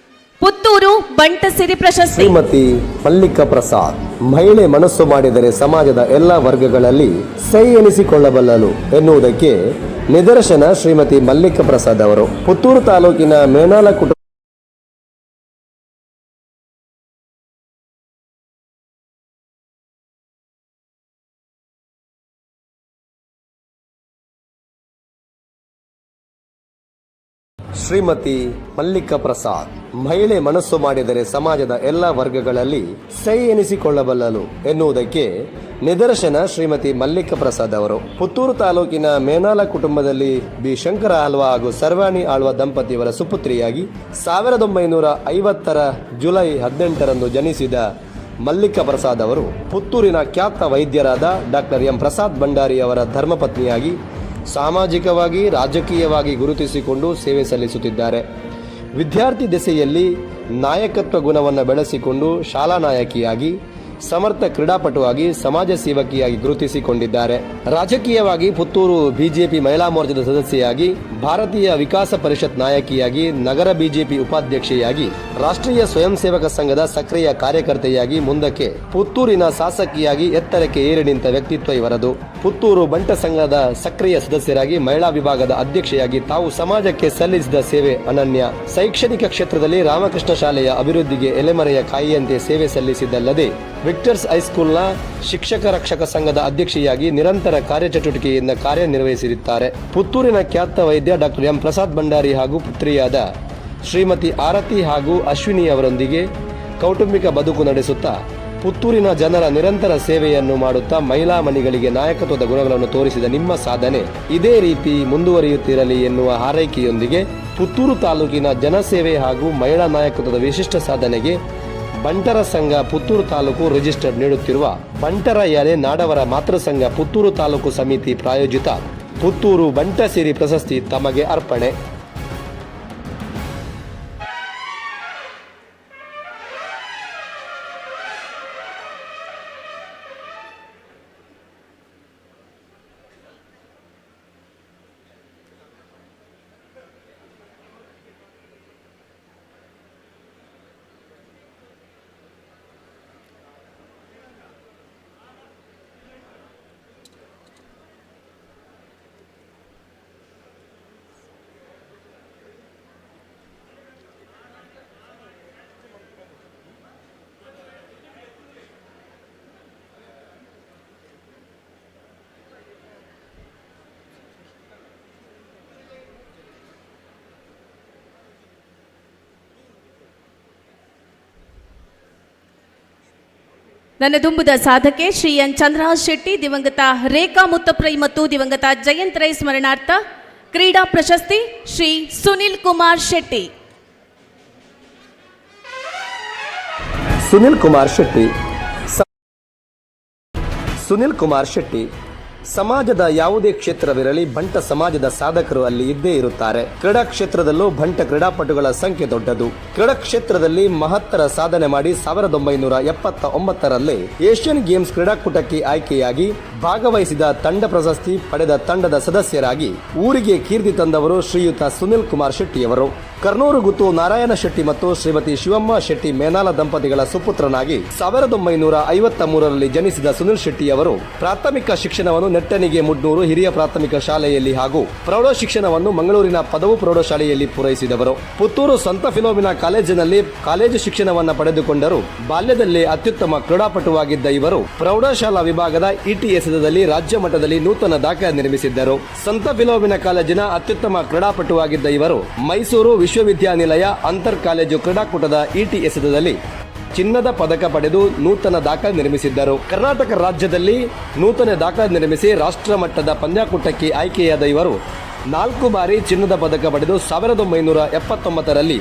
ಪುತ್ತೂರು ಬಂಟಸಿರಿ ಪ್ರಶಸ್ತಿ. ಶ್ರೀಮತಿ ಮಲ್ಲಿಕಾ ಪ್ರಸಾದ್ ಮಹಿಳೆ ಮನಸ್ಸು ಮಾಡಿದರೆ ಸಮಾಜದ ಎಲ್ಲ ವರ್ಗಗಳಲ್ಲಿ ಸೈ ಎನಿಸಿಕೊಳ್ಳಬಲ್ಲಲು ಎನ್ನುವುದಕ್ಕೆ ನಿದರ್ಶನ ಶ್ರೀಮತಿ ಮಲ್ಲಿಕಾ ಪ್ರಸಾದ್ ಅವರು. ಪುತ್ತೂರು ತಾಲೂಕಿನ ಮೇನಾಲ ಕುಟುಂಬ ಶ್ರೀಮತಿ ಮಲ್ಲಿಕಾ ಪ್ರಸಾದ್ ಮಹಿಳೆ ಮನಸ್ಸು ಮಾಡಿದರೆ ಸಮಾಜದ ಎಲ್ಲ ವರ್ಗಗಳಲ್ಲಿ ಸೈ ಎನಿಸಿಕೊಳ್ಳಬಲ್ಲಲು ಎನ್ನುವುದಕ್ಕೆ ನಿದರ್ಶನ ಶ್ರೀಮತಿ ಮಲ್ಲಿಕಾ ಪ್ರಸಾದ್ ಅವರು. ಪುತ್ತೂರು ತಾಲೂಕಿನ ಮೇನಾಲ ಕುಟುಂಬದಲ್ಲಿ ಬಿ ಶಂಕರ ಆಳ್ವ ಹಾಗೂ ಸರ್ವಾಣಿ ಆಳ್ವ ದಂಪತಿಯವರ ಸುಪುತ್ರಿಯಾಗಿ 1950ರ ಜುಲೈ 18ರಂದು ಜನಿಸಿದ ಮಲ್ಲಿಕಾ ಪ್ರಸಾದ್ ಅವರು ಪುತ್ತೂರಿನ ಖ್ಯಾತ ವೈದ್ಯರಾದ ಡಾಕ್ಟರ್ ಎಂ ಪ್ರಸಾದ್ ಭಂಡಾರಿ ಅವರ ಧರ್ಮಪತ್ನಿಯಾಗಿ ಸಾಮಾಜಿಕವಾಗಿ ರಾಜಕೀಯವಾಗಿ ಗುರುತಿಸಿಕೊಂಡು ಸೇವೆ ಸಲ್ಲಿಸುತ್ತಿದ್ದಾರೆ. ವಿದ್ಯಾರ್ಥಿ ದೆಸೆಯಲ್ಲಿ ನಾಯಕತ್ವ ಗುಣವನ್ನು ಬೆಳೆಸಿಕೊಂಡು ಶಾಲಾ ನಾಯಕಿಯಾಗಿ, ಸಮರ್ಥ ಕ್ರೀಡಾಪಟುವಾಗಿ, ಸಮಾಜ ಸೇವಕಿಯಾಗಿ ಗುರುತಿಸಿಕೊಂಡಿದ್ದಾರೆ. ರಾಜಕೀಯವಾಗಿ ಪುತ್ತೂರು ಬಿಜೆಪಿ ಮಹಿಳಾ ಮೋರ್ಚಾದ ಸದಸ್ಯೆಯಾಗಿ, ಭಾರತೀಯ ವಿಕಾಸ ಪರಿಷತ್ ನಾಯಕಿಯಾಗಿ, ನಗರ ಬಿಜೆಪಿ ಉಪಾಧ್ಯಕ್ಷೆಯಾಗಿ, ರಾಷ್ಟ್ರೀಯ ಸ್ವಯಂ ಸೇವಕ ಸಂಘದ ಸಕ್ರಿಯ ಕಾರ್ಯಕರ್ತೆಯಾಗಿ, ಮುಂದಕ್ಕೆ ಪುತ್ತೂರಿನ ಶಾಸಕಿಯಾಗಿ ಎತ್ತರಕ್ಕೆ ಏರಿ ನಿಂತ ವ್ಯಕ್ತಿತ್ವ ಇವರದು. ಪುತ್ತೂರು ಬಂಟ ಸಂಘದ ಸಕ್ರಿಯ ಸದಸ್ಯರಾಗಿ, ಮಹಿಳಾ ವಿಭಾಗದ ಅಧ್ಯಕ್ಷೆಯಾಗಿ ತಾವು ಸಮಾಜಕ್ಕೆ ಸಲ್ಲಿಸಿದ ಸೇವೆ ಅನನ್ಯ. ಶೈಕ್ಷಣಿಕ ಕ್ಷೇತ್ರದಲ್ಲಿ ರಾಮಕೃಷ್ಣ ಶಾಲೆಯ ಅಭಿವೃದ್ಧಿಗೆ ಎಲೆಮರೆಯ ಕಾಯಿಯಂತೆ ಸೇವೆ ಸಲ್ಲಿಸಿದ್ದಲ್ಲದೆ Victors ಹೈಸ್ಕೂಲ್ನ ಶಿಕ್ಷಕ ರಕ್ಷಕ ಸಂಘದ ಅಧ್ಯಕ್ಷೆಯಾಗಿ ನಿರಂತರ ಕಾರ್ಯಚಟುವಟಿಕೆಯಿಂದ ಕಾರ್ಯನಿರ್ವಹಿಸಿರುತ್ತಾರೆ. ಪುತ್ತೂರಿನ ಖ್ಯಾತ ವೈದ್ಯ ಡಾಕ್ಟರ್ ಎಂ ಪ್ರಸಾದ್ ಭಂಡಾರಿ ಹಾಗೂ ಪುತ್ರಿಯಾದ ಶ್ರೀಮತಿ ಆರತಿ ಹಾಗೂ ಅಶ್ವಿನಿ ಅವರೊಂದಿಗೆ ಕೌಟುಂಬಿಕ ಬದುಕು ನಡೆಸುತ್ತಾ ಪುತ್ತೂರಿನ ಜನರ ನಿರಂತರ ಸೇವೆಯನ್ನು ಮಾಡುತ್ತಾ ಮಹಿಳಾ ಮಣಿಗಳಿಗೆ ನಾಯಕತ್ವದ ಗುಣಗಳನ್ನು ತೋರಿಸಿದ ನಿಮ್ಮ ಸಾಧನೆ ಇದೇ ರೀತಿ ಮುಂದುವರಿಯುತ್ತಿರಲಿ ಎನ್ನುವ ಹಾರೈಕೆಯೊಂದಿಗೆ ಪುತ್ತೂರು ತಾಲೂಕಿನ ಜನಸೇವೆ ಹಾಗೂ ಮಹಿಳಾ ನಾಯಕತ್ವದ ವಿಶಿಷ್ಟ ಸಾಧನೆಗೆ ಬಂಟರ ಸಂಘ ಪುತ್ತೂರು ತಾಲೂಕು ರಿಜಿಸ್ಟರ್ಡ್ ನೀಡುತ್ತಿರುವ ಬಂಟರ ಯಾನೆ ನಾಡವರ ಮಾತೃಸಂಘ ಪುತ್ತೂರು ತಾಲೂಕು ಸಮಿತಿ ಪ್ರಾಯೋಜಿತ ಪುತ್ತೂರು ಬಂಟಸಿರಿ ಪ್ರಶಸ್ತಿ ತಮಗೆ ಅರ್ಪಣೆ. ನನ್ನ ದುಂಬುದ ಸಾಧಕೆ ಶ್ರೀ ಎನ್ ಚಂದ್ರಹಾಸ್ ಶೆಟ್ಟಿ, ದಿವಂಗತ ರೇಖಾ ಮುತ್ತಪ್ರೈ ಮತ್ತು ದಿವಂಗತ ಜಯಂತ್ ರೈ ಸ್ಮರಣಾರ್ಥ ಕ್ರೀಡಾ ಪ್ರಶಸ್ತಿ ಶ್ರೀ ಸುನಿಲ್ ಕುಮಾರ್ ಶೆಟ್ಟಿ. ಸುನಿಲ್ ಕುಮಾರ್ ಶೆಟ್ಟಿ. ಸುನಿಲ್ ಕುಮಾರ್ ಶೆಟ್ಟಿ ಸಮಾಜದ ಯಾವುದೇ ಕ್ಷೇತ್ರವಿರಲಿ ಬಂಟ ಸಮಾಜದ ಸಾಧಕರು ಅಲ್ಲಿ ಇದ್ದೇ ಇರುತ್ತಾರೆ. ಕ್ರೀಡಾ ಕ್ಷೇತ್ರದಲ್ಲೂ ಬಂಟ ಕ್ರೀಡಾಪಟುಗಳ ಸಂಖ್ಯೆ ದೊಡ್ಡದು. ಕ್ರೀಡಾ ಕ್ಷೇತ್ರದಲ್ಲಿ ಮಹತ್ತರ ಸಾಧನೆ ಮಾಡಿ 1979ರಲ್ಲಿ ಏಷ್ಯನ್ ಗೇಮ್ಸ್ ಕ್ರೀಡಾಕೂಟಕ್ಕೆ ಆಯ್ಕೆಯಾಗಿ ಭಾಗವಹಿಸಿದ ತಂಡ ಪ್ರಶಸ್ತಿ ಪಡೆದ ತಂಡದ ಸದಸ್ಯರಾಗಿ ಊರಿಗೆ ಕೀರ್ತಿ ತಂದವರು ಶ್ರೀಯುತ ಸುನಿಲ್ ಕುಮಾರ್ ಶೆಟ್ಟಿಯವರು. ಕರ್ನೂರು ಗುತ್ತು ನಾರಾಯಣ ಶೆಟ್ಟಿ ಮತ್ತು ಶ್ರೀಮತಿ ಶಿವಮ್ಮ ಶೆಟ್ಟಿ ಮೇನಾಲ ದಂಪತಿಗಳ ಸುಪುತ್ರನಾಗಿ 1953ರಲ್ಲಿ ಜನಿಸಿದ ಸುನಿಲ್ ಶೆಟ್ಟಿಯವರು ಪ್ರಾಥಮಿಕ ಶಿಕ್ಷಣವನ್ನು ನೆಟ್ಟನಿಗೆ ಮುಡ್ನೂರು ಹಿರಿಯ ಪ್ರಾಥಮಿಕ ಶಾಲೆಯಲ್ಲಿ ಹಾಗೂ ಪ್ರೌಢ ಶಿಕ್ಷಣವನ್ನು ಮಂಗಳೂರಿನ ಪದವು ಪ್ರೌಢಶಾಲೆಯಲ್ಲಿ ಪೂರೈಸಿದವರು. ಪುತ್ತೂರು ಸಂತ ಫಿಲೋಮಿನಾ ಕಾಲೇಜಿನಲ್ಲಿ ಕಾಲೇಜು ಶಿಕ್ಷಣವನ್ನು ಪಡೆದುಕೊಂಡರು. ಬಾಲ್ಯದಲ್ಲೇ ಅತ್ಯುತ್ತಮ ಕ್ರೀಡಾಪಟುವಾಗಿದ್ದ ಇವರು ಪ್ರೌಢಶಾಲಾ ವಿಭಾಗದ ಇಟಿ ಎಸೆತದಲ್ಲಿ ರಾಜ್ಯ ಮಟ್ಟದಲ್ಲಿ ನೂತನ ದಾಖಲೆ ನಿರ್ಮಿಸಿದ್ದರು. ಸಂತ ಫಿಲೋಮಿನಾ ಕಾಲೇಜಿನ ಅತ್ಯುತ್ತಮ ಕ್ರೀಡಾಪಟುವಾಗಿದ್ದ ಇವರು ಮೈಸೂರು ವಿಶ್ವವಿದ್ಯಾನಿಲಯ ಅಂತರ್ ಕಾಲೇಜು ಕ್ರೀಡಾಕೂಟದ ಇಟಿ ಎಸೆತದಲ್ಲಿ ಚಿನ್ನದ ಪದಕ ಪಡೆದು ನೂತನ ದಾಖಲೆ ನಿರ್ಮಿಸಿದ್ದರು. ಕರ್ನಾಟಕ ರಾಜ್ಯದಲ್ಲಿ ನೂತನ ದಾಖಲೆ ನಿರ್ಮಿಸಿ ರಾಷ್ಟ್ರಮಟ್ಟದ ಪಂದ್ಯಾಕೂಟಕ್ಕೆ ಆಯ್ಕೆಯಾದ ಇವರು 4 ಬಾರಿ ಚಿನ್ನದ ಪದಕ ಪಡೆದು 1979ರಲ್ಲಿ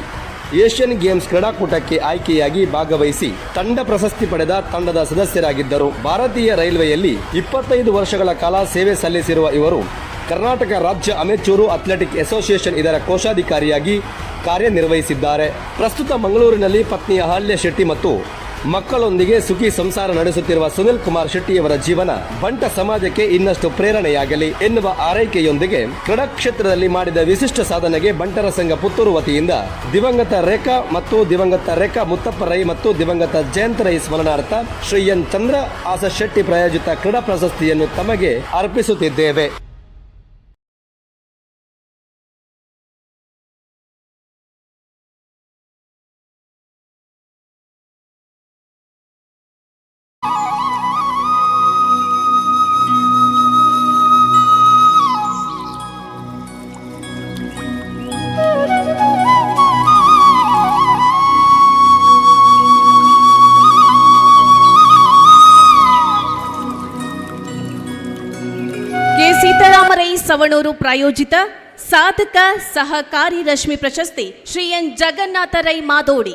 ಏಷ್ಯನ್ ಗೇಮ್ಸ್ ಕ್ರೀಡಾಕೂಟಕ್ಕೆ ಆಯ್ಕೆಯಾಗಿ ಭಾಗವಹಿಸಿ ತಂಡ ಪ್ರಶಸ್ತಿ ಪಡೆದ ತಂಡದ ಸದಸ್ಯರಾಗಿದ್ದರು. ಭಾರತೀಯ ರೈಲ್ವೆಯಲ್ಲಿ 25 ವರ್ಷಗಳ ಕಾಲ ಸೇವೆ ಸಲ್ಲಿಸಿರುವ ಇವರು ಕರ್ನಾಟಕ ರಾಜ್ಯ ಅಮೆಚೂರು ಅಥ್ಲೆಟಿಕ್ ಅಸೋಸಿಯೇಷನ್ ಇದರ ಕೋಶಾಧಿಕಾರಿಯಾಗಿ ಕಾರ್ಯನಿರ್ವಹಿಸಿದ್ದಾರೆ. ಪ್ರಸ್ತುತ ಮಂಗಳೂರಿನಲ್ಲಿ ಪತ್ನಿ ಅಹಲ್ಯ ಶೆಟ್ಟಿ ಮತ್ತು ಮಕ್ಕಳೊಂದಿಗೆ ಸುಖಿ ಸಂಸಾರ ನಡೆಸುತ್ತಿರುವ ಸುನಿಲ್ ಕುಮಾರ್ ಶೆಟ್ಟಿಯವರ ಜೀವನ ಬಂಟ ಸಮಾಜಕ್ಕೆ ಇನ್ನಷ್ಟು ಪ್ರೇರಣೆಯಾಗಲಿ ಎನ್ನುವ ಆರೈಕೆಯೊಂದಿಗೆ ಕ್ರೀಡಾ ಕ್ಷೇತ್ರದಲ್ಲಿ ಮಾಡಿದ ವಿಶಿಷ್ಟ ಸಾಧನೆಗೆ ಬಂಟರ ಸಂಘ ಪುತ್ತೂರು ವತಿಯಿಂದ ದಿವಂಗತ ರೇಖಾ ಮತ್ತು ದಿವಂಗತ ರೇಖಾ ಮುತ್ತಪ್ಪ ರೈ ಮತ್ತು ದಿವಂಗತ ಜಯಂತ ರೈ ಸ್ಮರಣಾರ್ಥ ಶ್ರೀ ಎನ್ ಚಂದ್ರ ಆಸ ಶೆಟ್ಟಿ ಪ್ರಾಯೋಜಿತ ಕ್ರೀಡಾ ಪ್ರಶಸ್ತಿಯನ್ನು ತಮಗೆ ಅರ್ಪಿಸುತ್ತಿದ್ದೇವೆ. ಸವಣೂರು ಪ್ರಾಯೋಜಿತ ಸಾಧಕ ಸಹಕಾರಿ ರಶ್ಮಿ ಪ್ರಶಸ್ತಿ ಶ್ರೀ ಎನ್ ಜಗನ್ನಾಥ ರೈ ಮಾದೋಡಿ.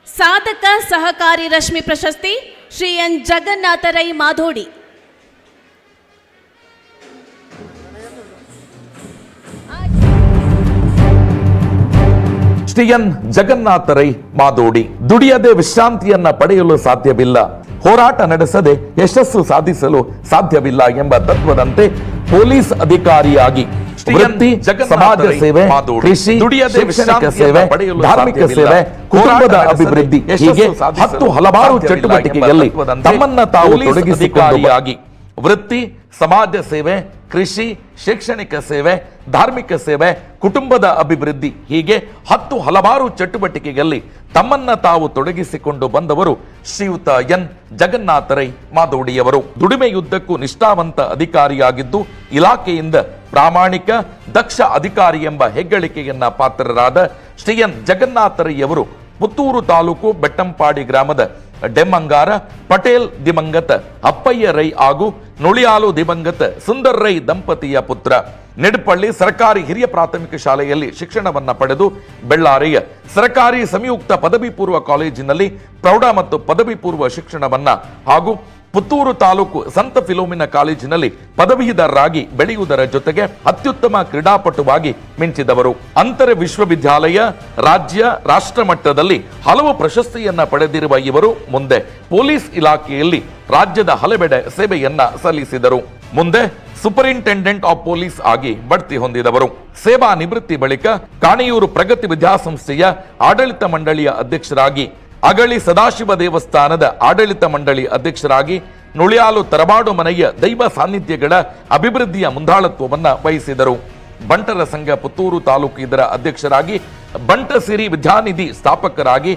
ಸಾಧಕ ಸಹಕಾರಿ ರಶ್ಮಿ ಪ್ರಶಸ್ತಿ ಶ್ರೀ ಎನ್ ಜಗನ್ನಾಥ ರೈ ಮಾದೋಡಿ. ಶ್ರೀ ಎನ್ ಜಗನ್ನಾಥ ರೈ ಮಾದೋಡಿ. ದುಡಿಯದೆ ವಿಶ್ರಾಂತಿಯನ್ನ ಪಡೆಯಲು ಸಾಧ್ಯವಿಲ್ಲ, ಹೋರಾಟ ನಡೆಸದೆ ಯಶಸ್ಸು ಸಾಧಿಸಲು ಸಾಧ್ಯವಿಲ್ಲ ಎಂಬ ತತ್ವದಂತೆ ಪೊಲೀಸ್ ಅಧಿಕಾರಿಯಾಗಿ ವೃತ್ತಿ, ಸಮಾಜ ಸೇವೆ, ಕೃಷಿ, ಶೈಕ್ಷಣಿಕ ಸೇವೆ, ಧಾರ್ಮಿಕ ಸೇವೆ, ಕುಟುಂಬದ ಅಭಿವೃದ್ಧಿ ಹೀಗೆ 10 ಹಲವಾರು ಚಟುವಟಿಕೆಯಲ್ಲಿ ತಮ್ಮನ್ನ ತಾವು ತೊಡಗಿಸಿಕೊಂಡು ವೃತ್ತಿ, ಸಮಾಜ ಸೇವೆ, ಕೃಷಿ, ಶೈಕ್ಷಣಿಕ ಸೇವೆ, ಧಾರ್ಮಿಕ ಸೇವೆ, ಕುಟುಂಬದ ಅಭಿವೃದ್ಧಿ ಹೀಗೆ 10 ಹಲವಾರು ಚಟುವಟಿಕೆಗಳಲ್ಲಿ ತಮ್ಮನ್ನ ತಾವು ತೊಡಗಿಸಿಕೊಂಡು ಬಂದವರು ಶ್ರೀಯುತ ಎನ್ ಜಗನ್ನಾಥ ರೈ ಮಾದೋಡಿಯವರು. ದುಡಿಮೆಯುದ್ದಕ್ಕೂ ನಿಷ್ಠಾವಂತ ಅಧಿಕಾರಿಯಾಗಿದ್ದು ಇಲಾಖೆಯಿಂದ ಪ್ರಾಮಾಣಿಕ ದಕ್ಷ ಅಧಿಕಾರಿ ಎಂಬ ಹೆಗ್ಗಳಿಕೆಯನ್ನ ಪಾತ್ರರಾದ ಶ್ರೀ ಎನ್ ಜಗನ್ನಾಥ ರೈಯವರು ಪುತ್ತೂರು ತಾಲೂಕು ಬೆಟ್ಟಂಪಾಡಿ ಗ್ರಾಮದ ಡೆಮ್ಮಂಗಾರ ಪಟೇಲ್ ದಿವಂಗತ ಅಪ್ಪಯ್ಯ ರೈ ಹಾಗೂ ನುಳಿಯಾಲು ದಿವಂಗತ ಸುಂದರ್ ರೈ ದಂಪತಿಯ ಪುತ್ರ. ನೆಡಪಳ್ಳಿ ಸರ್ಕಾರಿ ಹಿರಿಯ ಪ್ರಾಥಮಿಕ ಶಾಲೆಯಲ್ಲಿ ಶಿಕ್ಷಣವನ್ನು ಪಡೆದು ಬೆಳ್ಳಾರಿಯ ಸರ್ಕಾರಿ ಸಂಯುಕ್ತ ಪದವಿ ಪೂರ್ವ ಕಾಲೇಜಿನಲ್ಲಿ ಪ್ರೌಢ ಮತ್ತು ಪದವಿ ಪೂರ್ವ ಶಿಕ್ಷಣವನ್ನ ಹಾಗೂ ಪುತ್ತೂರು ತಾಲೂಕು ಸಂತ ಫಿಲೋಮಿನ ಕಾಲೇಜಿನಲ್ಲಿ ಪದವೀಧರರಾಗಿ ಬೆಳೆಯುವುದರ ಜೊತೆಗೆ ಅತ್ಯುತ್ತಮ ಕ್ರೀಡಾಪಟುವಾಗಿ ಮಿಂಚಿದವರು. ಅಂತರ ವಿಶ್ವವಿದ್ಯಾಲಯ, ರಾಜ್ಯ, ರಾಷ್ಟ್ರ ಮಟ್ಟದಲ್ಲಿ ಹಲವು ಪ್ರಶಸ್ತಿಯನ್ನ ಪಡೆದಿರುವ ಇವರು ಮುಂದೆ ಪೊಲೀಸ್ ಇಲಾಖೆಯಲ್ಲಿ ರಾಜ್ಯದ ಹಲವೆಡೆ ಸೇವೆಯನ್ನ ಸಲ್ಲಿಸಿದರು. ಮುಂದೆ superintendent of police ಆಗಿ ಬಡ್ತಿ ಹೊಂದಿದವರು. ಸೇವಾ ನಿವೃತ್ತಿ ಬಳಿಕ ಕಾಣಿಯೂರು ಪ್ರಗತಿ ವಿದ್ಯಾಸಂಸ್ಥೆಯ ಆಡಳಿತ ಮಂಡಳಿಯ ಅಧ್ಯಕ್ಷರಾಗಿ, ಅಗಳಿ ಸದಾಶಿವ ದೇವಸ್ಥಾನದ ಆಡಳಿತ ಮಂಡಳಿ ಅಧ್ಯಕ್ಷರಾಗಿ, ನುಳಿಯಾಲು ತರಬಾಡು ಮನೆಯ ದೈವ ಸಾನ್ನಿಧ್ಯಗಳ ಅಭಿವೃದ್ಧಿಯ ಮುಂದಾಳತ್ವವನ್ನು ವಹಿಸಿದರು. ಬಂಟರ ಸಂಘ ಪುತ್ತೂರು ತಾಲೂಕು ಇದರ ಅಧ್ಯಕ್ಷರಾಗಿ, ಬಂಟಸಿರಿ ವಿದ್ಯಾನಿಧಿ ಸ್ಥಾಪಕರಾಗಿ,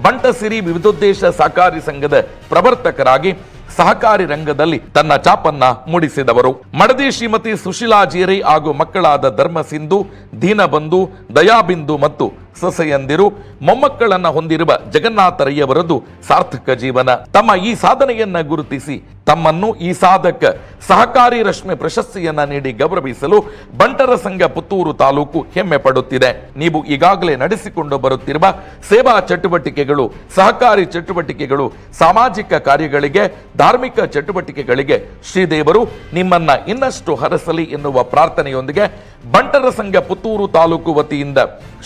ಬಂಟಸಿರಿ ವಿವಿಧೋದ್ದೇಶ ಸಹಕಾರಿ ಸಂಘದ ಪ್ರವರ್ತಕರಾಗಿ ಸಹಕಾರಿ ರಂಗದಲ್ಲಿ ತನ್ನ ಚಾಪನ್ನ ಮೂಡಿಸಿದವರು. ಮಡದಿ ಶ್ರೀಮತಿ ಸುಶೀಲಾ ಜೀರೈ ಹಾಗೂ ಮಕ್ಕಳಾದ ಧರ್ಮಸಿಂಧು, ದೀನಬಂಧು, ದಯಾಬಿಂದು ಮತ್ತು ಸೊಸೆಯಂದಿರು, ಮೊಮ್ಮಕ್ಕಳನ್ನ ಹೊಂದಿರುವ ಜಗನ್ನಾಥರಯ್ಯವರದು ಸಾರ್ಥಕ ಜೀವನ. ತಮ್ಮ ಈ ಸಾಧನೆಯನ್ನ ಗುರುತಿಸಿ ತಮ್ಮನ್ನು ಈ ಸಾಧಕ ಸಹಕಾರಿ ರಶ್ಮಿ ಪ್ರಶಸ್ತಿಯನ್ನ ನೀಡಿ ಗೌರವಿಸಲು ಬಂಟರ ಸಂಘ ಪುತ್ತೂರು ತಾಲೂಕು ಹೆಮ್ಮೆ ಪಡುತ್ತಿದೆ. ನೀವು ಈಗಾಗಲೇ ನಡೆಸಿಕೊಂಡು ಬರುತ್ತಿರುವ ಸೇವಾ ಚಟುವಟಿಕೆಗಳು, ಸಹಕಾರಿ ಚಟುವಟಿಕೆಗಳು, ಸಾಮಾಜಿಕ ಕಾರ್ಯಗಳಿಗೆ, ಧಾರ್ಮಿಕ ಚಟುವಟಿಕೆಗಳಿಗೆ ಶ್ರೀದೇವರು ನಿಮ್ಮನ್ನ ಇನ್ನಷ್ಟು ಹರಸಲಿ ಎನ್ನುವ ಪ್ರಾರ್ಥನೆಯೊಂದಿಗೆ ಬಂಟರ ಸಂಘ ಪುತ್ತೂರು ತಾಲೂಕು ವತಿಯಿಂದ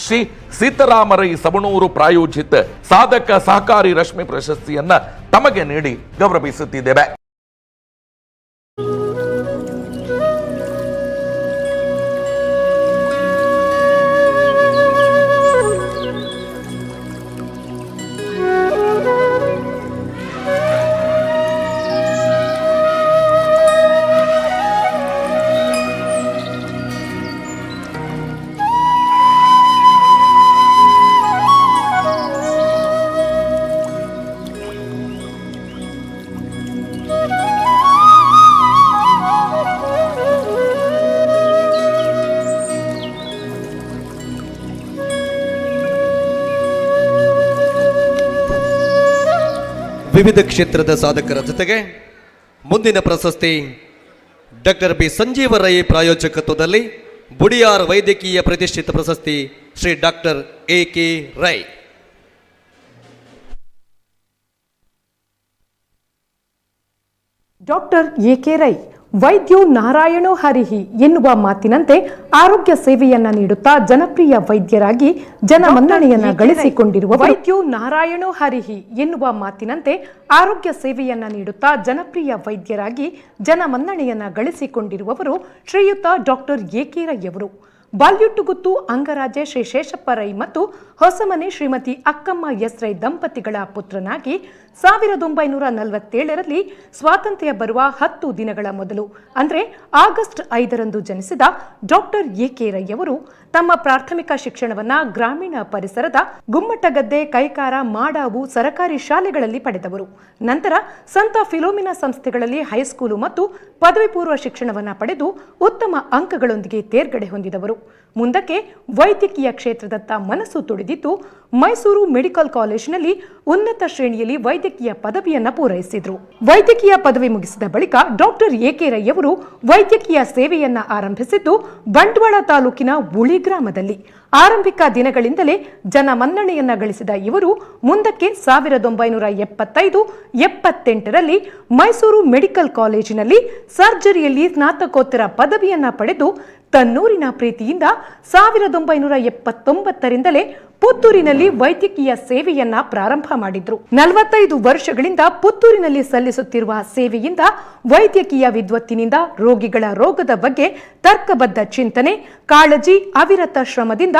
ಶ್ರೀ ಸೀತಾರಾಮರೈ ಸವಣೂರು ಪ್ರಾಯೋಜಿತ ಸಾಧಕ ಸಹಕಾರಿ ರಶ್ಮಿ ಪ್ರಶಸ್ತಿಯನ್ನ ತಮಗೆ ನೀಡಿ ಗೌರವಿಸುತ್ತಿದ್ದೇವೆ. ವಿವಿಧ ಕ್ಷೇತ್ರದ ಸಾಧಕರ ಜೊತೆಗೆ ಮುಂದಿನ ಪ್ರಶಸ್ತಿ ಡಾಕ್ಟರ್ ಬಿ ಸಂಜೀವ ರೈ ಪ್ರಾಯೋಜಕತ್ವದಲ್ಲಿ ಬುಡಿಯಾರ್ ವೈದ್ಯಕೀಯ ಪ್ರತಿಷ್ಠಿತ ಪ್ರಶಸ್ತಿ Shri doctor A K Rai. Doctor A K Rai ವೈದ್ಯೋ ನಾರಾಯಣೋ ಹರಿಹಿ ಎನ್ನುವ ಮಾತಿನಂತೆ ಆರೋಗ್ಯ ಸೇವೆಯನ್ನ ನೀಡುತ್ತಾ ಜನಪ್ರಿಯ ವೈದ್ಯರಾಗಿ ಜನಮನ್ನಣೆಯನ್ನ ಗಳಿಸಿಕೊಂಡಿರುವ ವೈದ್ಯೋ ನಾರಾಯಣೋ ಹರಿಹಿ ಎನ್ನುವ ಮಾತಿನಂತೆ ಆರೋಗ್ಯ ಸೇವೆಯನ್ನ ನೀಡುತ್ತಾ ಜನಪ್ರಿಯ ವೈದ್ಯರಾಗಿ ಜನಮನ್ನಣೆಯನ್ನ ಗಳಿಸಿಕೊಂಡಿರುವವರು ಶ್ರೀಯುತ doctor A K Rai ಅವರು. ಬಾಲ್ಯುಟ್ಟುಗುತ್ತು ಅಂಗರಾಜೆ ಶ್ರೀ ಶೇಷಪ್ಪ ರೈ ಮತ್ತು ಹೊಸಮನೆ ಶ್ರೀಮತಿ ಅಕ್ಕಮ್ಮ ಎಸ್ ರೈ ದಂಪತಿಗಳ ಪುತ್ರನಾಗಿ 1947ರಲ್ಲಿ ಸ್ವಾತಂತ್ರ್ಯ ಬರುವ 10 ದಿನಗಳ ಮೊದಲು ಅಂದರೆ ಆಗಸ್ಟ್ 5ರಂದು ಜನಿಸಿದ doctor A K Rai ಅವರು ತಮ್ಮ ಪ್ರಾಥಮಿಕ ಶಿಕ್ಷಣವನ್ನು ಗ್ರಾಮೀಣ ಪರಿಸರದ ಗುಮ್ಮಟಗದ್ದೆ, ಕೈಕಾರ, ಮಾಡಾವು ಸರಕಾರಿ ಶಾಲೆಗಳಲ್ಲಿ ಪಡೆದವರು. ನಂತರ ಸಂತ ಫಿಲೋಮಿನಾ ಸಂಸ್ಥೆಗಳಲ್ಲಿ ಹೈಸ್ಕೂಲು ಮತ್ತು ಪದವಿ ಪೂರ್ವ ಶಿಕ್ಷಣವನ್ನು ಪಡೆದು ಉತ್ತಮ ಅಂಕಗಳೊಂದಿಗೆ ತೇರ್ಗಡೆ ಹೊಂದಿದವರು. ಮುಂದಕ್ಕೆ ವೈದ್ಯಕೀಯ ಕ್ಷೇತ್ರದತ್ತ ಮನಸ್ಸು ತುಡಿದಿದ್ದು ಮೈಸೂರು ಮೆಡಿಕಲ್ ಕಾಲೇಜಿನಲ್ಲಿ ಉನ್ನತ ಶ್ರೇಣಿಯಲ್ಲಿ ವೈದ್ಯಕೀಯ ಪದವಿಯನ್ನು ಪೂರೈಸಿದರು. ವೈದ್ಯಕೀಯ ಪದವಿ ಮುಗಿಸಿದ ಬಳಿಕ doctor A K Rai ಅವರು ವೈದ್ಯಕೀಯ ಸೇವೆಯನ್ನ ಆರಂಭಿಸಿದ್ದು ಬಂಟ್ವಾಳ ತಾಲೂಕಿನ ಉಳಿ ಗ್ರಾಮದಲ್ಲಿ. ಆರಂಭಿಕ ದಿನಗಳಿಂದಲೇ ಜನಮನ್ನಣೆಯನ್ನ ಗಳಿಸಿದ ಇವರು ಮುಂದಕ್ಕೆ 1975-78ರಲ್ಲಿ ಮೈಸೂರು ಮೆಡಿಕಲ್ ಕಾಲೇಜಿನಲ್ಲಿ ಸರ್ಜರಿಯಲ್ಲಿ ಸ್ನಾತಕೋತ್ತರ ಪದವಿಯನ್ನ ಪಡೆದು ತನ್ನೂರಿನ ಪ್ರೀತಿಯಿಂದ 1979ರಿಂದಲೇ ಪುತ್ತೂರಿನಲ್ಲಿ ವೈದ್ಯಕೀಯ ಸೇವೆಯನ್ನ ಪ್ರಾರಂಭ ಮಾಡಿದ್ರು. 45 ವರ್ಷಗಳಿಂದ ಪುತ್ತೂರಿನಲ್ಲಿ ಸಲ್ಲಿಸುತ್ತಿರುವ ಸೇವೆಯಿಂದ ವೈದ್ಯಕೀಯ ವಿದ್ವತ್ತಿನಿಂದ ರೋಗಿಗಳ ರೋಗದ ಬಗ್ಗೆ ತರ್ಕಬದ್ಧ ಚಿಂತನೆ, ಕಾಳಜಿ, ಅವಿರತ ಶ್ರಮದಿಂದ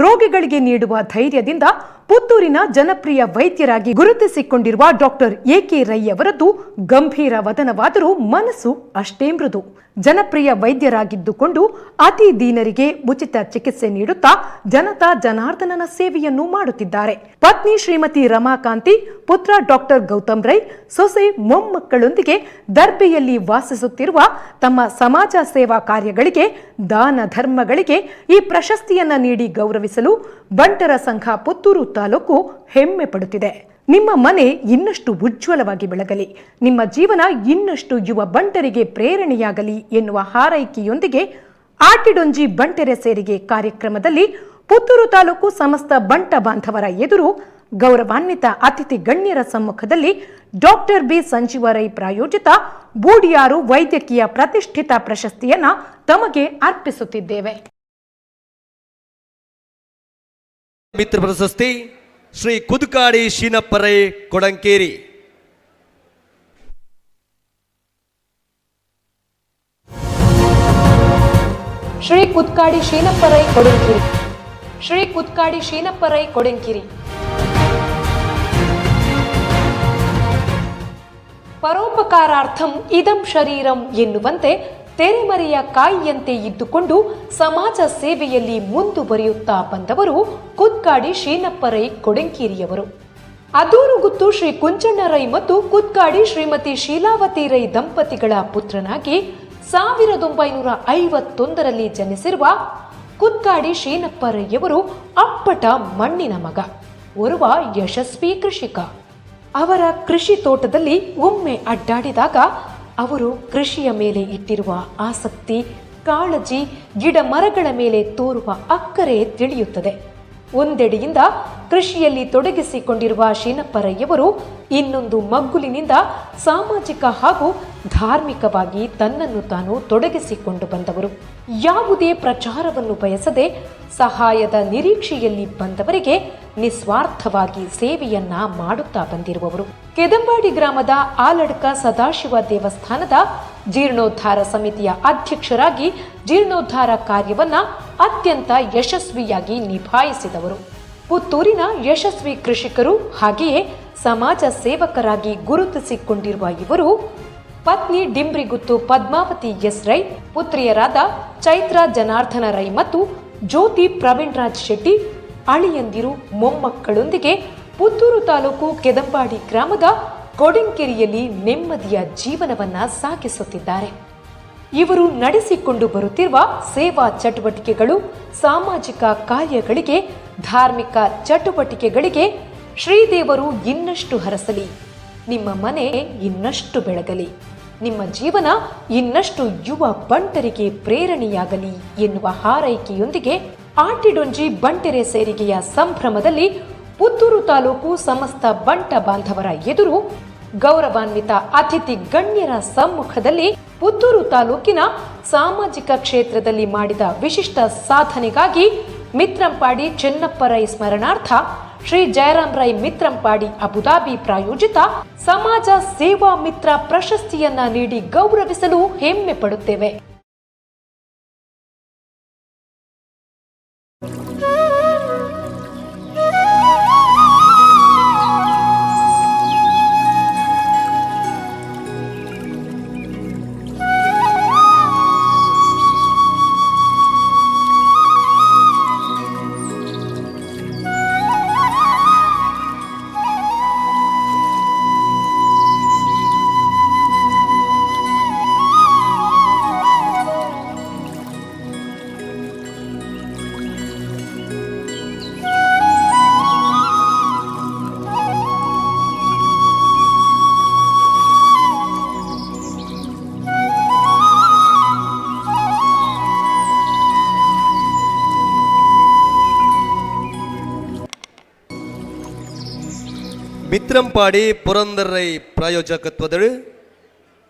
ರೋಗಿಗಳಿಗೆ ನೀಡುವ ಧೈರ್ಯದಿಂದ ಪುತ್ತೂರಿನ ಜನಪ್ರಿಯ ವೈದ್ಯರಾಗಿ ಗುರುತಿಸಿಕೊಂಡಿರುವ doctor A K Rai ಅವರದ್ದು ಗಂಭೀರ ವದನವಾದರೂ ಮನಸ್ಸು ಅಷ್ಟೇ ಮೃದು. ಜನಪ್ರಿಯ ವೈದ್ಯರಾಗಿದ್ದುಕೊಂಡು ಅತಿ ದೀನರಿಗೆ ಉಚಿತ ಚಿಕಿತ್ಸೆ ನೀಡುತ್ತಾ ಜನತಾ ಜನಾರ್ದನನ ಸೇವೆಯನ್ನು ಮಾಡುತ್ತಿದ್ದಾರೆ. ಪತ್ನಿ ಶ್ರೀಮತಿ ರಮಾಕಾಂತಿ, ಪುತ್ರ ಡಾಕ್ಟರ್ ಗೌತಮ್ ರೈ, ಸೊಸೆ ಮೊಮ್ಮಕ್ಕಳೊಂದಿಗೆ ದರ್ಬೆಯಲ್ಲಿ ವಾಸಿಸುತ್ತಿರುವ ತಮ್ಮ ಸಮಾಜ ಸೇವಾ ಕಾರ್ಯಗಳಿಗೆ, ದಾನ ಧರ್ಮಗಳಿಗೆ ಈ ಪ್ರಶಸ್ತಿಯನ್ನ ನೀಡಿ ಗೌರವಿಸಲು ಬಂಟರ ಸಂಘ ಪುತ್ತೂರು ತಾಲೂಕು ಹೆಮ್ಮೆ ಪಡುತ್ತಿದೆ. ನಿಮ್ಮ ಮನೆ ಇನ್ನಷ್ಟು ಉಜ್ವಲವಾಗಿ ಬೆಳಗಲಿ, ನಿಮ್ಮ ಜೀವನ ಇನ್ನಷ್ಟು ಯುವ ಬಂಟರಿಗೆ ಪ್ರೇರಣೆಯಾಗಲಿ ಎನ್ನುವ ಹಾರೈಕೆಯೊಂದಿಗೆ ಆಟಿಡೊಂಜಿ ಬಂಟೆರೆ ಸೇರಿಗೆ ಕಾರ್ಯಕ್ರಮದಲ್ಲಿ ಪುತ್ತೂರು ತಾಲೂಕು ಸಮಸ್ತ ಬಂಟ ಬಾಂಧವರ ಎದುರು ಗೌರವಾನ್ವಿತ ಅತಿಥಿ ಗಣ್ಯರ ಸಮ್ಮುಖದಲ್ಲಿ ಡಾಕ್ಟರ್ ಬಿ ಸಂಜೀವ ರೈ ಪ್ರಾಯೋಜಿತ ಬೂಡಿಯಾರು ವೈದ್ಯಕೀಯ ಪ್ರತಿಷ್ಠಿತ ಪ್ರಶಸ್ತಿಯನ್ನ ತಮಗೆ ಅರ್ಪಿಸುತ್ತಿದ್ದೇವೆ. ಮಿತ್ರ ಪ್ರಶಸ್ತಿ ಶ್ರೀ ಕುದುಕಾಡಿ ಶೀನಪ್ಪರೈ ಕೊಡಂಕೇರಿ. ಶ್ರೀ ಕುದ್ಕಾಡಿ ಶೀನಪ್ಪರೈ ಕೊಡಂಕಿರಿ. ಶ್ರೀ ಕುದ್ಕಾಡಿ ಶೀನಪ್ಪರೈ ಕೊಡಂಕಿರಿ. ಪರೋಪಕಾರಾರ್ಥಂ ಇದಂ ಶರೀರಂ ಎನ್ನುವಂತೆ ತೆರೆಮರೆಯ ಕಾಯಿಯಂತೆ ಇದ್ದುಕೊಂಡು ಸಮಾಜ ಸೇವೆಯಲ್ಲಿ ಮುಂದುವರಿಯುತ್ತಾ ಬಂದವರು ಕುದ್ಕಾಡಿ ಶೀನಪ್ಪರೈ ಕೊಡಂಕೇರಿಯವರು. ಅದೂರುಗುತ್ತು ಶ್ರೀ ಕುಂಚಣ್ಣ ರೈ ಮತ್ತು ಕುದ್ಕಾಡಿ ಶ್ರೀಮತಿ ಶೀಲಾವತಿ ರೈ ದಂಪತಿಗಳ ಪುತ್ರನಾಗಿ 1951ರಲ್ಲಿ ಜನಿಸಿರುವ ಕುದ್ಕಾಡಿ ಶೀನಪ್ಪ ರೈಯವರು ಅಪ್ಪಟ ಮಣ್ಣಿನ ಮಗ, ಓರ್ವ ಯಶಸ್ವಿ ಕೃಷಿಕ. ಅವರ ಕೃಷಿ ತೋಟದಲ್ಲಿ ಒಮ್ಮೆ ಅಡ್ಡಾಡಿದಾಗ ಅವರು ಕೃಷಿಯ ಮೇಲೆ ಇಟ್ಟಿರುವ ಆಸಕ್ತಿ, ಕಾಳಜಿ, ಗಿಡ ಮರಗಳ ಮೇಲೆ ತೋರುವ ಅಕ್ಕರೆ ತಿಳಿಯುತ್ತದೆ. ಒಂದೆಡೆಯಿಂದ ಕೃಷಿಯಲ್ಲಿ ತೊಡಗಿಸಿಕೊಂಡಿರುವ ಶೀನಪ್ಪರಯ್ಯವರು ಇನ್ನೊಂದು ಮಗ್ಗುಲಿನಿಂದ ಸಾಮಾಜಿಕ ಹಾಗೂ ಧಾರ್ಮಿಕವಾಗಿ ತನ್ನನ್ನು ತಾನು ತೊಡಗಿಸಿಕೊಂಡು ಬಂದವರು. ಯಾವುದೇ ಪ್ರಚಾರವನ್ನು ಬಯಸದೆ ಸಹಾಯದ ನಿರೀಕ್ಷೆಯಲ್ಲಿ ಬಂದವರಿಗೆ ನಿಸ್ವಾರ್ಥವಾಗಿ ಸೇವೆಯನ್ನ ಮಾಡುತ್ತಾ ಬಂದಿರುವವರು. ಕೆದಂಬಾಡಿ ಗ್ರಾಮದ ಆಲಡ್ಕ ಸದಾಶಿವ ದೇವಸ್ಥಾನದ ಜೀರ್ಣೋದ್ಧಾರ ಸಮಿತಿಯ ಅಧ್ಯಕ್ಷರಾಗಿ ಜೀರ್ಣೋದ್ಧಾರ ಕಾರ್ಯವನ್ನ ಅತ್ಯಂತ ಯಶಸ್ವಿಯಾಗಿ ನಿಭಾಯಿಸಿದವರು. ಪುತ್ತೂರಿನ ಯಶಸ್ವಿ ಕೃಷಿಕರು ಹಾಗೆಯೇ ಸಮಾಜ ಸೇವಕರಾಗಿ ಗುರುತಿಸಿಕೊಂಡಿರುವ ಇವರು ಪತ್ನಿ ಡಿಂಬ್ರಿಗುತ್ತು ಪದ್ಮಾವತಿ ಎಸ್ ರೈ, ಪುತ್ರಿಯರಾದ ಚೈತ್ರ ಜನಾರ್ದನ ರೈ ಮತ್ತು ಜ್ಯೋತಿ ಪ್ರವೀಣ್ ರಾಜ್ ಶೆಟ್ಟಿ, ಅಳಿಯಂದಿರು, ಮೊಮ್ಮಕ್ಕಳೊಂದಿಗೆ ಪುತ್ತೂರು ತಾಲೂಕು ಕೆದಂಬಾಡಿ ಗ್ರಾಮದ ಕೊಡಿಂಕೆರೆಯಲ್ಲಿ ನೆಮ್ಮದಿಯ ಜೀವನವನ್ನ ಸಾಗಿಸುತ್ತಿದ್ದಾರೆ. ಇವರು ನಡೆಸಿಕೊಂಡು ಬರುತ್ತಿರುವ ಸೇವಾ ಚಟುವಟಿಕೆಗಳು, ಸಾಮಾಜಿಕ ಕಾರ್ಯಗಳಿಗೆ, ಧಾರ್ಮಿಕ ಚಟುವಟಿಕೆಗಳಿಗೆ ಶ್ರೀದೇವರು ಇನ್ನಷ್ಟು ಹರಸಲಿ, ನಿಮ್ಮ ಮನೆ ಇನ್ನಷ್ಟು ಬೆಳಗಲಿ, ನಿಮ್ಮ ಜೀವನ ಇನ್ನಷ್ಟು ಯುವ ಬಂಟರಿಗೆ ಪ್ರೇರಣೆಯಾಗಲಿ ಎನ್ನುವ ಹಾರೈಕೆಯೊಂದಿಗೆ ಆಟಿಡೊಂಜಿ ಬಂಟೆರೆ ಸೇರಿಗೆಯ ಸಂಭ್ರಮದಲ್ಲಿ ಪುತ್ತೂರು ತಾಲೂಕು ಸಮಸ್ತ ಬಂಟ ಬಾಂಧವರ ಎದುರು ಗೌರವಾನ್ವಿತ ಅತಿಥಿ ಗಣ್ಯರ ಸಮ್ಮುಖದಲ್ಲಿ ಪುತ್ತೂರು ತಾಲೂಕಿನ ಸಾಮಾಜಿಕ ಕ್ಷೇತ್ರದಲ್ಲಿ ಮಾಡಿದ ವಿಶಿಷ್ಟ ಸಾಧನೆಗಾಗಿ ಮಿತ್ರಂಪಾಡಿ ಚೆನ್ನಪ್ಪ ರೈ ಸ್ಮರಣಾರ್ಥ ಶ್ರೀ ಜಯರಾಮ್ ರೈ ಮಿತ್ರಂಪಾಡಿ ಅಬುದಾಬಿ ಪ್ರಾಯೋಜಿತ ಸಮಾಜ ಸೇವಾ ಮಿತ್ರ ಪ್ರಶಸ್ತಿಯನ್ನ ನೀಡಿ ಗೌರವಿಸಲು ಹೆಮ್ಮೆ ಪಡುತ್ತೇವೆ. ಮಿತ್ರಂಪಾಡಿ ಪುರಂದರೈ ಪ್ರಾಯೋಜಕತ್ವದಳು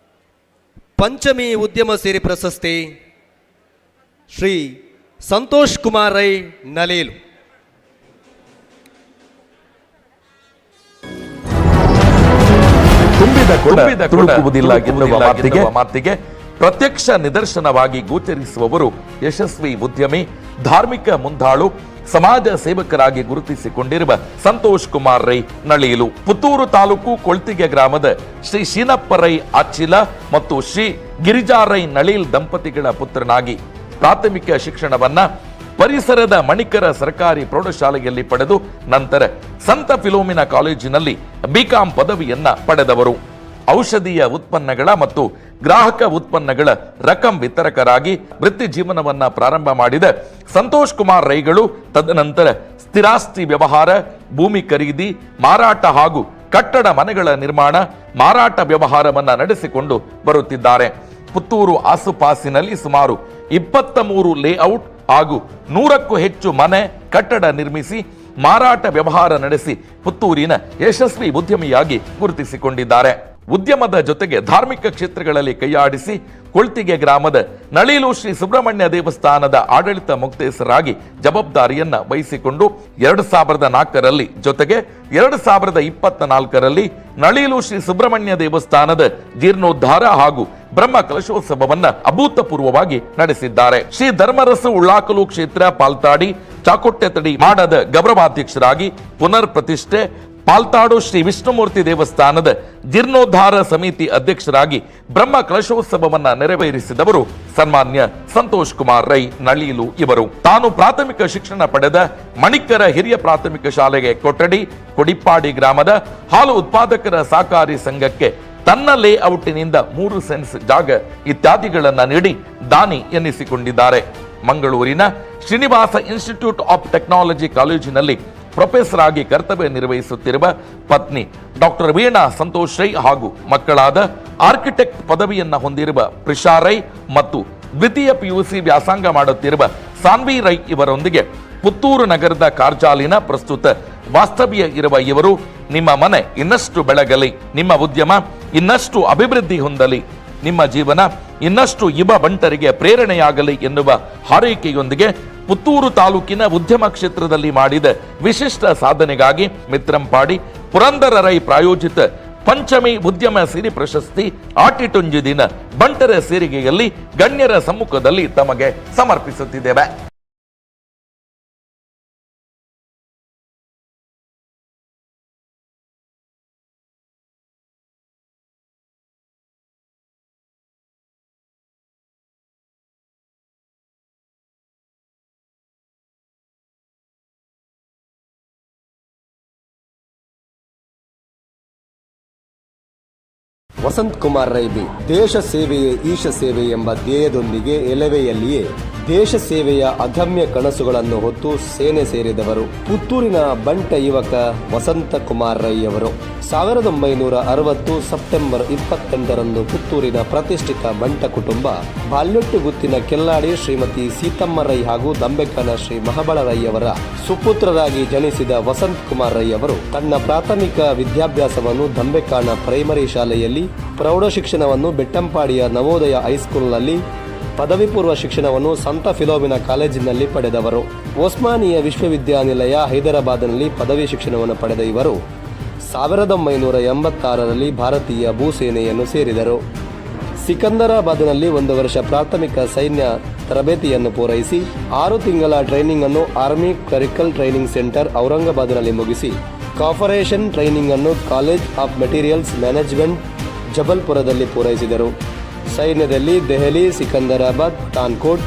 ಪಂಚಮಿ ಉದ್ಯಮ ಸಿರಿ ಪ್ರಶಸ್ತಿ ಶ್ರೀ ಸಂತೋಷ್ ಕುಮಾರ್ ರೈ ನಲೇಲು. ಕೊಡ ತುಳುಕುವುದಿಲ್ಲ ಎನ್ನುವ ಮಾತಿಗೆ ಪ್ರತ್ಯಕ್ಷ ನಿದರ್ಶನವಾಗಿ ಗೋಚರಿಸುವವರು ಯಶಸ್ವಿ ಉದ್ಯಮಿ, ಧಾರ್ಮಿಕ ಮುಂದಾಳು, ಸಮಾಜ ಸೇವಕರಾಗಿ ಗುರುತಿಸಿಕೊಂಡಿರುವ ಸಂತೋಷ್ ಕುಮಾರ್ ರೈ ನಳೀಲು. ಪುತ್ತೂರು ತಾಲೂಕು ಕೊಳ್ತಿಗೆ ಗ್ರಾಮದ ಶ್ರೀ ಶೀನಪ್ಪ ರೈ ಅಚ್ಚಿಲ ಮತ್ತು ಶ್ರೀ ಗಿರಿಜಾ ರೈ ನಳೀಲ್ ದಂಪತಿಗಳ ಪುತ್ರನಾಗಿ ಪ್ರಾಥಮಿಕ ಶಿಕ್ಷಣವನ್ನ ಪರಿಸರದ ಮಣಿಕರ ಸರ್ಕಾರಿ ಪ್ರೌಢಶಾಲೆಯಲ್ಲಿ ಪಡೆದು ನಂತರ ಸಂತ ಫಿಲೋಮಿನಾ ಕಾಲೇಜಿನಲ್ಲಿ ಬಿಕಾಂ ಪದವಿಯನ್ನ ಪಡೆದವರು. ಔಷಧೀಯ ಉತ್ಪನ್ನಗಳ ಮತ್ತು ಗ್ರಾಹಕ ಉತ್ಪನ್ನಗಳ ರಕಂ ವಿತರಕರಾಗಿ ವೃತ್ತಿ ಜೀವನವನ್ನ ಪ್ರಾರಂಭ ಮಾಡಿದ ಸಂತೋಷ್ ಕುಮಾರ್ ರೈಗಳು ತದನಂತರ ಸ್ಥಿರಾಸ್ತಿ ವ್ಯವಹಾರ, ಭೂಮಿ ಖರೀದಿ, ಮಾರಾಟ ಹಾಗೂ ಕಟ್ಟಡ ಮನೆಗಳ ನಿರ್ಮಾಣ, ಮಾರಾಟ ವ್ಯವಹಾರವನ್ನ ನಡೆಸಿಕೊಂಡು ಬರುತ್ತಿದ್ದಾರೆ. ಪುತ್ತೂರು ಆಸುಪಾಸಿನಲ್ಲಿ ಸುಮಾರು 23 ಲೇಔಟ್ ಹಾಗೂ 100ಕ್ಕೂ ಹೆಚ್ಚು ಮನೆ ಕಟ್ಟಡ ನಿರ್ಮಿಸಿ ಮಾರಾಟ ವ್ಯವಹಾರ ನಡೆಸಿ ಪುತ್ತೂರಿನ ಯಶಸ್ವಿ ಉದ್ಯಮಿಯಾಗಿ ಗುರುತಿಸಿಕೊಂಡಿದ್ದಾರೆ. ಉದ್ಯಮದ ಜೊತೆಗೆ ಧಾರ್ಮಿಕ ಕ್ಷೇತ್ರಗಳಲ್ಲಿ ಕೈಯಾಡಿಸಿ ಕೊಳ್ತಿಗೆ ಗ್ರಾಮದ ನಳೀಲು ಶ್ರೀ ಸುಬ್ರಹ್ಮಣ್ಯ ದೇವಸ್ಥಾನದ ಆಡಳಿತ ಮೊಕ್ತೇಸರಾಗಿ ಜವಾಬ್ದಾರಿಯನ್ನ ವಹಿಸಿಕೊಂಡು 2004ರಲ್ಲಿ ಜೊತೆಗೆ 2024ರಲ್ಲಿ ನಳೀಲು ಶ್ರೀ ಸುಬ್ರಹ್ಮಣ್ಯ ದೇವಸ್ಥಾನದ ಜೀರ್ಣೋದ್ಧಾರ ಹಾಗೂ ಬ್ರಹ್ಮ ಕಲಶೋತ್ಸವವನ್ನ ಅಭೂತಪೂರ್ವವಾಗಿ ನಡೆಸಿದ್ದಾರೆ. ಶ್ರೀ ಧರ್ಮರಸು ಉಳ್ಳಾಕಲು ಕ್ಷೇತ್ರ ಪಾಲ್ತಾಡಿ ಚಾಕೊಟ್ಟೆತಡಿ ಮಾಡದ ಗೌರವಾಧ್ಯಕ್ಷರಾಗಿ ಪುನರ್ ಪ್ರತಿಷ್ಠೆ, ಪಾಲ್ತಾಡು ಶ್ರೀ ವಿಷ್ಣುಮೂರ್ತಿ ದೇವಸ್ಥಾನದ ಜೀರ್ಣೋದ್ಧಾರ ಸಮಿತಿ ಅಧ್ಯಕ್ಷರಾಗಿ ಬ್ರಹ್ಮ ಕಲಶೋತ್ಸವವನ್ನ ನೆರವೇರಿಸಿದವರು ಸನ್ಮಾನ್ಯ ಸಂತೋಷ್ ಕುಮಾರ್ ರೈ ನಳೀಲು ಇವರು. ತಾನು ಪ್ರಾಥಮಿಕ ಶಿಕ್ಷಣ ಪಡೆದ ಮಣಿಕ್ಕರ ಹಿರಿಯ ಪ್ರಾಥಮಿಕ ಶಾಲೆಗೆ ಕೊಠಡಿ, ಕೊಡಿಪ್ಪಾಡಿ ಗ್ರಾಮದ ಹಾಲು ಉತ್ಪಾದಕರ ಸಹಕಾರಿ ಸಂಘಕ್ಕೆ ತನ್ನ ಲೇಔಟಿನಿಂದ 3 ಸೆನ್ಸ್ ಜಾಗ ಇತ್ಯಾದಿಗಳನ್ನು ನೀಡಿ ದಾನಿ ಎನ್ನಿಸಿಕೊಂಡಿದ್ದಾರೆ. ಮಂಗಳೂರಿನ ಶ್ರೀನಿವಾಸ ಇನ್ಸ್ಟಿಟ್ಯೂಟ್ ಆಫ್ ಟೆಕ್ನಾಲಜಿ ಕಾಲೇಜಿನಲ್ಲಿ ಪ್ರೊಫೆಸರ್ ಆಗಿ ಕರ್ತವ್ಯ ನಿರ್ವಹಿಸುತ್ತಿರುವ ಪತ್ನಿ ಡಾಕ್ಟರ್ ವೀಣಾ ಸಂತೋಷ್ ರೈ ಹಾಗೂ ಮಕ್ಕಳಾದ ಆರ್ಕಿಟೆಕ್ಟ್ ಪದವಿಯನ್ನು ಹೊಂದಿರುವ ಪ್ರಿಷಾ ರೈ ಮತ್ತು ದ್ವಿತೀಯ ಪಿಯುಸಿ ವ್ಯಾಸಂಗ ಮಾಡುತ್ತಿರುವ ಸಾನ್ವಿ ರೈ ಇವರೊಂದಿಗೆ ಪುತ್ತೂರು ನಗರದ ಕಾರ್ಜಾಲಿನ ಪ್ರಸ್ತುತ ವಾಸ್ತವ್ಯ ಇರುವ ಇವರು ನಿಮ್ಮ ಮನೆ ಇನ್ನಷ್ಟು ಬೆಳಗಲಿ, ನಿಮ್ಮ ಉದ್ಯಮ ಇನ್ನಷ್ಟು ಅಭಿವೃದ್ಧಿ ಹೊಂದಲಿ, ನಿಮ್ಮ ಜೀವನ ಇನ್ನಷ್ಟು ಯುವ ಬಂಟರಿಗೆ ಪ್ರೇರಣೆಯಾಗಲಿ ಎನ್ನುವ ಹಾರೈಕೆಯೊಂದಿಗೆ ಪುತ್ತೂರು ತಾಲೂಕಿನ ಉದ್ಯಮ ಕ್ಷೇತ್ರದಲ್ಲಿ ಮಾಡಿದ ವಿಶಿಷ್ಟ ಸಾಧನೆಗಾಗಿ ಮಿತ್ರಂಪಾಡಿ ಪುರಂದರ ರೈ ಪ್ರಾಯೋಜಿತ ಪಂಚಮಿ ಉದ್ಯಮ ಸಿರಿ ಪ್ರಶಸ್ತಿ ಆಟಿಟುಂಜಿ ದಿನ ಬಂಟರ ಸೇರಿಗೆಯಲ್ಲಿ ಗಣ್ಯರ ಸಮ್ಮುಖದಲ್ಲಿ ತಮಗೆ ಸಮರ್ಪಿಸುತ್ತಿದ್ದೇವೆ. ವಸಂತ್ ಕುಮಾರ್ ರೈ ಬಿ ದೇಶ ಸೇವೆಯೇ ಈಶ ಸೇವೆ ಎಂಬ ಧ್ಯೇಯದೊಂದಿಗೆ ಎಲೆವೆಯಲ್ಲಿಯೇ ದೇಶ ಸೇವೆಯ ಅಗಮ್ಯ ಕನಸುಗಳನ್ನು ಹೊತ್ತು ಸೇನೆ ಸೇರಿದವರು ಪುತ್ತೂರಿನ ಬಂಟ ಯುವಕ ವಸಂತ ಕುಮಾರ್ ರೈ ಅವರು. 1960 ಸೆಪ್ಟೆಂಬರ್ 28ರಂದು ಪುತ್ತೂರಿನ ಪ್ರತಿಷ್ಠಿತ ಬಂಟ ಕುಟುಂಬ ಬಾಲ್ಯೊಟ್ಟುಗುತ್ತಿನ ಕೆಲ್ಲಾಡಿ ಶ್ರೀಮತಿ ಸೀತಮ್ಮ ರೈ ಹಾಗೂ ದಂಬೆಕ್ಕನ ಶ್ರೀ ಮಹಾಬಳ ರೈ ಅವರ ಸುಪುತ್ರರಾಗಿ ಜನಿಸಿದ ವಸಂತ್ ಕುಮಾರ್ ರೈ ಅವರು ತನ್ನ ಪ್ರಾಥಮಿಕ ವಿದ್ಯಾಭ್ಯಾಸವನ್ನು ದಂಬೆಕಾನ ಪ್ರೈಮರಿ ಶಾಲೆಯಲ್ಲಿ, ಪ್ರೌಢ ಶಿಕ್ಷಣವನ್ನು ಬೆಟ್ಟಂಪಾಡಿಯ ನವೋದಯ ಹೈಸ್ಕೂಲ್ನಲ್ಲಿ, ಪದವಿ ಪೂರ್ವ ಶಿಕ್ಷಣವನ್ನು ಸಂತ ಫಿಲೋಮಿನಾ ಕಾಲೇಜಿನಲ್ಲಿ ಪಡೆದವರು. ಒಸ್ಮಾನಿಯ ವಿಶ್ವವಿದ್ಯಾನಿಲಯ ಹೈದರಾಬಾದ್ನಲ್ಲಿ ಪದವಿ ಶಿಕ್ಷಣವನ್ನು ಪಡೆದ ಇವರು 1986ರಲ್ಲಿ ಭಾರತೀಯ ಭೂಸೇನೆಯನ್ನು ಸೇರಿದರು. ಸಿಕಂದರಾಬಾದ್ನಲ್ಲಿ 1 ವರ್ಷ ಪ್ರಾಥಮಿಕ ಸೈನ್ಯ ತರಬೇತಿಯನ್ನು ಪೂರೈಸಿ 6 ತಿಂಗಳ ಟ್ರೈನಿಂಗ್ ಅನ್ನು ಆರ್ಮಿ ಕ್ಲರಿಕಲ್ ಟ್ರೈನಿಂಗ್ ಸೆಂಟರ್ ಔರಂಗಾಬಾದ್ನಲ್ಲಿ ಮುಗಿಸಿ ಕಾರ್ಪೊರೇಷನ್ ಟ್ರೈನಿಂಗ್ ಅನ್ನು ಕಾಲೇಜ್ ಆಫ್ ಮೆಟೀರಿಯಲ್ಸ್ ಮ್ಯಾನೇಜ್ಮೆಂಟ್ ಜಬಲ್ಪುರದಲ್ಲಿ ಪೂರೈಸಿದರು. ಸೈನ್ಯದಲ್ಲಿ ದೆಹಲಿ, ಸಿಕಂದರಾಬಾದ್, ಪಠಾನ್ಕೋಟ್,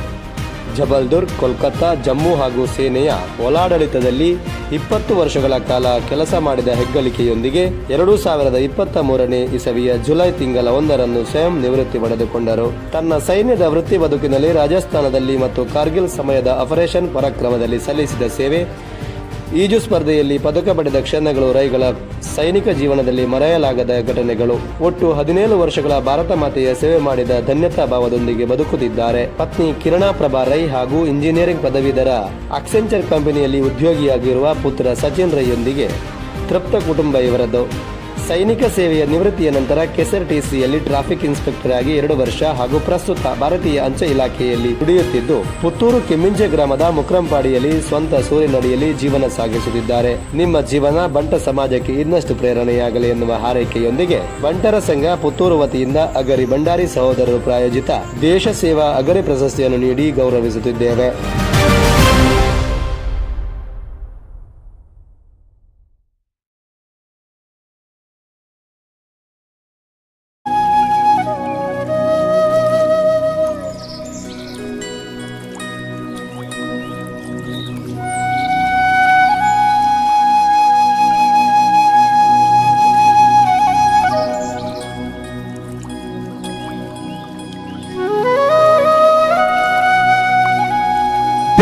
ಜಬಲ್ದುರ್ಗ್, ಕೋಲ್ಕತ್ತಾ, ಜಮ್ಮು ಹಾಗೂ ಸೇನೆಯ ಒಳಾಡಳಿತದಲ್ಲಿ 20 ವರ್ಷಗಳ ಕಾಲ ಕೆಲಸ ಮಾಡಿದ ಹೆಗ್ಗಳಿಕೆಯೊಂದಿಗೆ 2023ನೇ ಇಸವಿಯ ಜುಲೈ ತಿಂಗಳ 1ರಂದು ಸ್ವಯಂ ನಿವೃತ್ತಿ ಪಡೆದುಕೊಂಡರು. ತನ್ನ ಸೈನ್ಯದ ವೃತ್ತಿ ಬದುಕಿನಲ್ಲಿ ರಾಜಸ್ಥಾನದಲ್ಲಿ ಮತ್ತು ಕಾರ್ಗಿಲ್ ಸಮಯದ ಆಪರೇಷನ್ ಪರಾಕ್ರಮದಲ್ಲಿ ಸಲ್ಲಿಸಿದ ಸೇವೆ, ಈಜು ಸ್ಪರ್ಧೆಯಲ್ಲಿ ಪದಕ ಪಡೆದ ಕ್ಷಣಗಳು ರೈಗಳ ಸೈನಿಕ ಜೀವನದಲ್ಲಿ ಮರೆಯಲಾಗದ ಘಟನೆಗಳು. ಒಟ್ಟು 17 ವರ್ಷಗಳ ಭಾರತ ಮಾತೆಯ ಸೇವೆ ಮಾಡಿದ ಧನ್ಯತಾ ಭಾವದೊಂದಿಗೆ ಬದುಕುತ್ತಿದ್ದಾರೆ. ಪತ್ನಿ ಕಿರಣಾ ಪ್ರಭಾ ರೈ ಹಾಗೂ ಇಂಜಿನಿಯರಿಂಗ್ ಪದವೀಧರ ಅಕ್ಸೆಂಚರ್ ಕಂಪನಿಯಲ್ಲಿ ಉದ್ಯೋಗಿಯಾಗಿರುವ ಪುತ್ರ ಸಚಿನ್ ರೈಯೊಂದಿಗೆ ತೃಪ್ತ ಕುಟುಂಬ ಇವರದ್ದು. ಸೈನಿಕ ಸೇವೆಯ ನಿವೃತ್ತಿಯ ನಂತರ ಕೆಎಸ್ಆರ್ಟಿಸಿಯಲ್ಲಿ ಟ್ರಾಫಿಕ್ ಇನ್ಸ್ಪೆಕ್ಟರ್ ಆಗಿ 2 ವರ್ಷ ಹಾಗೂ ಪ್ರಸ್ತುತ ಭಾರತೀಯ ಅಂಚೆ ಇಲಾಖೆಯಲ್ಲಿ ದುಡಿಯುತ್ತಿದ್ದು, ಪುತ್ತೂರು ಕೆಮ್ಮಿಂಜೆ ಗ್ರಾಮದ ಮುಕ್ರಂಪಾಡಿಯಲ್ಲಿ ಸ್ವಂತ ಸೂರಿನಡಿಯಲ್ಲಿ ಜೀವನ ಸಾಗಿಸುತ್ತಿದ್ದಾರೆ. ನಿಮ್ಮ ಜೀವನ ಬಂಟ ಸಮಾಜಕ್ಕೆ ಇನ್ನಷ್ಟು ಪ್ರೇರಣೆಯಾಗಲಿ ಎನ್ನುವ ಹಾರೈಕೆಯೊಂದಿಗೆ ಬಂಟರ ಸಂಘ ಪುತ್ತೂರು ವತಿಯಿಂದ ಅಗರಿ ಭಂಡಾರಿ ಸಹೋದರರು ಪ್ರಾಯೋಜಿತ ದೇಶ ಸೇವಾ ಅಗರಿ ಪ್ರಶಸ್ತಿಯನ್ನು ನೀಡಿ ಗೌರವಿಸುತ್ತಿದ್ದೇವೆ.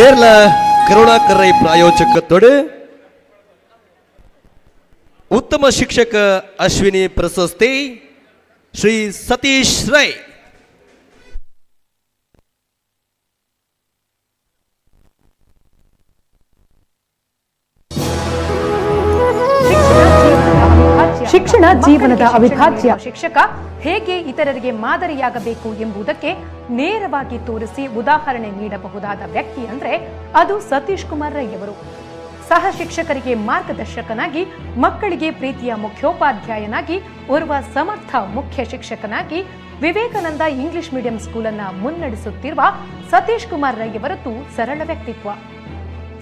ದೇರ್ಲ ಕರುಣಾಕರೈ ಪ್ರಾಯೋಜಕತ್ವಡು ಉತ್ತಮ ಶಿಕ್ಷಕ ಅಶ್ವಿನಿ ಪ್ರಶಸ್ತಿ ಶ್ರೀ ಸತೀಶ್ ರೈ. ಶಿಕ್ಷಣ ಜೀವನದ ಅವಿಭಾಜ್ಯ. ಶಿಕ್ಷಕ ಹೇಗೆ ಇತರರಿಗೆ ಮಾದರಿಯಾಗಬೇಕು ಎಂಬುದಕ್ಕೆ ನೇರವಾಗಿ ತೋರಿಸಿ ಉದಾಹರಣೆ ನೀಡಬಹುದಾದ ವ್ಯಕ್ತಿ ಅಂದ್ರೆ ಅದು ಸತೀಶ್ ಕುಮಾರ್ ರೈಯವರು. ಸಹ ಶಿಕ್ಷಕರಿಗೆ ಮಾರ್ಗದರ್ಶಕನಾಗಿ, ಮಕ್ಕಳಿಗೆ ಪ್ರೀತಿಯ ಮುಖ್ಯೋಪಾಧ್ಯಾಯನಾಗಿ, ಓರ್ವ ಸಮರ್ಥ ಮುಖ್ಯ ಶಿಕ್ಷಕನಾಗಿ ವಿವೇಕಾನಂದ English medium ಸ್ಕೂಲನ್ನು ಮುನ್ನಡೆಸುತ್ತಿರುವ ಸತೀಶ್ ಕುಮಾರ್ ರೈಯವರದ್ದು ಸರಳ ವ್ಯಕ್ತಿತ್ವ.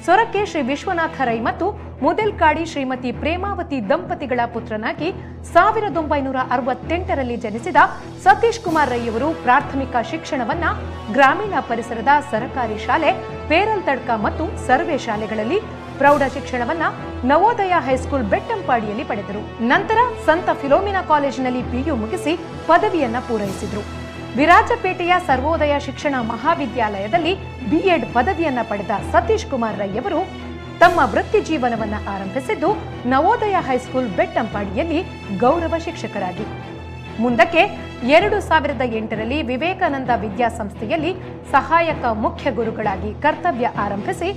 ಸೊರಕೆ ಶ್ರೀ ವಿಶ್ವನಾಥ ರೈ ಮತ್ತು ಮುದೆಲ್ಕಾಡಿ ಶ್ರೀಮತಿ ಪ್ರೇಮಾವತಿ ದಂಪತಿಗಳ ಪುತ್ರನಾಗಿ 1968ರಲ್ಲಿ ಜನಿಸಿದ ಸತೀಶ್ ಕುಮಾರ್ ರೈಯವರು ಪ್ರಾಥಮಿಕ ಶಿಕ್ಷಣವನ್ನ ಗ್ರಾಮೀಣ ಪರಿಸರದ ಸರಕಾರಿ ಶಾಲೆ ಪೇರಲ್ತಡ್ಕ ಮತ್ತು ಸರ್ವೆ ಶಾಲೆಗಳಲ್ಲಿ, ಪ್ರೌಢ ಶಿಕ್ಷಣವನ್ನ ನವೋದಯ ಹೈಸ್ಕೂಲ್ ಬೆಟ್ಟಂಪಾಡಿಯಲ್ಲಿ ಪಡೆದರು. ನಂತರ ಸಂತ ಫಿಲೋಮಿನಾ ಕಾಲೇಜಿನಲ್ಲಿ ಪಿಯು ಮುಗಿಸಿ ಪದವಿಯನ್ನ ಪೂರೈಸಿದರು. ವಿರಾಜಪೇಟೆಯ ಸರ್ವೋದಯ ಶಿಕ್ಷಣ ಮಹಾವಿದ್ಯಾಲಯದಲ್ಲಿ ಬಿಎಡ್ ಪದವಿಯನ್ನ ಪಡೆದ ಸತೀಶ್ ಕುಮಾರ್ ರೈಯವರು ತಮ್ಮ ವೃತ್ತಿ ಜೀವನವನ್ನ ಆರಂಭಿಸಿದ್ದು ನವೋದಯ ಹೈಸ್ಕೂಲ್ ಬೆಟ್ಟಂಪಾಡಿಯಲ್ಲಿ ಗೌರವ ಶಿಕ್ಷಕರಾಗಿ. ಮುಂದಕ್ಕೆ 2008ರಲ್ಲಿ ವಿವೇಕಾನಂದ ವಿದ್ಯಾಸಂಸ್ಥೆಯಲ್ಲಿ ಸಹಾಯಕ ಮುಖ್ಯ ಗುರುಗಳಾಗಿ ಕರ್ತವ್ಯ ಆರಂಭಿಸಿ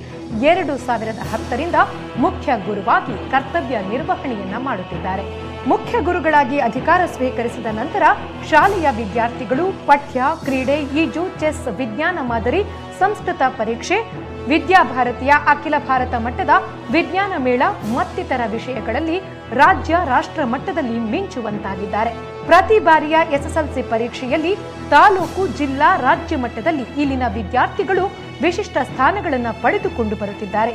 2010ರಿಂದ ಮುಖ್ಯ ಗುರುವಾಗಿ ಕರ್ತವ್ಯ ನಿರ್ವಹಣೆಯನ್ನ ಮಾಡುತ್ತಿದ್ದಾರೆ. ಮುಖ್ಯ ಗುರುಗಳಾಗಿ ಅಧಿಕಾರ ಸ್ವೀಕರಿಸಿದ ನಂತರ ಶಾಲೆಯ ವಿದ್ಯಾರ್ಥಿಗಳು ಪಠ್ಯ, ಕ್ರೀಡೆ, ಈಜು, ಚೆಸ್, ವಿಜ್ಞಾನ ಮಾದರಿ, ಸಂಸ್ಕೃತ ಪರೀಕ್ಷೆ, ವಿದ್ಯಾಭಾರತಿಯ ಅಖಿಲ ಭಾರತ ಮಟ್ಟದ ವಿಜ್ಞಾನ ಮೇಳ ಮತ್ತಿತರ ವಿಷಯಗಳಲ್ಲಿ ರಾಜ್ಯ, ರಾಷ್ಟ್ರ ಮಟ್ಟದಲ್ಲಿ ಮಿಂಚುವಂತಾಗಿದ್ದಾರೆ. ಪ್ರತಿ ಬಾರಿಯ ಎಸ್ಎಸ್ಎಲ್ಸಿ ಪರೀಕ್ಷೆಯಲ್ಲಿ ತಾಲೂಕು, ಜಿಲ್ಲಾ, ರಾಜ್ಯ ಮಟ್ಟದಲ್ಲಿ ಇಲ್ಲಿನ ವಿದ್ಯಾರ್ಥಿಗಳು ವಿಶಿಷ್ಟ ಸ್ಥಾನಗಳನ್ನು ಪಡೆದುಕೊಂಡು ಬರುತ್ತಿದ್ದಾರೆ.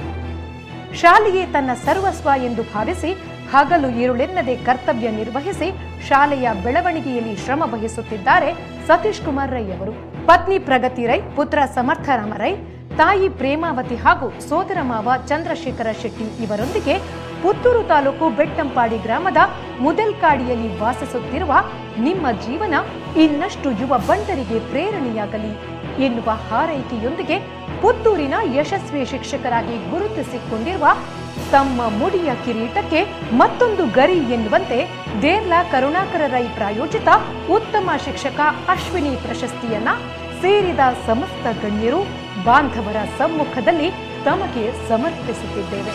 ಶಾಲೆಯೇ ತನ್ನ ಸರ್ವಸ್ವ ಎಂದು ಭಾವಿಸಿ ಹಗಲು ಇರುಳೆನ್ನದೆ ಕರ್ತವ್ಯ ನಿರ್ವಹಿಸಿ ಶಾಲೆಯ ಬೆಳವಣಿಗೆಯಲ್ಲಿ ಶ್ರಮ ವಹಿಸುತ್ತಿದ್ದಾರೆ ಸತೀಶ್ ಕುಮಾರ್ ರೈ ಅವರು. ಪತ್ನಿ ಪ್ರಗತಿ ರೈ, ಪುತ್ರ ಸಮರ್ಥರಾಮ ರೈ, ತಾಯಿ ಪ್ರೇಮಾವತಿ ಹಾಗೂ ಸೋದರ ಮಾವ ಚಂದ್ರಶೇಖರ ಶೆಟ್ಟಿ ಇವರೊಂದಿಗೆ ಪುತ್ತೂರು ತಾಲೂಕು ಬೆಟ್ಟಂಪಾಡಿ ಗ್ರಾಮದ ಮುದೆಲ್ಕಾಡಿಯಲ್ಲಿ ವಾಸಿಸುತ್ತಿರುವ ನಿಮ್ಮ ಜೀವನ ಇನ್ನಷ್ಟು ಯುವ ಬಂಟರಿಗೆ ಪ್ರೇರಣೆಯಾಗಲಿ ಎನ್ನುವ ಹಾರೈಕೆಯೊಂದಿಗೆ ಪುತ್ತೂರಿನ ಯಶಸ್ವಿ ಶಿಕ್ಷಕರಾಗಿ ಗುರುತಿಸಿಕೊಂಡಿರುವ ತಮ್ಮ ಮುಡಿಯ ಕಿರೀಟಕ್ಕೆ ಮತ್ತೊಂದು ಗರಿ ಎನ್ನುವಂತೆ ದೇರ್ಲಾ ಕರುಣಾಕರ ರೈ ಪ್ರಾಯೋಜಿತ ಉತ್ತಮ ಶಿಕ್ಷಕ ಅಶ್ವಿನಿ ಪ್ರಶಸ್ತಿಯನ್ನ ಸೇರಿದ ಸಮಸ್ತ ಗಣ್ಯರು ಬಾಂಧವರ ಸಮ್ಮುಖದಲ್ಲಿ ತಮಗೆ ಸಮರ್ಪಿಸುತ್ತಿದ್ದೇವೆ.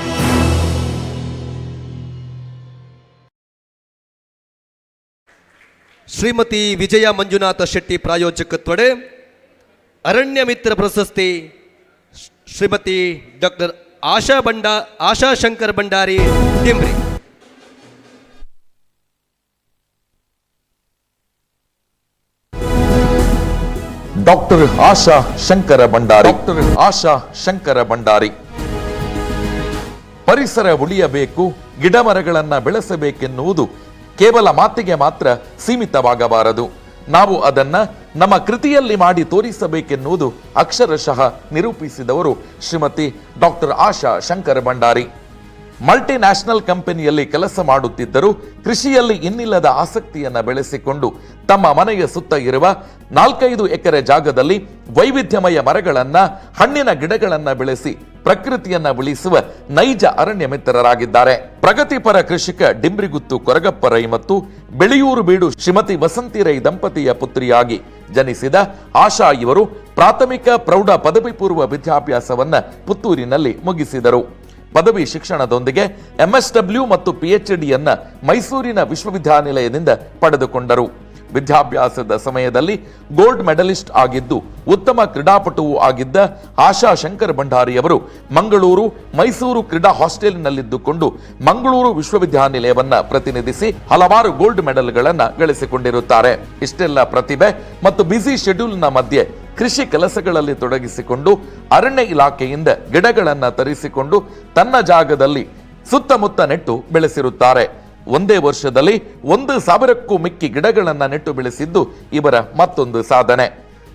ಶ್ರೀಮತಿ ವಿಜಯ ಮಂಜುನಾಥ ಶೆಟ್ಟಿ ಪ್ರಾಯೋಜಕತ್ವಡೆ ಅರಣ್ಯ ಮಿತ್ರ ಪ್ರಶಸ್ತಿ ಶ್ರೀಮತಿ ಡಾಕ್ಟರ್ ಆಶಾ ಶಂಕರ್ ಭಂಡಾರಿ ಡಿಂಬ್ರಿ. ಡಾಕ್ಟರ್ ಆಶಾ ಶಂಕರ ಭಂಡಾರಿ. ಡಾಕ್ಟರ್ ಆಶಾ ಶಂಕರ ಭಂಡಾರಿ ಪರಿಸರ ಉಳಿಯಬೇಕು, ಗಿಡ ಮರಗಳನ್ನು ಬೆಳೆಸಬೇಕೆನ್ನುವುದು ಕೇವಲ ಮಾತಿಗೆ ಮಾತ್ರ ಸೀಮಿತವಾಗಬಾರದು. ನಾವು ಅದನ್ನ ನಮ್ಮ ಕೃತಿಯಲ್ಲಿ ಮಾಡಿ ತೋರಿಸಬೇಕೆನ್ನುವುದು ಅಕ್ಷರಶಃ ನಿರೂಪಿಸಿದವರು ಶ್ರೀಮತಿ ಡಾಕ್ಟರ್ ಆಶಾ ಶಂಕರ ಭಂಡಾರಿ. ಮಲ್ಟಿನ್ಯಾಷನಲ್ ಕಂಪನಿಯಲ್ಲಿ ಕೆಲಸ ಮಾಡುತ್ತಿದ್ದರೂ ಕೃಷಿಯಲ್ಲಿ ಇನ್ನಿಲ್ಲದ ಆಸಕ್ತಿಯನ್ನು ಬೆಳೆಸಿಕೊಂಡು ತಮ್ಮ ಮನೆಯ ಸುತ್ತ ಇರುವ 4-5 ಎಕರೆ ಜಾಗದಲ್ಲಿ ವೈವಿಧ್ಯಮಯ ಮರಗಳನ್ನ, ಹಣ್ಣಿನ ಗಿಡಗಳನ್ನ ಬೆಳೆಸಿ ಪ್ರಕೃತಿಯನ್ನ ಉಳಿಸುವ ನೈಜ ಅರಣ್ಯ ಮಿತ್ರರಾಗಿದ್ದಾರೆ. ಪ್ರಗತಿಪರ ಕೃಷಿಕ ಡಿಂಬ್ರಿಗುತ್ತು ಕೊರಗಪ್ಪ ರೈ ಮತ್ತು ಬೆಳೆಯೂರು ಬೀಡು ಶ್ರೀಮತಿ ವಸಂತಿ ರೈ ದಂಪತಿಯ ಪುತ್ರಿಯಾಗಿ ಜನಿಸಿದ ಆಶಾ ಇವರು ಪ್ರಾಥಮಿಕ, ಪ್ರೌಢ, ಪದವಿ ಪೂರ್ವ ವಿದ್ಯಾಭ್ಯಾಸವನ್ನ ಪುತ್ತೂರಿನಲ್ಲಿ ಮುಗಿಸಿದರು. ಪದವಿ ಶಿಕ್ಷಣದೊಂದಿಗೆ ಎಂಎಸ್ಡಬ್ಲ್ಯೂ ಮತ್ತು ಪಿಎಚ್ಡಿಯನ್ನ ಮೈಸೂರಿನ ವಿಶ್ವವಿದ್ಯಾನಿಲಯದಿಂದ ಪಡೆದುಕೊಂಡರು. ವಿದ್ಯಾಭ್ಯಾಸದ ಸಮಯದಲ್ಲಿ ಗೋಲ್ಡ್ ಮೆಡಲಿಸ್ಟ್ ಆಗಿದ್ದು ಉತ್ತಮ ಕ್ರೀಡಾಪಟುವೂ ಆಗಿದ್ದ ಆಶಾ ಶಂಕರ್ ಭಂಡಾರಿಯವರು ಮಂಗಳೂರು, ಮೈಸೂರು ಕ್ರೀಡಾ ಹಾಸ್ಟೆಲ್ನಲ್ಲಿದ್ದುಕೊಂಡು ಮಂಗಳೂರು ವಿಶ್ವವಿದ್ಯಾನಿಲಯವನ್ನ ಪ್ರತಿನಿಧಿಸಿ ಹಲವಾರು ಗೋಲ್ಡ್ ಮೆಡಲ್ಗಳನ್ನು ಗಳಿಸಿಕೊಂಡಿರುತ್ತಾರೆ. ಇಷ್ಟೆಲ್ಲ ಪ್ರತಿಭೆ ಮತ್ತು ಬ್ಯುಸಿ ಶೆಡ್ಯೂಲ್ನ ಮಧ್ಯೆ ಕೃಷಿ ಕೆಲಸಗಳಲ್ಲಿ ತೊಡಗಿಸಿಕೊಂಡು ಅರಣ್ಯ ಇಲಾಖೆಯಿಂದ ಗಿಡಗಳನ್ನು ತರಿಸಿಕೊಂಡು ತನ್ನ ಜಾಗದಲ್ಲಿ ಸುತ್ತಮುತ್ತ ನೆಟ್ಟು ಬೆಳೆಸಿರುತ್ತಾರೆ. ಒಂದೇ ವರ್ಷದಲ್ಲಿ 1,000ಕ್ಕೂ ಮಿಕ್ಕಿ ಗಿಡಗಳನ್ನು ನೆಟ್ಟು ಬೆಳೆಸಿದ್ದು ಇವರ ಮತ್ತೊಂದು ಸಾಧನೆ.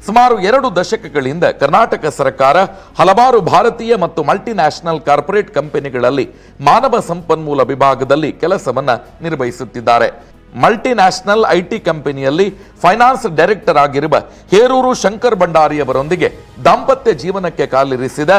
ಸುಮಾರು 2 ದಶಕಗಳಿಂದ ಕರ್ನಾಟಕ ಸರ್ಕಾರ ಹಲವಾರು ಭಾರತೀಯ ಮತ್ತು ಮಲ್ಟಿನ್ಯಾಷನಲ್ ಕಾರ್ಪೊರೇಟ್ ಕಂಪನಿಗಳಲ್ಲಿ ಮಾನವ ಸಂಪನ್ಮೂಲ ವಿಭಾಗದಲ್ಲಿ ಕೆಲಸವನ್ನ ನಿರ್ವಹಿಸುತ್ತಿದ್ದಾರೆ. ಮಲ್ಟಿನ್ಯಾಷನಲ್ IT ಕಂಪನಿಯಲ್ಲಿ ಫೈನಾನ್ಸ್ ಡೈರೆಕ್ಟರ್ ಆಗಿರುವ ಹೇರೂರು ಶಂಕರ್ ಭಂಡಾರಿಯವರೊಂದಿಗೆ ದಾಂಪತ್ಯ ಜೀವನಕ್ಕೆ ಕಾಲಿರಿಸಿದ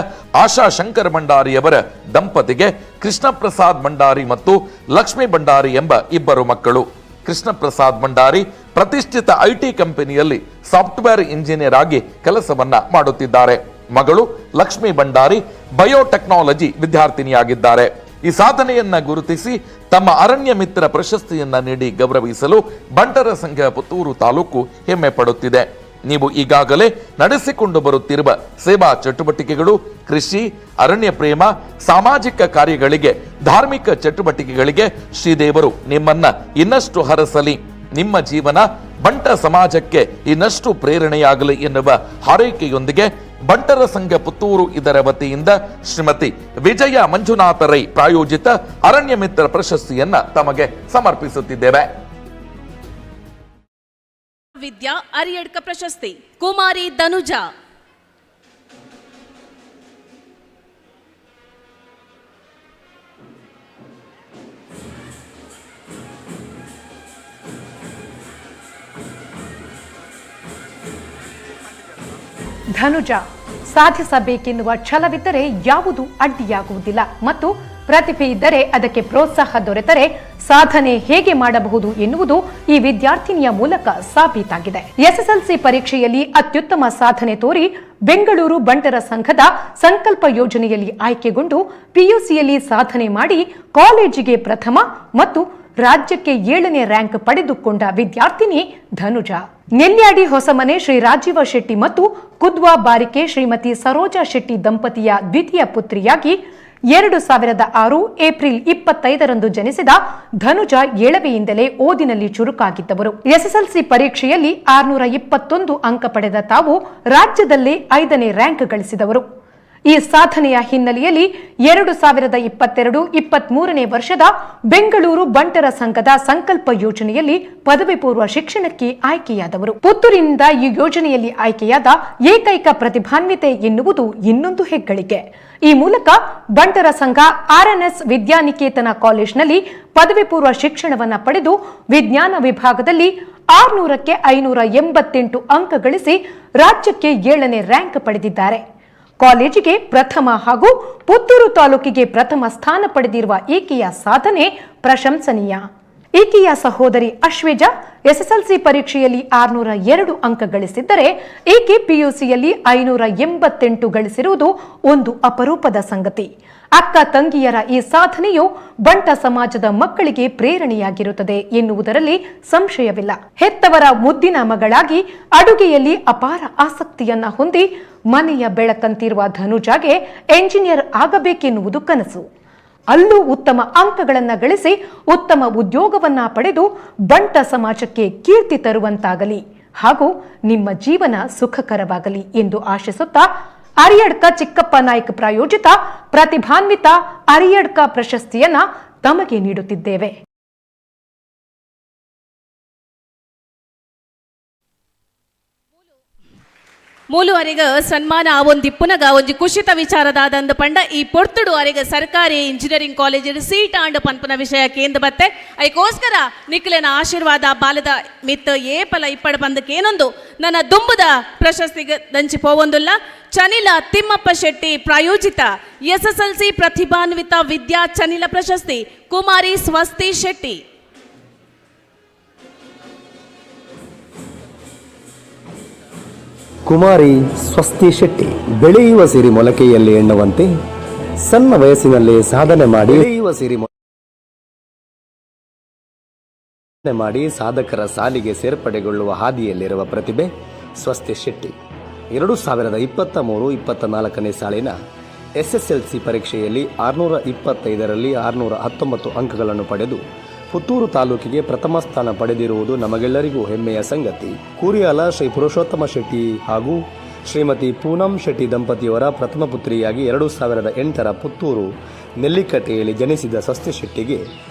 ಆಶಾ ಶಂಕರ್ ಭಂಡಾರಿಯವರ ದಂಪತಿಗೆ ಕೃಷ್ಣ ಪ್ರಸಾದ್ ಭಂಡಾರಿ ಮತ್ತು ಲಕ್ಷ್ಮೀ ಭಂಡಾರಿ ಎಂಬ 2 ಮಕ್ಕಳು. ಕೃಷ್ಣ ಪ್ರಸಾದ್ ಭಂಡಾರಿ ಪ್ರತಿಷ್ಠಿತ IT ಕಂಪನಿಯಲ್ಲಿ ಸಾಫ್ಟ್ವೇರ್ ಇಂಜಿನಿಯರ್ ಆಗಿ ಕೆಲಸವನ್ನ ಮಾಡುತ್ತಿದ್ದಾರೆ. ಮಗಳು ಲಕ್ಷ್ಮೀ ಭಂಡಾರಿ ಬಯೋಟೆಕ್ನಾಲಜಿ ವಿದ್ಯಾರ್ಥಿನಿಯಾಗಿದ್ದಾರೆ. ಈ ಸಾಧನೆಯನ್ನ ಗುರುತಿಸಿ ತಮ್ಮ ಅರಣ್ಯ ಮಿತ್ರ ಪ್ರಶಸ್ತಿಯನ್ನ ನೀಡಿ ಗೌರವಿಸಲು ಬಂಟರ ಸಂಘ ಪುತ್ತೂರು ತಾಲೂಕು ಹೆಮ್ಮೆ ಪಡುತ್ತಿದೆ. ನೀವು ಈಗಾಗಲೇ ನಡೆಸಿಕೊಂಡು ಬರುತ್ತಿರುವ ಸೇವಾ ಚಟುವಟಿಕೆಗಳು, ಕೃಷಿ, ಅರಣ್ಯ ಪ್ರೇಮ, ಸಾಮಾಜಿಕ ಕಾರ್ಯಗಳಿಗೆ, ಧಾರ್ಮಿಕ ಚಟುವಟಿಕೆಗಳಿಗೆ ಶ್ರೀದೇವರು ನಿಮ್ಮನ್ನ ಇನ್ನಷ್ಟು ಹರಸಲಿ, ನಿಮ್ಮ ಜೀವನ ಬಂಟ ಸಮಾಜಕ್ಕೆ ಇನ್ನಷ್ಟು ಪ್ರೇರಣೆಯಾಗಲಿ ಎನ್ನುವ ಹಾರೈಕೆಯೊಂದಿಗೆ ಬಂಟರ ಸಂಘ ಪುತ್ತೂರು ಇದರ ವತಿಯಿಂದ ಶ್ರೀಮತಿ ವಿಜಯ ಮಂಜುನಾಥ ರೈ ಪ್ರಾಯೋಜಿತ ಅರಣ್ಯ ಮಿತ್ರ ಪ್ರಶಸ್ತಿಯನ್ನ ತಮಗೆ ಸಮರ್ಪಿಸುತ್ತಿದ್ದೇವೆ. ವಿದ್ಯಾ ಅರಿಯಡ್ಕ ಪ್ರಶಸ್ತಿ ಕುಮಾರಿ ಧನುಜಾ. ಧನುಜ ಸಾಧಿಸಬೇಕೆನ್ನುವ ಛಲವಿದ್ದರೆ ಯಾವುದು ಅಡ್ಡಿಯಾಗುವುದಿಲ್ಲ ಮತ್ತು ಪ್ರತಿಭೆ ಇದ್ದರೆ ಅದಕ್ಕೆ ಪ್ರೋತ್ಸಾಹ ದೊರೆತರೆ ಸಾಧನೆ ಹೇಗೆ ಮಾಡಬಹುದು ಎನ್ನುವುದು ಈ ವಿದ್ಯಾರ್ಥಿನಿಯ ಮೂಲಕ ಸಾಬೀತಾಗಿದೆ. ಎಸ್ಎಸ್ಎಲ್ಸಿ ಪರೀಕ್ಷೆಯಲ್ಲಿ ಅತ್ಯುತ್ತಮ ಸಾಧನೆ ತೋರಿ ಬೆಂಗಳೂರು ಬಂಟರ ಸಂಘದ ಸಂಕಲ್ಪ ಯೋಜನೆಯಲ್ಲಿ ಆಯ್ಕೆಗೊಂಡು ಪಿಯುಸಿಯಲ್ಲಿ ಸಾಧನೆ ಮಾಡಿ ಕಾಲೇಜಿಗೆ ಪ್ರಥಮ ಮತ್ತು ರಾಜ್ಯಕ್ಕೆ 7ನೇ ರ್ಯಾಂಕ್ ಪಡೆದುಕೊಂಡ ವಿದ್ಯಾರ್ಥಿನಿ ಧನುಜಾ. ನೆಲ್ಯಾಡಿ ಹೊಸಮನೆ ಶ್ರೀ ರಾಜೀವ ಶೆಟ್ಟಿ ಮತ್ತು ಕುದ್ವಾ ಬಾರಿಕೆ ಶ್ರೀಮತಿ ಸರೋಜಾ ಶೆಟ್ಟಿ ದಂಪತಿಯ ದ್ವಿತೀಯ ಪುತ್ರಿಯಾಗಿ 2006 ಏಪ್ರಿಲ್ 25ರಂದು ಜನಿಸಿದ ಧನುಜಾ ಏಳವೆಯಿಂದಲೇ ಓದಿನಲ್ಲಿ ಚುರುಕಾಗಿದ್ದವರು. ಎಸ್ಎಸ್ಎಲ್ಸಿ ಪರೀಕ್ಷೆಯಲ್ಲಿ 621 ಅಂಕ ಪಡೆದ ತಾವು ರಾಜ್ಯದಲ್ಲೇ 5ನೇ ರ್ಯಾಂಕ್ ಗಳಿಸಿದವರು. ಈ ಸಾಧನೆಯ ಹಿನ್ನೆಲೆಯಲ್ಲಿ 2022-23ನೇ ವರ್ಷದ ಬೆಂಗಳೂರು ಬಂಟರ ಸಂಘದ ಸಂಕಲ್ಪ ಯೋಜನೆಯಲ್ಲಿ ಪದವಿ ಪೂರ್ವ ಶಿಕ್ಷಣಕ್ಕೆ ಆಯ್ಕೆಯಾದವರು. ಪುತ್ತೂರಿನಿಂದ ಈ ಯೋಜನೆಯಲ್ಲಿ ಆಯ್ಕೆಯಾದ ಏಕೈಕ ಪ್ರತಿಭಾನ್ವಿತೆ ಎನ್ನುವುದು ಇನ್ನೊಂದು ಹೆಗ್ಗಳಿಕೆ. ಈ ಮೂಲಕ ಬಂಟರ ಸಂಘ ಆರ್ಎನ್ಎಸ್ ವಿದ್ಯಾನಿಕೇತನ ಕಾಲೇಜಿನಲ್ಲಿ ಪದವಿ ಪೂರ್ವ ಶಿಕ್ಷಣವನ್ನು ಪಡೆದು ವಿಜ್ಞಾನ ವಿಭಾಗದಲ್ಲಿ 600ಕ್ಕೆ 588 ಅಂಕ ಗಳಿಸಿ ರಾಜ್ಯಕ್ಕೆ 7ನೇ ರ್ಯಾಂಕ್ ಪಡೆದಿದ್ದಾರೆ. ಕಾಲೇಜಿಗೆ ಪ್ರಥಮ ಹಾಗೂ ಪುತ್ತೂರು ತಾಲೂಕಿಗೆ ಪ್ರಥಮ ಸ್ಥಾನ ಪಡೆದಿರುವ ಈಕೆಯ ಸಾಧನೆ ಪ್ರಶಂಸನೀಯ. ಈಕೆಯ ಸಹೋದರಿ ಅಶ್ವೇಜಾ ಎಸ್ಎಸ್ಎಲ್ಸಿ ಪರೀಕ್ಷೆಯಲ್ಲಿ 602 ಅಂಕ ಗಳಿಸಿದ್ದರೆ ಈಕೆ ಪಿಯುಸಿಯಲ್ಲಿ 588 ಗಳಿಸಿರುವುದು ಒಂದು ಅಪರೂಪದ ಸಂಗತಿ. ಅಕ್ಕ ತಂಗಿಯರ ಈ ಸಾಧನೆಯು ಬಂಟ ಸಮಾಜದ ಮಕ್ಕಳಿಗೆ ಪ್ರೇರಣೆಯಾಗಿರುತ್ತದೆ ಎನ್ನುವುದರಲ್ಲಿ ಸಂಶಯವಿಲ್ಲ. ಹೆತ್ತವರ ಮುದ್ದಿನ ಮಗಳಾಗಿ ಅಡುಗೆಯಲ್ಲಿ ಅಪಾರ ಆಸಕ್ತಿಯನ್ನ ಹೊಂದಿ ಮನೆಯ ಬೆಳಕಂತಿರುವ ಧನುಜಾಗೆ ಎಂಜಿನಿಯರ್ ಆಗಬೇಕೆನ್ನುವುದು ಕನಸು. ಅಲ್ಲೂ ಉತ್ತಮ ಅಂಕಗಳನ್ನು ಗಳಿಸಿ ಉತ್ತಮ ಉದ್ಯೋಗವನ್ನ ಪಡೆದು ಬಂಟ ಸಮಾಜಕ್ಕೆ ಕೀರ್ತಿ ತರುವಂತಾಗಲಿ ಹಾಗೂ ನಿಮ್ಮ ಜೀವನ ಸುಖಕರವಾಗಲಿ ಎಂದು ಆಶಿಸುತ್ತಾ ಅರಿಯಡ್ಕ ಚಿಕ್ಕಪ್ಪ ನಾಯ್ಕ ಪ್ರಾಯೋಜಿತ ಪ್ರತಿಭಾನ್ವಿತ ಅರಿಯಡ್ಕ ಪ್ರಶಸ್ತಿಯನ್ನ ತಮಗೆ ನೀಡುತ್ತಿದ್ದೇವೆ. ಮೂಲು ಅರೆಗ ಸನ್ಮಾನ ಒಂದಿಪ್ಪುನಗ ಒಂಜಿ ಕುಶಿತ ವಿಚಾರದಾದಂದು ಪಂಡ ಈ ಪೊರ್ತುಡು ಅರೆಗ ಸರ್ಕಾರಿ ಇಂಜಿನಿಯರಿಂಗ್ ಕಾಲೇಜ್ ಸೀಟ್ ಆಂಡ್ ಪನ್ಪುನ ವಿಷಯ ಕೇಂದ್ರ ಬತ್ತೆ. ಐಕೋಸ್ಕರ ನಿಕ್ಲೆನ ಆಶೀರ್ವಾದ ಬಾಲದ ಮಿತ್ ಏಪಲ ಇಪ್ಪಡ ಬಂದಕ್ಕೇನೊಂದು ನನ್ನ ದುಂಬುದ ಪ್ರಶಸ್ತಿಗೆ ದಂಚಿ ಪೋವೊಂದುಲ್ಲ. ಚನಿಲ ತಿಮ್ಮಪ್ಪ ಶೆಟ್ಟಿ ಪ್ರಾಯೋಜಿತ ಎಸ್ಎಸ್ಎಲ್ಸಿ ಪ್ರತಿಭಾನ್ವಿತ ವಿದ್ಯಾ ಚನಿಲ ಪ್ರಶಸ್ತಿ ಕುಮಾರಿ ಸ್ವಸ್ತಿ ಶೆಟ್ಟಿ. ಕುಮಾರಿ ಸ್ವಸ್ತಿ ಶೆಟ್ಟಿ. ಬೆಳೆಯುವ ಸಿರಿ ಮೊಲಕೆಯಲ್ಲಿ ಎನ್ನುವಂತೆ ಸಣ್ಣ ವಯಸ್ಸಿನಲ್ಲಿ ಸಾಧನೆ ಮಾಡಿ ಬೆಳೆಯುವ ಸಿರಿ ಮಾಡಿ ಸಾಧಕರ ಸಾಲಿಗೆ ಸೇರ್ಪಡೆಗೊಳ್ಳುವ ಹಾದಿಯಲ್ಲಿರುವ ಪ್ರತಿಭೆ ಸ್ವಸ್ತಿ ಶೆಟ್ಟಿ. 2023-24ನೇ ಸಾಲಿನ ಎಸ್ಎಸ್ಎಲ್ಸಿ ಪರೀಕ್ಷೆಯಲ್ಲಿ 625ರಲ್ಲಿ 619 ಅಂಕಗಳನ್ನು ಪಡೆದು ಪುತ್ತೂರು ತಾಲೂಕಿಗೆ ಪ್ರಥಮ ಸ್ಥಾನ ಪಡೆದಿರುವುದು ನಮಗೆಲ್ಲರಿಗೂ ಹೆಮ್ಮೆಯ ಸಂಗತಿ. ಕೂರಿಯಾಲ ಶ್ರೀ ಪುರುಷೋತ್ತಮ ಶೆಟ್ಟಿ ಹಾಗೂ ಶ್ರೀಮತಿ ಪೂನಂ ಶೆಟ್ಟಿ ದಂಪತಿಯವರ ಪ್ರಥಮ ಪುತ್ರಿಯಾಗಿ 2008ರ ಪುತ್ತೂರು ನೆಲ್ಲಿಕಟ್ಟೆಯಲ್ಲಿ ಜನಿಸಿದ ಸ್ವಸ್ತಿ ಶೆಟ್ಟಿಗೆ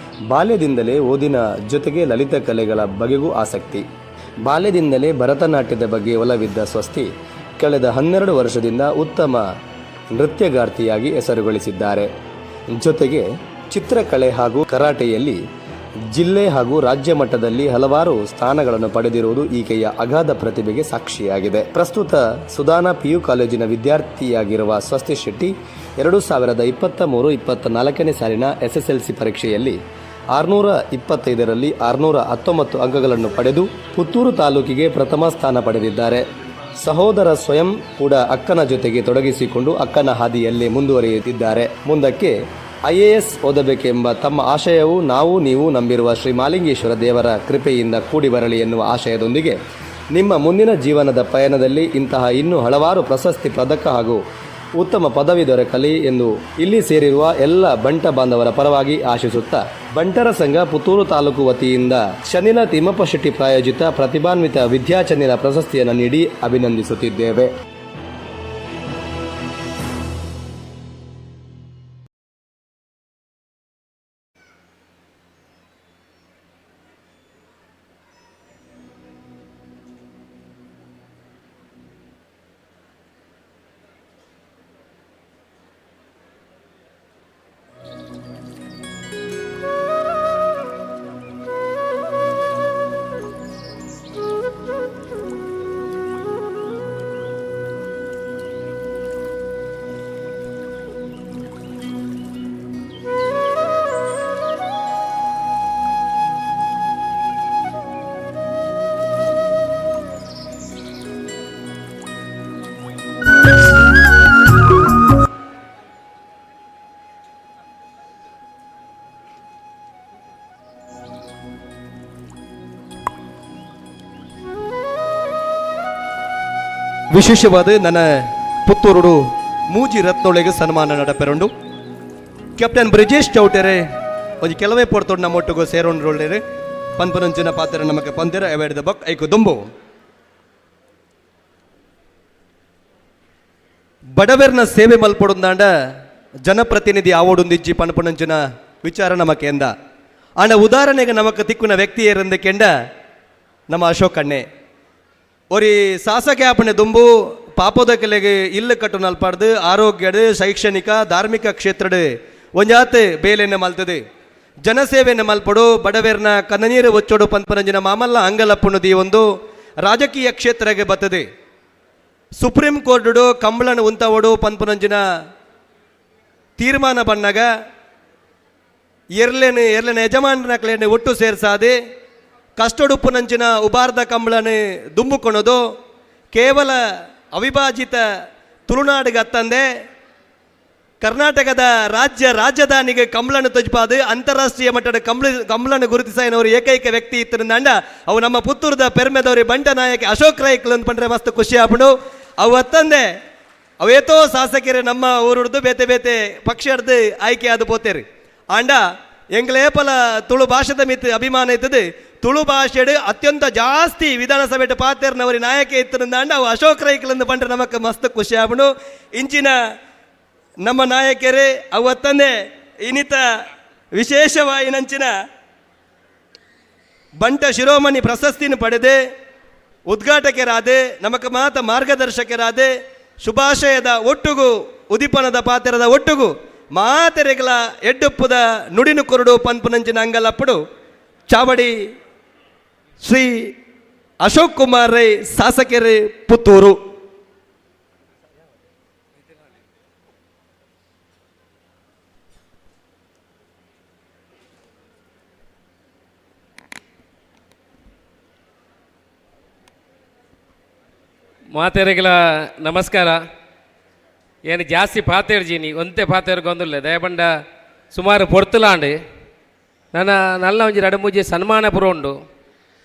ಬಾಲ್ಯದಿಂದಲೇ ಓದಿನ ಜೊತೆಗೆ ಲಲಿತ ಕಲೆಗಳ ಬಗೆಗೂ ಆಸಕ್ತಿ. ಬಾಲ್ಯದಿಂದಲೇ ಭರತನಾಟ್ಯದ ಬಗ್ಗೆ ಒಲವಿದ್ದ ಸ್ವಸ್ತಿ ಕಳೆದ 12 ವರ್ಷದಿಂದ ಉತ್ತಮ ನೃತ್ಯಗಾರ್ತಿಯಾಗಿ ಹೆಸರುಗಳಿಸಿದ್ದಾರೆ. ಜೊತೆಗೆ ಚಿತ್ರಕಲೆ ಹಾಗೂ ಕರಾಟೆಯಲ್ಲಿ ಜಿಲ್ಲೆ ಹಾಗೂ ರಾಜ್ಯ ಮಟ್ಟದಲ್ಲಿ ಹಲವಾರು ಸ್ಥಾನಗಳನ್ನು ಪಡೆದಿರುವುದು ಈಕೆಯ ಅಗಾಧ ಪ್ರತಿಭೆಗೆ ಸಾಕ್ಷಿಯಾಗಿದೆ. ಪ್ರಸ್ತುತ ಸುಧಾನ ಪಿಯು ಕಾಲೇಜಿನ ವಿದ್ಯಾರ್ಥಿಯಾಗಿರುವ ಸ್ವಸ್ತಿ ಶೆಟ್ಟಿ 2023-24ನೇ ಸಾಲಿನ ಎಸ್ಎಸ್ಎಲ್ಸಿ ಪರೀಕ್ಷೆಯಲ್ಲಿ 625ರಲ್ಲಿ 619 ಅಂಕಗಳನ್ನು ಪಡೆದು ಪುತ್ತೂರು ತಾಲೂಕಿಗೆ ಪ್ರಥಮ ಸ್ಥಾನ ಪಡೆದಿದ್ದಾರೆ. ಸಹೋದರ ಸ್ವಯಂ ಕೂಡ ಅಕ್ಕನ ಜೊತೆಗೆ ತೊಡಗಿಸಿಕೊಂಡು ಅಕ್ಕನ ಹಾದಿಯಲ್ಲೇ ಮುಂದುವರಿಯುತ್ತಿದ್ದಾರೆ. ಮುಂದಕ್ಕೆ ಐಎಎಸ್ ಓದಬೇಕೆಂಬ ತಮ್ಮ ಆಶಯವು ನಾವು ನೀವು ನಂಬಿರುವ ಶ್ರೀ ಮಾಲಿಂಗೇಶ್ವರ ದೇವರ ಕೃಪೆಯಿಂದ ಕೂಡಿ ಬರಲಿ ಎನ್ನುವ ಆಶಯದೊಂದಿಗೆ ನಿಮ್ಮ ಮುಂದಿನ ಜೀವನದ ಪಯಣದಲ್ಲಿ ಇಂತಹ ಇನ್ನೂ ಹಲವಾರು ಪ್ರಶಸ್ತಿ, ಪದಕ ಹಾಗೂ ಉತ್ತಮ ಪದವಿ ದೊರಕಲಿ ಎಂದು ಇಲ್ಲಿ ಸೇರಿರುವ ಎಲ್ಲ ಬಂಟ ಬಾಂಧವರ ಪರವಾಗಿ ಆಶಿಸುತ್ತಾ, ಬಂಟರ ಸಂಘ ಪುತ್ತೂರು ತಾಲೂಕು ವತಿಯಿಂದ ಚನ್ನಿಲ ತಿಮ್ಮಪ್ಪ ಶೆಟ್ಟಿ ಪ್ರಾಯೋಜಿತ ಪ್ರತಿಭಾನ್ವಿತ ವಿದ್ಯಾ ಚನ್ನಿಲ ಪ್ರಶಸ್ತಿಯನ್ನು ನೀಡಿ ಅಭಿನಂದಿಸುತ್ತಿದ್ದೇವೆ. ವಿಶೇಷವಾದ ನನ್ನ ಪುತ್ತೂರುಡು ಮೂಜಿ ರತ್ನೊಳಗೆ ಸನ್ಮಾನ ನಡಪೆರುಂಡು. ಕ್ಯಾಪ್ಟನ್ ಬ್ರಿಜೇಶ್ ಚೌಟೆರೆ ಒಂಜಿ ಕೆಲವೇ ಪೊರ್ತೊಡು ನಮ್ಮ ಒಟ್ಟುಗು ಸೇರೊಂಡ್ರೊಳ್ಳೇರು ಪನ್ಪನಂಚಿನ ಪಾತ್ರ ನಮಗೆ ಪಂದಿರ ಅವೇಡ್ದ ಬಕ್ ಐಕು ದುಂಬು. ಬಡವೆರ್ನ ಸೇವೆ ಮಲ್ಪೊಡುಂದಾಂಡ ಜನಪ್ರತಿನಿಧಿ ಆವೊಡುಂದಿಜ್ಜಿ ಪನ್ಪನಂಚಿನ ವಿಚಾರ ನಮಕ್ಕೆ ಎಂದ. ಆಂಡ ಉದಾಹರಣೆಗೆ ನಮಕ್ ತಿಕ್ಕುನ ವ್ಯಕ್ತಿ ಏರಂದ ಕೆಂಡ ನಮ್ಮ ಅಶೋಕ್ ಅಣ್ಣೆ. ಒರಿ ಶಾಸಕ ಆಪಣೆ ದುಂಬು ಪಾಪೋದಕಲೆಗೆ ಇಲ್ಲು ಕಟ್ಟು ನಲ್ಪಾಡ್ದು ಆರೋಗ್ಯಡು ಶೈಕ್ಷಣಿಕ ಧಾರ್ಮಿಕ ಕ್ಷೇತ್ರಡು ಒಂಜಾತ್ ಬೇಲೆಯನ್ನು ಮಲ್ತದೆ, ಜನಸೇವೆಯನ್ನು ಮಲ್ಪಡು, ಬಡವೆರ್ನ ಕಣ್ಣನೀರು ಒಚ್ಚೋಡು ಪನ್ಪನಂಜಿನ ಮಾಮಲ್ಲ ಅಂಗಲಪ್ಪುಣದಿ ಒಂದು ರಾಜಕೀಯ ಕ್ಷೇತ್ರಗೆ ಬರ್ತದೆ. ಸುಪ್ರೀಂ ಕೋರ್ಟುಡು ಕಂಬಳನ ಉಂತವಡು ಪನ್ಪನಂಜಿನ ತೀರ್ಮಾನ ಬಣ್ಣಗ ಎರ್ಲೆನು ಎರ್ಲೆನ ಯಜಮಾನನ ಒಟ್ಟು ಸೇರ್ಸಾದೆ ಕಷ್ಟೊಡುಪ್ಪುನಂಚಿನ ಉಬಾರ್ದ ಕಂಬಳನೆ ದುಂಬುಕೊಣೋದು ಕೇವಲ ಅವಿಭಾಜಿತ ತುಳುನಾಡಿಗೆ ಅತ್ತಂದೆ ಕರ್ನಾಟಕದ ರಾಜ್ಯ ರಾಜಧಾನಿಗೆ ಕಂಬಳನ್ನು ತೊಜ್ಪಾದು ಅಂತಾರಾಷ್ಟ್ರೀಯ ಮಟ್ಟದ ಕಂಬಳನ್ನು ಗುರುತಿಸಾಯಿನವರು ಏಕೈಕ ವ್ಯಕ್ತಿ ಇತ್ತರಂದಾಂಡ ಅವು ನಮ್ಮ ಪುತ್ತೂರದ ಪೆರ್ಮೆದವರು ಬಂಟ ನಾಯಕ ಅಶೋಕ್ ರೈಕ್ಲು ಅಂತ ಪಂಡ್ರೆ ಮಸ್ತ್ ಖುಷಿ ಆಪುಂಡು. ಅವು ಅತ್ತಂದೆ ಅವೇತೋ ಶಾಸಕರು ನಮ್ಮ ಊರುಡ್ದು ಬೇತೆ ಬೇತೆ ಪಕ್ಷರ್ದು ಆಯ್ಕೆ ಆದು ಪೋತೇರಿ. ಆಂಡ ಎಂಗ್ಲೇಪಲ ತುಳು ಭಾಷೆದ ಮಿತ್ ಅಭಿಮಾನ ಇತ್ತದೆ, ತುಳು ಭಾಷೆಡು ಅತ್ಯಂತ ಜಾಸ್ತಿ ವಿಧಾನಸಭೆ ಪಾತೇರ್ನವರಿ ನಾಯಕ ಇತ್ತರಂದಾಂಡ ಅವು ಅಶೋಕ್ ರೈಕ್ಲಂದು ಪಂಡ್ರೆ ನಮಕ್ ಮಸ್ತ್ ಖುಷಿ ಆಪುಂಡು. ಇಂಚಿನ ನಮ್ಮ ನಾಯಕರೇ ಅವತ್ತಂದೆ ಇನ್ನಿತ ವಿಶೇಷವಾಯಿನಂಚಿನ ಬಂಟ ಶಿರೋಮಣಿ ಪ್ರಶಸ್ತಿನ ಪಡೆದೆ ಉದ್ಘಾಟಕರಾದೆ ನಮಕ ಮಾತ ಮಾರ್ಗದರ್ಶಕರಾದೆ ಶುಭಾಶಯದ ಒಟ್ಟುಗು ಉದಿಪನದ ಪಾತ್ರದ ಒಟ್ಟುಗು ಮಾತೆರೆಗಳ ಎಡ್ಡುಪ್ಪುದ ನುಡಿನು ಕೊರಡು ಪನ್ಪುನಂಚಿನ ಅಂಗಲಪ್ಪಡು ಚಾವಡಿ ಶ್ರೀ ಅಶೋಕ್ ಕುಮಾರ್ ರೈ ಶಾಸಕರೇ ಪುತ್ತೂರು. ಮಾತೆರೆಗಳ ನಮಸ್ಕಾರ. ಏನು ಜಾಸ್ತಿ ಪಾತೇರ್ಜೀನಿ ಒಂತೆ ಪಾತೇರ್ಗೊಂದುಲ್ಲೆ ದಯಬಂಡ ಸುಮಾರು ಪೊರ್ತುಲಾಂಡ್ ನನ್ನ ನಲ್ಲ ಒಂಜಿ ರಡು ಮೂಜಿ ಸನ್ಮಾನ ಪುರ ಉಂಡು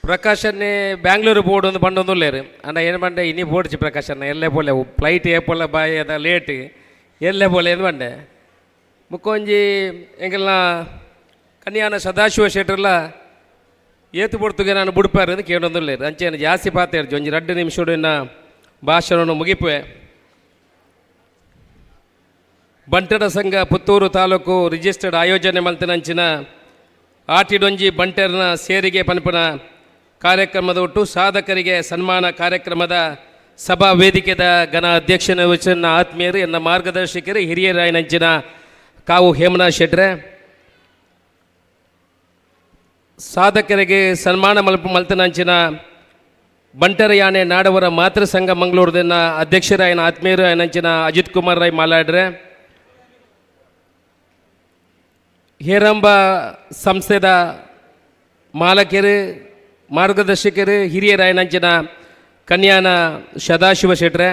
ಪ್ರಕಾಶನ್ನೇ ಬ್ಯಾಂಗ್ಳೂರು ಬೋರ್ಡ್ ಒಂದು ಬಂಡೊಂದುಲ್ಲೇರು ಅಂಡ ಏನು ಬಂಡೆ ಇನಿ ಬೋಡ್ಚಿ ಪ್ರಕಾಶನ್ನ ಎಲ್ಲೇ ಪೋಲೆ ಫ್ಲೈಟ್ ಏಪೊಲ್ಲ ಬಾಯ್ ಅದ ಲೇಟ್ ಎಲ್ಲೇ ಪೋಲೆ ಏನು ಬಂಡೆ ಮುಕ್ಕೊಂಜಿ ಎಂಗೆಲ್ಲ ಕನ್ಯಾನ ಸದಾಶಿವ ಶೆಟ್ರೆಲ್ಲ ಏತು ಪೊರ್ತುಗೆ ನಾನು ಬುಡ್ಪಾರು ಅಂತ ಕೇಳೊಂದುಲ್ಲೇರು ಅಂಚೇನು ಜಾಸ್ತಿ ಪಾತೇರ್ಜಿ ಒಂಜಿ ರಡ್ಡು ನಿಮಿಷಡು ಇನ್ನ ಭಾಷಣವನ್ನು ಮುಗಿಪುವೆ. ಬಂಟರ ಸಂಘ ಪುತ್ತೂರು ತಾಲೂಕು ರಿಜಿಸ್ಟರ್ಡ್ ಆಯೋಜನೆ ಮಲ್ತಿನಂಚಿನ ಆಟಿಡೊಂಜಿ ಬಂಟರ್ನ ಸೇರಿಗೆ ಪನ್ಪುನ ಕಾರ್ಯಕ್ರಮದ ಒಟ್ಟು ಸಾಧಕರಿಗೆ ಸನ್ಮಾನ ಕಾರ್ಯಕ್ರಮದ ಸಭಾ ವೇದಿಕೆದ ಘನ ಅಧ್ಯಕ್ಷನ ವಚನ ಆತ್ಮೀಯರು ಎನ್ನ ಮಾರ್ಗದರ್ಶಕರು ಹಿರಿಯರಾಯನಂಚಿನ ಕಾವು ಹೇಮನಾಥ್ ಶೆಟ್ರೆ ಸಾಧಕರಿಗೆ ಸನ್ಮಾನ ಮಲ್ತನಂಚಿನ ಬಂಟರ ಯಾನೆ ನಾಡವರ ಮಾತೃ ಸಂಘ ಮಂಗಳೂರದಿನ ಅಧ್ಯಕ್ಷರಾಯನ ಆತ್ಮೀಯರು ಆಯನಂಚಿನ ಅಜಿತ್ ಕುಮಾರ್ ರೈ ಮಾಲಾಡ್ರೆ ಹೇರಂಬ ಸಂಸ್ಥೆದ ಮಾಲಕರು ಮಾರ್ಗದರ್ಶಕರು ಹಿರಿಯರಾಯನಂಚಿನ ಕನ್ಯಾನ ಸದಾಶಿವ ಶೆಟ್ರೆ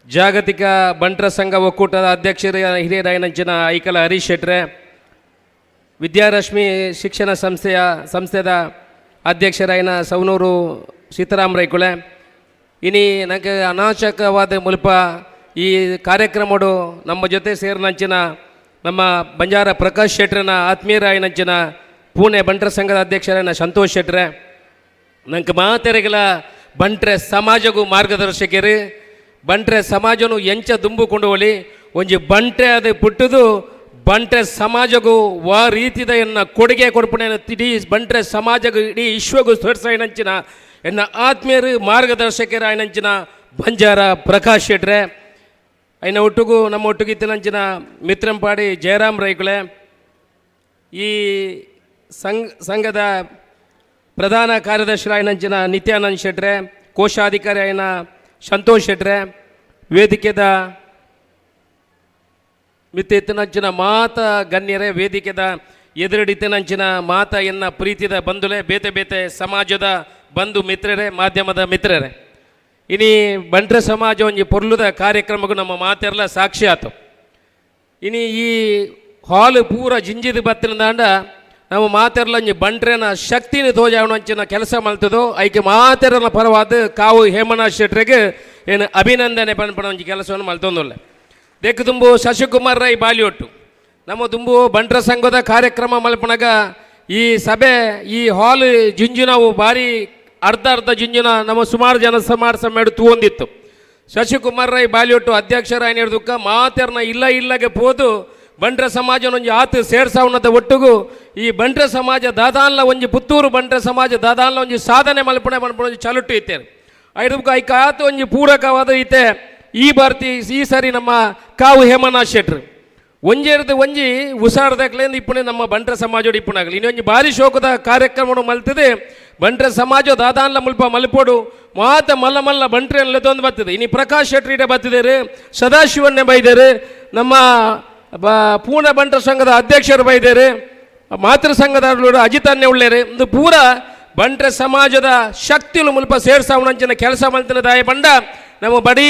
ಜಾಗತಿಕ ಬಂಟರ ಸಂಘ ಒಕ್ಕೂಟದ ಅಧ್ಯಕ್ಷರು ಹಿರಿಯರಾಯನಂಚಿನ ಐಕಲ ಹರೀಶ್ ಶೆಟ್ರೆ ವಿದ್ಯಾರಶ್ಮಿ ಶಿಕ್ಷಣ ಸಂಸ್ಥೆದ ಅಧ್ಯಕ್ಷರಾಯನ ಸವನೂರು ಸೀತಾರಾಮ್ ರೈಕುಳೆ ಇನಿ ನನಗೆ ಅನಾವಶ್ಯಕವಾದ ಮುಲ್ಪ ಈ ಕಾರ್ಯಕ್ರಮಡು ನಮ್ಮ ಜೊತೆ ಸೇರಿನಂಚಿನ ನಮ್ಮ ಬಂಜಾರ ಪ್ರಕಾಶ್ ಶೆಟ್ರನ ಆತ್ಮೀಯರಾಯನಂಚಿನ ಪುಣೆ ಬಂಟರ ಸಂಘದ ಅಧ್ಯಕ್ಷರಾಯನ ಸಂತೋಷ್ ಶೆಟ್ರೆ ನಂಗೆ ಮಾತೆರೆಗಳ ಬಂಟ್ರೆ ಸಮಾಜಗೂ ಮಾರ್ಗದರ್ಶಕರು ಬಂಟ್ರೆ ಸಮಾಜನು ಎಂಚ ದುಂಬುಕೊಂಡು ಹೋಲಿ ಒಂಜಿ ಬಂಟ್ರೆ ಅದು ಪುಟ್ಟುದು ಬಂಟ್ರೆ ಸಮಾಜಗೂ ವಾ ರೀತಿದ ಎನ್ನ ಕೊಡುಗೆ ಕೊಡ್ಪುಣೆ ಇಡೀ ಬಂಟ್ರೆ ಸಮಾಜಗೂ ಇಡೀ ವಿಶ್ವಗೂ ತೋರ್ಸಾಯನಂಚಿನ ಎನ್ನ ಆತ್ಮೀಯರು ಮಾರ್ಗದರ್ಶಕರು ಆಯನಂಚಿನ ಬಂಜಾರ ಪ್ರಕಾಶ್ ಶೆಟ್ರೆ ಐನ ಒಟ್ಟುಗೂ ನಮ್ಮ ಒಟ್ಟುಗಿತ್ತಿನಂಚಿನ ಮಿತ್ರಂಪಾಡಿ ಜಯರಾಮ್ ರೈಕುಳೆ ಈ ಸಂಘದ ಪ್ರಧಾನ ಕಾರ್ಯದರ್ಶಿರಾಯನಂಚಿನ ನಿತ್ಯಾನಂದ್ ಶೆಟ್ರೆ ಕೋಶಾಧಿಕಾರಿ ಆಯ್ನ ಸಂತೋಷ್ ಶೆಟ್ರೆ ವೇದಿಕೆದ ಮಿತ್ತ ಮಾತ ಗಣ್ಯರೇ ವೇದಿಕೆದ ಎದುರಡಿತನಂಚಿನ ಮಾತ ಎನ್ನ ಪ್ರೀತಿದ ಬಂಧುಲೆ ಬೇತೆ ಬೇತೆ ಸಮಾಜದ ಬಂಧು ಮಿತ್ರರೇ ಮಾಧ್ಯಮದ ಮಿತ್ರರೇ ಇನಿ ಬಂಟ್ರ ಸಮಾಜ ಒಂಜಿ ಪೊರ್ಲುದ ಕಾರ್ಯಕ್ರಮಕ್ಕೂ ನಮ್ಮ ಮಾತೆಲ್ಲ ಸಾಕ್ಷಿ ಆತು. ಇನಿ ಈ ಹಾಲ್ ಪೂರ ಜಿಂಜಿದ ಬತ್ತಿನದಾಂಡ ನಮ್ಮ ಮಾತೆರ್ಲ ಒಂಜಿ ಬಂಟ್ರೆನ ಶಕ್ತಿನ ತೋಜಾವಣಂಚಿನ ಕೆಲಸ ಮಲ್ತದೋ ಐಕೆ ಮಾತೆರನ ಪರವಾದ ಕಾವು ಹೇಮನಾಥ್ ಶೆಟ್ರಿಗೆ ಏನು ಅಭಿನಂದನೆ ಪನ್ಪಣ ಒಂಜಿ ಕೆಲಸವನ್ನು ಮಲ್ತೊಂದುಲ್ಲೆ. ದೇಕು ತುಂಬು ಶಶಿಕುಮಾರ್ ರೈ ಬಾಲಿಯೊಟ್ಟು ನಮ್ಮ ತುಂಬು ಬಂಟ್ರ ಸಂಘದ ಕಾರ್ಯಕ್ರಮ ಮಲ್ಪನಾಗ ಈ ಸಭೆ ಈ ಹಾಲ್ ಜಿಂಜುನವು ಭಾರಿ ಅರ್ಧ ಅರ್ಧ ಜಿಂಜುನ ನಮ್ಮ ಸುಮಾರು ಜನ ಸುಮಾರು ಸಮಯ ತೂವೊಂದಿತ್ತು. ಶಶಿಕುಮಾರ್ ರೈ ಬಾಲಿಯೊಟ್ಟು ಅಧ್ಯಕ್ಷರಾಯನ ಹಿಡ್ದುಕ್ಕ ಮಾತೆರ್ನ ಇಲ್ಲ ಇಲ್ಲಗೆ ಪೋದು ಬಂಟ್ರ ಸಮಾಜನೊಂಜಿ ಆತು ಸೇರ್ಸಾವನದ ಒಟ್ಟುಗು ಈ ಬಂಟ್ರ ಸಮಾಜ ದಾದಾನ್ಲ ಒಂಜಿ ಪುತ್ತೂರು ಬಂಟ್ರ ಸಮಾಜ ದಾದಾನ್ಲ ಒಂಜಿ ಸಾಧನೆ ಮಲ್ಪಣೆ ಮಲ್ಪಣೆ ಒಂಜಿ ಚಲುಟ್ಟು ಇತ್ತೇನೆ ಐದು ಐಕ ಆತು ಒಂಜಿ ಪೂರಕವಾದ ಇತ್ತೆ ಈ ಭಾರತಿ ಈ ಸಾರಿ ನಮ್ಮ ಕಾವು ಹೇಮನಾಥ್ ಶೆಟ್ರು ಒಂಜೇರ್ದು ಒಂಜಿ ಉಸಾರ್ದಾಗ್ಲೇಂದು ಇಪ್ಪುಣೆ ನಮ್ಮ ಬಂಟ್ರ ಸಮಾಜೋಡು ಇಪ್ಪುಣಾಗಲಿ ಇನ್ನೊಂಜಿ ಭಾರಿ ಶೋಕದ ಕಾರ್ಯಕ್ರಮ ಮಲ್ತದೆ ಬಂಟ್ರ ಸಮಾಜ ದಾದಾನ್ಲ ಮುಲ್ಪ ಮಲ್ಪೋಡು ಮಾತ ಮಲ್ಲ ಮಲ್ಲ ಬಂಟ್ರೆ ತೊಂದು ಬರ್ತದೆ. ಇನ್ನು ಪ್ರಕಾಶ್ ಶೆಟ್ರಿ ಇಡೆ ಬತ್ತಿದ್ದಾರೆ, ಸದಾಶಿವನ್ನೇ ಬೈದಾರೆ, ನಮ್ಮ ಪೂರ್ಣ ಬಂಟ್ರ ಸಂಘದ ಅಧ್ಯಕ್ಷರು ಬೈದಾರೆ, ಮಾತೃ ಸಂಘದ ಅಜಿತನ್ನೇ ಉಳ್ಳೇರು. ಇದು ಪೂರ ಬಂಟ್ರ ಸಮಾಜದ ಶಕ್ತಿಲು ಮುಲ್ಪ ಸೇರ್ಸಾವಣಂಚಿನ ಕೆಲಸ ಮಲ್ತಿನ ದಾಯ ಬಂಡ ನಮ್ಮ ಬಡಿ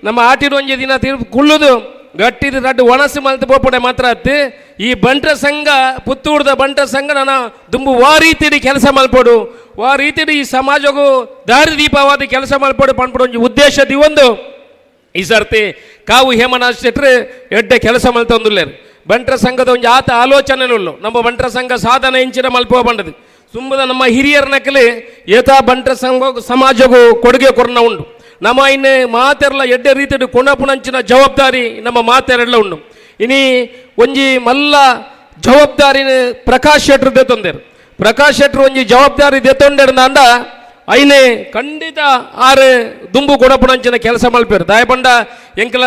ನಮ್ಮ ಆಟಿನ ಒಂಜಿ ದಿನ ತೀರ್ಪು ಕುಳ್ಳುದು ಗಟ್ಟಿದ ರಡ್ಡು ಒಣಸು ಮಲ್ತು ಪೋಪುಡೆ ಮಾತ್ರ ಅತ್ತು. ಈ ಬಂಟ್ರ ಸಂಘ ಪುತ್ತೂರ್ದ ಬಂಟ್ರ ಸಂಘ ನನ್ನ ದುಂಬು ವಾ ರೀತಿಡಿ ಕೆಲಸ ಮಲ್ಪೋಡು ವಾ ರೀತಿಡಿ ಈ ಸಮಾಜಗೂ ದಾರಿದೀಪವಾದ ಕೆಲಸ ಮಲ್ಪೋಡು ಪನ್ಪಡು ಒಂಜಿ ಉದ್ದೇಶ ದಿವೊಂದು ಈ ಸರ್ತಿ ಕಾವು ಹೇಮನಾಥ್ ಶೆಟ್ರು ಎಡ್ಡೆ ಕೆಲಸ ಮಲ್ತೊಂದುಲ್ಲೇರು. ಬಂಟ್ರ ಸಂಘದ ಒಂಜಿ ಆತ ಆಲೋಚನೆನುಲ್ಲು ನಮ್ಮ ಬಂಟ್ರ ಸಂಘ ಸಾಧನೆ ಇಂಚಿನ ಮಲ್ಪೋ ಬಂಡದು ಸುಮ್ಮದ ನಮ್ಮ ಹಿರಿಯರ ನಕಲಿ ಏತಾ ಬಂಟ್ರ ಸಂಘ ಸಮಾಜಗೂ ಕೊಡುಗೆ ಕೊರನ ಉಂಡು. ನಮ್ಮ ಇನ್ನು ಮಾತೆರ್ಲ ಎಡ್ಡೆ ರೀತಿಡು ಕೊಣಪುಣಂಚಿನ ಜವಾಬ್ದಾರಿ ನಮ್ಮ ಮಾತೆರೆಲ್ಲ ಉಂಡು. ಇನಿ ಒಂಜಿ ಮಲ್ಲ ಜವಾಬ್ದಾರಿನ ಪ್ರಕಾಶ್ ಶೆಟ್ರು ದೇತೊಂದೇರು. ಪ್ರಕಾಶ್ ಶೆಟ್ರು ಒಂಜಿ ಜವಾಬ್ದಾರಿ ದೇತೊಂಡೇರು ಅಂಡ ಐನೆ ಖಂಡಿತ ಆರು ದುಂಬು ಕೊಡಪುಣಂಚಿನ ಕೆಲಸ ಮಲ್ಪೇರು. ದಾಯಬಂಡ ಎಂಕಲ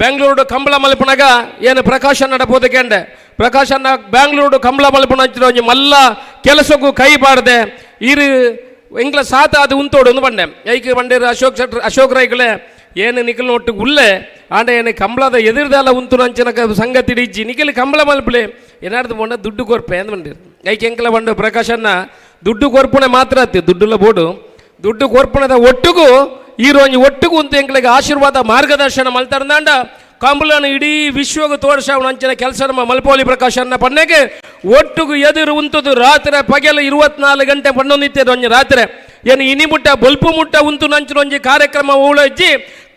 ಬೆಂಗಳೂರು ಕಂಬಳ ಮಲ್ಪನಾಗ ಏನು ಪ್ರಕಾಶ್ ನಡಪೋದಕ್ಕೆ ಪ್ರಕಾಶ್ ಅನ್ನ ಬೆಂಗಳೂರು ಕಂಬಳ ಮಲ್ಪುಣಂಚಿನ ಒಂಜಿ ಮಲ್ಲ ಕೆಲಸಕ್ಕೂ ಕೈ ಬಾರದೆ ಇರು ಎಂಗ್ಲ ಸಾತ ಅದು ಉಂತೋಡು ಒಂದು ಬಂಡೆ ಐಕೆ ಬಂಡೇರು ಅಶೋಕ್ ಶೆಟ್ರು ಅಶೋಕ್ ರೈಗಳೇ ಏನು ನಿಖಲ್ ಒಟ್ಟು ಉಲ್ಲೆ ಆಂಡ ಏನು ಕಂಬಳದ ಎದುರ್ದೆಲ್ಲ ಉಂತು ನಂಚಿನ ಸಂಗತಿ ಇಜ್ಜಿ ನಿಖಲ್ ಕಂಬಳ ಮಲ್ಪಲೆ ಏನಾರ್ದು ಬಂಡ ದುಡ್ಡು ಕೊರ್ಪೆ ಅಂದ್ ಬಂದಿರು. ಐಕೆ ಎಂಕಲ ಬಂಡು ಪ್ರಕಾಶನ್ನ ದುಡ್ಡು ಕೊರ್ಪುಣೆ ಮಾತ್ರ ಅತ್ತಿ ದುಡ್ಡುಲ್ಲ ಬೋಡು ದುಡ್ಡು ಕೊರ್ಪುಣದ ಒಟ್ಟುಗೂ ಈರೋಂಜಿ ಒಟ್ಟುಗು ಉಂತು ಎಂಕ್ಲೆಗ್ ಆಶೀರ್ವಾದ ಮಾರ್ಗದರ್ಶನ ಮಲ್ತರ್ದಾಂಡ ಕಂಬಳನ ಇಡೀ ವಿಶ್ವಗ್ ತೋರ್ಸಾವನ ಅಂಚಿನ ಕೆಲಸ ನಮ್ಮ ಮಲ್ಪೋಲಿ ಪ್ರಕಾಶ್ ಅನ್ನ ಪನ್ನೆಗೆ ಒಟ್ಟುಗು ಎದುರು ಉಂತುದು ರಾತ್ರಿ ಪಗೆಲ 24 ಗಂಟೆ ಪಣ್ಣೊಂದಿತ್ತೇರು ಒಂಜಿ ರಾತ್ರಿ ಏನು ಇನಿ ಮುಟ್ಟ ಬೊಲ್ಪು ಮುಟ್ಟ ಉಂತು ನಂಚಿನ ಒಂಜಿ ಕಾರ್ಯಕ್ರಮ ಉಳಜ್ಜಿ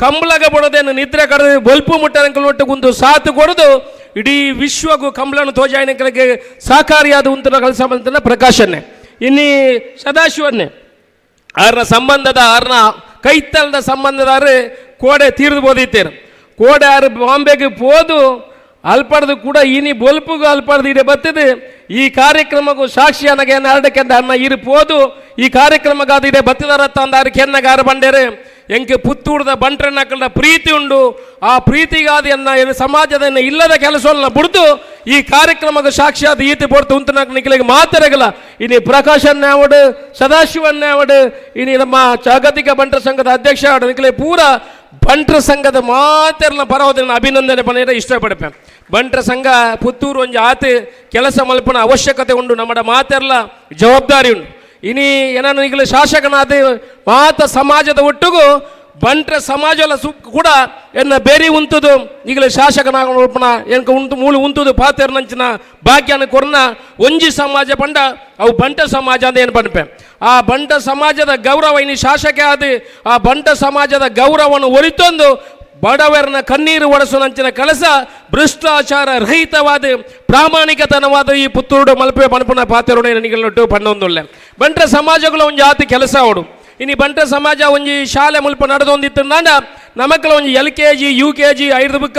ಕಂಬಳಗ ಬಡೋದೇನು ನಿದ್ರೆ ಕಡದು ಬೊಲ್ಪು ಮುಟ್ಟ ಒಟ್ಟು ಉಂತು ಸಾಥ್ ಕೊಡದು ಇಡೀ ವಿಶ್ವಗೂ ಕಂಬಳನ ತೋಜಾಯನಗಳಿಗೆ ಸಹಕಾರಿಯಾದ ಉಂತುನ ಕೆಲಸ ಮಂತನ ಪ್ರಕಾಶನ್ನೇ. ಇನ್ನಿ ಸದಾಶಿವನ್ನೇ ಆರ್ನ ಸಂಬಂಧದ ಆರ್ನ ಕೈತಲದ ಸಂಬಂಧದಾರು ಕೋಡೆ ತೀರ್ದು ಬೋದಿತ್ತೇರು ಕೋಡೆ ಆರು ಬಾಂಬೆಗೆ ಪೋದು ಅಲ್ಪಡ್ದು ಕೂಡ ಇನಿ ಬೊಲ್ಪುಗು ಅಲ್ಪಡ್ದು ಇಡೆ ಬರ್ತದೆ. ಈ ಕಾರ್ಯಕ್ರಮಕ್ಕೂ ಸಾಕ್ಷಿ ಅನಗೆ ಅರಡಕ್ಕೆಂದ ಅನ್ನ ಇರು ಪೋದು ಈ ಕಾರ್ಯಕ್ರಮಕ್ಕಾದ ಇಡೆ ಬತ್ತಿದಾರತ್ತ ಅಂದಾರು ಕೆನ್ನಗಾರ ಬಂಡೇರು ಎಂಕೆ ಪುತ್ತೂರ್ದ ಬಂಟ್ರನ್ನಕ್ಕಲ್ದ ಪ್ರೀತಿ ಉಂಡು. ಆ ಪ್ರೀತಿಗಾದ ಎನ್ನ ಏನು ಸಮಾಜದ ಎನ್ನ ಇಲ್ಲದ ಕೆಲಸವನ್ನ ಬುಡ್ದು ಈ ಕಾರ್ಯಕ್ರಮಕ್ಕೆ ಸಾಕ್ಷಿಯಾದ ಈತಿ ಪೊರ್ತು ಉಂಟು ನಿಖಲಿಗೆ ಮಾತರಗಲ. ಇನಿ ಪ್ರಕಾಶ್ ಸದಾಶಿವನ್ಯಾವಡು ಇನಿ ನಮ್ಮ ಜಾಗತಿಕ ಬಂಟರ ಸಂಘದ ಅಧ್ಯಕ್ಷ ನಿಖಲೆ ಪೂರ ಬಂಟರ ಸಂಘದ ಮಾತೆರ್ನ ಪರವಾದ ಅಭಿನಂದನೆ ಪಡೆಯಲು ಇಷ್ಟಪಡ್ಪೆ. ಬಂಟರ ಸಂಘ ಪುತ್ತೂರು ಒಂಜಿ ಆತ ಕೆಲಸ ಮಲ್ಪನ ಅವಶ್ಯಕತೆ ಉಂಡು, ನಮ್ಮ ಮಾತೆರ್ಲ ಜವಾಬ್ದಾರಿ ಉಂಡು. ಇನಿ ಏನನ್ನು ಈಗಲೇ ಶಾಸಕನಾದ ಮಾತ ಸಮಾಜದ ಒಟ್ಟಿಗೂ ಬಂಟ್ರ ಸಮಾಜ ಕೂಡ ಎನ್ನ ಬೇರೆ ಉಂತುದು ಈಗಲೇ ಶಾಸಕನಾಗಣ ಎನ್ಕ ಉಂಟು ಮೂಳು ಉಂತುದು ಪಾತೆರ್ನಂಚಿನ ಭಾಗ್ಯನ ಕೊರ್ನ ಒಂಜಿ ಸಮಾಜ ಪಂಡ ಅವು ಬಂಟ ಸಮಾಜ ಅಂತ ಏನು ಪನ್ಪೆ. ಆ ಬಂಟ ಸಮಾಜದ ಗೌರವ ಇನಿ ಶಾಸಕ ಆದ ಆ ಬಂಟ ಸಮಾಜದ ಗೌರವವನ್ನು ಒರಿತೊಂದು ಬಡವರನ್ನ ಕಣ್ಣೀರು ಒಡಸುನಂಚಿನ ಕೆಲಸ ಭ್ರಷ್ಟಾಚಾರ ರಹಿತವಾದ ಪ್ರಾಮಾಣಿಕತನವಾದ ಈ ಪುತ್ತೂರು ಮಲ್ಪೆ ಪಣಪುನ ಪಾತೆರುಣೆ ನಿಗಲೊಟ್ಟು ಪಣ್ಣೊಂದುಳ್ಳೆ ಬಂಟ್ರ ಸಮಾಜಗಳ ಒಂದು ಜಾತಿ ಕೆಲಸ ಅವಡು. ಇನಿ ಬಂಟ್ರ ಸಮಾಜ ಒಂಜಿ ಶಾಲೆ ಮುಲ್ಪ ನಡೆದೊಂದಿತ್ತು ನಮಕ್ಕಳ ಒಂಜಿ L K G U K G ಐದು ಬುಕ್ಕ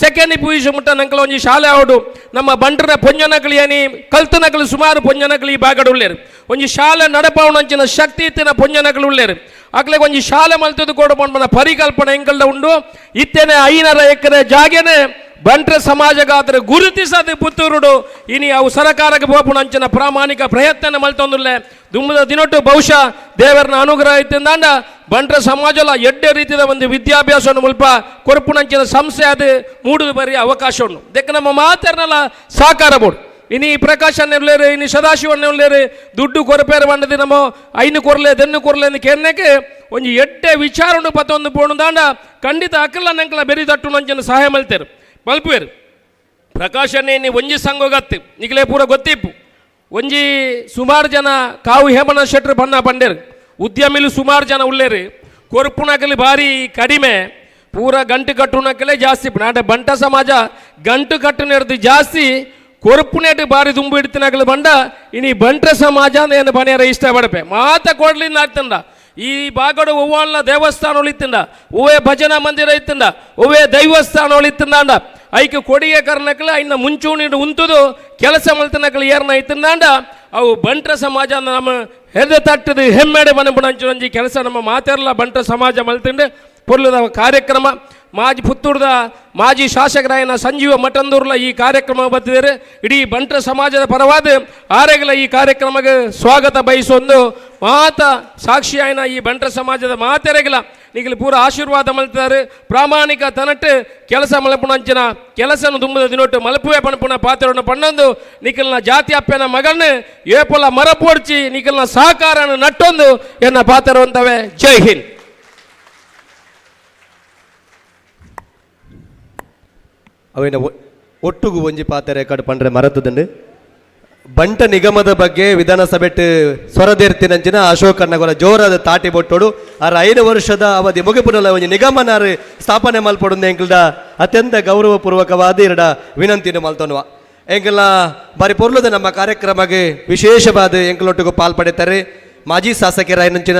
ಸೆಕೆಂಡ್ ಪಿ ಯು ಸಿ ಮುಟ್ಟ ನಂಕಲ ಒಂಜಿ ಶಾಲೆ ಅವಡು. ನಮ್ಮ ಬಂಟರ ಪೊಂಜನಕಲಿ ಏನಿ ಕಲ್ತನಕಲು ಸುಮಾರು ಪೊಂಜನಕಲಿ ಈ ಭಾಗಡ್ ಉಳ್ಳೇರು ಒಂಜಿ ಶಾಲೆ ನಡಪಾವಣಂಚಿನ ಶಕ್ತಿ ಇತ್ತಿನ ಪೊಂಜನಕಲು ಉಳ್ಳೇರು ಅಕ್ಲೆಗ್ ಒಂಜಿ ಶಾಲೆ ಮಲ್ತದ್ದು ಕೊಡು ಪಂಡ್ಮನ ಪರಿಕಲ್ಪನೆ ಎಂಕಲ್ದ ಉಂಡು. ಇತ್ತೇನೆ 500 ಎಕರೆ ಜಾಗೆನೆ ಬಂಟ್ರ ಸಮಾಜಗಾದ್ರೆ ಗುರುತಿಸದೆ ಪುತ್ತೂರುಡು ಇನಿ ಅವು ಸರಕಾರಕ್ಕೆ ಪೋಪುಣ ಅಂಚಿನ ಪ್ರಾಮಾಣಿಕ ಪ್ರಯತ್ನ ಮಲ್ತೊಂದುಲ್ಲೆ ದುಮ್ಮದ ದಿನೊಟ್ಟು ಬಹುಶಃ ದೇವರನ ಅನುಗ್ರಹ ಇತ್ತಿಂದಾಂಡ ಬಂಟ್ರ ಸಮಾಜಲ ಎಡ್ಡೆ ರೀತಿಯ ಒಂದು ವಿದ್ಯಾಭ್ಯಾಸವನ್ನು ಮುಲ್ಪ ಕೊರ್ಪುಣಂಚಿನ ಸಂಸ್ಥೆ ಅದು ಮೂಡುದು ಬರೀ ಅವಕಾಶ ಉಂಡು. ದೆಕ್ಕ ನಮ್ಮ ಮಾತೆರ್ನಲ್ಲ ಸಹಕಾರ ಬೋಡು. ಇನಿ ಪ್ರಕಾಶ್ ಉಳ್ಳೇರು ಇನಿ ಸದಾಶಿವಣ್ಣ ಉಳ್ಳೇರು ದುಡ್ಡು ಕೊರಪೇರು ಬಂಡದಿ ನಮ್ಮ ಐನು ಕೊರ್ಲೆ ದೆನ್ನು ಕೊರ್ಲೆ ಅಂದ್ ಕೇರ್ನೆಗೆ ಒಂಜಿ ಎಡ್ಡೆ ವಿಚಾರ ಉಂಡು ಪತ್ತೊಂದು ಪೋಣು ದಾಂಡ ಖಂಡಿತ ಅಕ್ಕಲ ನಂಕಲ ಬೆರಿ ತಟ್ಟು ನಂಚಿನ ಸಹಾಯ ಮಲ್ತೇರು ಮಲ್ಪುವೇರು. ಪ್ರಕಾಶನೇ ನೀ ಒಂಜಿ ಸಂಘ ಗತ್ತು ನಿಗಲೇ ಪೂರ ಗೊತ್ತಿಪ್ಪು ಒಂಜಿ ಸುಮಾರು ಜನ ಕಾವು ಹೇಮನ ಶೆಟ್ರು ಬಣ್ಣ ಬಂಡೇರು ಉದ್ಯಮಿಲು ಸುಮಾರು ಜನ ಉಳ್ಳೇರು ಕೊರ್ಪುನಕಲಿ ಭಾರಿ ಕಡಿಮೆ ಪೂರ ಗಂಟು ಕಟ್ಟುನಕಲೇ ಜಾಸ್ತಿ ನಾಟ ಬಂಟ ಸಮಾಜ ಗಂಟು ಕಟ್ಟುನೇರ್ದು ಜಾಸ್ತಿ ಕೊರ್ಪುನೇಟು ಬಾರಿ ದುಂಬು ಇಡ್ತಿನಕಲು ಬಂಡ ಇನಿ ಬಂಟ್ರ ಸಮಾಜ ಏನು ಬನಿಯರ ಇಷ್ಟ ಪಡಪೆ ಮಾತ ಕೊಡ್ಲಿಂದ ಆಗ್ತಂಡ ಈ ಬಾಗಡು ಒವ್ವಾಳ್ನ ದೇವಸ್ಥಾನ ಇತ್ತಿಂದ ಒವ್ವೇ ಭಜನಾ ಮಂದಿರ ಇತ್ತಿಂದ ಒವ್ವೇ ದೈವಸ್ಥಾನ ಇತ್ತಿಂದಾಂಡ ಐಕ್ ಕೊಡಿಗೆ ಕರ್ನಕಲು ಐನ ಮುಂಚೂಣಿ ಉಂತುದು ಕೆಲಸ ಮಲ್ತನಕಲು ಏರ್ನ ಇತ್ತಿಂದಾಂಡ ಅವು ಬಂಟ್ರ ಸಮಾಜ ನಮ್ಮ ಹೆದೆ ತಟ್ಟದು ಹೆಮ್ಮೆಡೆ ಮನೆ ಕೆಲಸ ನಮ್ಮ ಮಾತೆರ್ಲ ಬಂಟ್ರ ಸಮಾಜ ಮಲ್ತಿಂಡು ಪೊರ್ಲುದ ಕಾರ್ಯಕ್ರಮ ಮಾಜಿ ಪುತ್ತೂರ್ದ ಮಾಜಿ ಶಾಸಕರಾಯನ ಸಂಜೀವ ಮಠಂದೂರ್ಲ ಈ ಕಾರ್ಯಕ್ರಮ ಬತ್ತಿದ್ದಾರೆ. ಇಡೀ ಬಂಟ್ರ ಸಮಾಜದ ಪರವಾದ ಆರೆಗಲ ಈ ಕಾರ್ಯಕ್ರಮಕ್ಕೆ ಸ್ವಾಗತ ಬಯಸೊಂದು ಮಾತ ಸಾಕ್ಷಿಯಾಯನ ಈ ಬಂಟ್ರ ಸಮಾಜದ ಮಾತೆರೆಗಲ ನಿಗಲಿ ಪೂರ ಆಶೀರ್ವಾದ ಮಲ್ತಾರೆ. ಪ್ರಾಮಾಣಿಕ ತನಟ್ಟು ಕೆಲಸ ಮಲ್ಪುಣಂಚಿನ ಕೆಲಸನ ದುಂಬದ ದಿನೊಟ್ಟು ಮಲ್ಪುವೆ ಪಣಪುಣ ಪಾತ್ರವನ್ನು ಪಣ್ಣೊಂದು ನಿಖಲ್ನ ಜಾತಿ ಅಪ್ಪನ ಮಗನ್ ಏಪೊಲ ಮರಪೋಡ್ಚಿ ನಿಖಲ್ನ ಸಹಕಾರನ ನಟ್ಟೊಂದು ಎನ್ನ ಪಾತ್ರವಂತವೆ. ಜೈ ಹಿಂದ್. ಅವೇನ ಒಟ್ಟುಗು ಒಂಜಿ ಪಾತ್ರ ರೆಕಾರ್ಡ್ ಪಂಡ್ರೆ ಮರತದಂಡು ಬಂಟ ನಿಗಮದ ಬಗ್ಗೆ ವಿಧಾನಸಭೆಟ್ ಸ್ವರದೇರ್ತಿನಂಚಿನ ಅಶೋಕ್ ಅಣ್ಣಗೊರ ಜೋರಾದ ತಾಟಿ ಬೊಟ್ಟೋಡು ಆರ್ 5 ವರ್ಷದ ಅವಧಿ ಮುಗಿಪುನಲ ಒಂಜಿ ನಿಗಮನಾರು ಸ್ಥಾಪನೆ ಮಲ್ಪೊಡುಂದು ಎಂಕಲ್ದ ಅತ್ಯಂತ ಗೌರವಪೂರ್ವಕವಾದ ಇರಡ ವಿನಂತಿನ ಮಲ್ತೊನುವ. ಎಂಕಲ್ನ ಬಾರಿ ಪೊರ್ಲುದ ನಮ್ಮ ಕಾರ್ಯಕ್ರಮಕ್ಕೆ ವಿಶೇಷವಾದ ಎಂಕಲೊಟ್ಟಿಗೂ ಪಾಲ್ಪಡೆತಾರೆ ಮಾಜಿ ಶಾಸಕರಾಯನಂಚಿನ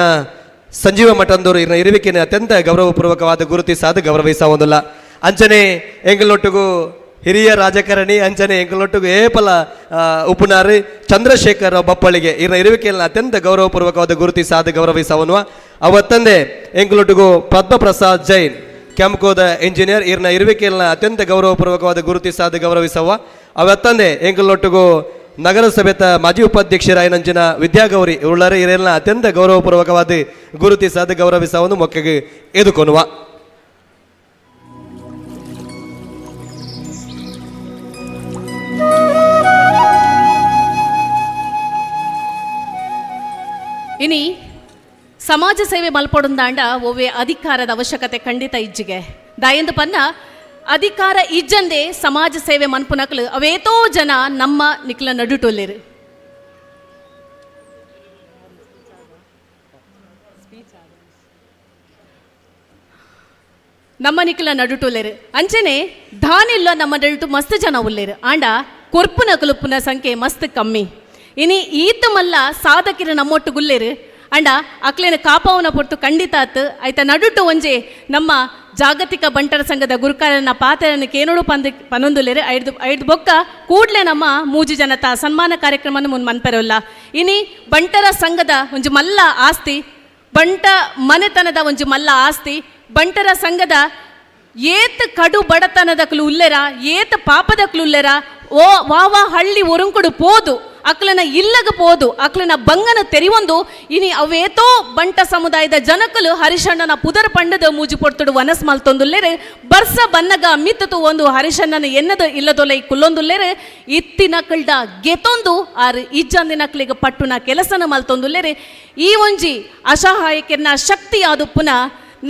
ಸಂಜೀವ ಮಠಂದೂರು ಇರನ ಇರುವಿಕೆನ ಅತ್ಯಂತ ಗೌರವಪೂರ್ವಕವಾದ ಗುರುತಿಸಾದ ಗೌರವಿಸ ಒಂದಿಲ್ಲ. ಅಂಚನೆ ಎಂಕಲ್ನೊಟ್ಟಿಗೂ ಹಿರಿಯ ರಾಜಕಾರಣಿ ಅಂಚನೆ ಎಂಕಲ್ನೊಟ್ಟಿಗೂ ಏಪಲ ಉಪುನಾರು ಚಂದ್ರಶೇಖರ್ ಬಪ್ಪಳಿಗೆ ಇರ ಇರುವಿಕೆಯನ್ನು ಅತ್ಯಂತ ಗೌರವಪೂರ್ವಕವಾದ ಗುರುತಿಸಾದ ಗೌರವಿಸವನುವ. ಅವತ್ತಂದೆ ಎಂಕಲ್ನೊಟ್ಟಿಗೂ ಪದ್ಮಪ್ರಸಾದ್ ಜೈನ್ ಕೆಂಕೋದ ಇಂಜಿನಿಯರ್ ಇರ್ನ ಇರುವಿಕೆಯನ್ನು ಅತ್ಯಂತ ಗೌರವಪೂರ್ವಕವಾದ ಗುರುತಿಸಾದ ಗೌರವಿಸವ. ಅವತ್ತಂದೆ ಎಂಕಲ್ನೊಟ್ಟಿಗೂ ನಗರಸಭೆತ ಮಾಜಿ ಉಪಾಧ್ಯಕ್ಷರಾಯನಂಚಿನ ವಿದ್ಯಾಗೌರಿ ಉಳ್ಳರೆ ಇರೆಲ್ಲ ಅತ್ಯಂತ ಗೌರವಪೂರ್ವಕವಾದ ಗುರುತಿಸಾದ ಗೌರವಿಸವನು ಮೊಕ್ಕೆಗೆ ಎದುಕೊನುವ. ಇನಿ ಸಮಾಜ ಸೇವೆ ಮಲ್ಪೊಡುಂದಾಂಡ ಒವ್ವೆ ಅಧಿಕಾರದ ಅವಶ್ಯಕತೆ ಖಂಡಿತ ಇಜ್ಜಿಗೆ. ದಾಯೆಂದು ಪನ್ನ ಅಧಿಕಾರ ಇಜ್ಜಂದೆ ಸಮಾಜ ಸೇವೆ ಮನ್ಪುನಕ್ಲು ಅವೇತೋ ಜನ ನಮ್ಮ ನಿಕ್ಲ ನಡುಟೊಲ್ಲೇರು. ನಮ್ಮ ನಿಕ್ಲ ನಡುಟುಲ್ಲೇರು ಅಂಚನೆ ಧಾನಿಲ್ಲ ನಮ್ಮ ನಡುಟು ಮಸ್ತ್ ಜನ ಉಲ್ಲೇರು. ಆಂಡ ಕೊರ್ಪುನ ಕುಲುಪುನ ಸಂಖ್ಯೆ ಮಸ್ತ್ ಕಮ್ಮಿ. ಇನಿ ಈತ ಮಲ್ಲ ಸಾಧಕಿರ ನಮ್ಮೊಟ್ಟು ಗುಲ್ಲೇರು. ಅಂಡ ಅಕ್ಲೇನ ಕಾಪಾವನ ಪೊರ್ತು ಖಂಡಿತ ಆತು ಆಯ್ತ ನಡುಟು ಒಂಜೆ ನಮ್ಮ ಜಾಗತಿಕ ಬಂಟರ ಸಂಘದ ಗುರುಕಾರನ ಪಾತ್ರನ ಕೇನೋಡು ಪಂದ್ ಪನೊಂದುಲ್ಲೇರು. ಐದು ಐದು ಬೊಕ್ಕ ಕೂಡ್ಲೆ ನಮ್ಮ ಮೂಜಿ ಜನತಾ ಸನ್ಮಾನ ಕಾರ್ಯಕ್ರಮನ ಮುನ್ ಮನ್ಪೆರಲ್ಲ. ಇನಿ ಬಂಟರ ಸಂಘದ ಒಂಜಿ ಮಲ್ಲ ಆಸ್ತಿ, ಬಂಟ ಮನೆತನದ ಒಂಜಿ ಮಲ್ಲ ಆಸ್ತಿ, ಬಂಟರ ಸಂಘದ ಏತ್ ಕಡು ಬಡತನದ ಕ್ಲು ಉಲ್ಲೆರ, ಏತ್ ಪಾಪದ ಕ್ಲು ಉಲ್ಲೆರ, ಓ ವಾವಾ ಹಳ್ಳಿ ಒರುಂಕುಡು ಪೋದು ಅಕ್ಲನ ಇಲ್ಲಗ ಪೋದು ಅಕ್ಲನ ಬಂಗನ ತೆರಿವೊಂದು ಇನಿ ಅವೇತೋ ಬಂಟ ಸಮುದಾಯದ ಜನಕಲು ಹರಿಶಣ್ಣನ ಪುದರ್ ಪಂಡದ ಮೂಜಿ ಪೊರ್ತುಡು ವನಸ್ ಮಲ್ತೊಂದುಲ್ಲೇರು. ಬರ್ಸ ಬನ್ನಗ ಮಿತ್ತತು ಒಂದು ಹರಿಶಣ್ಣನ ಎನ್ನದ ಇಲ್ಲದೊಲೈ ಕುಲ್ಲೊಂದುಲ್ಲೇರು. ಇತ್ತಿನ ಕಳ್ದ ಗೆತೊಂದು ಆರು ಇಜ್ಜಂದಿನಕ್ಲಿಗೆ ಪಟ್ಟುನ ಕೆಲಸನ ಮಲ್ತೊಂದುಲ್ಲೇರು. ಈ ಒಂಜಿ ಅಸಹಾಯಕರ್ನ ಶಕ್ತಿಯಾದ ಪುನಃ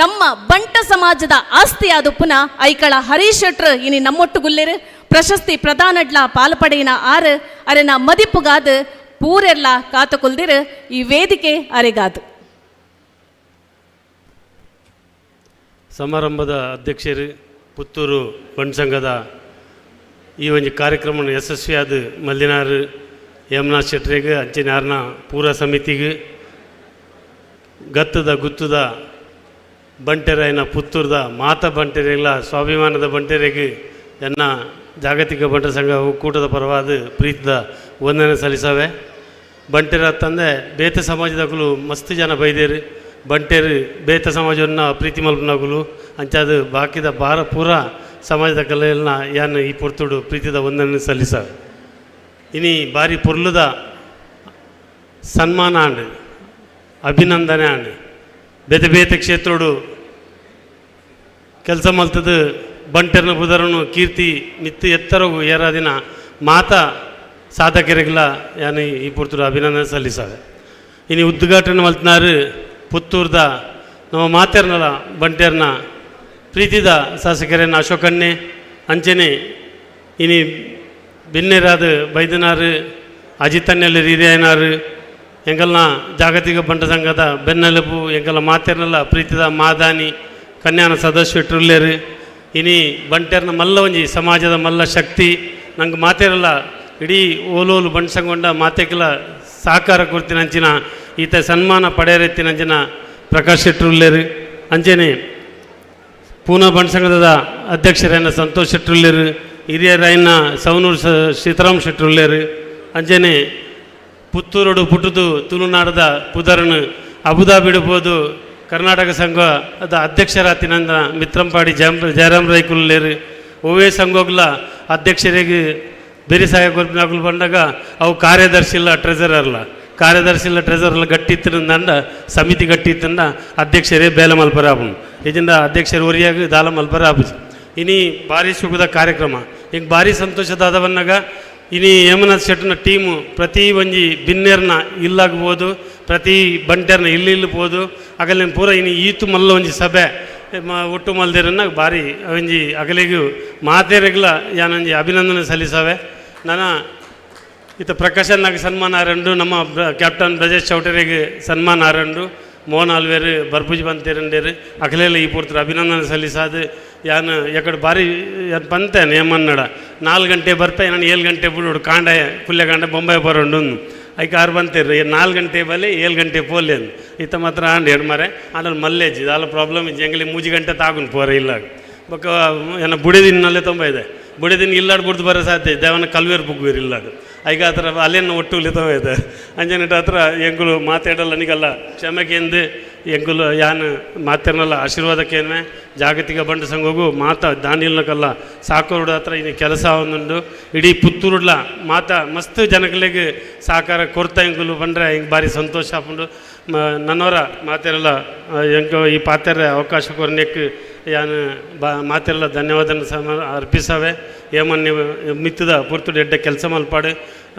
ನಮ್ಮ ಬಂಟ ಸಮಾಜದ ಆಸ್ತಿಯಾದ ಪುನಃ ಐಕಳ ಹರೀಶ್ ಶೆಟ್ರು ಇನಿ ನಮ್ಮೊಟ್ಟುಗುಲ್ಲೇರು. ಪ್ರಶಸ್ತಿ ಪ್ರಧಾನಡ್ಲ ಪಾಲ್ಪಡೆಯಿನ ಆರು ಅರೆನ ಮದಿಪುಗಾದ ಪೂರೆಲ್ಲ ಕಾತುಕೊಲ್ದಿರು ಈ ವೇದಿಕೆ ಅರೆಗಾದು. ಸಮಾರಂಭದ ಅಧ್ಯಕ್ಷರು ಪುತ್ತೂರು ಬಂಟ್ ಸಂಘದ ಈ ಒಂದು ಕಾರ್ಯಕ್ರಮ ಯಶಸ್ವಿಯಾದ ಮಲ್ಲಿನಾರು ಹೇಮನಾಥ್ ಶೆಟ್ಟರಿಗೆ ಅಂಚಿನಾರ್ನ ಪೂರ ಸಮಿತಿಗೆ ಗತ್ತದ ಗುತ್ತದ ಬಂಟೆರಾಯನ ಪುತ್ತೂರ್ದ ಮಾತ ಬಂಟೆರೆಲ್ಲ ಸ್ವಾಭಿಮಾನದ ಬಂಟೆರೆಗೆ ಎನ್ನ ಜಾಗತಿಕ ಬಂಟರ ಸಂಘ ಒಕ್ಕೂಟದ ಪರವಾದ ಪ್ರೀತಿದ ವಂದನೆ ಸಲ್ಲಿಸವೆ. ಬಂಟೆರ ತಂದೆ ಬೇತೆ ಸಮಾಜದಕುಲು ಮಸ್ತ್ ಜನ ಬೈದೇರು. ಬಂಟೆರು ಬೇತೆ ಸಮಾಜವನ್ನು ಪ್ರೀತಿ ಮಲ್ಪನಗುಲು ಅಂಚಾದ ಬಾಕಿದ ಬಾರ ಪೂರ ಸಮಾಜದ ಕಲೆಯನ್ನ ಯಾನ್ ಈ ಪೊರ್ತುಡು ಪ್ರೀತಿದ ವಂದನೆ ಸಲ್ಲಿಸವೆ. ಇನಿ ಬಾರಿ ಪೊರ್ಲುದ ಸನ್ಮಾನ ಆಂಡ್ ಅಭಿನಂದನೆ ಆಂಡ್ ಬೇತೆ ಬೇತೆ ಕ್ಷೇತ್ರೋಡು ಕೆಲಸ ಮಲ್ತದ ಬಂಟೆರ್ನ ಬುದರನು ಕೀರ್ತಿ ಮಿತ್ತು ಎತ್ತರಗು ಏರಾದಿನ ಮಾತಾ ಸಾಧಕರಿಗೆಲ್ಲ ಯಾನು ಈ ಪುರ್ತುಡು ಅಭಿನಂದನೆ ಸಲ್ಲಿಸವೆ. ಇನಿ ಉದ್ಘಾಟನೆ ಮಲ್ತನಾರು ಪುತ್ತೂರ್ದ ನಮ್ಮ ಮಾತೆರ್ನಲ ಬಂಟೆರ್ನ ಪ್ರೀತಿದ ಶಾಸಕರೇನ ಅಶೋಕಣ್ಣೆ ಅಂಚನೆ ಇನಿ ಬಿನ್ನೆರಾದ ಬೈದನಾರು ಅಜಿತಣ್ಣಲ್ಲಿ ಹಿರಿಯನಾರು ಎಂಗಲ್ನ ಜಾಗತಿಕ ಬಂಟ ಸಂಘದ ಬೆನ್ನೆಲುಬು ಎಂಗಲ ಮಾತೆರ್ನಲ್ಲ ಪ್ರೀತಿದ ಮಾದಾನಿ ಕನ್ಯಾನ ಸದಸ್ಯ ಇಟ್ಟುಲ್ಲೇರು. ಇನಿ ಬಂಟೆರ್ನ ಮಲ್ಲ ಒಂಜಿ ಸಮಾಜದ ಮಲ್ಲ ಶಕ್ತಿ ನಂಗೆ ಮಾತೆರಲ್ಲ ಇಡೀ ಓಲೋಲು ಬಂಟ ಸಂಘ ಮಾತೆಕ್ಲ ಸಹಕಾರ ಕೊಡ್ತಿನಂಚಿನ ಈತ ಸನ್ಮಾನ ಪಡೆಯರೆತ್ತಿನಂಚಿನ ಪ್ರಕಾಶ್ ಶೆಟ್ಟರುಲ್ಲೇರು. ಅಂಚನೆ ಪೂನಾ ಬಂಟ ಸಂಘದ ಅಧ್ಯಕ್ಷರಾಯನ ಸಂತೋಷ್ ಶೆಟ್ಟರುಲ್ಲೇರು, ಹಿರಿಯರಾಯನ ಸವನೂರು ಸೀತಾರಾಮ್ ಶೆಟ್ಟರುಲ್ಲೇರು. ಅಂಚನೆ ಪುತ್ತೂರುಡು ಪುಟ್ಟುದು ತುಳುನಾಡದ ಪುದರನು ಅಬುದಾಬಿಡ್ಬೋದು ಕರ್ನಾಟಕ ಸಂಘದ ಅಧ್ಯಕ್ಷರಾತಿನಂದ ಮಿತ್ರಂಪಾಡಿ ಜಯರಾಮ್ ರೈಕುಲ್ಲೇರು. ಒವ್ವೇ ಸಂಘೋಗ್ಲ ಅಧ್ಯಕ್ಷರಿಗೆ ಬೇರೆ ಸಹಾಯ ಕೊರ್ಪಿನಾಗುಲು ಬಂದಾಗ ಅವು ಕಾರ್ಯದರ್ಶಿ ಇಲ್ಲ ಟ್ರೆಜರರ್ಲ, ಕಾರ್ಯದರ್ಶಿ ಇಲ್ಲ ಟ್ರೆಜರರ್ಲ ಗಟ್ಟಿತ್ತಿರಂದ ಸಮಿತಿ ಗಟ್ಟಿತ್ತಂದ ಅಧ್ಯಕ್ಷರೇ ಬೇಲೆ ಮಲ್ಪರ ಆಪುಂಡು. ಇದರಿಂದ ಅಧ್ಯಕ್ಷರು ಒರಿಯಾಗ ದಾಲ ಮಲ್ಪರ ಆಪುಜಿ. ಇನಿ ಭಾರಿ ಸುಖದ ಕಾರ್ಯಕ್ರಮ ಈಗ ಭಾರಿ ಸಂತೋಷದಾದವನ್ನಾಗ ಇನಿ ಹೇಮನಾಥ್ ಶೆಟ್ಟನ ಟೀಮು ಪ್ರತಿ ಒಂಜಿ ಬಿನ್ನೆರ್ನ ಇಲ್ಲಾಗ್ಬೋದು, ಪ್ರತಿ ಬಂಟೆರ್ನ ಇಲ್ಲಿ ಇಲ್ಬೋದು. ಅಗಲಿನ ಪೂರ ಇನಿ ಈತು ಮಲ್ಲ ಒಂಜಿ ಸಭೆ ಒಟ್ಟು ಮಲ್ದಿರನ್ನ ಭಾರಿ ಒಂಜಿ ಅಗಲಿಗೂ ಮಾತೇರೆಗ್ಲ ಯಾನೊಂಜಿ ಅಭಿನಂದನೆ ಸಲ್ಲಿಸವೆ. ನನ್ನ ಈತ ಪ್ರಕಾಶನ್ನಾಗ ಸನ್ಮಾನ ಆರಂಡು, ನಮ್ಮ ಕ್ಯಾಪ್ಟನ್ ಬ್ರಜೇಶ್ ಚೌಟರಿಗೆ ಸನ್ಮಾನ ಆರಂಡು, ಮೋಹನ್ ಆಲ್ವೇರು ಬರ್ಪುಜಿ ಬಂತೇರಂಡೇರು ಅಖಲೆಲ್ಲ ಈ ಪೂರ್ತಿ ಅಭಿನಂದನೆ ಸಲ್ಲಿಸಾದು. ಯಾನು ಎಕಡೆ ಭಾರಿ ಯಾನ್ ಪಂತೇನೆ ಏಮನ್ನಡ 4 ಗಂಟೆ ಬರ್ಪೆ ನಾನು 7 ಗಂಟೆ ಬಿಡು ಕಾಂಡ ಪುಲ್ಯ ಕಾಂಡ ಬೊಂಬೈ ಬರೋಂಡು ಐಕೆ ಆರು ಬಂತೇರು 4 ಗಂಟೆ ಬಲೆ 7 ಗಂಟೆ ಪೋಲೆ ಈತ ಮಾತ್ರ ಆಂಡ್ ಎರಡು ಮಾರೆ ಆಂಡಲ್ ಮಲ್ಲೇಜ್ ದಾಲ ಪ್ರಾಬ್ಲಮ್ ಇಜ್ಜಿ ಎಂಗಲಿ 3 ಗಂಟೆ ತಾಗುನ್ ಪೋರೆ ಇಲ್ಲ ಬೊಕ್ಕ ಏನ ಬುಡಿದಿನಲ್ಲೇ ತುಂಬ ಇದೆ ಬುಡಿದಿನ ಇಲ್ಲಾಡ್ ಬುಡ್ದು ಬರೋ ಸಾಧ್ಯ ದೇವನ ಕಲ್ವೇರು ಬುಗ್ವೀರು ಇಲ್ಲಾಡು ಐಗ ಆ ಥರ ಅಲ್ಲೇನು ಒಟ್ಟು ತವ ಇದೆ ಅಂಜನಿಟ ಹತ್ರ ಎಂಗುಲು ಮಾತಾಡಲ್ಲ ನಿಗಲ್ಲ ಕ್ಷಮೆಕೆಂದು ಎಂಗುಲು ಯಾನ್ ಮಾತೇನಲ್ಲ ಆಶೀರ್ವಾದಕ್ಕೇನೆ ಜಾಗತಿಕ ಬಂಡ ಸಂಘಗೂ ಮಾತಾ ದಾನಿಲ್ನಕಲ್ಲ ಸಾಕೋರುಡ ಹತ್ರ ಇನ್ನು ಕೆಲಸ ಒಂದುಂಡು ಇಡೀ ಪುತ್ತೂರುಡ್ಲ ಮಾತಾ ಮಸ್ತ್ ಜನಗಳಿಗೆ ಸಹಕಾರ ಕೊಡ್ತಾ ಎಂಗುಲು ಬಂದರೆ ಹಿಂಗೆ ಭಾರಿ ಸಂತೋಷ ಆಪುಂಡು. ನನ್ನವರ ಮಾತೆಲ್ಲ ಎಂಕ ಈ ಪಾತ್ರೆ ಅವಕಾಶ ಕೊರ್ನೆಕ್ ಯಾನ್ ಬಾ ಮಾತೆಲ್ಲ ಧನ್ಯವಾದ ಸಮ ಅರ್ಪಿಸವೆ. ಏಮನ್ ನೀವು ಮಿತ್ತದ ಪುರ್ತುಡು ಎಡ್ಡೆ ಕೆಲಸ ಮಲ್ಪಾಡು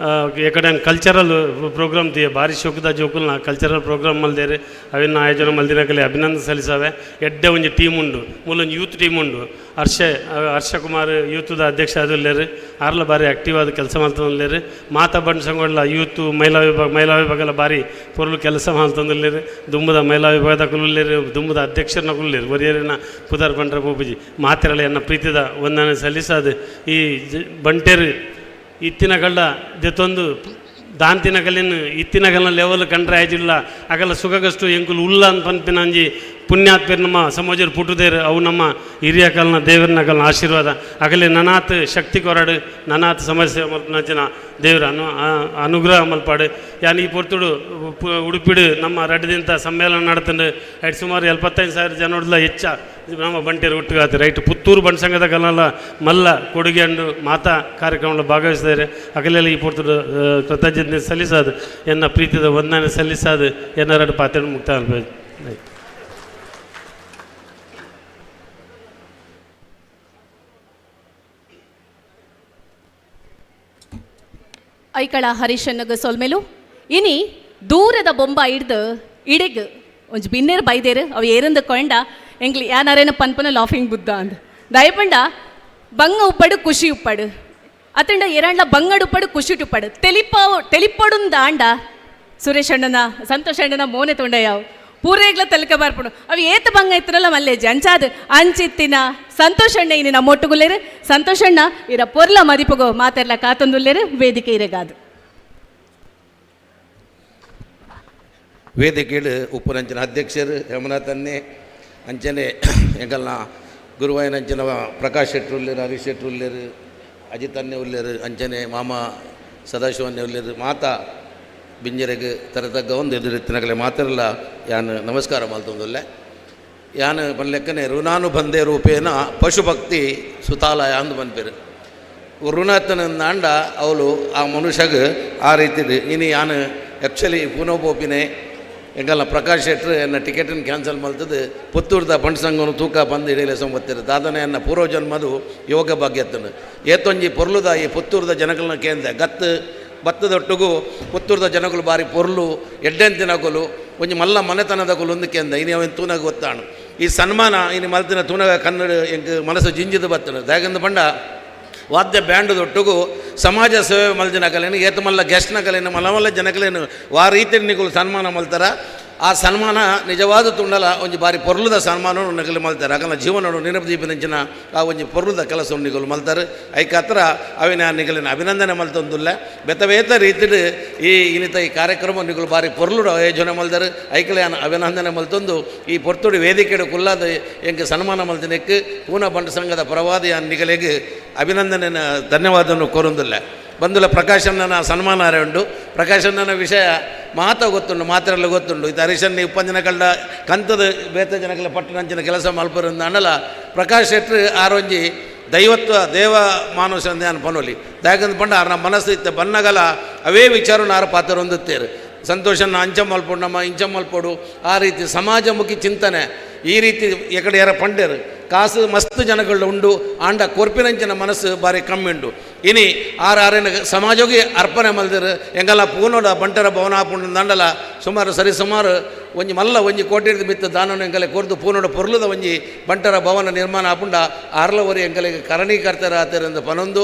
ಎಕಡೆ ಕಲ್ಚರಲ್ ಪ್ರೋಗ್ರಾಮ್ ದಿಯ ಬಾರಿ ಶೋಕದ ಜೋಕುಲ್ನ ಕಲ್ಚರಲ್ ಪ್ರೋಗ್ರಾಮ್ ಮಲ್ದೇರು ಅವಿನ ಆಯೋಜನೆ ಮಲ್ದಿನಕಲೆ ಅಭಿನಂದನೆ ಸಲ್ಲಿಸಾವೆ. ಎಡ್ಡೆ ಒಂಜಿ ಟೀಮ್ ಉಂಡು, ಮೂಲೊಂಜಿ ಯೂತ್ ಟೀಮ್ ಉಂಡು. ಹರ್ಷ ಕುಮಾರ್ ಯೂತ್ದ ಅಧ್ಯಕ್ಷ ಆದುಲ್ಲೇರು, ಆರ್ಲ ಬಾರಿ ಆಕ್ಟಿವ್ ಆದ ಕೆಲಸ ಮಲ್ತೊಂದುಲ್ಲೇರು. ಮಾತಾ ಬಂಡ್ ಸಂಗೊಡ್ಲ ಯೂತ್ ಮಹಿಳಾ ವಿಭಾಗಲ ಬಾರಿ ಪೊರ್ಲು ಕೆಲಸ ಮಲ್ತೊಂದುಲ್ಲೇರು. ದುಂಬುದ ಮಹಿಳಾ ವಿಭಾಗದ ಕುಲ್ಲುಲ್ಲೇರು, ದುಂಬುದ ಅಧ್ಯಕ್ಷರನ್ನ ಕುಲ್ಲೇರು. ಒರಿಯರಿನ ಪುದರ್ ಬಂಡ್ರ ಪೂಪುಜಿ ಮಾತೆರಳ ಎನ್ನ ಪ್ರೀತಿದ ವಂದನೆ ಸಲ್ಲಿಸಾದ. ಈ ಬಂಟೆರು ಇತ್ತಿನ ಕಳ್ಳ ದೆತ್ತೊಂದು ದಾಂತಿನ ಕಲ್ಲಿನ ಇತ್ತಿನ ಕಲ್ನ ಲೆವೆಲ್ ಕಂಡ್ರೆ ಆಯ್ಜಿಲ್ಲ ಅಗಲ ಸುಖಗಷ್ಟು ಎಂಕುಲು ಉಲ್ಲ ಅಂತ ಪನ್ಪಿನ ಅಂಜಿ ಪುಣ್ಯಾತ್ಪೇರ್ ನಮ್ಮ ಸಮಾಜರು ಪುಟ್ಟುದೇರು. ಅವು ನಮ್ಮ ಹಿರಿಯ ಕಾಲನ ದೇವರನ ಕಾಲನ ಆಶೀರ್ವಾದ. ಅಗಲೆ ನನಾತ್ ಶಕ್ತಿ ಕೊರಡು ನನಾತ್ ಸಮಾಜ ಸೇವೆ ಮಲ್ಪನಂಚಿನ ದೇವರ ಅನುಗ್ರಹ ಮಲ್ಪಾಡು. ಯಾನ್ ಈ ಪೊರ್ತುಡು ಉಡುಪಿಡು ನಮ್ಮ ರಡ್ಡು ಸಮ್ಮೇಳನ ನಡತಂಡು ಐಟ್ ಸುಮಾರು 75,000 ಜನೊಡ್ಲ ಹೆಚ್ಚ ನಮ್ಮ ಬಂಟೆರು ಒಟ್ಟುಗಾತು ರೈಟ್. ಪುತ್ತೂರು ಬಂಟ ಸಂಘದ ಕಲಲ್ಲ ಮಲ್ಲ ಕೊಡುಗೆ ಅಂಡು ಮಾತಾ ಕಾರ್ಯಕ್ರಮ ಭಾಗವಹಿಸಿದ್ದಾರೆ. ಅಗಲೆಲ್ಲ ಈ ಪೊರ್ತುಡು ಕೃತಜ್ಞತೆ ಸಲ್ಲಿಸಾದು ಎನ್ನ ಪ್ರೀತಿದ ವಂದನೆ ಸಲ್ಲಿಸಾದು ಎನ್ನ ಪಾತ್ರ ಮುಕ್ತಾಯ. ಐಕಳ ಹರೀಶನ್ನಗ ಸೊಲ್ಮೆಲು ಇನಿ ದೂರದ ಬೊಂಬ ಹಿಡ್ದು ಇಡೆಗ್ ಒಂಜಿ ಬಿನ್ನೇರು ಬೈದೇರು ಅವು ಏರಂದು ಕೊಂಡ ಎಂಗ್ಲಿ ಯಾನಾರೇನ ಪನ್ಪನ ಲಾಫಿಂಗ್ ಬುದ್ಧ ಅಂದ್ ದಯಪಂಡ ಬಂಗ ಉಪ್ಪಡು ಖುಷಿ ಉಪ್ಪಡು ಅತಂಡ ಎರಂಡ್ಲ ಬಂಗಡು ಉಪ್ಪಡು ಖುಷಿ ಉಪ್ಪಡು ತೆಲಿಪಡುಂದ ಆಂಡ ಸುರೇಶ್ ಅಣ್ಣನ ಸಂತೋಷ್ ಅಣ್ಣನ ಮೋನೆ ತೊಂಡ ಯಾವ ಪೂರೇಗ್ಲ ತೆಲಕ ಬರ್ಪುಡು ಅವು ಏತ ಬಂಗ ಇತ್ತರಲ್ಲ ಮಲ್ಲೇಜಿ ಅಂಚಾದ ಅಂಚಿತ್ತಿನ ಸಂತೋಷ್ ಅಣ್ಣ ಇನಿ ನಮ್ಮ ಒಟ್ಟುಗುಲ್ಲೇರು. ಸಂತೋಷ್ ಅಣ್ಣ ಇರ ಪೊರ್ಲ ಮದಿಪಗೋ ಮಾತೆರ್ಲ ಕಾತೊಂದುಲ್ಲೇರು ವೇದಿಕೆ ಇರೆಗಾದು. ವೇದಿಕೆಡು ಉಪ್ಪುನಂಚಿನ ಅಧ್ಯಕ್ಷರು ಹೇಮನಾಥನ್ನೇ ಅಂಚನೆ ಎಂಕಲ್ನ ಗುರುವಾಯನಂಚಿನ ಪ್ರಕಾಶ್ ಶೆಟ್ರು ಉಲ್ಲೇರು, ಹರೀಶ್ ಶೆಟ್ರು ಉಲ್ಲೇರು, ಅಜಿತ್ ಅನ್ನೆ ಉಲ್ಲೇರು, ಅಂಚನೆ ಮಾಮ ಸದಾಶಿವನ್ನೇ ಉಲ್ಲೇರು. ಮಾತಾ ಬಿಂಜರೆಗ್ ತರತಗ್ಗ ಒಂದು ಎದುರಿತ್ತಿನಗಲೆ ಮಾತ್ರಲ್ಲ ಯಾನ್ ನಮಸ್ಕಾರ ಮಲ್ತೊಂದುಲ್ಲೆ. ಯಾನ್ ಪನ್ಲೆಕ್ಕನೆ ಋಣಾನುಬಂಧೆ ರೂಪೇನ ಪಶುಭಕ್ತಿ ಸುತಾಲಯ ಅಂದು ಪನ್ಪೆರು. ಋಣತನಂದಾಂಡ ಅವಳು ಆ ಮನುಷ್ಯಗ್ ಆ ರೀತಿದು. ಇನಿ ಯಾನ್ ಆ್ಯಕ್ಚುಲಿ ಪೂನೋಪೋಪಿನೆ ಎಂಕಲ್ನ ಪ್ರಕಾಶ್ ಶೆಟ್ರು ಎನ್ನ ಟಿಕೆಟನ್ನು ಕ್ಯಾನ್ಸಲ್ ಮಲ್ತದ್ದು ಪುತ್ತೂರ್ದ ಬಂಟ್ ಸಂಘನು ತೂಕ ಬಂದು ಇಡೀಲೆ ಸಂಬತ್ತಿರು ದಾದನೆ ಎನ್ನ ಪೂರ್ವಜನ್ಮದು ಯೋಗ ಭಾಗ್ಯತ್ತನು ಏತೊಂಜಿ ಪೊರ್ಲುದ ಈ ಪುತ್ತೂರ್ದ ಜನಗಳನ್ನ ಕೇಂದ್ರ ಗತ್ತು ಬತ್ತದೊಟ್ಟುಗು ಪುತ್ತೂರ್ದ ಜನಗಳು ಬಾರಿ ಪೊರ್ಲು ಎಡ್ಡೆಂತಿನಕುಲು ಒಂಜಿ ಮಲ್ಲ ಮನೆತನದ ಒಂದು ಕೇಂದ್ರ ಇನಿ ಅವನ್ ತೂನಾಗ ಗೊತ್ತಾಣು ಈ ಸನ್ಮಾನ ಇನಿ ಮಲ್ತಿನ ತೂನಗ ಕನ್ನಡ ಎಂಕ್ ಮನಸ್ಸು ಜಿಂಜಿದ ಬತ್ತನು ದಾಗಂದು ಪಂಡ ವಾದ್ಯ ಬ್ಯಾಂಡ್ ದೊಟ್ಟುಗು ಸಮಾಜ ಸೇವೆ ಮಲ್ದಿನ ಏತ ಮಲ್ಲ ಗೆಸ್ಟ್ನ ಕಲೆನು ಮಲ್ಲ ಮಲ್ಲ ಜನಕಲೇನು ವಾ ರೀತಿ ನಿಕುಲು ಸನ್ಮಾನ ಮಲ್ತಾರ. ಆ ಸನ್ಮಾನ ನಿಜವಾದ ತುಂಡಲ ಒಂಜಿ ಬಾರಿ ಪೊರ್ಲುದ ಸನ್ಮಾನ ನಕಲು ಮಲ್ತಾರೆ. ಅಗಲ ಜೀವನಡು ನೆನಪು ದೀಪಿನಂಚಿನ ಆ ಒಂಜಿ ಪೊರ್ಲುದ ಕೆಲಸ ನಿಕಲು ಮಲ್ತಾರೆ. ಐಕಾತ್ರ ಅವಿನ ನಿಗಲಿನ ಅಭಿನಂದನೆ ಮಲ್ತೊಂದುಲ್ಲ ಬೆತವೇತ ರೀತಿಡು ಈ ಇನ್ನಿತ ಈ ಕಾರ್ಯಕ್ರಮ ನಿಕಲು ಬಾರಿ ಪೊರ್ಲುಡು ಆಯೋಜನೆ ಮಲ್ತಾರೆ. ಐಕಲೆ ಅಭಿನಂದನೆ ಮಲ್ತೊಂದು ಈ ಪೊರ್ತುಡಿ ವೇದಿಕೆಡು ಕುಲ್ಲಾದ ಎಂಕ್ ಸನ್ಮಾನ ಮಲ್ತಿನಕ್ಕೆ ಪೂನಾ ಬಂಟ ಸಂಘದ ಪರವಾದ ನಿಗಲಿಗೆ ಅಭಿನಂದನೆ ಧನ್ಯವಾದವನ್ನು ಕೋರೊಂದುಲ್ಲ. ಬಂದುಲ ಪ್ರಕಾಶಣ್ಣನ ಸನ್ಮಾನ ಉಂಡು. ಪ್ರಕಾಶಣ್ಣನ ವಿಷಯ ಮಾತ ಗೊತ್ತುಂಡು, ಮಾತ್ರೆಲ್ಲ ಗೊತ್ತುಂಡು. ಇದು ಹರೀಶನ್ ಉಪ್ಪಂದಿನ ಕಂಡ ಕಂತದ ಬೇತ ಜನಗಳ ಪಟ್ಟಣಂಚಿನ ಕೆಲಸ ಮಲ್ಪರಿಂದ ಅಣ್ಣಲ ಪ್ರಕಾಶ್ ಶೆಟ್ರು ಆರೊಂಜಿ ದೈವತ್ವ ದೇವ ಮಾನುಷ ಅಂದೆ ಪನೋಲಿ ದಾಯಕಂದ ಪಂಡ ಆರ್ನ ಮನಸ್ಸು ಇತ್ತ ಬನ್ನಗಲ ಅವೇ ವಿಚಾರ ಆರ ಪಾತ್ರ ಹೊಂದುತ್ತೇರು. ಸಂತೋಷನ ಅಂಚ ಮಲ್ಪೊಡು ನಮ್ಮ ಇಂಚ ಮಲ್ಪೊಡು ಆ ರೀತಿ ಸಮಾಜಮುಖಿ ಚಿಂತನೆ ಈ ರೀತಿ ಎಕಡೆ ಯಾರ ಪಂಡೇರು ಕಾಸು ಮಸ್ತ್ ಜನಗಳು ಉಂಡು ಆಂಡ ಕೊರ್ಪಿನಂಚಿನ ಮನಸ್ಸು ಬಾರಿ ಕಮ್ಮಿ ಉಂಡು. ಇನಿ ಆರು ಆರೇನ ಸಮಾಜಕ್ಕೆ ಅರ್ಪಣೆ ಮಲ್ದಿರು ಎಂಗಲ್ಲ ಪೂನೋಡ ಬಂಟರ ಭವನ ಆಪುಂಡು ದಂಡಲ ಸುಮಾರು ಸರಿ ಸುಮಾರು ಒಂಜಿ ಮಲ್ಲ ಒಂಜಿ ಕೋಟಿ ಬಿತ್ತು ದಾನನು ಎಂಗಲೆ ಕೊರ್ದು ಪೂನೋಡ ಪೊರ್ಲುದ ಒಂಜಿ ಬಂಟರ ಭವನ ನಿರ್ಮಾಣ ಆಪುಂಡ ಆರ್ಲವರಿ ಎಂಗಲಿಗೆ ಕರಣೀಕರ್ತರ ಆತಿರಂದು ಪನೊಂದು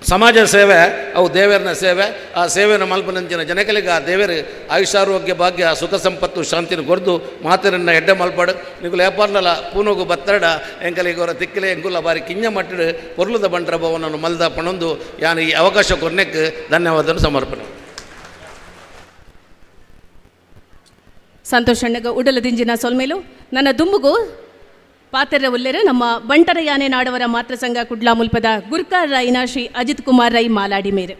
ಸಮಾಜ ಸೇವೆ ಅವು ದೇವರನ ಸೇವೆ. ಆ ಸೇವೆಯನ್ನು ಮಲ್ಪನಂಚಿನ ಜನಕಲಿಗೆ ಆ ದೇವರು ಆಯುಷಾರೋಗ್ಯ ಭಾಗ್ಯ ಸುಖ ಸಂಪತ್ತು ಶಾಂತಿನ ಕೊರ್ದು ಮಾತರನ್ನ ಎಡ್ಡೆ ಮಲ್ಪಾಡು. ನಿಗುಲು ಏಪಾರ್ಲಲ ಪೂನೋಗು ಬತ್ತರಡ ಎಂಕಲಿಗೆ ಅವರ ತಿಕ್ಕಲೆ ಎಂಕುಲ ಬಾರಿ ಕಿಂಜ ಮಟ್ಟಿಡು ಪೊರ್ಲುದ ಬಂಟರ ಭವನನ್ನು ಮಲ್ದ ಪಣೊಂದು ಯಾನು ಈ ಅವಕಾಶ ಕೊರ್ನೆಕ್ ಧನ್ಯವಾದವನ್ನು ಸಮರ್ಪಣೆ. ಸಂತೋಷ್ ಅಣ್ಣಗ ಉಡಲ ದಿಂಜಿನ ಸೊಲ್ಮೇಲು ನನ್ನ ದುಂಬುಗು ಪಾತೆರ ಉಲ್ಲೆರು ನಮ್ಮ ಬಂಟರ ಯಾನೆ ನಾಡವರ ಮಾತೃ ಸಂಘ ಕುಡ್ಲಾ ಮುಲ್ಪದ ಗುರ್ಕಾರ್ ರೈನ ಶ್ರೀ ಅಜಿತ್ ಕುಮಾರ್ ರೈ ಮಾಲಾಡಿ ಮೇರೆ.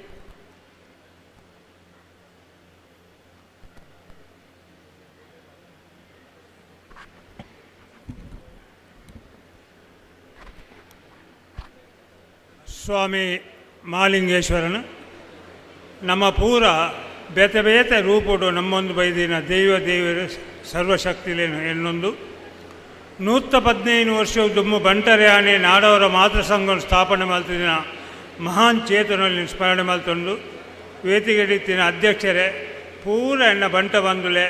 ಸ್ವಾಮಿ ಮಹಾಲಿಂಗೇಶ್ವರನು ನಮ್ಮ ಪೂರ ಬೇತೆ ಬೇತೆ ರೂಪುಡು ನಮ್ಮೊಂದು ಬೈದಿನ ದೈವ ದೇವರು ಸರ್ವಶಕ್ತಿಲೇನು ಎನ್ನೊಂದು 115 ವರ್ಷ ದುಮ್ಮು ಬಂಟರ್ಯಾನೆ ನಾಡವರ ಮಾತೃ ಸಂಘ ಸ್ಥಾಪನೆ ಮಾಡ್ತಿದ್ದಿನ ಮಹಾನ್ ಚೇತನಲ್ಲಿ ಸ್ಮರಣೆ ಮಲ್ತೊಂದು ವೇದಿಕೆಡಿತ್ತಿನ ಅಧ್ಯಕ್ಷರೇ ಪೂರ ಎನ್ನ ಬಂಟ ಬಂಧುಲೆ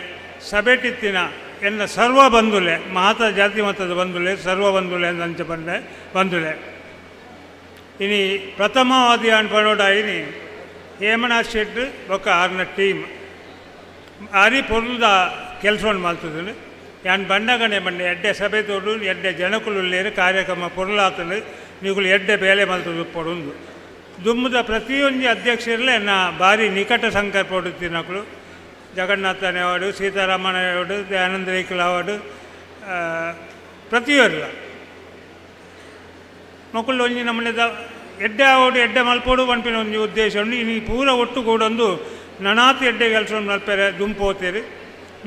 ಸಭೆಟಿತ್ತಿನ ಎನ್ನ ಸರ್ವ ಬಂಧುಲೆ ಮಾತ ಜಾತಿ ಮತದ ಬಂಧುಲೆ ಸರ್ವ ಬಂಧುಲೆ ಅಂಚ ಬಂದೆ ಬಂಧುಲೆ. ಇನಿ ಪ್ರಥಮವಾದಿ ಅನ್ಪನೋಡ ಇನಿ ಹೇಮನಾಥ್ ಶೆಟ್ಟಿ ಬೊಕ್ಕ ಆರ್ನ ಟೀಮ್ ಆರಿ ಪೊರ್ಲುದ ಕೆಲಸವನ್ನು ಮಲ್ತುದುಂಡು. ಯಾನ್ ಬಂಡಗಣೆ ಬಂಡೆ ಎಡ್ಡೆ ಸಭೆ ತೋಡು ಎಡ್ಡೆ ಜನಕುಲು ಕಾರ್ಯಕ್ರಮ ಪೊರ್ಲಾತುಂಡು ನೀಗುಲು ಎಡ್ಡೆ ಬೇಲೆ ಮಲ್ತುದು ಪೊಡುಂದು ದುಮ್ಮದ ಪ್ರತಿಯೊಂದು ಅಧ್ಯಕ್ಷರಲ್ಲೇ ನಾ ಭಾರಿ ನಿಕಟ ಸಂಕಲ್ಪ ಹೊಡುತ್ತಿನಕುಲು ಜಗನ್ನಾಥನೇವಾಡು ಸೀತಾರಾಮನೇವಾಡು ದಯಾನಂದ ರೇಖಲಾವಾಡು ಪ್ರತಿಯೊರ್ಲ ಮೊಕುಲು ಒಂಜಿ ನಮ್ಮನೆದ ಎಡ್ಡೆ ಆವೋಡು ಎಡ್ಡೆ ಮಲ್ಪೋಡು ಪನ್ಪಿನ ಒಂಜಿ ಉದ್ದೇಶ ಉಂಡು. ಇನಿ ಪೂರ ಒಟ್ಟುಗೂಡೊಂದು ನನಾತ್ ಎಡ್ಡೆ ಕೆಲಸ ಮಲ್ಪೆರೆ ದುಂಪೋತೇರು.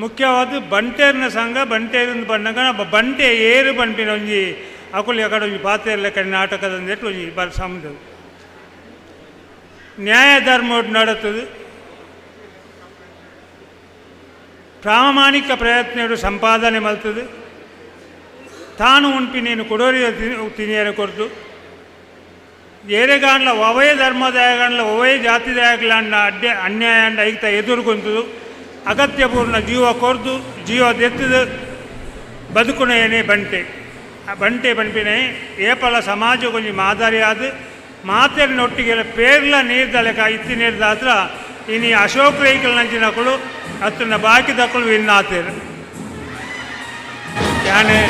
ಮುಖ್ಯವಾದ ಬಂಟೇರ್ನ ಸಂಘ ಬಂಟೇರಿಂದ ಬಣ್ಣಗ ಬಂಟೆ ಏರು ಪನ್ಪಿನ ಒಂಜಿ ಅಕುಲು ಎಕಡೆ ಒಂಜಿ ಪಾತೆರ್ಲೆ ಕಡೆ ನಾಟಕದಂದೇಟ್ ಒಂಜಿ ಬರ್ ಸಮುದ್ರ ನ್ಯಾಯ ಧರ್ಮ ನಡತದೆ. ಪ್ರಾಮಾಣಿಕ ಪ್ರಯತ್ನ ಸಂಪಾದನೆ ಮಲ್ತದೆ. ತಾನು ಉಣ್ಪಿ ನೀನು ಕೊಡೋರಿ ತಿನಿಯರ ಕೊರ್ದು ಏರೆಗಾಂಡ್ಲ ಒವೇ ಧರ್ಮದಾಯಗಾಂಡ್ಲ ಒವೇ ಜಾತಿದಾಯಗ್ಲಾಂಡ ಅಡ್ಡೆ ಅನ್ಯಾಯ ಅಂಡ ಐಕ್ತ ಎದುರುಗೊಂತದು ಅಗತ್ಯಪೂರ್ಣ ಜೀವ ಕೊರ್ದು ಜೀವ ದೆತ್ತದು ಬದುಕುನೇನೆ ಬಂಟೆ. ಆ ಬಂಟೆ ಬಂಪಿನೇ ಏಪಲ ಸಮಾಜ ಕೊಂಚ ಮಾದರಿಯಾದ ಮಾತೆರ್ನೊಟ್ಟಿಗೆ ಪೇರ್ಲ ನೀರ್ದಲೆಕ ಇತ್ತಿ ನೀರ್ದಾತ್ರ ಇನಿ ಅಶೋಕ್ ರೈಕಲ್ ನಂಚಿನಕುಲು ಅತ್ತನ ಬಾಕಿ ದಕ್ಕಲು ಇನ್ನಾತೇರು ಯಾನೆ.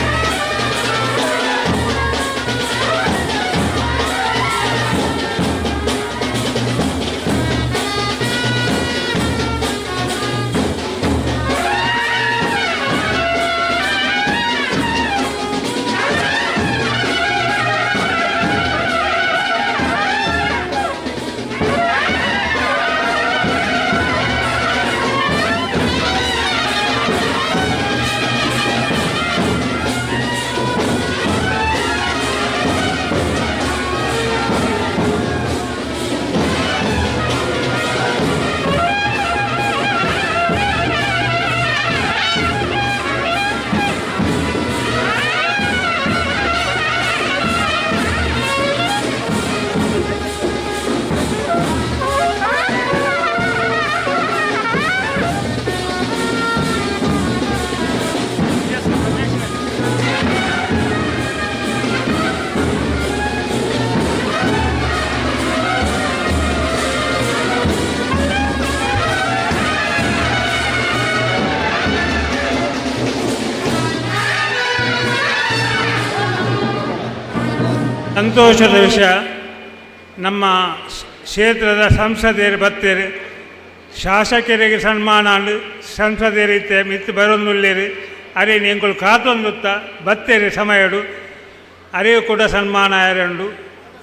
ಸಂತೋಷದ ವಿಷಯ, ನಮ್ಮ ಕ್ಷೇತ್ರದ ಸಂಸದೀಯರು ಬತ್ತೇರು ಶಾಸಕರಿಗೆ ಸನ್ಮಾನ ಸಂಸದೀಯರಿತ್ತೆ ಮಿತ್ತು ಬರೋದುಲ್ಲೇರು ಅರೆ ಎಂಕುಲು ಕಾತೊಂದುತ್ತ ಬತ್ತೇರಿ ಸಮಯಡು ಅರೆಯು ಕೂಡ ಸನ್ಮಾನ ಆಯರಂಡು.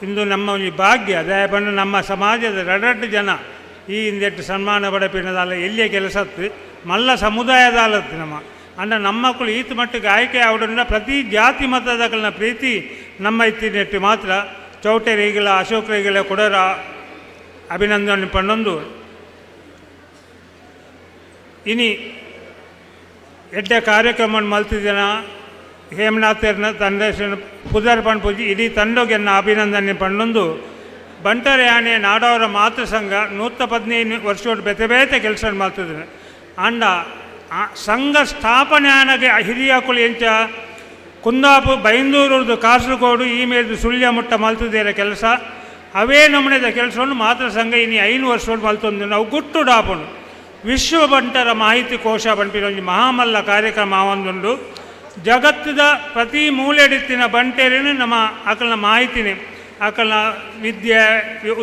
ಇಂದು ನಮ್ಮ ಒಂಜಿ ಭಾಗ್ಯ ದಯಪಂಡ ನಮ್ಮ ಸಮಾಜದ ರಡಟ್ಟು ಜನ ಈ ಹಿಂದೆಟ್ಟು ಸನ್ಮಾನ ಪಡಪಿನದಲ್ಲ ಎಲ್ಲಿಯ ಕೆಲಸತ್ತು ಮಲ್ಲ ಸಮುದಾಯದ ಅಲತ್ತು ನಮ್ಮ ಅಂಡ ನಮ್ಮಕ್ಕಳು ಈತ ಮಟ್ಟಿಗೆ ಆಯ್ಕೆ ಆವಡನ್ನ ಪ್ರತಿ ಜಾತಿ ಮತದಕಲ್ನ ಪ್ರೀತಿ ನಮ್ಮ ಇತ್ತಿನೆಟ್ಟು ಮಾತ್ರ ಚೌಟೆರಿಗಿಲ್ಲ ಅಶೋಕರಿಗಿಲ್ಲ ಕೊಡರ ಅಭಿನಂದನೆ ಪಣ್ಣೊಂದು. ಇನಿ ಎಡ್ಡೆ ಕಾರ್ಯಕ್ರಮ ಮಲ್ತಿದ್ದೇನ ಹೇಮನಾಥರ್ನ ತಂದೆ ಪುದರ್ ಪಣ್ಪುಜಿ ಇಡೀ ತಂಡೋಗೆನ್ನ ಅಭಿನಂದನೆ ಪಣ್ಣೊಂದು. ಬಂಟರ ಯಾನೆ ನಾಡವರ ಮಾತೃ ಸಂಘ 115 ವರ್ಷ ಬೇತೆ ಬೇತೆ ಕೆಲಸ ಮಾಡ್ತಿದ್ದೇನೆ. ಅಂಡ ಆ ಸಂಘ ಸ್ಥಾಪನೆ ಆನಗೆ ಹಿರಿಯಕುಲು ಎಂಚ ಕುಂದಾಪು ಬೈಂದೂರುದು ಕಾಸರಗೋಡು ಈ ಮೇಲ್ದು ಸುಳ್ಯ ಮುಟ್ಟ ಮಲ್ತದೇರ ಕೆಲಸ ಅವೇ ನಮೂನೆದ ಕೆಲಸವನ್ನು ಮಾತೃ ಸಂಘ ಇನಿ 5 ವರ್ಷ ಮಲ್ತೊಂದು ನಾವು ಗುಟ್ಟು ಡಾಪುಂಡು. ವಿಶ್ವ ಬಂಟರ ಮಾಹಿತಿ ಕೋಶ ಪನ್ಪಿನ ಒಂಜಿ ಮಹಾಮಲ್ಲ ಕಾರ್ಯಕ್ರಮ ಒಂದುಂಡು. ಜಗತ್ತದ ಪ್ರತಿ ಮೂಲೆಡಿತ್ತಿನ ಬಂಟೇರಿನ ನಮ್ಮ ಅಕಲ್ನ ಮಾಹಿತಿನೇ ಅಕಲ್ನ ವಿದ್ಯೆ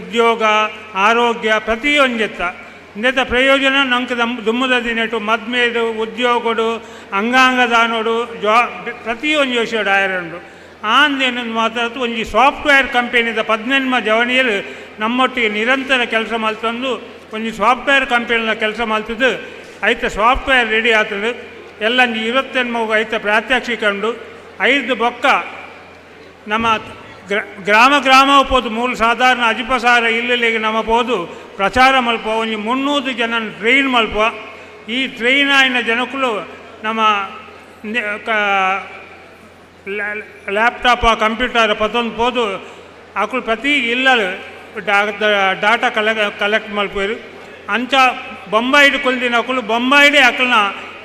ಉದ್ಯೋಗ ಆರೋಗ್ಯ ಪ್ರತಿಯೊಂಜೆತ್ತ ಇಂದೆತ ಪ್ರಯೋಜನ ನಂಗೆ ದುಮ್ಮದ ದಿನೆಟು ಮದ್ಮೇಡು ಉದ್ಯೋಗಡು ಅಂಗಾಂಗದಾನೋಡು ಜಾ ಪ್ರತಿಯೊಂದು ವಿಷಯಡು ಆಯರಂಡು. ಆಂದೇನು ಮಾತಾಡ್ತು ಒಂಜಿ ಸಾಫ್ಟ್ವೇರ್ ಕಂಪೆನಿದ 18 ಜವನಿಯರು ನಮ್ಮೊಟ್ಟಿಗೆ ನಿರಂತರ ಕೆಲಸ ಮಲ್ತೊಂದು ಒಂಜಿ ಸಾಫ್ಟ್ವೇರ್ ಕಂಪೆನಿನ ಕೆಲಸ ಮಲ್ತದ್ದು ಐತ ಸಾಫ್ಟ್ವೇರ್ ರೆಡಿ ಆತದು ಎಲ್ಲ 28 ಐತ ಪ್ರಾತ್ಯಕ್ಷಿಕ ಉಂಡು. 5 ಬೊಕ್ಕ ನಮ್ಮ ಗ್ರಾಮ ಗ್ರಾಮ ಪೋದು ಮೂಲ ಸಾಧಾರಣ ಅಜಿಪಸಾರ ಇಲ್ಲಿಗೆ ನಮ್ಮ ಪೋದು ಪ್ರಚಾರ ಮಲ್ಪ ಒಂಜಿ 300 ಜನ ಟ್ರೈನ್ ಮಲ್ಪ. ಈ ಟ್ರೈನ್ ಆಯಿನ ಜನಕ್ಕಳು ನಮ್ಮ ಲ್ಯಾಪ್ಟಾಪ್ ಕಂಪ್ಯೂಟರ್ ಪತ್ತೊಂದು ಪೋದು ಅಕುಲು ಪ್ರತಿ ಇಲ್ಲಲು Data collect ಮಲ್ಪೇರು. ಅಂಚ ಬೊಂಬಾಯಿಡ್ ಕೊಲ್ದಿನಕುಲು ಬೊಂಬಾಯಿಡೇ ಅಕಲ್ನ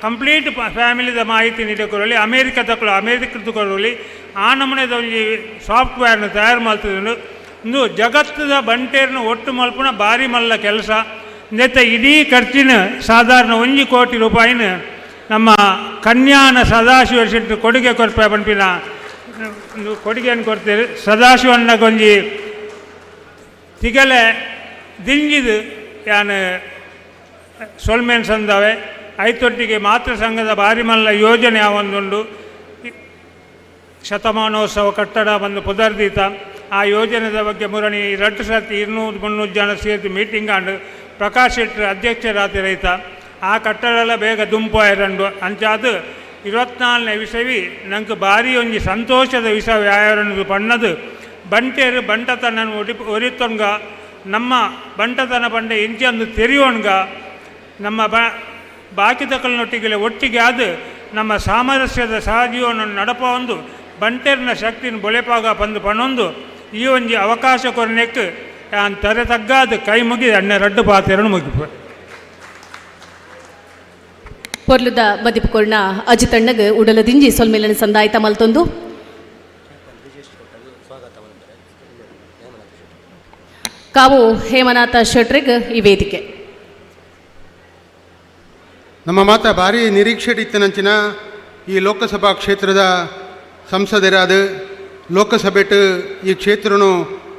ಕಂಪ್ಲೀಟ್ ಫ್ಯಾಮಿಲಿದ ಮಾಹಿತಿ ನೀಡಕೊರಲಿ, ಅಮೇರಿಕದಕುಲು ಅಮೇರಿಕದ ಕೊರೊಲಿ. ಆ ನಮೂನೆದ ಒಂಜಿ ಸಾಫ್ಟ್ವೇರ್ನ ತಯಾರು ಮಲ್ತುದುಂಡು. ಇಂದು ಜಗತ್ತದ ಬಂಟೇರ್ನ ಒಟ್ಟು ಮಲ್ಪುನ ಭಾರಿ ಮಲ್ಲ ಕೆಲಸ. ನೆತ್ತ ಇಡೀ ಖರ್ಚಿನ ಸಾಧಾರಣ 1 ಕೋಟಿ ರೂಪಾಯಿನ ನಮ್ಮ ಕನ್ಯಾನ ಸದಾಶಿವ ಶೆಟ್ಟಿ ಕೊಡುಗೆ ಕೊರ್ಪೆ ಪನ್ಪಿನ ಕೊಡುಗೆಯನ್ನು ಕೊಡ್ತೇವೆ. ಸದಾಶಿವಣ್ಣಗೊಂಜಿ ತಿಗಲೆ ದಿಂಜಿದು ಯಾನ್ ಸೊಲ್ಮೆನ್ ಸಂದವೆ. ಐತೊಟ್ಟಿಗೆ ಮಾತೃ ಸಂಘದ ಭಾರಿ ಮಲ್ಲ ಯೋಜನೆ ಒಂದುಂಡು. ಶತಮಾನೋತ್ಸವ ಕಟ್ಟಡ ಬಂದು ಪುದರ್ದೀತ ಆ ಯೋಜನೆದ ಬಗ್ಗೆ ಮುರಣಿ 2 ಸರ್ತಿ 200-300 ಜನ ಸೇರಿ ಮೀಟಿಂಗ್ ಆಂಡ್ ಪ್ರಕಾಶ್ ಶೆಟ್ಟರ್ ಅಧ್ಯಕ್ಷರಾತಿ ರೈತ ಆ ಕಟ್ಟಡ ಬೇಗ ದುಂಪು ಅಂಚಾದ 24ನೇ ವಿಷಯ ನಂಗೆ ಭಾರಿ ಒಂಜಿ ಸಂತೋಷದ ವಿಷಯ ಯಾರು ಪಣ್ಣದು. ಬಂಟೇರು ಬಂಟತನ ಒರಿತೊಂಗ ನಮ್ಮ ಬಂಟತನ ಬಂಡೆ ಇಂಚೊಂದು ತೆರಿಯೋಣ್ಗ ನಮ್ಮ ಬಾಕಿದಕಲ್ನೊಟ್ಟಿಗೆ ಒಟ್ಟಿಗೆ ಆದ ನಮ್ಮ ಸಾಮರಸ್ಯದ ಸಹಜೀವನ ನಡಪ ಒಂದು ಬಂಟೇರಿನ ಶಕ್ತಿನ ಬೊಳೆಪಾಗ ಬಂದು ಪಣೊಂದು ಈ ಒಂಜಿ ಅವಕಾಶ ಕೊರನೆಕ್ ಯಾನ್ ತರೆ ತಗ್ಗಾದ ಕೈ ಮುಗಿ ಅಣ್ಣ ರಡ್ಡು ಪಾತೆರನು ಮುಗಿಪು. ಪೊರ್ಲುದ ಮದಿಪುಕೊರ್ಣ ಅಜಿತಣ್ಣಗ್ ಉಡಲದಿಂಜಿ ಸೊಲ್ಮೆಲನ ಸಂದಾಯ್ತ ಮಲ್ತೊಂದು ಕಾವು ಹೇಮನಾಥ ಶೆಟ್ರಿಗ್ ಈ ವೇದಿಕೆ. ನಮ್ಮ ಮಾತ ಭಾರಿ ನಿರೀಕ್ಷೆ ಇತ್ತಿನಂಚಿನ ಈ ಲೋಕಸಭಾ ಕ್ಷೇತ್ರದ ಸಂಸದರಾದ ಲೋಕಸಭೆಟ್ ಈ ಕ್ಷೇತ್ರನು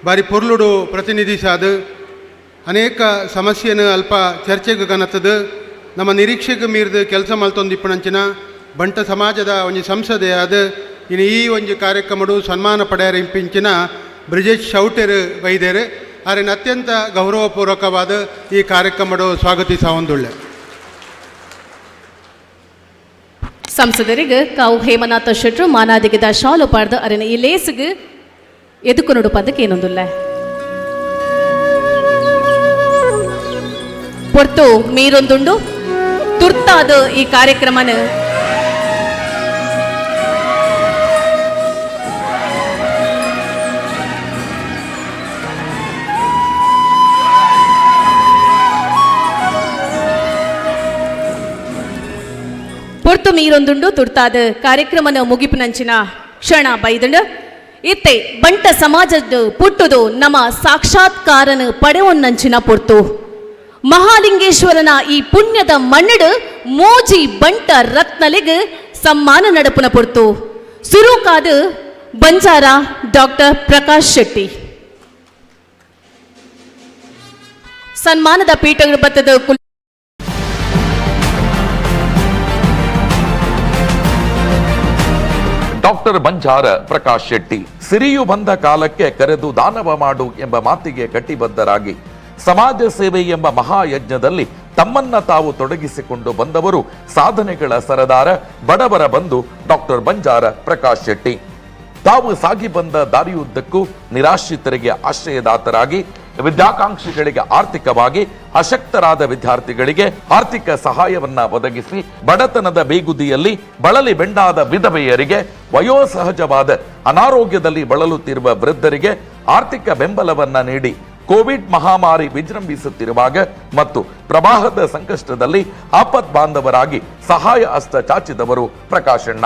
ಭಾರಿ ಪೊರ್ಲುಡು ಪ್ರತಿನಿಧಿಸಾದ ಅನೇಕ ಸಮಸ್ಯೆಯನ್ನು ಅಲ್ಪ ಚರ್ಚೆಗೆ ಗನತದ ನಮ್ಮ ನಿರೀಕ್ಷೆಗೆ ಮೀರಿದ ಕೆಲಸ ಮಲ್ತೊಂದಿಪ್ಪನಂಚಿನ ಬಂಟ ಸಮಾಜದ ಒಂಜಿ ಸಂಸದೆಯಾದ ಇನ್ನು ಈ ಒಂಜಿ ಕಾರ್ಯಕ್ರಮಡು ಸನ್ಮಾನ ಪಡೆಯರ ಇಂಪಿಂಚಿನ ಬ್ರಿಜೇಶ್ ಶೌಟೆರ್ ವೈದ್ಯರು ಆರಿನ ಅತ್ಯಂತ ಗೌರವಪೂರ್ವಕವಾದ ಈ ಕಾರ್ಯಕ್ರಮಡು ಸ್ವಾಗತಿಸ ಹೊಂದುಳ್ಳೆ. ಸಂಸದರಿಗೆ ಕಾವು ಹೇಮನಾಥ ಶೆಟ್ರು ಮಾನಾದಿಗದ ಶಾಲು ಪಾಡ್ದು ಅರಿನ ಈ ಲೇಸುಗು ಎದುಕು ಪದಕ್ಕೆ ಏನೊಂದುಲ್ಲ ಪೊರ್ತು ಮೀರೊಂದುಂಡು ತುರ್ತಾದ ಈ ಕಾರ್ಯಕ್ರಮನ ಪೊರ್ತು ಮೀರೊಂದುಂಡು ತುರ್ತಾದ ಕಾರ್ಯಕ್ರಮನ ಮುಗಿಪಿನಂಚಿನ ಕ್ಷಣ ಬೈದಂಡು ಇತ್ತೆ ಬಂಟ ಸಮಾಜದ ಪುಟ್ಟುದು ನಮ್ಮ ಸಾಕ್ಷಾತ್ಕಾರನ ಪಡೆವೊನ್ನಂಚಿನ ಪೊರ್ತು ಮಹಾಲಿಂಗೇಶ್ವರನ ಈ ಪುಣ್ಯದ ಮಣ್ಣಡು ಮೋಜಿ ಬಂಟ ರತ್ನಲಿಗ್ ಸಮ್ಮಾನ ನಡಪುನ ಪೊರ್ತು ಸುರುಕಾದ ಬಂಜಾರ ಡಾಕ್ಟರ್ ಪ್ರಕಾಶ್ ಶೆಟ್ಟಿ ಸನ್ಮಾನದ ಪೀಠ ಬತ್ತದ ಡಾಕ್ಟರ್ ಬಂಜಾರ ಪ್ರಕಾಶ್ ಶೆಟ್ಟಿ ಸಿರಿಯು ಬಂದ ಕಾಲಕ್ಕೆ ಕರೆದು ದಾನವ ಮಾಡು ಎಂಬ ಮಾತಿಗೆ ಕಟಿಬದ್ಧರಾಗಿ ಸಮಾಜ ಸೇವೆ ಎಂಬ ಮಹಾಯಜ್ಞದಲ್ಲಿ ತಮ್ಮನ್ನ ತಾವು ತೊಡಗಿಸಿಕೊಂಡು ಬಂದವರು ಸಾಧನೆಗಳ ಸರದಾರ ಬಡವರ ಬಂಧು ಡಾಕ್ಟರ್ ಬಂಜಾರ ಪ್ರಕಾಶ್ ಶೆಟ್ಟಿ. ತಾವು ಸಾಗಿ ಬಂದ ದಾರಿಯುದ್ದಕ್ಕೂ ನಿರಾಶ್ರಿತರಿಗೆ ಆಶ್ರಯದಾತರಾಗಿ, ವಿದ್ಯಾಕಾಂಕ್ಷಿಗಳಿಗೆ ಆರ್ಥಿಕವಾಗಿ, ಅಶಕ್ತರಾದ ವಿದ್ಯಾರ್ಥಿಗಳಿಗೆ ಆರ್ಥಿಕ ಸಹಾಯವನ್ನ ಒದಗಿಸಿ, ಬಡತನದ ಬೇಗುದಿಯಲ್ಲಿ ಬಳಲಿ ಬೆಂಡಾದ ವಿಧವೆಯರಿಗೆ, ವಯೋಸಹಜವಾದ ಅನಾರೋಗ್ಯದಲ್ಲಿ ಬಳಲುತ್ತಿರುವ ವೃದ್ಧರಿಗೆ ಆರ್ಥಿಕ ಬೆಂಬಲವನ್ನ ನೀಡಿ ಕೋವಿಡ್ ಮಹಾಮಾರಿ ವಿಜೃಂಭಿಸುತ್ತಿರುವಾಗ ಮತ್ತು ಪ್ರವಾಹದ ಸಂಕಷ್ಟದಲ್ಲಿ ಆಪತ್ ಬಾಂಧವರಾಗಿ ಸಹಾಯ ಹಸ್ತ ಚಾಚಿದವರು ಪ್ರಕಾಶಣ್ಣ.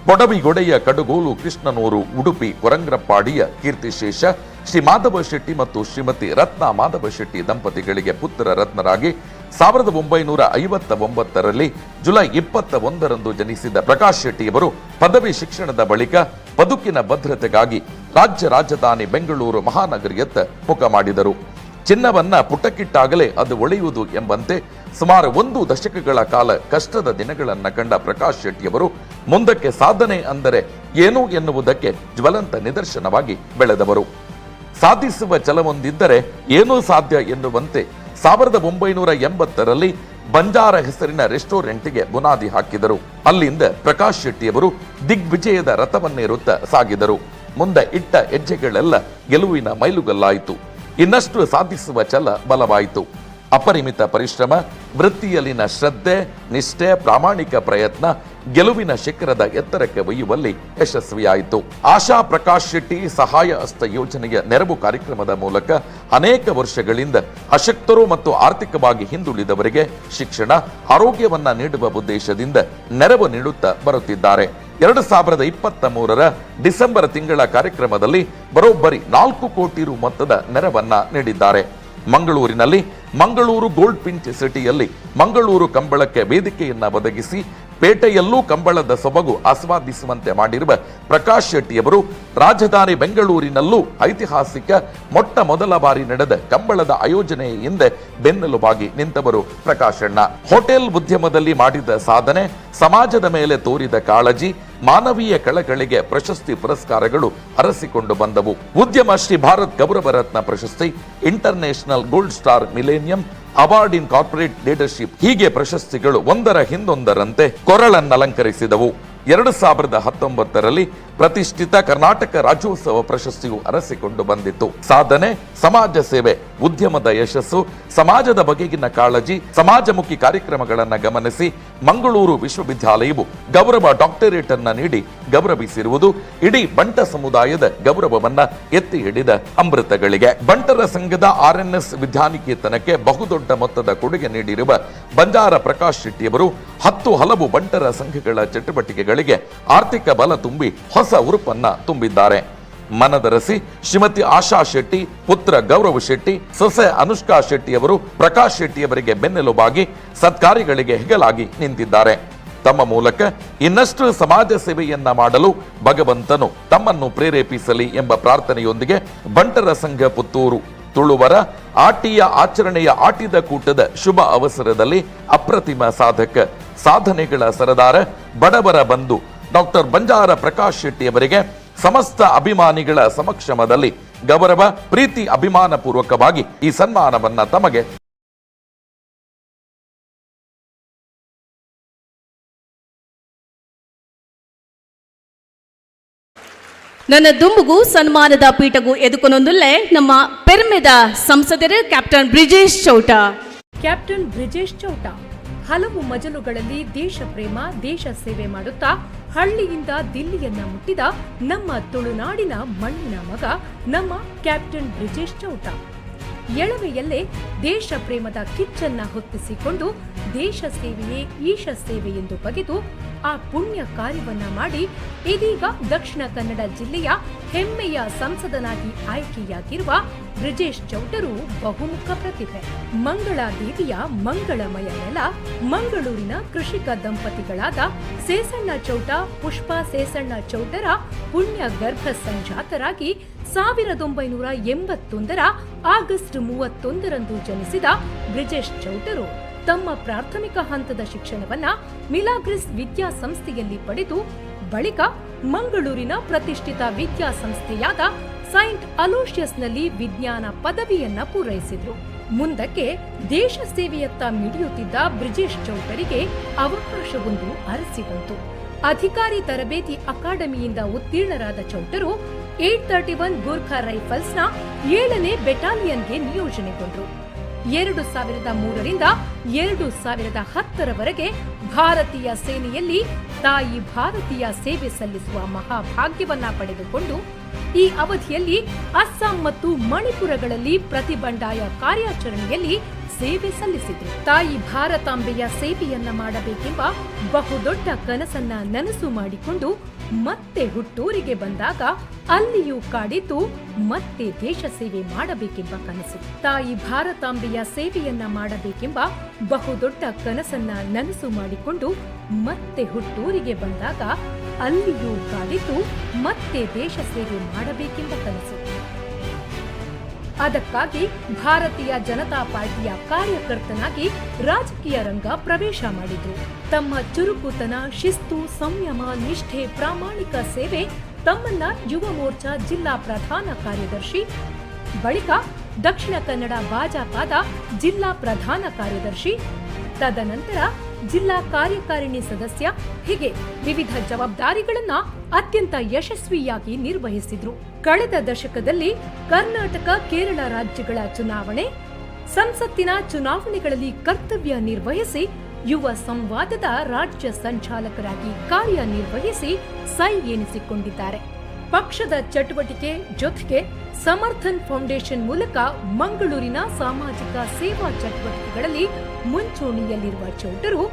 ಕೊಡವಿಗೊಡೆಯ ಕಡುಗೋಲು ಕೃಷ್ಣನೂರು ಉಡುಪಿ ಕೊರಂಗ್ರಪ್ಪಾಡಿಯ ಕೀರ್ತಿಶೇಷ ಶ್ರೀ ಮಾಧವ ಶೆಟ್ಟಿ ಮತ್ತು ಶ್ರೀಮತಿ ರತ್ನ ಮಾಧವ ಶೆಟ್ಟಿ ದಂಪತಿಗಳಿಗೆ ಪುತ್ರ ರತ್ನರಾಗಿ 1959ರಲ್ಲಿ ಜುಲೈ 21ರಂದು ಜನಿಸಿದ ಪ್ರಕಾಶ್ ಶೆಟ್ಟಿಯವರು ಪದವಿ ಶಿಕ್ಷಣದ ಬಳಿಕ ಬದುಕಿನ ಭದ್ರತೆಗಾಗಿ ರಾಜ್ಯ ರಾಜಧಾನಿ ಬೆಂಗಳೂರು ಮಹಾನಗರಿಯತ್ತ ಮುಖ ಮಾಡಿದರು. ಚಿನ್ನವನ್ನ ಪುಟಕ್ಕಿಟ್ಟಾಗಲೇ ಅದು ಒಳೆಯುವುದು ಎಂಬಂತೆ ಸುಮಾರು 1 ದಶಕಗಳ ಕಾಲ ಕಷ್ಟದ ದಿನಗಳನ್ನು ಕಂಡ ಪ್ರಕಾಶ್ ಶೆಟ್ಟಿಯವರು ಮುಂದಕ್ಕೆ ಸಾಧನೆ ಅಂದರೆ ಏನು ಎನ್ನುವುದಕ್ಕೆ ಜ್ವಲಂತ ನಿದರ್ಶನವಾಗಿ ಬೆಳೆದವರು. ಸಾಧಿಸುವ ಛಲವೊಂದಿದ್ದರೆ ಏನೂ ಸಾಧ್ಯ ಎನ್ನುವಂತೆ 1980ರಲ್ಲಿ ಬಂಜಾರ ಹೆಸರಿನ ರೆಸ್ಟೋರೆಂಟ್ಗೆ ಬುನಾದಿ ಹಾಕಿದರು. ಅಲ್ಲಿಂದ ಪ್ರಕಾಶ್ ಶೆಟ್ಟಿಯವರು ದಿಗ್ವಿಜಯದ ರಥವನ್ನೇರುತ್ತಾ ಸಾಗಿದರು. ಮುಂದೆ ಇಟ್ಟ ಹೆಜ್ಜೆಗಳೆಲ್ಲ ಗೆಲುವಿನ ಮೈಲುಗಲ್ಲಾಯಿತು. ಇನ್ನಷ್ಟು ಸಾಧಿಸುವ ಛಲ ಬಲವಾಯಿತು. ಅಪರಿಮಿತ ಪರಿಶ್ರಮ, ವೃತ್ತಿಯಲ್ಲಿನ ಶ್ರದ್ಧೆ, ನಿಷ್ಠೆ, ಪ್ರಾಮಾಣಿಕ ಪ್ರಯತ್ನ ಗೆಲುವಿನ ಶಿಖರದ ಎತ್ತರಕ್ಕೆ ಒಯ್ಯುವಲ್ಲಿ ಯಶಸ್ವಿಯಾಯಿತು. ಆಶಾ ಪ್ರಕಾಶ್ ಶೆಟ್ಟಿ ಸಹಾಯ ಹಸ್ತ ಯೋಜನೆಯ ನೆರವು ಕಾರ್ಯಕ್ರಮದ ಮೂಲಕ ಅನೇಕ ವರ್ಷಗಳಿಂದ ಅಶಕ್ತರು ಮತ್ತು ಆರ್ಥಿಕವಾಗಿ ಹಿಂದುಳಿದವರಿಗೆ ಶಿಕ್ಷಣ, ಆರೋಗ್ಯವನ್ನ ನೀಡುವ ಉದ್ದೇಶದಿಂದ ನೆರವು ನೀಡುತ್ತಾ ಬರುತ್ತಿದ್ದಾರೆ. 2023ರ ಡಿಸೆಂಬರ್ ತಿಂಗಳ ಕಾರ್ಯಕ್ರಮದಲ್ಲಿ ಬರೋಬ್ಬರಿ 4 ಕೋಟಿ ರು ಮೊತ್ತದ ನೆರವನ್ನ ನೀಡಿದ್ದಾರೆ. ಮಂಗಳೂರಿನಲ್ಲಿ ಮಂಗಳೂರು ಗೋಲ್ಡ್ ಪಿಂಚ್ ಸಿಟಿಯಲ್ಲಿ ಮಂಗಳೂರು ಕಂಬಳಕ್ಕೆ ವೇದಿಕೆಯನ್ನ ಒದಗಿಸಿ ಪೇಟೆಯಲ್ಲೂ ಕಂಬಳದ ಸೊಬಗು ಆಸ್ವಾದಿಸುವಂತೆ ಮಾಡಿರುವ ಪ್ರಕಾಶ್ ಶೆಟ್ಟಿಯವರು ರಾಜಧಾನಿ ಬೆಂಗಳೂರಿನಲ್ಲೂ ಐತಿಹಾಸಿಕ ಮೊಟ್ಟ ಮೊದಲ ಬಾರಿ ನಡೆದ ಕಂಬಳದ ಆಯೋಜನೆಯ ಹಿಂದೆ ಬೆನ್ನೆಲುಬಾಗಿ ನಿಂತವರು ಪ್ರಕಾಶಣ್ಣ. ಹೋಟೆಲ್ ಉದ್ಯಮದಲ್ಲಿ ಮಾಡಿದ ಸಾಧನೆ, ಸಮಾಜದ ಮೇಲೆ ತೋರಿದ ಕಾಳಜಿ, ಮಾನವೀಯ ಕಳಕಳಿಗೆ ಪ್ರಶಸ್ತಿ ಪುರಸ್ಕಾರಗಳು ಅರಸಿಕೊಂಡು ಬಂದವು. ಉದ್ಯಮ ಶ್ರೀ ಭಾರತ್ ಗೌರವ ರತ್ನ ಪ್ರಶಸ್ತಿ, international gold star millennium award in corporate leadership ಹೀಗೆ ಪ್ರಶಸ್ತಿಗಳು ಒಂದರ ಹಿಂದೊಂದರಂತೆ ಕೊರಳನ್ನಲಂಕರಿಸಿದವು. 2019ರಲ್ಲಿ ಪ್ರತಿಷ್ಠಿತ ಕರ್ನಾಟಕ ರಾಜ್ಯೋತ್ಸವ ಪ್ರಶಸ್ತಿಯು ಅರಸಿಕೊಂಡು ಬಂದಿತ್ತು. ಸಾಧನೆ, ಸಮಾಜ ಸೇವೆ, ಉದ್ಯಮದ ಯಶಸ್ಸು, ಸಮಾಜದ ಬಗೆಗಿನ ಕಾಳಜಿ, ಸಮಾಜಮುಖಿ ಕಾರ್ಯಕ್ರಮಗಳನ್ನು ಗಮನಿಸಿ ಮಂಗಳೂರು ವಿಶ್ವವಿದ್ಯಾಲಯವು ಗೌರವ ಡಾಕ್ಟರೇಟ್ ಅನ್ನ ನೀಡಿ ಗೌರವಿಸಿರುವುದು ಇಡೀ ಬಂಟ ಸಮುದಾಯದ ಗೌರವವನ್ನ ಎತ್ತಿ ಹಿಡಿದ ಅಮೃತಗಳಿಗೆ. ಬಂಟರ ಸಂಘದ ಆರ್ಎನ್ಎಸ್ ವಿದ್ಯಾನಿಕೇತನಕ್ಕೆ ಬಹುದೊಡ್ಡ ಮೊತ್ತದ ಕೊಡುಗೆ ನೀಡಿರುವ ಬಂಜಾರ ಪ್ರಕಾಶ್ ಶೆಟ್ಟಿಯವರು 10 ಹಲವು ಬಂಟರ ಸಂಘಗಳ ಚಟುವಟಿಕೆಗಳಿಗೆ ಆರ್ಥಿಕ ಬಲ ತುಂಬಿ ಹೊಸ ಉರುಪನ್ನ ತುಂಬಿದ್ದಾರೆ. ಮನದರಸಿ ಶ್ರೀಮತಿ ಆಶಾ ಶೆಟ್ಟಿ, ಪುತ್ರ ಗೌರವ್ ಶೆಟ್ಟಿ, ಸೊಸೆ ಅನುಷ್ಕಾ ಶೆಟ್ಟಿಯವರು ಪ್ರಕಾಶ್ ಶೆಟ್ಟಿಯವರಿಗೆ ಬೆನ್ನೆಲುಬಾಗಿ ಸತ್ಕಾರ್ಯಗಳಿಗೆ ಹೆಗಲಾಗಿ ನಿಂತಿದ್ದಾರೆ. ತಮ್ಮ ಮೂಲಕ ಇನ್ನಷ್ಟು ಸಮಾಜ ಸೇವೆಯನ್ನ ಮಾಡಲು ಭಗವಂತನು ತಮ್ಮನ್ನು ಪ್ರೇರೇಪಿಸಲಿ ಎಂಬ ಪ್ರಾರ್ಥನೆಯೊಂದಿಗೆ ಬಂಟರ ಸಂಘ ಪುತ್ತೂರು ತುಳುವರ ಆಟಿಯ ಆಚರಣೆಯ ಆಟಿದ ಕೂಟದ ಶುಭ ಅವಸರದಲ್ಲಿ ಅಪ್ರತಿಮ ಸಾಧಕ, ಸಾಧನೆಗಳ ಸರದಾರ, ಬಡವರ ಬಂಧು ಡಾಕ್ಟರ್ ಬಂಜಾರ ಪ್ರಕಾಶ್ ಶೆಟ್ಟಿಯವರಿಗೆ ಸಮಸ್ತ ಅಭಿಮಾನಿಗಳ ಸಮಕ್ಷಮದಲ್ಲಿ ಗೌರವ, ಪ್ರೀತಿ, ಅಭಿಮಾನ ಪೂರ್ವಕವಾಗಿ ಈ ಸನ್ಮಾನವನ್ನ ತಮಗೆ ನನ್ನ ದುಂಬುಗು ಸನ್ಮಾನದ ಪೀಠಗೂ ಎದುಕೊನೊಂದುಲ್ಲೆ ನಮ್ಮ ಪೆರ್ಮೆದ ಸಂಸದರು ಕ್ಯಾಪ್ಟನ್ ಬ್ರಿಜೇಶ್ ಚೌಟ. ಕ್ಯಾಪ್ಟನ್ ಬ್ರಿಜೇಶ್ ಚೌಟ ಹಲವು ಮಜಲುಗಳಲ್ಲಿ ದೇಶ ಪ್ರೇಮ, ದೇಶ ಸೇವೆ ಮಾಡುತ್ತಾ ಹಳ್ಳಿಯಿಂದ ದಿಲ್ಲಿಯನ್ನ ಮುಟ್ಟಿದ ನಮ್ಮ ತುಳುನಾಡಿನ ಮಣ್ಣಿನ ಮಗ ನಮ್ಮ ಕ್ಯಾಪ್ಟನ್ ಬ್ರಿಜೇಶ್ ಚೌಟ. ಎಳವೆಯಲ್ಲೇ ದೇಶ ಪ್ರೇಮದ ಕಿಚ್ಚನ್ನ ಹೊತ್ತಿಸಿಕೊಂಡು ದೇಶ ಸೇವೆಯೇ ಈಶ ಸೇವೆ ಎಂದು ಬಗೆದು ಆ ಪುಣ್ಯ ಕಾರ್ಯವನ್ನ ಮಾಡಿ ಇದೀಗ ದಕ್ಷಿಣ ಕನ್ನಡ ಜಿಲ್ಲೆಯ ಹೆಮ್ಮೆಯ ಸಂಸದನಾಗಿ ಆಯ್ಕೆಯಾಗಿರುವ ಬ್ರಿಜೇಶ್ ಚೌಟರು ಬಹುಮುಖ ಪ್ರತಿಭೆ. ಮಂಗಳಾದೇವಿಯ ಮಂಗಳಮಯ ನೆಲ ಮಂಗಳೂರಿನ ಕೃಷಿಕ ದಂಪತಿಗಳಾದ ಸೇಸಣ್ಣ ಚೌಟ, ಪುಷ್ಪಾ ಸೇಸಣ್ಣ ಚೌಟರ ಪುಣ್ಯ ಗರ್ಭ ಸಂಜಾತರಾಗಿ 1981ರ ಆಗಸ್ಟ್ 31ರಂದು ಜನಿಸಿದ ಬ್ರಿಜೇಶ್ ಚೌಟರು ತಮ್ಮ ಪ್ರಾಥಮಿಕ ಹಂತದ ಶಿಕ್ಷಣವನ್ನ ಮಿಲಾಗ್ರಿಸ್ ವಿದ್ಯಾಸಂಸ್ಥೆಯಲ್ಲಿ ಪಡೆದು ಬಳಿಕ ಮಂಗಳೂರಿನ ಪ್ರತಿಷ್ಠಿತ ವಿದ್ಯಾಸಂಸ್ಥೆಯಾದ ಸೈಂಟ್ ಅಲೋಷಿಯಸ್ನಲ್ಲಿ ವಿಜ್ಞಾನ ಪದವಿಯನ್ನ ಪೂರೈಸಿದ್ರು. ಮುಂದಕ್ಕೆ ದೇಶ ಸೇವೆಯತ್ತ ಮಿಡಿಯುತ್ತಿದ್ದ ಬ್ರಿಜೇಶ್ ಚೌಟರಿಗೆ ಅವಕಾಶವೊಂದು ಅರಸಿ ಬಂತು. ಅಧಿಕಾರಿ ತರಬೇತಿ ಅಕಾಡೆಮಿಯಿಂದ ಉತ್ತೀರ್ಣರಾದ ಚೌಟರು 831 ಗೂರ್ಖಾ ರೈಫಲ್ಸ್ನ 7ನೇ ಬೆಟಾಲಿಯನ್ಗೆ ನಿಯೋಜನೆಗೊಂಡರು. 2003ರಿಂದ 2010ರವರೆಗೆ ಭಾರತೀಯ ಸೇನೆಯಲ್ಲಿ ತಾಯಿ ಭಾರತೀಯ ಸೇವೆ ಸಲ್ಲಿಸುವ ಮಹಾಭಾಗ್ಯವನ್ನ ಪಡೆದುಕೊಂಡು ಈ ಅವಧಿಯಲ್ಲಿ ಅಸ್ಸಾಂ ಮತ್ತು ಮಣಿಪುರಗಳಲ್ಲಿ ಪ್ರತಿಬಂಡಾಯ ಕಾರ್ಯಾಚರಣೆಯಲ್ಲಿ ಸೇವೆ ಸಲ್ಲಿಸಿದರು. ತಾಯಿ ಭಾರತಾಂಬೆಯ ಸೇವೆಯನ್ನ ಮಾಡಬೇಕೆಂಬ ಬಹುದೊಡ್ಡ ಕನಸನ್ನ ನನಸು ಮಾಡಿಕೊಂಡು ಮತ್ತೆ ಹುಟ್ಟೂರಿಗೆ ಬಂದಾಗ ಅಲ್ಲಿಯೂ ಕಾಡಿದ್ದು ಮತ್ತೆ ದೇಶ ಸೇವೆ ಮಾಡಬೇಕೆಂಬ ಕನಸು. ತಾಯಿ ಭಾರತಾಂಬೆಯ ಸೇವೆಯನ್ನ ಮಾಡಬೇಕೆಂಬ ಬಹುದೊಡ್ಡ ಕನಸನ್ನ ನನಸು ಮಾಡಿಕೊಂಡು ಮತ್ತೆ ಹುಟ್ಟೂರಿಗೆ ಬಂದಾಗ ಅಲ್ಲಿಯೂ ಕಾಡಿದ್ದು ಮತ್ತೆ ದೇಶ ಸೇವೆ ಮಾಡಬೇಕೆಂಬ ಕನಸು. ಅದಕ್ಕಾಗಿ ಭಾರತೀಯ ಜನತಾ ಪಾರ್ಟಿಯ ಕಾರ್ಯಕರ್ತನಾಗಿ ರಾಜಕೀಯ ರಂಗ ಪ್ರವೇಶ ಮಾಡಿದ್ರು. ತಮ್ಮ ಚುರುಕುತನ, ಶಿಸ್ತು, ಸಂಯಮ, ನಿಷ್ಠೆ, ಪ್ರಾಮಾಣಿಕ ಸೇವೆ ತಮ್ಮನ್ನ ಯುವ ಮೋರ್ಚಾ ಜಿಲ್ಲಾ ಪ್ರಧಾನ ಕಾರ್ಯದರ್ಶಿ, ಬಳಿಕ ದಕ್ಷಿಣ ಕನ್ನಡ ಭಾಜಪಾದ ಜಿಲ್ಲಾ ಪ್ರಧಾನ ಕಾರ್ಯದರ್ಶಿ, ತದನಂತರ ಜಿಲ್ಲಾ ಕಾರ್ಯಕಾರಿಣಿ ಸದಸ್ಯ, ಹೀಗೆ ವಿವಿಧ ಜವಾಬ್ದಾರಿಗಳನ್ನ ಅತ್ಯಂತ ಯಶಸ್ವಿಯಾಗಿ ನಿರ್ವಹಿಸಿದ್ರು. ಕಳೆದ ದಶಕದಲ್ಲಿ ಕರ್ನಾಟಕ, ಕೇರಳ ರಾಜ್ಯಗಳ ಚುನಾವಣೆ, ಸಂಸತ್ತಿನ ಚುನಾವಣೆಗಳಲ್ಲಿ ಕರ್ತವ್ಯ ನಿರ್ವಹಿಸಿ ಯುವ ಸಂವಾದದ ರಾಜ್ಯ ಸಂಚಾಲಕರಾಗಿ ಕಾರ್ಯನಿರ್ವಹಿಸಿ ಸೈ ಎನಿಸಿಕೊಂಡಿದ್ದಾರೆ. ಪಕ್ಷದ ಚಟುವಟಿಕೆ ಜೊತೆಗೆ ಸಮರ್ಥನ್ ಫೌಂಡೇಶನ್ ಮೂಲಕ ಮಂಗಳೂರಿನ ಸಾಮಾಜಿಕ ಸೇವಾ ಚಟುವಟಿಕೆಗಳಲ್ಲಿ ಮುಂಚೂಣಿಯಲ್ಲಿರುವ ಚೌಟರು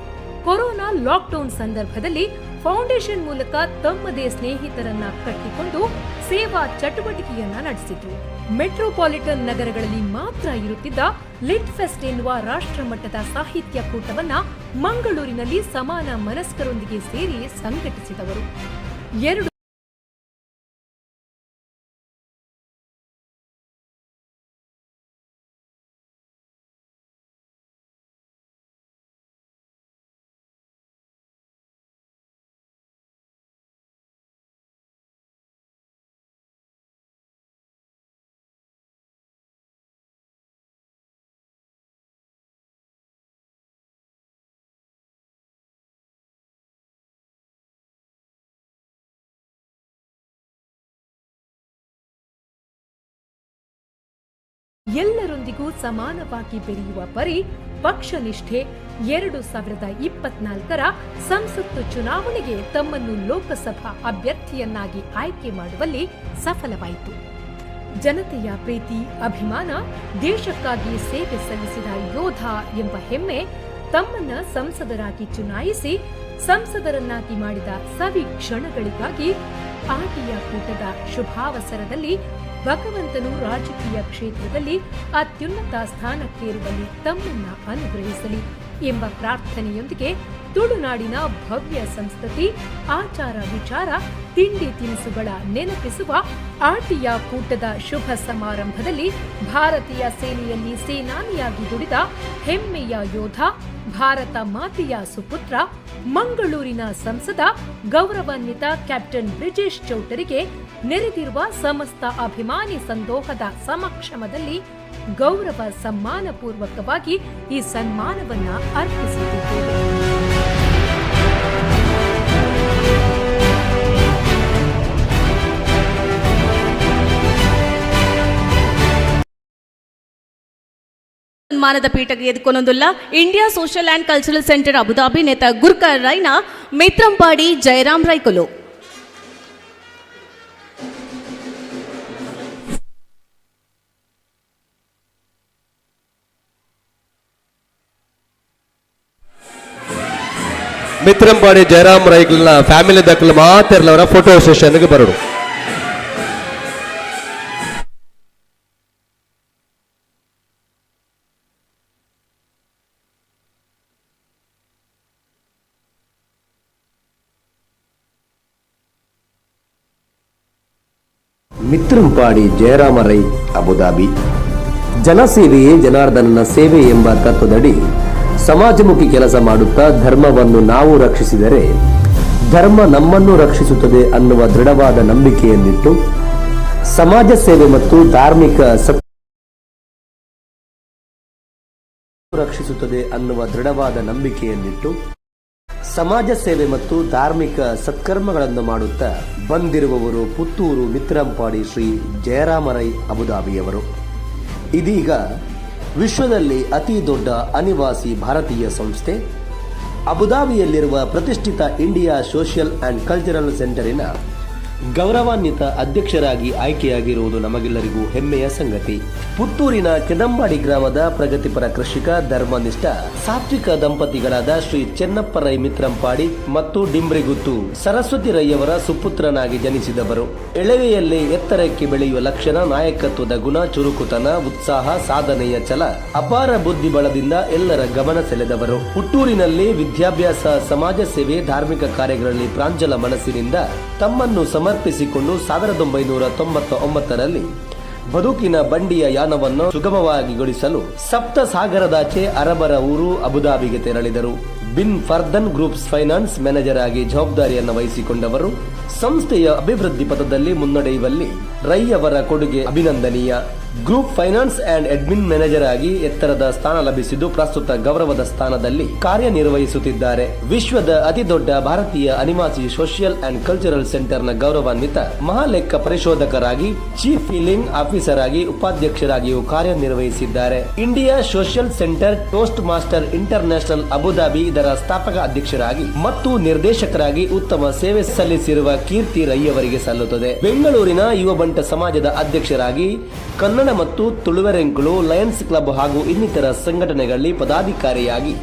ಕೊರೋನಾ ಲಾಕ್ಡೌನ್ ಸಂದರ್ಭದಲ್ಲಿ ಫೌಂಡೇಶನ್ ಮೂಲಕ ತಮ್ಮದೇ ಸ್ನೇಹಿತರನ್ನ ಕಟ್ಟಿಕೊಂಡು ಸೇವಾ ಚಟುವಟಿಕೆಯನ್ನ ನಡೆಸಿದ್ರು. ಮೆಟ್ರೋಪಾಲಿಟನ್ ನಗರಗಳಲ್ಲಿ ಮಾತ್ರ ಇರುತ್ತಿದ್ದ ಲಿಟ್ ಫೆಸ್ಟ್ ಎನ್ನುವ ರಾಷ್ಟ್ರಮಟ್ಟದ ಸಾಹಿತ್ಯ ಕೂಟವನ್ನ ಮಂಗಳೂರಿನಲ್ಲಿ ಸಮಾನ ಮನಸ್ಕರೊಂದಿಗೆ ಸೇರಿ ಸಂಘಟಿಸಿದವರು. 2 ಎಲ್ಲರೊಂದಿಗೂ ಸಮಾನವಾಗಿ ಬೆರೆಯುವ ಪರಿ ಪಕ್ಷನಿಷ್ಠೆ 2024ರ ಸಂಸತ್ತು ಚುನಾವಣೆಗೆ ತಮ್ಮನ್ನು ಲೋಕಸಭಾ ಅಭ್ಯರ್ಥಿಯನ್ನಾಗಿ ಆಯ್ಕೆ ಮಾಡುವಲ್ಲಿ ಸಫಲವಾಯಿತು. ಜನತೆಯ ಪ್ರೀತಿ, ಅಭಿಮಾನ, ದೇಶಕ್ಕಾಗಿ ಸೇವೆ ಸಲ್ಲಿಸಿದ ಯೋಧ ಎಂಬ ಹೆಮ್ಮೆ ತಮ್ಮನ್ನ ಸಂಸದರಾಗಿ ಚುನಾಯಿಸಿ ಸಂಸದರನ್ನಾಗಿ ಮಾಡಿದ ಸವಿ ಕ್ಷಣಗಳಿಗಾಗಿ ಆಟಿಯ ಕೂಟದ ಶುಭಾವಸರದಲ್ಲಿ ಭಗವಂತನು ರಾಜಕೀಯ ಕ್ಷೇತ್ರದಲ್ಲಿ ಅತ್ಯುನ್ನತ ಸ್ಥಾನಕ್ಕೇರುವಲ್ಲಿ ತಮ್ಮನ್ನ ಅನುಗ್ರಹಿಸಲಿ ಎಂಬ ಪ್ರಾರ್ಥನೆಯೊಂದಿಗೆ ತುಳುನಾಡಿನ ಭವ್ಯ ಸಂಸ್ಕೃತಿ, ಆಚಾರ ವಿಚಾರ, ತಿಂಡಿ ತಿನಿಸುಗಳ ನೆನಪಿಸುವ ಆಟಿಯ ಕೂಟದ ಶುಭ ಸಮಾರಂಭದಲ್ಲಿ ಭಾರತೀಯ ಸೇನೆಯಲ್ಲಿ ಸೇನಾನಿಯಾಗಿ ದುಡಿದ ಹೆಮ್ಮೆಯ ಯೋಧ, ಭಾರತ ಮಾತೆಯ ಸುಪುತ್ರ, ಮಂಗಳೂರಿನ ಸಂಸದ ಗೌರವಾನ್ವಿತ ಕ್ಯಾಪ್ಟನ್ ಬ್ರಿಜೇಶ್ ಚೌಟರಿಗೆ ನೆರೆದಿರುವ ಸಮಸ್ತ ಅಭಿಮಾನಿ ಸಂದೋಹದ ಸಮಕ್ಷಮದಲ್ಲಿ ಗೌರವ ಸಮ್ಮಾನಪೂರ್ವಕವಾಗಿ ಈ ಸನ್ಮಾನವನ್ನ ಅರ್ಪಿಸುತ್ತಿದ್ದೇವೆ. ಸನ್ಮಾನದ ಪೀಠಕ್ಕೆ ಎದ್ಕೊನೊಂದುಲ್ಲ India social and cultural centre Abu Dhabi ನೇತ ಗುರ್ಕರ್ ರೈನ ಮಿತ್ರಂಪಾಡಿ Jayaram ರೈಕುಲು. ಮಿತ್ರಂಪಾಡಿ ಜಯರಾಮ್ ರೈಕಲ್ನ ಫ್ಯಾಮಿಲಿ ದಕ್ಕಲು ಮಾತಿರ್ಲವರ ಫೋಟೋ ಸೆಷನ್ಗೆ ಬರಡು. ಮಿತ್ರಂಪಾಡಿ ಜಯರಾಮ ರೈ ಅಬುದಾಬಿ. ಜನಸೇವೆಯೇ ಜನಾರ್ದನನ ಸೇವೆ ಎಂಬ ತತ್ವದಡಿ ಸಮಾಜಮುಖಿ ಕೆಲಸ ಮಾಡುತ್ತಾ ಧರ್ಮವನ್ನು ನಾವು ರಕ್ಷಿಸಿದರೆ ಧರ್ಮ ನಮ್ಮನ್ನು ರಕ್ಷಿಸುತ್ತದೆ ಅನ್ನುವ ದೃಢವಾದ ನಂಬಿಕೆಯನ್ನಿಟ್ಟು ಸಮಾಜ ಸೇವೆ ಮತ್ತು ಧಾರ್ಮಿಕ ರಕ್ಷಿಸುತ್ತದೆ ಅನ್ನುವ ದೃಢವಾದ ನಂಬಿಕೆಯನ್ನಿಟ್ಟು ಸಮಾಜ ಸೇವೆ ಮತ್ತು ಧಾರ್ಮಿಕ ಸತ್ಕರ್ಮಗಳನ್ನು ಮಾಡುತ್ತಾ ಬಂದಿರುವವರು ಪುತ್ತೂರು ಮಿತ್ರಂಪಾಡಿ ಶ್ರೀ ಜಯರಾಮರೈ ಅಬುದಾಬಿಯವರು. ಇದೀಗ ವಿಶ್ವದಲ್ಲಿ ಅತಿ ದೊಡ್ಡ ಅನಿವಾಸಿ ಭಾರತೀಯ ಸಂಸ್ಥೆ ಅಬುದಾಬಿಯಲ್ಲಿರುವ ಪ್ರತಿಷ್ಠಿತ ಇಂಡಿಯಾ ಸೋಷಿಯಲ್ ಆ್ಯಂಡ್ ಕಲ್ಚರಲ್ ಸೆಂಟರಿನ ಗೌರವಾನ್ವಿತ ಅಧ್ಯಕ್ಷರಾಗಿ ಆಯ್ಕೆಯಾಗಿರುವುದು ನಮಗೆಲ್ಲರಿಗೂ ಹೆಮ್ಮೆಯ ಸಂಗತಿ. ಪುತ್ತೂರಿನ ಕೆದಂಬಾಡಿ ಗ್ರಾಮದ ಪ್ರಗತಿಪರ ಕೃಷಿಕ, ಧರ್ಮನಿಷ್ಠ, ಸಾತ್ವಿಕ ದಂಪತಿಗಳಾದ ಶ್ರೀ ಚೆನ್ನಪ್ಪ ರೈ ಮಿತ್ರಂಪಾಡಿ ಮತ್ತು ಡಿಂಬ್ರಿಗುತ್ತು ಸರಸ್ವತಿ ರೈಯವರ ಸುಪುತ್ರನಾಗಿ ಜನಿಸಿದವರು. ಎಳವೆಯಲ್ಲೇ ಎತ್ತರಕ್ಕೆ ಬೆಳೆಯುವ ಲಕ್ಷಣ, ನಾಯಕತ್ವದ ಗುಣ, ಚುರುಕುತನ, ಉತ್ಸಾಹ, ಸಾಧನೆಯ ಛಲ, ಅಪಾರ ಬುದ್ಧಿಬಲದಿಂದ ಎಲ್ಲರ ಗಮನ ಸೆಳೆದವರು. ಹುಟ್ಟೂರಿನಲ್ಲಿ ವಿದ್ಯಾಭ್ಯಾಸ, ಸಮಾಜ ಸೇವೆ, ಧಾರ್ಮಿಕ ಕಾರ್ಯಗಳಲ್ಲಿ ಪ್ರಾಂಜಲ ಮನಸ್ಸಿನಿಂದ ತಮ್ಮನ್ನು ಸಮರ್ಪಿಸಿಕೊಂಡು 1999ರಲ್ಲಿ ಬದುಕಿನ ಬಂಡಿಯ ಯಾನವನ್ನು ಸುಗಮವಾಗಿಗೊಳಿಸಲು ಸಪ್ತ ಸಾಗರದಾಚೆ ಅರಬರ ಊರು ಅಬುದಾಬಿಗೆ ತೆರಳಿದರು. ಬಿನ್ ಫರ್ದನ್ ಗ್ರೂಪ್ಸ್ ಫೈನಾನ್ಸ್ ಮ್ಯಾನೇಜರ್ ಆಗಿ ಜವಾಬ್ದಾರಿಯನ್ನು ವಹಿಸಿಕೊಂಡವರು. ಸಂಸ್ಥೆಯ ಅಭಿವೃದ್ಧಿ ಪಥದಲ್ಲಿ ಮುನ್ನಡೆಯುವಲ್ಲಿ ರೈ ಅವರ ಕೊಡುಗೆ ಅಭಿನಂದನೀಯ. Group finance and admin manager ಆಗಿ ಎತ್ತರದ ಸ್ಥಾನ ಲಭಿಸಿದ್ದು ಪ್ರಸ್ತುತ ಗೌರವದ ಸ್ಥಾನದಲ್ಲಿ ಕಾರ್ಯನಿರ್ವಹಿಸುತ್ತಿದ್ದಾರೆ. ವಿಶ್ವದ ಅತಿದೊಡ್ಡ ಭಾರತೀಯ ಅನಿವಾಸಿ ಸೋಷಿಯಲ್ ಅಂಡ್ ಕಲ್ಚರಲ್ ಸೆಂಟರ್ನ ಗೌರವಾನ್ವಿತ ಮಹಾಲೆಕ್ಕ ಪರಿಶೋಧಕರಾಗಿ, ಚೀಫ್ ಫೀಲಿಂಗ್ ಆಫೀಸರ್ ಆಗಿ, ಉಪಾಧ್ಯಕ್ಷರಾಗಿಯೂ ಕಾರ್ಯನಿರ್ವಹಿಸಿದ್ದಾರೆ. India social centre toast master international Abu Dhabi ಇದರ ಸ್ಥಾಪಕ ಅಧ್ಯಕ್ಷರಾಗಿ ಮತ್ತು ನಿರ್ದೇಶಕರಾಗಿ ಉತ್ತಮ ಸೇವೆ ಸಲ್ಲಿಸಿರುವ ಕೀರ್ತಿ ರೈಯವರಿಗೆ ಸಲ್ಲುತ್ತದೆ. ಬೆಂಗಳೂರಿನ ಯುವ ಬಂಟ ಸಮಾಜದ ಅಧ್ಯಕ್ಷರಾಗಿ, ಕನ್ನಡ ಮತ್ತು ತುಳುವೆರೆಂಕುಳು ಲಯನ್ಸ್ ಕ್ಲಬ್ ಹಾಗೂ ಇನ್ನಿತರ ಸಂಘಟನೆಗಳಲ್ಲಿ ಪದಾಧಿಕಾರಿಯಾಗಿ,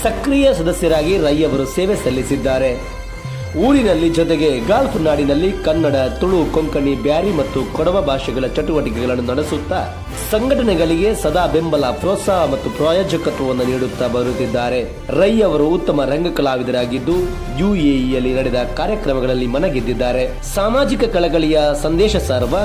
ಸಕ್ರಿಯ ಸದಸ್ಯರಾಗಿ ರೈಯವರು ಸೇವೆ ಸಲ್ಲಿಸಿದ್ದಾರೆ. ಊರಿನಲ್ಲಿ ಜೊತೆಗೆ ಗಾಲ್ಫ್ ನಾಡಿನಲ್ಲಿ ಕನ್ನಡ, ತುಳು, ಕೊಂಕಣಿ, ಬ್ಯಾರಿ ಮತ್ತು ಕೊಡವ ಭಾಷೆಗಳ ಚಟುವಟಿಕೆಗಳನ್ನು ನಡೆಸುತ್ತಾ ಸಂಘಟನೆಗಳಿಗೆ ಸದಾ ಬೆಂಬಲ, ಪ್ರೋತ್ಸಾಹ ಮತ್ತು ಪ್ರಾಯೋಜಕತ್ವವನ್ನು ನೀಡುತ್ತಾ ಬರುತ್ತಿದ್ದಾರೆ. ರೈ ಅವರು ಉತ್ತಮ ರಂಗ ಕಲಾವಿದರಾಗಿದ್ದು ಯುಎಇಯಲ್ಲಿ ನಡೆದ ಕಾರ್ಯಕ್ರಮಗಳಲ್ಲಿ ಮನಗೆದ್ದಿದ್ದಾರೆ. ಸಾಮಾಜಿಕ ಕಳಕಳಿಯ ಸಂದೇಶ ಸಾರುವ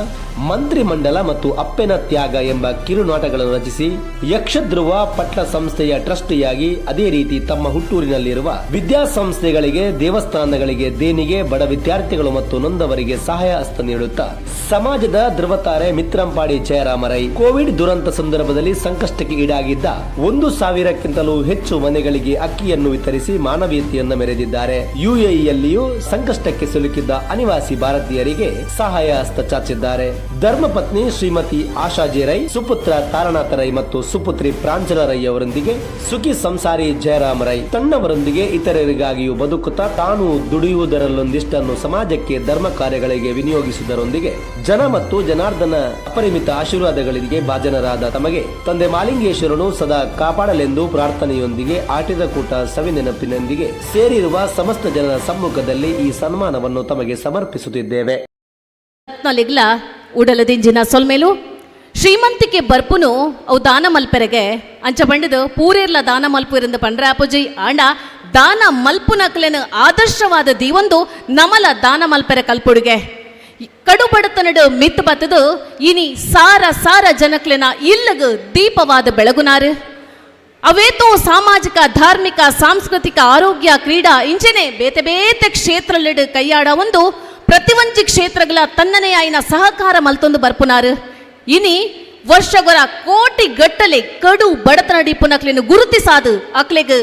ಮಂತ್ರಿಮಂಡಲ ಮತ್ತು ಅಪ್ಪೆನ ತ್ಯಾಗ ಎಂಬ ಕಿರುನಾಟಕಗಳನ್ನು ರಚಿಸಿ ಯಕ್ಷಧ್ರುವ ಪಟ್ಲ ಸಂಸ್ಥೆಯ ಟ್ರಸ್ಟಿಯಾಗಿ, ಅದೇ ರೀತಿ ತಮ್ಮ ಹುಟ್ಟೂರಿನಲ್ಲಿರುವ ವಿದ್ಯಾಸಂಸ್ಥೆಗಳಿಗೆ, ದೇವಸ್ಥಾನಗಳಿಗೆ ದೇಣಿಗೆ, ಬಡ ವಿದ್ಯಾರ್ಥಿಗಳು ಮತ್ತು ನೊಂದವರಿಗೆ ಸಹಾಯ ಹಸ್ತ ನೀಡುತ್ತಾ ಸಮಾಜದ ಧ್ರುವತಾರೆ ಮಿತ್ರಂಪಾಡಿ ಜಯರಾಮರೈ ಕೋವಿಡ್ ದುರಂತ ಸಂದರ್ಭದಲ್ಲಿ ಸಂಕಷ್ಟಕ್ಕೆ ಈಡಾಗಿದ್ದ 1000ಕ್ಕಿಂತಲೂ ಹೆಚ್ಚು ಮನೆಗಳಿಗೆ ಅಕ್ಕಿಯನ್ನು ವಿತರಿಸಿ ಮಾನವೀಯತೆಯನ್ನು ಮೆರೆದಿದ್ದಾರೆ. ಯುಎಇಯಲ್ಲಿಯೂ ಸಂಕಷ್ಟಕ್ಕೆ ಸಿಲುಕಿದ್ದ ಅನಿವಾಸಿ ಭಾರತೀಯರಿಗೆ ಸಹಾಯ ಹಸ್ತ ಚಾಚಿದ್ದಾರೆ. ಧರ್ಮಪತ್ನಿ ಶ್ರೀಮತಿ ಆಶಾ ಜೆ ರೈ, ಸುಪುತ್ರ ತಾರನಾಥ ರೈ ಮತ್ತು ಸುಪುತ್ರಿ ಪ್ರಾಂಜಲ ರೈ ಅವರೊಂದಿಗೆ ಸುಖಿ ಸಂಸಾರಿ ಜಯರಾಮ ರೈ ತನ್ನವರೊಂದಿಗೆ ಇತರರಿಗಾಗಿಯೂ ಬದುಕುತ್ತಾ ತಾನು ದುಡಿಯುವುದರಲ್ಲೊಂದಿಷ್ಟನ್ನು ಸಮಾಜಕ್ಕೆ ಧರ್ಮ ಕಾರ್ಯಗಳಿಗೆ ವಿನಿಯೋಗಿಸುವುದರೊಂದಿಗೆ ಜನ ಮತ್ತು ಜನಾರ್ದನ ಅಪರಿಮಿತ ಆಶೀರ್ವಾದಗಳಿಗೆ ಭಾಜನರಾದ ತಮಗೆ ತಂದೆ ಮಾಲಿಂಗೇಶ್ವರನು ಸದಾ ಕಾಪಾಡಲೆಂದು ಪ್ರಾರ್ಥನೆಯೊಂದಿಗೆ ಆಟಿದ ಕೂಟ ಸವಿನೆನಪಿನೊಂದಿಗೆ ಸೇರಿರುವ ಸಮಸ್ತ ಜನರ ಸಮ್ಮುಖದಲ್ಲಿ ಈ ಸನ್ಮಾನವನ್ನು ತಮಗೆ ಸಮರ್ಪಿಸುತ್ತಿದ್ದೇವೆ. ರತ್ನಲಿಗ್ಲ ಉಡಲದಿಂಜಿನ ಸೊಲ್ಮೇಲು ಶ್ರೀಮಂತಿಕೆ ಬರ್ಪುನು ಅವು ದಾನ ಮಲ್ಪೆರೆಗೆ ಅಂಚ ಪಂಡದು ಪೂರೇರ್ಲ ದಾನ ಮಲ್ಪುರಿಂದ ಪಂಡ್ರೆ ಅಪುಜಿ ಆಂಡ ದಾನ ಮಲ್ಪುನಕ್ಲೆನ ಆದರ್ಶವಾದ ದೀವೊಂದು ನಮಲ ದಾನ ಮಲ್ಪೆರೆ ಕಲ್ಪುಡುಗೆ ಕಡುಬಡತನಡು ಮಿತ್ ಬತ್ತದು ಇನಿ ಸಾರ ಸಾರ ಜನಕ್ಲೆನ ಇಲ್ಲಗು ದೀಪವಾದ ಬೆಳಗುನಾರು ಅವೇತೋ ಸಾಮಾಜಿಕ ಧಾರ್ಮಿಕ ಸಾಂಸ್ಕೃತಿಕ ಆರೋಗ್ಯ ಕ್ರೀಡಾ ಇಂಚನೆ ಬೇತೆ ಬೇತೆ ಕ್ಷೇತ್ರಲಿಡು ಕೈಯಾಡ ಒಂದು ಪ್ರತಿವಂಜಿ ಕ್ಷೇತ್ರಗಳ ತನ್ನನೇ ಆಯ್ನ ಸಹಕಾರ ಮಲ್ತೊಂದು ಬರ್ಪುನಾರು ಇನಿ ವರ್ಷಗೊರ ಕೋಟಿ ಗಟ್ಟಲೆ ಕಡು ಬಡತನಡಿ ಪುನಕ್ಲೆನು ಗುರುತಿಸಾದು ಅಕ್ಲೆಗ್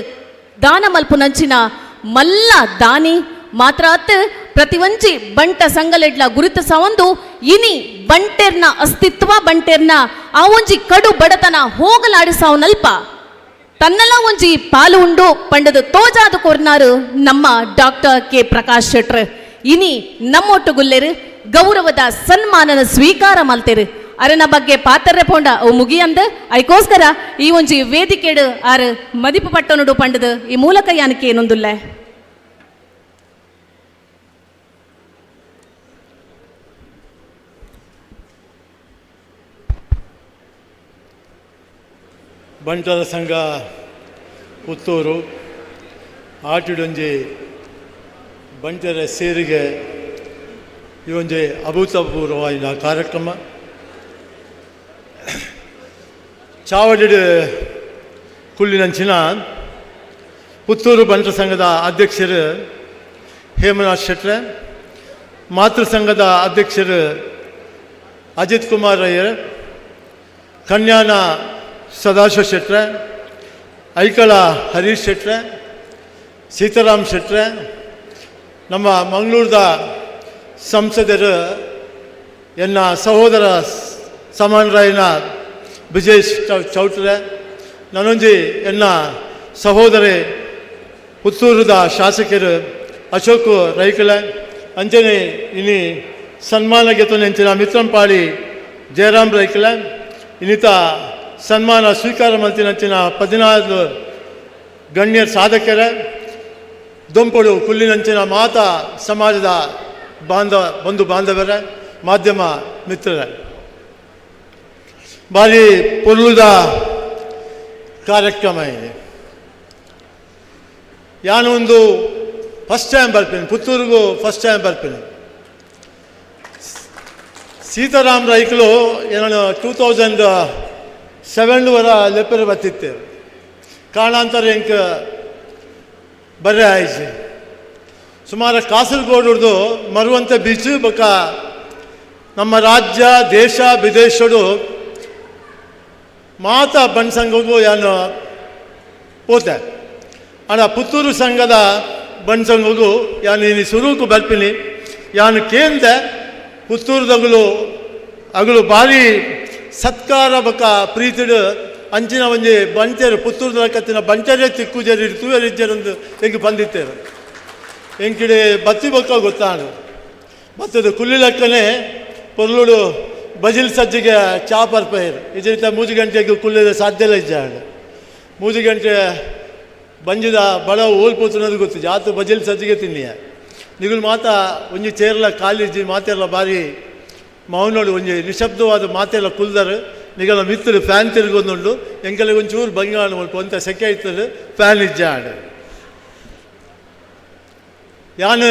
ದಾನ ಮಲ್ಪುನಂಚಿನ ಮಲ್ಲ ದಾನಿ ಮಾತ್ರ ಅತ್ ಪ್ರತಿವಂಚಿ ಬಂಟ ಸಂಗಲೆಡ್ಲ ಗುರುತಿಸ ಒಂದು ಇನಿ ಬಂಟೆರ್ನ ಅಸ್ತಿತ್ವ ಬಂಟೆರ್ನ ಆ ಒಂಜಿ ಕಡು ಬಡತನ ಹೋಗಲಾಡಿಸಾವನಲ್ಪ ತನ್ನೆಲ್ಲ ಒಂಜಿ ಪಾಲು ಉಂಡು ಪಂಡದು ತೋಜಾದ ಕೊರ್ನಾರು ನಮ್ಮ ಡಾಕ್ಟರ್ ಕೆ ಪ್ರಕಾಶ್ ಶೆಟ್ರ್. ಇನಿ ನಮ್ಮೊಟ್ಟುಗುಲ್ಲೆರು ಗೌರವದ ಸನ್ಮಾನನ ಸ್ವೀಕಾರ ಮಲ್ತೇರು. ಅರನ ಬಗ್ಗೆ ಪಾತರ್ರೆ ಪೋಂಡ ಅವು ಮುಗಿಯಂದ ಐಕೋಸ್ಕರ ಈ ಒಂಜಿ ವೇದಿಕೆಡು ಆರು ಮದಿಪು ಪಟ್ಟನುಡು ಪಂಡದು ಈ ಮೂಲಕ ಯಾನಕ್ಕೆ ಏನೊಂದುಲ್ಲ. ಬಂಟರ ಸಂಘ ಪುತ್ತೂರು ಆಟಿಡೊಂಜಿ ಬಂಟರ ಸೇರಿಗೆ ಈ ಒಂಜಿ ಅಭೂತಪೂರ್ವವಾಯಿನ ಕಾರ್ಯಕ್ರಮ ಚಾವಡಿಡು ಕುಲ್ಲಿನಂಚಿನ ಪುತ್ತೂರು ಬಂಟರ ಸಂಘದ ಅಧ್ಯಕ್ಷರು ಹೇಮನಾಥ್ ಶೆಟ್ರೆ, ಮಾತೃ ಸಂಘದ ಅಧ್ಯಕ್ಷರು ಅಜಿತ್ ಕುಮಾರ್ ರೈಯರ್, ಕನ್ಯಾನ ಸದಾಶಿವ ಶೆಟ್ರೆ, ಐಕಳ ಹರೀಶ್ ಶೆಟ್ರೆ, ಸೀತಾರಾಮ್ ಶೆಟ್ರೆ, ನಮ್ಮ ಮಂಗಳೂರದ ಸಂಸದರು ಎನ್ನ ಸಹೋದರ ಸಮಾನರಾಯನ ಬ್ರಿಜೇಶ್ ಚೌಟ್ರೆ, ನಾನೊಂಜಿ ಎನ್ನ ಸಹೋದರಿ ಪುತ್ತೂರದ ಶಾಸಕರು ಅಶೋಕ್ ರೈಕಳೆ, ಅಂಜನೆ ಇನಿ ಸನ್ಮಾನ ಗೆತೊನೆಂಚಿನ ಮಿತ್ರಂಪಾಡಿ ಜಯರಾಮ್ ರೈಕಳೆ, ಇನ್ನಿತ ಸನ್ಮಾನ ಸ್ವೀಕಾರ ಮಲ್ತಿನಂಚಿನ 14 ಗಣ್ಯರ ಸಾಧಕರ ದೊಂಪಡು ಕುಲ್ಲಿನಂಚಿನ ಮಾತಾ ಸಮಾಜದ ಬಂಧು ಬಾಂಧವರ ಮಾಧ್ಯಮ ಮಿತ್ರರ ಭಾರಿ ಪೊರ್ಲುದ ಕಾರ್ಯಕ್ರಮ ಇದೆ. ಯಾನೊಂದು ಫಸ್ಟ್ ಟೈಮ್ ಬರ್ತೀನಿ ಪುತ್ತೂರಿಗೂ, ಫಸ್ಟ್ ಟೈಮ್ ಬರ್ತೀನಿ. ಸೀತಾರಾಮ್ ರೈಕಲು ಏನೋ 2007 ವರ ಲೆಪ್ಪರೆ ಬತ್ತಿತ್ತು ಕಾರಣಾಂತರ ಎಂಕ್ ಬರ್ರೆ ಆಯ್ತು. ಸುಮಾರು ಕಾಸರಗೋಡು ಮರುವಂಥ ಬೀಚು ಬೊಕ್ಕ ನಮ್ಮ ರಾಜ್ಯ ದೇಶ ವಿದೇಶಡು ಮಾತ ಬಣ್ಣ ಸಂಘಗೂ ಯಾನು ಪೋತೆ. ಆಂಡ ಪುತ್ತೂರು ಸಂಘದ ಬಣ್ಣ ಸಂಘಗೂ ಯಾನು ಇನಿ ಸುರುಕು ಬರ್ಪಿನಿ. ಯಾನು ಕೇಂದ್ರ ಪುತ್ತೂರುದಗುಲು ಅಗಲು ಭಾರಿ ಸತ್ಕಾರ ಬಕ ಪ್ರೀತಿಡು ಅಂಚಿನ ಒಂಜಿ ಬಂಚೆರು ಪುತ್ತೂರುದ ಕತ್ತಿನ ಬಂಚರೇ ತಿಕ್ಕುಜೇರಿ ತೂವೆರಿಜ್ಜರಂದು ಎಂಕ್ ಬಂದಿತ್ತೇರು. ಎಂಕಿಡೆ ಬತ್ತಿ ಬೊಕ್ಕ ಗೊತ್ತಾಂಡು ಬತ್ತದ ಕುಲ್ಲಿ ಲೆಕ್ಕನೆ ಪೊರ್ಲುಡು ಬಜಿಲ್ ಸಜ್ಜಿಗೆ ಚಾ ಪರ್ಪೇರು. ಇಜರಿತ 3 ಗಂಟೆಗೆ ಕುಲ್ಲಿದ ಸಾಧ್ಯಲ್ಲ ಇಜ್ಜಾಂಡು. 3 ಗಂಟೆ ಬಂಜಿದ ಬಡ ಓಲ್ ಪೋತುನದು ಗೊತ್ತು ಜಾತು ಬಜಿಲ್ ಸಜ್ಜಿಗೆ ತಿನ್ನಿಯ. ನಿಗುಲು ಮಾತ ಒಂಜಿ ಚೇರ್ಲ ಕಾಲಿಜ್ಜಿ ಮಾತೆಲ್ಲ ಭಾರಿ ಮೌನೋಡು ಒಂಜಿ ನಿಶಬ್ದವಾದ ಮಾತೆಲ್ಲ ಕುಲ್ದರು. ನಿಗಲ ಮಿತ್ತರು ಫ್ಯಾನ್ ತಿರುಗೊಂದುಂಡು. ಎಂಕಲಿಗೆ ಒಂಚೂರು ಬಂಗಾಣ ಮುಲ್ಪ ಒಂತ ಸೆಕೆ ಇತ್ತದು ಫ್ಯಾನ್ ಇಜ್ಜಾಂಡು. ಯಾನು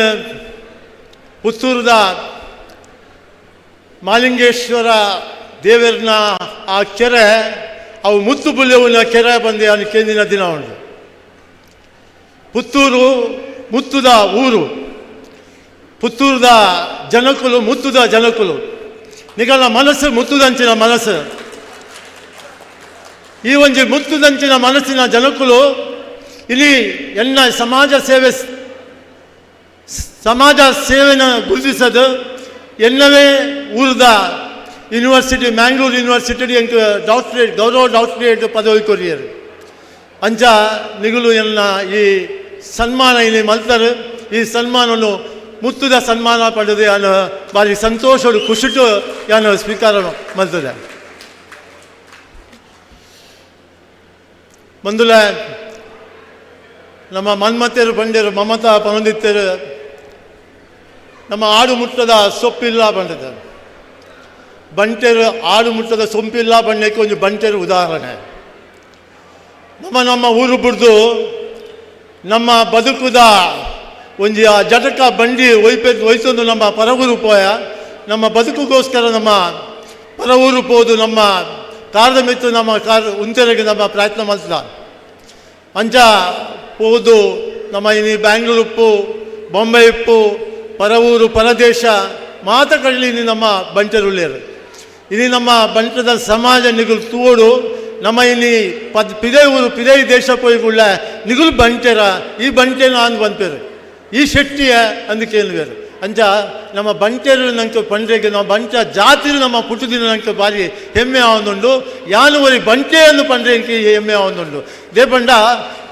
ಪುತ್ತೂರುದ ಮಾಲಿಂಗೇಶ್ವರ ದೇವರನ ಆ ಕೆರೆ ಅವು ಮುತ್ತು ಬುಲ್ಯವುನ ಕೆರೆ ಬಂದು ಯಾನು ಕೇಂದಿನ ದಿನ ಉಂಟು. ಪುತ್ತೂರು ಮುತ್ತುದ ಊರು, ಪುತ್ತೂರುದ ಜನಕುಲು ಮುತ್ತುದ ಜನಕುಲು. ನಿಗಲ ಮನಸ್ಸು ಮುತ್ತುದಂಚಿನ ಮನಸ್ಸು. ಈ ಒಂಜಿ ಮುತ್ತುದಂಚಿನ ಮನಸ್ಸಿನ ಜನಕುಲು ಇಲ್ಲಿ ಎಲ್ಲ ಸಮಾಜ ಸೇವೆ ಸಮಾಜ ಸೇವೆನ ಗುರುತಿಸೋದು. ಎಲ್ಲವೇ ಊರದ ಯೂನಿವರ್ಸಿಟಿ ಮ್ಯಾಂಗ್ಳೂರು ಯೂನಿವರ್ಸಿಟಿ ಎಂಕ್ ಡಾಕ್ಟ್ರೇಟ್ ಗೌರವ ಡಾಕ್ಟ್ರೇಟ್ ಪದವಿ ಕೊರಿಯರು. ಅಂಚ ನಿಗುಲು ಎಲ್ಲ ಈ ಸನ್ಮಾನ ಇಲ್ಲಿ ಮಲ್ತಾರೆ. ಈ ಸನ್ಮಾನನು ಮುತ್ತುದ ಸನ್ಮಾನ ಪಡೆದು ಯಾನು ಭಾರಿ ಸಂತೋಷಡು ಖುಷಿಟು ಯಾನು ಸ್ವೀಕಾರ ಮಲ್ತದೆ. ಬಂದುಲ ನಮ್ಮ ಮನ್ಮತೆಯರು ಬಂಡೇರು ಮಮತಾ ಪನೊಂದಿತ್ತೇರು ನಮ್ಮ ಆಡು ಮುಟ್ಟದ ಸೊಪ್ಪಿಲ್ಲ ಬಂಡದ ಬಂಟೆರು ಆಡು ಮುಟ್ಟದ ಸೊಂಪಿಲ್ಲ ಬಂಡಕ್ಕೆ ಒಂದು ಬಂಟೆರು ಉದಾಹರಣೆ. ನಮ್ಮ ನಮ್ಮ ಊರು ಬಿಡ್ದು ನಮ್ಮ ಬದುಕುದ ಒಂಜಿ ಆ ಜಟಕ ಬಂಡಿ ಒಯ್ಪೆ ಒಯ್ತೊಂದು ನಮ್ಮ ಪರವೂರು ಪೋಯ. ನಮ್ಮ ಬದುಕುಗೋಸ್ಕರ ನಮ್ಮ ಪರವೂರು ಪೋದು ನಮ್ಮ ಕಾರದ ಮಿತ್ತು ನಮ್ಮ ಕಾರ್ ಉಂತೆರೆಗೆ ನಮ್ಮ ಪ್ರಯತ್ನ ಮಾಡ್ತ ಅಂಚ ಪೋದು ನಮ್ಮ ಇನಿ ಬ್ಯಾಂಗ್ಳೂರು ಉಪ್ಪು ಬೊಂಬೆ ಉಪ್ಪು ಪರವೂರು ಪರದೇಶ ಮಾತ ಕಡಲಿ ಇನಿ ನಮ್ಮ ಬಂಟರುಳ್ಳೇರು. ಇನಿ ನಮ್ಮ ಬಂಟದ ಸಮಾಜ ನಿಗುಲು ತೋಡು ನಮ್ಮ ಇಲ್ಲಿ ಪದ್ ಪಿದೆ ಊರು ಪಿದೆ ದೇಶ ಪೋಯ್ಗುಳ್ಳ ನಿಗುಲು ಬಂಟೆರ ಈ ಬಂಟೆನ ಅಂದು ಬಂಪೇರು ಈ ಶೆಟ್ಟಿಯ ಅಂದಕೇನು. ಅಂಚ ನಮ್ಮ ಬಂಟೆರು ನಂಗೆ ಪಂಡ್ರೆಗೆ ನಮ್ಮ ಬಂಟ ಜಾತಿರು ನಮ್ಮ ಪುಟ್ಟುದಿನ ನಂಗೆ ಭಾರಿ ಹೆಮ್ಮೆ ಆವೊಂದುಂಡು. ಯಾನು ಒರಿ ಬಂಟೆಯನ್ನು ಪಂಡ್ರೆಗೆ ಹೆಮ್ಮೆ ಆವೊಂದುಂಡು. ದೇಪಂಡ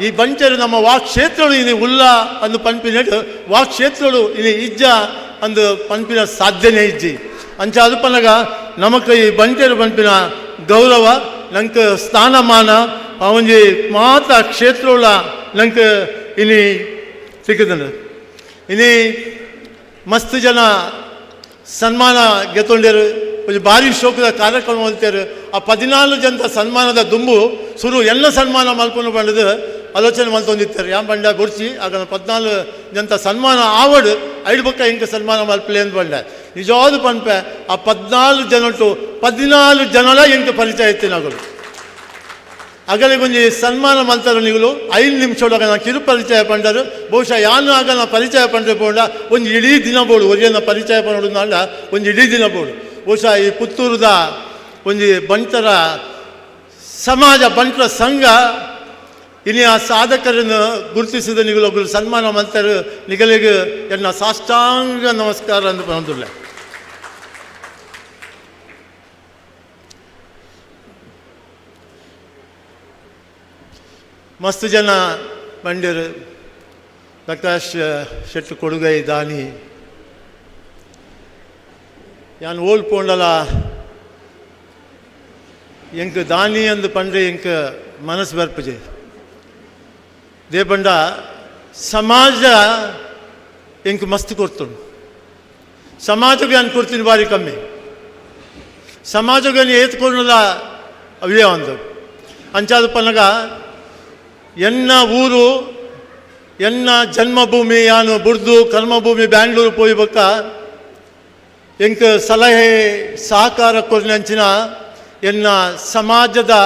ಈ ಬಂಟೆರು ನಮ್ಮ ವಾಕ್ಕ್ಷೇತ್ರಳು ಇನಿ ಉಲ್ಲ ಅಂದು ಪನ್ಪಿನೆಡು ವಾಕ್ಕ್ಷೇತ್ರಳು ಇನಿ ಇಜ್ಜ ಅಂದು ಪನ್ಪಿನ ಸಾಧ್ಯನೇ ಇಜ್ಜಿ. ಅಂಚ ಅದು ಪನಗ ನಮಕ್ ಈ ಬಂಟೆರು ಪನ್ಪಿನ ಗೌರವ ನಂಗೆ ಸ್ಥಾನಮಾನ ಒಂಜಿ ಮಾತ ಕ್ಷೇತ್ರಗಳ ನಂಗೆ ಇನಿ ಸಿಕ್ಕುತ್ತಂದ್ರೆ. ಇನಿ ಮಸ್ತ್ ಜನ ಸನ್ಮಾನ ಗೆತ್ತೊಂಡೇರು ಒಂಜಿ ಭಾರಿ ಶೋಕದ ಕಾರ್ಯಕ್ರಮ ಅಂತಾರೆ. ಆ 14 ಜನದ ಸನ್ಮಾನದ ದುಂಬು ಸುರು ಎಲ್ಲ ಸನ್ಮಾನ ಮಲ್ಕೊಂಡು ಬಂಡದು ಆಲೋಚನೆ ಮಲ್ತೊಂದಿತ್ತಾರೆ. ಯಾನ್ ಬಂಡ ಬೊಡ್ಚಿ ಆಗ 14 ಜನತ ಸನ್ಮಾನ ಆವಡು ಐದು ಬಕ್ಕ ಇಂಕ ಸನ್ಮಾನ ಮಲ್ಪಲೆ ಅಂತ ಬಂಡೆ. ನಿಜವಾದ ಪನ್ಪೆ ಆ 14 ಜನಟು 14 ಜನಲ ಎಂಕ ಪರಿಚಯ ಇತ್ತಿನಗಳು. ಅಗಲಿಗೊಂಜಿ ಸನ್ಮಾನ ಮಲ್ತಾರ ನಿಗುಲು 5 ನಿಮಿಷದೊಳಗೆ ನಾನು ಕಿರು ಪರಿಚಯ ಪಂಡರು. ಬಹುಶಃ ಯಾನು ಆಗ ನಾ ಪರಿಚಯ ಪಂಡ್ರೆ ಪೋಂಡ ಒಂದು ಇಡೀ ದಿನ ಬೋಡು ಒರಿಯನ್ನ ಪರಿಚಯ ಪಂಡ ಒಂದು ಇಡೀ ದಿನ ಬೋಡು. ಬಹುಶಃ ಈ ಪುತ್ತೂರುದ ಒಂಜಿ ಬಂಟರ ಸಮಾಜ ಬಂಟರ ಸಂಘ ಇನಿ ಆ ಸಾಧಕರನ್ನು ಗುರುತಿಸಿದ ನಿಗುಲೊಬ್ಬರು ಸನ್ಮಾನ ಮಲ್ತಾರು. ನಿಗಲಿಗೆ ಎನ್ನ ಸಾಷ್ಟಾಂಗ ನಮಸ್ಕಾರ ಅಂದು ಬಂದುಲ್ಲ. ಮಸ್ತ್ ಜನ ಬಂಡೇರು ಪ್ರಕಾಶ್ ಶೆಟ್ಟಿ ಕೊಡುಗೈ ದಾನಿ ಯಾನ್ ಓಲ್ ಪೋಂಡಲ ಎಂಕ್ ದಾನಿ ಅಂದು ಪಂಡ್ರೆ ಎಂಕ್ ಮನಸ್ಸು ಬರ್ಪುಜೆ. ದೇಪಂಡ ಸಮಾಜ ಎಂಕ್ ಮಸ್ತ್ ಕೊಡ್ತುಂಡು. ಸಮಾಜಕ್ಕೆ ಯಾನ್ ಕೊಡ್ತೀನಿ ಭಾರಿ ಕಮ್ಮಿ. ಸಮಾಜಕ್ಕೆ ಏತ್ಕೊಂಡಲ್ಲ ಅವೇ ಒಂದು ಅಂಚಾದ ಪನ್ನಗ ಎನ್ನ ಊರು ಎನ್ನ ಜನ್ಮಭೂಮಿ ಯಾನು ಬುಡ್ದು ಕರ್ಮಭೂಮಿ ಬ್ಯಾಂಗ್ಳೂರು ಪೋಯಿ ಬೊಕ್ಕ ಎಂಕ್ ಸಲಹೆ ಸಹಕಾರ ಕೊರ್ನಂಚಿನ ಎನ್ನ ಸಮಾಜದ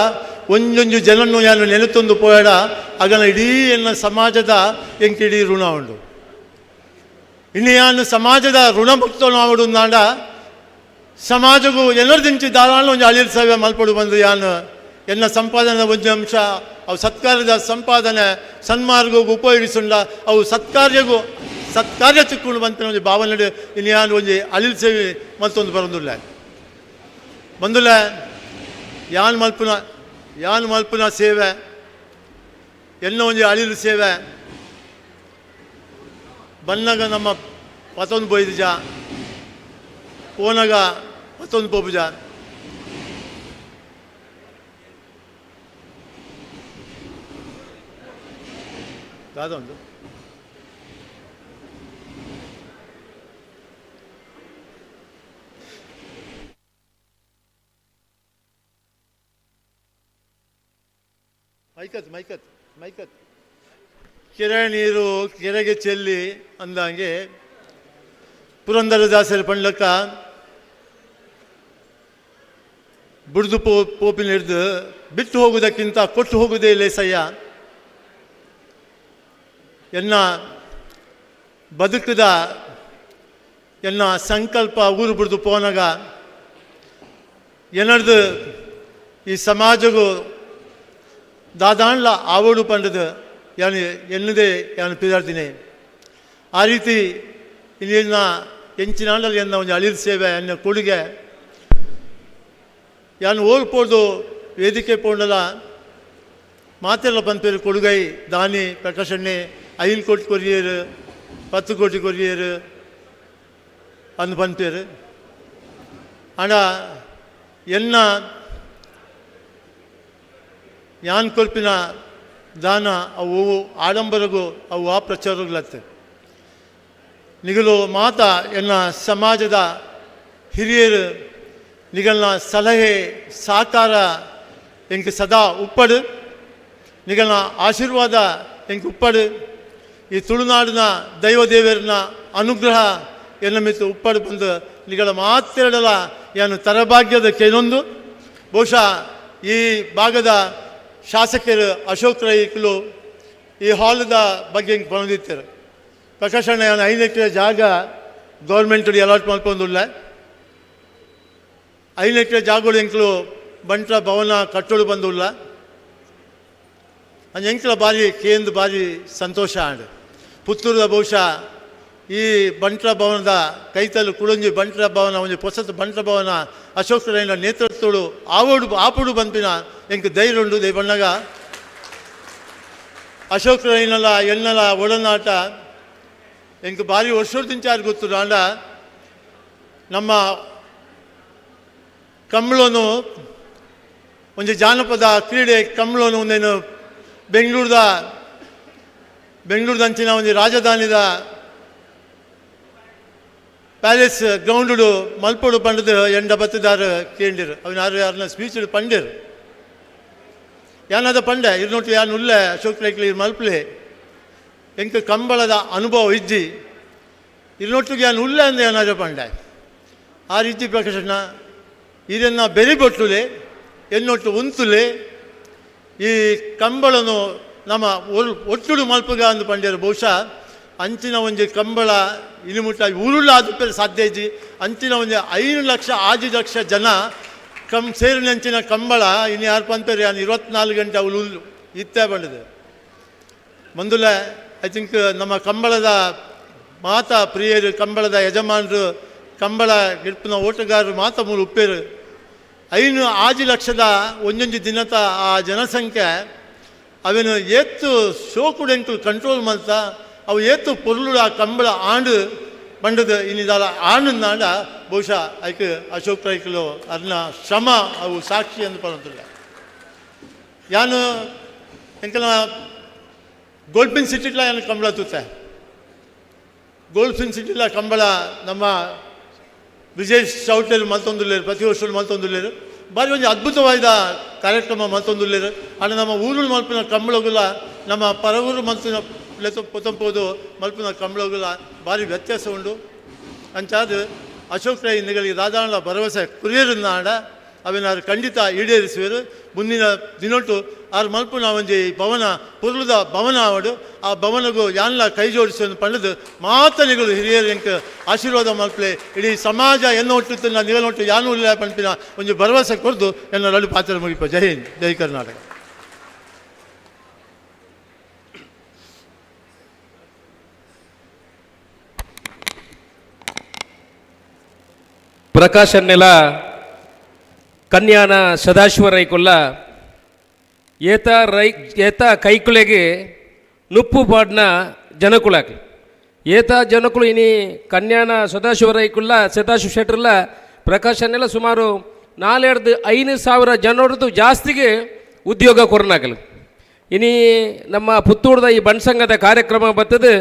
ಒಂಜೊಂಜು ಜನನ್ನು ಯಾನು ನೆನೆತೊಂದು ಪೋಯಡ ಆಗನ ಇಡೀ ಎನ್ನ ಸಮಾಜದ ಎಂಕ್ ಇಡೀ ಋಣ ಉಂಡು. ಇನ್ನು ಯಾನು ಸಮಾಜದ ಋಣಮುಕ್ತನಾವಡು ನಾಡ ಸಮಾಜಗೂ ಎಲ್ಲರದಿಂಚಿ ದಾರಾಳ ಒಂಜಿ ಅಳಿಲ್ ಸೇವೆ ಮಲ್ಪಡು ಬಂದು ಯಾನು ಎನ್ನ ಸಂಪಾದನೆ ಒಂಜಿ ಅಂಶ ಅವು ಸತ್ಕಾರ್ಯದ ಸಂಪಾದನೆ ಸನ್ಮಾರ್ಗಗೂ ಉಪಯೋಗಿಸುಂಡ ಅವು ಸತ್ಕಾರ್ಯಗೂ ಸತ್ಕಾರ್ಯ ಚಿಕ್ಕುಂಡು ಬಂತ ಒಂಜಿ ಭಾವನೆ ಇನ್ನು ಯಾನು ಒಂಜಿ ಅಳಿಲ್ ಸೇವೆ ಮತ್ತೊಂದು ಬರೋದಿಲ್ಲ ಬಂದುಲ್ಲ. ಯಾನ್ ಮಲ್ಪುನ ಸೇವೆ ಎನ್ನ ಒಂಜಿ ಅಳಿಲು ಸೇವೆ ಬನ್ನಗ ನಮ್ಮ ಪತೊಂದು ಬೊಯ್ದಿಜ ಪೋನಗ ಪತೊಂದು ಪೋಪುಜ. ದಾದ ಒಂದು ಮೈಕತ್ ಮೈಕತ್ ಮೈಕತ್ ಕೆರೆ ನೀರು ಕೆರೆಗೆ ಚೆಲ್ಲಿ ಅಂದಂಗೆ ಪುರಂದರದಾಸರ ಪಂಡ್ಲಕ್ಕ ಬುಡ್ದು ಪೋಪಿನ ಹಿಡಿದು ಬಿಟ್ಟು ಹೋಗುವುದಕ್ಕಿಂತ ಕೊಟ್ಟು ಹೋಗುವುದೇ ಲೇಸಯ್ಯ. ಎನ್ನ ಬದುಕದ ಎನ್ನ ಸಂಕಲ್ಪ ಊರು ಬಿಡ್ದು ಪೋನಗ ಏನರ್ದು ಈ ಸಮಾಜಗೂ ದಾದಾಣ್ಲ ಆವೋಡು ಪಂಡದು ಯಾನು ಎನ್ನದೇ ಯಾನು ಪಿದಾರ್ತೀನಿ. ಆ ರೀತಿ ಇಲ್ಲಿನ ಎಂಚಿನಾಂಡಲ್ಲಿ ಎನ್ನ ಒಂದು ಅಳಿಲ್ ಸೇವೆ ಎನ್ನ ಕೊಡುಗೆ ಯಾನು ಓಲ್ಪೋದು ವೇದಿಕೆ ಪೋಂಡಲ ಮಾತೆಲ್ಲ ಪನ್ಪೇರು ಕೊಡುಗೈ ದಾನಿ ಪ್ರಕಾಶಣ್ಣೆ 5 ಕೋಟಿ ಕೊರಿಯರು 10 ಕೋಟಿ ಕೊರಿಯರು ಅಂದು ಪನ್ಪೇರು. ಆಂಡ ಎನ್ನ ಯಾನ್ ಕೊಲ್ಪಿನ ದಾನ ಅವು ಆಡಂಬರಗೂ ಅವು ಆ ಪ್ರಚಾರಗಳತ್ತೆ. ನಿಗಲು ಮಾತ ಎನ್ನ ಸಮಾಜದ ಹಿರಿಯರು ನಿಗಲ್ನ ಸಲಹೆ ಸಾಕಾರ ಎಂಕ್ ಸದಾ ಉಪ್ಪಡು, ನಿಗಲ್ನ ಆಶೀರ್ವಾದ ಎಂಕ್ ಉಪ್ಪಡು, ಈ ತುಳುನಾಡಿನ ದೈವದೇವರನ್ನ ಅನುಗ್ರಹ ಎನ್ನ ಮಿತ್ತು ಉಪ್ಪಡು ಬಂದು ನಿಗಳ ಮಾತೆರಡಲ ಯಾನು ತರಭಾಗ್ಯದ ಕೇನೊಂದು. ಬಹುಶಃ ಈ ಭಾಗದ ಶಾಸಕರು ಅಶೋಕ್ ರೈಕ್ಲು ಈ ಹಾಲದ ಬಗ್ಗೆ ಹಿಂಗೆ ಬಂದಿತ್ತಾರೆ. ಪ್ರಕಾಶಣ್ಣ ಯಾನು 5 ಎಕರೆ ಜಾಗ ಗೌರ್ಮೆಂಟ್ ಅಲಾಟ್ ಮಾಡ್ಕೊಂಡುಲ್ಲ. 5 ಎಕರೆ ಜಾಗಗಳು ಎಂಕ್ಲು ಬಂಟ್ರ ಭವನ ಕಟ್ಟೋಡು ಬಂದುಲ್ಲ. ಅಂದ್ ಎಂಕ್ಲ ಬಾರಿ ಕೇಂದ್ರ ಬಾರಿ ಸಂತೋಷ ಆಂಡ್ ಪುತ್ತೂರದ ಬಹುಶಃ ಈ ಬಂಟ್ರ ಭವನದ ಕೈತಲು ಕುಡೊಂಜಿ ಬಂಟ್ರ ಭವನ ಒಂಜಿ ಪೊಸತ್ ಬಂಟ್ರ ಭವನ ಅಶೋಕ್ ರೈನ ನೇತೃತ್ವಡು ಆವೋಡು ಆಪುಡು ಬಂಪಿನ ಎಂಕ್ ಧೈರ್ಯ ಉಂಡು. ದೈ ಬಣ್ಣಗ ಅಶೋಕ್ ರೈನಲ ಎನ್ನಲ ಒಡನಾಟ ಎಂಕ್ ಭಾರಿ ವರ್ಷದಿಂಚಾರು ಗೊತ್ತು. ಆಂಡ ನಮ್ಮ ಕಂಬಳನು ಒಂಜಿ ಜಾನಪದ ಕ್ರೀಡೆ ಕಂಬಳನು ಒಂದೇನು ಬೆಂಗಳೂರ್ದಂಚಿನ ಒಂಜಿ ರಾಜಧಾನಿದ ಪ್ಯಾಲೇಸ್ ಗ್ರೌಂಡು ಮಲ್ಪೋಡು ಪಂಡದು ಎಂಡ ಬತ್ತದಾರ ಕೇಂಡಿರು ಅವನ ಯಾರು ಯಾರನ್ನ ಸ್ಪೀಚ್ ಪಂಡಿರು ಯಾನಾದ ಪಂಡೆ ಇರ್ನೋಟಿ ಯಾನು ಉಲ್ಲೆ ಅಶೋಕ್ ರೈಕ್ಲಿ ಮಲ್ಪಲೆ ಎಂಕ್ ಕಂಬಳದ ಅನುಭವ ಇಜ್ಜಿ ಇರ್ನೊಟ್ಟಿಗೆ ಯಾನು ಉಲ್ಲೆ ಅಂದ ಏನಾದ ಪಂಡೆ ಆ ರೀತಿ ಪ್ರಕಾಶನ ಇದನ್ನು ಬೆರಿ ಬೊಟ್ಟುಲೆ ಎನ್ನೊಟ್ಟು ಉಂತುಲೆ ಈ ಕಂಬಳನು ನಮ್ಮ ಒಟ್ಟುಡು ಮಲ್ಪುಗ ಅಂದು ಪಂಡ್ಯರು. ಬಹುಶಃ ಅಂಚಿನ ಒಂಜಿ ಕಂಬಳ ಇನಿಮುಟ್ಟ ಊರುಳ್ಳ ಆದುಪ್ಪೆರೆ ಸಾಧ್ಯ ಇಜ್ಜಿ. ಅಂಚಿನ ಒಂಜಿ 5 ಲಕ್ಷ 6 ಲಕ್ಷ ಜನ ಸೇರಿನಂಚಿನ ಕಂಬಳ ಇನ್ನು ಯಾರು ಪಂಪೇರು ಯಾನು 24 ಗಂಟೆ ಅವಳು ಇತ್ತೇ ಬಂದಿದೆ. ಮಂದುಲ I think ನಮ್ಮ ಕಂಬಳದ ಮಾತಾ ಪ್ರಿಯರು ಕಂಬಳದ ಯಜಮಾನರು ಕಂಬಳ ಗಿಡ್ಪಿನ ಓಟಗಾರರು ಮಾತ ಮೂರು ಉಪ್ಪೇರು 5-6 ಲಕ್ಷದ ಒಂದೊಂದು ದಿನದ ಆ ಜನಸಂಖ್ಯೆ ಅವೇನು ಏತ್ತು ಶೋಕುಡೆಂಟು ಕಂಟ್ರೋಲ್ ಮಾಡ್ತ ಅವು ಏತ್ತು ಪೊರ್ಲು ಆ ಕಂಬಳ ಆಂಡು ಬಂಡದು ಇನ್ನಿದಾಲ ಆಂಡು ಬಹುಶಃ ಐಕ್ ಅಶೋಕ್ ರೈಕ್ಲು ಅರ್ನ ಶ್ರಮ ಅವು ಸಾಕ್ಷಿ ಎಂದು ಪಡೋದಿಲ್ಲ. ಯಾನು ಎಂಕಲ ಗೋಲ್ಪಿನ್ ಸಿಟಿಲ ಏನು ಕಂಬಳ ತೂತೆ ಗೋಲ್ಪಿನ್ ಸಿಟಿಲ ಕಂಬಳ ನಮ್ಮ ವಿಜಯ್ ಚೌಟಲ್ಲಿ ಮಲ್ತೊಂದುಲ್ಲೇರು ಪ್ರತಿ ವರ್ಷ ಮಲ್ತೊಂದುಲ್ಲೇರು ಬಾರಿ ಒಂದು ಅದ್ಭುತವಾದ ಕಾರ್ಯಕ್ರಮ ಮಲ್ತೊಂದುಲ್ಲೇರು. ಆಂಡ ನಮ್ಮ ಊರು ಮಲ್ಪಿನ ಕಂಬಳಗುಲ ನಮ್ಮ ಪರವೂರು ಮಲ್ತಿನ ಪೊತಂಪೋದು ಮಲ್ಪಿನ ಕಂಬಳಗುಲ ಭಾರಿ ವ್ಯತ್ಯಾಸ ಉಂಡು. ಅಂಚಾದ ಅಶೋಕ್ ರೈ ನಿಗಳಿಗೆ ದಾದಾಣ ಭರವಸೆ ಕುರಿಯರು ನಾಡ ಅವೆನ್ ಆರು ಖಂಡಿತ ಈಡೇರಿಸುವರು. ಮುಂದಿನ ದಿನೊಟ್ಟು ಆರು ಮಲ್ಪುನ ಒಂಜಿ ಭವನ ಪೊರ್ಲುದ ಭವನ ಆವಡು ಆ ಭವನಗು ಯಾನ್ಲ ಕೈ ಜೋಡಿಸುವ ಪಂಡದು ಮಾತನಿಗಳು ಹಿರಿಯರು ಎಂಕ್ ಆಶೀರ್ವಾದ ಮಲ್ಪಲೆ. ಇಡೀ ಸಮಾಜ ಎನ್ನ ಒಟ್ಟು ನಿಗಲೊಟ್ಟು ಯಾನು ಇಲ್ಲ ಪನ್ಪಿನ ಒಂಜಿ ಭರವಸೆ ಕೊರ್ದು ಎನ್ನ ರಡು ಪಾತ್ರ ಮುಗಿಪ. ಜೈ ಹಿಂದ್, ಜೈ ಕರ್ನಾಟಕ. ಪ್ರಕಾಶನ್ನೆಲ ಕನ್ಯಾನ ಸದಾಶಿವ ರೈಕುಲ್ಲ ಏತ ರೈ ಏತ ಕೈಕುಲೆಗೆ ನುಪ್ಪು ಪಾಡ್ನ ಜನಕುಲಾಕ್ಲಿ ಏತ ಜನಕುಲು ಇನಿ ಕನ್ಯಾನ ಸದಾಶಿವ ರೈಕುಲ್ಲ ಸದಾಶಿವ ಶೆಟ್ರಲ್ಲ ಪ್ರಕಾಶನ್ನೆಲ್ಲ ಸುಮಾರು 4,000-5 ಸಾವಿರ ಜನರದ್ದು ಜಾಸ್ತಿಗೆ ಉದ್ಯೋಗ ಕೊರನಾಕಲು. ಇನಿ ನಮ್ಮ ಪುತ್ತೂರ್ದ ಈ ಬಣ್ಸಂಗದ ಕಾರ್ಯಕ್ರಮ ಬರ್ತದೆ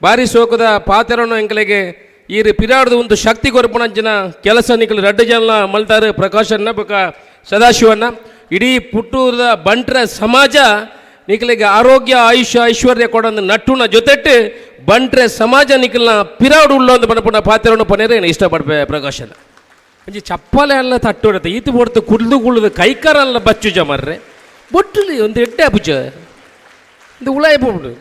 ಭಾರಿ ಸೋಕದ ಪಾತ್ರವನ್ನು ಎಂಕಲೆಗೆ ಈ ಪಿರಾಡ್ದು ಒಂದು ಶಕ್ತಿ ಕೊರಪುಣಂಚಿನ ಕೆಲಸ ನಿಕಲು ರಡ್ಡು ಜನ ಮಲ್ತಾರೆ ಪ್ರಕಾಶನ್ನ ಬೊಕ ಸದಾಶಿವನ್ನ. ಇಡೀ ಪುಟ್ಟೂರದ ಬಂಟ್ರ ಸಮಾಜ ನಿಕಲಿಗೆ ಆರೋಗ್ಯ ಆಯುಷ್ಯ ಐಶ್ವರ್ಯ ಕೊಡಂದು ನಟ್ಟುನ ಜೊತೆಟ್ಟು ಬಂಟ್ರೆ ಸಮಾಜ ನಿಕಲ್ನ ಪಿರಾಡು ಉಳ್ಳೊಂದು ಪಣಪುಣ ಪಾತ್ರವನ್ನು ಪನೇರೆ ಇಷ್ಟಪಡ್ಪೆ ಪ್ರಕಾಶನ. ಒಂಜಿ ಚಪ್ಪಾಲೆ ಎಲ್ಲ ತಟ್ಟುಡತ್ತೆ ಈತು ಬೊಡ್ತು ಕುಡ್ದು ಕುಳ್ದು ಕೈಕಾರಲ್ಲ ಬಚ್ಚುಜ ಮರ್ರೆ ಬೊಟ್ಟುಲಿ ಒಂದು ಎಡ್ಡೆ ಅಪುಜ ಒಂದು ಉಳಾಯ ಪೋಪುಂಡು.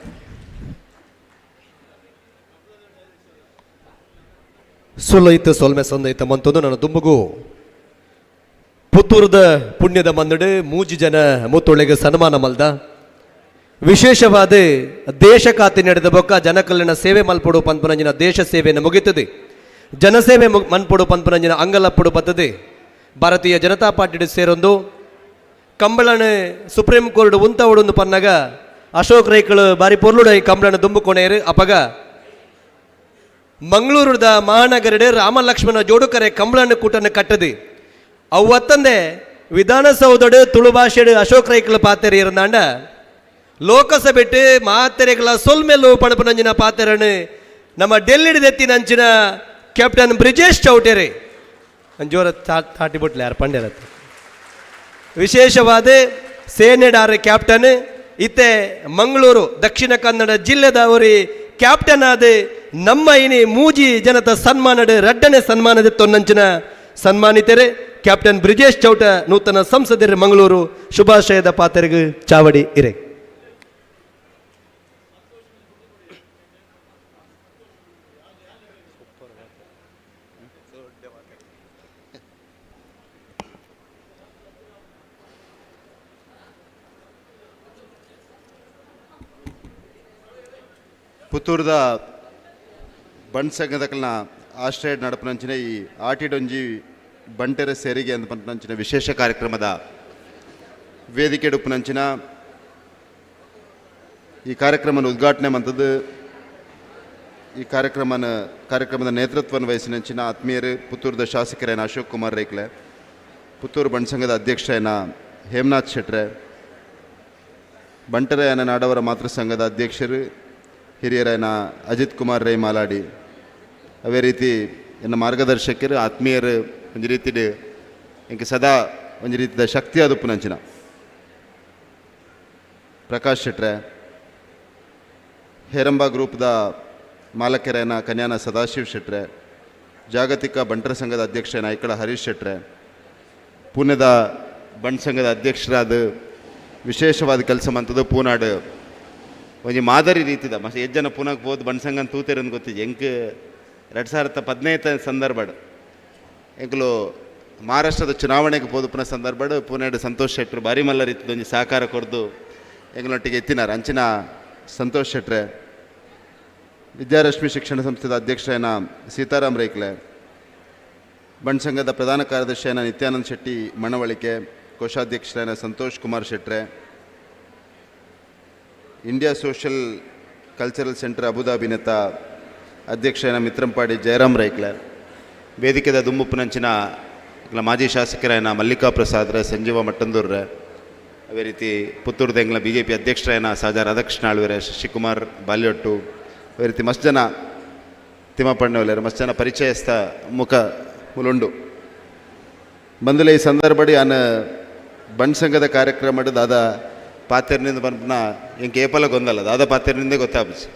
ಸುಲೈತ ಸೊಲ್ಮೆ ಸಂದೈತ ಮಂತೊಂದು ನನ್ನ ದುಂಬುಗು ಪುತ್ತೂರದ ಪುಣ್ಯದ ಮಂದಡೆ ಮೂಜಿ ಜನ ಮೂತೊಳ್ಳೆಗೆ ಸನ್ಮಾನ ಮಲ್ದ ವಿಶೇಷವಾದ ದೇಶ ಕಾತಿ ನಡೆದ ಬೊಕ್ಕ ಜನಕಲ್ಯಾಣ ಸೇವೆ ಮಲ್ಪೊಡು ಪನ್ಪುನಂಜಿನ ದೇಶ ಸೇವೆಯನ್ನು ಮುಗಿತದೆ. ಜನಸೇವೆ ಮನ್ಪೊಡು ಪನ್ಪುನಂಜಿನ ಅಂಗಲಪ್ಪುಡು ಬತ್ತದೆ. ಭಾರತೀಯ ಜನತಾ ಪಾರ್ಟಿ ಸೇರೊಂದು ಕಂಬಳನೆ ಸುಪ್ರೀಂ ಕೋರ್ಟ್ ಉಂತವಡೊಂದು ಪನ್ನಗ ಅಶೋಕ್ ರೈಕಳು ಬಾರಿ ಪೊರ್ಲುಡೈ ಕಂಬಳನ ದುಂಬುಕೊಣೇರು. ಅಪಗ ಮಂಗಳೂರದ ಮಹಾನಗರಡೆ ರಾಮ ಲಕ್ಷ್ಮಣ ಜೋಡುಕರೆ ಕಂಬಳನ ಕೂಟನ ಕಟ್ಟದು. ಅವತ್ತಂದೆ ವಿಧಾನಸೌಧಡು ತುಳು ಭಾಷೆಡು ಅಶೋಕ್ ರೈಕಳ ಪಾತೆರೆ ಇರಂದಾಂಡ ಲೋಕಸಭೆಟ್ಟು ಮಾತೆರೆಗಳ ಸೊಲ್ಮೆಲು ಪಣಪನಂಜಿನ ಪಾತೆರನು ನಮ್ಮ ಡೆಲ್ಲಿಡಿದೆತ್ತಿನಂಚಿನ ಕ್ಯಾಪ್ಟನ್ ಬ್ರಿಜೇಶ್ ಚೌಟೇರೆ ಜೋರ ತಾಟಿ ಬಿಟ್ಲೆ ಯಾರು ಪಂಡ್ಯರತ್ತೆ. ವಿಶೇಷವಾದ ಸೇನೆಡಾರ ಕ್ಯಾಪ್ಟನ್ ಇತ್ತೆ ಮಂಗಳೂರು ದಕ್ಷಿಣ ಕನ್ನಡ ಜಿಲ್ಲೆದವರಿ ಕ್ಯಾಪ್ಟನ್ ಆದ ನಮ್ಮ ಇನಿ ಮೂಜಿ ಜನತ ಸನ್ಮಾನಡ್ ರಡ್ಡನೆ ಸನ್ಮಾನದ ತೊನ್ನಂಚಿನ ಸನ್ಮಾನಿತರೆ ಕ್ಯಾಪ್ಟನ್ ಬ್ರಿಜೇಶ್ ಚೌಟ ನೂತನ ಸಂಸದರು ಮಂಗಳೂರು ಶುಭಾಶಯದ ಪಾತ್ರೆಗೆ ಚಾವಡಿ ಇರೆ. ಪುತ್ತೂರ್ದ ಬಂಟ್ ಸಂಘದಕಲ್ನ ಆಶ್ರಯ ನಡಪನಂಚಿನ ಈ ಆಟಿಡೊಂಜಿ ಬಂಟೆರ ಸೇರಿಗೆ ಅಂತ ಪಂಚಿನ ವಿಶೇಷ ಕಾರ್ಯಕ್ರಮದ ವೇದಿಕೆ ಉಪ್ಪುನಂಚಿನ ಈ ಕಾರ್ಯಕ್ರಮನ ಉದ್ಘಾಟನೆ ಮಂತದ್ದು ಈ ಕಾರ್ಯಕ್ರಮದ ನೇತೃತ್ವವನ್ನು ವಹಿಸಿನಂಚಿನ ಆತ್ಮೀಯರು ಪುತ್ತೂರದ ಶಾಸಕರೇನ ಅಶೋಕ್ ಕುಮಾರ್ ರೈಕ್ಲೆ, ಪುತ್ತೂರು ಬಂಟ್ ಸಂಘದ ಅಧ್ಯಕ್ಷರೇನ ಹೇಮನಾಥ್ ಶೆಟ್ರೆ, ಬಂಟರೆಯನ ನಾಡವರ ಮಾತೃ ಸಂಘದ ಅಧ್ಯಕ್ಷರು ಹಿರಿಯರಾಯನ ಅಜಿತ್ ಕುಮಾರ್ ರೈ ಮಾಲಾಡಿ, ಅದೇ ರೀತಿ ಎನ್ನ ಮಾರ್ಗದರ್ಶಕರು ಆತ್ಮೀಯರು ಒಂಜಿ ರೀತಿಡ್ ಎಂಕ್ ಸದಾ ಒಂಜಿ ರೀತಿದ ಶಕ್ತಿ ಆದುಪ್ಪುನಂಚಿನ ಪ್ರಕಾಶ್ ಶೆಟ್ರೆ, ಹೇರಂಬ ಗ್ರೂಪ್ದ ಮಾಲಕರೇನ ಕನ್ಯಾನ ಸದಾಶಿವ್ ಶೆಟ್ರೆ, ಜಾಗತಿಕ ಬಂಟರ ಸಂಘದ ಅಧ್ಯಕ್ಷ ನಾಯ್ಕಳ ಹರೀಶ್ ಶೆಟ್ರೆ, ಪುಣೆದ ಬಂಟ್ ಸಂಘದ ಅಧ್ಯಕ್ಷರಾದ ವಿಶೇಷವಾದ ಕೆಲಸ ಮಂತದ್ದು ಪೂನಾಡು ಒಂಜಿ ಮಾದರಿ ರೀತಿದ ಮಸ್ತ್ ಎಜ್ಜನ ಜನ ಪುನಕ್ ಪೋದು ಬಂಟ್ ಸಂಘ ತೂತೆರನ್ನು ಗೊತ್ತಿಜ್ಜಿ. ಎಂಕ್ 2015 ಸಂದರ್ಭಡ್ ಎಂಕುಲು ಮಹಾರಾಷ್ಟ್ರದ ಚುನಾವಣೆಗೆ ಪೋದು ಪುನಃ ಸಂದರ್ಭಡ್ ಪುಣೆಡ್ ಸಂತೋಷ್ ಶೆಟ್ರು ಬಾರಿ ಮಲ್ಲ ರೀತಿದ ಒಂಜಿ ಸಹಕಾರ ಕೊರ್ದು ಎಂಕ್ಲೊಟ್ಟಿಗೆ ಎತ್ತಿನಾರ್. ಅಂಚಿನ ಸಂತೋಷ್ ಶೆಟ್ರೆ, ವಿದ್ಯಾರಶ್ಮಿ ಶಿಕ್ಷಣ ಸಂಸ್ಥೆದ ಅಧ್ಯಕ್ಷರೇನ ಸೀತಾರಾಮ್ ರೈಕ್ಲೆ, ಬಂಟ್ ಸಂಘದ ಪ್ರಧಾನ ಕಾರ್ಯದರ್ಶಿಯನ ನಿತ್ಯಾನಂದ ಶೆಟ್ಟಿ ಮಣವಳಿಕೆ, ಕೋಶಾಧ್ಯಕ್ಷರೇನ ಸಂತೋಷ್ ಕುಮಾರ್ ಶೆಟ್ರೆ, India social cultural centre Abu Dhabi ನೆತ್ತ ಅಧ್ಯಕ್ಷರೇನ ಮಿತ್ರಂಪಾಡಿ ಜಯರಾಮ್ ರೈಕ್ಲೆ, ವೇದಿಕೆದ ದುಂಬುಪ್ಪುನಂಚಿನ ಮಾಜಿ ಶಾಸಕರೇನ ಮಲ್ಲಿಕಾ ಪ್ರಸಾದ್ರ, ಸಂಜೀವ ಮಟ್ಟಂದೂರ್ರೆ, ಅದೇ ರೀತಿ ಪುತ್ತೂರ್ದ ಎಂಗ್ಲ ಬಿ ಜೆ ಪಿ ಅಧ್ಯಕ್ಷರೇನ ಸಾಜಾ ರಾಧಾಕೃಷ್ಣ ಆಳ್ವೆರೆ, ಶಶಿಕುಮಾರ್ ಬಾಲ್ಯೊಟ್ಟು, ಅದೇ ರೀತಿ ಮಸ್ತ್ ಜನ ತಿಮ್ಮಪ್ಪಣ್ಣವಲ್ಲೇರು, ಮಸ್ತ್ ಜನ ಪರಿಚಯಸ್ಥ ಮುಖ ಮುಲುಂಡು ಬಂದಲೆ. ಈ ಸಂದರ್ಭಡಿ ಆನ ಬಂಟ್ ಸಂಘದ ಕಾರ್ಯಕ್ರಮ ದಾದ ಪಾತೆರ್ನಿಂದ ಬಂಪನ ಎಂಕ್ ಏಪಲ ಗೊಂದಲ್ಲ ದಾದ ಪಾತೆರ್ನಿಂದೇ ಗೊತ್ತಾಪುಜಿ.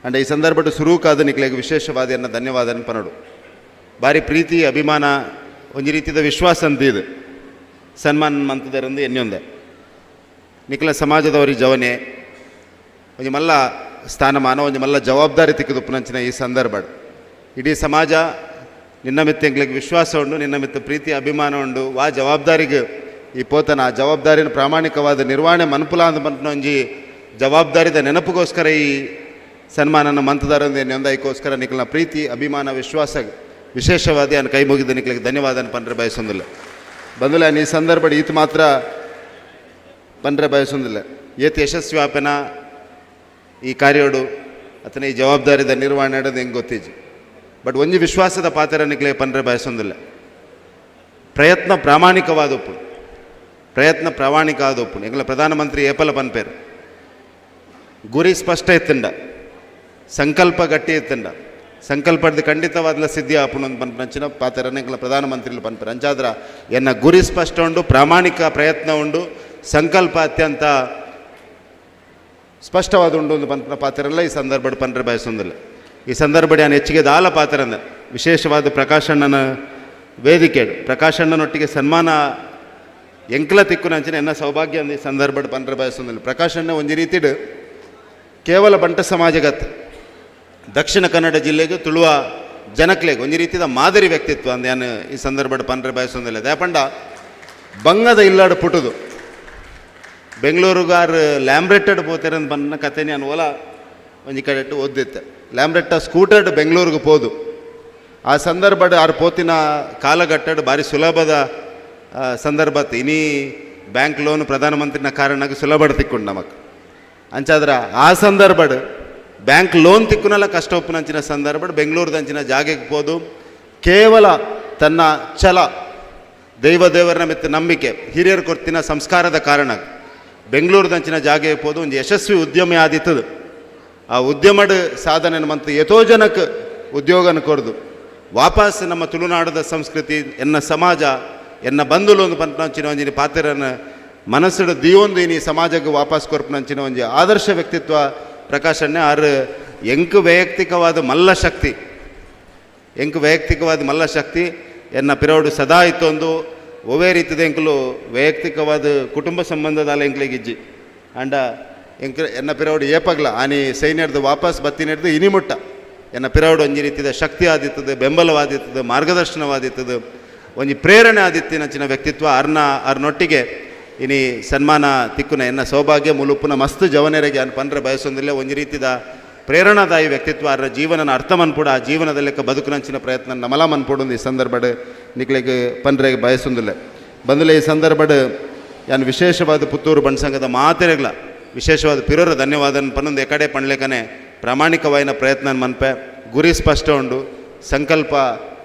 ಅಂಡ್ ಈ ಸಂದರ್ಭಡ್ ಸುರೂಕಾದ ನಿಕ್ಲೆಗ್ ವಿಶೇಷವಾದ ಎನ್ನ ಧನ್ಯವಾದ ಪನಡು. ಭಾರಿ ಪ್ರೀತಿ ಅಭಿಮಾನ ಒಂಜಿ ರೀತಿದ ವಿಶ್ವಾಸ ಅಂತ ಇದು. ಸನ್ಮಾನ ಮಂತದರಂದು ಎನ್ಯೊಂದೆ. ನಿಖಲ ಸಮಾಜದವರಿ ಜವನೆ ಒಂಜಿ ಮಲ್ಲ ಸ್ಥಾನಮಾನ ಒಂಜಿ ಮಲ್ಲ ಜವಾಬ್ದಾರಿ ತಿಕ್ಕುದುಪ್ಪುನಂಚಿನ ಈ ಸಂದರ್ಭ ಇಡೀ ಸಮಾಜ ನಿನ್ನ ಮಿತ್ತ ಎಂಕ್ಲೆಗ್ ವಿಶ್ವಾಸ ಉಂಡು, ನಿನ್ನ ಮಿತ್ತ ಪ್ರೀತಿ ಅಭಿಮಾನ ಉಂಡು. ವಾ ಜವಾಬ್ದಾರಿಗೆ ಈ ಪೋತನ ಆ ಜವಾಬ್ದಾರಿನ ಪ್ರಾಮಾಣಿಕವಾದ ನಿರ್ವಹಣೆ ಮನ್ಪುಲ ಅಂದ್ ಪನ್ಪುನ ಒಂಜಿ ಜವಾಬ್ದಾರಿದ ನೆನಪುಗೋಸ್ಕರ ಈ ಸನ್ಮಾನನ ಮಂತದಾರಂದು ಎನ್ಯೊಂದೈಕೋಸ್ಕರ ನಿಖಲ್ನ ಪ್ರೀತಿ ಅಭಿಮಾನ ವಿಶ್ವಾಸ ವಿಶೇಷವಾದ ನಾನು ಕೈ ಮುಗಿದ ನಿಖಲಿಗೆ ಧನ್ಯವಾದ ಪನ್ರೆ ಬಯಸೊಂದಿಲ್ಲ. ಬಂದುಲ ಈ ಸಂದರ್ಭ ಈತ ಮಾತ್ರ ಪನ್ರೆ ಬಯಸೊಂದಿಲ್ಲ. ಏತ್ ಯಶಸ್ವ್ಯಾಪನ ಈ ಕಾರ್ಯೋಡು ಅತನ ಈ ಜವಾಬ್ದಾರಿದ ನಿರ್ವಹಣೆ ಹೆಂಗೆ ಗೊತ್ತಿಜ್ಜಿ. ಬಟ್ ಒಂಜಿ ವಿಶ್ವಾಸದ ಪಾತ್ರ ನಿಕ್ಲೆ ಪನ್ರೆ ಬಯಸೊಂದಿಲ್ಲ. ಪ್ರಯತ್ನ ಪ್ರಾಮಾಣಿಕವಾದ ಒಪ್ಪು, ಪ್ರಯತ್ನ ಪ್ರಾಮಾಣಿಕ ಆದ ಒಪ್ಪು. ಎಂಗ್ಲ ಪ್ರಧಾನಮಂತ್ರಿ ಏಪಲ ಪನ್ಪೇರು ಗುರಿ ಸ್ಪಷ್ಟ ಇತ್ತಂಡ, ಸಂಕಲ್ಪ ಗಟ್ಟಿ ಇತ್ತಂಡ, ಸಂಕಲ್ಪದ ಖಂಡಿತವಾದ ಸಿದ್ಧಿ ಆಪುಣ ಪನ್ಪಂಚಿನ ಪಾತ್ರನ ಎಂಗ್ಲ ಪ್ರಧಾನಮಂತ್ರಿಲು ಪನ್ಪೇರು. ಅಂಚಾದ್ರ ಎನ್ನ ಗುರಿ ಸ್ಪಷ್ಟ ಉಂಡು, ಪ್ರಾಮಾಣಿಕ ಪ್ರಯತ್ನ ಉಂಡು, ಸಂಕಲ್ಪ ಅತ್ಯಂತ ಸ್ಪಷ್ಟವಾದ ಉಂಡು ಒಂದು ಪನ್ಪನ ಪಾತ್ರಲ್ಲ ಈ ಸಂದರ್ಭ ಪನ್ರೆ ಬಯಸೊಂದಿಲ್ಲ. ಈ ಸಂದರ್ಭ ನಾನು ಹೆಚ್ಚಿಗೆ ದಾಲ ಪಾತ್ರ ವಿಶೇಷವಾದ ಪ್ರಕಾಶಣ್ಣನ ವೇದಿಕೆ ಪ್ರಕಾಶಣ್ಣನೊಟ್ಟಿಗೆ ಸನ್ಮಾನ ಎಂಕ್ಲ ತಿಕ್ಕುನಂಚಿನ ಎನ್ನ ಸೌಭಾಗ್ಯ ಈ ಸಂದರ್ಭ ಪನ್ರೆ ಬಯಸೊಂದಿಲ್ಲ. ಪ್ರಕಾಶಣ್ಣ ಒಂಜಿ ರೀತಿಡ್ ಕೇವಲ ಬಂಟ ಸಮಾಜಗತ್ ದಕ್ಷಿಣ ಕನ್ನಡ ಜಿಲ್ಲೆಗೆ ತುಳುವ ಜನಕ್ಲೆಗ್ ಒಂಜಿ ರೀತಿದ ಮಾದರಿ ವ್ಯಕ್ತಿತ್ವ ಅಂದ್ ನಾನು ಈ ಸಂದರ್ಭ ಪನ್ರೆ ಬಯಸೊಂದಿಲ್ಲ. ದಯಪಂಡ ಬಂಗದ ಇಲ್ಲಾಡು ಪುಟುದು ಬೆಂಗಳೂರುಗಾರ್ ಲ್ಯಾಂಬ್ರೆಟ್ಟೆಡ್ ಪೋತೆರಂದು ಬನ್ನ ಕತೆ ನಾನು ಓಲ ಒಂಜಿ ಕಡೆ ಓದ್ದಿತ್ತೆ. ಲ್ಯಾಂಬ್ರೆಟ್ಟ ಸ್ಕೂಟರ್ಡ್ ಬೆಂಗಳೂರಿಗೆ ಪೋದು ಆ ಸಂದರ್ಭಡ್ ಆರು ಪೋತಿನ ಕಾಲಘಟ್ಟಡ್ ಭಾರಿ ಸುಲಭದ ಸಂದರ್ಭ. ಇನಿ ಬ್ಯಾಂಕ್ ಲೋನ್ ಪ್ರಧಾನಮಂತ್ರಿನ ಕಾರಣಕ್ಕೆ ಸುಲಭ ತಿಕ್ಕೊಂಡು ನಮಕ್. ಅಂಚಾದ್ರ ಆ ಸಂದರ್ಭಡ್ ಬ್ಯಾಂಕ್ ಲೋನ್ ತಿಕ್ಕುನಲ್ಲ ಕಷ್ಟ ಒಪ್ಪುನಂಚಿನ ಸಂದರ್ಭಡ್ ಬೆಂಗಳೂರದಂಚಿನ ಜಾಗೆಗೆ ಪೋದು ಕೇವಲ ತನ್ನ ಛಲ ದೈವ ದೇವರನ ಮಿತ್ತ ನಂಬಿಕೆ ಹಿರಿಯರು ಕೊರ್ತಿನ ಸಂಸ್ಕಾರದ ಕಾರಣ ಬೆಂಗಳೂರದಂಚಿನ ಜಾಗೆಗೆ ಪೋದು ಒಂದು ಯಶಸ್ವಿ ಉದ್ಯಮಿ ಆದಿತ್ತದು. ಆ ಉದ್ಯಮಡ್ ಸಾಧನೆ ಮಂತ್ ಎತೋ ಜನಕ್ಕೆ ಉದ್ಯೋಗನ ಕೊರ್ದು ವಾಪಸ್ ನಮ್ಮ ತುಳುನಾಡದ ಸಂಸ್ಕೃತಿ ಎನ್ನ ಸಮಾಜ ಎನ್ನ ಬಂಧುಲು ಒಂದು ಪಂಚಿನ ಒಂಜಿನ ಪಾತ್ರನ ಮನಸ್ಸುಡು ದಿಯೊಂದು ಇನಿ ಸಮಾಜಕ್ಕೆ ವಾಪಸ್ ಕೊರ್ಪುನಂಚಿನ ಒಂಜಿ ಆದರ್ಶ ವ್ಯಕ್ತಿತ್ವ ಪ್ರಕಾಶಣ್ಣೆ. ಆರು ಎಂಕ್ ವೈಯಕ್ತಿಕವಾದ ಮಲ್ಲ ಶಕ್ತಿ, ಎಂಕ್ ವೈಯಕ್ತಿಕವಾದ ಮಲ್ಲ ಶಕ್ತಿ ಎನ್ನ ಪಿರೋಡು ಸದಾ ಇತ್ತೊಂದು ಒವೇ ರೀತಿದ ಎಂಕುಲು ವೈಯಕ್ತಿಕವಾದ ಕುಟುಂಬ ಸಂಬಂಧದ ಎಂಕ್ಲಿಗೆ ಇಜ್ಜಿ. ಅಂಡ ಎಂಕ್ ಎನ್ನ ಪಿರೋಡು ಏಪಗ್ಲ ಆನಿ ಸೈನ್ಯರ್ದು ವಾಪಸ್ ಬತ್ತಿನೆಡ್ದು ಇನಿ ಮುಟ್ಟ ಎನ್ನ ಪಿರೋಡು ಒಂಜಿ ರೀತಿದ ಶಕ್ತಿ ಆದಿತ್ತದು, ಬೆಂಬಲವಾದಿತ್ತದು, ಮಾರ್ಗದರ್ಶನವಾದಿತ್ತದು, ಒಂಜಿ ಪ್ರೇರಣೆ ಆದಿತ್ತಿನಂಚಿನ ವ್ಯಕ್ತಿತ್ವ ಅರ್ನ ಅರ್ನೊಟ್ಟಿಗೆ ಇನಿ ಸನ್ಮಾನ ತಿಕ್ಕುನ ಎನ್ನ ಸೌಭಾಗ್ಯ ಮುಲುಪುನ ಮಸ್ತ್ ಜವನರಿಗೆ ಅನ್ ಪನ್ರೆ ಬಯಸೊಂದಿಲ್ಲ. ಒಂಜಿ ರೀತಿದ ಪ್ರೇರಣಾದಾಯಿ ವ್ಯಕ್ತಿತ್ವ ಅರ್ನ ಜೀವನನ ಅರ್ಥ ಮನ್ಪುಡ ಆ ಜೀವನದ ಲೆಕ್ಕ ಬದುಕುನಂಚಿನ ಪ್ರಯತ್ನ ನಮಲ ಮನ್ಪುಡು ಈ ಸಂದರ್ಭಡ್ ನಿಕ್ಲೆಗ್ ಪನ್ರೆಗೆ ಬಯಸೊಂದಿಲ್ಲ. ಬಂದಲೆ ಈ ಸಂದರ್ಭಡ್ ಯಾನ್ ವಿಶೇಷವಾದ ಪುತ್ತೂರು ಬಣ್ಸಂಘದ ಮಾತೆರೆಗ್ಲ ವಿಶೇಷವಾದ ಪಿರೋರ ಧನ್ಯವಾದ ಪನ್ನೊಂದು ಎಕಡೆ ಪಣ್ಲೇಕನೆ ಪ್ರಾಮಾಣಿಕವಾಯಿನ ಪ್ರಯತ್ನ ಮನ್ಪೆ ಗುರಿ ಸ್ಪಷ್ಟ ಉಂಡು ಸಂಕಲ್ಪ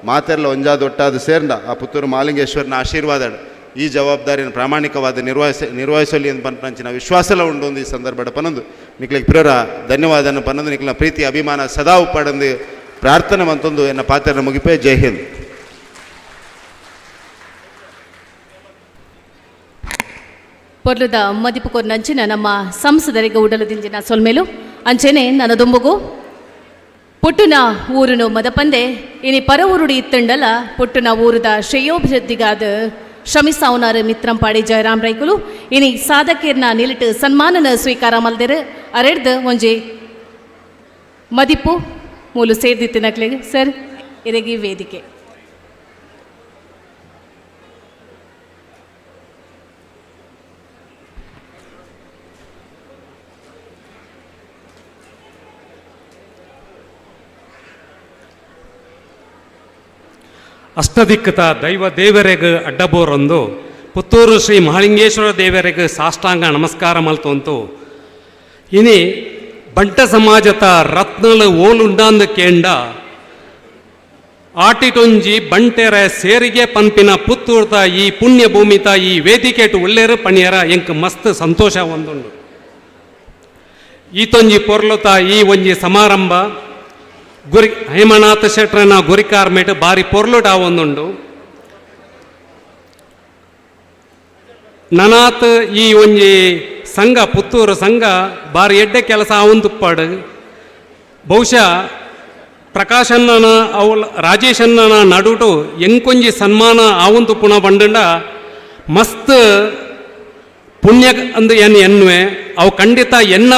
ಮಾತೆರ್ಲ ಒಂಜಾದ ಒಟ್ಟಾದ ಸೇರ್ಂಡ ಆ ಪುತ್ತೂರು ಮಾಲಿಂಗೇಶ್ವರನ ಆಶೀರ್ವಾದ ಈ ಜವಾಬ್ದಾರಿಯನ್ನು ಪ್ರಾಮಾಣಿಕವಾದ ನಿರ್ವಹಿಸಲಿ ಅಂತ ಪನ್ಪಂಚಿನ ವಿಶ್ವಾಸಲ ಉಂಡು ಒಂದು ಈ ಸಂದರ್ಭ ಪನ್ನೊಂದು ನಿಕ್ಲಿಗೆ ಪಿರೋರ ಧನ್ಯವಾದನ ಪನ್ನೊಂದು ನಿಕ್ಲಿನ ಪ್ರೀತಿ ಅಭಿಮಾನ ಸದಾ ಉಪ್ಪಾಡಂದು ಪ್ರಾರ್ಥನೆ ಮಂತೊಂದು ಎನ್ನ ಪಾತ್ರ ಮುಗಿಪೆ. ಜೈ ಹಿಂದ್. ಪೊರ್ಲುದ ಮದಿಪು ಕೊರ್ನಂಚಿನ ನಮ್ಮ ಸಂಸದರಿಗೆ ಉಡಲದಿಂಜಿನ ಸೊಲ್ಮೇಲು ಅಂಚೆನೆ ನನ್ನ ದುಂಬುಗು ಪುಟ್ಟುನ ಊರುನು ಮದಪಂದೆ ಇನಿ ಪರ ಊರುಡಿ ಇತ್ತಂಡಲ ಪುಟ್ಟುನ ಊರುದ ಶ್ರೇಯೋಭಿವೃದ್ಧಿಗಾದ ಶ್ರಮಿಸಾವನಾರು ಮಿತ್ರಂಪಾಡಿ ಜಯರಾಮ್ ರೈಕುಲು ಇನಿ ಸಾಧಕೇರ್ನ ನಿಲಿಟು ಸನ್ಮಾನನ ಸ್ವೀಕಾರ ಮಲ್ದೆರು ಅರೆಡ್ದು ಒಂಜಿ ಮದಿಪು ಮೂಲು ಸೇರ್ದಿತ್ತಿನಕ್ಲೆಗ್ ಸರ್ ಇರೆಗಿ ವೇದಿಕೆ. ಅಷ್ಟದಿಕ್ಕತ ದೈವ ದೇವರೆಗ್ ಅಡ್ಡಬೋರೊಂದು ಪುತ್ತೂರು ಶ್ರೀ ಮಹಾಲಿಂಗೇಶ್ವರ ದೇವರೆಗ್ ಸಾಷ್ಟಾಂಗ ನಮಸ್ಕಾರ ಮಲ್ತೊಂತು. ಇನಿ ಬಂಟ ಸಮಾಜತ ರತ್ನಲು ಓಲುಂಡಾಂದು ಕೇಂಡ ಆಟಿಟೊಂಜಿ ಬಂಟೆರ ಸೇರಿಗೆ ಪನ್ಪಿನ ಪುತ್ತೂರ್ತ ಈ ಪುಣ್ಯ ಭೂಮಿತ ಈ ವೇದಿಕೆಟು ಉಳ್ಳೇರು ಪಣಿಯರ ಎಂಕ್ ಮಸ್ತ್ ಸಂತೋಷ ಒಂದುಂಡು. ಈತೊಂಜಿ ಪೊರ್ಲುತ ಈ ಒಂಜಿ ಸಮಾರಂಭ ಗುರಿ ಹೇಮನಾಥ ಶೆಟ್ರನ ಗುರಿಕಾರ್ಮೇಟ್ ಬಾರಿ ಪೊರ್ಲುಟ ಒಂದುಂಡು. ನನಾತ್ ಈ ಒಂಜಿ ಸಂಘ ಪುತ್ತೂರು ಸಂಘ ಬಾರಿ ಎಡ್ಡೆ ಕೆಲಸ ಆವಂದುಪ್ಪಾಡು. ಬಹುಶಃ ಪ್ರಕಾಶಣ್ಣನ ಅವಳ ರಾಜೇಶಣ್ಣನ ನಡುಟು ಎಂಕೊಂಜಿ ಸನ್ಮಾನ ಆವಂತು ಪುಣ ಬಂಡಂಡ ಮಸ್ತ್ ಪುಣ್ಯ ಅಂದು ಎನ್ ಎನ್ನುವೆ ಅವು ಖಂಡಿತ ಎನ್ನ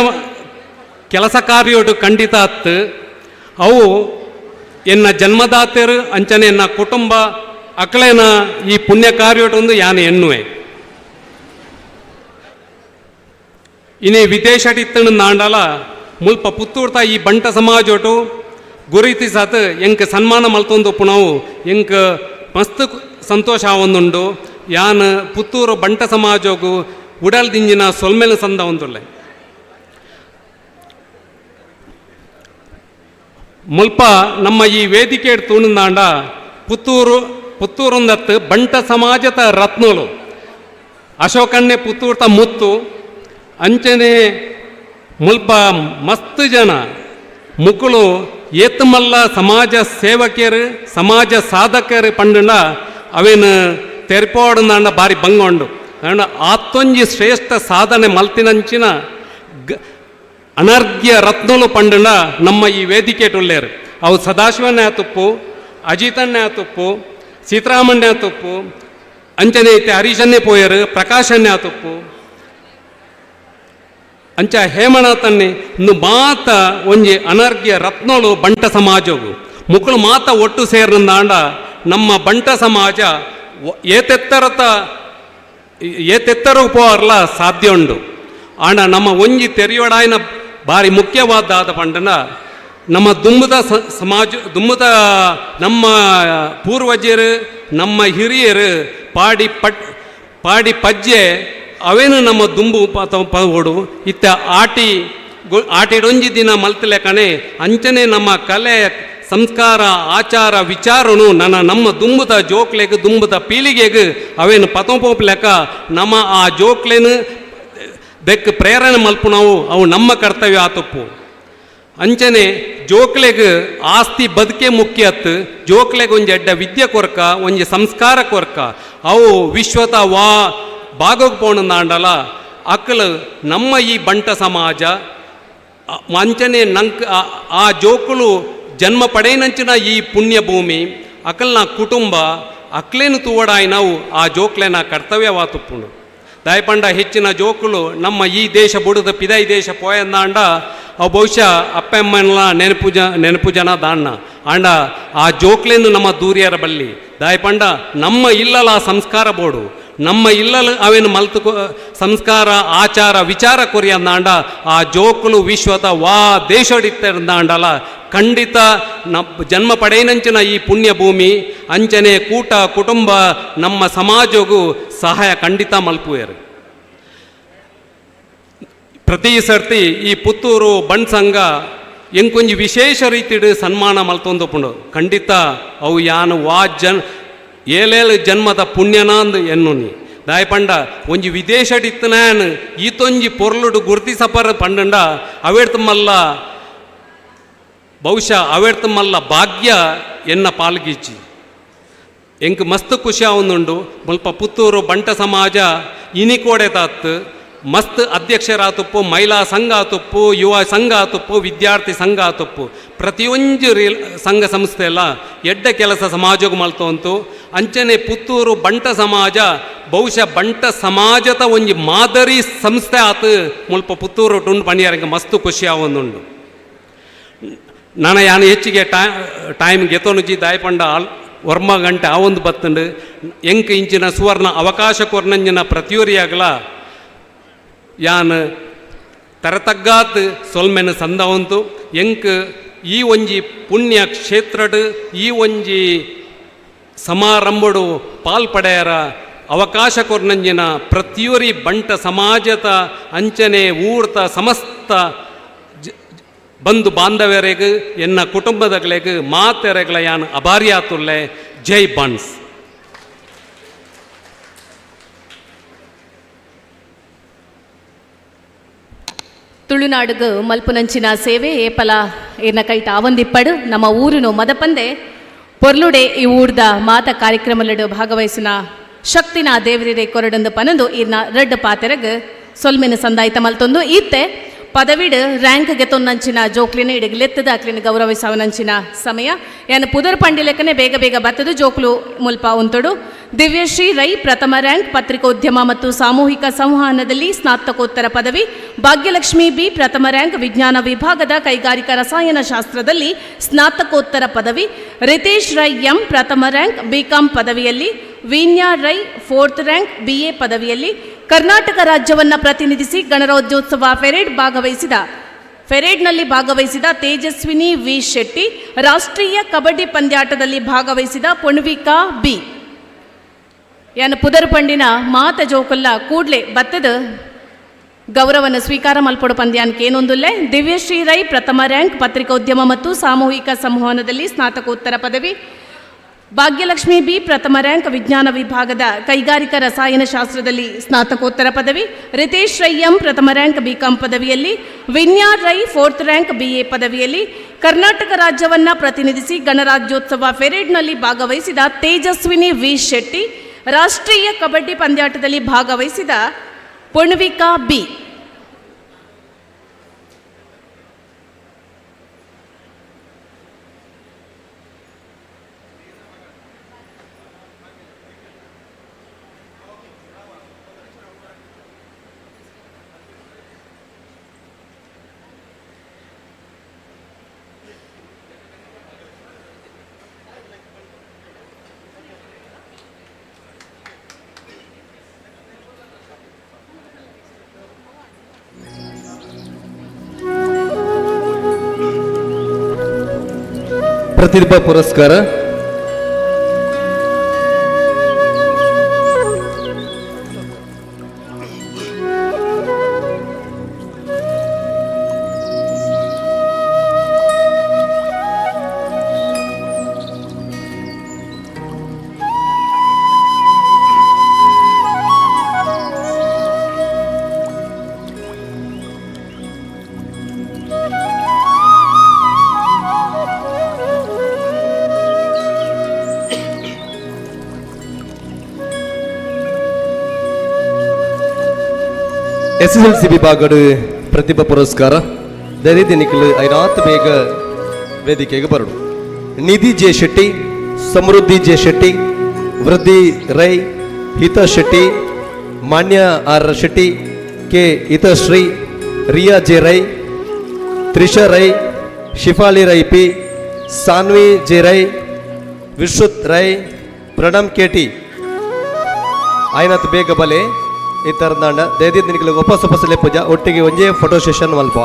ಕೆಲಸ ಕಾರ್ಯೋಡು ಖಂಡಿತ ಅತ್ತು ಅವು ಎನ್ನ ಜನ್ಮದಾತರು ಅಂಚನೆ ಎನ್ನ ಕುಟುಂಬ ಅಕ್ಲೇನ ಈ ಪುಣ್ಯ ಕಾರ್ಯೋಟೊಂದು ಯಾನ್ ಎನ್ನುವೆ. ಇನಿ ವಿದೇಶಟಿತ್ತಣ ನಾಂಡಲ ಮುಲ್ಪ ಪುತ್ತೂರ್ತ ಈ ಬಂಟ ಸಮಾಜೋಟು ಗುರುತಿಸಾತ್ ಎಂಕ್ ಸನ್ಮಾನ ಮಲ್ತೊಂದು ಪುನವು ಎಂಕ್ ಮಸ್ತ್ ಸಂತೋಷ ಆವೊಂದುಂಡು. ಯಾನ್ ಪುತ್ತೂರು ಬಂಟ ಸಮಾಜೋಗು ಉಡಲ್ ದಿಂಜಿನ ಸೊಲ್ಮೆಲ ಸಂದ ಒಂದುಲ್ಲೆ. ಮುಲ್ಪ ನಮ್ಮ ಈ ವೇದಿಕೆ ತೂಣುಂದಾಂಡ ಪುತ್ತೂರು ಪುತ್ತೂರುಂದತ್ತು ಬಂಟ ಸಮಾಜದ ರತ್ನಲು ಅಶೋಕಣ್ಣೆ ಪುತ್ತೂರ್ತ ಮುತ್ತು ಅಂಚನೆ ಮುಲ್ಪ ಮಸ್ತ್ ಜನ ಮುಕ್ಕುಳು ಏತಮಲ್ಲ ಸಮಾಜ ಸೇವಕಿಯರು ಸಮಾಜ ಸಾಧಕರು ಪಂಡುಂಡ ಅವೇನು ತೆರ್ಪೋಡುಂದಾಂಡ ಬಾರಿ ಬಂಗೊಂಡು ಅಂಡ ಆತ್ತೊಂಜಿ ಶ್ರೇಷ್ಠ ಸಾಧನೆ ಮಲ್ತಿನಂಚಿನ ಅನರ್ಘ್ಯ ರತ್ನಲು ಪಂಡುಂಡ ನಮ್ಮ ಈ ವೇದಿಕೆ ಟುಲ್ಲೇರು. ಅವು ಸದಾಶಿವನ್ನೇ ತುಪ್ಪು, ಅಜಿತನ್ನೇ ತುಪ್ಪು, ಸೀತಾರಾಮನ್ನೇ ತುಪ್ಪು, ಅಂಚನೆ ಐತೆ ಹರೀಶನ್ನೇ ಪೋಯರು, ಪ್ರಕಾಶನ್ನೇ ತುಪ್ಪು, ಅಂಚ ಹೇಮನಾಥನ್ನೇ ಇನ್ನು ಮಾತ ಒಂಜಿ ಅನರ್ಘ್ಯ ರತ್ನಲು ಬಂಟ ಸಮಾಜವು ಮುಕ್ಕಳು ಮಾತ ಒಟ್ಟು ಸೇರಿದಂದಾಂಡ ನಮ್ಮ ಬಂಟ ಸಮಾಜ ಏತೆತ್ತರತ ಏತೆತ್ತರ ಉಪವಾರ್ಲ ಸಾಧ್ಯ ಉಂಡು. ಆಂಡ ನಮ್ಮ ಒಂಜಿ ತೆರೆಯೋಡಾಯನ ಭಾರಿ ಮುಖ್ಯವಾದಾದ ಪಂಡನ ನಮ್ಮ ದುಂಬದ ಸಮಾಜ ದುಂಬದ ನಮ್ಮ ಪೂರ್ವಜರು ನಮ್ಮ ಹಿರಿಯರು ಪಾಡಿ ಪಾಡಿ ಪಜ್ಜೆ ಅವೇನು ನಮ್ಮ ದುಂಬು ಪೋಡು ಇತ್ತ ಆಟಿ ಆಟಿಡೊಂಜಿ ದಿನ ಮಲ್ತಲೆಕಣೆ ಅಂಚನೆ ನಮ್ಮ ಕಲೆ ಸಂಸ್ಕಾರ ಆಚಾರ ವಿಚಾರನು ನನ್ನ ನಮ್ಮ ದುಂಬುದ ಜೋಕ್ಲೆಗ್ ದುಂಬುದ ಪೀಳಿಗೆಗ್ ಅವೇನು ಪತಂಪೋಪ್ ಲೆಕ್ಕ ನಮ್ಮ ಆ ಜೋಕ್ಲೆನು ದೆಕ್ ಪ್ರೇರಣೆ ಮಲ್ಪುನವು ಅವು ನಮ್ಮ ಕರ್ತವ್ಯ ಆತಪ್ಪು. ಅಂಚನೆ ಜೋಕ್ಲೆಗ್ ಆಸ್ತಿ ಬದುಕೆ ಮುಖ್ಯ ಅತ್ತು ಜೋಕ್ಲೆಗ್ ಒಂಜಿ ಎಡ್ಡ ವಿದ್ಯೆ ಕೊರ್ಕ ಒಂಜಿ ಸಂಸ್ಕಾರ ಕೊರ್ಕ ಅವು ವಿಶ್ವದ ವಾ ಭಾಗಕ್ಕೆ ಪೋಣಂದಾಂಡಲ ಅಕ್ಕಲು ನಮ್ಮ ಈ ಬಂಟ ಸಮಾಜ ಅಂಚನೆ ನಂಕ್ ಆ ಜೋಕುಲು ಜನ್ಮ ಪಡೆಯನಂಚಿನ ಈ ಪುಣ್ಯ ಭೂಮಿ ಅಕಲ್ನ ಕುಟುಂಬ ಅಕ್ಲೇನು ತೂವಡಾಯಿ ನಾವು ಆ ಜೋಕ್ಲೆನ ಕರ್ತವ್ಯವಾತುಪ್ಪುಂಡು. ದಾಯಪಂಡ ಹೆಚ್ಚಿನ ಜೋಕುಲು ನಮ್ಮ ಈ ದೇಶ ಬುಡದ ಪಿದೈ ದೇಶ ಪೋಯಂದಾಂಡ ಅವು ಬಹುಶಃ ಅಪ್ಪಮ್ಮನ ನೆನಪು ಜನ ದಾಣ್ಣ ಆಂಡ ಆ ಜೋಕ್ಲೇನು ನಮ್ಮ ದೂರಿಯರ ಬಲ್ಲಿ ದಾಯಪಂಡ ನಮ್ಮ ಇಲ್ಲಲ ಸಂಸ್ಕಾರ ಬೋಡು ನಮ್ಮ ಇಲ್ಲಲು ಅವೇನು ಮಲ್ತು ಸಂಸ್ಕಾರ ಆಚಾರ ವಿಚಾರ ಕೊರಿಯಂದಾಂಡ ಆ ಜೋಕುಲು ವಿಶ್ವದ ವಾ ದೇಶಡಿತ್ತಂದಾಂಡಲ ಖಂಡಿತ ಜನ್ಮ ಪಡೆಯನಂಚಿನ ಈ ಪುಣ್ಯ ಭೂಮಿ ಅಂಚನೆ ಕೂಟ ಕುಟುಂಬ ನಮ್ಮ ಸಮಾಜಗೂ ಸಹಾಯ ಖಂಡಿತ ಮಲ್ಪುವೇರು. ಪ್ರತಿ ಸರ್ತಿ ಈ ಪುತ್ತೂರು ಬಂಟ್ ಸಂಘ ಎಂಕೊಂಜಿ ವಿಶೇಷ ರೀತಿಡು ಸನ್ಮಾನ ಮಲ್ತೊಂದು ಪುಂಡು ಖಂಡಿತ ಅವು ಯಾನು ವಾ ಜನ್ ಏಲೇಳು ಜನ್ಮದ ಪುಣ್ಯನಾಂದು ಎನ್ನುನಿ. ದಾಯಪಂಡ ಒಂಜಿ ವಿದೇಶಡಿತ್ತನಾನ್ ಈತೊಂಜಿ ಪೊರ್ಲುಡು ಗುರ್ತಿಸಪರ ಪಂಡಂಡ ಅವೇಡ್ತಮಲ್ಲ ಬಹುಶಃ ಅವೇಡ್ತಮಲ್ಲ ಭಾಗ್ಯ ಎನ್ನ ಪಾಲ್ಗಿಜ್ಜಿ. ಎಂಕ್ ಮಸ್ತ್ ಖುಷಿ ಆವೊಂದುಂಡು ಮುಲ್ಪ ಪುತ್ತೂರು ಬಂಟ ಸಮಾಜ ಇನಿಕೋಡೆ ತಾತ್ ಮಸ್ತ್ ಅಧ್ಯಕ್ಷರಾತುಪ್ಪು, ಮಹಿಳಾ ಸಂಘ ಆತುಪ್ಪು, ಯುವ ಸಂಘ ಆತುಪ್ಪು, ವಿದ್ಯಾರ್ಥಿ ಸಂಘ ಆತುಪ್ಪು, ಪ್ರತಿಯೊಂದು ಸಂಘ ಸಂಸ್ಥೆ ಎಲ್ಲ ಎಡ್ಡ ಕೆಲಸ ಸಮಾಜಕ್ಕೆ ಮಲ್ತೋಂತು. ಅಂಚನೆ ಪುತ್ತೂರು ಬಂಟ ಸಮಾಜ ಬಹುಶಃ ಬಂಟ ಸಮಾಜದ ಒಂಜಿ ಮಾದರಿ ಸಂಸ್ಥೆ ಆತು ಮುಲ್ಪ ಪುತ್ತೂರು ಟುಂಡು ಪಣಿಯಾರಂಗೆ ಮಸ್ತ್ ಖುಷಿ ಆವೊಂದುಂಡು. ನಾನು ಯಾನು ಹೆಚ್ಚಿಗೆ ಟೈಮ್ ಗೆತೊನುಜಿ ದಾಯಪಂಡ ಆಲ್ ಒರ್ಮ ಗಂಟೆ ಆ ಒಂದು ಬತ್ತಂಡು ಎಂಕ್ ಇಂಚಿನ ಸುವರ್ಣ ಅವಕಾಶ ಕೊರ್ನಂಜಿನ ಪ್ರತಿಯೋರಿಯಾಗಲ ಯಾನ್ ತರತಗ್ಗಾತ್ ಸೊಲ್ಮೆನ ಸಂದವಂತು. ಎಂಕ್ ಈ ಒಂಜಿ ಪುಣ್ಯ ಕ್ಷೇತ್ರಡ್ ಈ ಒಂಜಿ ಸಮಾರಂಭಡು ಪಾಲ್ಪಡೆಯರ ಅವಕಾಶ ಕೊರ್ನಂಜಿನ ಪ್ರತಿಯೊರಿ ಬಂಟ ಸಮಾಜದ ಅಂಚನೆ ಊರ್ತ ಸಮಸ್ತ ಬಂಧು ಬಾಂಧವ್ಯರೆಗ್ ಎನ್ನ ಕುಟುಂಬದಗಳಿಗೆ ಮಾತೆರೆಗಳ ಯಾನ್ ಅಭಾರಿಯಾತುಲ್ಲೆ. ಜೈ ಬನ್ಸ್. ತುಳುನಾಡುಗು ಮಲ್ಪುನಂಚಿನ ಸೇವೆ ಏಪಲ ಏನ ಕೈಟ ಆವಂದಿಪ್ಪಡು ನಮ್ಮ ಊರುನು ಮದಪಂದೆ ಪೊರ್ಲುಡೆ ಈ ಊರ್ದ ಮಾತ ಕಾರ್ಯಕ್ರಮಲಡು ಭಾಗವಹಿಸಿನ ಶಕ್ತಿನ ದೇವರಿರೆ ಕೊರಡಂದು ಪನಂದು ಈರ್ನ ರಡ್ಡು ಪಾತೆರಗ್ ಸೊಲ್ಮೆನ ಸಂದಾಯಿತ ಮಲ್ತೊಂದು ಈತ್ತೆ ಪದವಿಡ್ ರ್ಯಾಂಕ್ ಗೆತೊನ್ನಂಚಿನ ಜೋಕ್ಲಿನ ಇಡಗ್ ಲೆತ್ತದ ಅಕ್ಲಿನ ಗೌರವಿಸವನಂಚಿನ ಸಮಯ. ಯಾನ್ ಪುದರ್ ಪಂಡಿಲೆಕ್ಕನೆ ಬೇಗ ಬೇಗ ಬತ್ತದು ಜೋಕ್ಲು ಮುಲ್ಪ ಉಂತೊಡು. ದಿವ್ಯಶ್ರೀ ರೈ ಪ್ರಥಮ ರ್ಯಾಂಕ್ ಪತ್ರಿಕೋದ್ಯಮ ಮತ್ತು ಸಾಮೂಹಿಕ ಸಂವಹನದಲ್ಲಿ ಸ್ನಾತಕೋತ್ತರ ಪದವಿ. ಭಾಗ್ಯಲಕ್ಷ್ಮಿ ಬಿ ಪ್ರಥಮ ರ್ಯಾಂಕ್ ವಿಜ್ಞಾನ ವಿಭಾಗದ ಕೈಗಾರಿಕಾ ರಸಾಯನಶಾಸ್ತ್ರದಲ್ಲಿ ಸ್ನಾತಕೋತ್ತರ ಪದವಿ. ರಿತೇಶ್ ರೈ ಎಂ ಪ್ರಥಮ ರ್ಯಾಂಕ್ ಬಿಕಾಂ ಪದವಿಯಲ್ಲಿ. Vinya Rai fourth rank B A ಪದವಿಯಲ್ಲಿ. ಕರ್ನಾಟಕ ರಾಜ್ಯವನ್ನು ಪ್ರತಿನಿಧಿಸಿ ಗಣರಾಜ್ಯೋತ್ಸವ ಪೆರೇಡ್ನಲ್ಲಿ ಭಾಗವಹಿಸಿದ ತೇಜಸ್ವಿನಿ ವಿ ಶೆಟ್ಟಿ. ರಾಷ್ಟ್ರೀಯ ಕಬಡ್ಡಿ ಪಂದ್ಯಾಟದಲ್ಲಿ ಭಾಗವಹಿಸಿದ ಪೊಣ್ವಿಕಾ ಬಿ. ಯಾನ್ ಪುದರ್ ಪಂಡಿನ ಮಾತ ಜೋಕುಲ್ಲ ಕೂಡ್ಲೆ ಬತ್ತದ ಗೌರವನ ಸ್ವೀಕಾರ ಮಲ್ಪೊಡು ಪಂದ್ಯಾನ್ಕೆ ಏನೊಂದುಲ್ಲೆ. ದಿವ್ಯಶ್ರೀ ರೈ ಪ್ರಥಮ ರ್ಯಾಂಕ್ ಪತ್ರಿಕೋದ್ಯಮ ಮತ್ತು ಸಾಮೂಹಿಕ ಸಂವಹನದಲ್ಲಿ ಸ್ನಾತಕೋತ್ತರ ಪದವಿ. ಭಾಗ್ಯಲಕ್ಷ್ಮಿ ಬಿ ಪ್ರಥಮ ರ್ಯಾಂಕ್ ವಿಜ್ಞಾನ ವಿಭಾಗದ ಕೈಗಾರಿಕಾ ರಸಾಯನಶಾಸ್ತ್ರದಲ್ಲಿ ಸ್ನಾತಕೋತ್ತರ ಪದವಿ. ರಿತೇಶ್ ರೈ ಎಂ ಪ್ರಥಮ ರ್ಯಾಂಕ್ ಬಿಕಾಂ ಪದವಿಯಲ್ಲಿ. Vinya Rai fourth rank B A ಪದವಿಯಲ್ಲಿ. ಕರ್ನಾಟಕ ರಾಜ್ಯವನ್ನು ಪ್ರತಿನಿಧಿಸಿ ಗಣರಾಜ್ಯೋತ್ಸವ ಪೆರೇಡ್ನಲ್ಲಿ ಭಾಗವಹಿಸಿದ ತೇಜಸ್ವಿನಿ ವಿ ಶೆಟ್ಟಿ. ರಾಷ್ಟ್ರೀಯ ಕಬಡ್ಡಿ ಪಂದ್ಯಾಟದಲ್ಲಿ ಭಾಗವಹಿಸಿದ ಪೊಣ್ವಿಕಾ ಬಿ. ಪ್ರತಿಭಾ ಪುರಸ್ಕಾರ ಎಸ್ಎಸ್ಎಲ್ಸಿ ವಿಭಾಗದ ಪ್ರತಿಭಾ ಪುರಸ್ಕಾರ ದಯವಿಟ್ಟು ನಿಖಿಲ್ ಐನಾತ್ ಬೇಗ ವೇದಿಕೆಗೆ ಬರಡು. Nidhi J Shetty, Samruddhi J Shetty, Vriddhi Rai, Hita Shetty, Manya R Shetty, K Hitashree, Riya J Rai, Trisha Rai, Shifali Rai P, Sanvi J Rai, Vishrut Rai, Pranam KT. ಆಯ್ನಾತ್ ಬೇಗ ಬಲೆ ಈ ಥರದಾಂಡ ದಯದಿದ್ದು ನಿಖಿಲ್ ಒಪ್ಪಸ ಒಪ್ಪಸಲೆ ಪೂಜಾ ಒಟ್ಟಿಗೆ ಒಂಜೇ ಫೋಟೋ ಸೆಷನ್ ಮಲ್ಪ.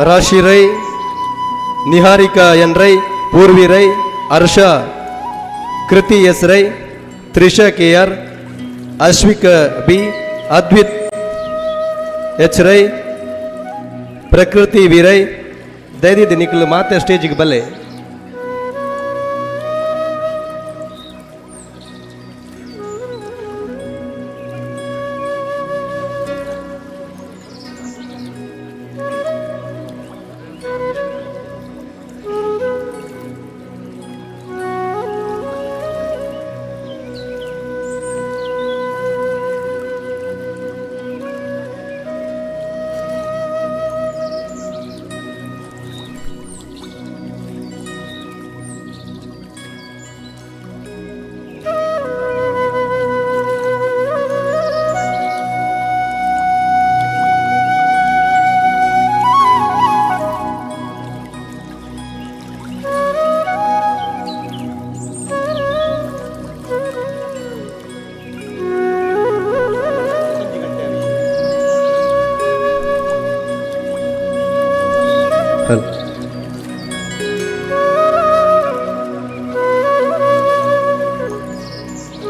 Rashi Rai, Niharika N Rai, Purvi Rai, Harsha Kriti S Rai, Trisha K R, Ashwik B, Advit H Rai, Prakruti V Rai. ದಯದಿದ್ದು ನಿಖಿಲ್ ಮಾತೆ ಸ್ಟೇಜಿಗೆ ಬಲ್ಲೆ.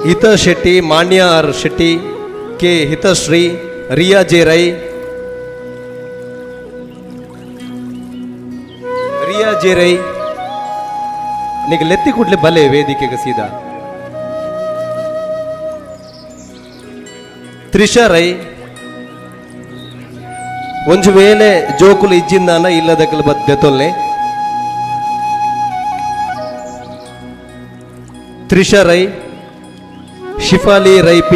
Hita Shetty, Manya R Shetty, K Hitashree, Riya J Rai, Riya J Rai. ನಿಗ ಲೆತ್ತಿ ಕೂಡ್ಲೆ ಬಲೆ ವೇದಿಕೆಗೆ ಸೀದಾ. ತ್ರಿಷಾ ರೈ. ಒಂಜು ವೇಳೆ ಜೋಕುಲು ಇಜ್ಜಿಂದಾನ ಇಲ್ಲದಕ್ಕಲು ಬದ್ದೆತೊಲ್ಲೆ. Trisha Rai, Shifali Rai P,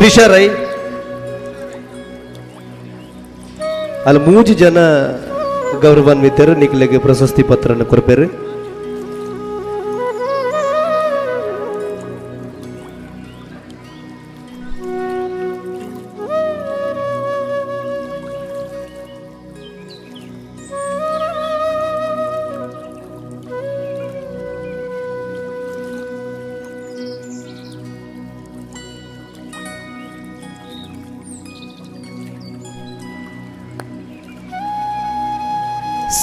Trisha Rai. ಅಲ್ಲಿ ಮೂಜಿ ಜನ ಗೌರವಾನ್ವಿತರು ನಿಕ್ಲೆಗ್ ಪ್ರಶಸ್ತಿ ಪತ್ರನ ಕೊರ್ಪೆರು.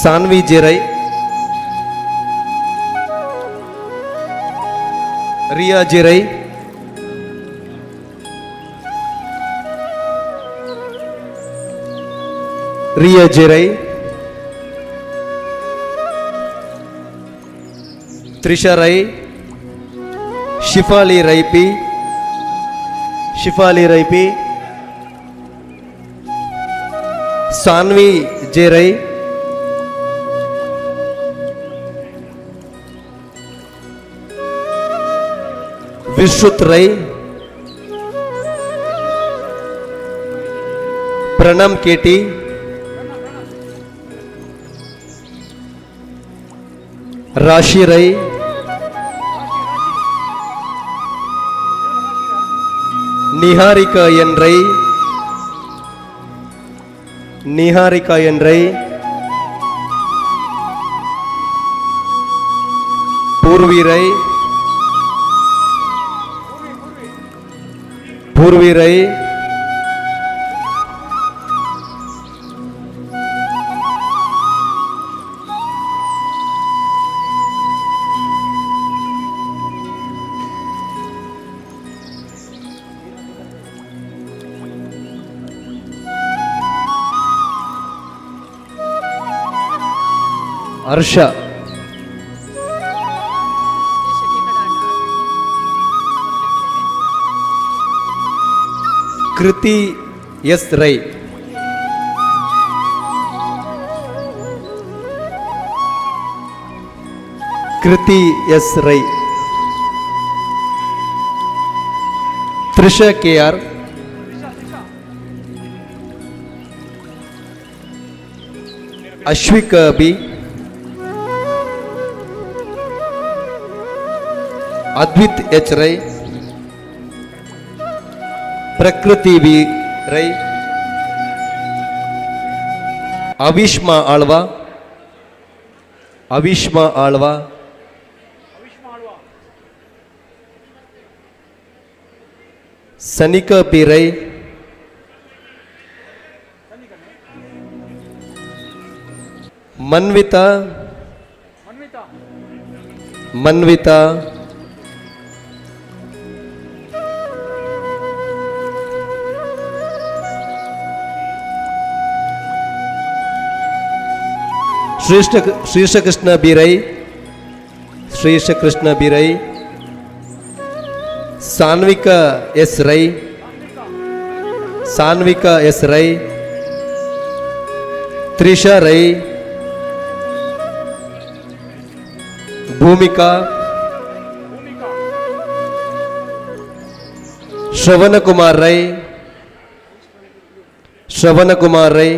Sanvi J Rai, Riya J Rai, Riya J Rai, Trisha Rai, Shifali Rai P, Shifali Rai P, Sanvi J Rai, Vishrut Rai, Pranam KT, Rashi Rai, Niharika N Rai, Niharika N Rai, Purvi Rai, Purvi Rai, Harsha. Kriti S Rai. Kriti S Rai. Trisha K R. Ashwik B. Advit H Rai. Prakriti B Rai. Avishma Alva. Avishma Alva. Sanika P Rai. Manvita. Manvita. Shreshtha Krishna B Rai. Shreshtha Krishna B Rai. Sanvika S Rai. Sanvika S Rai. Trisha Rai. Bhumika. Shravan Kumar Rai. Shravan Kumar Rai.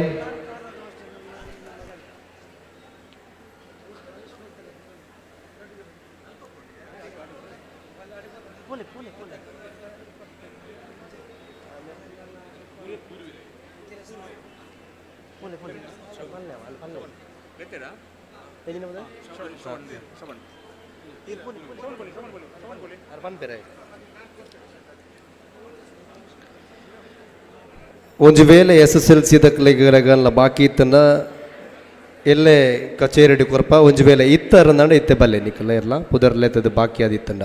ಒಂಜಿ ವೇಳೆ S S L C ದಕ್ಲೆಗಲ್ಲ ಬಾಕಿ ಇತ್ತನ ಎಲ್ಲೆ ಕಚೇರಿ ಕೊರ್ಪ ಒಂಜಿ ವೇಳೆ ಇತ್ತರಂದಾಂಡ ಇತ್ತೆ ಬಲ್ಲೆ ನಿಕಲ್ಲ ಇರ್ಲ ಪುದರ್ಲೆತ್ತದ ಬಾಕಿ ಆದಿತ್ತಂಡ.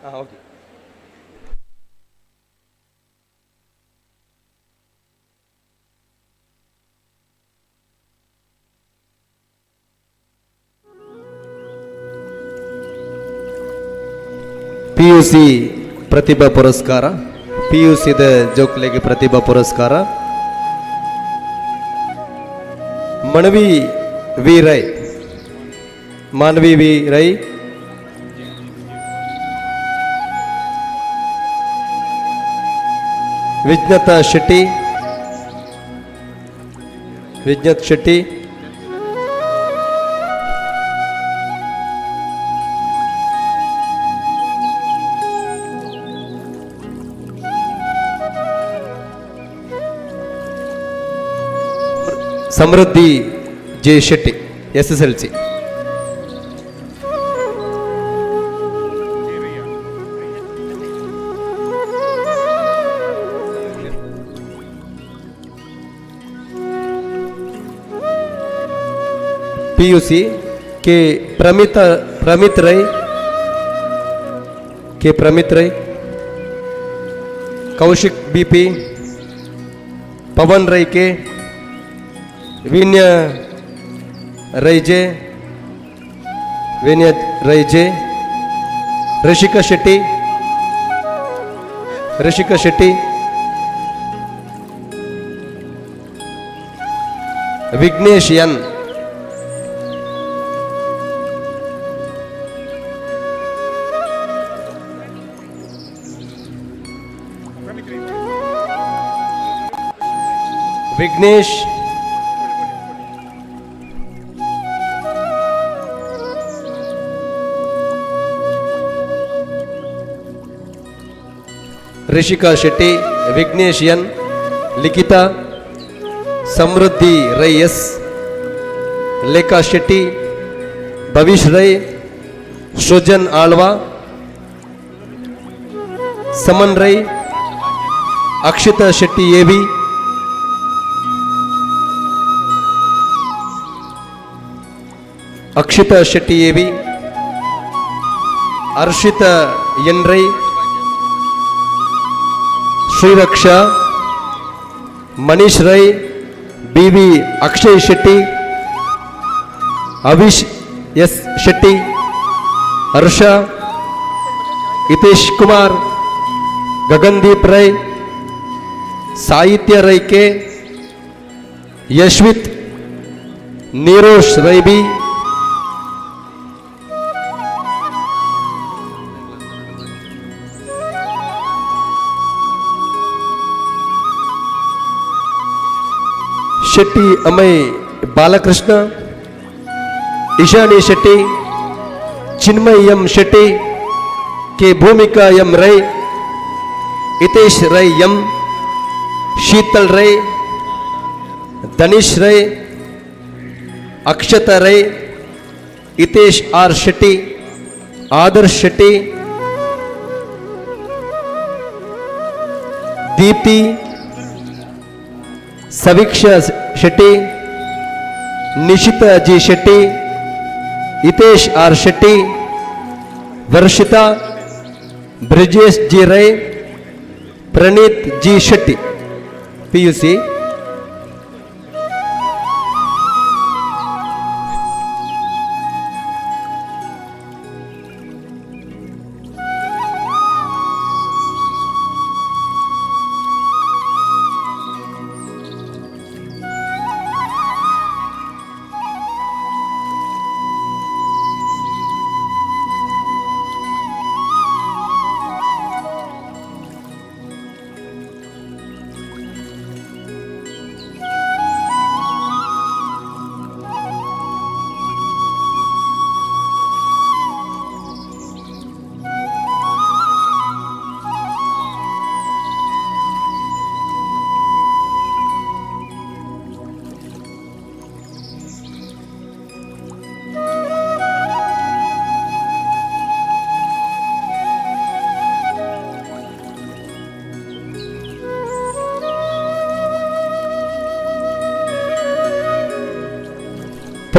ಹಾಂ ಓಕೆ. ಪಿಯುಸಿ ಪ್ರತಿಭಾ ಪುರಸ್ಕಾರ, ಪಿಯುಸಿದ ಜೋಕ್ಲೆಗೆ ಪ್ರತಿಭಾ ಪುರಸ್ಕಾರ. Manvi V Rai, Manvi V Rai, Vijnatha Shetty, Vijnath Shetty, Samruddhi J Shetty, S S L C. PUC K Pramit, Pramit Rai, K Pramit Rai, Kaushik BP, Pavan Rai K, Vinaya Rai J, Vinaya Rai J, Rishika Shetty, Rishika Shetty, Vignesh N, Vignesh Rishika Shetty, Vignesh N, Likhita, Samruddhi Rai S, Lekha Shetty, Bhavish Rai, Srujan Alva, Saman Rai, Akshita Shetty AV, Akshita Shetty AV, Harshita N Rai, Shriraksha, Manish Rai, B V Akshay Shetty, Avish S Shetty, Harsha, Hitesh Kumar, Gagandeep Rai, Sahitya Rai K, Yashvith, Nirosh Rai B, Shetty Amay Balakrishna, Ishani Shetty, Chinmay M Shetty, K Bhoomika M Rai, Hitesh Rai M, Sheetal Rai, Dhanish Rai, Akshata Rai, Hitesh R Shetty, Adarsh Shetty, Deepti, Saviksha Shetty, Nishita G Shetty, Hitesh R Shetty, Varshita, Brijesh G Rai, Praneeth G Shetty. PUC.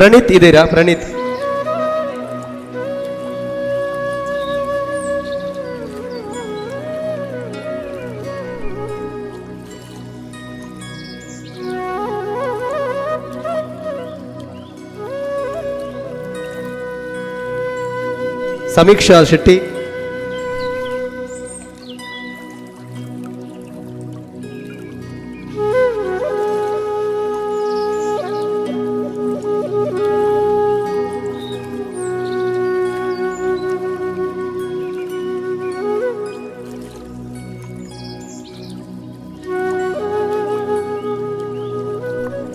Praneeth ಇದ್ದೀರಾ? ಪ್ರಣೀತ್, ಸಮೀಕ್ಷಾ ಶೆಟ್ಟಿ,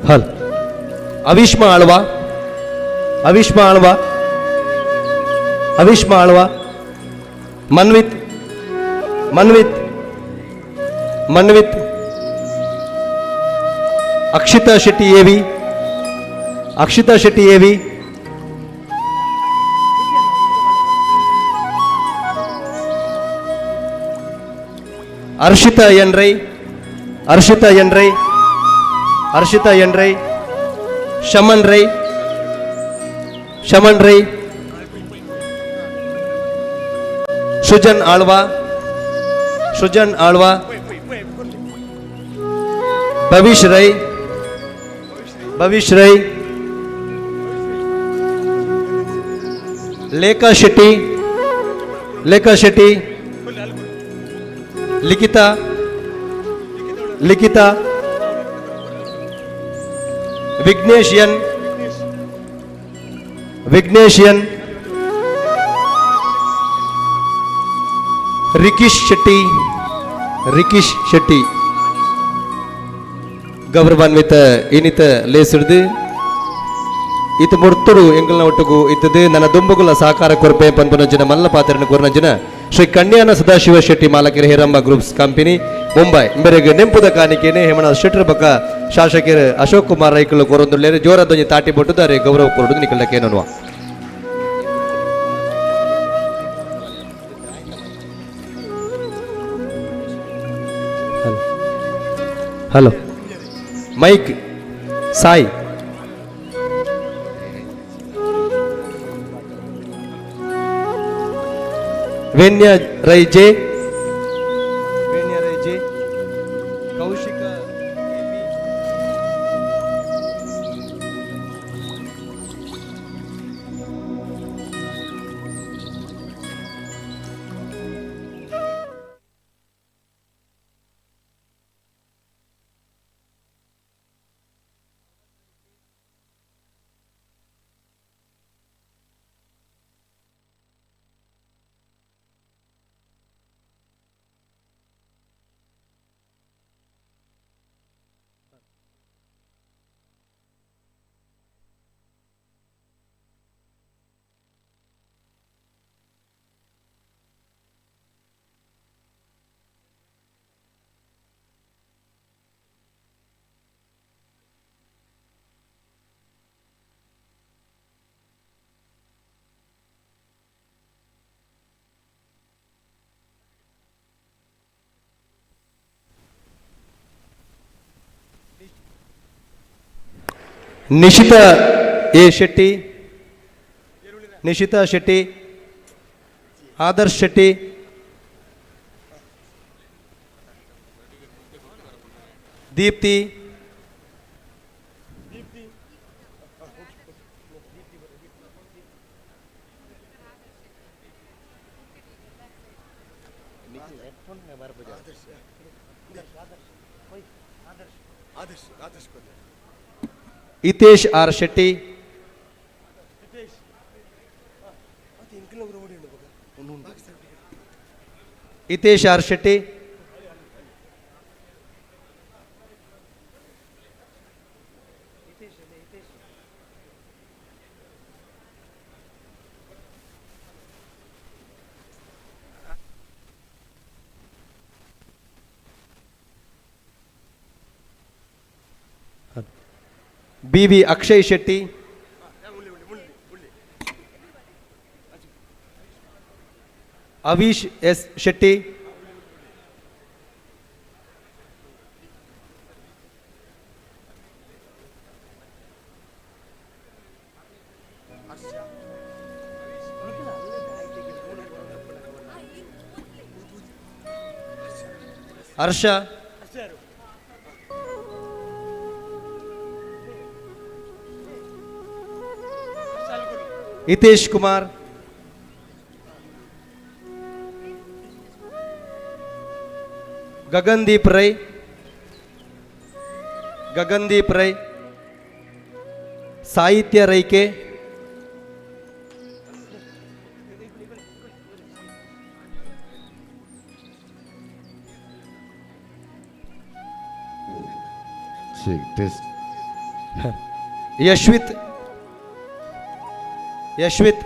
ಹಲ್ ಅವಿಷ್ಮ ಆಳ್ವ, ಅವಿಷ್ಮ ಆಳ್ವ, ಅವಿಷ್ಮ ಆಳ್ವ, ಮನ್ವಿತ್, ಮನ್ವಿತ್, ಮನ್ವಿತ್, ಅಕ್ಷಿತಾ ಶೆಟ್ಟಿ ಎವಿ, ಅಕ್ಷಿತಾ ಶೆಟ್ಟಿ ಎವಿ, ಹರ್ಷಿತಾ ಎನ್ ರೈ, ಹರ್ಷಿತಾ ಎನ್ ರೈ, ಹರ್ಷಿತಾ ಎನ್ Rai, shaman Rai, shaman Rai, Sujan Alva, Sujan Alva, Bhavish Rai, Bhavish Rai, ಲೇಖಾ ಶೆಟ್ಟಿ, ಲೇಖಾ ಶೆಟ್ಟಿ, ಲಿಖಿತಾ, ಲಿಖಿತಾ, ವಿಘ್ನೇಶ್ ಎನ್, ವಿಘ್ನೇಶ್ ಎನ್, ರಿಕೀಶ್ ಶೆಟ್ಟಿ, ರಿಕೀಶ್ ಶೆಟ್ಟಿ. ಗೌರವಾನ್ವಿತ ಇನಿತ ಲೇಸಿಡ್ದು ಇತ ಮುರ್ತುಡು ಎಂಗಲ್ನ ಒಟ್ಟುಗು ಇತ್ತದು ನನ್ನ ದುಂಬುಗುಲ ಸಹಕಾರ ಕೊರಪೆ ಪನ್ಪನಂಚಿನ ಮಲ್ಲ ಪಾತ್ರನ ಕೊರನಂಚಿನ Shri Kanyana Sadashiva Shetty ಮಾಲಕರ Heramba groups company Mumbai ಇಂಬರಿಗೆ ನೆಂಪುದ ಕಾಣಿಕೆನೆ Hemanath Shettar ಬಕ್ಕ ಶಾಸಕರು ಅಶೋಕ್ ಕುಮಾರ್ ರೈಕುಲು ಕೊರೊಂದುಲ್ಲೇರು ಜೋರದೊಂಜಿ ತಾಟಿ ಬೊಟ್ಟುದಾರೆ ಗೌರವ ಕೊರಡು ನಿಕಲ್ಡಕೇನನ್ನುವ. Hello mike Sai, Venya Rai J, Venya Rai J, Kaushika Nishita A Shetty, Nishita Shetty, Adarsh Shetty, Deepti, Hitesh R Shetty, Hitesh R Shetty, B V Akshay Shetty, Avish S Shetty, Harsha, Hitesh Kumar, Gagandeep Rai, Gagandeep Rai, Sahitya Raike, Yashwit, Yashwit,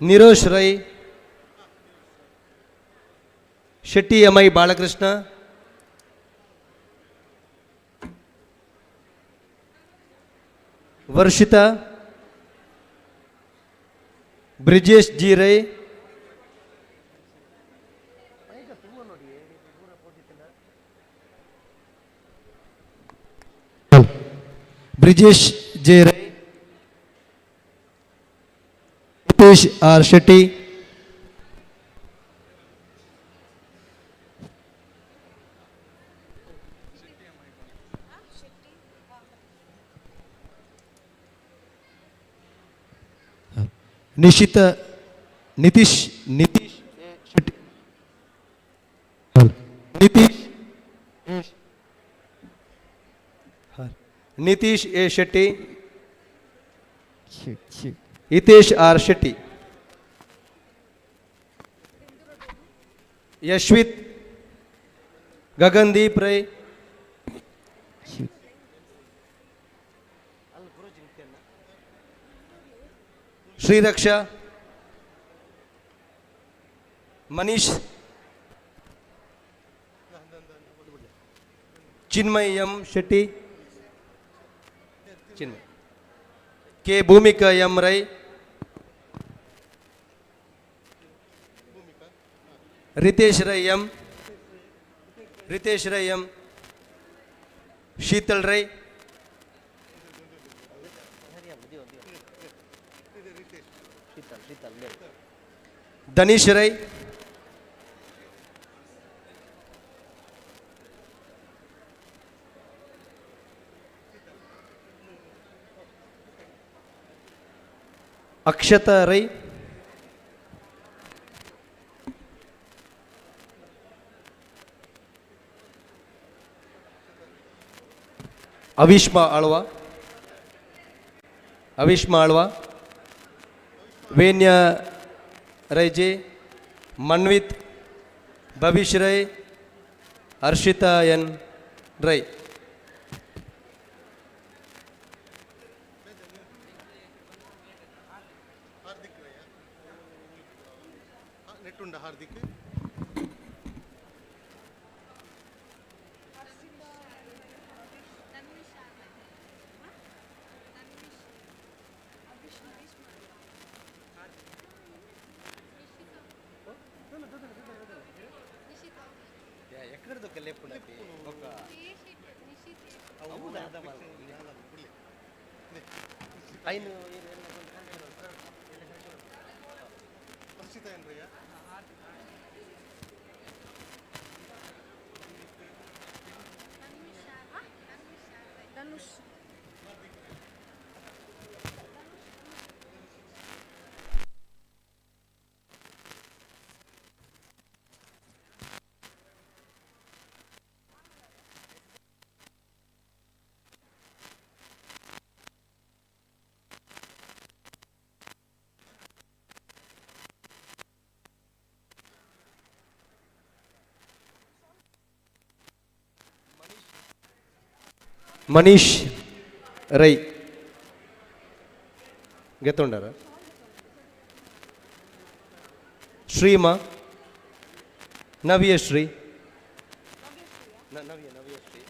Nirosh Rai, Shetty M I Balakrishna, Varshita, Brijesh G Rai, Brijesh J Rai, Hitesh R Shetty, Nishita, Nitish, Nitish Shetty, Nitish, Nitish A Shetty, Hitesh R Shetty, Yashwit, Gagandeep Rai, Shriraksha, Manish, Chinmay M Shetty, Chinmay K Bhoomika M Rai, Ritesh Rai M, Ritesh Rai M, Sheetal Rai, Danish Rai, Akshata Rai, Avishma Alva, Avishma Alva, Venya Raije, Manvith, Bhavish Rai, Harshita N Rai. Manish Rai ಗೆತ್ತೊಂಡಾರ. ಶ್ರೀಮಾ Navyashree, ನವ್ಯ ನವ್ಯಶ್ರೀ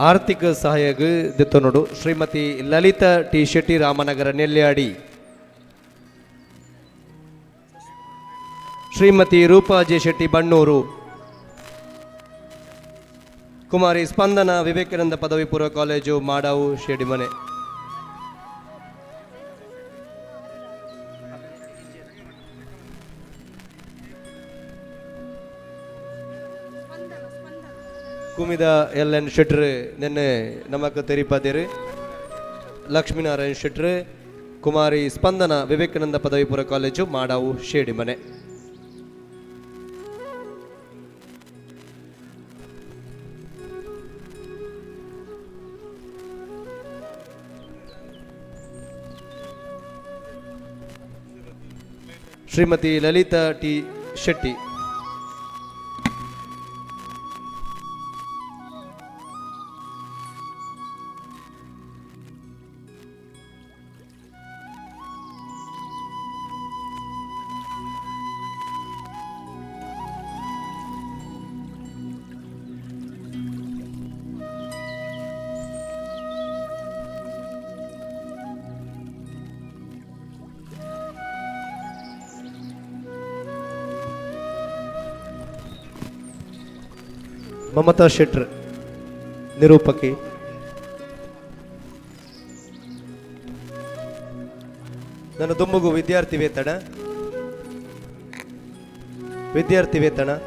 ಆರ್ಥಿಕ ಸಹಾಯಗ್ ದೆತ್ತೊನೊಡು ಶ್ರೀಮತಿ Lalitha T Shetty, Ramanagara, Nelyadi. ಶ್ರೀಮತಿ ರೂಪಾ J Shetty, ಬಣ್ಣೂರು. ಕುಮಾರಿ ಸ್ಪಂದನ, ವಿವೇಕಾನಂದ ಪದವಿ ಪೂರ್ವ college, ಮಾಡಾವು, ಶೆಡಿಮನೆ. ಕುಮಿದ L ಎನ್ ಶೆಟ್ರು ನಿನ್ನೆ ನಮಕ್ ತೆರಿಪಾದೇರು. ಲಕ್ಷ್ಮೀನಾರಾಯಣ ಶೆಟ್ರು, ಕುಮಾರಿ ಸ್ಪಂದನ, ವಿವೇಕಾನಂದ ಪದವಿ ಪೂರ್ವ ಕಾಲೇಜು, ಮಾಡಾವು, ಶೇಡಿಮನೆ. ಶ್ರೀಮತಿ ಲಲಿತಾ ಟಿ ಶೆಟ್ಟಿ. ಮಮತಾ ಶೆಟ್ರ್, ನಿರೂಪಕಿ. ನನ್ನ ದುಂಬುಗು ವಿದ್ಯಾರ್ಥಿ ವೇತನ, ವಿದ್ಯಾರ್ಥಿ ವೇತನ.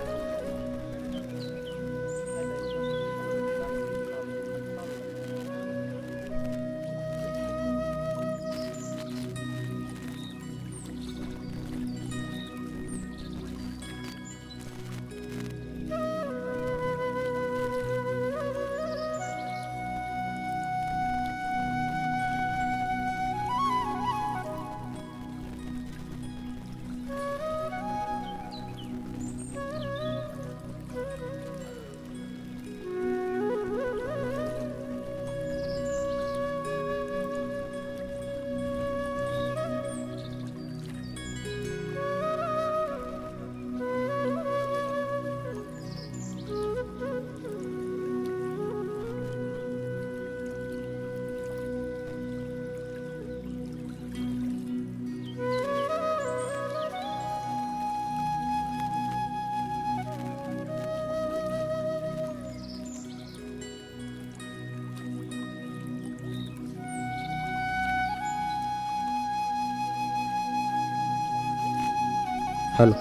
ಹಲೋ,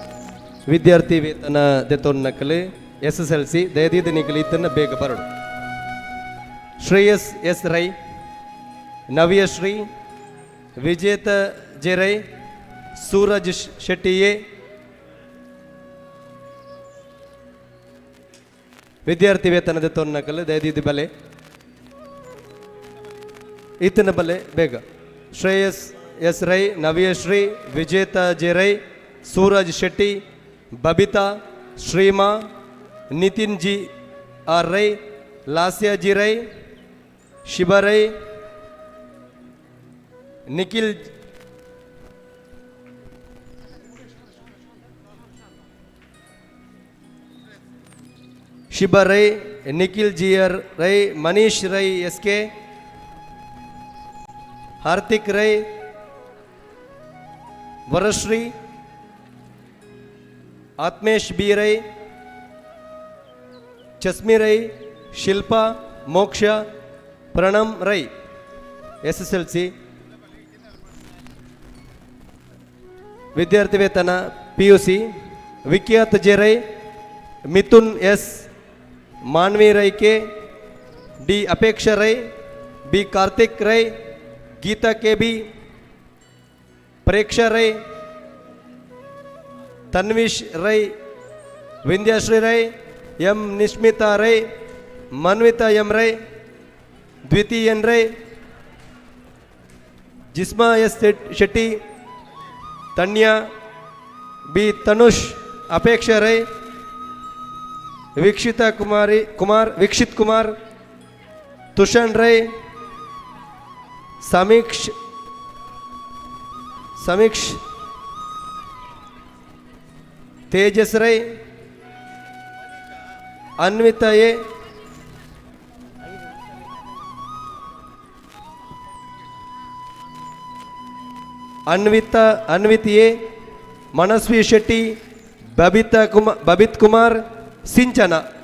ವಿದ್ಯಾರ್ಥಿ ವೇತನ ದೆತ್ತೊನ್ನಕಲೆ ಎಸ್ ಎಸ್ ಎಲ್ ಸಿ ದಯದೀದ ನಿಕಲಿ ಇತ್ತನ್ನ ಬೇಗ ಬರಡು. Shreyas S Rai, Navyashree, Vijetha J Rai, Suraj Shetty A. ವಿದ್ಯಾರ್ಥಿ ವೇತನ ದೆತ್ತೊನ್ನಕಲೆ ದಯದೀದ ಬಲೆ ಇತ್ತನ ಬಲೆ ಬೇಗ. Shreyas S Rai, Navyashree, Vijetha J Rai, Suraj Shetty, Babita, Shreema, Nitin G R Rai, Lasya G Rai, Shiva Rai, Nikhil Shiba Rai, Nikhil G R Rai, Manish Rai S K, Hardik Rai, Varashree, Atmesh B Rai, Chasmi Rai, Shilpa, Moksha, Pranam Rai. S S L C. ವಿದ್ಯಾರ್ಥಿ ವೇತನ P U C Vikhyat J Rai, Mithun S, Manvi Rai K, D Apeksha Rai, B Karthik Rai, Geetha K B, Preksha Rai, Tanvish Rai, Vindhyashree Rai, M Nishmitha Rai, Manvitha M Rai, Dwitiyan Rai, Jisma S Shetty, Tanya B Tanush, Apeksha Rai, Veekshitha Kumari Kumar, Veekshith Kumar, Tushan Rai, Sameeksh Sameeksh Tejas Rai, Anvitha A, Anvita Anvith A, Manasvi Shetty, Babita Kumar, Babith Kumar, Sinchana.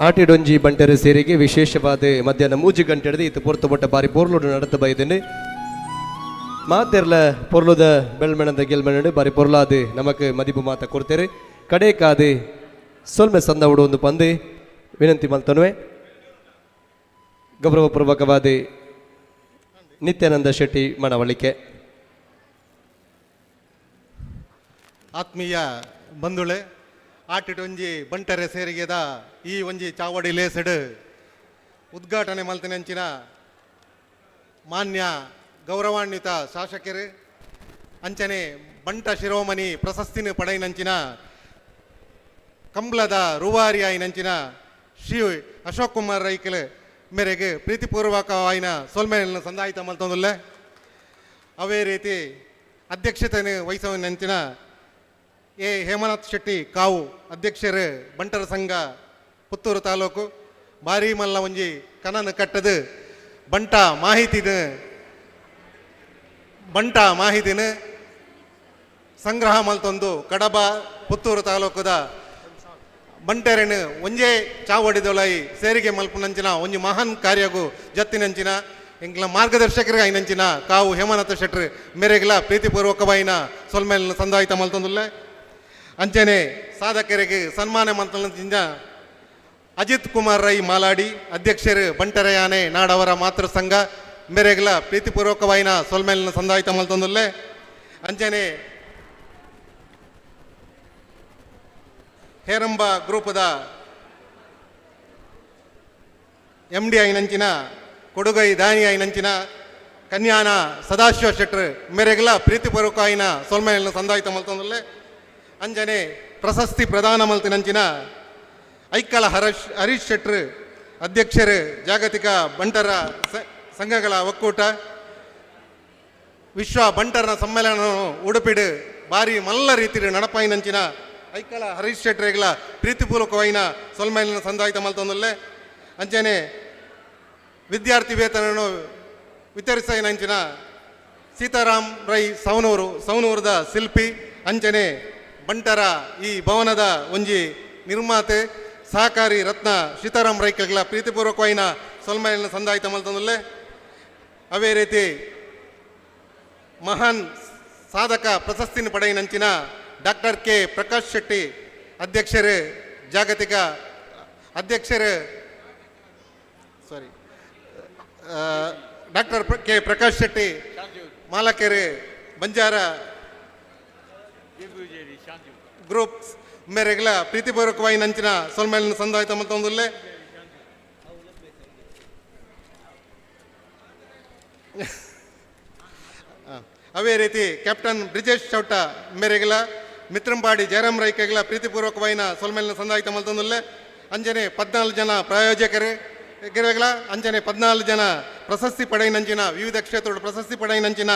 ಆಟಿಡೊಂಜಿ ಬಂಟರ ಸೇರಿಗೆ ವಿಶೇಷವಾದ ಮಧ್ಯಾಹ್ನ 3 ಗಂಟೆ ಹಿಡಿದು ಇತ್ತು ಪೊರ್ತು ಬೊಟ್ಟ ಬಾರಿ ಪೊರ್ಲುಡು ನಡತ ಬೈದೇನೆ. ಮಾತೆರ್ಲ ಪೊರ್ಲುದ ಬೆಳ್ಮೆಣದ ಗೆಲ್ಮೆಣಡು ಬಾರಿ ಪೊರ್ಲಾದು ನಮಕ್ ಮದಿಪು ಮಾತ ಕೊಡ್ತೇರೆ. ಕಡೇಕಾದು ಸೊಲ್ಮೆ ಸಂದ ಒಂದು ಪಂದೆ ವಿನಂತಿ ಮಲ್ತನುವೆ. ಗೌರವಪೂರ್ವಕವಾದ ನಿತ್ಯಾನಂದ ಶೆಟ್ಟಿ ಮನವಳಿಕೆ. ಆತ್ಮೀಯ ಬಂಧುಳೆ, ಆಟಿಡೊಂಜಿ ಬಂಟರೆ ಸೇರಿಗೆದ ಈ ಒಂಜಿ ಚಾವಡಿ ಲೇಸೆಡ್ ಉದ್ಘಾಟನೆ ಮಲ್ತಿನಂಚಿನ ಮಾನ್ಯ ಗೌರವಾನ್ವಿತ ಶಾಸಕರು ಅಂಚನೆ ಬಂಟ ಶಿರೋಮಣಿ ಪ್ರಶಸ್ತಿನ ಪಡೆಯಿನಂಚಿನ ಕಂಬ್ಲದ ರೂವಾರಿ ಆಯಿನಂಚಿನ ಶ್ರೀ ಅಶೋಕ್ ಕುಮಾರ್ ರೈಕಲ್ ಮೇರೆಗೆ ಪ್ರೀತಿಪೂರ್ವಕವಾಯಿನ ಸೊಲ್ಮೆಯನ್ನು ಸಂದಾಯಿತ ಮಲ್ತೊಂದುಲ್ಲೆ. ಅವೇ ರೀತಿ ಅಧ್ಯಕ್ಷತೆಯನ್ನು ವಹಿಸುವನಂಚಿನ ಎ ಹೇಮನಾಥ್ ಶೆಟ್ಟಿ ಕಾವು ಅಧ್ಯಕ್ಷರು ಬಂಟರ ಸಂಘ ಪುತ್ತೂರು ತಾಲೂಕು ಬಾರಿ ಮಲ್ಲ ಒಂಜಿ ಕನನ ಕಟ್ಟದು ಬಂಟ ಮಾಹಿತಿನ ಸಂಗ್ರಹ ಮಲ್ತೊಂದು ಕಡಬ ಪುತ್ತೂರು ತಾಲೂಕುದ ಬಂಟೆರೆನ್ ಒಂಜೇ ಚಾವಡಿದೊಲೈ ಸೇರಿಗೆ ಮಲ್ಪುನಂಚಿನ ಒಂಜಿ ಮಹಾನ್ ಕಾರ್ಯಗು ಜತ್ತಿನಂಚಿನ ಎಂಕ್ಲ ಮಾರ್ಗದರ್ಶಕರಿಗೆ ಐನಂಚಿನ ಕಾವು ಹೇಮನಾಥ ಶೆಟ್ರು ಮೇರೆಗ್ಲ ಪ್ರೀತಿಪೂರ್ವಕವಾಯಿನ ಸೊಲ್ಮೇಲಿನ ಸಂದಾಯಿತ ಮಲ್ತೊಂದುಲ್ಲೆ. ಅಂಚನೆ ಸಾಧಕರಿಗೆ ಸನ್ಮಾನ ಮಲ್ತೊಂದಿನ ಅಜಿತ್ ಕುಮಾರ್ ರೈ ಮಾಲಾಡಿ ಅಧ್ಯಕ್ಷರು ಬಂಟರಯಾನೆ ನಾಡವರ ಮಾತೃ ಸಂಘ ಮೇರೆಗ್ಲ ಪ್ರೀತಿಪೂರ್ವಕವಾಯಿನ ಸೊಲ್ಮೇಲಿನ ಸಂದಾಯಿತ ಮಲ್ತೊಂದುಲ್ಲೆ. ಅಂಚನೆ ಹೇರಂಬ ಗ್ರೂಪದ ಎಂ ಡಿ ಐನಂಚಿನ ಕೊಡುಗೈ ದಾನಿ ಐನಂಚಿನ ಕನ್ಯಾನ ಸದಾಶಿವ ಶೆಟ್ರು ಮೇರೆಗ್ಲ ಪ್ರೀತಿಪೂರ್ವಕವಾಯಿನ ಸೊಲ್ಮೇಲಿನ ಸಂದಾಯಿತ ಮಲ್ತೊಂದುಲ್ಲೆ. ಅಂಜನೆ ಪ್ರಶಸ್ತಿ ಪ್ರದಾನ ಮಲ್ತಿನಂಚಿನ ಐಕ್ಕಳ ಹರೀಶ್ ಶೆಟ್ರು ಅಧ್ಯಕ್ಷರು ಜಾಗತಿಕ ಬಂಟರ ಸಂಘಗಳ ಒಕ್ಕೂಟ ವಿಶ್ವ ಬಂಟರನ ಸಮ್ಮೇಳನ ಉಡುಪಿಡು ಬಾರಿ ಮಲ್ಲ ರೀತಿಯ ನಡಪಾಯಿನಂಚಿನ ಐಕ್ಕಳ ಹರೀಶ್ ಶೆಟ್ರೆಗ್ಲ ಪ್ರೀತಿಪೂರ್ವಕವಾಯಿನ ಸೊಲ್ಮೇಲಿನ ಸಂದಾಯಿತ ಮಲ್ತೊಂದುಲ್ಲೆ. ಅಂಚನೆ ವಿದ್ಯಾರ್ಥಿ ವೇತನವನ್ನು ವಿತರಿಸಿನಂಚಿನ ಸೀತಾರಾಮ್ ರೈ ಸವನೂರದ ಶಿಲ್ಪಿ ಅಂಚನೆ ಬಂಟರ ಈ ಭವನದ ಒಂಜಿ ನಿರ್ಮಾತೆ ಸಹಕಾರಿ ರತ್ನ ಸೀತಾರಾಮ್ ರೈಕಲ್ಗಳ ಪ್ರೀತಿಪೂರ್ವಕವಾಯಿನ ಸೊಲ್ಮೇಲಿನ ಸಂದಾಯಿತ ಮಲ್ತೊಂದುಲ್ಲೆ. ಅವೇ ರೀತಿ ಮಹಾನ್ ಸಾಧಕ ಪ್ರಶಸ್ತಿನ ಪಡೆಯಿನಂಚಿನ ಡಾಕ್ಟರ್ ಕೆ ಪ್ರಕಾಶ್ ಶೆಟ್ಟಿ ಅಧ್ಯಕ್ಷರು ಜಾಗತಿಕ ಅಧ್ಯಕ್ಷರು sorry doctor K Prakash Shetty ಮಾಲಕೆರೆ ಬಂಜಾರ ಗ್ರೂಪ್ಸ್ ಮೇರೆಗ್ಲ ಪ್ರೀತಿಪೂರ್ವಕವಾಗಿ ನಂಚಿನ ಸೊಲ್ಮೇಲಿನ ಸಂದಾಯಿತ ಮತ್ತೊಂದುಲ್ಲೆ. ಅವೇ ರೀತಿ ಕ್ಯಾಪ್ಟನ್ ಬ್ರಿಜೇಶ್ ಚೌಟ ಮೇರೆಗ್ಲ ಮಿತ್ರಂಪಾಡಿ ಜಯರಾಮ್ ರೈಕೆಗ್ಲ ಪ್ರೀತಿಪೂರ್ವಕವಾಯಿನ ಸೊಲ್ಮೇಲಿನ ಸಂದಾಯಿತ ಮಲ್ತೊಂದುಲ್ಲೆ. ಅಂಜನೆ 14 ಜನ ಪ್ರಾಯೋಜಕರು ಗಿರಗಳ ಅಂಚನೆ 14 ಜನ ಪ್ರಶಸ್ತಿ ಪಡೆಯಿನಂಚಿನ ವಿವಿಧ ಕ್ಷೇತ್ರದ ಪ್ರಶಸ್ತಿ ಪಡೆಯಿನಂಚಿನ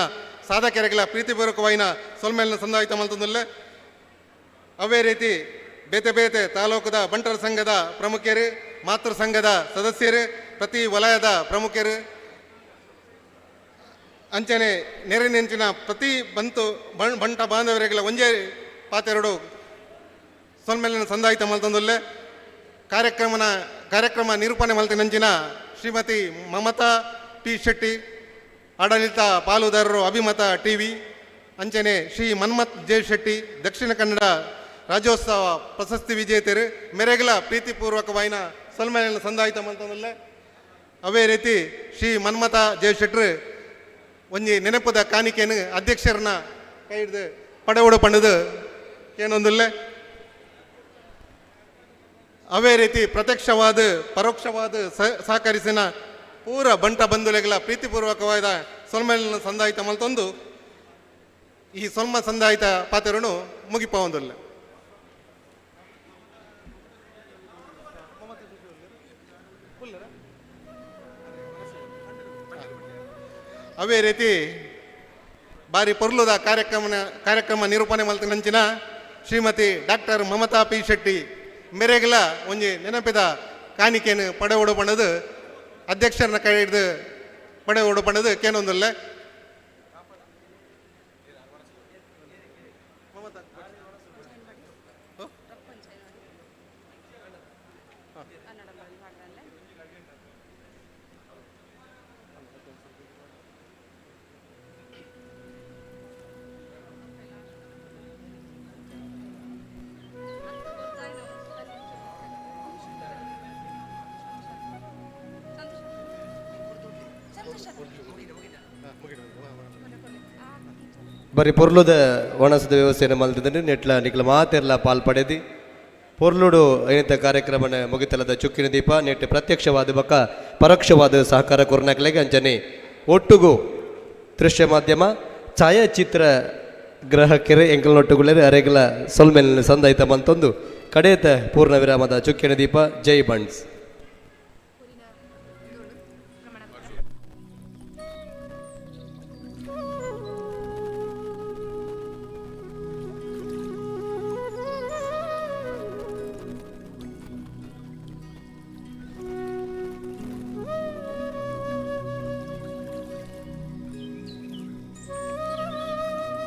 ಸಾಧಕರೆಗಳ ಪ್ರೀತಿಪೂರ್ವಕವಾಯಿನ ಸೊಲ್ಮೇಲಿನ ಸಂದಾಯಿತ ಮಲ್ತೊಂದುಲ್ಲೆ. ಅವೇ ರೀತಿ ಬೇತೆ ಬೇತೆ ತಾಲೂಕುದ ಬಂಟರ ಸಂಘದ ಪ್ರಮುಖರು ಮಾತೃ ಸಂಘದ ಸದಸ್ಯರು, ಪ್ರತಿ ವಲಯದ ಪ್ರಮುಖರು, ಅಂಚನೆ ನೆರೆ ನೆಂಚಿನ ಪ್ರತಿ ಬಂತು ಬಂಟ ಬಾಂಧವರಿಗೆಲ್ಲ ಒಂಜೇ ಪಾತೆರಡು ಸೊಲ್ಮೆಲಿನ ಸಂದಾಯಿತ ಮಲ್ತಂದುಲ್ಲೆ. ಕಾರ್ಯಕ್ರಮ ನಿರೂಪಣೆ ಮಲ್ತಿನಂಚಿನ ಶ್ರೀಮತಿ ಮಮತಾ ಪಿ ಶೆಟ್ಟಿ, ಆಡಳಿತ ಪಾಲುದಾರರು ಅಭಿಮತ ಟಿವಿ, ಅಂಚನೆ ಶ್ರೀ ಮನ್ಮಥ್ ಜೆ ಶೆಟ್ಟಿ, ದಕ್ಷಿಣ ಕನ್ನಡ ರಾಜ್ಯೋತ್ಸವ ಪ್ರಶಸ್ತಿ ವಿಜೇತರು ಮೆರೆಗಲ ಪ್ರೀತಿಪೂರ್ವಕವಾಯಿನ ಸೊಲ್ಮೆಲಿನ ಸಂದಾಯಿತ ಮಲ್ತಂದುಲ್ಲೆ. ಅವೇ ರೀತಿ ಶ್ರೀ ಮನ್ಮಥ ಜೆ ಶೆಟ್ರು ಒಂಜಿ ನೆನಪುದ ಕಾಣಿಕೆಯನ್ನು ಅಧ್ಯಕ್ಷರನ್ನ ಕೈ ಹಿಡ್ದು ಪಡೆವಡು ಪಂಡದು ಏನೊಂದುಲ್ಲೆ. ಅವೇ ರೀತಿ ಪ್ರತ್ಯಕ್ಷವಾದ ಪರೋಕ್ಷವಾದ ಸಹಕರಿಸಿನ ಪೂರ ಬಂಟ ಬಂಧುಲೆಗಳ ಪ್ರೀತಿಪೂರ್ವಕವಾದ ಸೊಲ್ಮೆಲಿನ ಸಂದಾಯಿತ ಮಲ್ತೊಂದು ಈ ಸೊಲ್ಮ ಸಂದಾಯಿತ ಪಾತ್ರನು ಮುಗಿಪವಂದುಲ್ಲೆ. ಅವೇ ರೀತಿ ಬಾರಿ ಪೊರ್ಲುದ ಕಾರ್ಯಕ್ರಮ ನಿರೂಪಣೆ ಮಲ್ತಿನಂಚಿನ ಶ್ರೀಮತಿ ಡಾಕ್ಟರ್ ಮಮತಾ ಪಿ ಶೆಟ್ಟಿ ಮೆರೆಗಲ ಒಂಜಿ ನೆನಪಿದ ಕಾಣಿಕೆಯನ್ನು ಪಡೆವಡು ಪಣದು ಅಧ್ಯಕ್ಷರನ್ನ ಕೈ ಹಿಡಿದು ಪಡೆವಡು ಪಣದು ಕೇನೊಂದುಲ್ಲೆ. ಬರೀ ಪೊರ್ಲುದ ಒಣಸದ ವ್ಯವಸ್ಥೆಯನ್ನು ಮಲ್ತಿದ್ದು ನೆಟ್ಲ ನಿಕ್ಲ ಮಾತೆರ್ಲ ಪಾಲ್ ಪಡೆದಿ ಪೊರ್ಲುಡು ಏನಿತ ಕಾರ್ಯಕ್ರಮನ ಮುಗಿತಲದ ಚುಕ್ಕಿನ ದೀಪ ನೆಟ್ ಪ್ರತ್ಯಕ್ಷವಾದ ಬೊಕ್ಕ ಪರೋಕ್ಷವಾದ ಸಹಕಾರ ಕೊರ್ನಾಕ್ಲೆಗೆ ಅಂಚನೆ ಒಟ್ಟುಗು ದೃಶ್ಯ ಮಾಧ್ಯಮ ಛಾಯಾಚಿತ್ರ ಗ್ರಹಕೆರೆ ಎಂಕಲ್ನೊಟ್ಟುಗುಳ್ಳರೆ ಅರೆಗಲ ಸೊಲ್ಮೆಲ್ ಸಂದಾಯಿತ ಮಂತೊಂದು ಕಡೇತ ಪೂರ್ಣ ವಿರಾಮದ ಚುಕ್ಕಿನ ದೀಪ. ಜೈ ಬಂಡ್ಸ್.